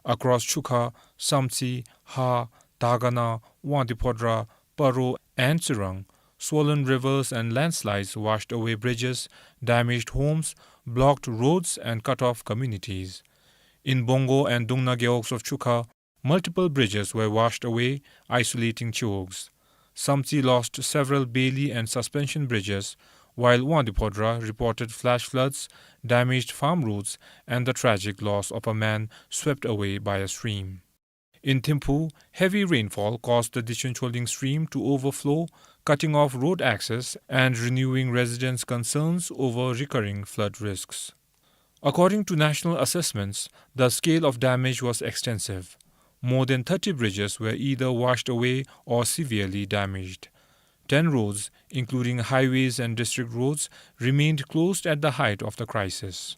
Across Chukha, Samtse, Ha, Dagana, Wangdue Phodrang, Paro, and Tsirang, swollen rivers and landslides washed away bridges, damaged homes, blocked roads, and cut off communities. In Bongo and Dungna gewogs of Chukha, multiple bridges were washed away, isolating gewogs. Samtse lost several bailee and suspension bridges, while Wangdue Phodrang reported flash floods, damaged farm roads, and the tragic loss of a man swept away by a stream. In Thimphu, heavy rainfall caused the Dichun Cholding stream to overflow, cutting off road access and renewing residents' concerns over recurring flood risks. According to national assessments, the scale of damage was extensive. More than thirty bridges were either washed away or severely damaged. Ten roads, including highways and district roads, remained closed at the height of the crisis.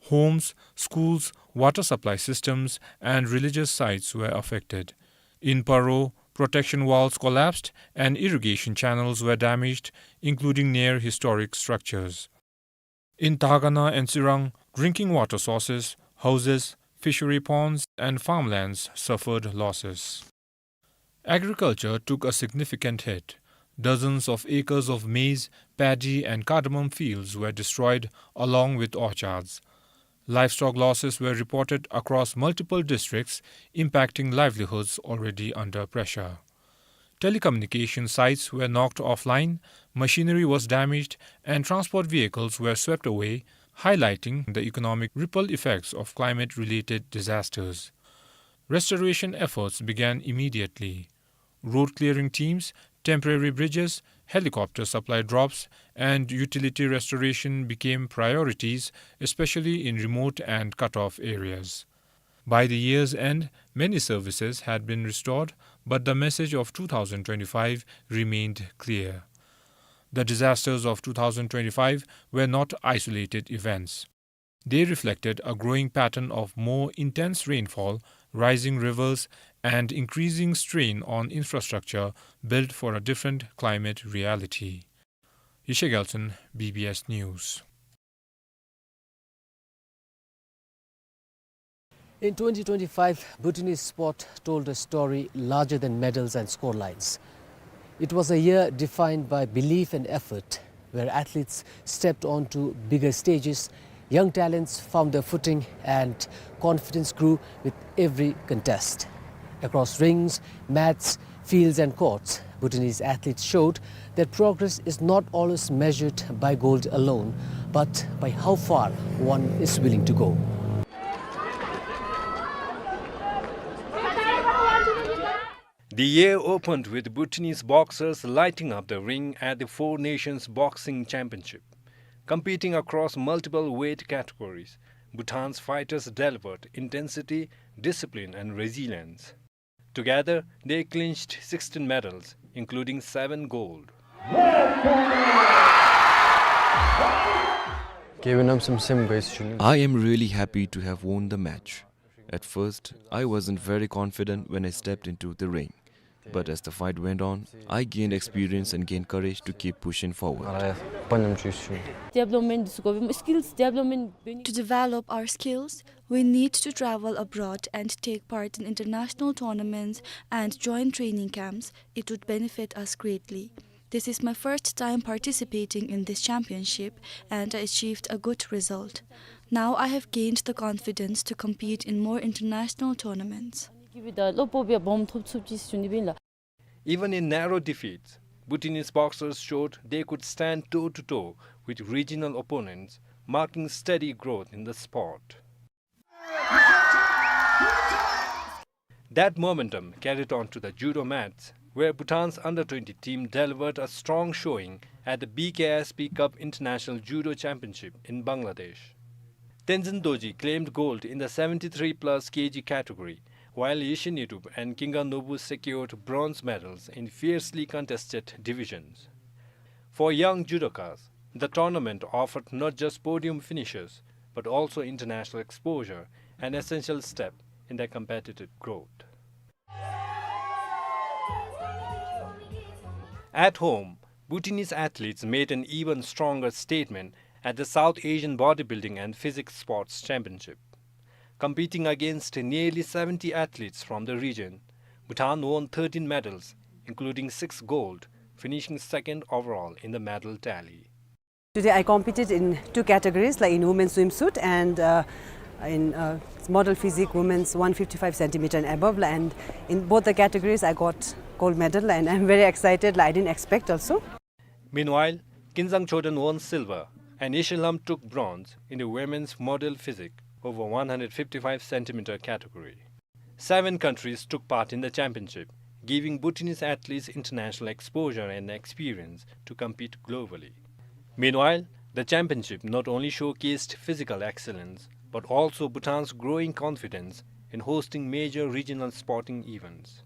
Homes, schools, water supply systems, and religious sites were affected. In Paro, protection walls collapsed and irrigation channels were damaged, including near historic structures. In Tagana and Tsirang, drinking water sources, houses, fishery ponds, and farmlands suffered losses. Agriculture took a significant hit. Dozens of acres of maize, paddy, and cardamom fields were destroyed, along with orchards. Livestock losses were reported across multiple districts, impacting livelihoods already under pressure. Telecommunication sites were knocked offline, machinery was damaged, and transport vehicles were swept away, highlighting the economic ripple effects of climate-related disasters. Restoration efforts began immediately. Road clearing teams, temporary bridges, helicopter supply drops, and utility restoration became priorities, especially in remote and cut-off areas. By the year's end, many services had been restored, but the message of two thousand twenty-five remained clear. The disasters of two thousand twenty-five were not isolated events. They reflected a growing pattern of more intense rainfall, rising rivers, and increasing strain on infrastructure built for a different climate reality. Yeshe Gyaltshen, B B S News. In twenty twenty-five, Bhutanese sport told a story larger than medals and scorelines. It was a year defined by belief and effort, where athletes stepped onto bigger stages, young talents found their footing, and confidence grew with every contest. Across rings, mats, fields, and courts, Bhutanese athletes showed that progress is not always measured by gold alone, but by how far one is willing to go. The year opened with Bhutanese boxers lighting up the ring at the Four Nations Boxing Championship. Competing across multiple weight categories, Bhutan's fighters delivered intensity, discipline, and resilience. Together, they clinched sixteen medals, including seven gold. I am really happy to have won the match. At first, I wasn't very confident when I stepped into the ring. But as the fight went on, I gained experience and gained courage to keep pushing forward. Development, skills development. To develop our skills, we need to travel abroad and take part in international tournaments and join training camps. It would benefit us greatly. This is my first time participating in this championship, and I achieved a good result. Now I have gained the confidence to compete in more international tournaments. Even in narrow defeats, Bhutanese boxers showed they could stand toe-to-toe with regional opponents, marking steady growth in the sport. That momentum carried on to the judo mats, where Bhutan's under twenty team delivered a strong showing at the B K S P Cup International Judo Championship in Bangladesh. Tenzin Dorji claimed gold in the seventy-three plus K G category, while Yeshe Nyetup and Kinga Nobu secured bronze medals in fiercely contested divisions. For young judokas, the tournament offered not just podium finishes, but also international exposure, an essential step in their competitive growth. At home, Bhutanese athletes made an even stronger statement at the South Asian Bodybuilding and Physique Sports Championship. Competing against nearly seventy athletes from the region, Bhutan won thirteen medals, including six gold, finishing second overall in the medal tally. Today I competed in two categories, like in women's swimsuit and, uh, in, uh, model physique, women's one fifty-five centimeter and above, and in both the categories I got gold medal, and I'm very excited, like, I didn't expect also. Meanwhile, Kinzang Choden won silver and Yeshe Lhamp took bronze in the women's model physique over one hundred fifty-five centimeter category. Seven countries took part in the championship, giving Bhutanese athletes international exposure and experience to compete globally. Meanwhile, the championship not only showcased physical excellence, but also Bhutan's growing confidence in hosting major regional sporting events.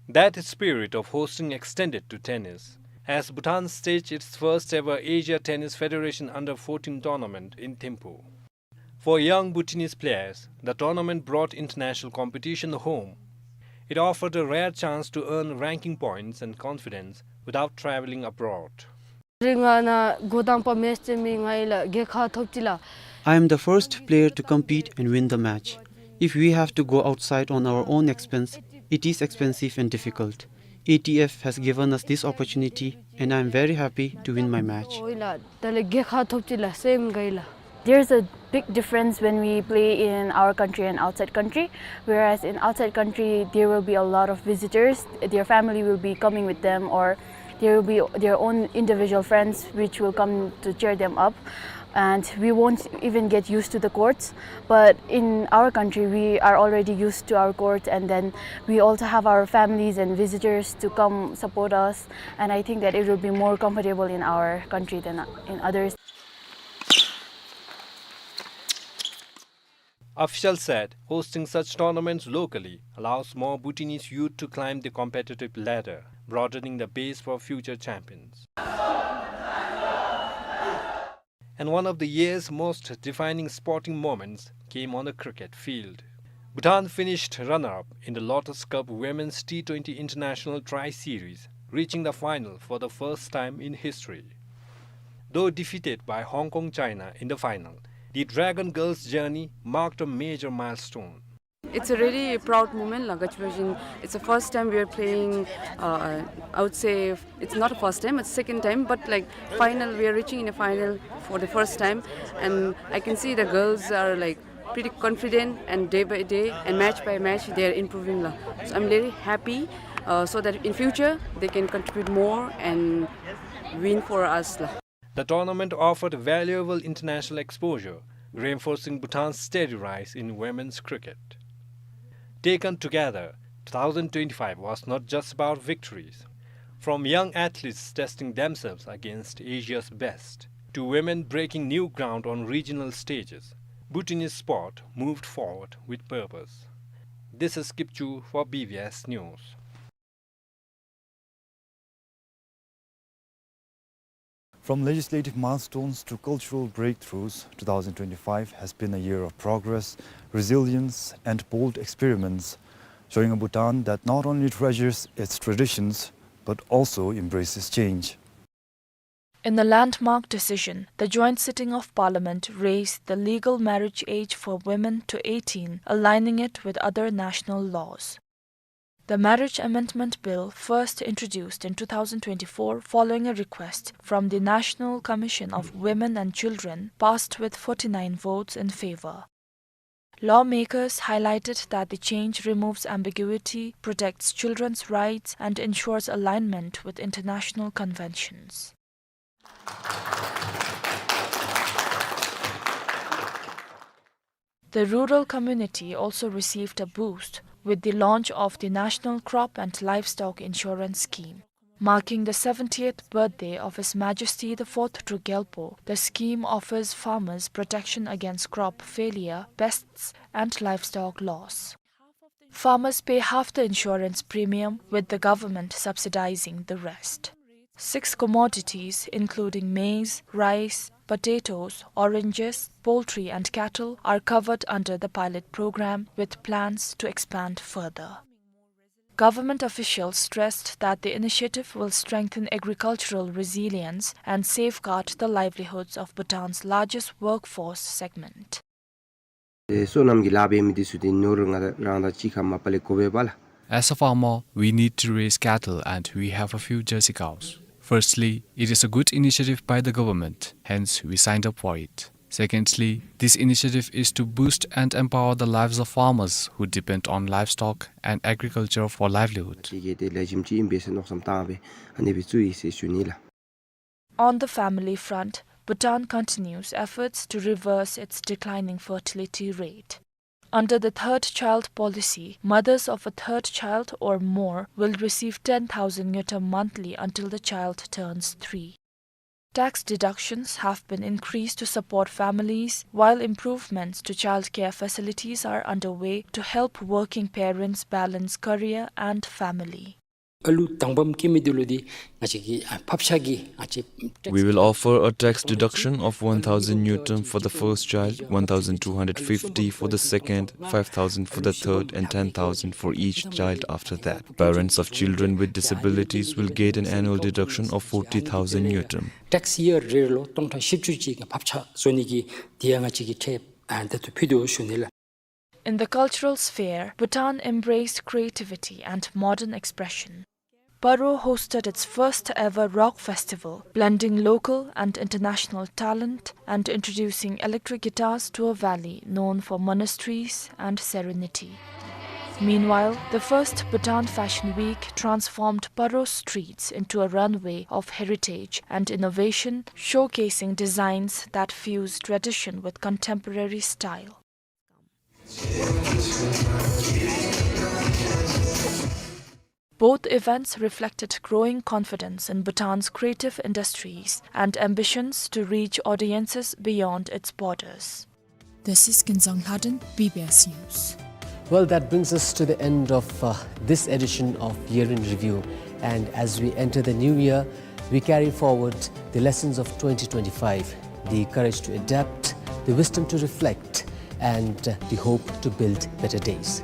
That spirit of hosting extended to tennis, as Bhutan staged its first ever Asia Tennis Federation Under fourteen tournament in Thimphu. For young Bhutanese players, the tournament brought international competition home. It offered a rare chance to earn ranking points and confidence without traveling abroad. རེས་ང་ནཱ་འགོ་དང་པ་མེཆ་རྩེད་མི་ང་ཡི་ལགས་རྒྱལ་ཁ་ཐོབ་ཅི་ལགས། I am the first player to compete and win the match. If we have to go outside on our own expense, it is expensive and difficult. A T F has given us this opportunity, and I am very happy to win my match. ཨོ་ཡི་ལགས། ད་ལས་རྒྱལ་ཁ་ཐོབ་ཅི་ལགས་སེམས་དགའ་ཡི་ལགས། There's a big difference when we play in our country and outside country. Whereas in outside country, there will be a lot of visitors. Their family will be coming with them, or there will be their own individual friends which will come to cheer them up. And we won't even get used to the courts. But in our country, we are already used to our courts, and then we also have our families and visitors to come support us. And I think that it will be more comfortable in our country than in others. Officials said hosting such tournaments locally allows more Bhutanese youth to climb the competitive ladder, broadening the base for future champions. And one of the year's most defining sporting moments came on the cricket field. Bhutan finished runner-up in the Lotus Cup Women's T twenty International Tri-Series, reaching the final for the first time in history. Though defeated by Hong Kong China in the final, the Dragon Girls' journey marked a major milestone. It's a really proud moment, like, it's the first time we are playing, uh, I would say it's not a first time, it's second time, but, like, final, we are reaching in a final for the first time, and I can see the girls are, like, pretty confident, and day by day and match by match, they are improving, la. So I'm really happy, uh, so that in future they can contribute more and win for us, la. The tournament offered valuable international exposure, reinforcing Bhutan's steady rise in women's cricket. Taken together, two thousand twenty-five was not just about victories. From young athletes testing themselves against Asia's best, to women breaking new ground on regional stages, Bhutanese sport moved forward with purpose. This is Kipchu for B B S News. From legislative milestones to cultural breakthroughs, two thousand twenty-five has been a year of progress, resilience, and bold experiments, showing a Bhutan that not only treasures its traditions, but also embraces change. In a landmark decision, the joint sitting of Parliament raised the legal marriage age for women to eighteen, aligning it with other national laws. The Marriage Amendment Bill, first introduced in two thousand twenty-four following a request from the National Commission of Women and Children, passed with forty-nine votes in favor. Lawmakers highlighted that the change removes ambiguity, protects children's rights, and ensures alignment with international conventions. The rural community also received a boost with the launch of the National Crop and Livestock Insurance Scheme. Marking the seventieth birthday of His Majesty the Fourth Druk Gyalpo, the scheme offers farmers protection against crop failure, pests, and livestock loss. Farmers pay half the insurance premium, with the government subsidizing the rest. Six commodities, including maize, rice, potatoes, oranges, poultry, and cattle, are covered under the pilot program, with plans to expand further. Government officials stressed that the initiative will strengthen agricultural resilience and safeguard the livelihoods of Bhutan's largest workforce segment. ཨེ་སོ་ནམ་གྱི་ལཱ་འབད་མི་འདི་ཚུ་འདི་ནོར་ང་རང་དང་གཅིག་ཁར་མ་པ་ལས་དགོ་པས་པ་ལགས། As a farmer, we need to raise cattle and we have a few jersey cows. Firstly, it is a good initiative by the government, hence we signed up for it. Secondly, this initiative is to boost and empower the lives of farmers who depend on livestock and agriculture for livelihood. ཅིག་གིས་དེ་ལེགས་ཤོམ་ཅིག་ཨིན་པས་ཟེར་མནོ་བསམ་བཏང་སྦེ་ཨ་ནི་སྦེ་བཙུགས་ཡི་ཟེར་ཞུ་ནི་ལགས། On the family front, Bhutan continues efforts to reverse its declining fertility rate. Under the third child policy, mothers of a third child or more will receive ten thousand ngultrum monthly until the child turns three. Tax deductions have been increased to support families, while improvements to childcare facilities are underway to help working parents balance career and family. ཨ་ལུ་དང་པམ་སྐྱེ་མི་འདི་ལུ་འདི་ང་བཅས་ཀྱི་ཨ་ཕབ་ཆག་གི་ང་བཅས་We will offer a tax deduction of one thousand ngultrum for the first child, one thousand two hundred fifty for the second, five thousand for the third, and ten thousand for each child after that. Parents of children with disabilities will get an annual deduction of forty thousand ngultrum. Tax year རེ་ལུ་སྟོང་ཕྲག་བཞི་བཅུ་ཅིག་གི་ཕབ་ཆག་བཟོ་ནི་གི་དེ་ཡང་ང་བཅས་ཀྱིས་ཁྲལ་ཨ་ད་ལྟོ་ཕུལ་དོ་ཞུ་ནི་ལགས། In the cultural sphere, Bhutan embraced creativity and modern expression. Paro hosted its first ever rock festival, blending local and international talent and introducing electric guitars to a valley known for monasteries and serenity. Meanwhile, the first Bhutan Fashion Week transformed Paro's streets into a runway of heritage and innovation, showcasing designs that fuse tradition with contemporary style. Both events reflected growing confidence in Bhutan's creative industries and ambitions to reach audiences beyond its borders. This is Kinzang Lhaden, B B S News. Well, that brings us to the end of, uh, this edition of Year in Review. And as we enter the new year, we carry forward the lessons of twenty twenty-five, the courage to adapt, the wisdom to reflect, and, uh, the hope to build better days.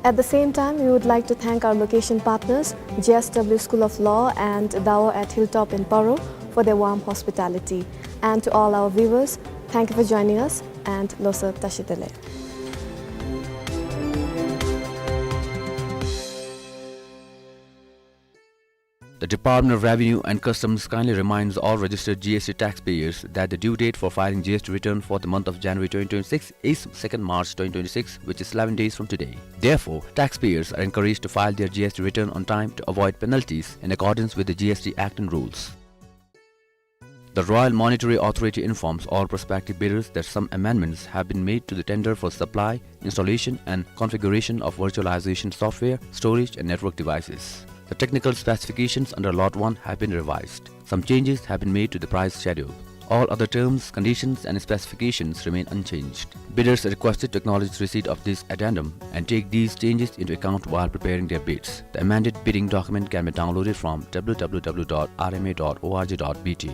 At the same time, we would like to thank our location partners, J S W School of Law and Dao at Hilltop in Paro, for their warm hospitality. And to all our viewers, thank you for joining us, and lo sa tashi dele. The Department of Revenue and Customs kindly reminds all registered G S T taxpayers that the due date for filing G S T return for the month of January twenty twenty-six is second March twenty twenty-six, which is eleven days from today. Therefore, taxpayers are encouraged to file their G S T return on time to avoid penalties in accordance with the G S T Act and rules. The Royal Monetary Authority informs all prospective bidders that some amendments have been made to the tender for supply, installation and configuration of virtualization software, storage and network devices. The technical specifications under Lot one have been revised. Some changes have been made to the price schedule. All other terms, conditions and specifications remain unchanged. Bidders are requested to acknowledge receipt of this addendum and take these changes into account while preparing their bids. The amended bidding document can be downloaded from W W W dot R M A dot org dot B T.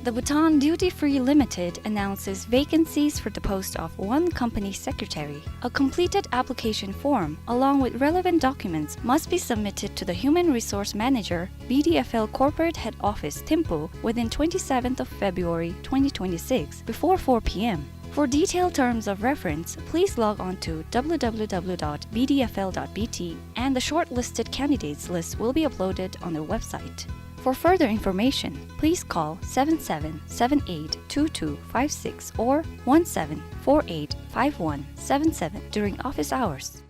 The Bhutan Duty Free Limited announces vacancies for the post of one company secretary. A completed application form, along with relevant documents, must be submitted to the Human Resource Manager, B D F L Corporate Head Office, Thimphu, within twenty-seventh of February twenty twenty-six, before four P M. For detailed terms of reference, please log on to W W W dot B D F L dot B T, and the shortlisted candidates list will be uploaded on their website. For further information, please call seven seven seven eight two two five six or one seven four eight five one seven seven during office hours.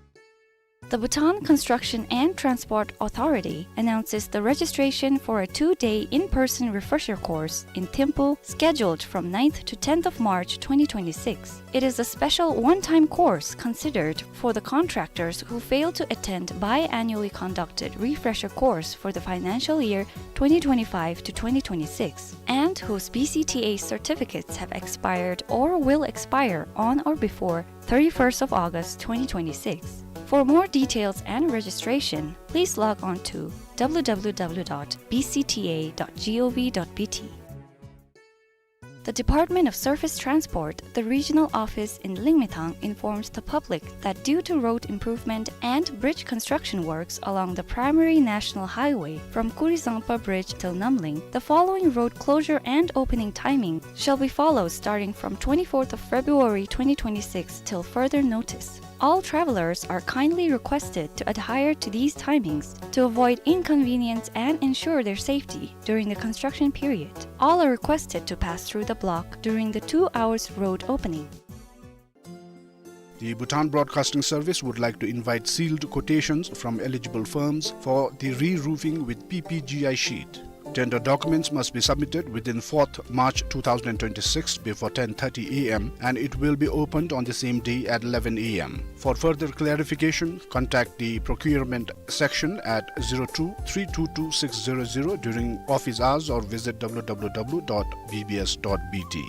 The Bhutan Construction and Transport Authority announces the registration for a two-day in-person refresher course in Thimphu, scheduled from ninth to tenth of March twenty twenty-six. It is a special one-time course considered for the contractors who fail to attend biannually conducted refresher course for the financial year twenty twenty-five to twenty twenty-six, and whose B C T A certificates have expired or will expire on or before thirty-first of August twenty twenty-six. For more details and registration, please log on to W W W dot B C T A dot gov dot B T. The Department of Surface Transport, the regional office in Lingmethang, informs the public that due to road improvement and bridge construction works along the primary national highway from Kurizangpa Bridge till Namling, the following road closure and opening timing shall be followed starting from twenty-fourth of February twenty twenty-six till further notice. All travelers are kindly requested to adhere to these timings to avoid inconvenience and ensure their safety during the construction period. All are requested to pass through the block during the two hours road opening. The Bhutan Broadcasting Service would like to invite sealed quotations from eligible firms for the re-roofing with P P G I sheet. Tender documents must be submitted within fourth March two thousand twenty-six before ten thirty A M, and it will be opened on the same day at eleven A M. For further clarification, contact the procurement section at zero two three two two six zero zero during office hours or visit W W W dot B B S dot B T.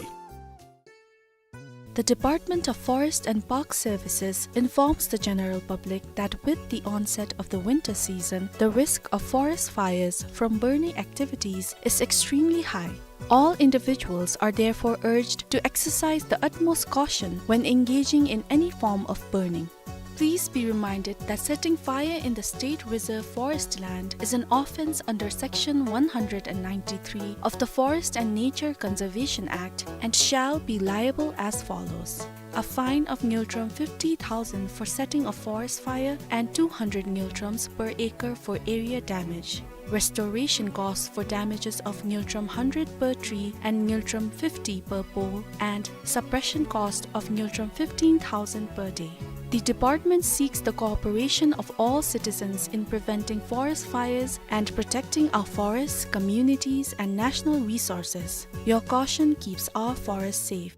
The Department of Forest and Park Services informs the general public that with the onset of the winter season, the risk of forest fires from burning activities is extremely high. All individuals are therefore urged to exercise the utmost caution when engaging in any form of burning. Please be reminded that setting fire in the State Reserve Forest land is an offence under Section one hundred and ninety-three of the Forest and Nature Conservation Act and shall be liable as follows. A fine of ngultrum fifty thousand for setting a forest fire and two hundred ngultrums per acre for area damage. Restoration costs for damages of ngultrum hundred per tree and ngultrum fifty per pole, and suppression cost of ngultrum fifteen thousand per day. The department seeks the cooperation of all citizens in preventing forest fires and protecting our forests, communities, and national resources. Your caution keeps our forests safe.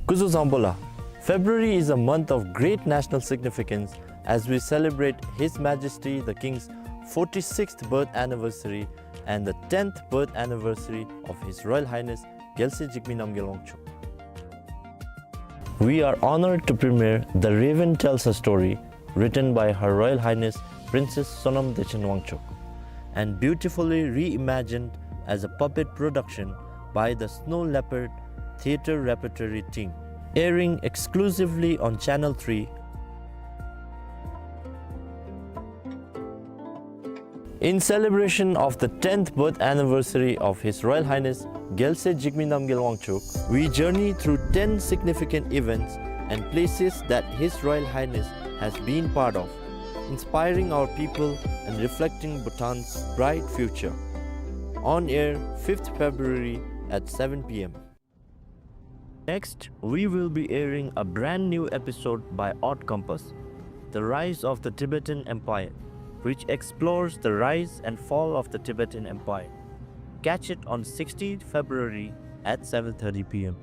སྐུ་གཟུགས་བཟང་པོ་ལགས། February is a month of great national significance as we celebrate His Majesty the King's forty-sixth birth anniversary and the tenth birth anniversary of His Royal Highness རྒྱལ་སྲས་འཇིགས་མེད་རྣམ་རྒྱལ་དབང་ཕྱུག We are honored to premiere The Raven Tells a Story, written by Her Royal Highness Princess Sonam Dechen Wangchuck and beautifully reimagined as a puppet production by the Snow Leopard Theatre Repertory Team, airing exclusively on Channel three. In celebration of the tenth birth anniversary of His Royal Highness རྒྱལ་སྲས་འཇིགས་མེད་རྣམ་རྒྱལ་དབང་ཕྱུག, we journey through ten significant events and places that His Royal Highness has been part of, inspiring our people and reflecting Bhutan's bright future. On air, fifth February at seven p.m. Next, we will be airing a brand new episode by Odd Compass, The Rise of the Tibetan Empire, which explores the rise and fall of the Tibetan Empire. Catch it on sixteenth February at seven thirty p.m.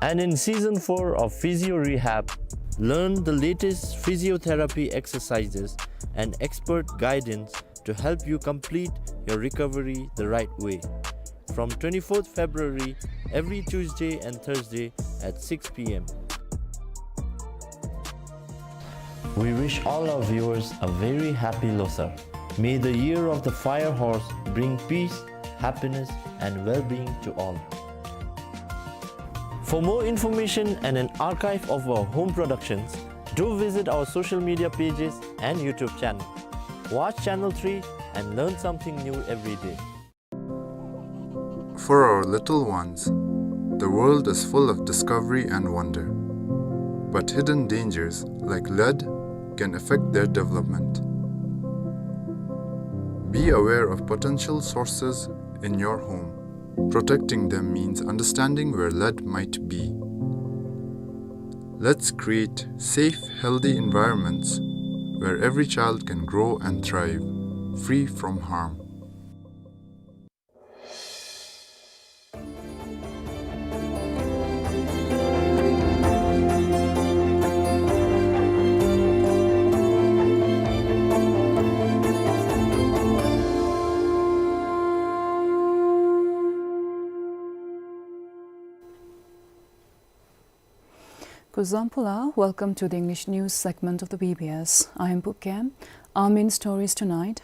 And in season four of Physio Rehab, learn the latest physiotherapy exercises and expert guidance to help you complete your recovery the right way. From twenty-fourth February, every Tuesday and Thursday at six p.m. We wish all our viewers a very happy Losar. May the year of the fire horse bring peace, happiness, and well-being to all. For more information and an archive of our home productions, do visit our social media pages and YouTube channel. Watch Channel three and learn something new every day. For our little ones, the world is full of discovery and wonder. But hidden dangers like lead can affect their development. Be aware of potential sources in your home. Protecting them means understanding where lead might be. Let's create safe, healthy environments where every child can grow and thrive, free from harm. Sukhu zangpo lalua, welcome to the English news segment of the B B S. I am Pupkem. Our main stories tonight.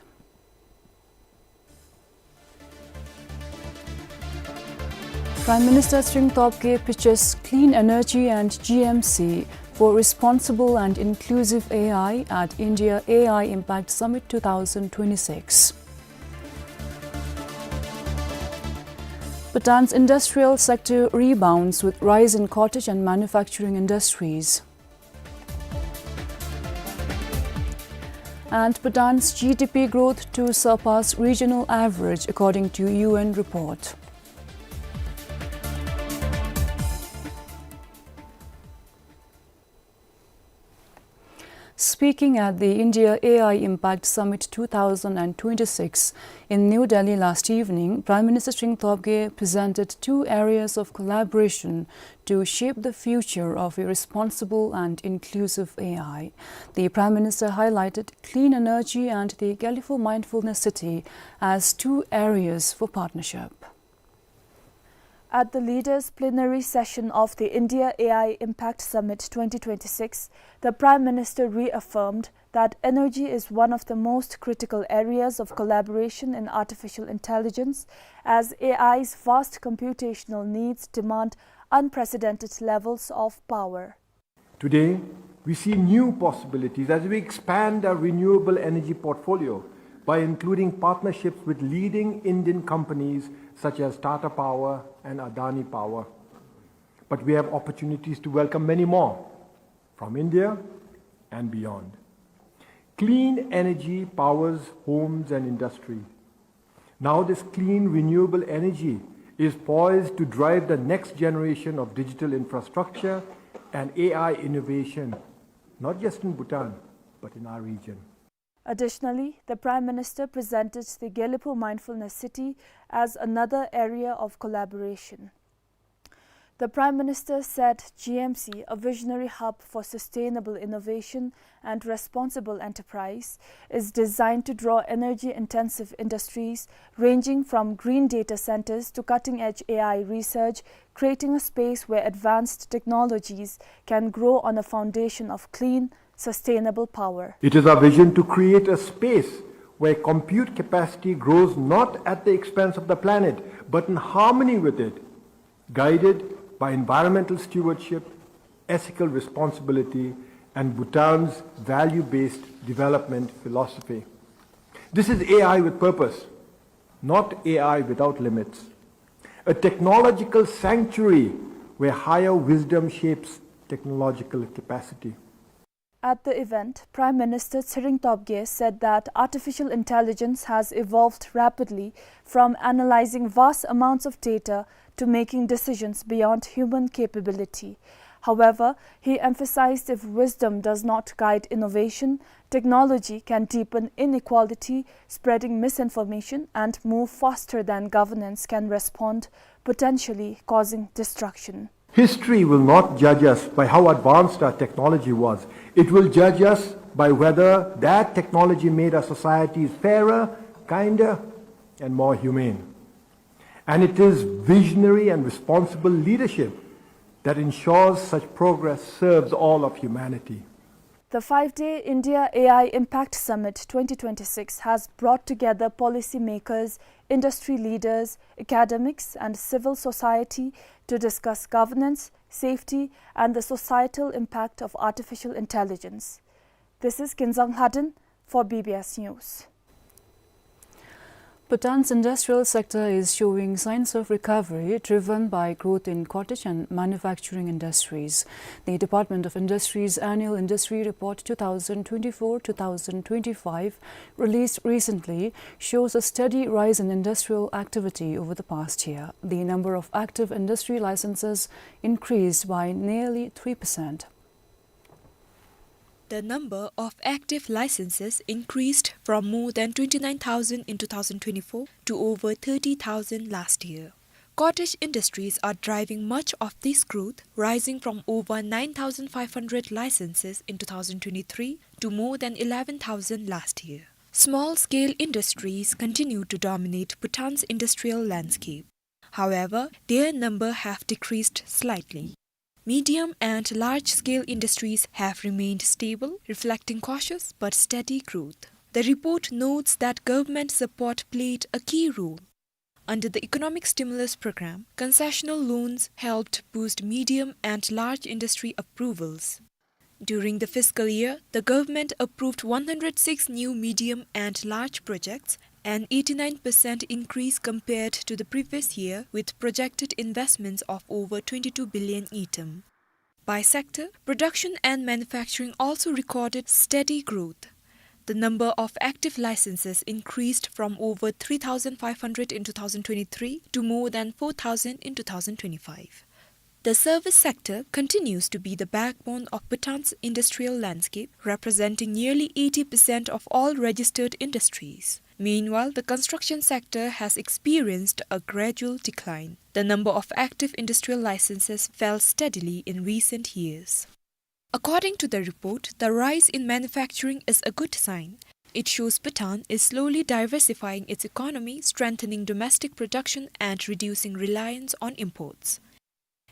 Prime Minister Tshering Tobgay pitches clean energy and G M C for responsible and inclusive A I at India A I Impact Summit two thousand twenty-six. Bhutan's industrial sector rebounds with rise in cottage and manufacturing industries. And Bhutan's G D P growth to surpass regional average, according to U N report. Speaking at the India A I Impact Summit two thousand twenty-six in New Delhi last evening, Prime Minister Tshering Tobgay presented two areas of collaboration to shape the future of a responsible and inclusive A I. The Prime Minister highlighted clean energy and the Gelephu Mindfulness City as two areas for partnership. At the leaders' plenary session of the India A I Impact Summit twenty twenty-six, the Prime Minister reaffirmed that energy is one of the most critical areas of collaboration in artificial intelligence, as A I's vast computational needs demand unprecedented levels of power. Today, we see new possibilities as we expand our renewable energy portfolio by including partnerships with leading Indian companies such as Tata Power and Adani Power. But we have opportunities to welcome many more from India and beyond. Clean energy powers homes and industry. Now this clean renewable energy is poised to drive the next generation of digital infrastructure and A I innovation, not just in Bhutan, but in our region. Additionally, the Prime Minister presented the Gelephu Mindfulness City as another area of collaboration. The Prime Minister said G M C, a visionary hub for sustainable innovation and responsible enterprise, is designed to draw energy-intensive industries ranging from green data centers to cutting-edge A I research, creating a space where advanced technologies can grow on a foundation of clean, sustainable power. It is our vision to create a space where compute capacity grows not at the expense of the planet, but in harmony with it, guided by environmental stewardship, ethical responsibility, and Bhutan's value-based development philosophy. This is A I with purpose, not A I without limits. A technological sanctuary where higher wisdom shapes technological capacity. At the event, Prime Minister Tshering Tobgay said that artificial intelligence has evolved rapidly, from analyzing vast amounts of data to making decisions beyond human capability. However, he emphasized if wisdom does not guide innovation, technology can deepen inequality, spreading misinformation, and move faster than governance can respond, potentially causing destruction. History will not judge us by how advanced our technology was. It will judge us by whether that technology made our societies fairer, kinder, and more humane. And it is visionary and responsible leadership that ensures such progress serves all of humanity. The five-day India A I Impact Summit twenty twenty-six has brought together policymakers, industry leaders, academics, and civil society to discuss governance, safety, and the societal impact of artificial intelligence. This is Kinzang Lhaden for B B S News. Bhutan's industrial sector is showing signs of recovery, driven by growth in cottage and manufacturing industries. The Department of Industry's Annual Industry Report two thousand twenty-four two thousand twenty-five, released recently, shows a steady rise in industrial activity over the past year. The number of active industry licenses increased by nearly three percent. The number of active licenses increased from more than twenty-nine thousand in two thousand twenty-four to over thirty thousand last year. Cottage industries are driving much of this growth, rising from over nine thousand five hundred licenses in two thousand twenty-three to more than eleven thousand last year. Small-scale industries continue to dominate Bhutan's industrial landscape. However, their number have decreased slightly. Medium and large-scale industries have remained stable, reflecting cautious but steady growth. The report notes that government support played a key role. Under the Economic Stimulus Program, concessional loans helped boost medium and large industry approvals. During the fiscal year, the government approved one hundred six new medium and large projects, an eighty-nine percent increase compared to the previous year, with projected investments of over twenty-two billion ngultrum. By sector, production and manufacturing also recorded steady growth. The number of active licenses increased from over three thousand five hundred in two thousand twenty-three to more than four thousand in two thousand twenty-five. The service sector continues to be the backbone of Bhutan's industrial landscape, representing nearly eighty percent of all registered industries. Meanwhile, the construction sector has experienced a gradual decline. The number of active industrial licenses fell steadily in recent years. According to the report, the rise in manufacturing is a good sign. It shows Bhutan is slowly diversifying its economy, strengthening domestic production and reducing reliance on imports.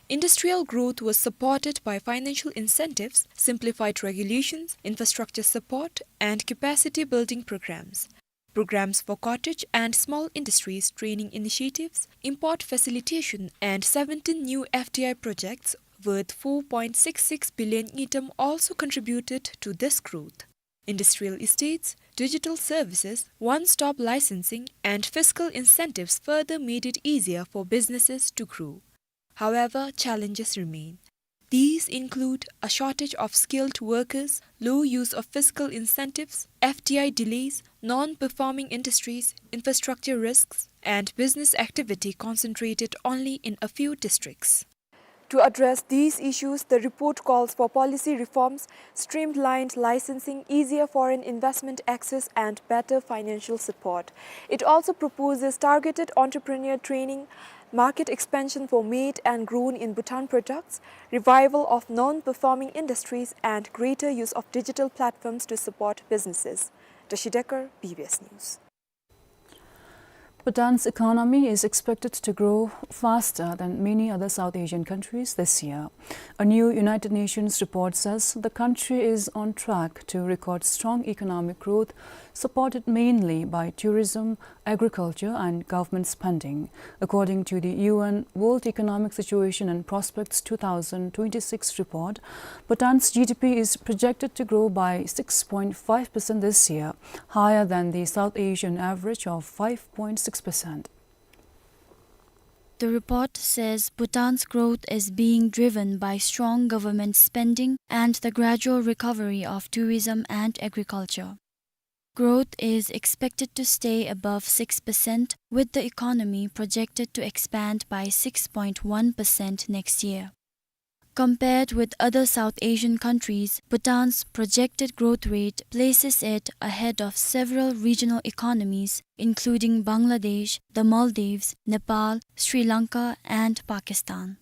Industrial growth was supported by financial incentives, simplified regulations, infrastructure support, and capacity building programs. Programs for cottage and small industries training initiatives, import facilitation, and seventeen new F D I projects worth four point six six billion ngultrum also contributed to this growth. Industrial estates, digital services, one-stop licensing, and fiscal incentives further made it easier for businesses to grow. However, challenges remain. These include a shortage of skilled workers, low use of fiscal incentives, F D I delays, non-performing industries, infrastructure risks, and business activity concentrated only in a few districts. To address these issues, the report calls for policy reforms, streamlined licensing, easier foreign investment access, and better financial support. It also proposes targeted entrepreneur training, market expansion for made and grown in Bhutan products, revival of non-performing industries, and greater use of digital platforms to support businesses. Tashi Dekar, B B S News. Bhutan's economy is expected to grow faster than many other South Asian countries this year. A new United Nations report says the country is on track to record strong economic growth, supported mainly by tourism, agriculture, and government spending. According to the U N World Economic Situation and Prospects two thousand twenty-six report, Bhutan's G D P is projected to grow by six point five percent this year, higher than the South Asian average of five point six percent. The report says Bhutan's growth is being driven by strong government spending and the gradual recovery of tourism and agriculture. Growth is expected to stay above six percent, with the economy projected to expand by six point one percent next year. Compared with other South Asian countries, Bhutan's projected growth rate places it ahead of several regional economies, including Bangladesh, the Maldives, Nepal, Sri Lanka, and Pakistan.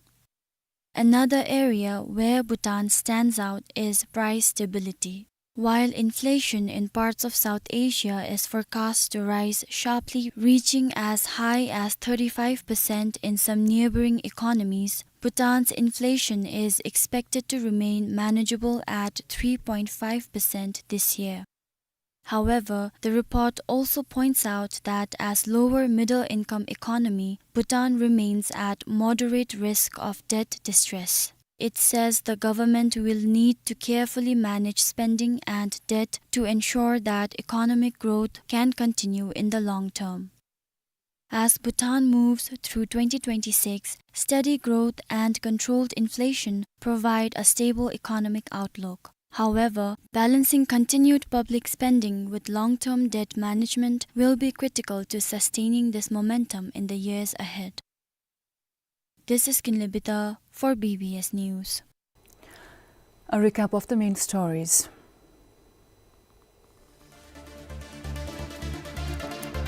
Another area where Bhutan stands out is price stability. While inflation in parts of South Asia is forecast to rise sharply, reaching as high as thirty-five percent in some neighboring economies, Bhutan's inflation is expected to remain manageable at three point five percent this year. However, the report also points out that as lower middle-income economy, Bhutan remains at moderate risk of debt distress. It says the government will need to carefully manage spending and debt to ensure that economic growth can continue in the long term. As Bhutan moves through twenty twenty-six, steady growth and controlled inflation provide a stable economic outlook. However, balancing continued public spending with long-term debt management will be critical to sustaining this momentum in the years ahead. This is Kinley Bitar for B B S News. A recap of the main stories.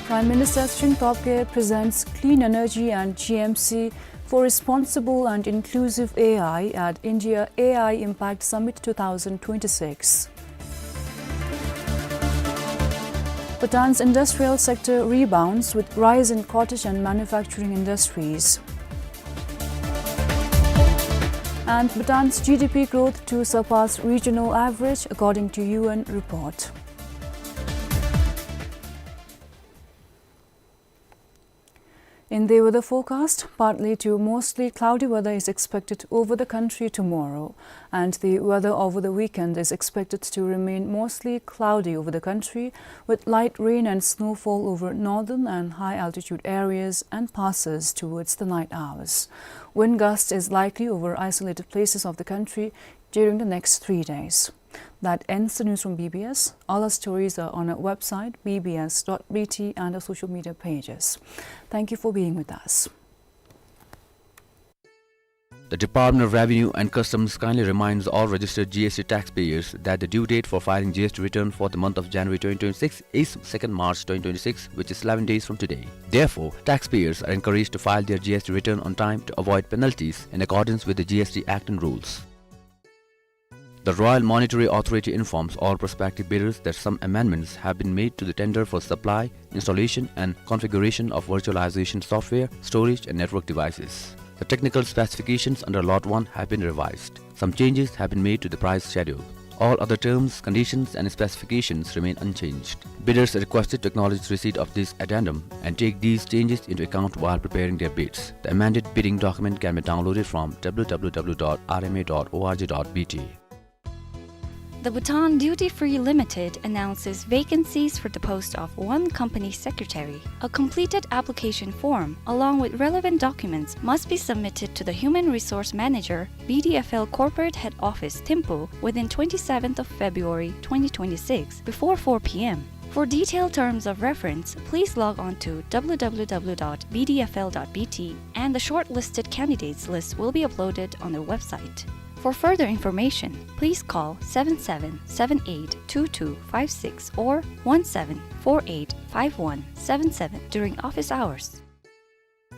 Prime Minister Shin Tobgay presents Clean Energy and G M C for Responsible and Inclusive A I at India A I Impact Summit two thousand twenty-six. Bhutan's industrial sector rebounds with rise in cottage and manufacturing industries. And Bhutan's G D P growth to surpass regional average, according to U N report. In the weather forecast, partly to mostly cloudy weather is expected over the country tomorrow, and the weather over the weekend is expected to remain mostly cloudy over the country, with light rain and snowfall over northern and high altitude areas and passes towards the night hours. Wind gust is likely over isolated places of the country during the next three days. That ends the news from B B S. All our stories are on our website, B B S dot B T, and our social media pages. Thank you for being with us. The Department of Revenue and Customs kindly reminds all registered G S T taxpayers that the due date for filing G S T return for the month of January twenty twenty-six is second March twenty twenty-six, which is eleven days from today. Therefore, taxpayers are encouraged to file their G S T return on time to avoid penalties in accordance with the G S T Act and rules. The Royal Monetary Authority informs all prospective bidders that some amendments have been made to the tender for supply, installation and configuration of virtualization software, storage and network devices. The technical specifications under Lot one have been revised. Some changes have been made to the price schedule. All other terms, conditions and specifications remain unchanged. Bidders are requested to acknowledge receipt of this addendum and take these changes into account while preparing their bids. The amended bidding document can be downloaded from W W W dot R M A dot org dot B T. The Bhutan Duty Free Limited announces vacancies for the post of one company secretary. A completed application form, along with relevant documents, must be submitted to the Human Resource Manager, B D F L Corporate Head Office, Thimphu, within twenty-seventh of February twenty twenty-six, before four P M. For detailed terms of reference, please log on to W W W dot B D F L dot B T, and the shortlisted candidates list will be uploaded on their website. For further information, please call seven seven seven eight two two five six or one seven four eight five one seven seven during office hours.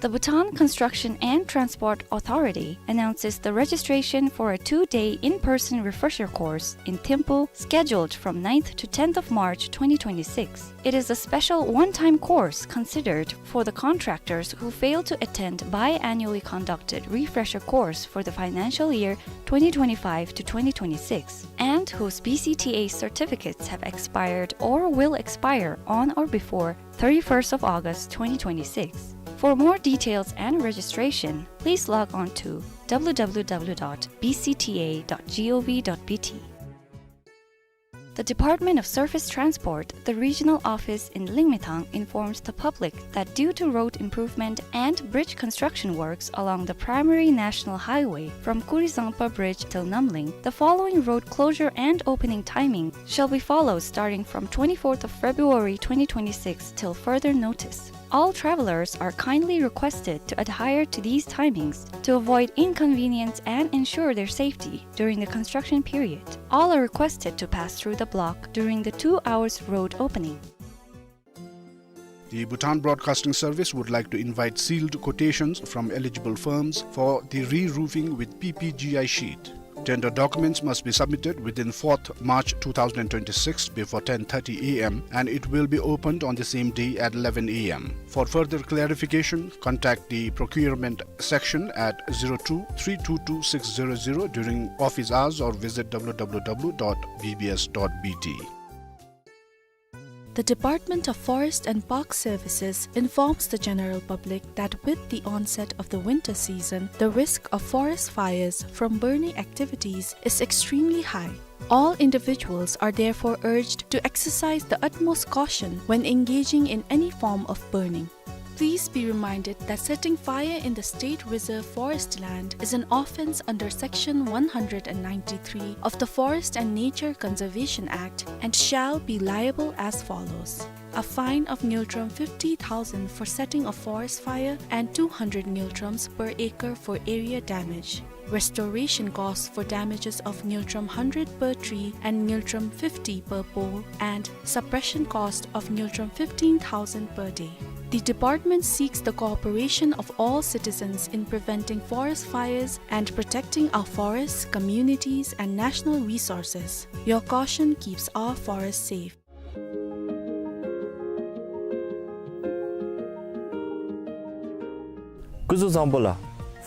The Bhutan Construction and Transport Authority announces the registration for a two-day in-person refresher course in Thimphu, scheduled from ninth to tenth of March twenty twenty-six. It is a special one-time course considered for the contractors who fail to attend biannually conducted refresher course for the financial year twenty twenty-five to twenty twenty-six and whose B C T A certificates have expired or will expire on or before thirty-first of August twenty twenty-six. For more details and registration, please log on to W W W dot B C T A dot gov dot B T. The Department of Surface Transport, the regional office in Lingmethang, informs the public that due to road improvement and bridge construction works along the primary national highway from Kurizangpa Bridge till Namling, the following road closure and opening timing shall be followed starting from twenty-fourth of February twenty twenty-six till further notice. All travelers are kindly requested to adhere to these timings to avoid inconvenience and ensure their safety during the construction period. All are requested to pass through the block during the two hours road opening. The Bhutan Broadcasting Service would like to invite sealed quotations from eligible firms for the re-roofing with P P G I sheet. Tender documents must be submitted within fourth March two thousand twenty-six before ten thirty A M, and it will be opened on the same day at eleven A M. For further clarification, contact the procurement section at zero two three two two six zero zero during office hours or visit W W W dot B B S dot B T. The Department of Forest and Park Services informs the general public that with the onset of the winter season, the risk of forest fires from burning activities is extremely high. All individuals are therefore urged to exercise the utmost caution when engaging in any form of burning. Please be reminded that setting fire in the state reserve forest land is an offence under Section one hundred and ninety-three of the Forest and Nature Conservation Act and shall be liable as follows: a fine of ngultrum fifty thousand for setting a forest fire and two hundred ngultrums per acre for area damage. Restoration costs for damages of ngultrum hundred per tree and ngultrum fifty per pole, and suppression cost of ngultrum fifteen thousand per day. The department seeks the cooperation of all citizens in preventing forest fires and protecting our forests, communities, and national resources. Your caution keeps our forests safe. སྐུ་གཟུགས་བཟང་པོ་ལགས།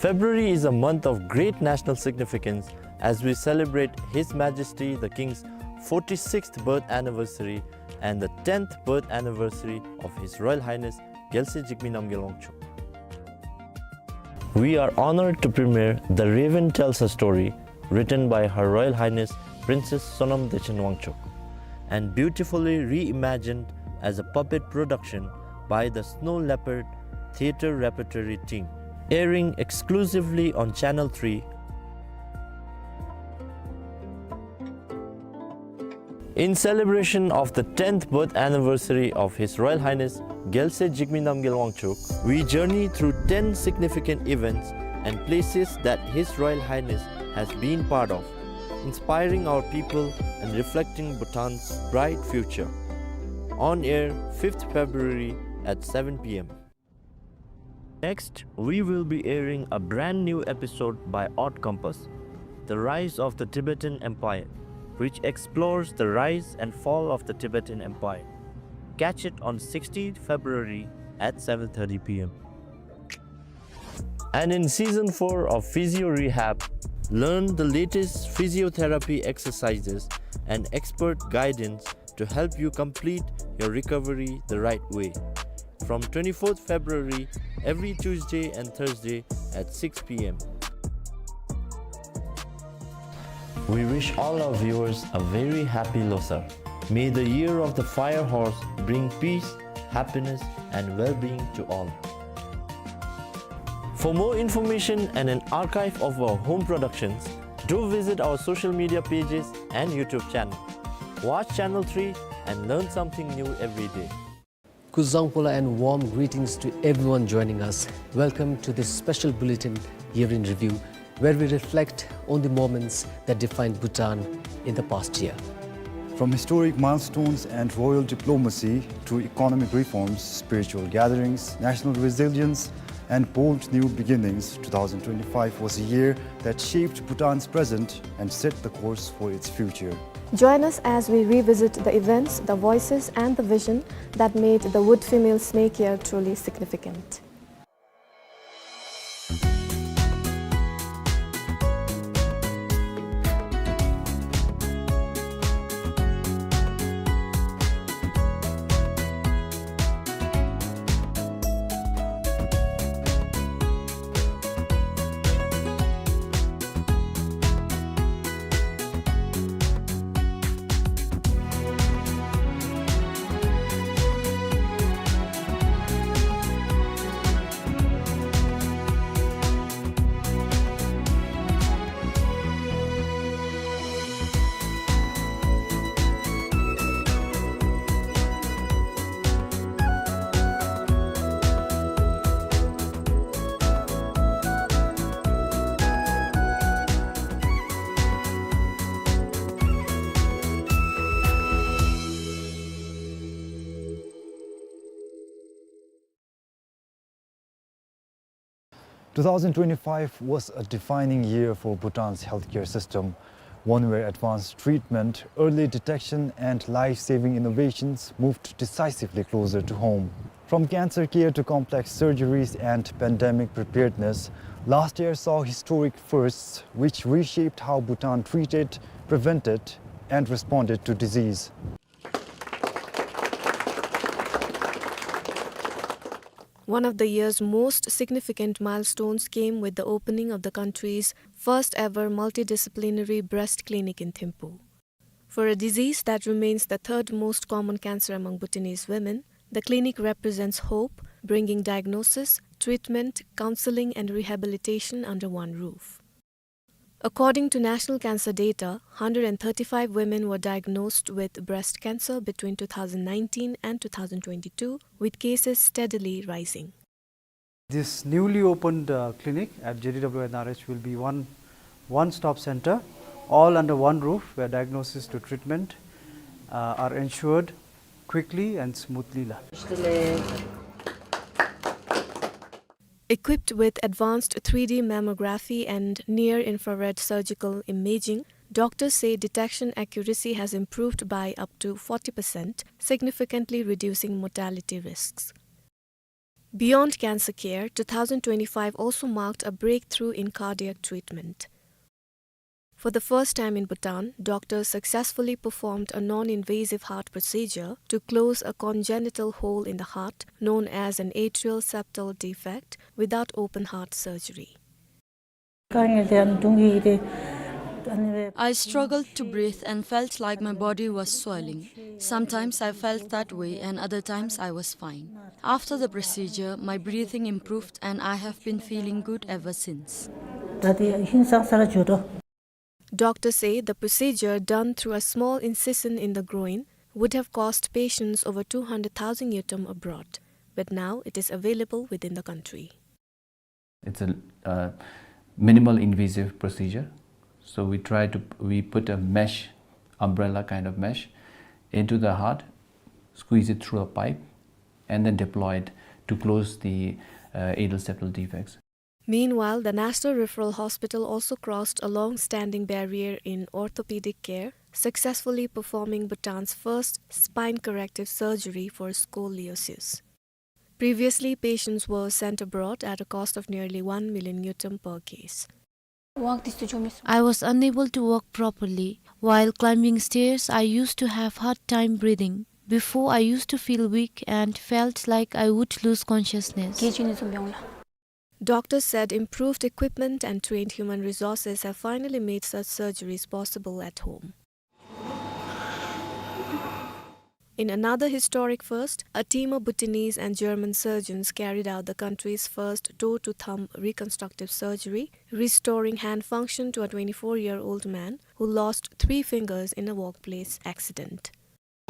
February is a month of great national significance as we celebrate His Majesty the King's forty-sixth birth anniversary and the tenth birth anniversary of His Royal Highness རྒྱལ་སྲས་འཇིགས་མེད་རྣམ་རྒྱལ་དབང་ཕྱུག. We are honored to premiere The Raven Tells a Story, written by Her Royal Highness Princess Sonam Dechen Wangchuck and beautifully reimagined as a puppet production by the Snow Leopard Theatre Repertory Team, airing exclusively on Channel three. In celebration of the tenth birth anniversary of His Royal Highness རྒྱལ་སྲས་འཇིགས་མེད་རྣམ་རྒྱལ་དབང་ཕྱུག, we journey through ten significant events and places that His Royal Highness has been part of, inspiring our people and reflecting Bhutan's bright future. On air, fifth February at seven P M. Next, we will be airing a brand new episode by Odd Compass, The Rise of the Tibetan Empire, which explores the rise and fall of the Tibetan Empire. Catch it on sixteenth February at seven thirty P M. And in season four of Physio Rehab, learn the latest physiotherapy exercises and expert guidance to help you complete your recovery the right way. From twenty-fourth February, every Tuesday and Thursday at six P M. We wish all our viewers a very happy Losar. May the year of the fire horse bring peace, happiness, and well-being to all. For more information and an archive of our home productions, do visit our social media pages and YouTube channel. Watch Channel three and learn something new every day. Kuzuzangpo la and warm greetings to everyone joining us. Welcome to this special bulletin, Year in Review, where we reflect on the moments that defined Bhutan in the past year. From historic milestones and royal diplomacy to economic reforms, spiritual gatherings, national resilience, and bold new beginnings, two thousand twenty-five was a year that shaped Bhutan's present and set the course for its future. Join us as we revisit the events, the voices, and the vision that made the Wood Female Snake Year truly significant. Two thousand twenty-five was a defining year for Bhutan's healthcare system, one where advanced treatment, early detection, and life-saving innovations moved decisively closer to home. From cancer care to complex surgeries and pandemic preparedness, last year saw historic firsts which reshaped how Bhutan treated, prevented, and responded to disease. One of the year's most significant milestones came with the opening of the country's first ever multidisciplinary breast clinic in Thimphu. For a disease that remains the third most common cancer among Bhutanese women, the clinic represents hope, bringing diagnosis, treatment, counseling, and rehabilitation under one roof. According to national cancer data, hundred and thirty-five women were diagnosed with breast cancer between two thousand nineteen and two thousand twenty-two, with cases steadily rising. This newly opened, uh, clinic at J D W N R H will be one, one-stop center, all under one roof, where diagnosis to treatment, uh, are ensured quickly and smoothly la. Equipped with advanced three D mammography and near-infrared surgical imaging, doctors say detection accuracy has improved by up to forty percent, significantly reducing mortality risks. Beyond cancer care, two thousand twenty-five also marked a breakthrough in cardiac treatment. For the first time in Bhutan, doctors successfully performed a non-invasive heart procedure to close a congenital hole in the heart known as an atrial septal defect without open heart surgery. I struggled to breathe and felt like my body was swelling. Sometimes I felt that way and other times I was fine. After the procedure, my breathing improved and I have been feeling good ever since. Doctors say the procedure, done through a small incision in the groin, would have cost patients over two hundred thousand ngultrum abroad, but now it is available within the country. It's a, uh, minimal invasive procedure. So we try to, we put a mesh, umbrella kind of mesh, into the heart, squeeze it through a pipe, and then deploy it to close the, uh, atrial septal defects. Meanwhile, the National Referral Hospital also crossed a long-standing barrier in orthopedic care, successfully performing Bhutan's first spine corrective surgery for scoliosis. Previously, patients were sent abroad at a cost of nearly one million ngultrum per case. I was unable to walk properly. While climbing stairs, I used to have hard time breathing. Before, I used to feel weak and felt like I would lose consciousness. Doctors said improved equipment and trained human resources have finally made such surgeries possible at home. In another historic first, a team of Bhutanese and German surgeons carried out the country's first toe-to-thumb reconstructive surgery, restoring hand function to a twenty-four-year-old man who lost three fingers in a workplace accident.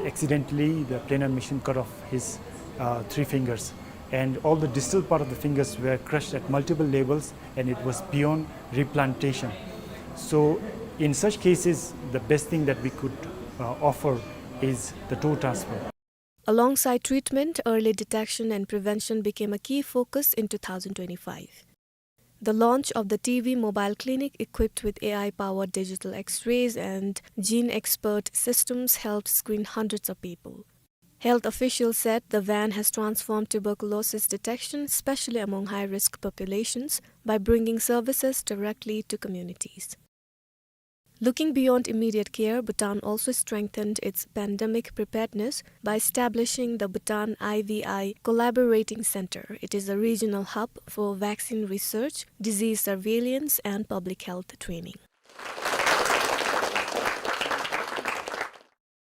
Accidentally, the planer machine cut off his, uh, three fingers, and all the distal part of the fingers were crushed at multiple levels, and it was beyond replantation. So, in such cases, the best thing that we could, uh, offer is the toe transfer. Alongside treatment, early detection and prevention became a key focus in two thousand twenty-five. The launch of the T V mobile clinic equipped with A I-powered digital X-rays and gene expert systems helped screen hundreds of people. Health officials said the van has transformed tuberculosis detection, especially among high-risk populations, by bringing services directly to communities. Looking beyond immediate care, Bhutan also strengthened its pandemic preparedness by establishing the Bhutan I V I Collaborating Center. It is a regional hub for vaccine research, disease surveillance, and public health training.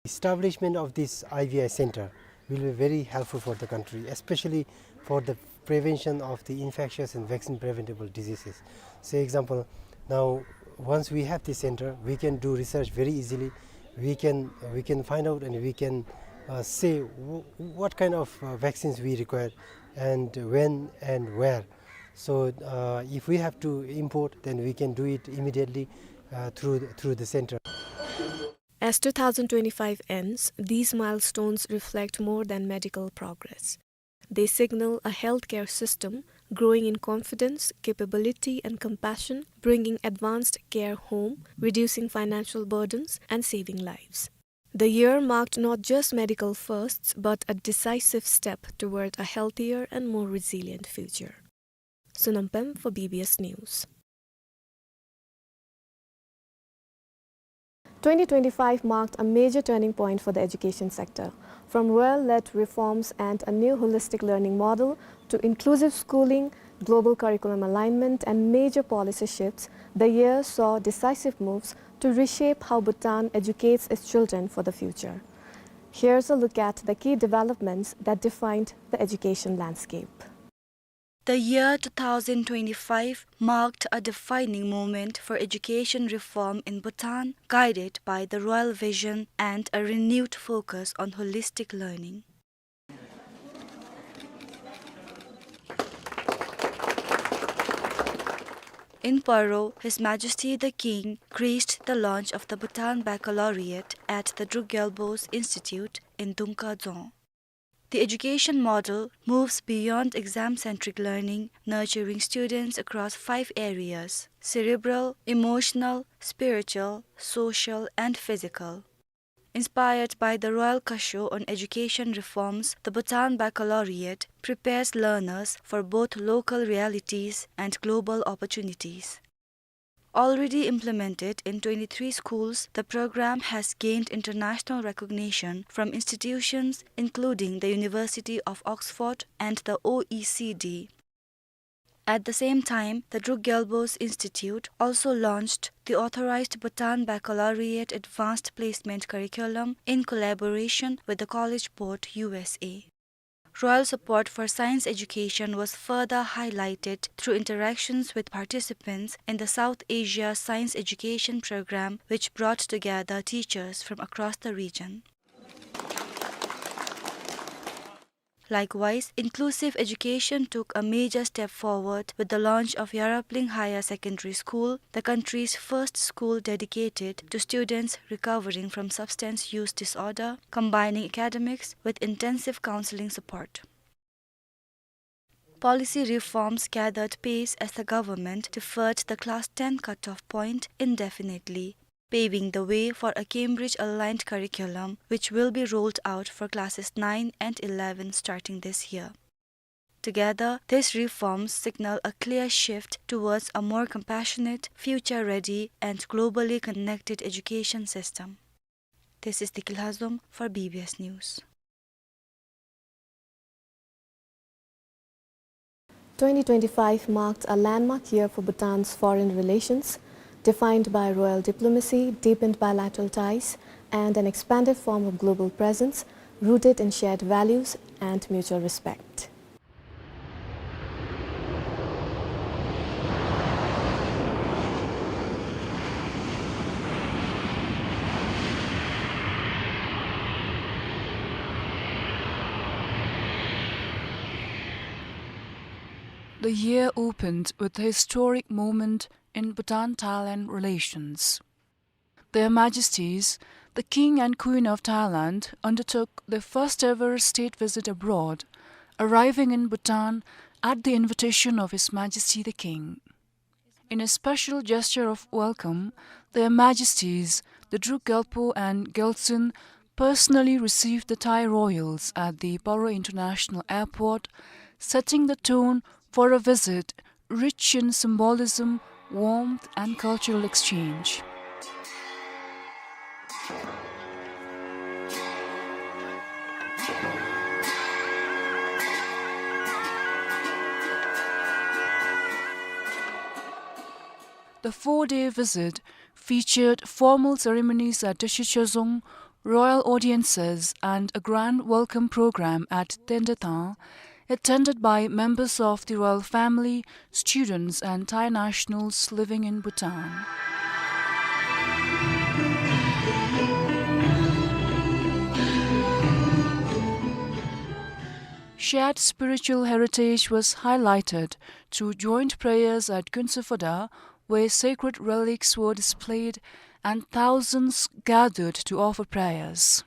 Establishment of this I V I center will be very helpful for the country, especially for the prevention of the infectious and vaccine preventable diseases. Say example, now once we have this center, we can do research very easily. We can, we can find out and we can, uh, say w-, what kind of, uh, vaccines we require and when and where. So, uh, if we have to import, then we can do it immediately, uh, through, through the center. As two thousand twenty-five ends, these milestones reflect more than medical progress. They signal a healthcare system growing in confidence, capability, and compassion, bringing advanced care home, reducing financial burdens, and saving lives. The year marked not just medical firsts, but a decisive step toward a healthier and more resilient future. Sonam Pem for B B S News. Twenty twenty-five marked a major turning point for the education sector. From royal-led reforms and a new holistic learning model to inclusive schooling, global curriculum alignment, and major policy shifts, the year saw decisive moves to reshape how Bhutan educates its children for the future. Here's a look at the key developments that defined the education landscape. The year two thousand twenty-five marked a defining moment for education reform in Bhutan, guided by the royal vision and a renewed focus on holistic learning. In Paro, His Majesty the King graced the launch of the Bhutan Baccalaureate at the Druk Gyalpo's Institute in Dungka Dzong. The education model moves beyond exam-centric learning, nurturing students across five areas: cerebral, emotional, spiritual, social, and physical. Inspired by the royal kasho on education reforms, the Bhutan Baccalaureate prepares learners for both local realities and global opportunities. Already implemented in twenty-three schools, the program has gained international recognition from institutions including the University of Oxford and the O E C D. At the same time, the Druk Gyalpo's Institute also launched the authorized Bhutan Baccalaureate Advanced Placement Curriculum in collaboration with the College Board U S A. Royal support for science education was further highlighted through interactions with participants in the South Asia Science Education Program, which brought together teachers from across the region. Likewise, inclusive education took a major step forward with the launch of Yarapling Higher Secondary School, the country's first school dedicated to students recovering from substance use disorder, combining academics with intensive counseling support. Policy reforms gathered pace as the government deferred the class ten cutoff point indefinitely, paving the way for a Cambridge-aligned curriculum which will be rolled out for classes nine and eleven starting this year. Together, these reforms signal a clear shift towards a more compassionate, future-ready, and globally connected education system. This is Diki Lhazom for B B S News. Twenty twenty-five marked a landmark year for Bhutan's foreign relations, defined by royal diplomacy, deepened bilateral ties, and an expanded form of global presence rooted in shared values and mutual respect. The year opened with a historic moment in Bhutan-Thailand relations. Their Majesties, the King and Queen of Thailand, undertook their first ever state visit abroad, arriving in Bhutan at the invitation of His Majesty the King. In a special gesture of welcome, Their Majesties, the Druk Gyalpo and Gyaltsuen, personally received the Thai royals at the Paro International Airport, setting the tone for a visit rich in symbolism, warmth, and cultural exchange. The four-day visit featured formal ceremonies at Teshi Chozong, royal audiences, and a grand welcome program at Tendetang, attended by members of the royal family, students, and Thai nationals living in Bhutan. Shared spiritual heritage was highlighted through joint prayers at Khuensophoda, where sacred relics were displayed and thousands gathered to offer prayers.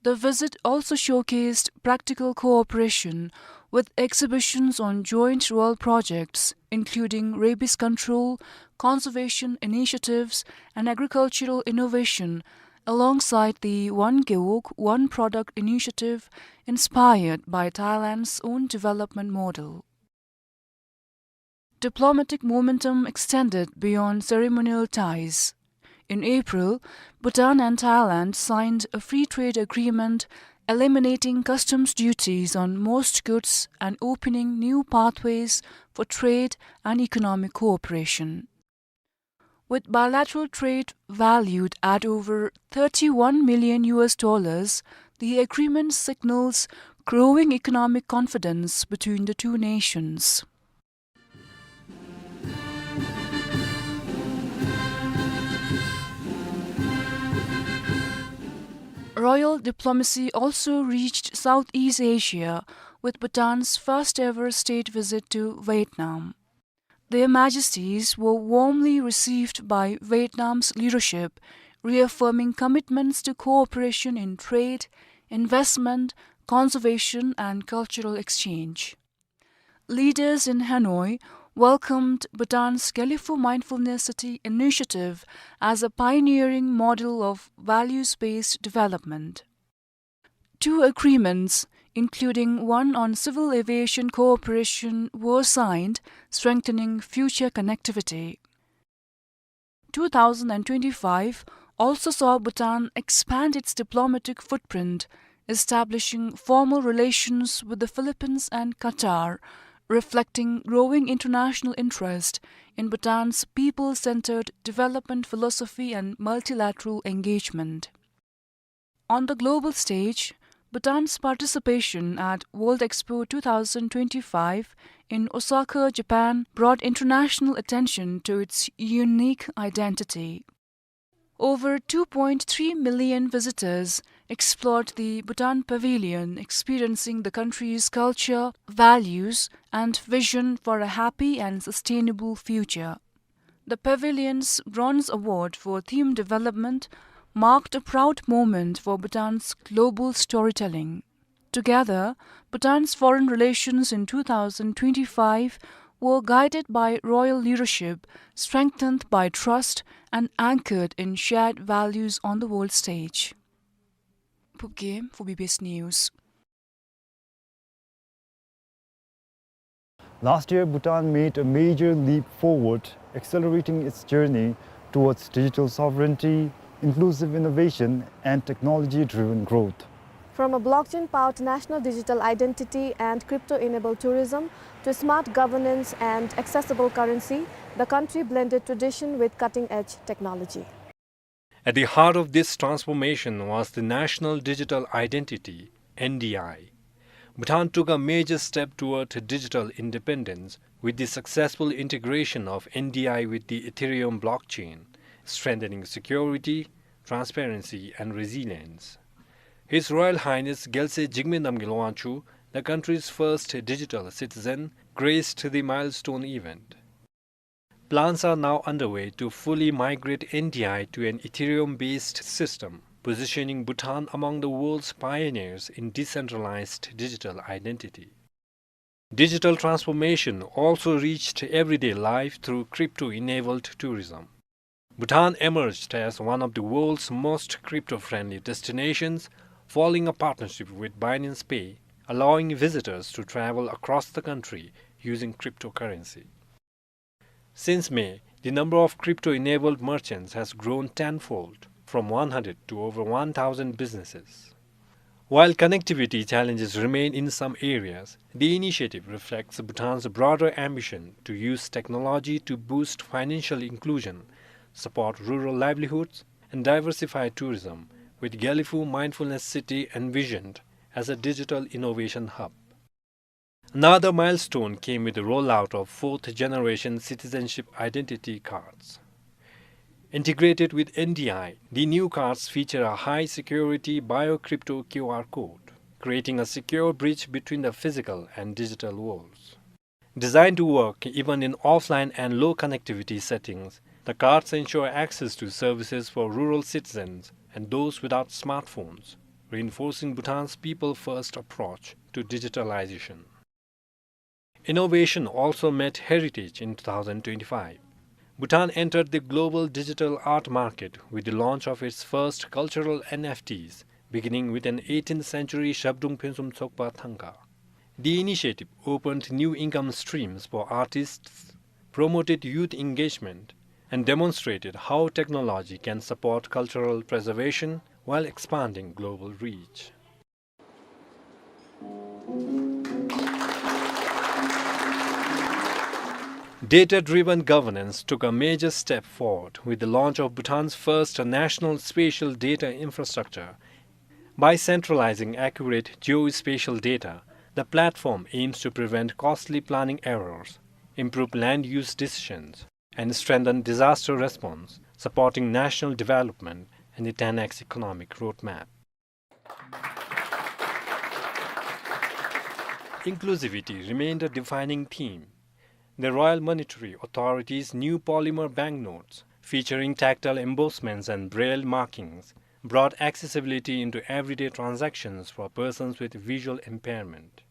The visit also showcased practical cooperation with exhibitions on joint royal projects, including rabies control, conservation initiatives, and agricultural innovation, alongside the One Gewog, One Product initiative inspired by Thailand's own development model. Diplomatic momentum extended beyond ceremonial ties. In April, Bhutan and Thailand signed a free trade agreement eliminating customs duties on most goods and opening new pathways for trade and economic cooperation. With bilateral trade valued at over thirty-one million U S dollars, the agreement signals growing economic confidence between the two nations. Royal diplomacy also reached Southeast Asia, with Bhutan's first ever state visit to Vietnam. Their Majesties were warmly received by Vietnam's leadership, reaffirming commitments to cooperation in trade, investment, conservation, and cultural exchange. Leaders in Hanoi welcomed Bhutan's Gelephu Mindfulness City initiative as a pioneering model of values-based development. Two agreements, including one on civil aviation cooperation, were signed, strengthening future connectivity. Two thousand and twenty-five also saw Bhutan expand its diplomatic footprint, establishing formal relations with the Philippines and Qatar, reflecting growing international interest in Bhutan's people-centered development philosophy and multilateral engagement. On the global stage, Bhutan's participation at World Expo two thousand twenty-five in Osaka, Japan, brought international attention to its unique identity. Over two point three million visitors explored the Bhutan Pavilion, experiencing the country's culture, values, and vision for a happy and sustainable future. The pavilion's Bronze Award for Theme Development marked a proud moment for Bhutan's global storytelling. Together, Bhutan's foreign relations in two thousand twenty-five were guided by royal leadership, strengthened by trust, and anchored in shared values on the world stage. Phubgay for B B S News. Last year, Bhutan made a major leap forward, accelerating its journey towards digital sovereignty, inclusive innovation, and technology-driven growth. From a blockchain-powered national digital identity and crypto-enabled tourism to smart governance and accessible currency, the country blended tradition with cutting-edge technology. At the heart of this transformation was the National Digital Identity, N D I. Bhutan took a major step toward digital independence with the successful integration of N D I with the Ethereum blockchain, strengthening security, transparency, and resilience. His Royal Highness Gyalse Jigme Namgyel Wangchuck, the country's first digital citizen, graced the milestone event. Plans are now underway to fully migrate N D I to an Ethereum-based system, positioning Bhutan among the world's pioneers in decentralized digital identity. Digital transformation also reached everyday life through crypto-enabled tourism. Bhutan emerged as one of the world's most crypto-friendly destinations, following a partnership with Binance Pay, allowing visitors to travel across the country using cryptocurrency. Since May, the number of crypto-enabled merchants has grown tenfold, from one hundred to over one thousand businesses. While connectivity challenges remain in some areas, the initiative reflects Bhutan's broader ambition to use technology to boost financial inclusion, support rural livelihoods, and diversify tourism, with Gelephu Mindfulness City envisioned as a digital innovation hub. Another milestone came with the rollout of fourth-generation citizenship identity cards. Integrated with N D I, the new cards feature a high-security bio-crypto Q R code, creating a secure bridge between the physical and digital worlds. Designed to work even in offline and low-connectivity settings, the cards ensure access to services for rural citizens and those without smartphones, reinforcing Bhutan's people-first approach to digitalization. Innovation also met heritage in two thousand twenty-five. Bhutan entered the global digital art market with the launch of its first cultural N F Ts, beginning with an eighteenth century Zhabdrung Phensum Tsokpa Thangka. The initiative opened new income streams for artists, promoted youth engagement, and demonstrated how technology can support cultural preservation while expanding global reach. Data-driven governance took a major step forward with the launch of Bhutan's first national spatial data infrastructure. By centralizing accurate geospatial data, the platform aims to prevent costly planning errors, improve land use decisions, and strengthen disaster response, supporting national development and the ten X economic roadmap. Inclusivity remained a defining theme. The Royal Monetary Authority's new polymer banknotes, featuring tactile embossments and braille markings, brought accessibility into everyday transactions for persons with visual impairment.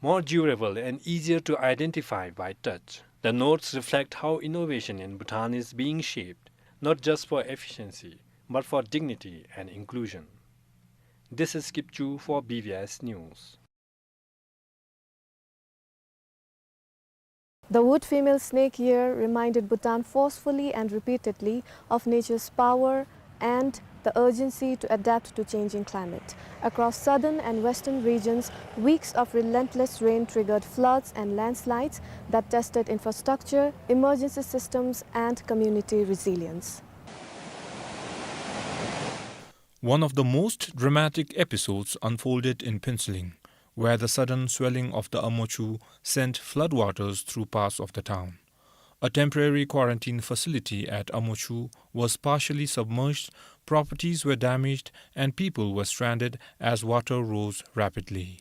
More durable and easier to identify by touch, the notes reflect how innovation in Bhutan is being shaped, not just for efficiency, but for dignity and inclusion. This is Kipchu for B B S News. The wood female snake year reminded Bhutan forcefully and repeatedly of nature's power and the urgency to adapt to changing climate. Across southern and western regions, weeks of relentless rain triggered floods and landslides that tested infrastructure, emergency systems, and community resilience. One of the most dramatic episodes unfolded in Phuentsholing, where the sudden swelling of the Amochu sent floodwaters through parts of the town. A temporary quarantine facility at Amochu was partially submerged, properties were damaged, and people were stranded as water rose rapidly.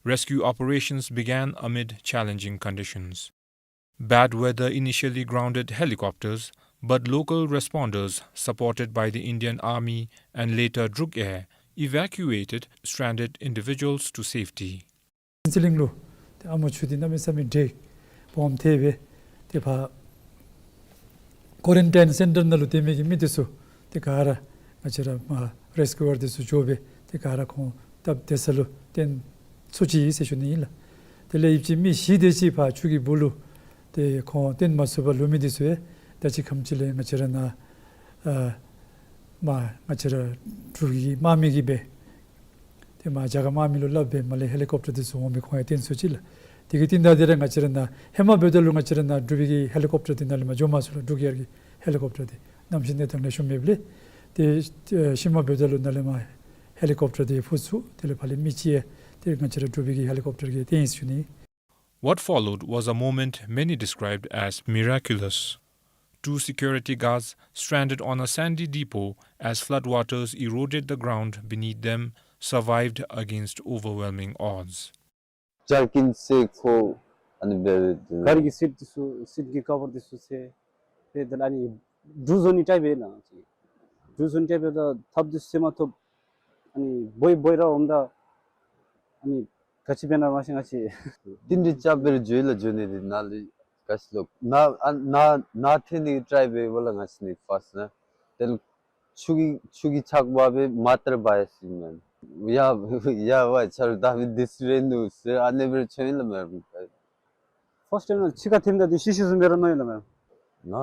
Rescue operations began amid challenging conditions. Bad weather initially grounded helicopters, but local responders, supported by the Indian Army and later Druk Air, evacuated stranded individuals to safety. ཕུན་ཚོགས་གླིང་ལུ་ཏེ་ཨ་མོ་ཆུ་འདི་གནམ་མེད་ས་མེད་འདྲེས་སྦོམ་ཐལ་སྦེ་ཏེ་ཕར་ཀོ་རེན་ཊའིན་སེན་ཊར་ནང་ལུ་སྡོད་མི་གི་མི་འདི་ཚུ་ཏེ་ག་ར་ང་བཅས་ར་མར་རེས་ཀིའུ་ཝར་འདི་ཚུ་འགྱོ་སྦེ་ཏེ་ག་ར་ཁོང་སྟབས་བདེ་ས་ལུ་བཏོན་ཚུགས་ཅི་ཟེར་ཞུ་ནི་ཨིན་ལགས། དེ་ལས་ཡིབ་ཅིག་མི་བཞི་དེ་ཅིག་ཕར་ཆུ་གི་སྦུག་ལུ་ཏེ་ཁོང་བཏོན་མ་ཚུགས་པར་ལུས་མི་འདི་ཚུ་ཡང་ད་ཅི་ཁམས་ཅིག་ལས་ང་བཅས་ར་ནཱ་ཨ་མར་ང་བཅས་ར་འབྲུག་གི་དམག་མི་གིས་སྦེ་ཏེ་མར་རྒྱ་གར་དམག་མི་ལུ་སླབ་སྦེ་མར་ལས་ཧེ་ལི་ཀོབ་ཊར་འདི་ཚུ་འོང་སྦེ་ཁོང་ཡང་བཏོན་ཚུགས་ཅི་ལགས། དེ་གི་རྟིང་བདའ་སྟེ་ར་ང་བཅས་ར་ནཱ་ཧེ་མ་འབདཝ་ད་ལུ་ང་བཅས་ར་ནཱ་འབྲུག་པའི་གི་ཧེ་ལི་ཀོབ་ཊར་འདི་ནཱ་ལས་མར་འགྱོ་མ་ཚུགས་ལགས། འབྲུག་ཨེར་གྱི་ཧེ་ལི་ཀོབ་ཊར་འདི་གནམ་གཤིས་གནས་སྟངས་ལེགས་ཤོམ་མེདཔ་ལས། ཏེ་ཨེ་ཤུལ་མ་འབདཝ་ད་ལུ་ནཱ་ལས་མར་ཧེ་ལི་ཀོབ་ཊར་འདི་འཕུར་ཚུགས། དེ་ལས་ཕར་ལས་མི་ཅིག་ཡང་ཏེ་ང་བཅས་ར་འབྲུག་པའི་གི་ཧེ་ལི་ཀོབ་ཊར་གྱིས་བཏོན་ཡི་ཟེར་ཞུ་ནི། What followed was a moment many described as miraculous. Two security guards stranded on a sandy depot as floodwaters eroded the ground beneath them survived against overwhelming odds. ཇར་ཀིན་ཟེར་ཁོ་ཨ་ནི་འབད་རུང་གཱ་རི་གི་སིཊ་འདི་ཚུ་སིཊ་ཀྱི་ཀ་བར་འདི་ཚུ་བསལ། དེ་དེ་ལས་ཨ་ནི་འབྲུག་བཟོ་ནི་ཊའིཔ་ཨིན་ལགས། འབྲུག་བཟོ་ནི་ཊའིཔ་ཨིན་ད་ཐགཔ་འདི་ཚུ་བསལ་མ་ཐུབ། ཨ་ནི་སྦོ་སྦོ་ར་འོངམ་ད་ཨ་ནི་ག་ཅི་འབད་ན་མ་ཤེས་ང་བཅས། ཏིང་འདི་ཅ་འབད་རུང་འགྱོ་ཡི་ལགས། འགྱོ་ནི་འདི་ནཱ་ལས་ག་ཅི་ལོ་ནཱ་ཨ་ནཱ་ནཱ་ཐོན་ནི་ཊའིཔ་འབདཝ་ལགས། ང་བཅས་ནི་ཕར་སི་ནཱ་དེ་ལས་ཆུ་གི་ཆུ་གི་ཆག་པ་སྦེ་མར་ལྟ་ར་འབག་ཡར་སོ་ཡི་མས། ཡ་ཡ་ཝའི་ཆ་རོགས་ད་མི་འདི་ཚུ་རེ་ནུག་ཟེར་ཨ་ནི་སྦེ་ར་འགྱོ་ཡི་ལགས་མས། ཕརསཊ་ཊའིམ་ནཱ་ཕྱི་ཁར་ཐིམ་ད་འདི་ཤི་ཤི་བཟུམ་སྦེ་ར་མནོ་ཡི་ལགས་མས། ང་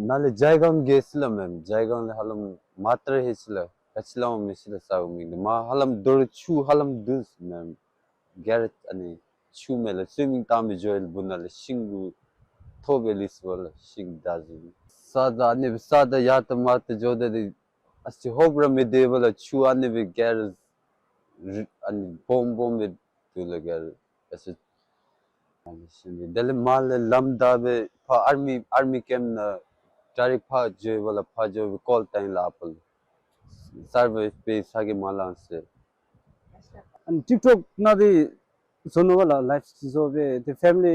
ནཱ་ལས་ཇའི་སྒང་འགྱོ་ཡི་ལགས་མས། ཇའི་སྒང་ལས་ཧ་ལམ་མར་ལྟ་ར་ལྷོད་ཅི་ལགས། ག་ཅི་སླབ་མི་ཤེས་ལགས་ས་གོ་མི་འདི་མར་ཧ་ལམ་རྡོ་རུ་ཆུ་ཧ་ལམ་འདུག་ཟེར་མས། ག་ར་ཨ་ནི་ཆུ་མེད་ལགས། སུའི་མིང་བཏང་སྦེ་འགྱོ་ཡི་ལགས། སྦུག་ནང་ལས་ཤིང་གུ་ཐོགས་སྦེ་ལུས་སོ་ལགས། ཤིང་འདར་སོ། ས་ད་ཨ་ནི་ས་ད་ཡར་ད་མར་ད་འགྱོ་ད་འདི་ཨ་ཙི་ཧོབ་ར་མི་སྡོད་པས་ལགས། ཆུ་ཨ་ནི་སྦེ་ག་ར་རི་ཨ་ནི་སྦོམ་སྦོམ་སྦེ་འདུག་ལགས། ག་ར་ཨ་ཙི་ཨ་ནི་ཤིང་འདི་དེ་ལས་མར་ལས་ལམ་བདའ་སྦེ་ཕར་ཨར་མི་ཨར་མི་ཀེམཔ་ནང་ཌའི་རེཀཊ་ཕར་འགྱོ་བས་ལགས། ཕར་འགྱོ་སྦེ་ཀོལ་བཏང་ཡི་ལགས། ཨ་པ་ལུ་སར་ཝའིབ་འབད་ས་གིས་མ་ལང་ཟེར། ཨ་ནི་ཊིཀ་ཊོཀ་ནང་འདི་བཟོ་ནུག་པ་ལགས། ལའིབ་བཟོ་སྦེ་ཏེ་ཕེ་མི་ལི་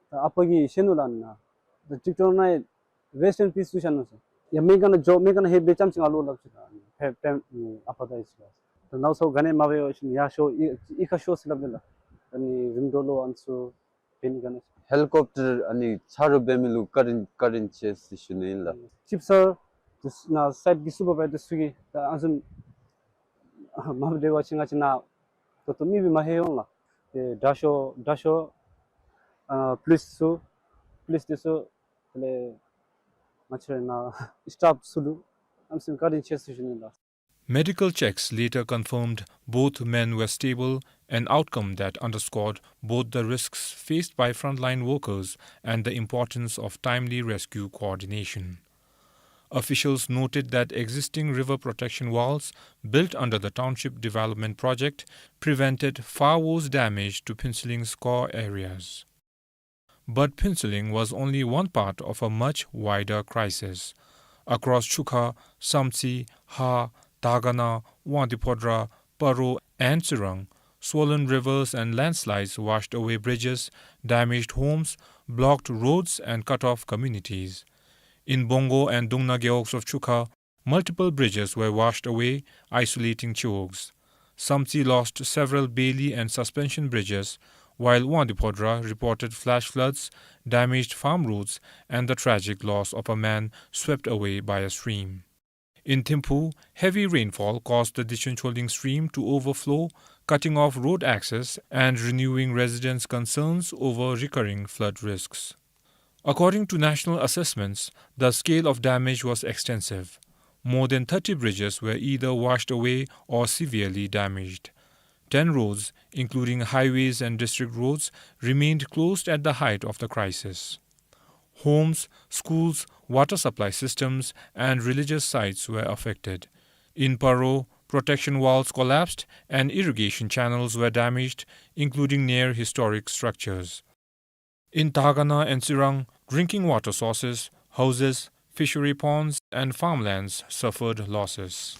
ཨ་པ་གིས་ཤེས་ནུག་ལགས་ནཱ། ད་ཊིཀ་ཊོཀ་ནང་རེསཊ་ཨིན་པིས་ཟེར་ཤར་ནུག་ཟེར། ཡ་མེ་ག་ནང་འགྱོ་མེ་ག་ནང་ལྷོད་སྦེ་རྐྱངམ་ཅིག་ང་ལུ་སླབ་ཅི་ལགས། ཕེ་ཕེ་ཨ་པ་ད་ཨིན་ཟེར་ལགས། ད་ནཱ་ཚུ་ག་ནི་མ་འབད་བ་ཅིན་ཡར་ཤོག་ཨི་ཨི་ཁར་ཤོག་ཟེར་སླབ་ནི་ལགས། ཨ་ནི་རིམ་གྲོ་ལུ་ཨ་ནི་ཚུ་འབད་ནི་ག་ནི། ཧེ་ལི་ཀོབ་ཊར་ཨ་ནི་ཆ་རོགས་འབད་མི་ལུ་བཀའ་དྲིན་བཀའ་དྲིན་ཆེ་ཟེར་ཞུ་ནི་ཨིན་ལགས། ཅིཕ་སར་དེ་ནཱ་སའིཊ་གི་སུ་པར་བའི་ཛར་ཚུ་གིས་ད་ཨ་ནི་བཟུམ་མ་འབད་བ་ཅིན་ང་བཅས་ནཱ་ད་ལྟོ་མི་སྦེ་མ་ལྷོད་འོང་ལགས། ཏེ་དྲག་ཤོས་དྲག་ཤོས་ཨ་པོ་ལིསི་ཚུ་པོ་ལིསི་འདི་ཚུ་དེ་ལས་ང་བཅས་ར་ནཱ་སི་ཊཕ་ཚུ་ལུ་ཨ་ནི་བཟུམ་བཀའ་དྲིན་ཆེ་ཟེར་ཞུ་ནི་ལགས། Medical checks later confirmed both men were stable, an outcome that underscored both the risks faced by frontline workers and the importance of timely rescue coordination. Officials noted that existing river protection walls built under the Township Development Project prevented far worse damage to Phuentsholing core areas. But Phuentsholing was only one part of a much wider crisis. Across Chukha, Samtse, Ha, Dagana, Wangdue Phodrang, Paro, and Tsirang, swollen rivers and landslides washed away bridges, damaged homes, blocked roads, and cut off communities. In Bongo and Dungna gewogs of Chukha, multiple bridges were washed away, isolating gewogs. Samtse lost several beli and suspension bridges, while Wangdue Phodrang reported flash floods, damaged farm roads, and the tragic loss of a man swept away by a stream. In Thimphu, heavy rainfall caused the Dichun Cholding stream to overflow, cutting off road access and renewing residents' concerns over recurring flood risks. According to national assessments, the scale of damage was extensive. More than thirty bridges were either washed away or severely damaged. Ten roads, including highways and district roads, remained closed at the height of the crisis. Homes, schools, water supply systems, and religious sites were affected. In Paro, protection walls collapsed and irrigation channels were damaged, including near historic structures. In Dagana and Tsirang, drinking water sources, houses, fishery ponds, and farmlands suffered losses.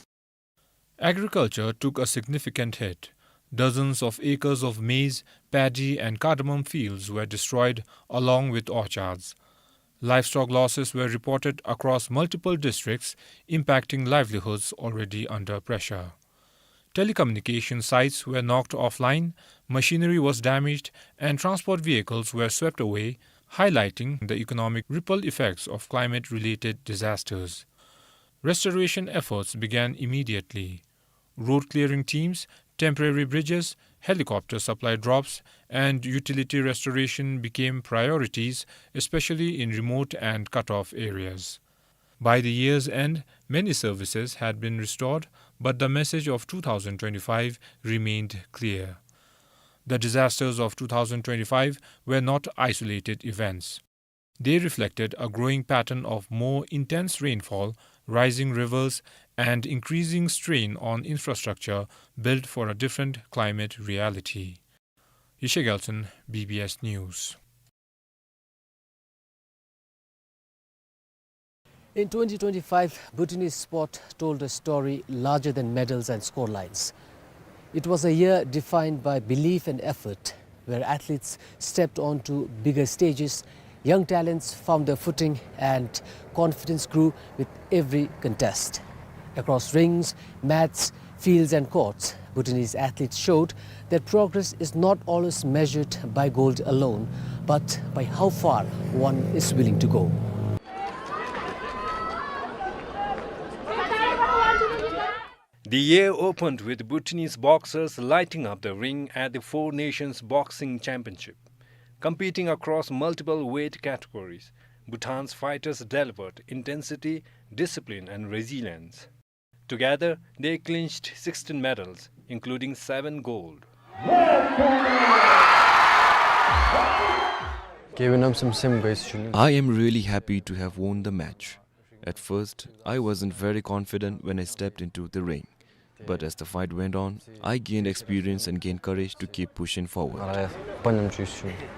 Agriculture took a significant hit. Dozens of acres of maize, paddy, and cardamom fields were destroyed, along with orchards. Livestock losses were reported across multiple districts, impacting livelihoods already under pressure. Telecommunication sites were knocked offline, machinery was damaged, and transport vehicles were swept away, highlighting the economic ripple effects of climate-related disasters. Restoration efforts began immediately. Road clearing teams, temporary bridges, helicopter supply drops, and utility restoration became priorities, especially in remote and cut-off areas. By the year's end, many services had been restored, but the message of two thousand twenty-five remained clear. The disasters of two thousand twenty-five were not isolated events. They reflected a growing pattern of more intense rainfall, rising rivers, and increasing strain on infrastructure built for a different climate reality. Yeshe Gyaltshen, B B S News. In twenty twenty-five, Bhutanese sport told a story larger than medals and scorelines. It was a year defined by belief and effort, where athletes stepped onto bigger stages, young talents found their footing, and confidence grew with every contest. Across rings, mats, fields, and courts, Bhutanese athletes showed that progress is not always measured by gold alone, but by how far one is willing to go. The year opened with Bhutanese boxers lighting up the ring at the Four Nations Boxing Championship. Competing across multiple weight categories, Bhutan's fighters delivered intensity, discipline, and resilience. Together, they clinched sixteen medals, including seven gold. I am really happy to have won the match. At first, I wasn't very confident when I stepped into the ring. But as the fight went on, I gained experience and gained courage to keep pushing forward.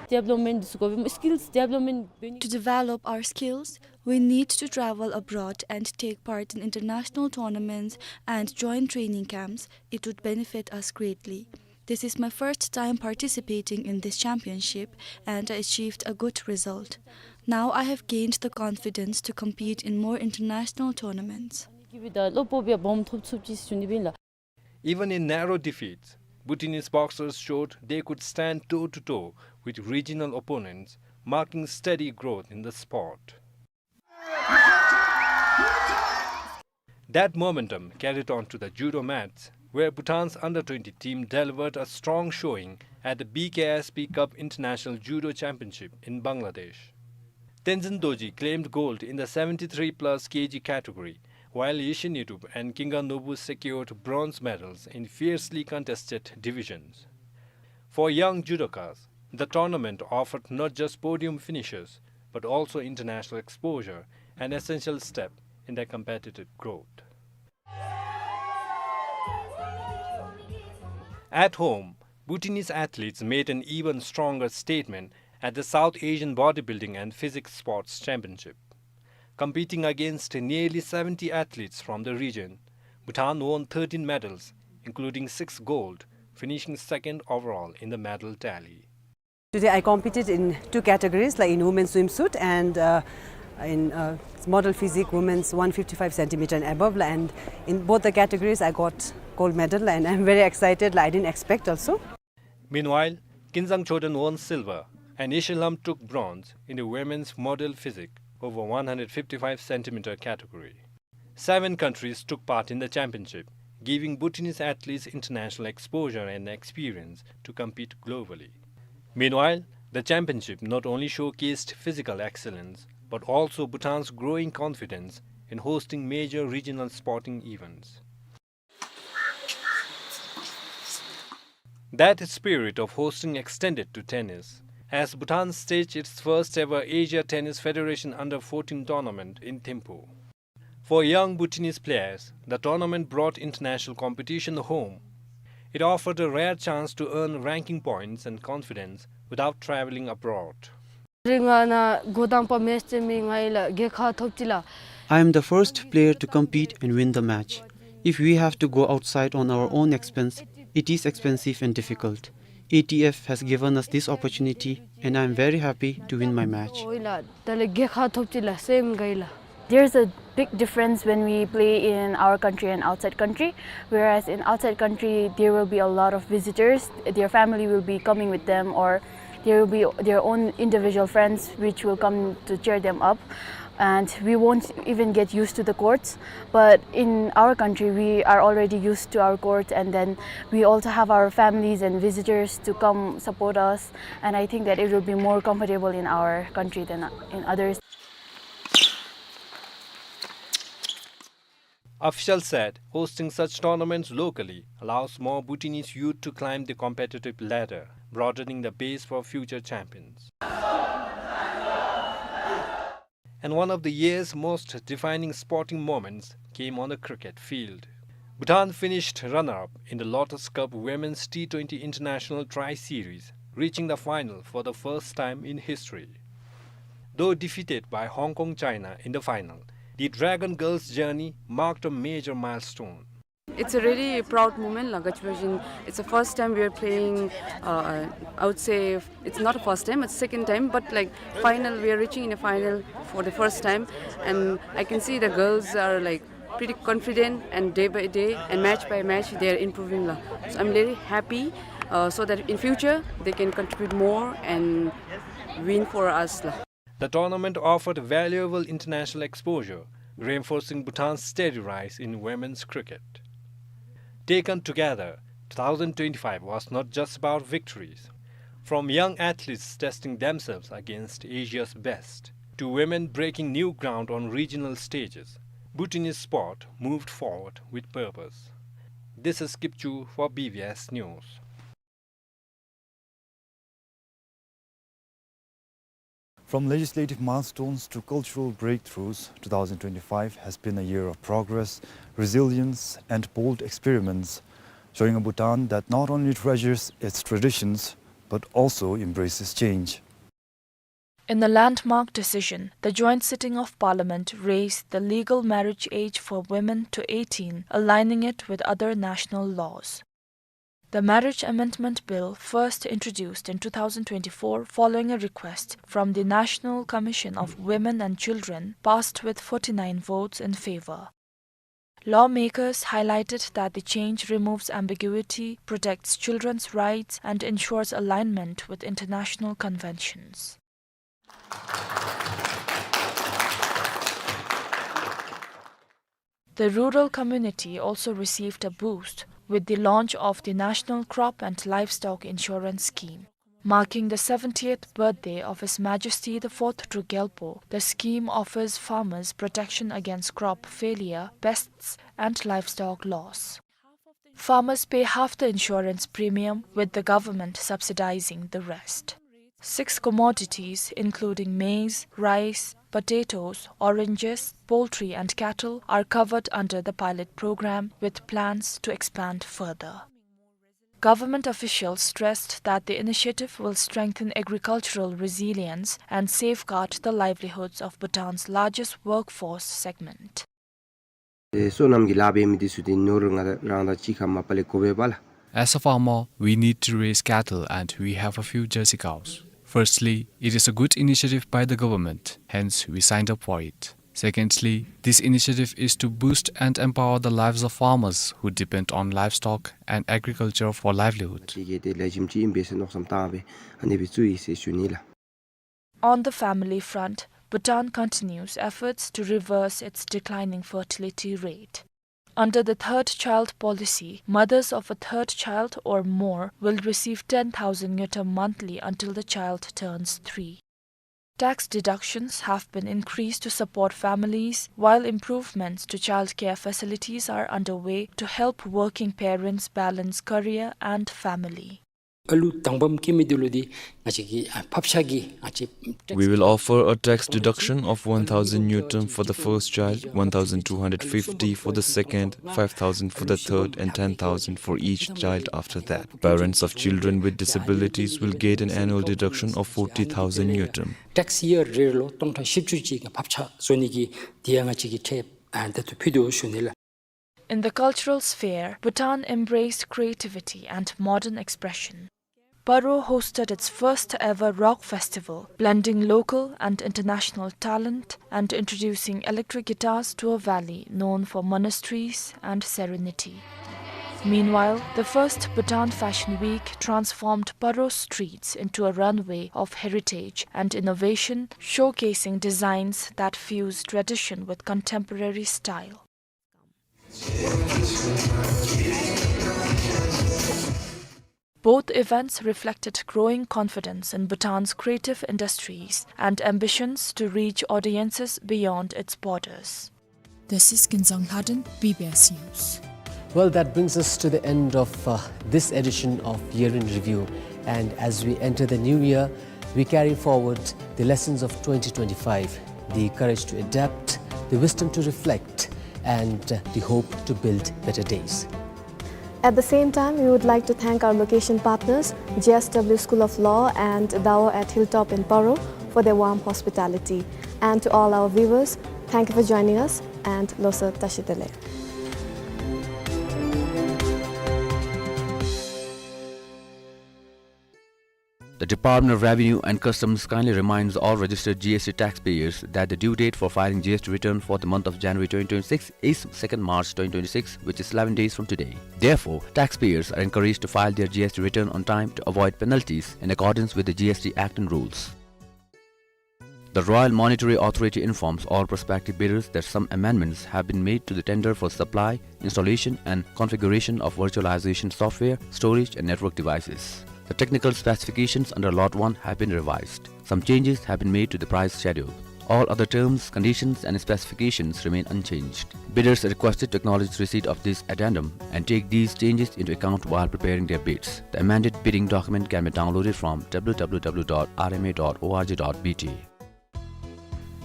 Development, skills development. To develop our skills, we need to travel abroad and take part in international tournaments and join training camps. It would benefit us greatly. This is my first time participating in this championship, and I achieved a good result. Now I have gained the confidence to compete in more international tournaments. Even in narrow defeats, Bhutanese boxers showed they could stand toe-to-toe with regional opponents, marking steady growth in the sport. That momentum carried on to the judo mats, where Bhutan's under twenty team delivered a strong showing at the B K S P Cup International Judo Championship in Bangladesh. Tenzin Dorji claimed gold in the seventy-three plus K G category, while Yeshe Nyetup and Kinga Nobu secured bronze medals in fiercely contested divisions. For young judokas, the tournament offered not just podium finishes, but also international exposure, an essential step in their competitive growth. At home, Bhutanese athletes made an even stronger statement at the South Asian Bodybuilding and Physique Sports Championship. Competing against nearly seventy athletes from the region, Bhutan won thirteen medals, including six gold, finishing second overall in the medal tally. Today I competed in two categories, like in women's swimsuit and, uh, in, uh, model physique, women's one fifty-five centimeter and above, and in both the categories I got gold medal, and I'm very excited, like, I didn't expect also. Meanwhile, Kinzang Choden won silver and Yeshe Lhamp took bronze in the women's model physique over one hundred fifty-five centimeter category. Seven countries took part in the championship, giving Bhutanese athletes international exposure and experience to compete globally. Meanwhile, the championship not only showcased physical excellence, but also Bhutan's growing confidence in hosting major regional sporting events. That spirit of hosting extended to tennis, as Bhutan staged its first ever Asia Tennis Federation Under fourteen tournament in Thimphu. For young Bhutanese players, the tournament brought international competition home. It offered a rare chance to earn ranking points and confidence without traveling abroad. རེས་ང་ནཱ་འགོ་དང་པ་མེཆ་རྩེད་མི་ང་ཨིན་ལགས། རྒྱལ་ཁ་ཐོབ་ཅི་ལགས། I am the first player to compete and win the match. If we have to go outside on our own expense, it is expensive and difficult. A T F has given us this opportunity and I am very happy to win my match. ཨོ་ཨིན་ལགས། ད་ལས་རྒྱལ་ཁ་ཐོབ་ཅི་ལགས། སེམས་དགའ་ཡི་ལགས། There's a big difference when we play in our country and outside country. Whereas in outside country, there will be a lot of visitors. Their family will be coming with them, or there will be their own individual friends which will come to cheer them up. And we won't even get used to the courts. But in our country, we are already used to our courts, and then we also have our families and visitors to come support us. And I think that it will be more comfortable in our country than in others. Officials said hosting such tournaments locally allows more Bhutanese youth to climb the competitive ladder, broadening the base for future champions. And one of the year's most defining sporting moments came on the cricket field. Bhutan finished runner-up in the Lotus Cup Women's T twenty International Tri-Series, reaching the final for the first time in history. Though defeated by Hong Kong China in the final, the Dragon Girls' journey marked a major milestone. It's a really proud moment, like, it's the first time we are playing, uh, I would say it's not a first time, it's second time, but, like, final, we are reaching in a final for the first time, and I can see the girls are, like, pretty confident, and day by day and match by match, they are improving, la. So I'm really happy, uh, so that in future they can contribute more and win for us, la. The tournament offered valuable international exposure, reinforcing Bhutan's steady rise in women's cricket. Taken together, two thousand twenty-five was not just about victories. From young athletes testing themselves against Asia's best, to women breaking new ground on regional stages, Bhutanese sport moved forward with purpose. This is Kipchu for B B S News. From legislative milestones to cultural breakthroughs, two thousand twenty-five has been a year of progress, resilience, and bold experiments, showing a Bhutan that not only treasures its traditions, but also embraces change. In a landmark decision, the joint sitting of Parliament raised the legal marriage age for women to eighteen, aligning it with other national laws. The Marriage Amendment Bill, first introduced in two thousand twenty-four following a request from the National Commission of Women and Children, passed with forty-nine votes in favor. Lawmakers highlighted that the change removes ambiguity, protects children's rights, and ensures alignment with international conventions. The rural community also received a boost with the launch of the National Crop and Livestock Insurance Scheme. Marking the seventieth birthday of His Majesty the Fourth Druk Gyalpo, the scheme offers farmers protection against crop failure, pests, and livestock loss. Farmers pay half the insurance premium, with the government subsidizing the rest. Six commodities, including maize, rice, potatoes, oranges, poultry, and cattle, are covered under the pilot program, with plans to expand further. Government officials stressed that the initiative will strengthen agricultural resilience and safeguard the livelihoods of Bhutan's largest workforce segment. ཨེ་སོ་ནམ་གྱི་ལཱ་འབད་མི་འདི་ཚུ་འདི་ནོར་ང་རང་དང་གཅིག་ཁར་མ་པ་ལས་དགོ་པས་པ་ལགས། As a farmer, we need to raise cattle and we have a few jersey cows. Firstly, it is a good initiative by the government, hence we signed up for it. Secondly, this initiative is to boost and empower the lives of farmers who depend on livestock and agriculture for livelihood. དེ་གིས་དེ་ལེགས་ཤོམ་ཅིག་ཨིན་པས་ཟེར་མནོ་བསམ་བཏང་སྦེ་ཨ་ནི་སྦེ་བཙུགས་ཡི་ཟེར་ཞུ་ནི་ལགས། On the family front, Bhutan continues efforts to reverse its declining fertility rate. Under the third child policy, mothers of a third child or more will receive ten thousand ngultrum monthly until the child turns three. Tax deductions have been increased to support families, while improvements to childcare facilities are underway to help working parents balance career and family. ཨ་ལུ་དང་པམ་སྐྱེ་མི་འདི་ལུ་འདི་ང་བཅས་ཀྱིས་ཨ་ཕབ་ཆག་གི་ང་བཅས་We will offer a tax deduction of one thousand ngultrum for the first child, one thousand two hundred fifty for the second, five thousand for the third, and ten thousand for each child after that. Parents of children with disabilities will get an annual deduction of forty thousand ngultrum. Tax year རེ་ལུ་སྟོང་ཕྲག་བཞི་བཅུ་ཅིག་ཕབ་ཆག་བཟོ་ནི་གི་དེ་ཡང་ང་བཅས་ཀྱིས་ཁྲལ་ཨ་ད་ལྟོ་ཕུལ་དོ་ཞུ་ནི་ལགས། In the cultural sphere, Bhutan embraced creativity and modern expression. Paro hosted its first ever rock festival, blending local and international talent and introducing electric guitars to a valley known for monasteries and serenity. Meanwhile, the first Bhutan Fashion Week transformed Paro's streets into a runway of heritage and innovation, showcasing designs that fuse tradition with contemporary style. Both events reflected growing confidence in Bhutan's creative industries and ambitions to reach audiences beyond its borders. This is Kinzang Lhaden, B B S News. Well, that brings us to the end of, uh, this edition of Year in Review. And as we enter the new year, we carry forward the lessons of twenty twenty-five, the courage to adapt, the wisdom to reflect, and, uh, the hope to build better days. At the same time, we would like to thank our location partners, G S W School of Law and Dao at Hilltop in Paro, for their warm hospitality. And to all our viewers, thank you for joining us, and lo sa tashitele. The Department of Revenue and Customs kindly reminds all registered G S T taxpayers that the due date for filing G S T return for the month of January twenty twenty-six is second March twenty twenty-six, which is eleven days from today. Therefore, taxpayers are encouraged to file their G S T return on time to avoid penalties in accordance with the G S T Act and rules. The Royal Monetary Authority informs all prospective bidders that some amendments have been made to the tender for supply, installation and configuration of virtualization software, storage and network devices. The technical specifications under Lot one have been revised. Some changes have been made to the price schedule. All other terms, conditions and specifications remain unchanged. Bidders are requested to acknowledge receipt of this addendum and take these changes into account while preparing their bids. The amended bidding document can be downloaded from W W W dot R M A dot O R G dot B T.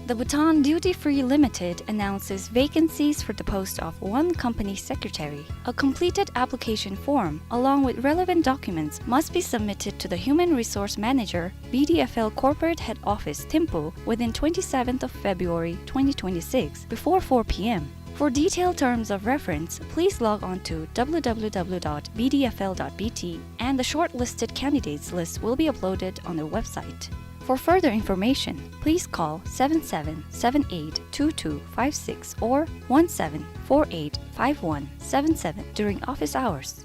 The Bhutan Duty Free Limited announces vacancies for the post of one company secretary. A completed application form, along with relevant documents, must be submitted to the Human Resource Manager, B D F L Corporate Head Office, Thimphu, within twenty-seventh of February twenty twenty-six, before four P M. For detailed terms of reference, please log on to W W W dot B D F L dot B T and the shortlisted candidates list will be uploaded on their website. For further information, please call seven seven seven eight two two five six or one seven four eight five one seven seven during office hours.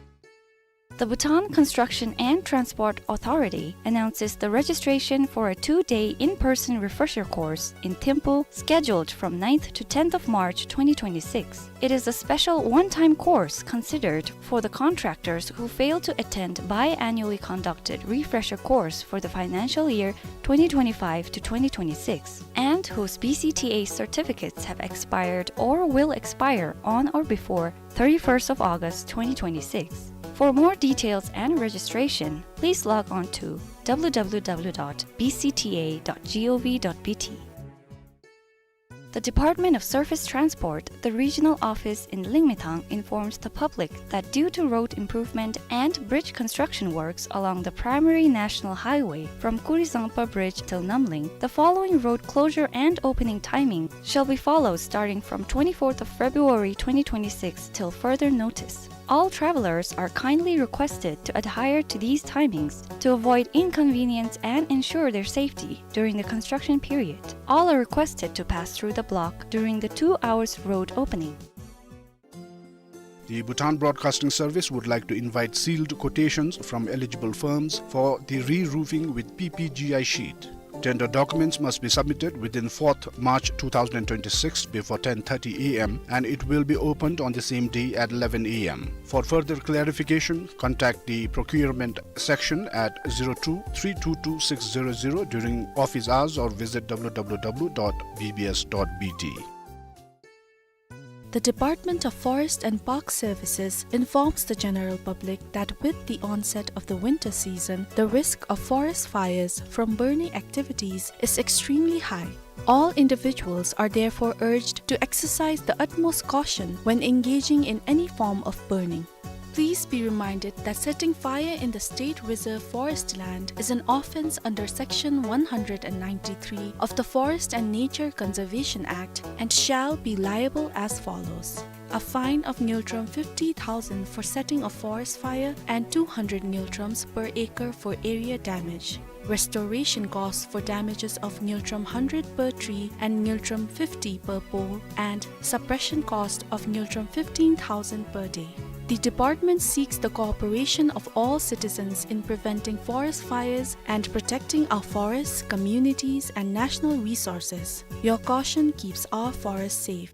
The Bhutan Construction and Transport Authority announces the registration for a two-day in-person refresher course in Thimphu scheduled from ninth to tenth of March twenty twenty-six. It is a special one-time course considered for the contractors who fail to attend biannually conducted refresher course for the financial year twenty twenty-five to twenty twenty-six and whose B C T A certificates have expired or will expire on or before thirty-first of August twenty twenty-six. For more details and registration, please log on to W W W dot B C T A dot gov dot B T. The Department of Surface Transport, the regional office in Lingmethang, informs the public that due to road improvement and bridge construction works along the primary national highway from Kurizangpa Bridge till Namling, the following road closure and opening timing shall be followed starting from twenty-fourth of February twenty twenty-six till further notice. All travelers are kindly requested to adhere to these timings to avoid inconvenience and ensure their safety during the construction period. All are requested to pass through the block during the two hours road opening. The Bhutan Broadcasting Service would like to invite sealed quotations from eligible firms for the re-roofing with P P G I sheet. Tender documents must be submitted within fourth March two thousand twenty-six before ten thirty A M, and it will be opened on the same day at eleven A M. For further clarification, contact the procurement section at zero two three two two six zero zero during office hours or visit W W W dot B B S dot B T. The Department of Forest and Park Services informs the general public that with the onset of the winter season, the risk of forest fires from burning activities is extremely high. All individuals are therefore urged to exercise the utmost caution when engaging in any form of burning. Please be reminded that setting fire in the State Reserve Forest land is an offence under Section one hundred and ninety-three of the Forest and Nature Conservation Act and shall be liable as follows. A fine of ngultrum fifty thousand for setting a forest fire and two hundred ngultrums per acre for area damage. Restoration cost for damages of ngultrum hundred per tree and ngultrum fifty per pole, and suppression cost of ngultrum fifteen thousand per day. The department seeks the cooperation of all citizens in preventing forest fires and protecting our forests, communities, and national resources. Your caution keeps our forests safe.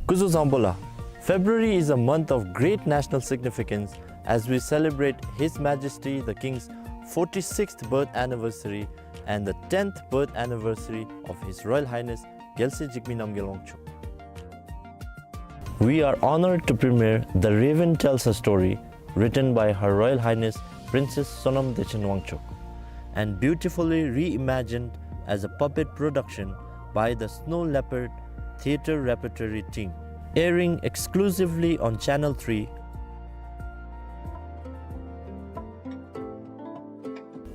སྐུ་གཟུགས་བཟང་པོ་ལགས། February is a month of great national significance as we celebrate His Majesty the King's forty-sixth birth anniversary and the tenth birth anniversary of His Royal Highness རྒྱལ་སྲས་འཇིགས་མེད་རྣམ་རྒྱལ་དབང་ཕྱུག. We are honored to premiere The Raven Tells a Story, written by Her Royal Highness Princess Sonam Dechen Wangchuck and beautifully reimagined as a puppet production by the Snow Leopard Theatre Repertory Team, airing exclusively on Channel three.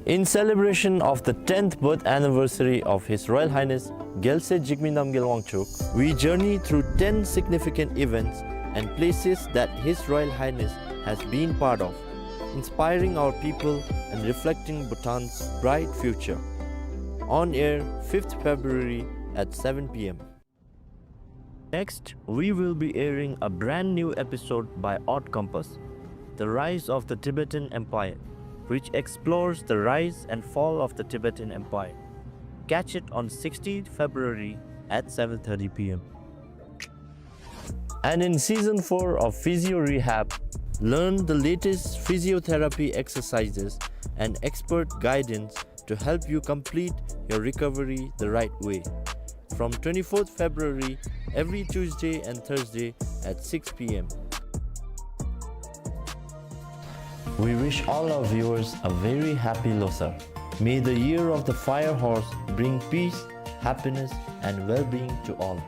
In celebration of the tenth birth anniversary of His Royal Highness རྒྱལ་སྲས་འཇིགས་མེད་རྣམ་རྒྱལ་དབང་ཕྱུག, we journey through ten significant events and places that His Royal Highness has been part of, inspiring our people and reflecting Bhutan's bright future. On air, fifth February at seven p.m. Next, we will be airing a brand new episode by Odd Compass, The Rise of the Tibetan Empire, which explores the rise and fall of the Tibetan Empire. Catch it on sixteenth February at seven thirty p.m. And in season four of Physio Rehab, learn the latest physiotherapy exercises and expert guidance to help you complete your recovery the right way. From twenty-fourth February, every Tuesday and Thursday at six p.m. We wish all our viewers a very happy Losar. May the year of the fire horse bring peace, happiness, and well-being to all.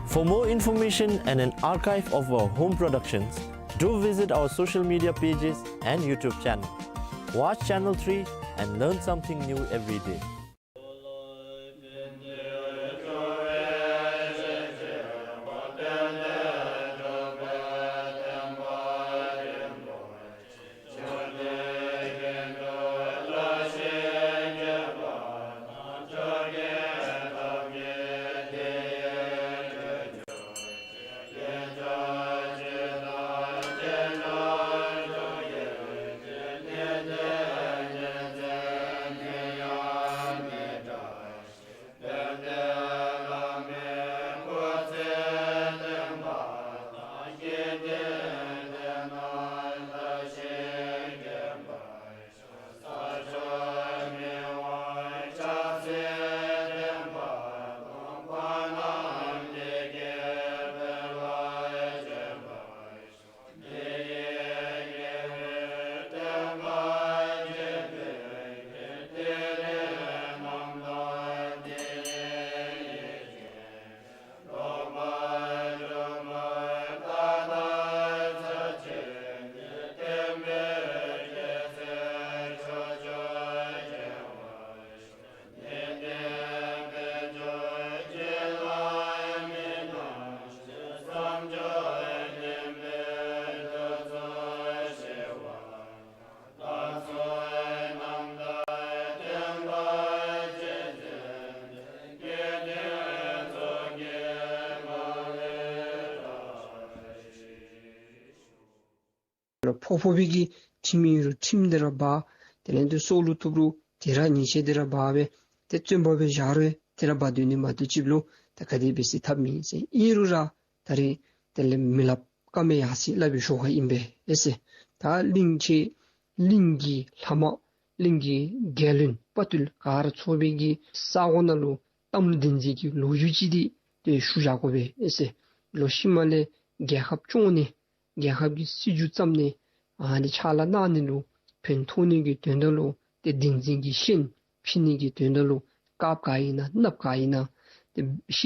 For more information and an archive of our home productions, do visit our social media pages and YouTube channel. Watch Channel three and learn something new every day. ཕོག་ཕོག་པའི་གི་ཁྲིམས་ཨིན་རུང་ཁྲིམས་འདི་ར་འབག། དེ་ལས་དུ་སྲོག་ལུ་ཐུག་རུང་དེ་ར་ཉེས་ཆད་འདི་ར་འབག་སྦེ་ཏེ་བཙོན་པ་སྦེ་བཞག་རུང་དེ་ར་འབག་སྡོད་ནི་མ་གཏོགས་ཅིག་ལུ་ད་ག་དེ་སྦེ་སེལ་ཐབས་མེད་ཟེར། ཨིན་རུང་ར་ད་རེས་དེ་ལས་མི་སླབ་ཀ་མེད་ཡར་སེང་སླབ་པའི་ཞོར་ཁར་ཨིན་པས་ཨེ་ཟེར། ད་གླིང་ཆེན་གླིང་གི་ལྷ་མ་ གླིང་གི་རྒྱལ་བློན་དཔའ་བརྟུལ་ག་ར་ཚོགས་པའི་གི་ས་གོ་ནང་ལུ་གཏམ་བདེན་འཛིན་གྱི་ལོ་རྒྱུས་ཅིག་འདི་ཏེ་ཞུ་བཞག་དགོ་པས་ཟེར། ལོག་ཤུལ་མ་ལས་རྒྱལ་ཁབ་སྐྱོང་ནི་རྒྱལ་ཁབ་ཀྱི་སྲིད་བྱུས་བརྩམ་ནི་ཨ་ནི་ཕྱག་ལཱ་གནང་ནི་ལུ་ཕན་ཐོགས་ནི་གི་དོན་དག་ལུ་ཏེ་བདེན་འཛིན་གྱི་ཤན་ཕྱེ་ནི་གི་དོན་དག་ལུ་སྐབས་ག་ཨིན་ན་གནམ་ག་ཨིན་ན་ཏེ་